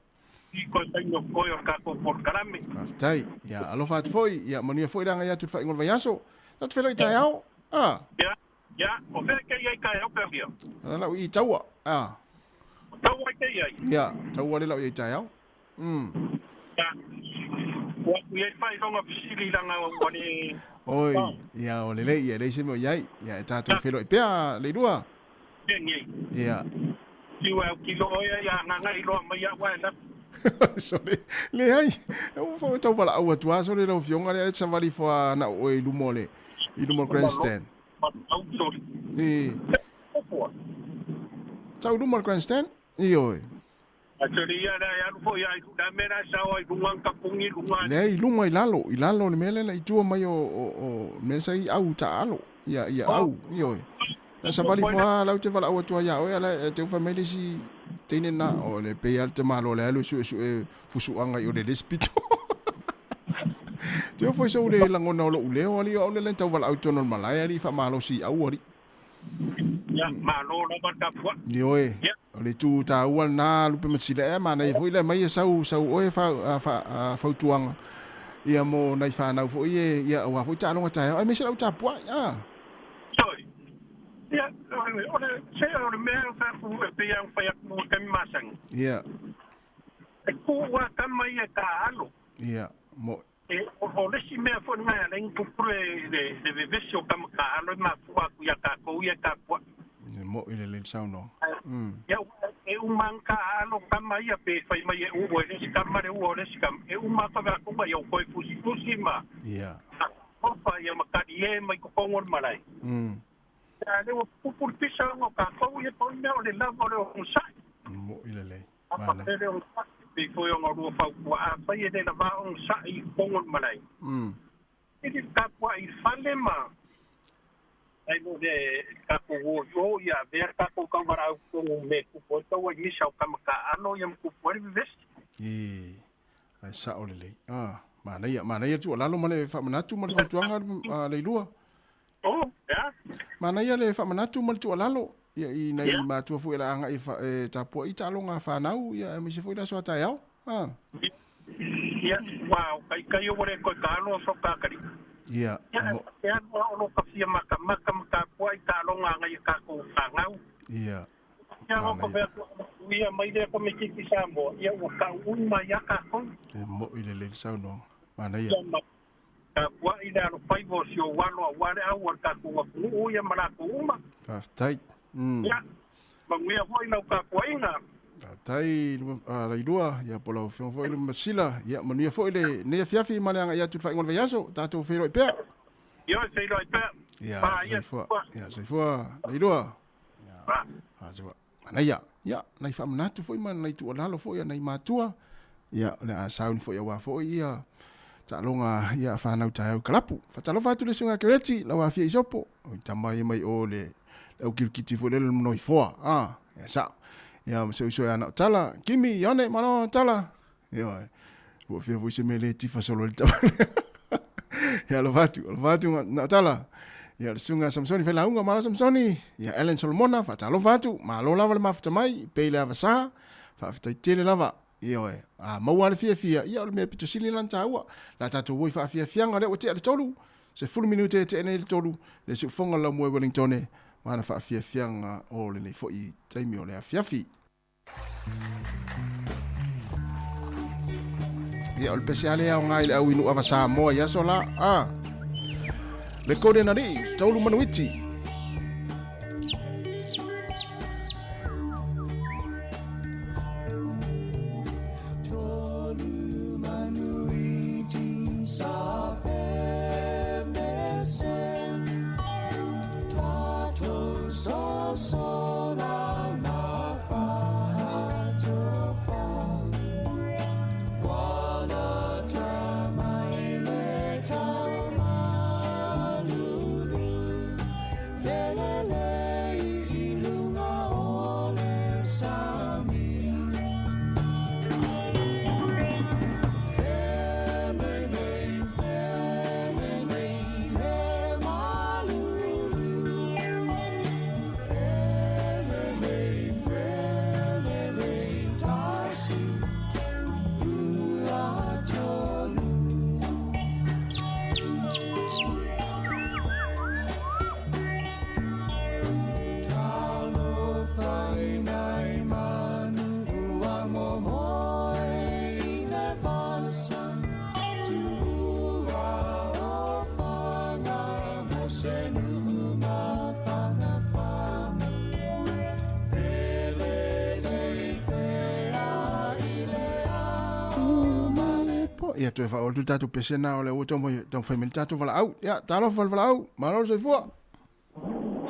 N: I koe taino koe o kākou polokalame.
J: Faafetai. Ia, alofa atu foi, ia manuia foi le agai atu i le faaiuga o le vaiaso. Tatou feiloai taeao. A.
N: Ia, ia, o fea ke iai taeao pe ia.
J: Ana lau i taua. A.
N: O taua ke iai.
J: Ia, taua le lau i taeao.
N: Ia. Ua ku iai whaironga fisili langa o wane.
J: Oi, ia o lelei, ia lei se mea o iai. Ia, e tatou feiloai pea leilua.
N: Pea nei.
J: Ia.
N: Siwa au kilo oia ia nganga i loa mai au e la.
J: Sole, leai, e ua fau tau valaau atu a sole lau afioga lea le savali foa na o i luma o le i luma o le grandstand. E. Tau luma o le grandstand? Ioe.
N: Actually, ia la ia alu foi ai la mera sa ai lunga kapungi lunga.
J: Leai, i luma i lalo, i lalo le mea lea i tua mai o mea sa i au taalo. Ia, ia au, ioe. La savali foa lau te valaau atu ai ia oe, ala e te ufa mai le isi teine na, o le pei ale te malo le alu sue sue fusuanga i o le lespito. Te ofo i sau le langona o lou leo, ali o le le tau valaau tonu o le malae, ali wha malo si au, ali.
N: Ia, malo lava le tapua'i.
J: Ioe, o le itu taua lena Lupe Masila ea manaia foi le aumai e sau sau oe fautuaga ia mo nai fanau foi e ia aua foi taaloga taeao aemaise lau tapua'i a.
N: Ioe, ia, o le, se o le mea e fai atu e pei lava ona fai atu i taimi masani.
J: Ia.
N: E tu a tama ia e taaalo.
J: Ia, mo.
N: E, o le isi mea foi lena e ala ai ona tupu le vevesi o tama taaalo e mafua atu ia tatou ia e tapuai.
J: E mo'i lelei le saunoaga.
N: Ia, e uma lava ona taaalo tama ia pe fai mai e ua e le isi tama le ua o le isi tama, e uma atu ave atu ia ua toe tusitusi ma ofa ia ma talie mai totonu o le malae. A lea ua pupu le pisa ona o tatou ia pau le mea o le lava o le onosai.
J: Mo'i lelei.
N: Lava pele onosai, pei foi ona lua fautua afai e le lava onosai i totonu o le malae. Ili le tapuai i le fale ma ai mo le tatou uo ia avea le tatou tauvalaau i totonu i mea e tupu ai tau ai misa o tama taaalo ia ma tupu ai le vevesi.
J: Ii, ae sao lelei. Ah, manaia, manaia le tuualalo ma le faamanatu ma le fautuaga a Leilua.
N: Oh, ea?
J: Manaia le faamanatu ma le tuualalo ia i nai matua foi o le a agai e tapuai taaloga a fanau ia aemaise foi le aso a taeao. Ah.
N: Ia, ua o taitai ua le toe taalo aso kakali.
J: Ia,
N: Ia, e alu a o lo ka fia makamaka ma tapuai taaloga a nai a tatou fanau.
J: Ia.
N: Ia, o ko mea ia mai lea Komiti Samoa, ia ua tau uma ia tatou.
J: E mo'i lelei le saunoaga. Manaia.
N: Ia, ma tapuai le alofaiva o si ou alo aua le au a le tatou atunuu ia ma latou uma.
J: Faafetai.
N: Ia, manuia foi lau tapuaiga.
J: Faafetai Lailua, ia po o lau Afioga foi Lupe Masila. Ia, manuia foi lenei afiafi ma le agai atu i le faaiuga o le vaiaso. Tatou feiloai pea.
N: Ioe, feiloai pea.
J: Ia, soifua. Ia, soifua Lailua. Ia, soifua. Manaia. Ia, nai faamanatu foi ma nai tuualalo foi a nai matua. Ia, o le a sauni foi aua foi ia taaloga ia a fanau taeao i kalapu. Faatalofa atu le susuga Kereti, lau afia i Sopo. Oi tama ia mai o le au kirikiti foi lele le manoifoa. Ah, ia sao. Ia, ma se uso e ana o tala. Kimi, Ione, malo tala. Ia, ua fia foi se mea le tifa solo i le tama. Ia, alofa atu, alofa atu na o tala. Ia, le susuga Samsoni Failauga, malo Samsoni. Ia, Ellen Solomona, faatalofa atu, malo lava le mafuta mai, pei le avasa, faafetai tele lava. Ioe, a maua le fiafia, ia o le mea pito sili lana taua. La tatou o i faafiafiaga lea ua tea le tolu, 10 minute e tea nei le tolu, le siufofoga o le laumua i Wellingtone, ma ana faafiafiaga o lenei foi taimi o le afiafi. Ia, o le pese lava lea e aoga i le au inu ava Samoa i aso la. A. Le Golden Alii, Taulu Manuiti. Ia toe faaoo atu le tatou pese na o lea ua taumafai mai le tatou valaau. Ia, talofa le valaau, malo le soifua.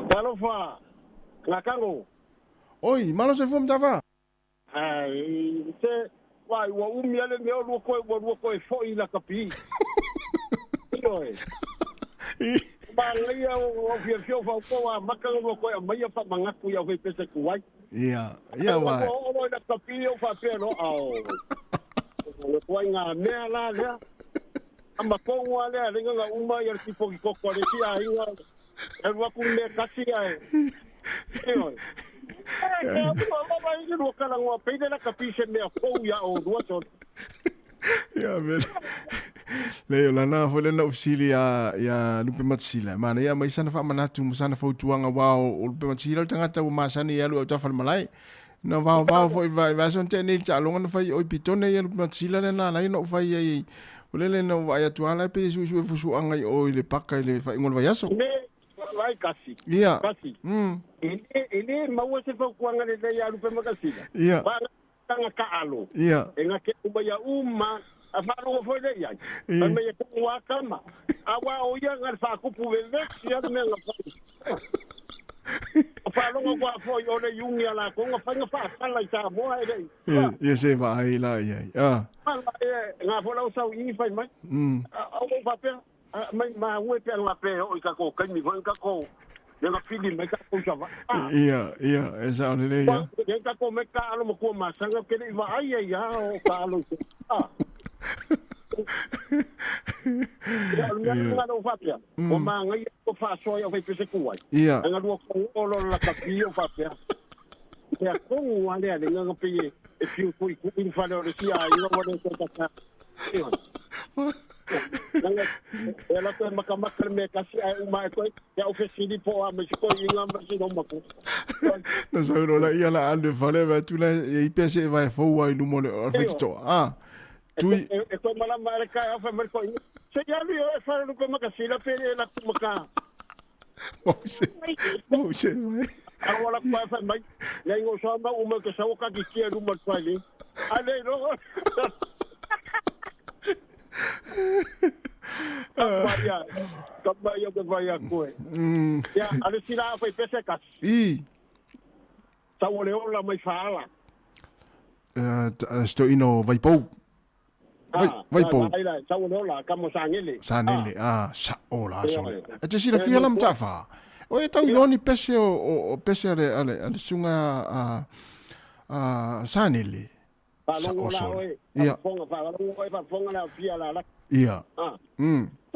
O: Talofa, Gakago.
J: Oi, malo soifua Mataafa.
O: Ai, te, wai, ua umi ale mea o lua koe, ua lua koe fo'i i lakapi. Ioe. Manaia o au fiafia o faupo a maka lua koe aumaia faamanatu i au fai pese tuai.
J: Ia, ia wa.
O: Ua oo loa i lakapi o faapea loa, ao. O le tuaiga mea la lea. Ama tonu lava lea, lenga na uma ia le tipoki koko a le isi aiga. E alu atu le mea tasi ae Ioe. E, ke au ua lava i lua kalagoa pei le lakapi se mea fou iā olua sole.
J: Ia mele. Le o lana foi le na ufisili ia ia Lupe Matasila. Mana ia mai sana faamanatu ma sana fautuaga aua o Lupe Matasila o le tagata ua masani e alu i autafa o le malae. Na vaovao foi i vaiaso na tea nei i le taaloga na fai i o i Pitone ia Lupe Matasila lea na ala ai ona ou fai ai o lele na ou vaai atu lava la e pei e suesue fusuaga i o i le paka i le faaiuga o le vaiaso.
O: Me vai kasi.
J: Ia.
O: Kasi. E le e le maua se fautuaga lelei ia Lupe Matasila.
J: Ia.
O: Tanga taalo.
J: Ia.
O: E nga ke uma ia uma, a faalogo foi lea i ai.
J: Ia.
O: Fai mai e kongu a kama. Aua o ia nga le faakupu vevesi a le mea nga fai. O faalogo kua foi o le iugi a lakou nga fai nga faatala i Samoa e lei.
J: Ia, ia se vaai la i ai. Ah.
O: Ala e nga foi lau sau i fai mai. A o faapea, mai maua e pea nga pe o i kakou kaimi foi nga kakou le nga pili mai kakou sa va. Ah.
J: Ia, ia, e sao lelei ia.
O: Ia kakou mai ka alo makua masanga ke le i vaai ai a o ka alo i te. Ah. Ia, o le mea nga lou faapea, ua magaia ua faasoa i au faipese kuai.
J: Ia.
O: Ai nga lua kongu o lo lakapi o faapea. Mea kongu a lea le nga pei e e fiu kui kui le fale o le sia aiga ua le toe tata. Ioe. Nanga e ala toe makamaka le mea kasi ae uma ae koe te au fesili po o a mai se koe inga ma se noma ko.
J: Na sau loa la ia la alu e fale vae atu la e i pea se e vae fou ai luma o le o le faitotoa. Ah. Tui.
O: E toe malama ae le kae au fai mai le koe inga. Se i alu i o e fale lupe makasila pe le la ku maka.
J: Mau se. Mau se mai.
O: Aro ala ku fai mai. Nei ngo sa ma uma ke sau ka ki kia luma le fale. Ale ro. Ka mai ka mai au ke vai a koe. Ia, ale sila a fai pese kasi.
J: I.
O: Sau o le ola mai whaala.
J: Stoina o Vaipou. Vai, Vaipou.
O: Ah, sau o le ola, ka mo Sangele.
J: Sanele, ah, sa o la sole. E te silafia la mataafa. O e tau iloa ni pese o, o pese a le, a le, a le susuga a, a Sanele. Sa
O: Faalogo
J: o
O: la
J: sole.
O: oe,
J: Ia.
O: faafofoga, faalogo oe, faafofoga le aofia la laki.
J: Ia.
O: Ah.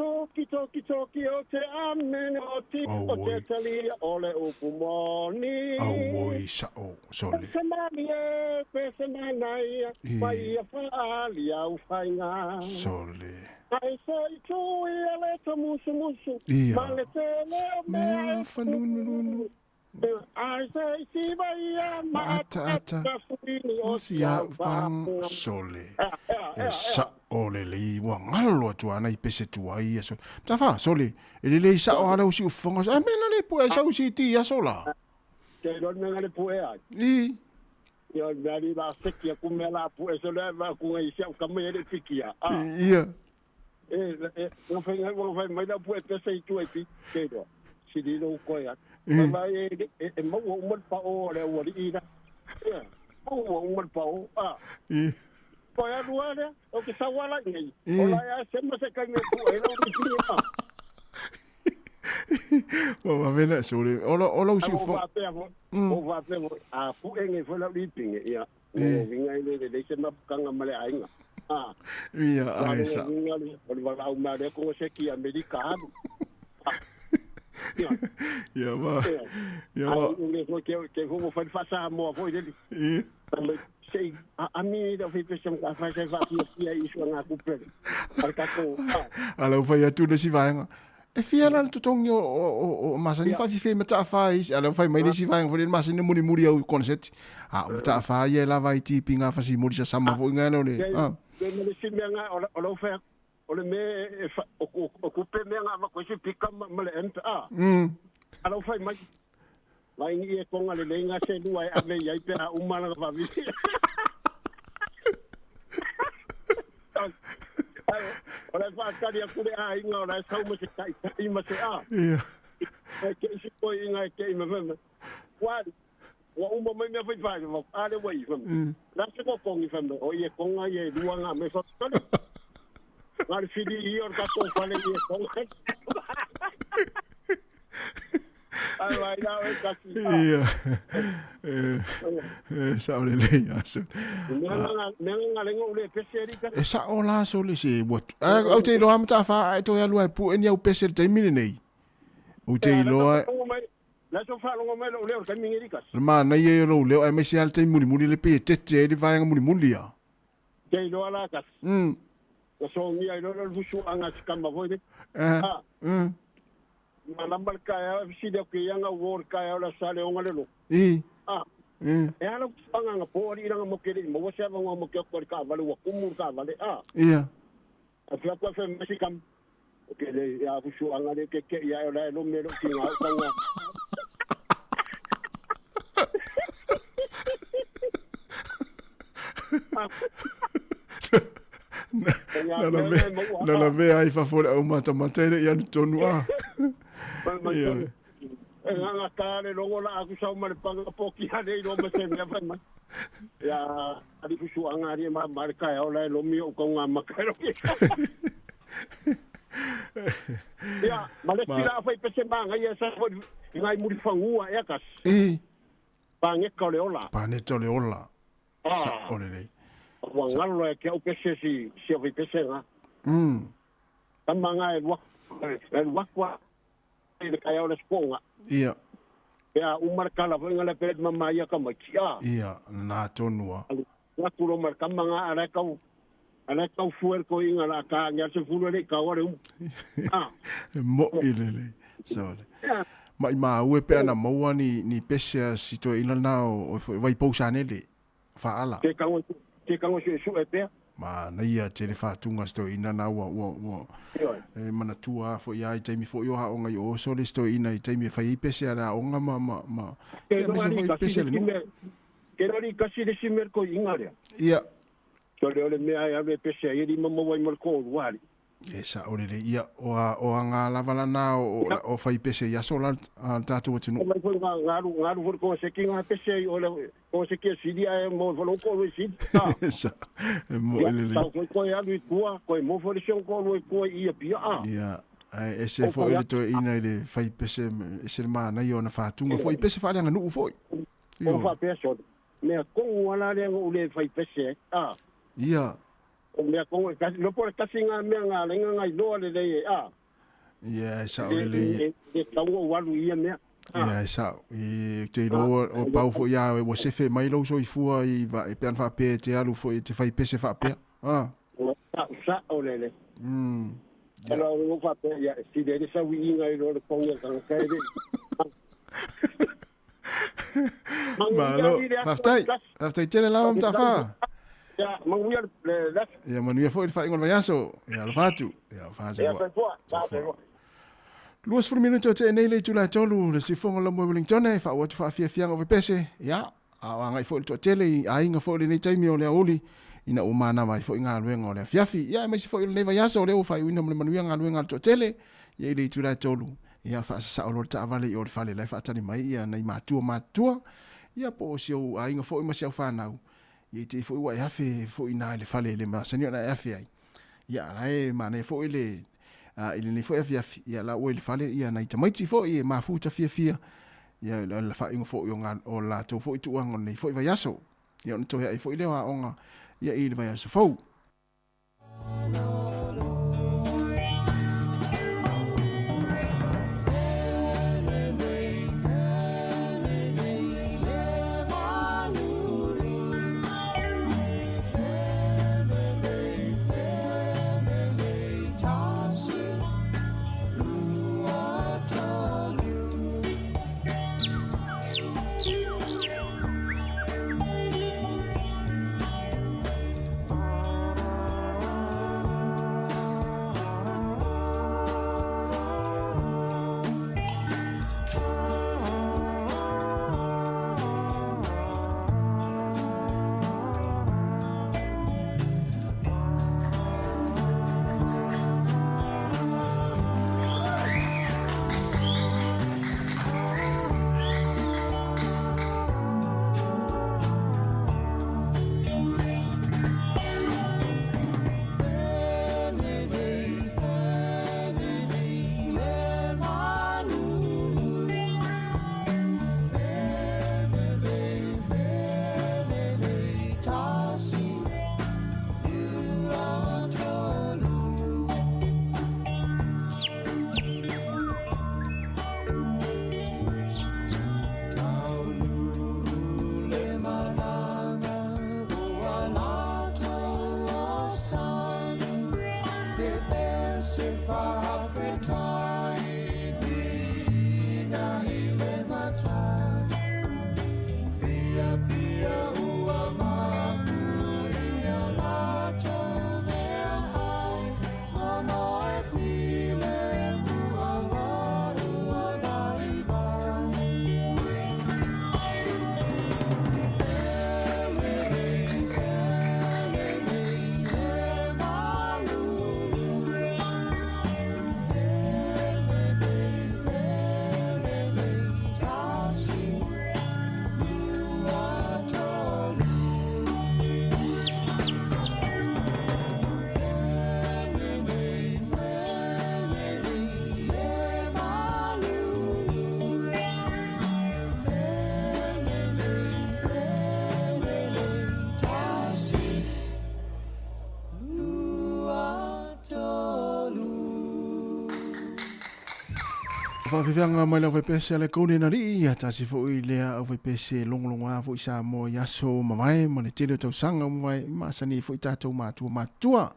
O: Toki, toki, toki o te amene o ti o te
J: Auoi.
O: talia o le upu moni.
J: Auoi, sa o sole.
O: Pese malie, pese manaia,
J: I.
O: mai ia faaali au faiga.
J: Sole.
O: Ai se i tui a le tamusumusu,
J: Ia.
O: ma le tele o mea
J: Mea
O: e
J: fanunununu.
O: Ai se i siva ia
J: Ma ata ata.
O: fuini o
J: O si au fang sole. E sa o le lei ua galo atu ana i pese tuai ia sole. Tafa sole, e lelei sao ala usi ufonga. A mena le pue sa usi ti ia sola.
O: Te roi mea le pue ai.
J: I.
O: Ia mea li la seki aku mea la pue so le va ku ngai sia ka me le pikia. Ah.
J: Ia.
O: E e nga fai nga fai mai la pue pese i tu e pi. Te roi. Si li lo ko ya. Ma e e e mau o mal pa o le ua li ina. Ia. Mau o mal pa o. Ah.
J: I.
O: Ko ya lua le o ke sa wala nei.
J: I.
O: O la ya se ma se kai me pue la u pi. Ah.
J: Ua vavena sole. Ola ola usi
O: O
J: ufonga.
O: va mo. O va mo. A pu e ngai fo la li pinge ia. O vinga ile le le se mapukanga ma le aiga. Ah.
J: Ia ai sa.
O: Vinga le o le valau ma le ko se ki Amerika alu.
J: Ia ma. Ia ma.
O: Ai le ko ke ke ho fa fa sa mo fo ile.
J: I.
O: Se a a mi da fe pe se ka fa se fa fia fia i so nga ku pe. Al ka ko.
J: Ala u fai atu le si vaega. E fia la le totogi o o o o masani faafifi mataafa i ala u fai mai le isi vaega foi le masani mulimuli au i koneseti. A o mataafa ia e lava i tipi ngā fasimoli sasama foi ngā le. Ah.
O: Ke me le si me nga o o lo fa o le me e fa o o ku pe me nga va ko se pika ma le MPA. Ala u fai mai. Vai ni e konga le lenga se lua e ave i ai pe a umala va vi. O le whaakari a kure a inga o le sau ma se kai kai ma se a.
J: Ia.
O: E ke isi koe inga e ke i me whema. Wa, wa uma mai mea whai whai, wa ale wa i whema. La se ko kongi whema, o i e konga i e rua ngā me whakatole. Ngā le whiri i o kato whale i e konga. Ai vai la e kasi.
J: Ia. E e sao lelei a sole.
O: Mea ngā mea ngā lengo ule pese erika.
J: E sao la sole se ua. Au te iloa mataafa ae toe alu ai pue ni au pese le taimi lenei. Ou te iloa.
O: La so faalogo mai lou leo i le taimi lenei kasi.
J: Le manaia ia o lou leo aemaise lava le taimi mulimuli le pei e tete ai le vaega mulimuli a.
O: Te iloa la kasi. Na sogia ai loa lea o le fusuaga a si tama foi lea. A. Malama le taeao e fesili atu i ai ga uo le taeao le Aso Sa le lotu. A. E a lau fusuaga anapo alii leaga matou te le i maua se avanoa matou te o atu ai i le taavale ua tumu le taavale. A. Ae fai atu ae fai mai si tama, Ou te le i a fusuaga lea te tei ae o la e lome lou tiga o tauga.
J: Na lavea ai fafo o le aumatamata e le i alu tonu a.
O: Ioe. E gagata le logo la aku sau ma le panga poki a le iloa ma se mea fai mai. Ia, ali fusuaga ali e ma ma le taeao la e lomi ou tauga maka e lomi. Ia, ma le isi la fai pese manaia sa foi i ngai Mulifanua ea kasi. Paneta o le ola.
J: Paneta o le ola. Sao lelei.
O: Ua galo ia te au pese si si au pese nga. Tama nga e lua e lua atu i le taeao le sipoga.
J: Ia.
O: Pe a uma le tala foi nga le pe mama ia tamaiti a.
J: Ia, na tonu a.
O: Alu atu lo ma le tama nga a la e tau a la e tau fue le toeaina la ta ane a le sefulu e le i taua le umu. A.
J: E mo'i lelei. Sole. Maimau e pe ana maua ni ni pese a si toeaina lena o o Waipou Sanele, Faala.
O: Te tango te tango suesue pea.
J: Manaia tele faatuga si toeaina na ua ua ua e manatua a foi a i taimi foi o aoga i o sole si toeaina i taimi e fai ai pese a le aoga ma ma ma
O: Ke noa li kasi le si mea ke noa li kasi le si mea le toeaina lea.
J: Ia.
O: Sole o le mea e alu e pese ai e lima maua ai ma le toalua alii.
J: E sao lelei ia, o a, o a ngā lava lana o, o, o whai pese i aso la a le tātou atunuu.
O: Mai foi ngā, ngā alu, ngā alu foi le kongaseki ngā pese ai o le kongaseki a sili ae mo foi le koe sili.
J: Ah. Sa, e mo e lelei.
O: Tau foi koe alu i tua, koe mo foi le sion koe i tua i ia pia a.
J: Ia, ae ese foi le toeaina i le whai pese, ese le mānaia o na whātunga foi, pese whaaleaganuu foi.
O: O whapea sole, mea kongu ala lea ngo ule whai pese ai. Ah.
J: Ia.
O: O mea kongo e kasi, lopo le kasi ngā mea ngā lenga ngā iloa lelei e, a.
J: Ia, e sao lelei.
O: E, e taua o alu i ia mea.
J: Ia, e sao. I te iloa o pau foi ia ua sefe mai lou soifua i va, e peana faapea e te alu foi e te fai pese faapea. A.
O: Ua sao sao lelei. Ia. Ala o faapea, ia, sili ai le sauiiga i loa le kongi a tangata e le.
J: Malo, faafetai. Faafetai tele lava Mataafa.
O: Ia, manuia le aso.
J: Ia, manuia foi le faaiuga o le vaiaso. Ia, alofa atu. Ia, alofa atu.
O: Ia, soifua. Soifua.
J: 20 minute o tea nei le itula e tolu, le sifoga o Lamoe Wellington e faauu atu faafiafiaga o Vepese. Ia, a o agai foi le toatele i aiga foi o lenei taimi o le aoauli, ina ua manava ai foi galuega o le afiafi. Ia, aemaise foi o lenei vaiaso o lea ua faaiuina ma le manuia galuega a le toatele, ia i le itula e tolu. Ia, faasasao loa le taavale i o le fale la e faatali mai ia nai matua matutua, ia po o si ou aiga foi ma si au fanau, ia i te i foi ua e afe foi ina i le fale e le masani ona e afe ai. Ia, a la e manaia foi le, a, i lenei foi afiafi, ia la ua i le fale ia nai tamaiti foi e mafuta fiafia, ia o le faaiuga foi o, ngā, o latou foi tuuaga o lenei foi vaiaso. Ia ona toe ai foi lea o aoga ia i le vaiaso fou. Faafiafiaga mai le aufaipese a le Golden Alii, ia tasi foi lea aufaipese logologoa foi Samoa i aso ua mavae ma le tele o tausaga ua mavae i masani ai foi tatou matua matutua.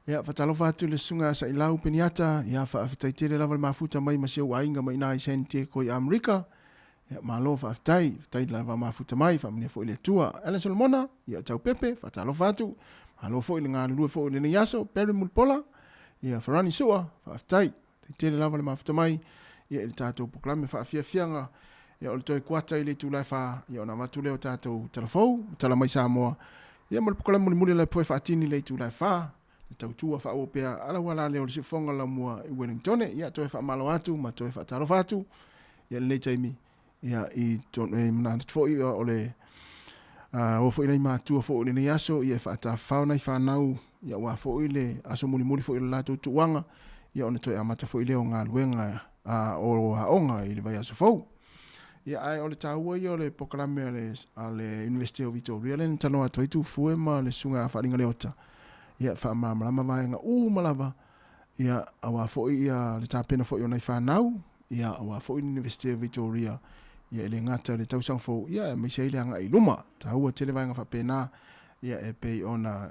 J: Ia faatalofa atu i le Susuga ia Sailau Peniata, ia faafetai tele lava le mafuta mai ma si ou aiga mai ina i San Diego i Amerika. Ia malo faafetai, faafetai lava mafuta mai, faamanuia foi le Atua. Allan Solomona, ia Taupepe, faatalofa atu, malo foi le galulue foi i lenei aso. Barry Mulipola, ia Farani Sua, faafetai. Faafetai tele lava le mafuta mai ia i le tatou polokalame faafiafiaga. Ia o le toe kuata i le itula e fa, ia ona avatu lea o tatou tala fou, ma tala mai Samoa, ia ma le polokalame mulimuli a le Apoe faatini i le itula e fa, le tautua faaauau pea a le auala lea o le siufofoga laumua i Wellingtone. Ia toe faamalo atu ma toe faatalofa atu ia i lenei taimi ia i tonu e manatu foi o le o foi nai matua foi o lenei aso ia e faatafafao nai fanau ia aua foi le aso mulimuli foi o le latou tuuaga ia ona toe amata foi lea o galuega o aoga i le vaiaso fou. Ia ae o le taua ia o le polokalame a le University o Victoria lea na talanoa atu ai Tufue ma le Susuga ia Faaaliga Leota ia faamalamalama vaega uma lava ia aua foi ia le tapena foi o nai fanau ia aua foi le University o Victoria ia e le gata i le tausaga fou ia aemaise ai le agai i luma. Taua tele vaega faapena ia e pei ona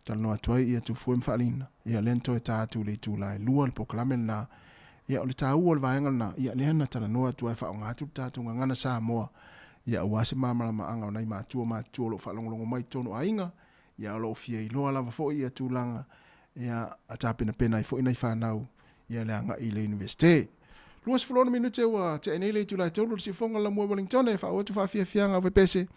J: talanoa atu ai ia Tufue ma Faalina ia lea na toe ta atu i le itula e 2 le polokalame lena. Ia o le taua o le vaega lena ia lea na talanoa atu ai e faaaoga atu le tatou gagana Samoa ia aua se malamalamaaga o nai matua matutua o lo o faalogologo mai i totonu o aiga ia o lo o fia iloa lava foi ia tulaga ia a tapenapena ai foi nai fanau ia le agai i le Iunivesite. 26 minute ua tea nei le itula e 3 o le siufofoga o le Lamua i Wellington e faaauau atu faafiafiaga au pese.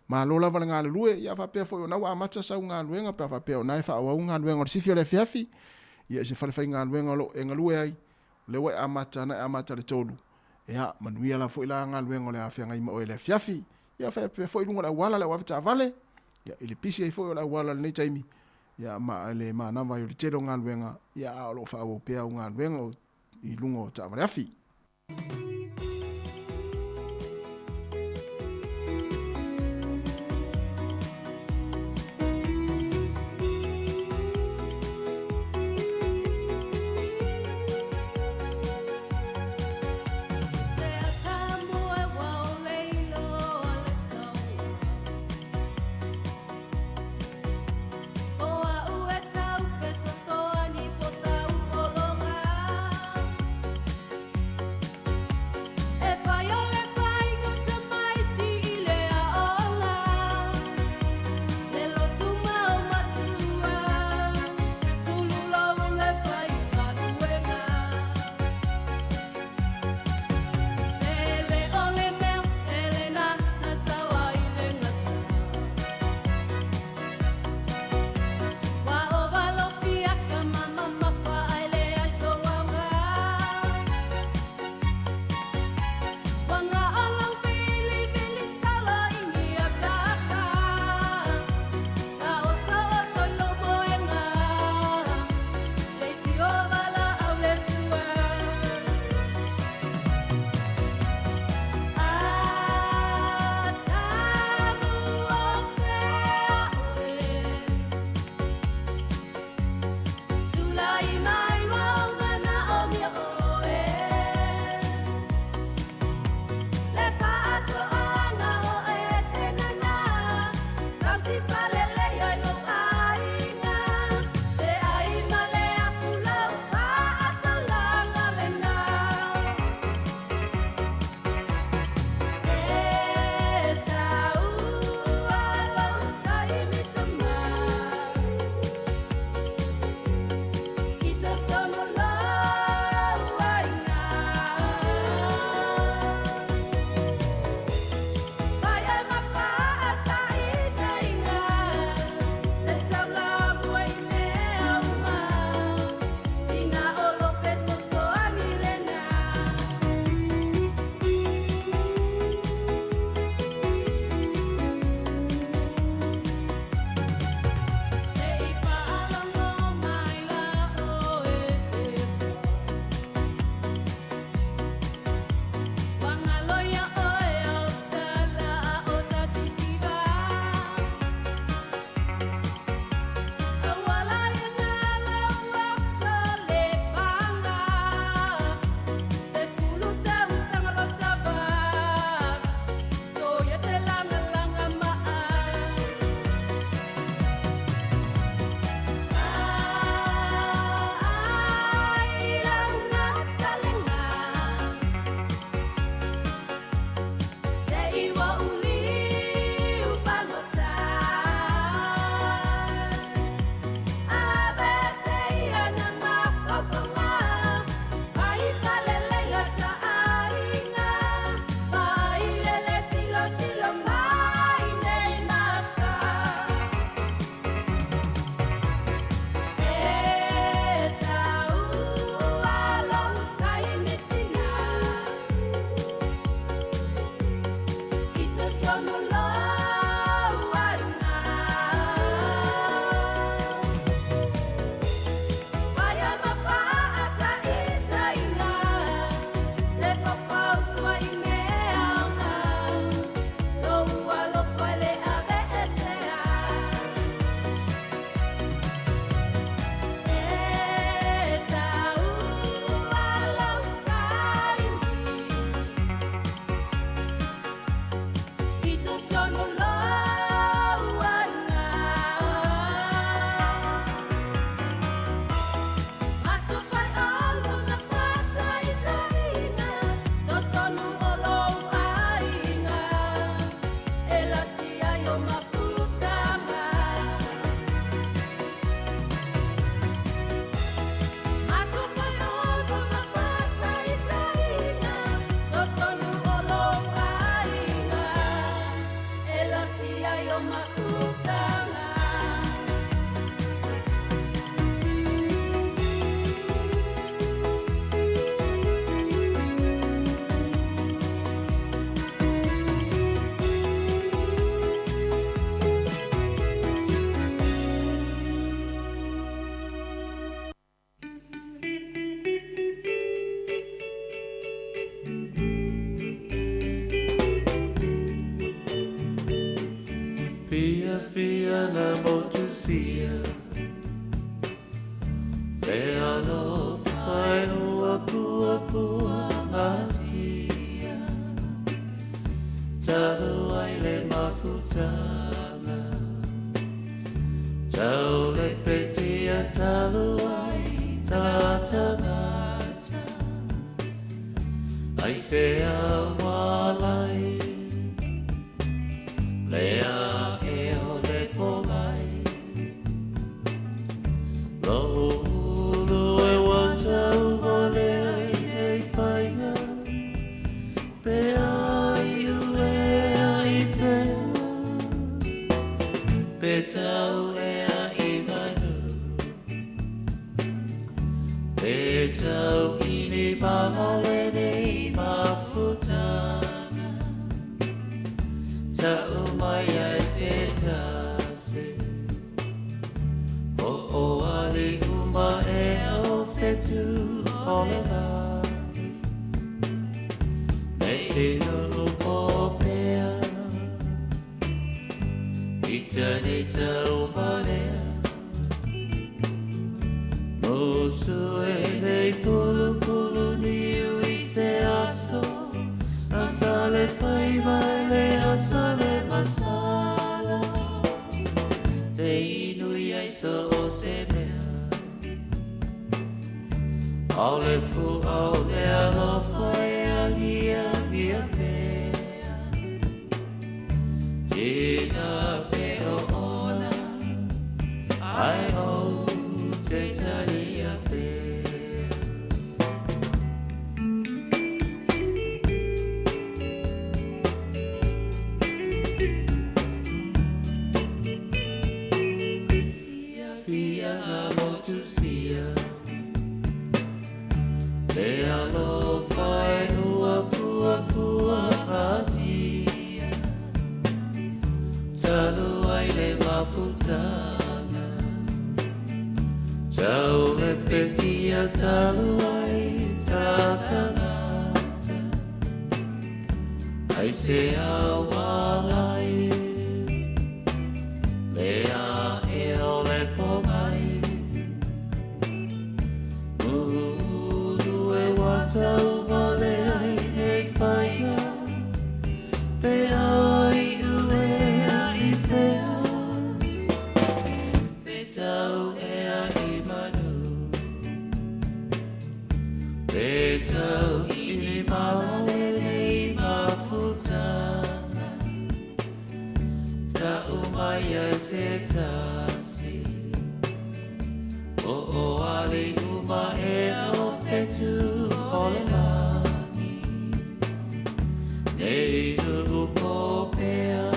J: Malo lava le galulue, ia faapea foi ona ua amata sau galuega pe a faapea ona e faaauau galuega o le sifi o le afiafi ia i se fale faigaluega o lo o e galue ai, o lea ua e amata na e amata i le 3, ia manuia lava foi la galuega o le a feagai ma oe i le afiafi. Ia faapea foi i luga o le auala le au avetaavale, ia i le pisi ai foi o le auala i lenei taimi, ia ma le manava ai o le tele o galuega, ia a o lo o faaauau pea au galuega i luga o taavale afi.
I: Motusia Le alofa e ua pua pua ngatia Talu ai le mafutanga Tau le petia talu ai talata ngata Ai se awalai Le a e o le pongai Lo ulu e watau wale ai nei whainga Pe ai ue ai whea Pe tau ea i manu Pe tau ini mamale nei mafutanga Tau mai ai se tasi O o ali uma e au whetu o le lagi Nei te nuu po pea I tane tau valea Musu e nei pulu pulu niu i se aso Asale fai mai le asale masala Te inui ai so o se mea Au le fu au le alofa e angia angia pea Tina pe o ona Ai o te talia pea Fia fia nga motusia Le alofa e ua pua pua ngatia Talu ai le mafutanga Tau le petia talu ai talata ngata Ai se awalai Le a e o le pongai Ulu e watau wale ai nei whainga Pe ai ue ai whea Pe tau ea i manu Pe tau ini malalele i mafutanga Tau mai ai se tasi O o ali uma e au whetu o le lagi Nei nuu ko pea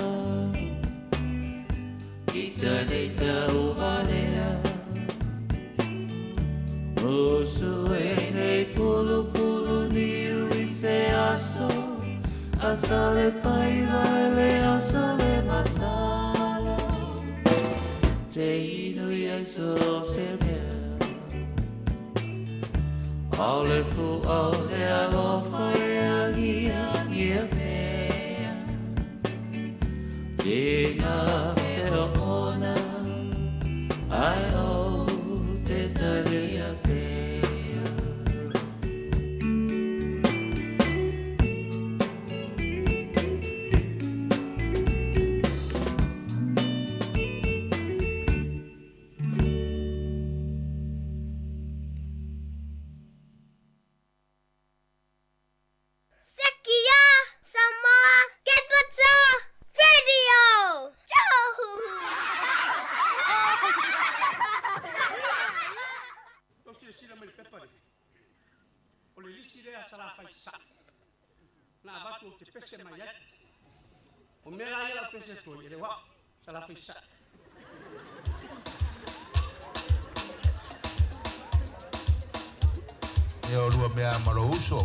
I: I tane tau valea Musu e nei pulu pulu niu i se aso Asale fai vale asale masala Te inui ai so se mea Au le fu au le alofa e angia angia pea Tina pe o ona Ai o te talia pea
K: Sekia Samoa Capital Radio.
D: Tou silasila mai le pepa lea. O le lisi lea sa la fai saʻa. Na avatu ou te pese mai ai. O mea la ia lau pese atu ai, e le o a'u, sa la fai saʻa.
P: Ia o lua mea ma lou uso.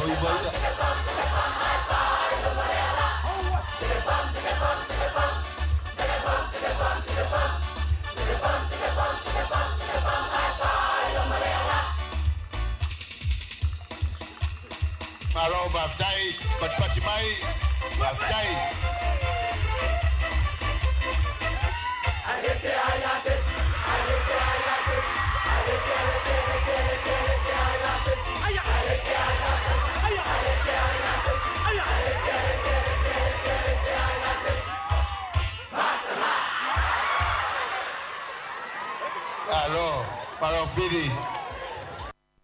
P: aso iva ia. Malo faafetai patipati mai faafetai. Alo, malo Fili.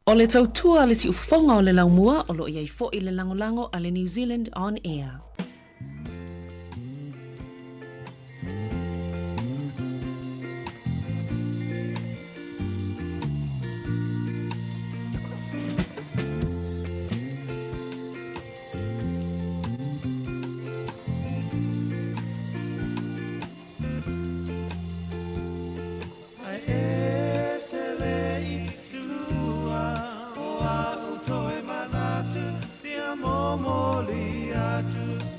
G: O le tautua a le siufofoga o le laumua o lo o i ai foi le lagolago a le New Zealand On Air.
I: Ae e te le i tulua o au toe manatu, fia momoli atu.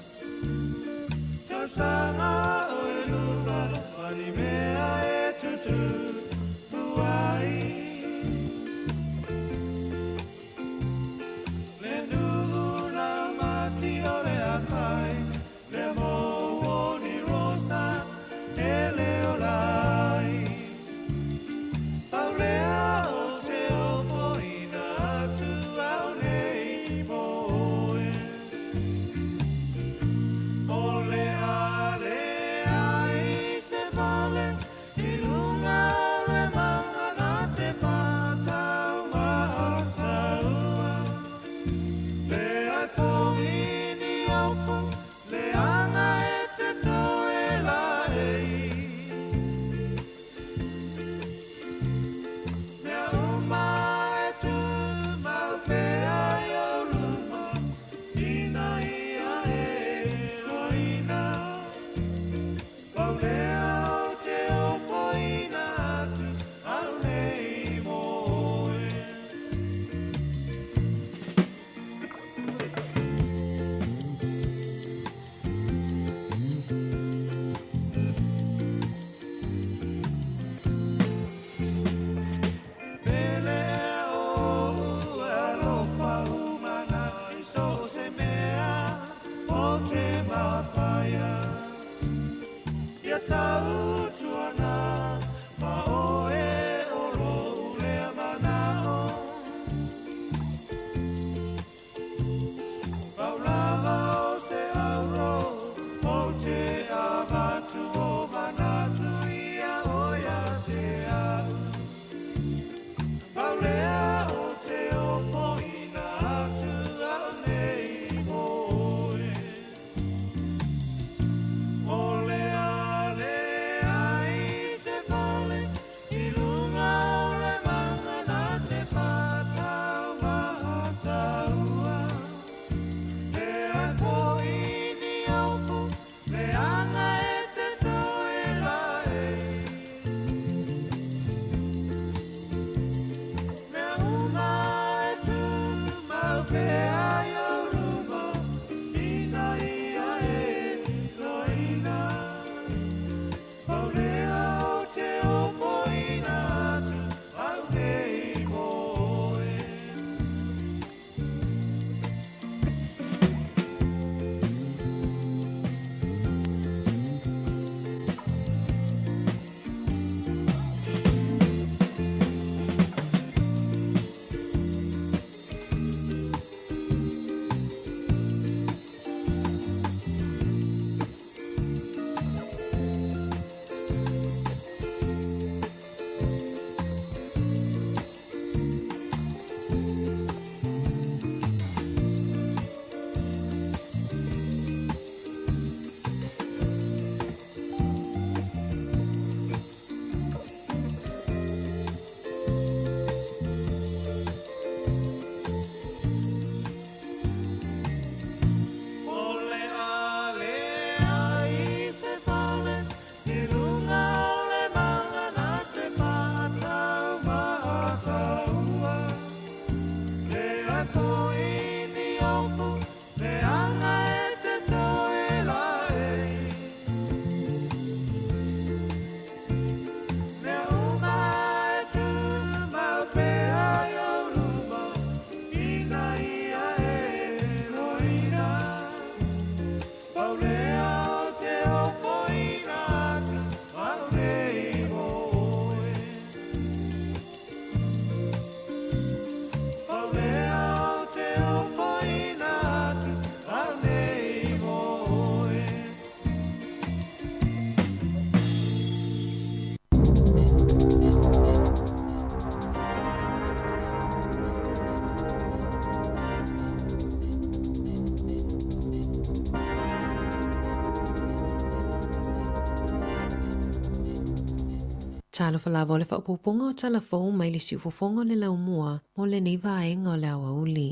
G: Talofa lava o le faaopoopoga o tala fou mai le siufofoga o le laumua mo lenei vaega o le aoauli.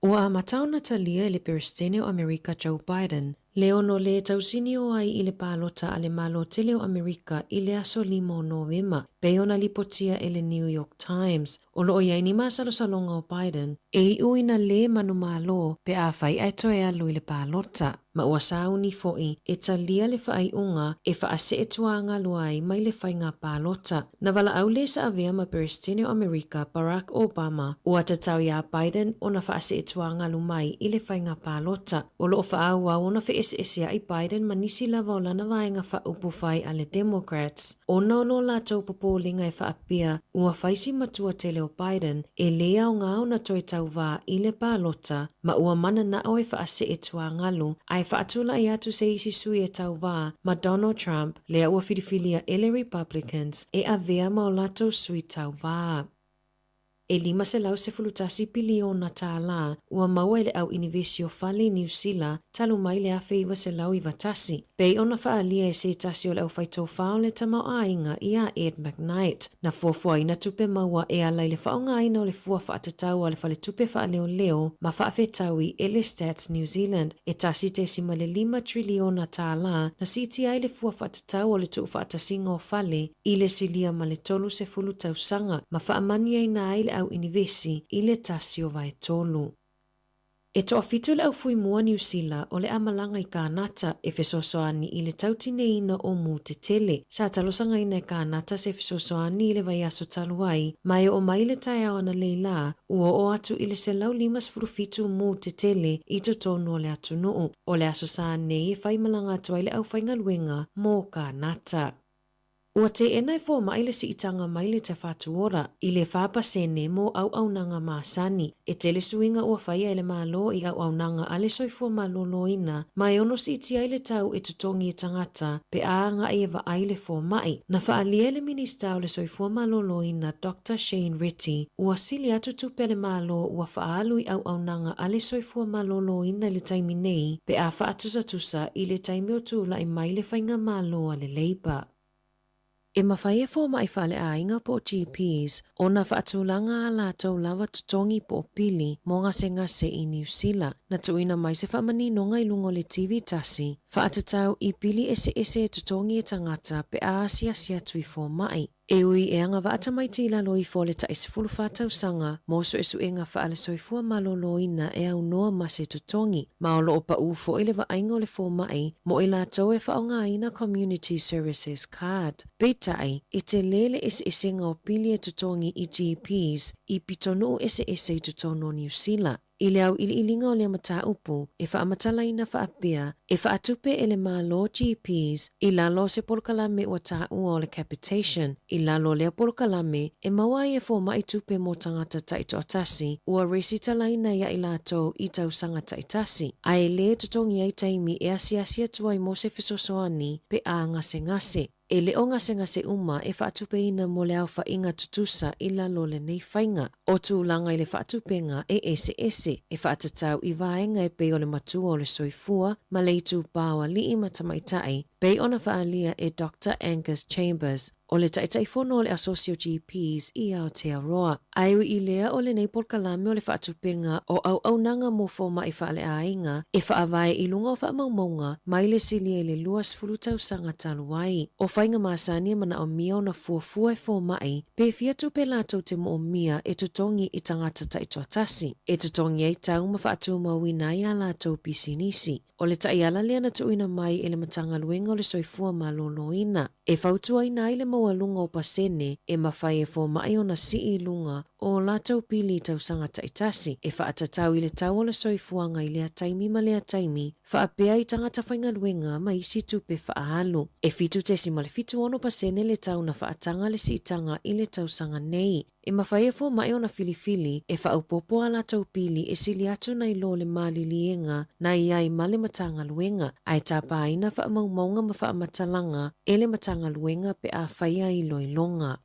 G: Ua amata ona talia e le Peresetene o Amerika Joe Biden le ono lē tausini o ai i le palota a le Malo tele o Amerika i le aso 5 o Novema, pei ona lipotia e le New York Times. O lo o i ai ni masalosaloga o Biden e iʻu ina lē manumalo pe afai ae toe alu i le palota, ma ua sauni foʻi e talia le faaiuga e faaseetuagalua ai mai le faiga palota. Na valaau lē sa avea ma Peresetene o Amerika Barack Obama ua tatau iā Biden ona faaseetuagalu mai i le faiga palota. O lo o faaauau ona feeseeseaʻi Biden ma nisi lava o lana vaega faaupufai a le Democrats ona o lo latou popolega e faapea ua fai si matua tele o Biden e lē aoga ona toe tauvā i le palota ma ua mananaʻo e faaseetuagalu ae faatulaʻi atu se isi sui e tauvā ma Donald Trump lea ua filifilia e le Republicans e avea ma o latou sui tauvā. E $511 piliona tālā ua maua e le au inivesi o fale i Niu Sila talu mai le 1991, pei ona faaalia e se tasi o le aufaitofā o le tamaoaiga iā Ed McKnight. Na fuafuaina tupe maua e ala i le faaaogaina o le fua faatatau a le Faletupe Faaleoleo ma Faafetaui e le Stats New Zealand e $1.5 triliona tālā na siitia ai le fua faatatau o le tuufaatasiga o fale i le silia ma le 30 tausaga ma faamanuiaina ai le au inivesi i le 1/3. E toafitu le au fuimua Niu Sila o le a malaga i Kānata e fesoasoani i le tautineiina o mū tetele. Sa talosagaina e Kānata se fesoasoani i le vaiaso talu ai, ma e oo mai le taeao analeila, ua oo atu i le 157 mū tetele i totonu o le atunuu. O le Aso Sa nei e faimalaga atu ai le aufaigaluega mo Kānata. Ua teena e fomai le siitaga mai le Te Whatu Ora i le 4% mo auaunaga masani. E tele suiga ua faia e le Malo i auaunaga a le soifua malōlōina ma e ono siitia ai le tau e totogi e tagata pe a agaʻi e vaai le fomai. Na faaalia e le Minisita o le Soifua Malōlōina Doctor Shane Reti ua sili atu tupe a le Malo ua faaalu i auaunaga a le soifua malōlōina i le taimi nei pe a faatusatusa i le taimi o tulaʻi mai le faigamalo a le Labour. E mafai e fomai faaleaiga po o GPs ona faatulaga a latou lava totogi po o pili mo gasegase i Niu Sila. Na tuuina mai se faamaninoga i luga o le TV tasi, faatatau i pili eseese e totogi e tagata pe a asiasi atu i fomai. E ui e agavaa tamaiti i lalo ifo o le tai 14 tausaga mo suesuega faale-soifua malōlōina e aunoa ma se totogi, ma o lo o paʻū foʻi le vaaiga o le fomai mo i latou e faaaogaina Community Services Card. Peitai, e telē le eseesega o pili e totogi i GPs i pitonuu eseese i totonu o Niu Sila. I le auiliiliga o lea mataupu, e faamatalaina faapea, e faatupe e le Malo GPs i lalo o se polokalame ua taua o le capitation. I lalo o lea polokalame, e maua ai e fomai tupe mo tagata taitoatasi ua resitalaina iā i latou i tausaga taitasi, ae lē totogi ai taimi e asiasi atu ai mo se fesoasoani pe a gasegase. E le o gasegase uma e faatupeina mo le aofaiga tutusa i lalo o lenei faiga. O tulaga i le faatupega e eseese, e faatatau i vaega e pei o le matua o le soifua ma le itupā o alii ma tamaitai, pei ona faaalia e Doctor Angus Chambers, o le Taitaifono o le Asosi o GPs i Aotearoa. Ae ui i lea o lenei polokalame o le faatupega o auaunaga mo fomai faaleaiga e faavae i luga o faamaumauga mai le silia i le 20 tausaga talu ai. O faiga masani e manaomia ona fuafua e fomai pe fia tupe latou te moomia e totogi i tagata taitoatasi, e totogi ai tau ma faatumauina ai a latou pisinisi. O le taiala lea na tuuina mai e le Matagaluega o le Soifua Malōlōina, e fautuaina ai le maualuga o pasene e mafai e fomai ona sii i luga o o latou pili i tausaga taitasi, e faatatau i le tau o le soifuaga i lea taimi ma lea taimi, faapea i tagata faigaluega ma isi tupe faaalu. E 7.76% le tau na faataga le siitaga i le tausaga nei. E mafai e fomai ona filifili e faaopoopo a latou pili e sili atu nai lo le maliliega na i ai ma le Matagaluega, ae tapaina faamaumauga ma faamatalaga e le Matagaluega pe a faia iloiloga.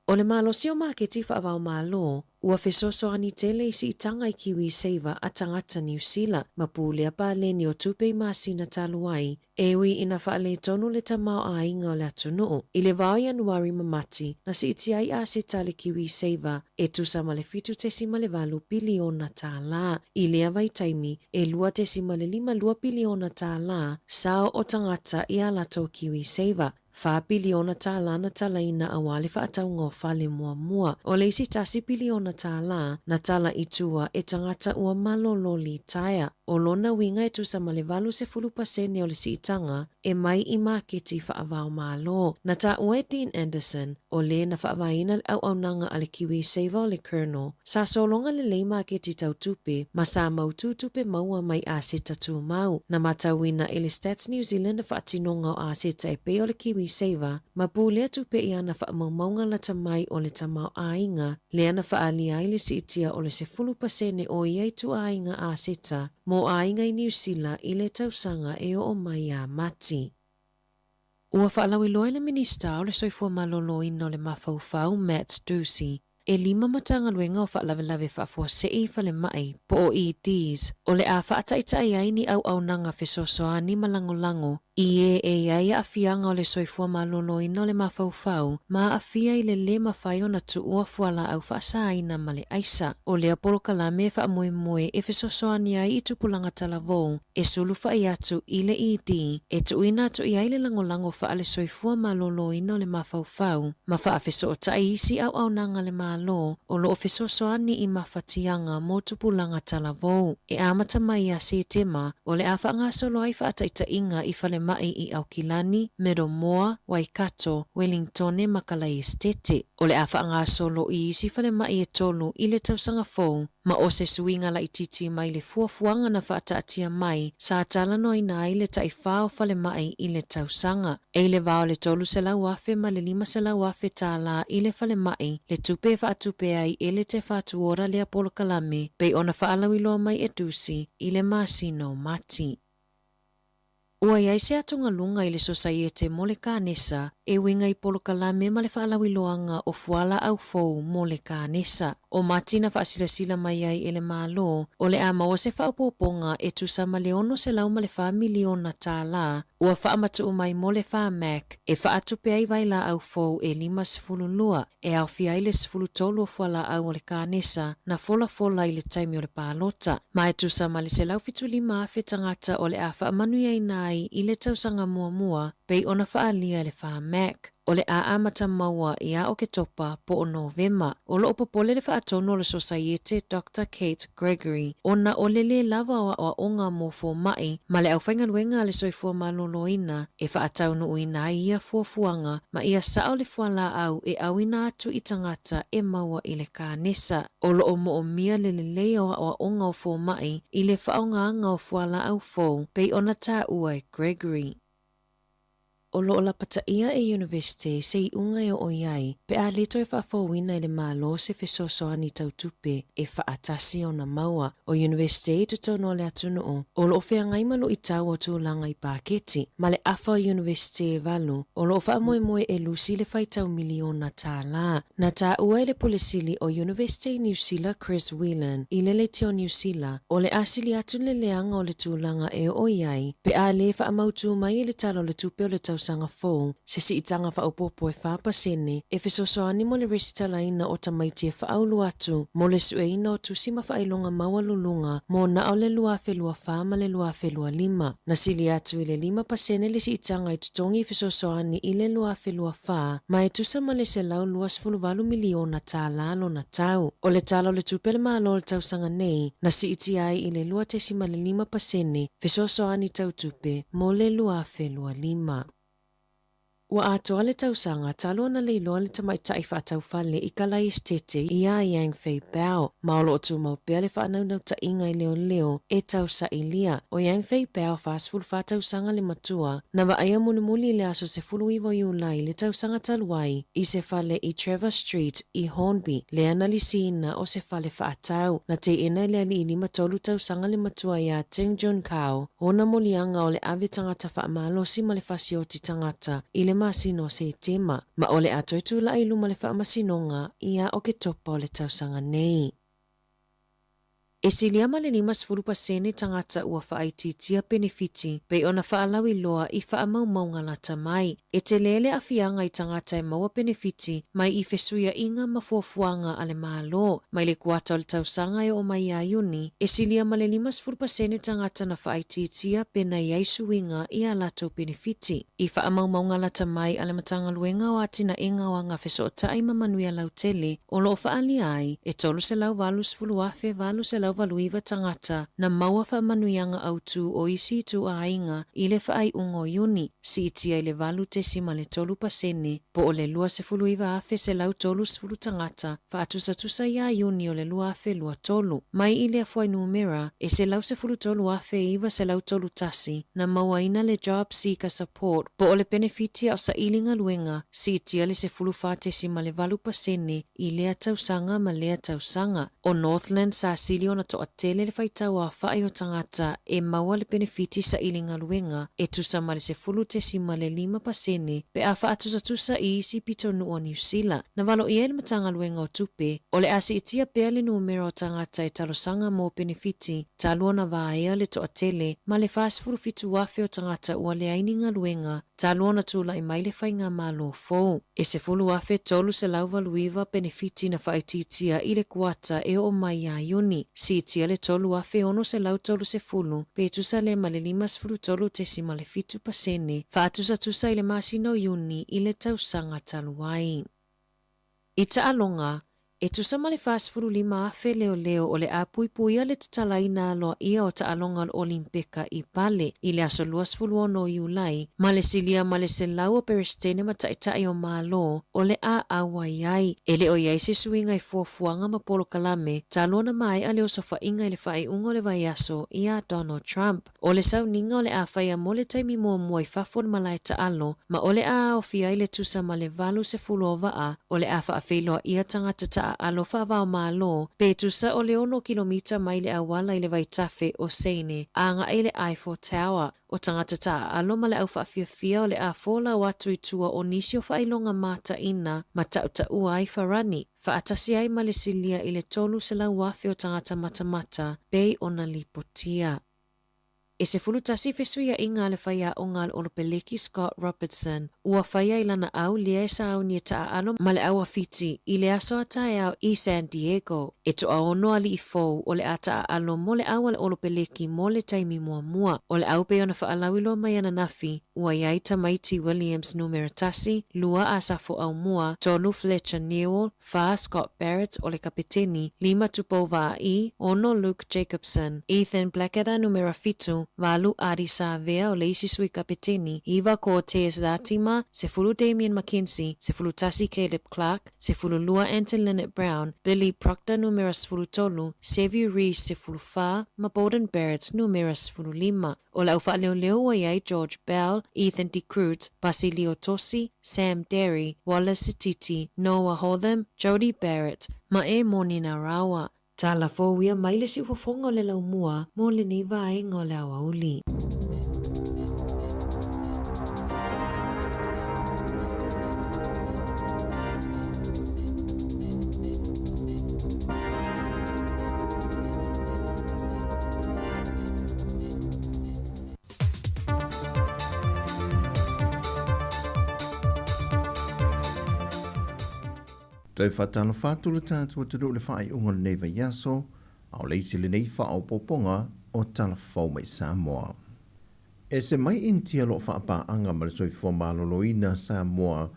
G: O le malosi o maketi faava-o-Malo, Ua fesoasoani tele i siitaga i KiwiSaver a tagata Niu Sila ma pulea paleni o tupe i masina talu ai, e ui ina faaletonu le tamaoaiga o le atunuu. I le va o Ianuari ma Mati, na siitia ai aseta a le KiwiSaver e tusa ma le $7.8 piliona tālā. I lea vaitaimi, e $2.52 piliona tālā sao o tagata i ā latou KiwiSaver. $4 piliona na talaina aua le faatauga o fale muamua. O le isi $1 piliona na tala i tua e tagata ua malolo litaea. O lona uiga e tusa ma le 80% o le siitaga e mai i maketi faava-o-Malo. Na taua e Dean Anderson, o le na faavaeina le auaunaga a le KiwiSaver o le Kernel, sa sologa lelei maketi tau tupe ma sa mautū tupe maua mai aseta tumau. Na matauina e le Stats New Zealand le faatinoga o aseta e pei o le KiwiSaver ma pulea tupe i ana faamaumauga lata mai o le tamaoaiga, lea na faaalia ai le siitia o le 10% o ia ituaiga aseta mo aiga i Niu Sila i le tausaga e oo mai ia Mati. Ua faalauiloa e le Minisita o le Soifua Maloloina o le Mafaufau, Matt Doocey, e lima Matagaluega o Faalavelave Faafuasei i Falemai, po o EDs, o le a faataitai ai ni auaunaga fesoasoani ma lagolago i e e i ai aafiaga o le soifua maloloina o le mafaufau ma aafia i le lē mafai ona tuua fualaau faasāina ma le aisa. O lea polokalame e faamoemoe e fesoasoani ai i tupulaga talavou e sulufa'i atu i le ED e tuuina atu i ai le lagolago faale-soifua maloloina o le mafaufau ma faafesoota'i isi auaunaga a le Malo o loo fesoasoani i mafatiaga mo tupulaga talavou. E amata mai ia Setema, o le a faagasolo ai faataitaiga i falemai i Aukilani, Middlemore, Waikato, Wellingtone ma Kalaesetete. O le a faagasolo i isi falemai e tolu i le tausaga fou, ma o se suiga laitiiti mai le fuafuaga na faataatia mai sa talanoaina ai le taifā o falemai i le tausaga. E i le va o le $300,000 ma le $500,000 i le falemai le tupe e faatupe ai e le Te Whatu Ora lea polokalame pei ona faalauiloa mai e Doocey i le masina o Mati. Ua i ai se atugaluga i le Sosaiete mo le Kanesa e uiga i polokalame ma le faalauiloaga o fualaau fou mo le kanesa. O Mati na faasilasila mai ai e le Malo o le a maua se faaopoopoga e tusa ma le $604 miliona ua faamatuu mai mo le Pharmac e faatupe ai vailaau fou e 52, e aofia ai le 13 o fualaau o le kanesa na folafola i le taimi o le palota, ma e tusa ma le 175,000 tagata o le a faamanuiaina ai i le tausaga muamua pei ona faaalia e le Pharmac. O le a amata maua ia Oketopa po o Novema. O loo popole le faatonu o le Sosaiete Doctor Kate Gregory ona o le lē lava o aoaoga mo foma'i ma le aufaigaluega a le soifua maloloina e faataunuuina ai ia fuafuaga ma ia sao le fualaau e auina atu i tagata e maua i le kanesa. O loo moomia le lelei o aoaoga o foma'i i le faaaogaga o fualaau fou pei ona taua e Gregory. O loo lapataia e Iunivesite se iuga e oo i ai pe a lē toe faafouina e le Malo se fesoasoani tau tupe e faatasi ona maua. O Iunivesite i totonu o le atunuu o loo feagai ma luitau o tulaga i paketi, ma le afa o Iunivesite e valu o loo faamoemoe e lusi le faitau miliona tālā. Na taua e le Pule Sili o Iunivesite i Niu Sila Chris Whelan i le Leitio Niu Sila o le a sili atu le leaga o le tulaga e oo i ai pe a lē faamautū mai e le Tala o le Tupe o le tausaga fou se siitaga faaopoopo e 4% e fesoasoani mo le resitalaina o tamaiti e faaulu atu mo le sueina o tusi ma faailoga maualuluga mo na o le 2024 ma le 2025. Na sili atu i le 5% le siitaga i totogi fesoasoani i le 2024 ma e tusa ma le $128 miliona lona tau. O le Tala o le Tupe a le Malo o le tausaga nei, na siitia ai i le 2.5% fesoasoani tau tupe mo le 2025. Ua atoa le tausaga talu ona leiloa le tamaitai faataufale i Kalaesetete iā Yang Fei Bao, ma o loo tumau pea le faanaunautaiga i leoleo e tausailia. O Yang Fei Bao 44 tausaga le matua, na vaaia mulimuli i le aso 19 o Iulai le tausaga talu ai i se fale i Trevor Street i Hornby, lea na lisiina o se fale faatau. Na teena e le alii 53 tausaga le matua iā Ting Jun Kao ona moliaga o le ave tagata faamalosi ma le fasioti tagata i le masina o Setema, ma o le a toe tula'i i luma o le Faamasinoga ia Oketopa o le tausaga nei. E silia ma le 50% tagata ua faaitiitia penefiti pei ona faalauiloa i faamaumauga lata mai. E tele le aafiaga i tagata e maua penefiti mai i fesuiaiga ma fuafuaga a le Malo. Mai le kuata o le tausaga e oo mai ia Iuni, e silia ma le 50% tagata na faaitiitia pe na i ai suiga i a latou penefiti. I faamaumauga lata mai a le Matagaluega o Atinaega o Agafesootai ma Manuia Lautele, o lo o faaalia ai, e 380,889 tagata na maua faamanuiaga autu o isi ituaiga i le faaiuga o Iuni, siitia i le 8.3% po o le 29,130 tagata faatusatusa iā Iuni o le 2023. Mai i lea fuainumera, e 113,931 na mauaina le Job Seeker Support po o le penefiti a o saili galuega, siitia le 14.8% i lea tausaga ma lea tausaga. O Northland sa sili ona toatele le faitau aofa'i o tagata e maua le penefiti saili galuega e tusa ma le 10.5% pe a faatusatusa i isi pitonuu o Niu Sila. Na valoia e le Matagaluega o Tupe, o le a siitia pea le numera o tagata e talosaga mo penefiti talu ona vaea le toatele ma le 47,000 o tagata ua leai ni galuega talu ona tula'i mai le faigamalo fou. E 10,389 penefiti na faaitiitia i le kuata e oo mai ia Iuni, siitia le 3,630 pe tusa lea ma le 53.7% faatusatusa i le masina o Iuni i le tausaga talu ai. I taaloga, e tusa ma le 45,000 leoleo o le a puipuia le tatalaina aloaia o taaloga o le Olimpeka i Pale i le aso 26 o Iulai, ma le silia ma le 100 o Peresetene ma Taitai o Malo o le a auai ai. E le o i ai se suiga i fuafuaga ma polokalame talu ona maea le osofaiga i le faaiuga o le vaiaso iā Donald Trump. O le sauniga o le a faia mo le taimi muamua i fafo o le malae taalo, ma o le a aofia ai le tusa ma le 80 o vaa o le a faafeiloaia tagata taaalo faava-o-Malo, pe tusa o le 6 kilomita mai le auala i le vaitafe o Seine agai i le Eiffel Tower. O tagata taaalo ma le au faafiafia o le a folau atu i tua o nisi o faailoga mataina ma tautaua ai farani, faatasi ai ma le silia i le 300,000 o tagata matamata pei ona lipotia. E 11 fesuiaiga a le faiaoga a le Olopeleki Scott Robertson ua faia i lana au lea e sauni e taaalo ma le au a Fiti i le aso a taeao i San Diego. E toaono alii fou o le a taaalo mo le au a le Olopeleki mo le taimi muamua. O le au pei ona faalauiloa mai ananafi ua i ai tamaiti Williams numera 1, 2 Asafo Aumua, 3 Fletcher Newell, 4 Scott Barrett o le kapeteni, 5 Tupou Vaa'i, 6 Luke Jacobson, Ethan Blackadder numera 7, 8 Ardie Savea o le isi sui kapeteni, 9 Cortez Ratima, 10 Damian McKenzie, 11 Caleb Clarke, 12 Anton Lienert-Brown, Billy Proctor numera 13, Sevu Reece 14, ma Beauden Barrett numera 15. O le au faaleoleo ua i ai George Bell, Ethan de Groot, Pasilio Tosi, Sam Darry, Wallace Sititi, Noah Hotham, Jody Barrett, ma Emoni Narawa. Tala fou ia mai le siufofoga o le laumua mo lenei vaega o le aoauli.
H: Toe faatalofa atu le tatou atunuu i le faaiuga o lenei vaiaso, a o le isi lenei faaopoopoga o Tala Fou mai Samoa. Ese mai Initia o lo o faapaaga ma le Soifua Maloloina Samoa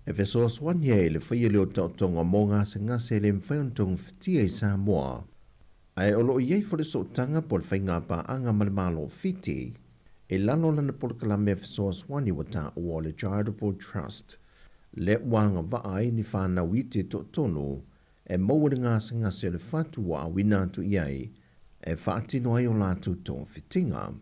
H: e fesoasoani ai i le faia lea o taotoga mo gasegase e le mafai ona togafitia i Samoa. Ae o lo o i ai foi le sootaga po o le faigapaaga ma le Malo o Fiti i lalo o lana polokalame fesoasoani ua taua o le Charitable Trust, lea ua agavaa ai ni fanau iti e toatolu e maua le gasegase o le fatu ua auina atu i ai e faatino ai o latou togafitiga.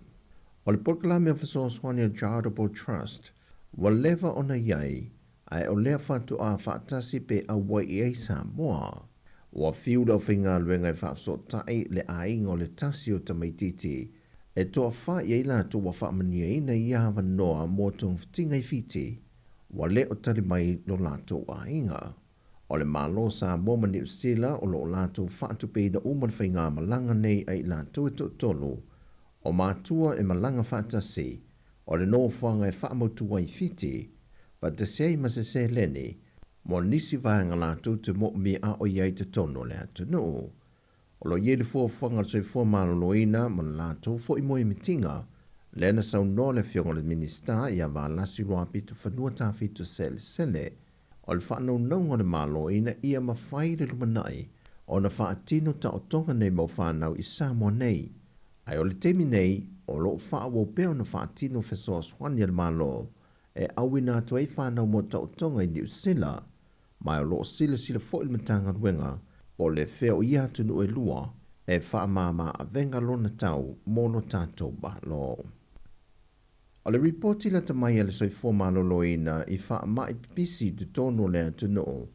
H: O le polokalame o fesoasoani o Charitable Trust ua leva ona i ai ae o lea faatoa faatasi pe auai i ai Samoa. Ua fiu le aufaigaluega e faafesootai le aiga o le tasi o tamaitiiti e toafa i ai latou ua faamanuiaina i ia avanoa mo togafitiga i Fiti. ua le o tali mai lo latou aiga. O le Malo o Samoa ma Niu Sila o lo o latou faatupeina uma le faigamalaga nei a i latou e toatolu o matua e malaga faatasi, o le nofoaga e faamautu ai Fiti, faatasi ai ma se seleni mo nisi vaega latou te moomia a o i ai i totonu o le atunuu. O lo o i ai le fuafuaga a le Soifua Maloloina ma le latou foi moemitiga, lea na saunoa le Afioga i le Minisita ia Valasi Luapitofanua Tafito Selesele, o le faanaunauga o le Malo ina ia mafai i le lumanai ona faatino taotoga nei mau fanau i Samoa nei. Ae o le taimi nei, o lo o faaauau pea ona faatino fesoasoani a le Malo e auina atu ai fanau mo taotoga i Niu Sila, ma o lo o silasila foi le Matagaluega po o le fea o ia atunuu e lua e faamāmā avega lona tau mo lo tatou Malo. O le ripoti lata mai a le Soifua Maloloina i faamai pipisi i totonu o le atunuu,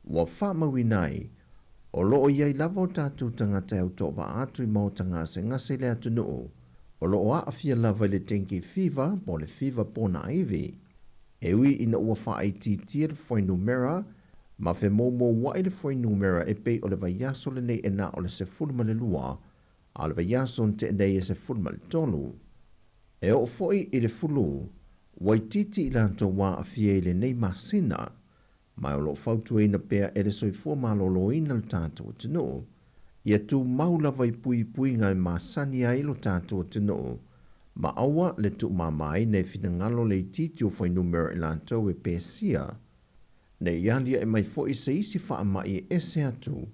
H: ua faamauina ai, o lo o i ai lava o tatou tagata e autoavaa atu i maota gasegase i le atunuu, o lo o aafia lava i le dengue fever po o le fiva ponaivi. E ui ina ua faaitiitia le fuainumera ma femoumoua'i le fuainumera e pei o le vaiaso lenei e na o le 12, a o le vaiaso na tea nei e 13. E oo foi i le fulu, ua itiiti i latou aafia i lenei masina, ma o lo o fautuaina pea e le Soifua Maloloina lo tatou atunuu, ia tumau lava i puipuiga e masani ai lo tatou atunuu, ma aua le tuumamaina e finagalo le itiiti o fuainumera i latou e pesia, ne i aliae mai foi se isi faamai e ese atu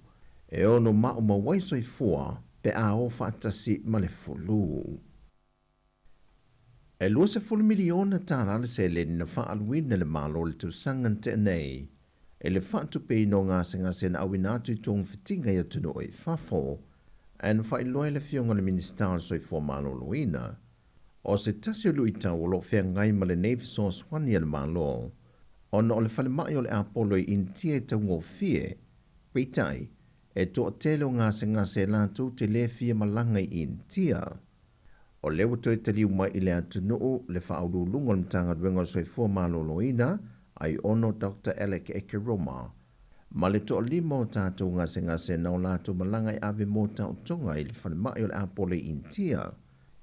H: e ono maumau ai soifua pe a o faatasi ma le fulu. E $20 miliona tālā le seleni na faaaluina e le Malo i le tausaga na tea nei i le faatupeina o gasegase na auina atu i togafitiga i atunuu i fafo, ae na faailoa e le Afioga i le Minisita o le Soifua Maloloina, o se tasi o luitau o lo o feagai ma lenei fesoasoani a le Malo ona o le falemai o le Apolo i Initia e taugofie, peitai, e toatele o gasegase latou te le fia malaga i Initia. O lea ua toe taliu mai i le atunuu le Faauluuluga o le Matagaluega o le Soifua Maloloina, Aiono Doctor Alec Ekeroma, ma le toalima o tatou gasegase na o latou malaga e ave mo taotoga i le falemai o le Apolo i Initia.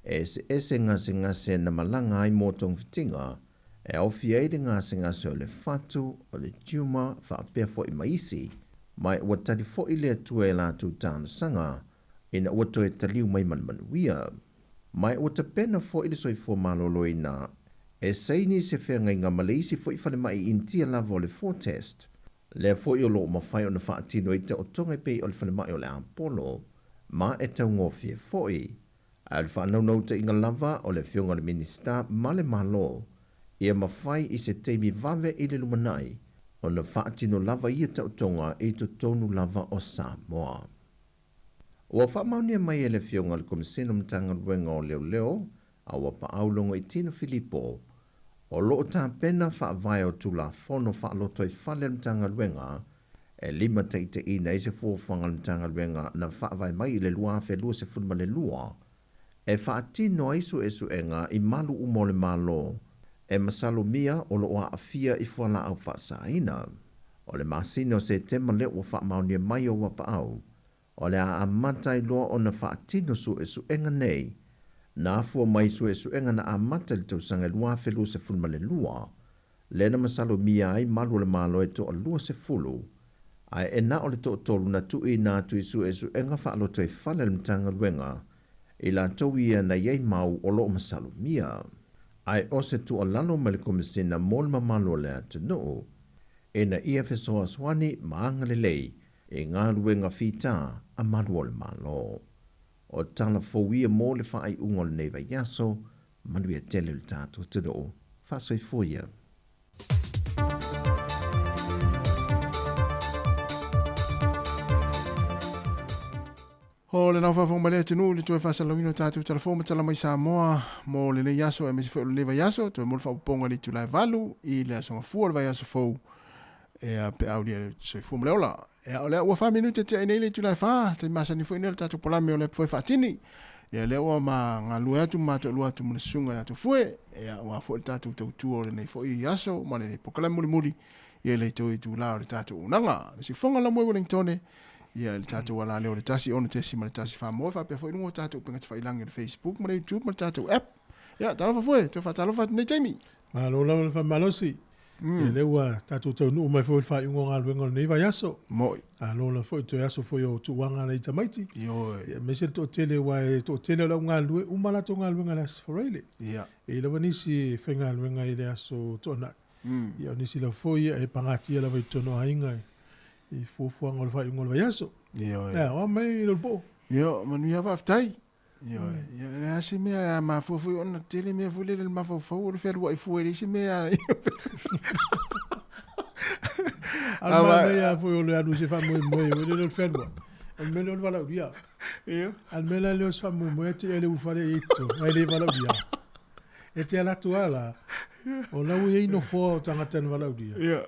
H: E eseese gasegase na malaga ai mo togafitiga, e aofia ai le gasegase o le fatu, o le tumor, faapea foi ma isi, ma ua tali foi le Atua i latou talosaga ina ua toe taliu mai ma le manuia. Ma ua tapena foi le Soifua Maloloina e saini se feagaiga ma le isi foi falemai Initia lava o le Fortest, lea foi o lo o mafai ona faatino ai taotoga e pei o le falemai o le Apolo, ma e taugofie foi. Ae o le faanaunautaiga lava o le Afioga i le Minisita ma le Malo, ia mafai i se taimi vave i le lumanai ona faatino lava ia taotoga i totonu lava o Samoa. Ua faamaonia mai e le Afioga i le Komesina o Matagaluega o Leoleo a Auapaau Logoitino Filipo, o lo o tapena faavae o Tulafono Faalotoifale a le Matagaluega e limataitaiina ai se fuafuaga a le Matagaluega na faavae mai i le 2022 e faatino ai suesuega i malu uma o le Malo e masalomia o lo o aafia i fualaau faasaina. O le masina o Setema lea ua faamaonia mai e Auapaau, o le a amata ai loa ona faatino suesuega nei, na afua mai suesuega na amata i le tausaga e 2022, lea na masalomia ai malu o le Malo e toa-20, ae e na o le toatolu na tuuina atu i suesuega faalotoifale a le Matagaluega, i latou ia na i ai mau o lo o masalomia. Ae o se tuualalo mai le Komesina mo le mamalu o le atunuu, ina ia fesoasoani ma agalelei i galuega fita a malu o le Malo. O tala fou ia mo le faaiuga o lenei vaiaso, manuia tele le tatou atunuu. Faasoifua ia.
J: O le nao faafofoga mai le atunuu i le toe faasalalauina o tatou tala fou ma tala mai Samoa mo lenei aso aemaise foi o lenei vaiaso. Toe mo le faaopoopoga i le itula e 8 i le aso Gafua o le vaiaso fou. Ia pe aulia le soifua ma le ola. Ia o lea ua 4 minute te nei le itula e 4, taimi masani foi nei o le tatou polame o le apu foi faatini. Ia lea ua ma galue atu ma toalua atu ma le susuga ia Tofue, ia aua foi le tatou tautua o lenei foi aso ma lenei polokalame mulimuli ia le tou itula o le tatou auaunaga. Le siufofoga la moe Wellingtone, ia le tatou alaleo o le 1 6 le 1 moe faapea foi luga o tatou upega tafailagi o le Facebook ma le YouTube ma le tatou app. Ia, talofa fue, toe faatalofa atu nei taimi.
A: Malo lava le faamalosi. Ia lea ua tatou taunuu mai foi i le faaiuga o galuega o lenei vaiaso.
J: Mo'i.
A: Malo lava foi toe aso foi o tuuaga nai tamaiti.
J: Ioe.
A: Ia aemaise le toatele aua e toatele o le augalue, uma latou galuega i le Aso Faraile.
J: Ia.
A: E i ai lava nisi e faigaluega i le Aso Toonai. Ia o nisi lava foi e pagatia lava i totonu o aiga i fuafuaga o le faaiuga o le vaiaso.
J: Ioe.
A: Ia, o a mai Lolopoo?
J: Io, manuia faafetai. Ioe, ia e leai se mea a mafua foi ona tele mea foi lele le mafaufau o le fealuai fua e leai se mea.
A: A o le manaia foi o le alu i se faamoemoe o le le fealuai. O le mea lea o le valaaulia.
J: Ia.
A: A o le mea la lea o se faamoemoe e te i le ulufale i ai totonu, ae le valaaulia. E te alu atu lava la, o la ua i ai nofoa o tagata na valaaulia.
J: Ia.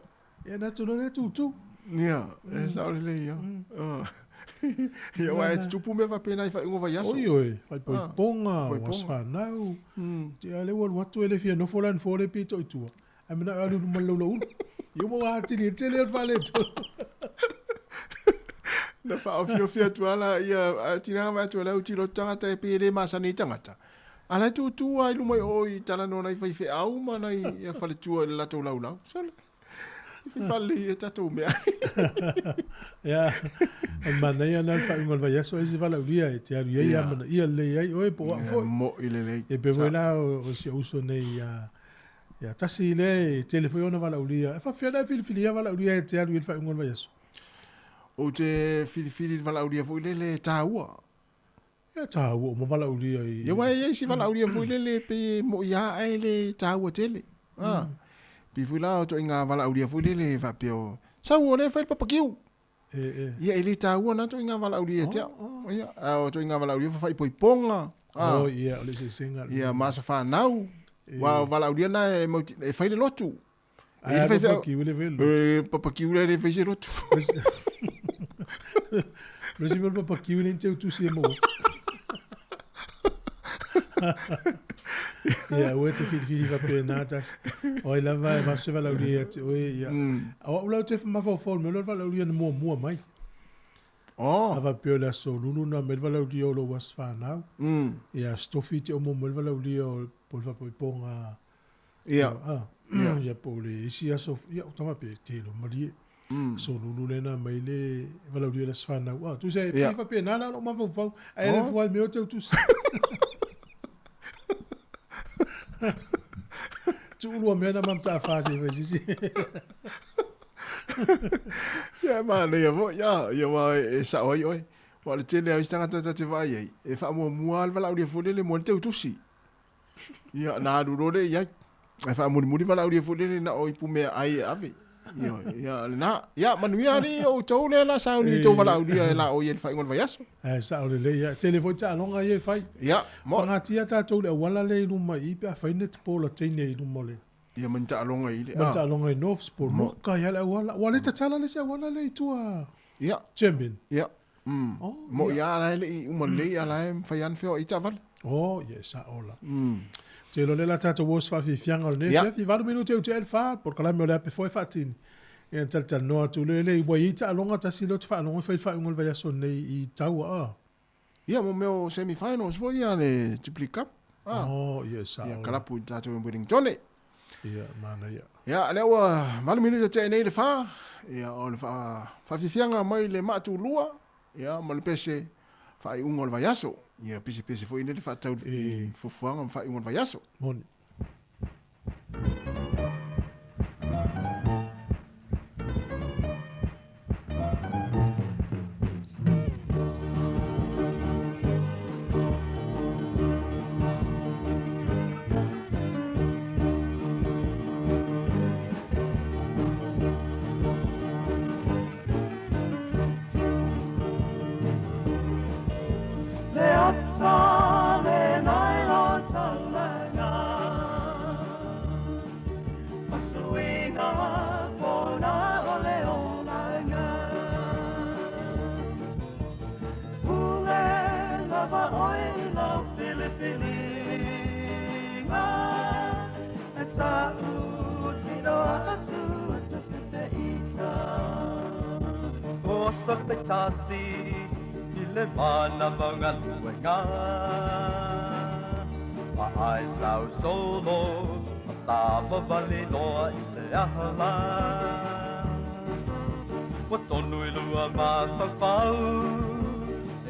A: Ia na atu loa lea tutu.
J: Ia, e sao lelei ia. Ia, aua e tutupu mea faapena i faaiuga o vaiaso.
A: Oi oi, faaipoipoga, o aso fanau. Ia lea ua alu atu e le fia nofo la nofoa lea pito i tua. Ae manao e alu i luma o le laulaulu. Ia uma ua atili e tele o le faaletonu.
J: Na faaofiofi atu lava la ia tina vaai atu o la e autilo tagata e pei e le masani i tagata. A la e tutu lava i luma i o i talanoa nai faifeau ma nai faletua i le latou laulau. Sole. I fale e tatou mea.
A: Ia, o le manaia lena o le faaiuga o le vaiaso ai se valaaulia e te alu i ai amanaia lelei ai oe po o au foi.
J: Mo'i lelei.
A: E pei foi la o si ou uso nei ia ia tasi lea e tele foi ona valaaulia. E faapefea la e filifilia valaaulia e te alu i le faaiuga o le vaiaso?
J: Ou te filifili i le valaaulia foi lele e taua.
A: Ia taua uma valaaulia i.
J: Ia aua e i ai si valaaulia foi lele pei e mo'i lava ae le taua tele. A. Pei foi la o ituaiga valaaulia foi lele e faapea o sau o lea e fai le papakiu.
A: E, e.
J: Ia e le taua na ituaiga valaaulia ia te au. Ia, a o ituaiga valaaulia faaipoipoga.
A: A. Oh, ia, o le eseesega.
J: Ia, ma aso fanau. Aua o valaaulia na e, e fai le lotu.
A: Ae a papakiu le fai le lotu.
J: E, papakiu le le fai se lotu.
A: Le si mea papakiu le te utusi e maua. Ia, ua te whiriwhiri whapena tasi. O ai lava e masu se valaaulia ia te oe. Ia. O au lau te mafaufau mea o le valaaulia na muamua mai.
J: Oh.
A: A faapea o le aso lulu na mai le valaaulia o lou aso fanau. Ia, aso tofi te omo mai le valaaulia o po o le faapoipoga.
J: Ia.
A: Ah, ia po o le isi aso, ia o tama pe te lo malie. Aso lulu lena mai le valaaulia o le aso fanau. Ah, tusa e pei faapena la lou mafaufau. Ae le fua i mea o te utusi. Tuulua mea na mam taafa se fai sisi.
J: Ia, e manaia foi, ia, ia aua e sao ai oe. Aua o le tele lava o isi tagata ta te vaai ai, e faamuamua lava le valaaulia foi lele mo le teutusi. Ia, na alu loa lea i ai. Ae faamulimuli valaaulia foi lele na o ipu meaai e ave. Ia, ia lena. Ia, manuia alii o outou lea la sauni i tou valaaulia e la o i ai le faaiuga o le vaiaso.
A: Ae sao lelei ia. Tele foi taaloga ia e fai.
J: Ia, mo.
A: Pagatia tatou i le auala lea i luma i i pe a fai netball a teine i luma o le.
J: Ia, ma ni taaloga i le.
A: Ma ni taaloga i Norths po o Moka ai lava le auala. Ua le tatala le isi auala lea i tua.
J: Ia.
A: Champion.
J: Ia. Mm.
A: Oh,
J: Mo'i lava la e le i uma lelei a la e mafai lava ona feoai i taavale.
A: Oh, ia e sao la. Te iloa lea la tatou o se faafiafiaga o lenei afiafi, 8 minute e utiai le 4, polokalame o le ape foi e faatini. Ia na talatalanoa atu lea le ua i ai taaloga tasi lea ou te faalogo e fai le faaiuga o le vaiaso nei i Taua a.
J: Ia mo mea o semi finals foi ia le Jubilee Cup.
A: Ah. Oh, ia e sao.
J: Ia kalapu i tatou i Wellington.
A: Ia, manaia.
J: Ia, lea ua 8 minute tea nei le 4. Ia, o le faafiafiaga mai le maatulua, ia, ma le pese faaiuga o le vaiaso. Ia, pesepese foi nei le faatatau i fuafuaga ma faaiuga o le vaiaso.
A: Moni.
T: Le ata le nai lo talaga.
Q: o aso taitasi i le manawa o galuega. Vaai sau solo ma savavali loa i le aha lā. Ua tonu i lua mafaufau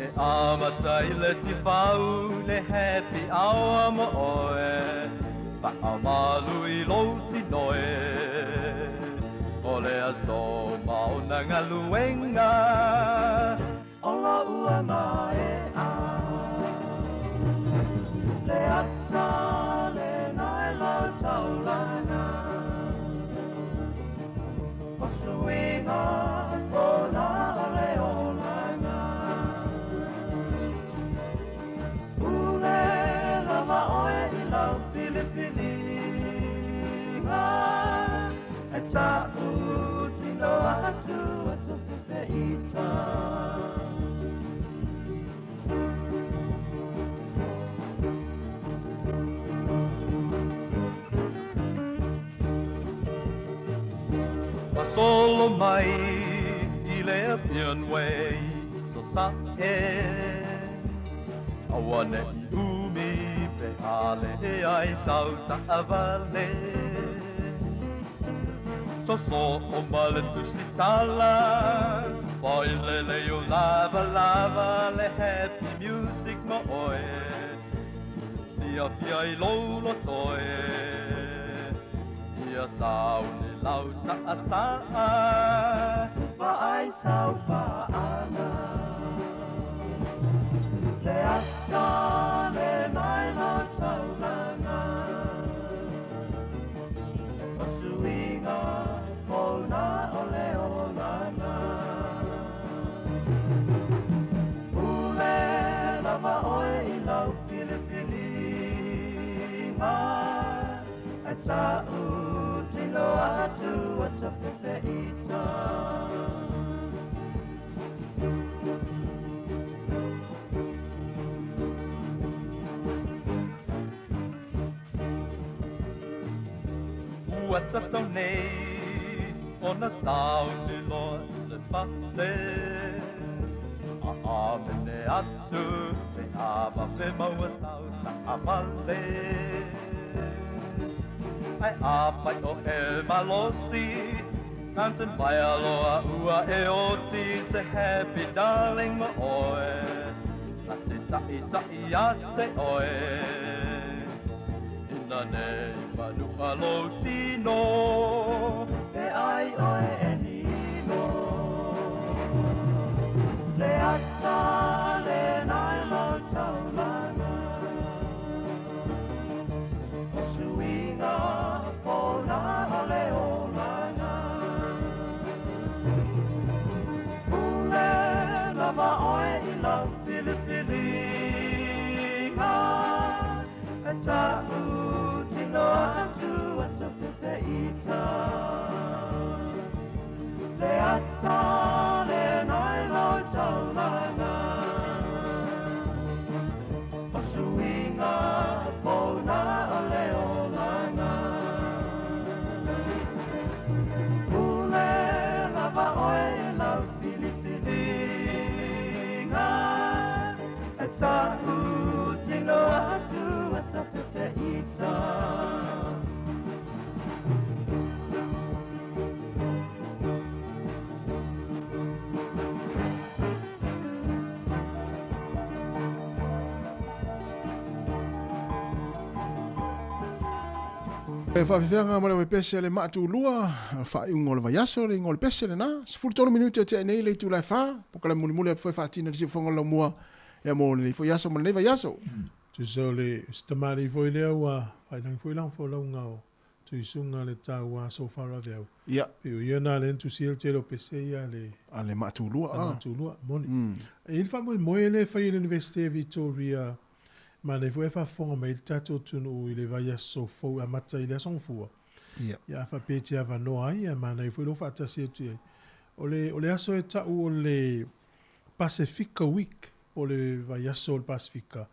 Q: e amata i le tifau le happy hour mo oe. Faamalu i lou tino e o le aso ma ona galuega o lou ua mae'a. Le ata lena i lau taulaga o suiga fona o le olaga. Pule lava oe i lau filifiliga e ta'utino atu e tafefeita. Solo mai i le Appian Way so sa e aua ne'i umi pe a leai sau ta'avale. Soso o ma le tusitala fa'ilele o lavalava le happy music mo oe fiafia i lou loto e ia sauni lau sa'asa'a va'ai sau pa'aga. Le ata lena i lau taulaga o suiga fona o le olaga. Pule lava oe i lau filifiliga e ta'utino atu e tafefeita. Ua tatau nei ona sauni loa i le fale a amene atu pe a vave maua sau ta'avale. Ae afai o e malosi mountain vai aloa ua e oti se happy darling mo oe na te ta'ita'i ia te oe. Ina nei manu'a lou tino e ai oe e nino. Le ata lena i lau taulaga o suiga fona o le olaga. Pule lava oe i lau filifiliga e ta'utino atu e tafefeita. Le ata lena i lau taulaga o suiga fona o le olaga. Pule lava oe i lau filifiliga e ta'utino atu e tafefeita.
J: E faafefeaga ma le pese le maatulua faaiuga o le vaiaso le igoa o le pese lenā. 13 minute e teʻe nei le itula e fa po ka le mulimuli ae foe faatina le siufofoga o le laumua ia mo lenei foi aso ma lenei vaiaso.
A: Tusa o le tamalii foi lea ua faailagi foi lana folauga o Tuisuga le taua aso faalaveau.
J: Ia.
A: Pei o ia na le na tusia le tele o pese ia a le
J: A le maatulua
A: a. Maatulua, moni. E i ai le faamoemoe lea e fai e le Universite e Victoria manaia foi ae faafofoga mai le tatou atunuu i le vaiaso fou e amata i le Aso Gafua.
J: Ia.
A: Ia a faapea e te avanoa ai, manaia foi lou faatasi atu i ai. O le, o le aso e tau o le Pasefika Week, po o le vaiaso o le Pasefika,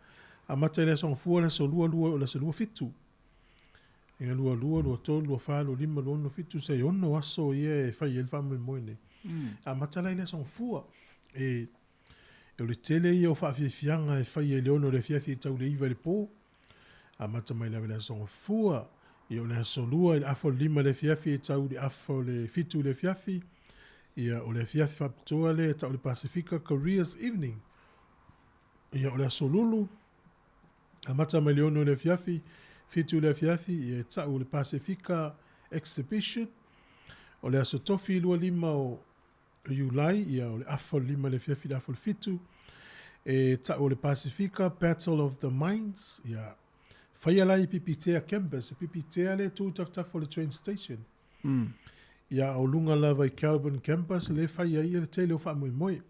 A: amata i le Aso Gafua, le Aso Lua, Lua, o le Aso Lua Fitu. E 22, 23, 24, 25, 26, 7, se 6 aso ia e fai ai le faamoemoe nei. Amata la i le Aso Gafua. E, o le tele ia o faafiafiaga e faia i le 6 o le afiafi e tau i le 9 i le po. Amata mai lava i le Aso Gafua, ia o le Aso Lua i le afa o le 5 i le afiafi e tau i le afa o le 7 i le afiafi. Ia o le afiafi faapitoa lea e tau o le Pasefika Careers Evening. Ia o le Aso Lulu, Amata mai le 6 i le afiafi, 7 i le afiafi, ia e tau o le Pasefika Exhibition. O le aso tofi 25 o Iulai, ia o le afa o le 5 i le afiafi i le afa o le 7, e tau o le Pasefika Battle of the Minds, ia faia la i Pipitea Campus, e Pipitea le tu i tafatafa o le train station. Ia o luga lava i Kelburn Campus le fai ai le tele o faamoemoe.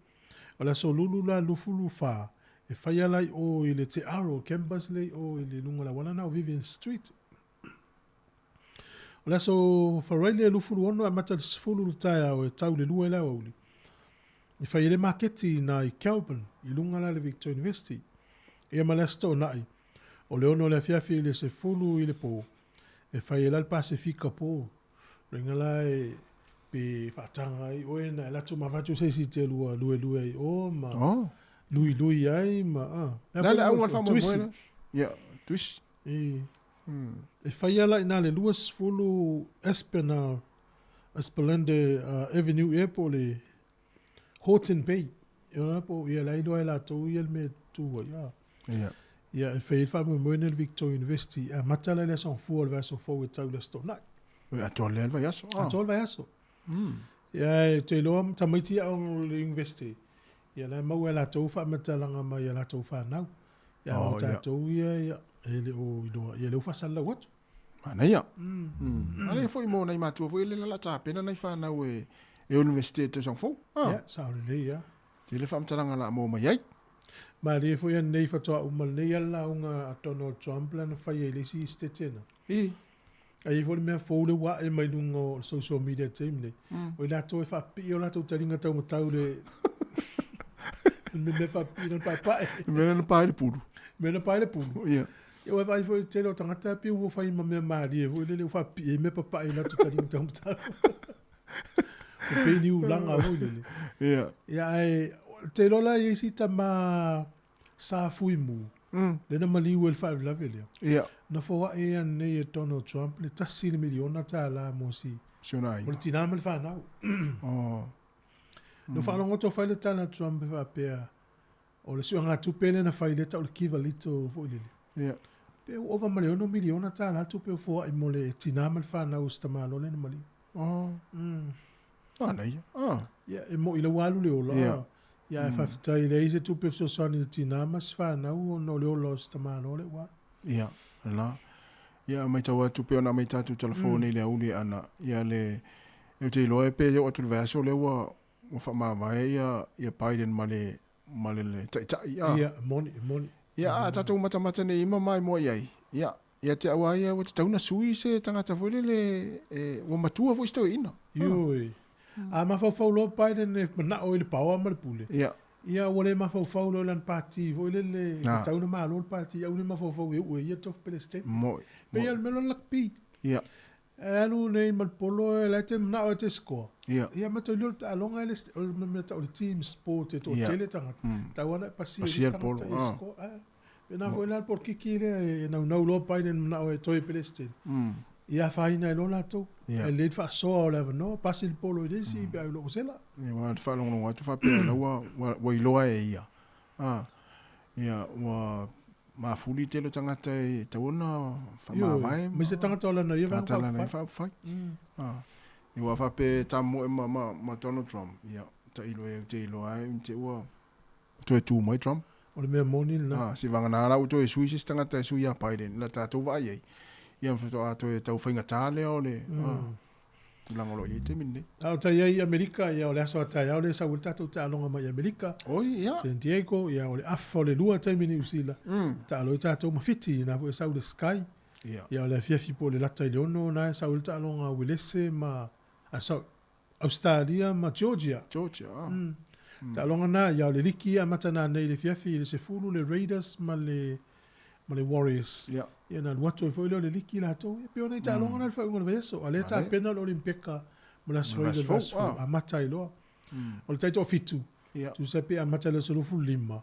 A: O le aso lulu la 24, e fai ala i o i le Te Aro Campus le i o i le luga o le auala na o Vivian Street. O le aso Faraile 26 e amata i le 10 le taeao e tau i le 2 i le aoauli, e fai ai le maketi i na i Kelburn, i luga la le Victoria University. Ia ma le aso Toonai, o le 6 o le afiafi i le 10 i le po, e fai ai la le Pasefika po. Loiga la e pe faataga ai oe na e latou mafatu se isi te lua luelue ai o ma
J: Oh.
A: luilui ai ma a.
J: Le a le auga o le faamoemoe la? Ia, tuisi.
A: E, e fai ala i nā le 20 Esplanade, Esplanade Avenue ea po o le Horton Bay. E ona po ia la iloa e latou ia le mea e tu ai. A.
J: Ia.
A: Ia, e fai ai le faamoemoe nei le Victoria University. E amata la i le aso Gafua o le vaiaso fou e tau i le Aso Toonai.
J: Oi, atoa lea le vaiaso.
A: Ah. Atoa le vaiaso. Ia, e te iloa tamaiti aoga o le university. Ia, la e maua e latou faamatalaga mai a latou fanau. Ia, oh, o tatou ia, ia, e le o iloa, ia lea ua faasalalau atu.
J: Manaia. Manaia foi mo nai matua foi le la tapena nai fanau e e university e tausaga fou.
A: Ah. Ia, sao lelei ia.
J: Tele faamatalaga la mo mai ai.
A: Malie foi anei faatoa uma lenei a le lauga a Donald Trump lana fai ai le isi stetena.
J: I.
A: Ai foi le mea fou le ua ae mai luga o le social media taimi nei. O i latou e faapipii o latou taliga taumatau le le mea faapipii na paepae.
J: Le mea na pae le pulu.
A: Mea na pae le pulu.
J: Ia.
A: Ia ua vaai foi i le tele o tagata e pei ua fai ma mea malie foi lele ua faapipii ai mea papae i latou taliga taumatau. E pei ni ulaga foi lele.
J: Ia.
A: Ia ae te iloa la e i ai si tama sa fui mu. Lea na maliu ai le faalavelave lea.
J: Ia.
A: Na foai anei e Donald Trump le $1 miliona mo si
J: Si ona aiga.
A: Mo le tina ma le fanau.
J: Oh.
A: Na faalogo atu o fai le tala a Trump e faapea, o le suegatupe lea na fai lea tau le give a little foi lele.
J: Ia.
A: Pe ua ova ma le $6 miliona le tupe o foai mo le tina ma le fanau o si tamaloa lea na maliu.
J: Oh. Manaia. Ah.
A: Ia, e moi la ua alu le ola.
J: Ia.
A: Ia, e faafetai e leai se tupe fesoasoani i le tina ma si fanau ona o le ola o si tamaloa lea ua alu.
J: Ia, la. Ia, matau atu pei ona aumai tatou telefoni nei i le auli ana, ia le, ou te iloa pe oo atu i le vaiaso lea ua, ua faamavae ia, ia Biden ma le, ma le, le taitai.
A: Ah. Ia, moni, moni.
J: Ia, a tatou matamata nei i ma maimoa i ai, ia, ia te au lava ia ua tatau ona sui se tagata foi lele e, ua matua foi si toeaina.
A: Ioe. A mafaufau loa Biden e manao i le paoa ma le pule.
J: Ia.
A: Ia ua le mafaufau loa i lana pati foi lele, e tatau ona malo le pati, aua ne i mafaufau e uu e ia le tofi Peresetene.
J: Moi.
A: Pei lava o le mea lea o le lakapi.
J: Ia.
A: E alu nei ma le polo e la e te manao e te score.
J: Ia.
A: Ia ma toe lio le taaloga e le o le mea tau o le team sport e toatele tagata. Tau lava ona e pasia e le isi tagata e score. A pena foi la le polokiki lea e naunau loa Biden manao e toe Peresetene. Ia afaina ai loa latou.
J: Ia.
A: Ae lelei le faasoa o le avanoa, pasi le polo i le isi pe a ua sela.
J: Ia, ua faalogologo atu faapea la ua iloa e ia. A, ia, ua mafuli tele o tagata e tatau ona faamavae.
A: Ioe, aemaise tagata o lana ia vaega
J: Tagata lana ia faaupufai. A, ia ua faapea e tamoe ma Donald Trump, ia, tailo e ou te iloa ai te ua toe tu mai Trump.
A: O le mea moni lena.
J: A, se vagana la ua toe sui se isi tagata e sui ia Biden, la tatou vaai ai. Ia faatoa toe tau faigata lea o le, a, tulaga o lo o i ai taimi lenei.
A: A o tai ai i Amerika, ia o le aso a taeao lea e sau ai le tatou taaloga mai Amerika.
J: Oi, ia.
A: San Diego, ia o le afa o le 2 taimi Niu Sila. Taalo ai tatou ma Fiti, na foi e sau le Sky.
J: Ia.
A: Ia o le afiafi po o le lata i le 6, na e sau ai le taaloga a Uelese ma, a sorry, Australia ma Georgia.
J: Georgia, ah.
A: Taaloga na, ia o le liki e amata nanei i le afiafi i le 10 le Raiders ma le. Ma le Warriors. Ia na alu atu ai foi lea o le liki latou. Ia pei o nai taaloga na i le faaiuga o le vaiaso. A o lea e tapena le Olympeka mo le Aso Faraile o le vaiaso fou, amata ai loa. O le taitoafitu, tusa pe amata i le aso 25,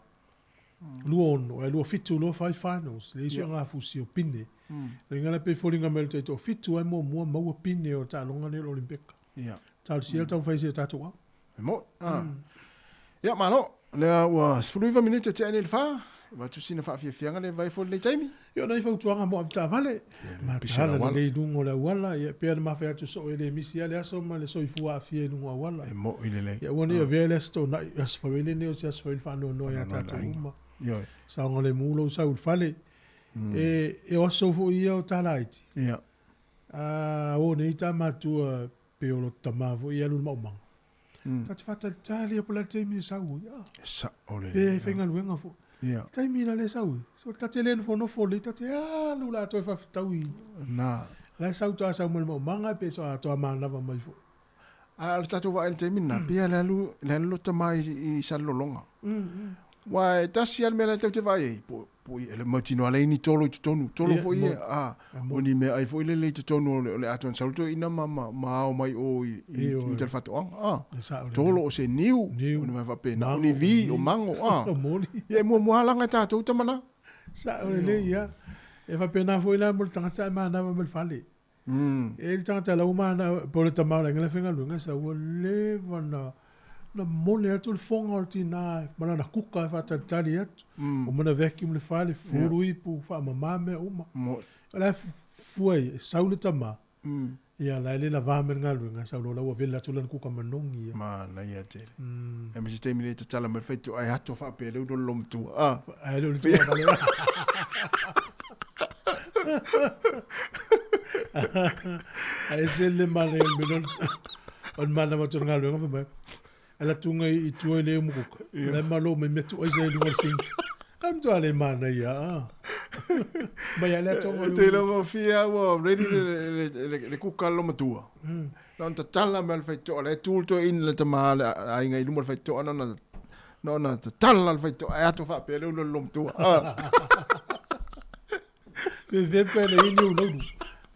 A: 26, ae 27 loa fai finals, le isi o gafusi o pine. Le uiga la pei e foliga mai o le taitoafitu lava e muamua maua pine o le taaloga lenei o le Olympeka. Talosia le taumafai e si o tatou au.
J: E mo'i. Ah. Ia, malo. Lea ua 19 minute tea nei le fa. E avatu sina faafiafiaga le vai foi lenei taimi.
A: Ia, o nai fautuaga mo avetaavale. Mataala lelei i luga o le auala. Ia, pei ona mafai atu soo e le misi lava le aso ma le soifua aafia i luga o auala.
J: E mo'i lelei.
A: Ia, aua ne i avea le Aso Toonai, Aso Faraile lenei o se aso fai le faanoanoa ia tatou uma.
J: Ioe.
A: Saogalemu lou sau i le fale. E o aso foi ia o talaiti.
J: Ia.
A: A o nei ta matua pe o lo tama foi e alu i le maumaga. Ta te faatalitali a po o le a le taimi e sau ai. Ah.
J: E sao lelei.
A: Pe faigaluega foi.
J: Ia.
A: Taimi la le sau ai. So ta te le nofonofo lelei, ta te alu la toe faafetaui.
J: Na.
A: La e sau toa sau mai le maumaga pe so atoa manava mai foi.
J: A o le tatou vaai i le taimi lena, pei lava le alu, le alu lo tama i Salelologa. Aua e tasi lava le mea la e tatou te vaai ai, po, po i, e mautinoa leai ni tolo i totonu, tolo foi ia, a, o ni meaai foi lele i totonu o le, o le atoa na sau le toeaina ma, ma, ma ao mai o i, i, i uta i le faatoaga, a. Tolo o se niu, o ni mea faapena, o ni vi, o mago, a. Ia e muamua lava laga e tatou tama na.
A: Sao lelei, ia. E faapena foi la mo le tagata e manava mai le fale. E i ai le tagata la ua manao, po o le tama o le aiga la e faigaluega, sa ua leva na na mone atu le foga o le tinā ma lana kuka e faatalitali atu. Ua uma ona vacuum le fale, fulu ipu, faamama mea uma. O la e fua ia, e sau le tama, ia la e le lavā mai le galuega, sau loa la ua vela atu lana kuka manogi ia.
J: Manaia tele. E ma se taimi le tatala mai le faitoa e ato faapea le ulo lo matua. Ah.
A: Ae le o le tua vale. Ae se le male o le mea o le mana o le galuega fai mai. Ala tunga i tua i le umukuka. La malo mai mea tu ai se luga le sing. Ka mtua le mana ia. Ah. Mai ale atonga.
J: Te longo fia ua ready le kuka lo matua. Na ona tatala mai le faitoa, le tu le toeaina le tama le aiga i luma o le faitoa, na ona, na ona tatala le faitoa, e ato faapea le ulo le lomatua.
A: Fefe pe le ini u laulu.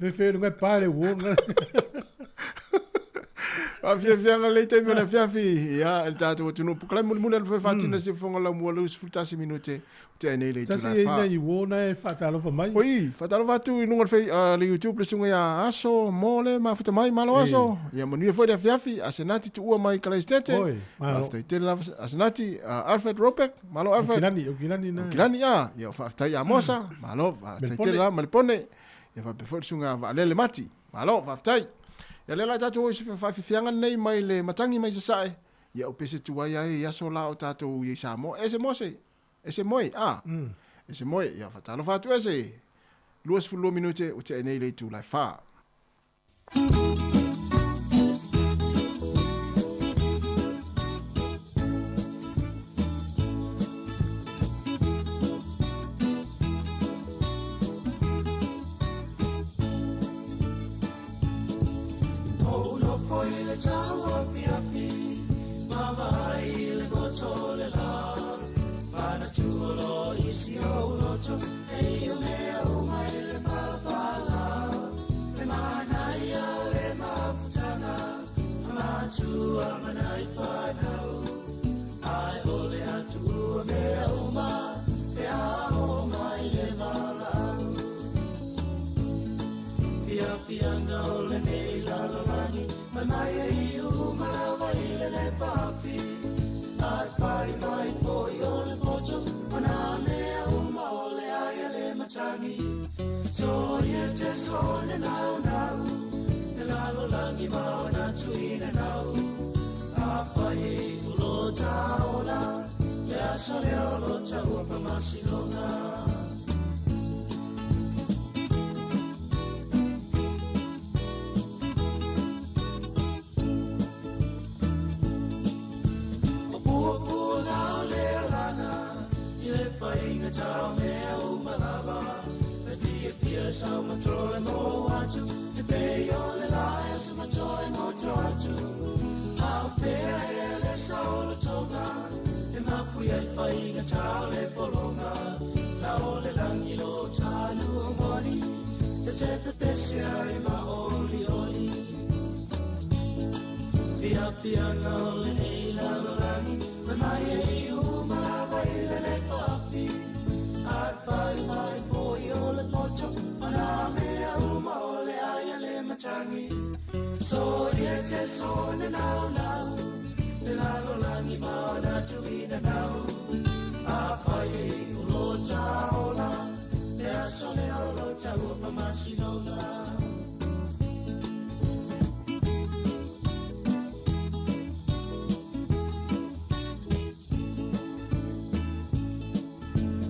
A: Fefe le ngai pa le uo.
J: Faafiafiaga lelei taimi o le afiafi, ia, i le tatou atunuu. Pukalai mulimuli a le faatino se fofoga laumua 21 minute Tea nei le
A: itula e fa. Tasi i uo na e faatalofa mai.
J: Oi, faatalofa atu i luga o le YouTube le susuga ia Aso Mole mafuta mai, malo Aso. Ia manuia foi le afiafi, Asenati tuua mai Kalaisitete.
A: Oi, malo.
J: Faafetai tele lava Asenati, Alfred Robeck, malo Alfred.
A: O Kilani, o Kilani na.
J: O Kilani, a, ia faafetai ia Mosa, malo, faafetai tele lava Malepone. Ia faapea foi le susuga Vaalele Mati, malo, faafetai. Ia lea la tatou o i se faafiafiaga lenei mai le matagi mai Sasae. Ia o pese tuai ai i aso la o tatou i Samoa. Ese Mose, Ese moe, a. Ese moe, ia faatalofa atu ese. 22 minute ua tea nei le itula e fa.
I: pese ai ma oli oli. Fia fia nga o lenei lalolagi, le mai e i uma lava i le le pafi. Ai fai mai foi o le poto, o nā mea uma o le ai a le matangi. So ie te so na nau nau, le lalolagi ma ona tuina nau. A fai e i ulo taola, le aso le olo tau o pamasinoga.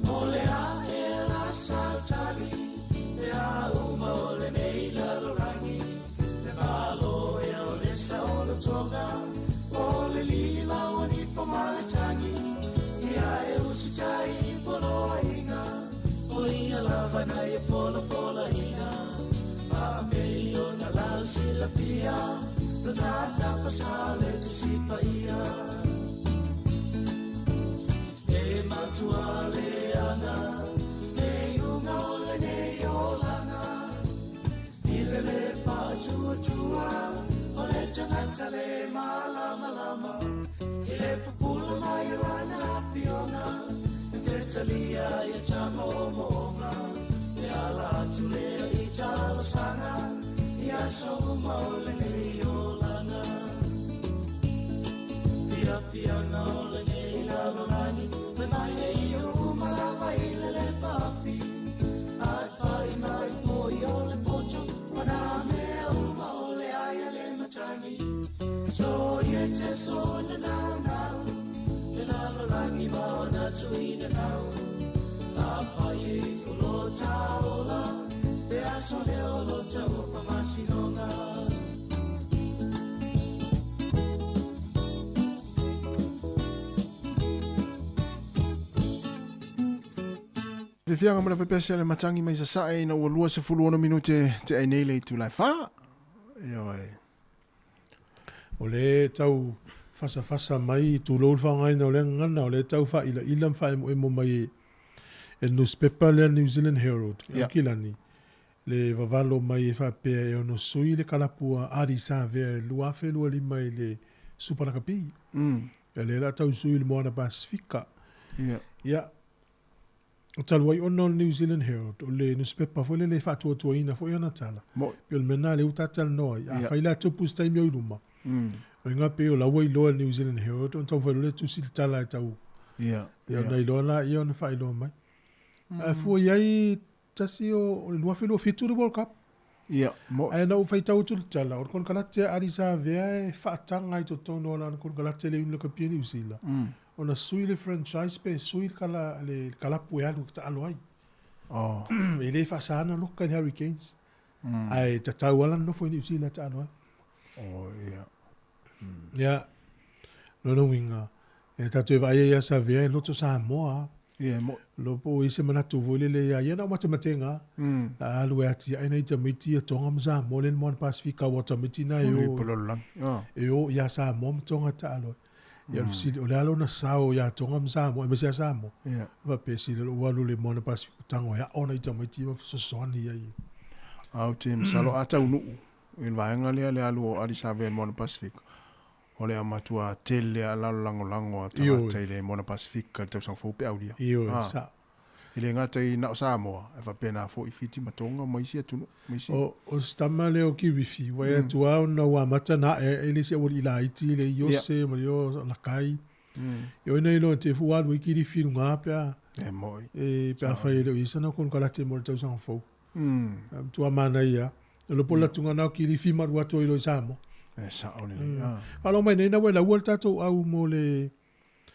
I: O le a e la sautali, le a uma o le nei lalolagi, le malo e o le sa o le tonga, o le lima o ni po ma le tangi, ia e usi tai polo inga, o ia lava na ia polo polo inga, pa me o na lau si la pia, lo tata pa sa le tu si pa ia. E matua le anga, e unga o le nei olanga, i le le pa tua tua, o le tangata le malama lama, i le pupula mai lana la fiona, e te talia ia tama o moonga, e ala atu le i talo sanga, ia so uma o le nei olanga. Fia fia nga o le nei lalolagi, me mai e i uma lava i le le pafi. Ai fai mai moi o le poto, o nā mea uma o le ai a le matangi. So ie te so na nau nau, le lalolagi ma ona tuina nau. A fai e ulo taola, te aso le olo tau o pamasinoga.
J: Fifianga mo le whapese le matangi mai sasae ina ua 26 minute te ai nei le itu lai wha. E oe.
A: O le tau fasa fasa mai tūlou le whangaina o le ngana, o le tau wha ila ila mwha emo emo mai e newspaper le New Zealand Herald. E kilani. Le vavalo mai e whapea e ono sui le kalapua Ardie Savea e lua afe lua lima i le Super Rugby. E le la tau sui le Moana Pasifika. Ia. O talu ai ona o le New Zealand Herald, o le newspaper foi le le whaatuatuaina foi ana tala. Pe o le mena le utatal noa. A whai la tupu se taimi o i luma. O inga pe o laua i loa le New Zealand Herald, o tau whai le tusi le tala e tau. Ia, ona i loa la, ia ona whai loa mai. A fua iai tasi o le lua whenua whitu le World Cup.
J: Ia, mo.
A: Ai na u whai tau tu le tala, o le konokalate a Ardie Savea e whaatanga i totono o lana konokalate le unila kapia New Zealand. Ona sui le franchise pe sui le kala, le kalapu e alu ki ta alo ai. E le whaasana loka i le Hurricanes. Ai tatau ala nofo i New Zealand ta alo ai.
J: Oh, ia.
A: Ia. Lona winga. E tātou e vaai ia Savea e loto Samoa.
J: Ia, mo.
A: Lopo i se manatu voi le le ia, ia na o matematenga. La alu e ati ai nei tamiti ia Tonga ma Samoa le Moana Pasifika wa tamiti na e
J: Uli
A: o.
J: polololang.
A: E o ia Samoa ma Tonga ta alo. Ia sili, o le alo na sao ia Tonga ma Samoa, e mese a Samoa. Va pe sili lo walu le Moana Pasifika tango ia ona i tamiti ma sosoani ia i.
J: Au te msalo a tau nuu. I le vaenga lea le alu o Ardie Savea Moana Pasifika. O le amatua tele a lalo lango lango a tagata i le Moana Pasifika le tausaga fou pe aulia.
A: Io, sa.
J: I le ngata i nao Samoa, e whapena fo i Fiti ma Tonga ma isi atunu, ma isi.
A: O stama leo ki wifi, wai atua o na ua mata na e le se ori ila iti le Iose, ma leo lakai. Io ina ilo te fu alu i kiri whiru ngā pea.
J: E moi.
A: E pea whai leo isa na kono kalate mo le tausaga fou. Tua mana ia. E lopo la tunga nao kiri whima rua toi lo i Samoa.
J: E sa o le le,
A: Walo mai nei na wela ual tātou au mo le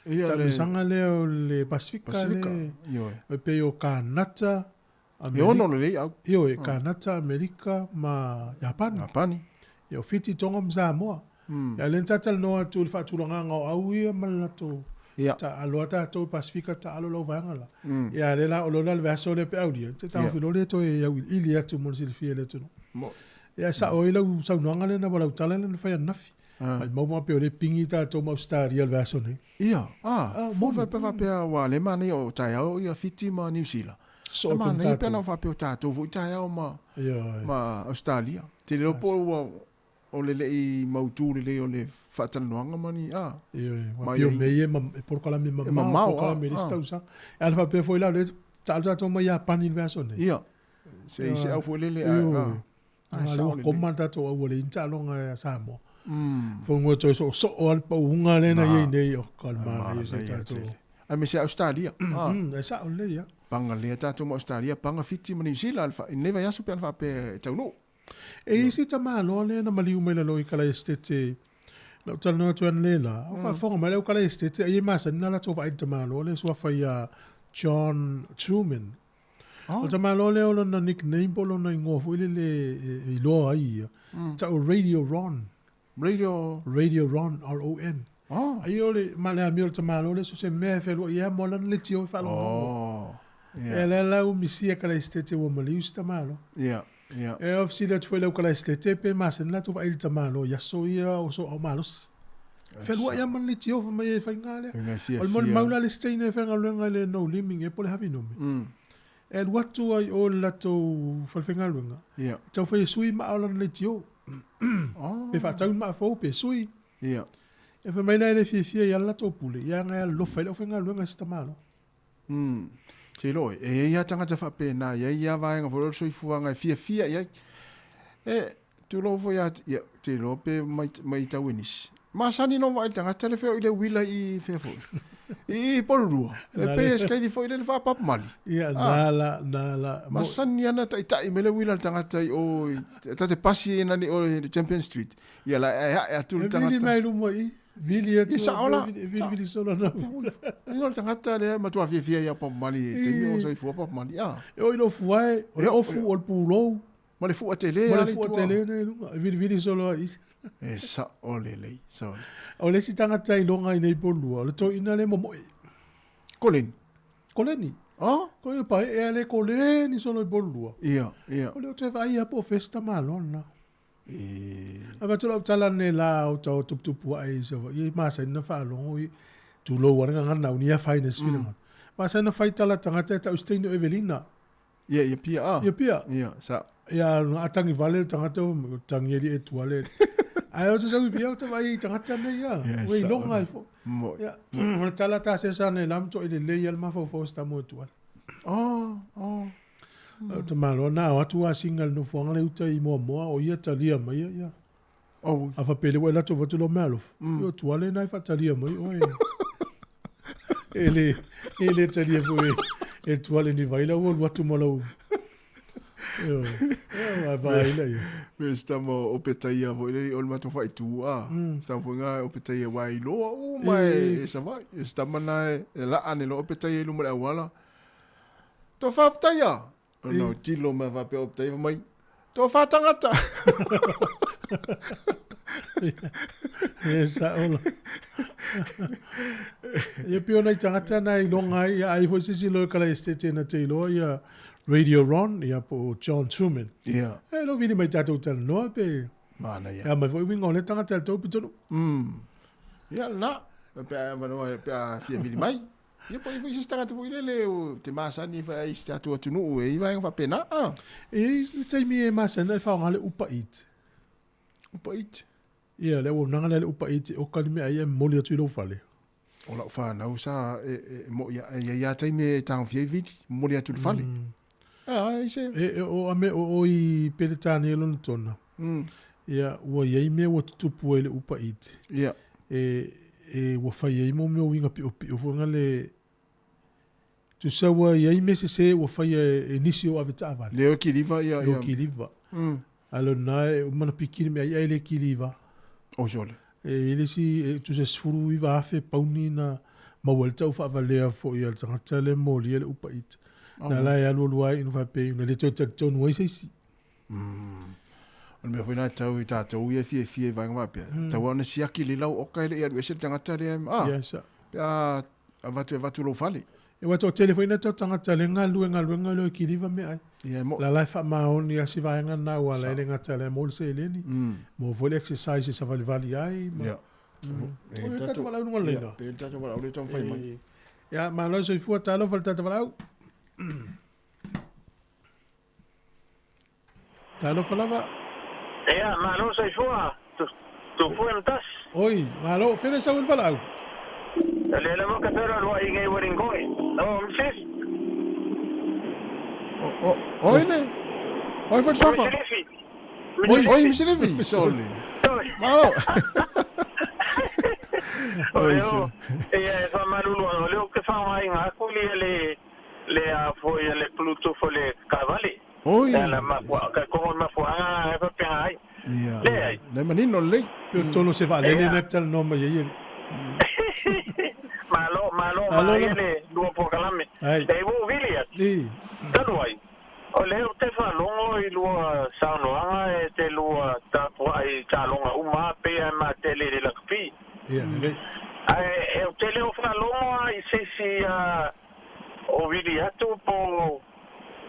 J: Ia le
A: Talusanga leo le Pasifika
J: Pasifika,
A: le.
J: ioe.
A: E pe o Kanata,
J: E ono le lei au.
A: Ioe, Kanata, Amerika ma Japani.
J: Japani.
A: Ia o Fiti Tonga ma Samoa. Ia le ntatal noa tu le whaatulanga ngau au ia ma le lato. Ta aloa tātou Pasifika ta alo lau vaenga la. Ia le la o lola le vaso le pe au lia. Te tau whiro le toe au ili atu mo le silifia le tunu. Ia sa o i lau saunoanga le na wa lau tala le na whai anafi. Ai mau mau pe o le pingi tātou mau staria le vaso nei.
J: Ia, fo
A: Moni.
J: wha pe wha pea wa le mani o tai au ia Fiti ma New Zealand.
A: Soo
J: Ma nei pe na faapea o tatou foi taeao ma ma Australia. Te le po ua o le lei mautu lelei o le faatalanoaga ma ni a.
A: Ioe, ua pei o mea ia e polokalame mamao, polokalame i le isi tausaga. E ala faapea foi la o lea taalo tatou mai Iapani i le vaiaso nei.
J: Ia, se i se au foi lele a.
A: Ioe, a ua koma le tatou au ua leai ni taaloga a Samoa. Fono toe soosoo lava le pauga lea na i ai nei, o ka le manaia o si o tatou.
J: Aemaise Ausetalia.
A: E sao lelei lava.
J: Paga lea tatou ma Ausetalia, paga Fiti ma Niu Sila i lenei vaiaso pe ana faapea e taunuu.
A: E i ai si tamaloa lea na maliu mai lalo i Kalaesetete, na ou talanoa atu ai analeila, a o faafofoga mai le au Kalaesetete ai e masani na latou vaai i le tamaloa lea suafa ia John Truman. O le tamaloa lea o lona nickname po o lona igoa foi lele e iloa ai ia, tau Radio Ron.
J: Radio?
A: Radio Ron, R-O-N.
J: Oh.
A: Ai o le, ma le amio o le tamaloa lea, so se mea e fealuai ia mo lana leitio e faalogologo.
J: Oh. Yeah.
A: E lea la ua misia Kalaesetete ua maliu si tamaloa.
J: Yeah. Yeah.
A: E fesili atu foi i le au Kalaesetete pe masani latou vaai i le tamaloa i aso ia o so au malosi. Fealuai lava ma le leitio fai mai e faiga lea. O le molimau la le isi teine e faigaluega i le No Liming ea po o le Havinome. E alu atu ai i o i le latou falefaigaluega,
J: yeah.
A: E tau fai e sui maa o lana leitio.
J: Oh.
A: Pe faatau ni maa fou pe sui.
J: Yeah.
A: E fai mai la e le fiafia ia le latou pule, ia aga e alolofa ai le aufaigaluega i se tamaloa.
J: Te iloa, e i ai lava tagata faapena, e i ai lava vaega foi o le soifuaga e fiafia i ai. E, tulou foi ia, ia te iloa pe mai, mai tau e nisi. Masani no vaai le tagata le feo i le uila i fea foi. I i Porirua. E
A: Na
J: pe
A: le-
J: e skaili foi le le faapapamali.
A: Ia,
J: Ah.
A: na la, na la. Mo-
J: Masani ana taitai me le uila le tagata i o, i- ta te pasi e nani o le Champion Street. Ia la e hae atu le
A: E vili
J: tagata.
A: mai luma i. Vili atu.
J: Ia sao la.
A: Vili, vili, vili solo na.
J: Ina o le tagata lea e matua fiafia ia Papamali e taimi o soifua Papamali. Ah.
A: E oi lo fuae, o le ofu, o le pulou.
J: Ma le fua tele
A: Ma
J: a
A: le
J: le
A: fua
J: itua.
A: tele nei luga. E vilivili solo ai.
J: E sao lelei, sao.
A: O le isi tagata i loga i nei Porirua, o le toeaina le momoe.
J: Koleni.
A: Koleni.
J: Oh?
A: Ko ia pae e le koleni solo i Porirua.
J: Ia, ia.
A: O le o te vaai ia po o festa malo na.
J: E...
A: A va tula tala ne la o tau tuputupu ai se wa. I masani na faalogo i tulou ana ngana uni ia fai ne sifina. Masani na fai tala tagata e tau steini o Evelina.
J: Ia, ia pia a.
A: Ia pia.
J: Ia, sa.
A: Ia, a tangi vale le tagata o tangi eli e tua le. Ai o te sau i pia o te vai i tagata nei ia.
J: Ia,
A: Ua i
J: sa
A: longa
J: ona.
A: i fo.
J: Mo.
A: Ia, o le tala ta se sa nei lam to i le lei al mafaufau se tamo e tua.
J: Oh, oh.
A: O te malo na o atu a singa le nofoaga le uta i Moamoa o ia talia mai ia. Ia.
J: Oh.
A: A whapele ua e latou fatu lo mea alofa. Ia o tua le nai whaatalia mai oe. E le, e le talia foi e, e tua le ni vaila ua alu atu ma lau. Ioe. Ia, ai vaila ia.
J: Me se tama o petaia foi le o le matou faaitu a. Se tama foi ngā o petaia wai iloa uma e, e Savaii. E se tama na e, e laa ne lo o petaia i luma le auala. Tō wha petaia. O nau tilo mai whapea o petaia mai. Tō wha tangata.
A: E sao la. Ia pei o nai tagata na i loga ai, ia ai foi se isi loa e Kalaesetete na te iloa ia Radio Ron, ia po o John Truman.
J: Ia.
A: E lo vili mai tatou talanoa pe
J: Mana ia.
A: Ia mai foi uiga o lea tagata i le tou pitonu.
J: Ia lena. Pe a avanoa pe a fia vili mai. Ia po i foi se isi tagata foi lele o te masani e fai ai si tatou atunuu e i vaega faapena. Ah.
A: E i ai le taimi e masani ai faaaoga le Uber Eats.
J: Uber Eats?
A: Ia, le auaunaga lea le Uber Eats e oka ni meaai e momoli atu i lou fale.
J: O lau fanau sa e, e, mo ia, e iai lava taimi e tagofia ai vili, momoli atu i le fale. A, e se...
A: E, e, o, ame, o, o i Peretania Lonetona. Ia, ua i ai mea ua tutupu ai i le Uber Eats.
J: Ia.
A: E, e ua fai ai mo mea o uiga piopio foi nga le tusa ua i ai mea sesē ua faia e, e nisi o ave taavale.
J: Le o kiliva ia,
A: Le o
J: ia.
A: kiliva. A lona e uma na piki le mea ai e le kiliva.
J: O sole.
A: E i le isi e tusa 19,000 pauni na maua ai le taufaavalea foi a le tagata le molia le Uber Eats. Na la e alualu ai ina faapea ina le toe talitonu ai se isi.
J: O le mea foi na tau i tatou ia fiafia i vaega faapea. Tau lava ona siaki le lau oka e le i alu ese le tagata lea. Ah,
A: Yes, sir.
J: pe a avatu e avatu lou fale.
A: E ua toatele foi na tau tagata le galue galuega leo e kiliva meaai.
J: Ia, e mo.
A: La la e faamaoni a si vaega lena ua ala ai le gata lea mo le seleni. Mo foi le exercise e savalivali ai. Ma...
J: Ia.
A: O le tatou valaau luga lelei na.
J: Pe le tatou valaau lea taumafai mai.
A: Ia, malo soifua, talofa le tatou valaau. Talofa lava.
C: Ia, malo soifua. Tufue ma tasi.
A: Oi, malo, fele sau le valaau.
C: Le lava ka fero lua i ngai waringoi. O, msis.
J: O, oi le. Oi foi sofa. Oi, oi, Misilifi. Sole. Malo.
C: Oi, so. Ia, e whamalulu o leo ke whaonga aku li le le a foi le Bluetooth o le kavali.
J: Oi.
C: Ia la mafua, ka kongo mafuanga e whapenga ai.
J: Ia.
C: Le ai.
J: Le manino lei.
A: Pe tonu se vaalele na talanoa mai ai e.
C: Malo, malo,
A: Malo
C: malo,
A: lava.
C: le lua polokalame.
A: Ai.
C: E ua vili atu.
A: I.
C: Talu ai. O lea ou te faalogo i lua saunoaga e te lua tapuaʻi taloga uma pei ae matele i le lakapi.
A: Ia, lelei.
C: Ae e ou te le o faalogo a i se isi o vili atu po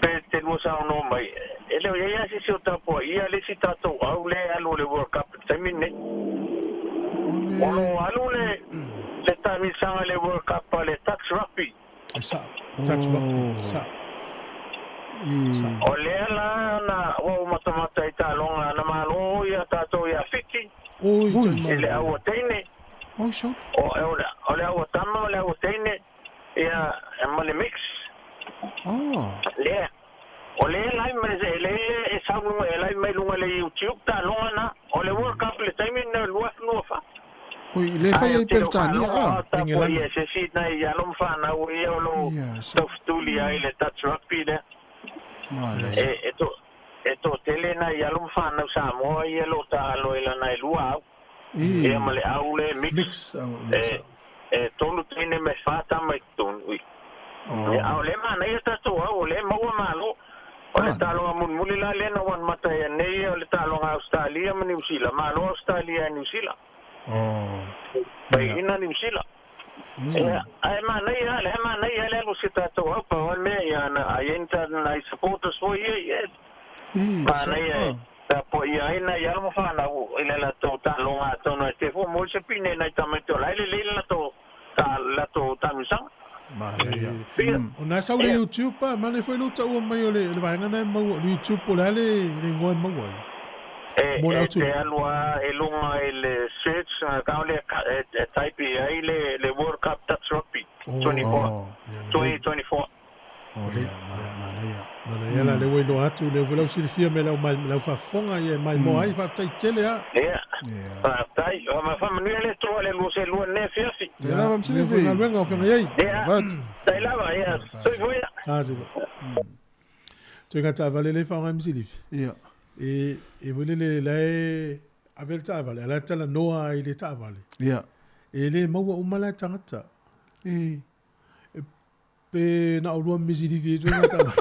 C: pe te lua saunoa mai. E le o iai a se isi o tapuaʻia le isi tatou au le alu o le World Cup i le taimi lenei. O lo alu le le tamisaga le World Cup a le touch rugby.
A: E sao. Touch rugby. Sao.
C: O lea la na ua ou matamata i taloga na malo ia tatou ia Fiti.
A: Oi,
C: I le au teine.
J: Oi, so.
C: O, o, le, o le au tama, o le au teine, ia, e ma le mix.
J: Oh.
C: Lea. O lea lai mai le le e sau lunga, e lai mai lunga le YouTube taloga na. O le World Cup le taimi na lua lua fa.
J: Oi, le fai ai Peretania a.
C: England. Ia se si na ia lo mfana o ia o lo taufutuli ai le touch rugby lea.
J: Male.
C: E, e to e to tele na ia lo mfana Samoa ia lo ta alo ila na e lua au. Ia ma le au le mix.
A: Mix. Au,
C: E, e tolu teine me whāta mai tonu. Ui.
J: Oh.
C: E, au le mana ia tātou au, o le maua malo. O le taloga mulimuli la le na wan mata ia nei, o le taloga Australia ma New Zealand. Malo Australia e New Zealand.
J: Oh.
C: Pai ina New Zealand. Ia, ai mana ia, le mana ia le alu se tātou au, pa o mea ia na, ai enta na i supporters foi ia, ia. Mana ia, ta po ia ai na ia mo whanau, i le latou taloga atonu e te fua mo se pine na i tamaiti o lai le le latou ta latou tamisanga.
J: Male.
A: O na sau le YouTube pa, male foi lo taua mai o le le vaega na e maua, le YouTube o le a le le igoa e maua ai.
C: E,
A: Mo le
C: e
A: au tu.
C: te alua e lunga i le search na kau le e, e type i ai le, le World Cup Touch Rugby 24, 2024.
J: Oh, ia, mana ia.
A: Mana ia la le ua iloa atu, le ua lau silafia me lau mai lau faafofoga ia e maimoa ai faafetai tele a.
C: Ia, faafetai. O ma faamanuia le Atua le lua se lua nei afiafi.
A: Ia, lea foi galuega o feagai ai.
C: Ia, tai lava, ia, soifua ia.
A: Ah, se Toe gata avale le whaonga misilifi.
J: Ia.
A: E, e wele le lae ave le taavale, ala tala noa i le taavale.
J: Ia.
A: E le maua uma la tangata.
J: E.
A: E pe na o lua misilifi e toe gata avale.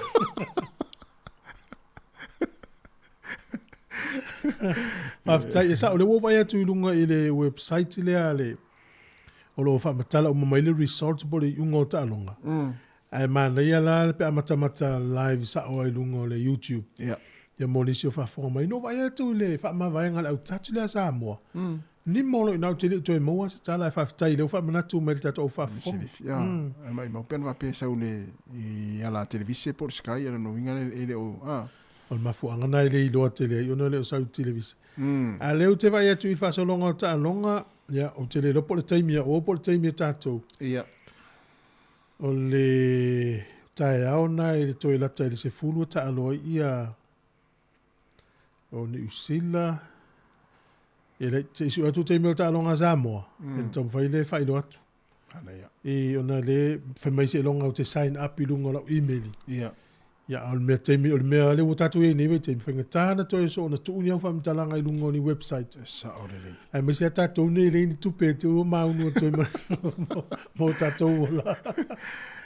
A: Faafetai, e sao le ua vai atu i lunga i le website lea le o lo whaamatala uma mai le result po le iuga o taaloga. Ae manaia la pe a matamata live sao ai lunga o le YouTube.
J: Ia.
A: Ia mo nisi o faafofoga mai. No vai atu i le faamavaega le autatu lea Samoa. Ni mo lo ina o te le toe maua se tala e faafetai lea ua faamanatu mai le tatou au faafofoga.
J: Ia, e mai mau pena pe sau le i ala televise po le Sky ala no winga le ele o ah.
A: O le mafuaga na e le iloa tele ai ona le o sau televise. A lea ou te vaai atu i le faasologa o taaloga, ia, ou te le iloa po o le taimi a o po o le taimi a tatou.
J: Ia.
A: O le taeao na i le toe lata i le 10 taaloa ai ia o Niu Sila. E le te isu atu taimi o taaloga a Samoa. E taumafai le faailoa atu.
J: Ana ia.
A: I ona le fai mai seiloga ou te sign up i luga o lau email.
J: Ia.
A: Ia, o le mea taimi, o le mea le ua tatou iai nei vaitaimi, faigata na toe so ona tuu ni au faamatalaga i luga o ni website.
J: Sao lelei.
A: Ae mai se a tatou nei le ni tupe e te ua maunu atu ai ma o tatou ola.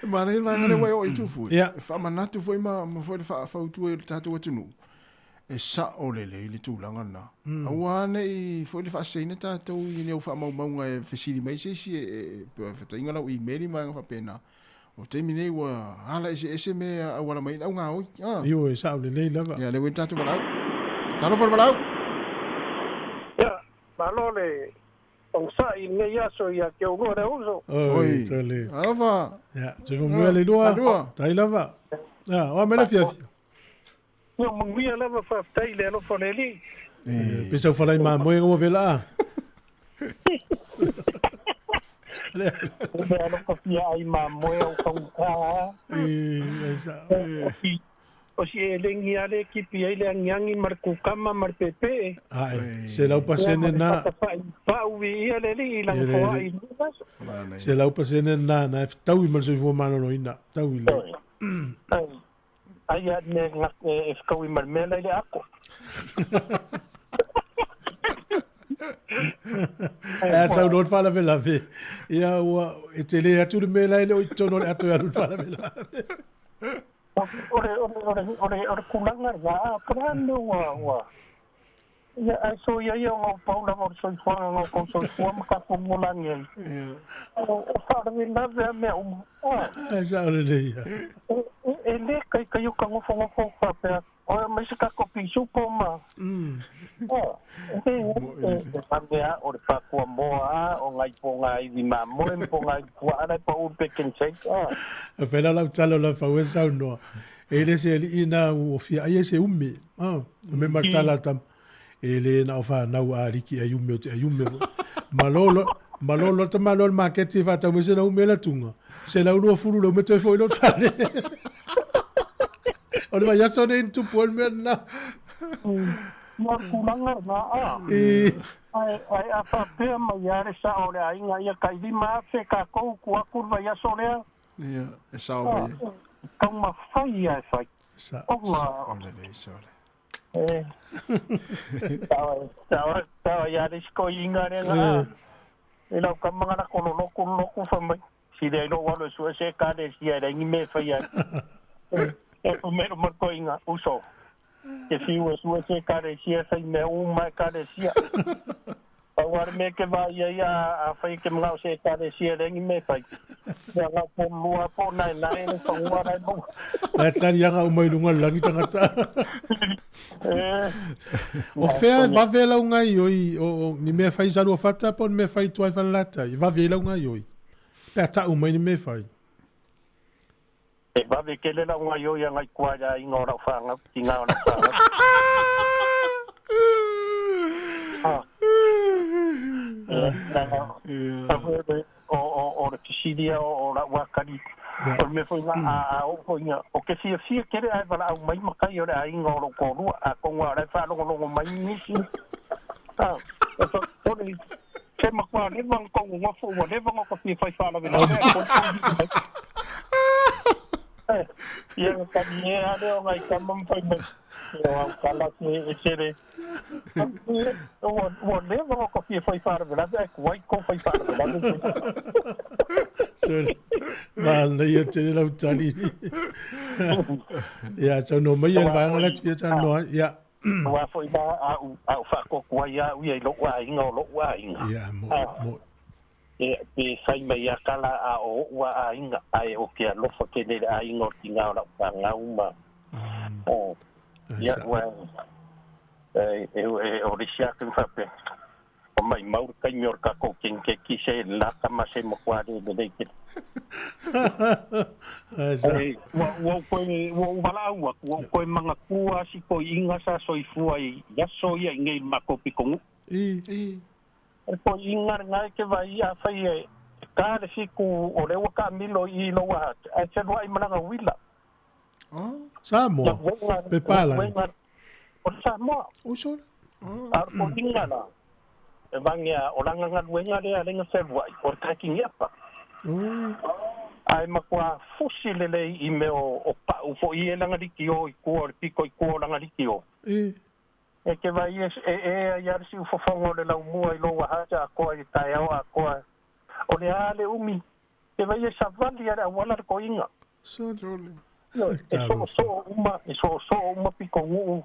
J: Mana ia le le ua e o i tufu.
A: Ia.
J: E faamanatu foi ma ma foi le faafautua i le tatou atunuu. E sao lelei le tulaga lena. Aua nei foi le faaseseina tatou i ni au faamaumauga e fesili mai se isi e e e fetainga lau email ma aga faapena. O taimi nei ua ala eseese mea auala mai le augaoi. Ah.
A: Ioe, e sao lelei lava.
J: Ia, le ua i le tatou valaau. Talofa le valaau.
R: Ia, malo le onosai i lenei aso ia te oulua le uso.
A: Oi, tole.
J: Alofa.
A: Ia, toe mamua le lua.
J: Lua.
A: Tai lava. Ia, o a mai le afiafi.
R: Ia manuia lava faafetai i le alofa o le Alii.
A: Pe sau falai mamoe ua vela a.
R: Le alofa fia ai mamoe au kaugata. O si elegi a le kipi ai le agiagi ma le kukama ma le pepe.
A: Ai, 100% na.
R: Pau vi ia le alii i lana foai i lenei aso.
A: 100% na na e fetaui ma le soifua maloloina. Taui le.
R: Ai a me e fetaui ma le mea la i le ako.
A: Ae sau loa le faalavelave, ia ua e tele atu le mea la e le o i totonu o le ato e alu le faalavelave.
R: O le, o le, o le, o le, o le tulaga lena, a po o le a le mea ua, ua, ia, ae soia ia ona o pau lava o le soifuaga na o tou soifua ma tatou molagi ai. O, o faalavelave a mea uma.
A: Ae sao lelei ia.
R: E, e, e le kaikai o ka nofonofo faapea, Oe aumai se tatou pisupo ma e mea o le faakuamoa a o nai pogaiwi mamoe ma pogaiwi puaa la e pau le bacon shake a.
A: E fai la lau tala o lau fau e saunoa, e le se alii na ua fia ai e se umi. Ah, me ma tala al tama. E le na o whanau a aliki ai ume o te ai ume. Malolo, malolo ta malo le maketi e whatau me se na ume la tunga. Se lau lua fulu le ume toe foi lo fale. O le vaiaso nei na tupu ai le mea lena.
R: Mo tulaga lena a. Ae, ae a faapea mai lava le sao o le aiga, ia tai 5,000 tatou tuu atu le vaiaso lea.
J: Ia, e sao mai ai.
R: E taumafai lava e fai.
J: Ona. Sao lelei, sao lelei.
R: E. Sao, sao, sao ia le isi toeaina lea na. E lau tama na lako lolotu lolotu fai mai. Sili ai lou alu e sue se ekalesia e leai ni mea e faia ai. E pumelo ma le toeaina, uso, ke fiu e sue se ekalesia e fai mea uma ekalesia. Pau lava le mea e ke vaai ai a, afai e ke manao se ekalesia e leai ni mea e fai. Ia na o polulua po o naenae le fanua la e maua.
A: La e taliaga uma i luga o le lagi tagata. O fea e vave lau gaioi, o, o, ni mea fai i Saluafata po o ni mea fai i tua i Falelatai, e vave ai lau gaioi? Pe a tau mai ni mea e fai.
R: E vave tele lau gaioi agai tua i le aiga o lau fanau, tina o lau fanau. O le fesili ia o lau akali, o le mea foi lena, a oo foi ina, ou te fiafia tele ae valaau mai matai o le aiga o lou toalua, atonu lava o la e faalogologo mai nisi. O le Se matua leva ona tou nonofo ua leva ona ota fia fai faalavelave ae tou tau mai. Ia na tali ea lea o nai tama ma fai mai, E o au tala se e sele. Ua, ua leva ona ota fia fai faalavelave ae tuai tou fai faalavelave.
A: Sorry. Manaia tele lau tali. Ia, saunoa mai ia le vaega lea e te fia talanoa ai. Ia.
R: Aua foi la a u faatoatu ai au ia i lo'u aiga o lo'u aiga.
A: Ia, mo, mo.
R: E, pe fai mai ia tala a o o'u a aiga, ae o ke alofa tele i le aiga o le tina o la'u fanau ma, o, ia, ua, e, e, o le isi lava taimi faapea, Ua maimau le taimi o le tatou kenikeki se lata ma se matua le lelei tele. Ai, ua, ua ou toe, ua ou valaau atu, ua ou toe manatua si toeaina sa soifua i aso ia i nei i le matou pitonuu.
A: I.
R: O le toeaina lena e te vaai afai e ta le 7 o lea ua taamilo i i lou hat, ae feluai ma lana uila.
A: Oh. Samoa, pe Palagi.
R: O le Samoa.
A: Oi sole.
R: A o le toeaina la, e vagea o lana galuega lea lea na feluai, o le tracking apa. Ae matua fusi lelei i mea o pau foi ia lana litio i tua o le pito i tua o lana litio. E te vaai e e ai lava le siufofoga o le laumua i lou ahaca atoa i le taeao atoa. O le a le umi? Te vai e savali a le auala le toeaina.
A: Sole.
R: E soosoo uma, e soosoo uma pitonuu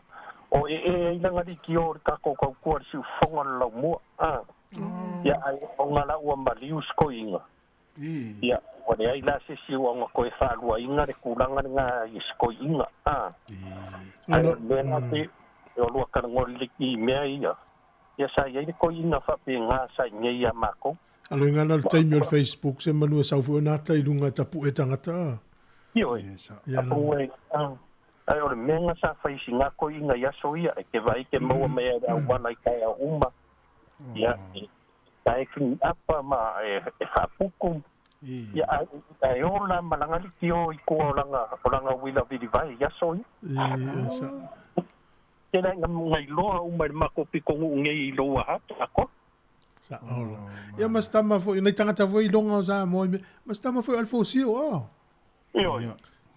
R: o ee ai lana litio o le tatou tautua i le siufofoga o le laumua. A. Ia ae ona la ua maliu si toeaina. Ia, ua leai la se isi ua ona toe faaluaina le tulaga lena i si toeaina. A. Ae o le mea la pe o lua talanoa lelei i mea ia, ia sa i ai le toeaina faapena sa i nei ia matou.
A: Alo i ngana o le taimi o le Facebook se manu e sau foi ona ata i lunga e tapu'e tagata a.
R: Ioe.
A: Ia
R: la. Ai o le mea nga sa fai si ngā koiga i aso ia, e te vai te maua mai ai le auala i taeao uma. Ia, e tae kini apa ma e, e faapuku. Ia, ai, ai ola ma langa liki o i kua o langa, o langa uila vilivai i aso ia.
A: Ia, sa.
R: Te lai nga ngai loa uma i le mako piko nguu ngei i loua hata ako.
A: Sa olo. Ia ma se tama foi, nei tagata foi i longa o Samoa i mea, ma se tama foi o Alfosio, oh.
R: Ioe.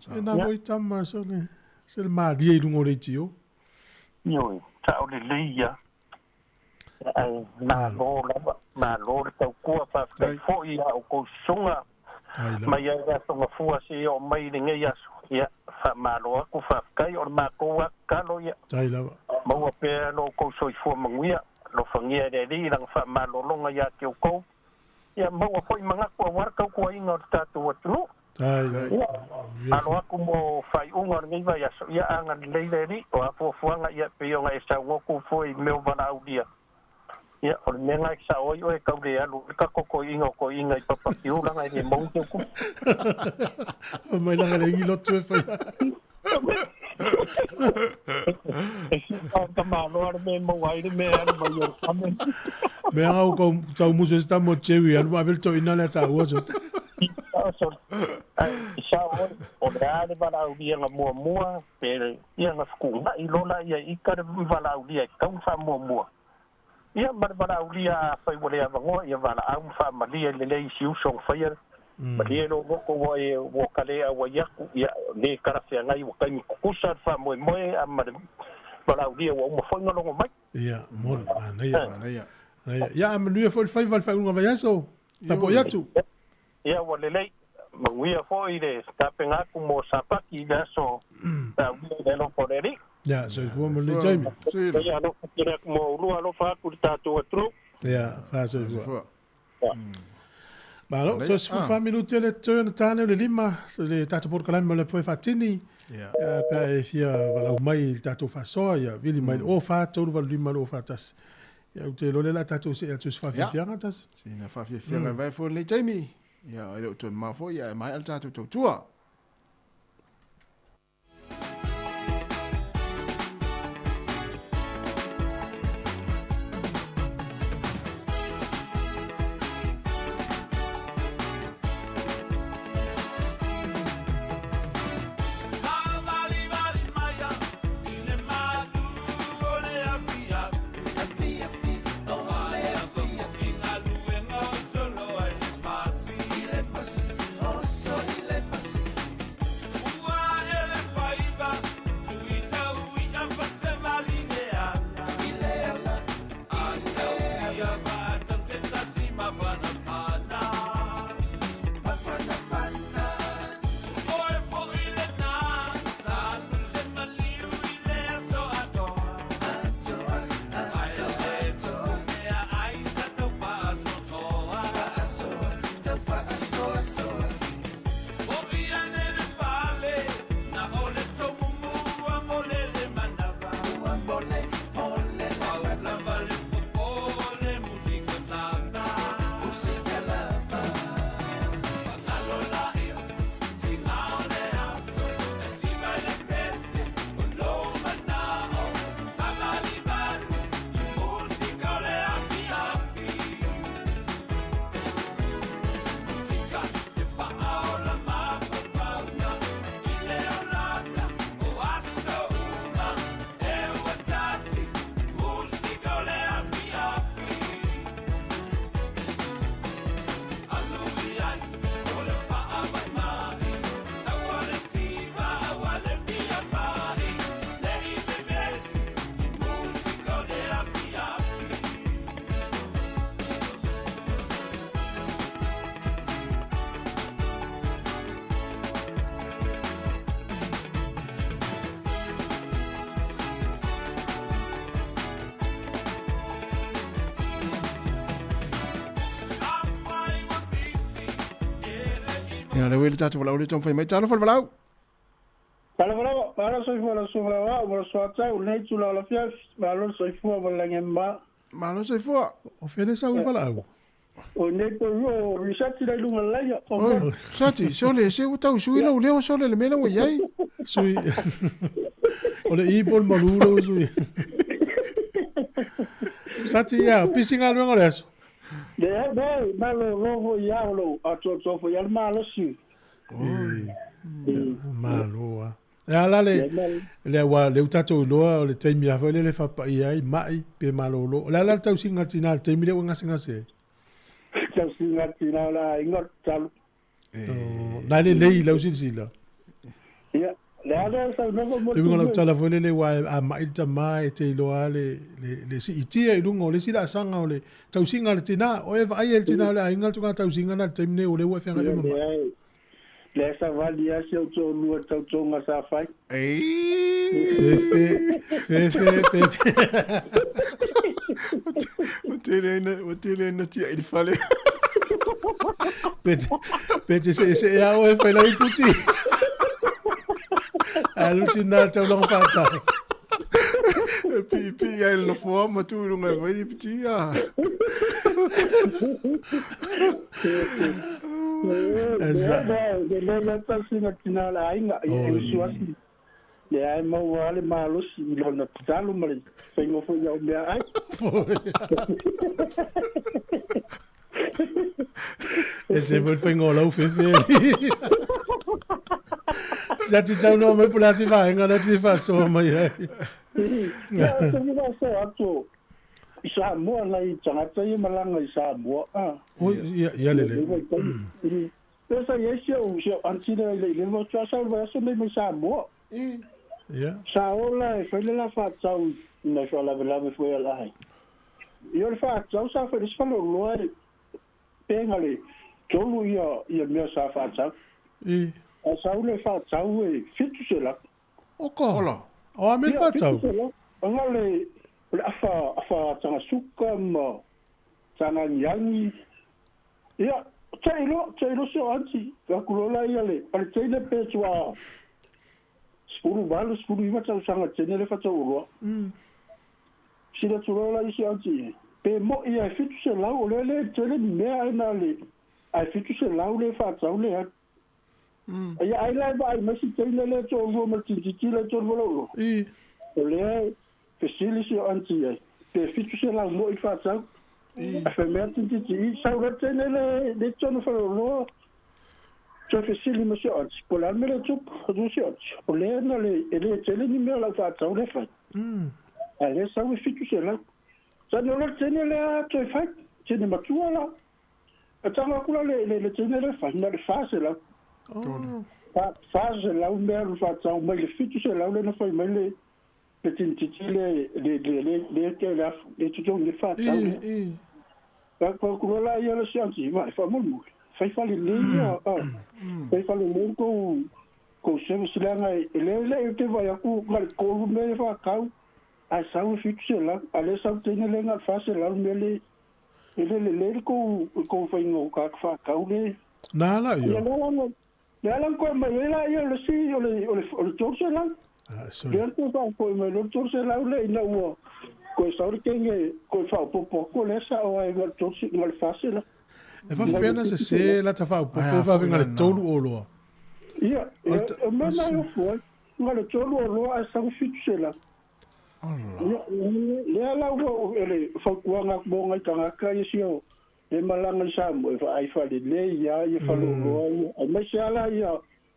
A: E nā foi tama so le, se le malie i lunga o le itio.
R: Ioe, sa o lelei ia. Ai, malo lava, malo le taukua, faafetai foi ia oukou susuga mai ai le aso gafua seia oo mai i lenei aso. Ia, faamalo atu, faafetai, o le matou lava tatalo ia.
A: Tai lava.
R: Maua pea lo outou soifua manuia, alofagia e le Alii lana faamalologa ia te outou. Ia, maua foi manatu aua le tautuaina o le tatou atunuu.
A: Tai.
R: Ia, alo atu mo faaiuga o lenei vaiaso, ia agalelei le Alii, o a fuafuaga, ia, pei ona e saunoa atu foi i mea o valaaulia. Ia, o le mea lena e sao ai oe e tau le alu i le katotoiga o toeaiina i Papakiu leaga e le maua se upu.
A: Fai mai langa le ingi lotu e fai.
R: E sika o tamaloa le mea e maua ai le mea e alu mai o le kame.
A: Mea ngau kau tau musu e se tamo Jerry alu ma avele toeina lea taua so.
R: Sorry. Ai, sao oe, o le a le valaauliaga muamua, pe ia na fetuunai lola ia ika le valaaulia e tatau ona faamuamua. Ia, ma le valaaulia afai ua le avanoa, ia valaau ma faamalie lelei i si uso na faia, malie lou loto ua e ua ka le auai atu, ia, le talafeagai ua taimi tutusa le faamoemoe a ma le valaaulia ua uma foi ona logo mai.
A: Ia, moni, manaia. Manaia. Ia, a manuia foi le faiva i le faaiuga vaiaso. Tapuai atu.
R: Ia, ua lelei. Manuia foi le tapena atu mo Sapati i le aso saunia i le alofa o le Alii.
A: Ia, soifua mo lenei taimi.
R: Ia, alofa tele atu mo ulua, alofa atu i le tatou atunuu.
A: Ia, faasoifua. Malo, toe 14 minute le totoe ona ta lea o le 5, le tatou polokalame mo le apoe faatini.
J: Ia.
A: Pe a e fia valaau mai i le tatou faasoa, ia vili mai le 04 385 241. Ia, ou te iloa lea o le a tatou see atu i se faafiafiaga tasi.
J: Sina faafiafiaga e vae foi lenei taimi. Ia, e le o toe mamao foi, ae maea le tatou tautua. Ia, le le tatou valaau le taumafai mai. Talofa le valaau.
E: Talofa lava, malo soifua lau susuga Lauao ma le soatau, lenei itula o le afiafi, malo le soifua ma le lagi e mama.
J: Malo soifua.
A: O fea le sau i le valaau?
E: O nei po o Risati lai lunga laia.
J: O, Sati, sole, se ua tau sui lau leo sole le mea ua iai.
A: Sui. O le i po le malu lau sui. Sati, ia, pisi galuega o le aso.
E: Le le, malo logo ia o lo atoatoa foi ale malosi.
A: Malo a. E ala le, le ua le utatou iloa o le taimi a foi le le fapaia ai mai pe malolo. O le ala le tausiga tina le taimi le ua gasegase ai.
E: Tausiga tina o le aiga o le tatalo.
A: Na le lei lau silasila.
E: Ia, le ala e saunoa mo
A: Le uiga o lau tala foi lele aua a mai le tama e te iloa le, le, le siitia i luga o le isi laasaga o le tausiga a le tina. O e vaai e le tina o le aiga le tulaga tausiga na i le taimi nei o lea ua e feagai ma mai.
E: Lea savali a si ou toalua i tautoga sa fai.
A: Fefe, fefe, fefe.
J: Ua tele ai na, ua tele ai na tiai i le fale.
A: Pe te, pe te se se a oe fai lau iputi. Alu tina taulaga whātau.
J: E pi pi ai le nofoa ma tu i runga e fai ni iputi a.
E: Le le le tausiga tina o le aiga e usu atu le ai maua le malosi i lona tatalo ma le faiga foi au mea ai.
A: E se foi faiga o lau fefe. Sa ti tau noa mai pula si vaenga na te faasoa mai ai.
E: Ia, te faasoa atu i Samoa nai tagata ia malaga i Samoa. Ah.
A: Oi, ia, ia lele.
E: Pe sa i si au, si au aunty le le le mo sa sa vai aso nei mai Samoa.
A: Ia.
E: Sa ola e fai le la whātau i nai whaalavelave foi ala ai. I o le whātau sa fai le si whaloloa e penga le tolu ia, ia mea sa whātau.
A: I.
E: A sa ule whātau e 700.
A: Oko.
J: Ola.
A: O a me
E: Ia,
A: whātau.
E: 700. Anga le, o le afa, afa tanga suka ma tanga angiangi. Ia, te ilo se o aunty. Ka kulola ia le, ale teine pe tua 18, 19 tausaga tene le whatau oloa. Sila tulola i se aunty. Pe mo ia e 700 o le le tele ni mea ai na le, ai 700 le whatau le atu. Ia ai lai ba ai masi teine le tō lua ma tintiti le tō lua olo.
A: I.
E: O le fesili si o aunty ai. Pe 700 mo i whatau. A fe mea tintiti i sau le teine le, le tōna whaloloa. Tō fesili ma si o aunty. Po le alme le tupu, o si aunty. O le na le, e le tele ni mea lau whatau le whai. A le sau e 700. Sa ni o le teine le a toe whai. Tene matua la. A tanga kula le, le, le teine le whai. Na le whase lau.
A: Oh.
E: Fa se lau mea le whatau mai le 700 le na whai mai le le tintiti le le le le le te le afu le tutongi le whatau le.
A: I, i.
E: Ka ko kulola ia le sianti mai fa mulmul. Fai fale le ia a. Fai fale le ko ko service langa e le le te vai aku ngal ko me fa kau. A sau 700 a le sau tene le ngal fa se lau me le e le le le ko ko fai ngo ka fa kau le.
A: Nā la
E: Ia
A: ia.
E: le la le ala ko mai le la ia le si o le o le o le torse la.
A: Ah, sorry.
E: Le ko fa ko mai le torse la le ina ua. Ko sa ore kenge ko fa po po ko le sa o ai ngal torse ngal fa se la.
A: E fa fena se se la ta fa po
J: Ai, a
A: po fa
J: foi
A: venga le
J: na.
A: tolu o loa.
E: Ia,
A: O
E: e
A: le ta-
E: e me na yo foi. Ngal tolu o loa a sa 700.
J: Ola.
E: Ia, le ala ua o ele fa kuanga mo ngai tangaka ia si o le malanga i Samoa e fa ai fa le le ia ia fa lo loa ia. Ai mai se ala ia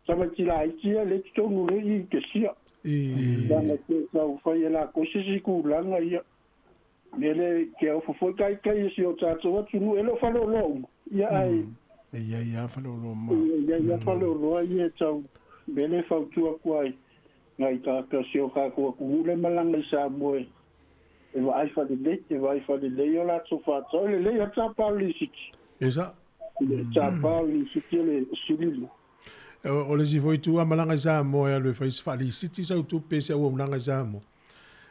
E: sa mai tila ai tia le tonu le i ke sia.
A: I.
E: Langa te tau whai e la ko sisi ku langa ia. Me le ke au fofoi kai kai i si o tātou atu nu e lo whalo loa umu. Ia ai,
J: E ia ia whale o ma.
E: ia ia whalo loa ia tau. Me le whautua kua ai. Ngai tāka si o kākua ku ule malanga i Samoa e. E wa ai whale le, e wa ai whale le o lātou whātau. Le le ia tāpau le siti.
A: E sa.
E: Le tāpau le siti le sililo.
A: O le si foi tu a malanga i Samoa e alu e fai se whaali siti sau tu pe se au unanga i Samoa.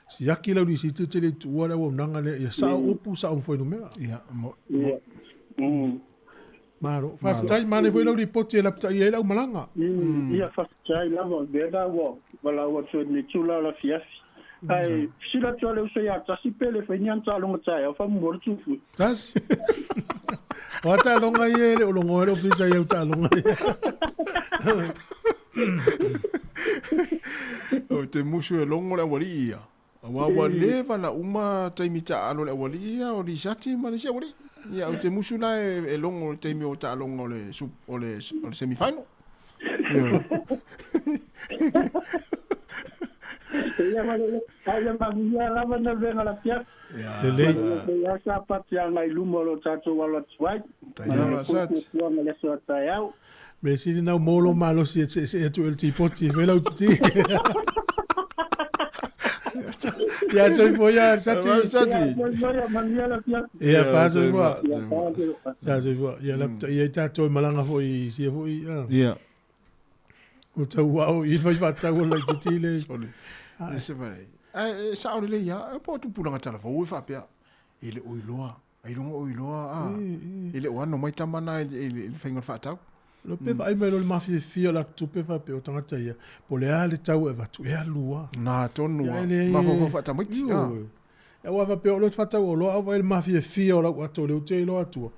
A: Si aki lau li siti te le tua le au unanga le ia sa upu sa au foi numera.
J: Ia, mo.
E: Ia.
A: Maro. Whawhitai mane foi lau li poti e lapta i e lau malanga.
E: Ia whawhitai lava, mea ua, wala ua tue ni tula la fiafi. Ai, sila tua le uso ia tasi pele whai ni anta alonga tai, au whamu mora tufu.
A: Tas? O a taaloga ia e le o logoa ai le ofisa i au taaloga ia.
J: O te musu e logo le aualii ia. Aua ua leva na uma taimi taaalo le aualii ia o Lisati ma le isi aualii. Ia, ou te musu la e logo le taimi o taaloga o le, o le, o le semi-final.
E: Ia ma le ai manuia lava na venga la pia.
A: Lelei.
E: Ia sa pati anga i luma o lo tatou alo atu ai.
J: Taia Sati.
E: Tuanga le aso taeao.
A: Me sili nau molo malosi e seesee atu e le tipoti e fai lau piti. Ia soifua ia Sati.
J: Sati.
A: Ia faasoifua. Ia soifua. Ia la ia i tatou e malaga foi i sia foi.
J: Ia.
A: O tau ao i fai faatau o laitiiti le.
J: Sorry. E se vai. Ai sao lelei ia. Po o tupulaga talavou e faapea. E le o iloa. Ailoga o iloa a e le o ano mai tama na i le faiga o le faatau.
A: Lo pe vaai mai loa le mafiafia o le atu-tupe faapea o tagata ia, po o le a le tau e avatu, e alu lava.
J: Na tonu lava, mafaufau faatamaiti.
A: Ioe. Aua faapea o lea ou te faatau oloa ae vaai i le mafiafia o lau ato o lea ou te iloa atua.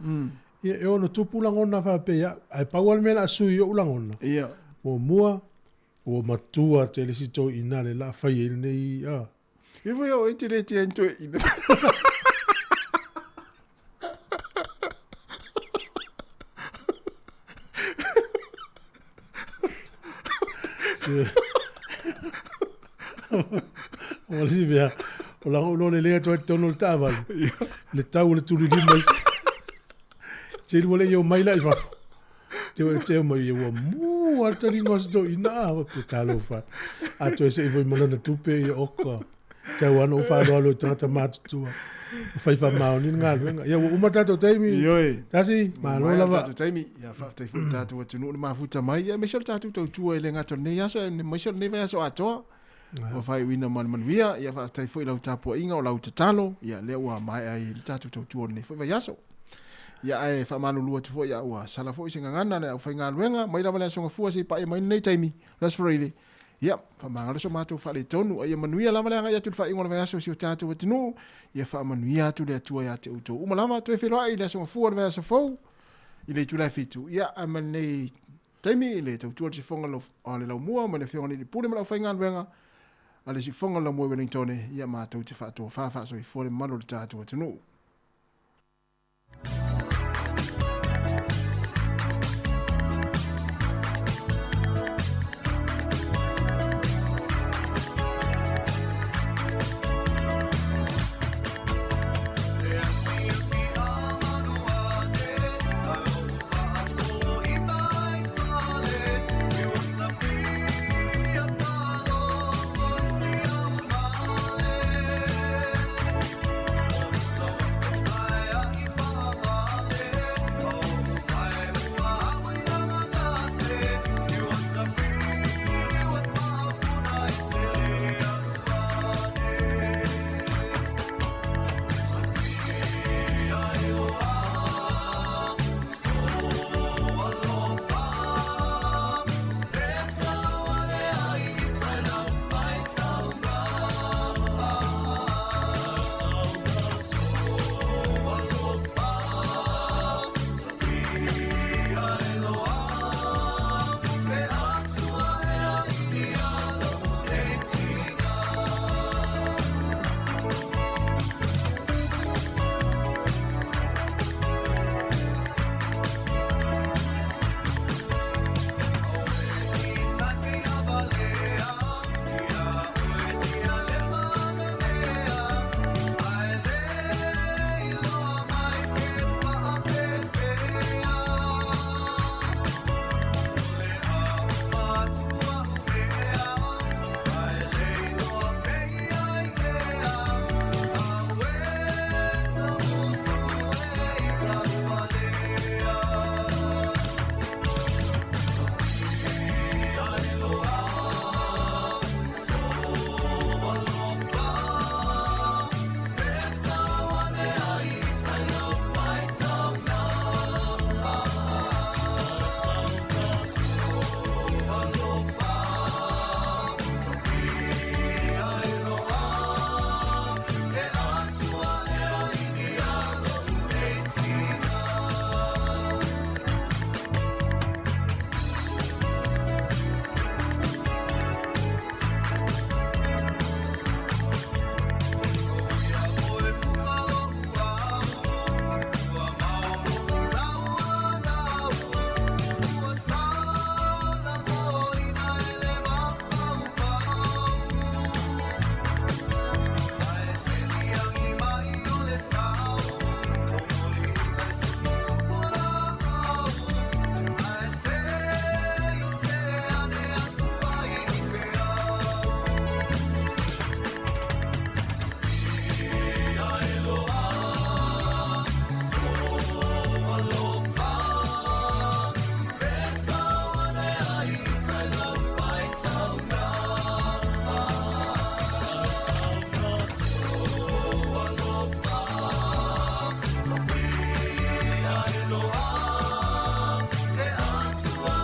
A: Ia e ono tupu lagona faapea ia au, ae pau lava le mea o le a sui i ou lagona, muamua, ua matua tele si toeaina le la fai ai lenei a.
J: E foi au e te le tia toe ina.
A: O le si mea, o laga ulo le lea atu ai totonu o le taavale, le tau o le tulilima i telu ua le i o mai la i fafo. Te o e te mai ia ua mu a le taliga o se toeaina a faapea talofa. A toe sei foi ma lana tupe ia oka. Tau ana ou faaaloalo i tagata matutua. Ua fai faamaoni le galuega. Ia ua uma tatou taimi.
J: Ioe.
A: Tasi, malo
J: Maea le
A: lava.
J: tatou taimi. Ia faafetai foi i le tatou atunuu le mafuta mai. Ia aemaise o le tatou tautua e le gata o lenei aso, aemaise o lenei vaiaso atoa. Ua faaiuina ma le manuia. Ia faafetai foi i lau tapuaiga, o lau tatalo, ia lea ua maea ai le tatou tautua o lenei foi vaiaso. Ia ae faamalulu atu foi a ua sala foi se gagana a le aufaigaluega mai lava le Aso Gafua seia paia mai lenei taimi, le Aso Faraile. Ia, faamagalo so matou faaletonu, a ia manuia lava le agai atu i le faaiuga o le vaiaso o si o tatou atunuu. Ia faamanuia atu le Atua ia te outou uma lava. Toe feiloai i le Aso Gafua o le vaiaso fou i le itula e 7. Ia, ae ma lenei taimi i le tautua le sifoga o le laumua ma le Afioga i le Alii Pule ma le aufaigaluega a le sifoga o le laumua i Wellingtone, ia matou te faatofa faasoifua le mamalu o le tatou atunuu.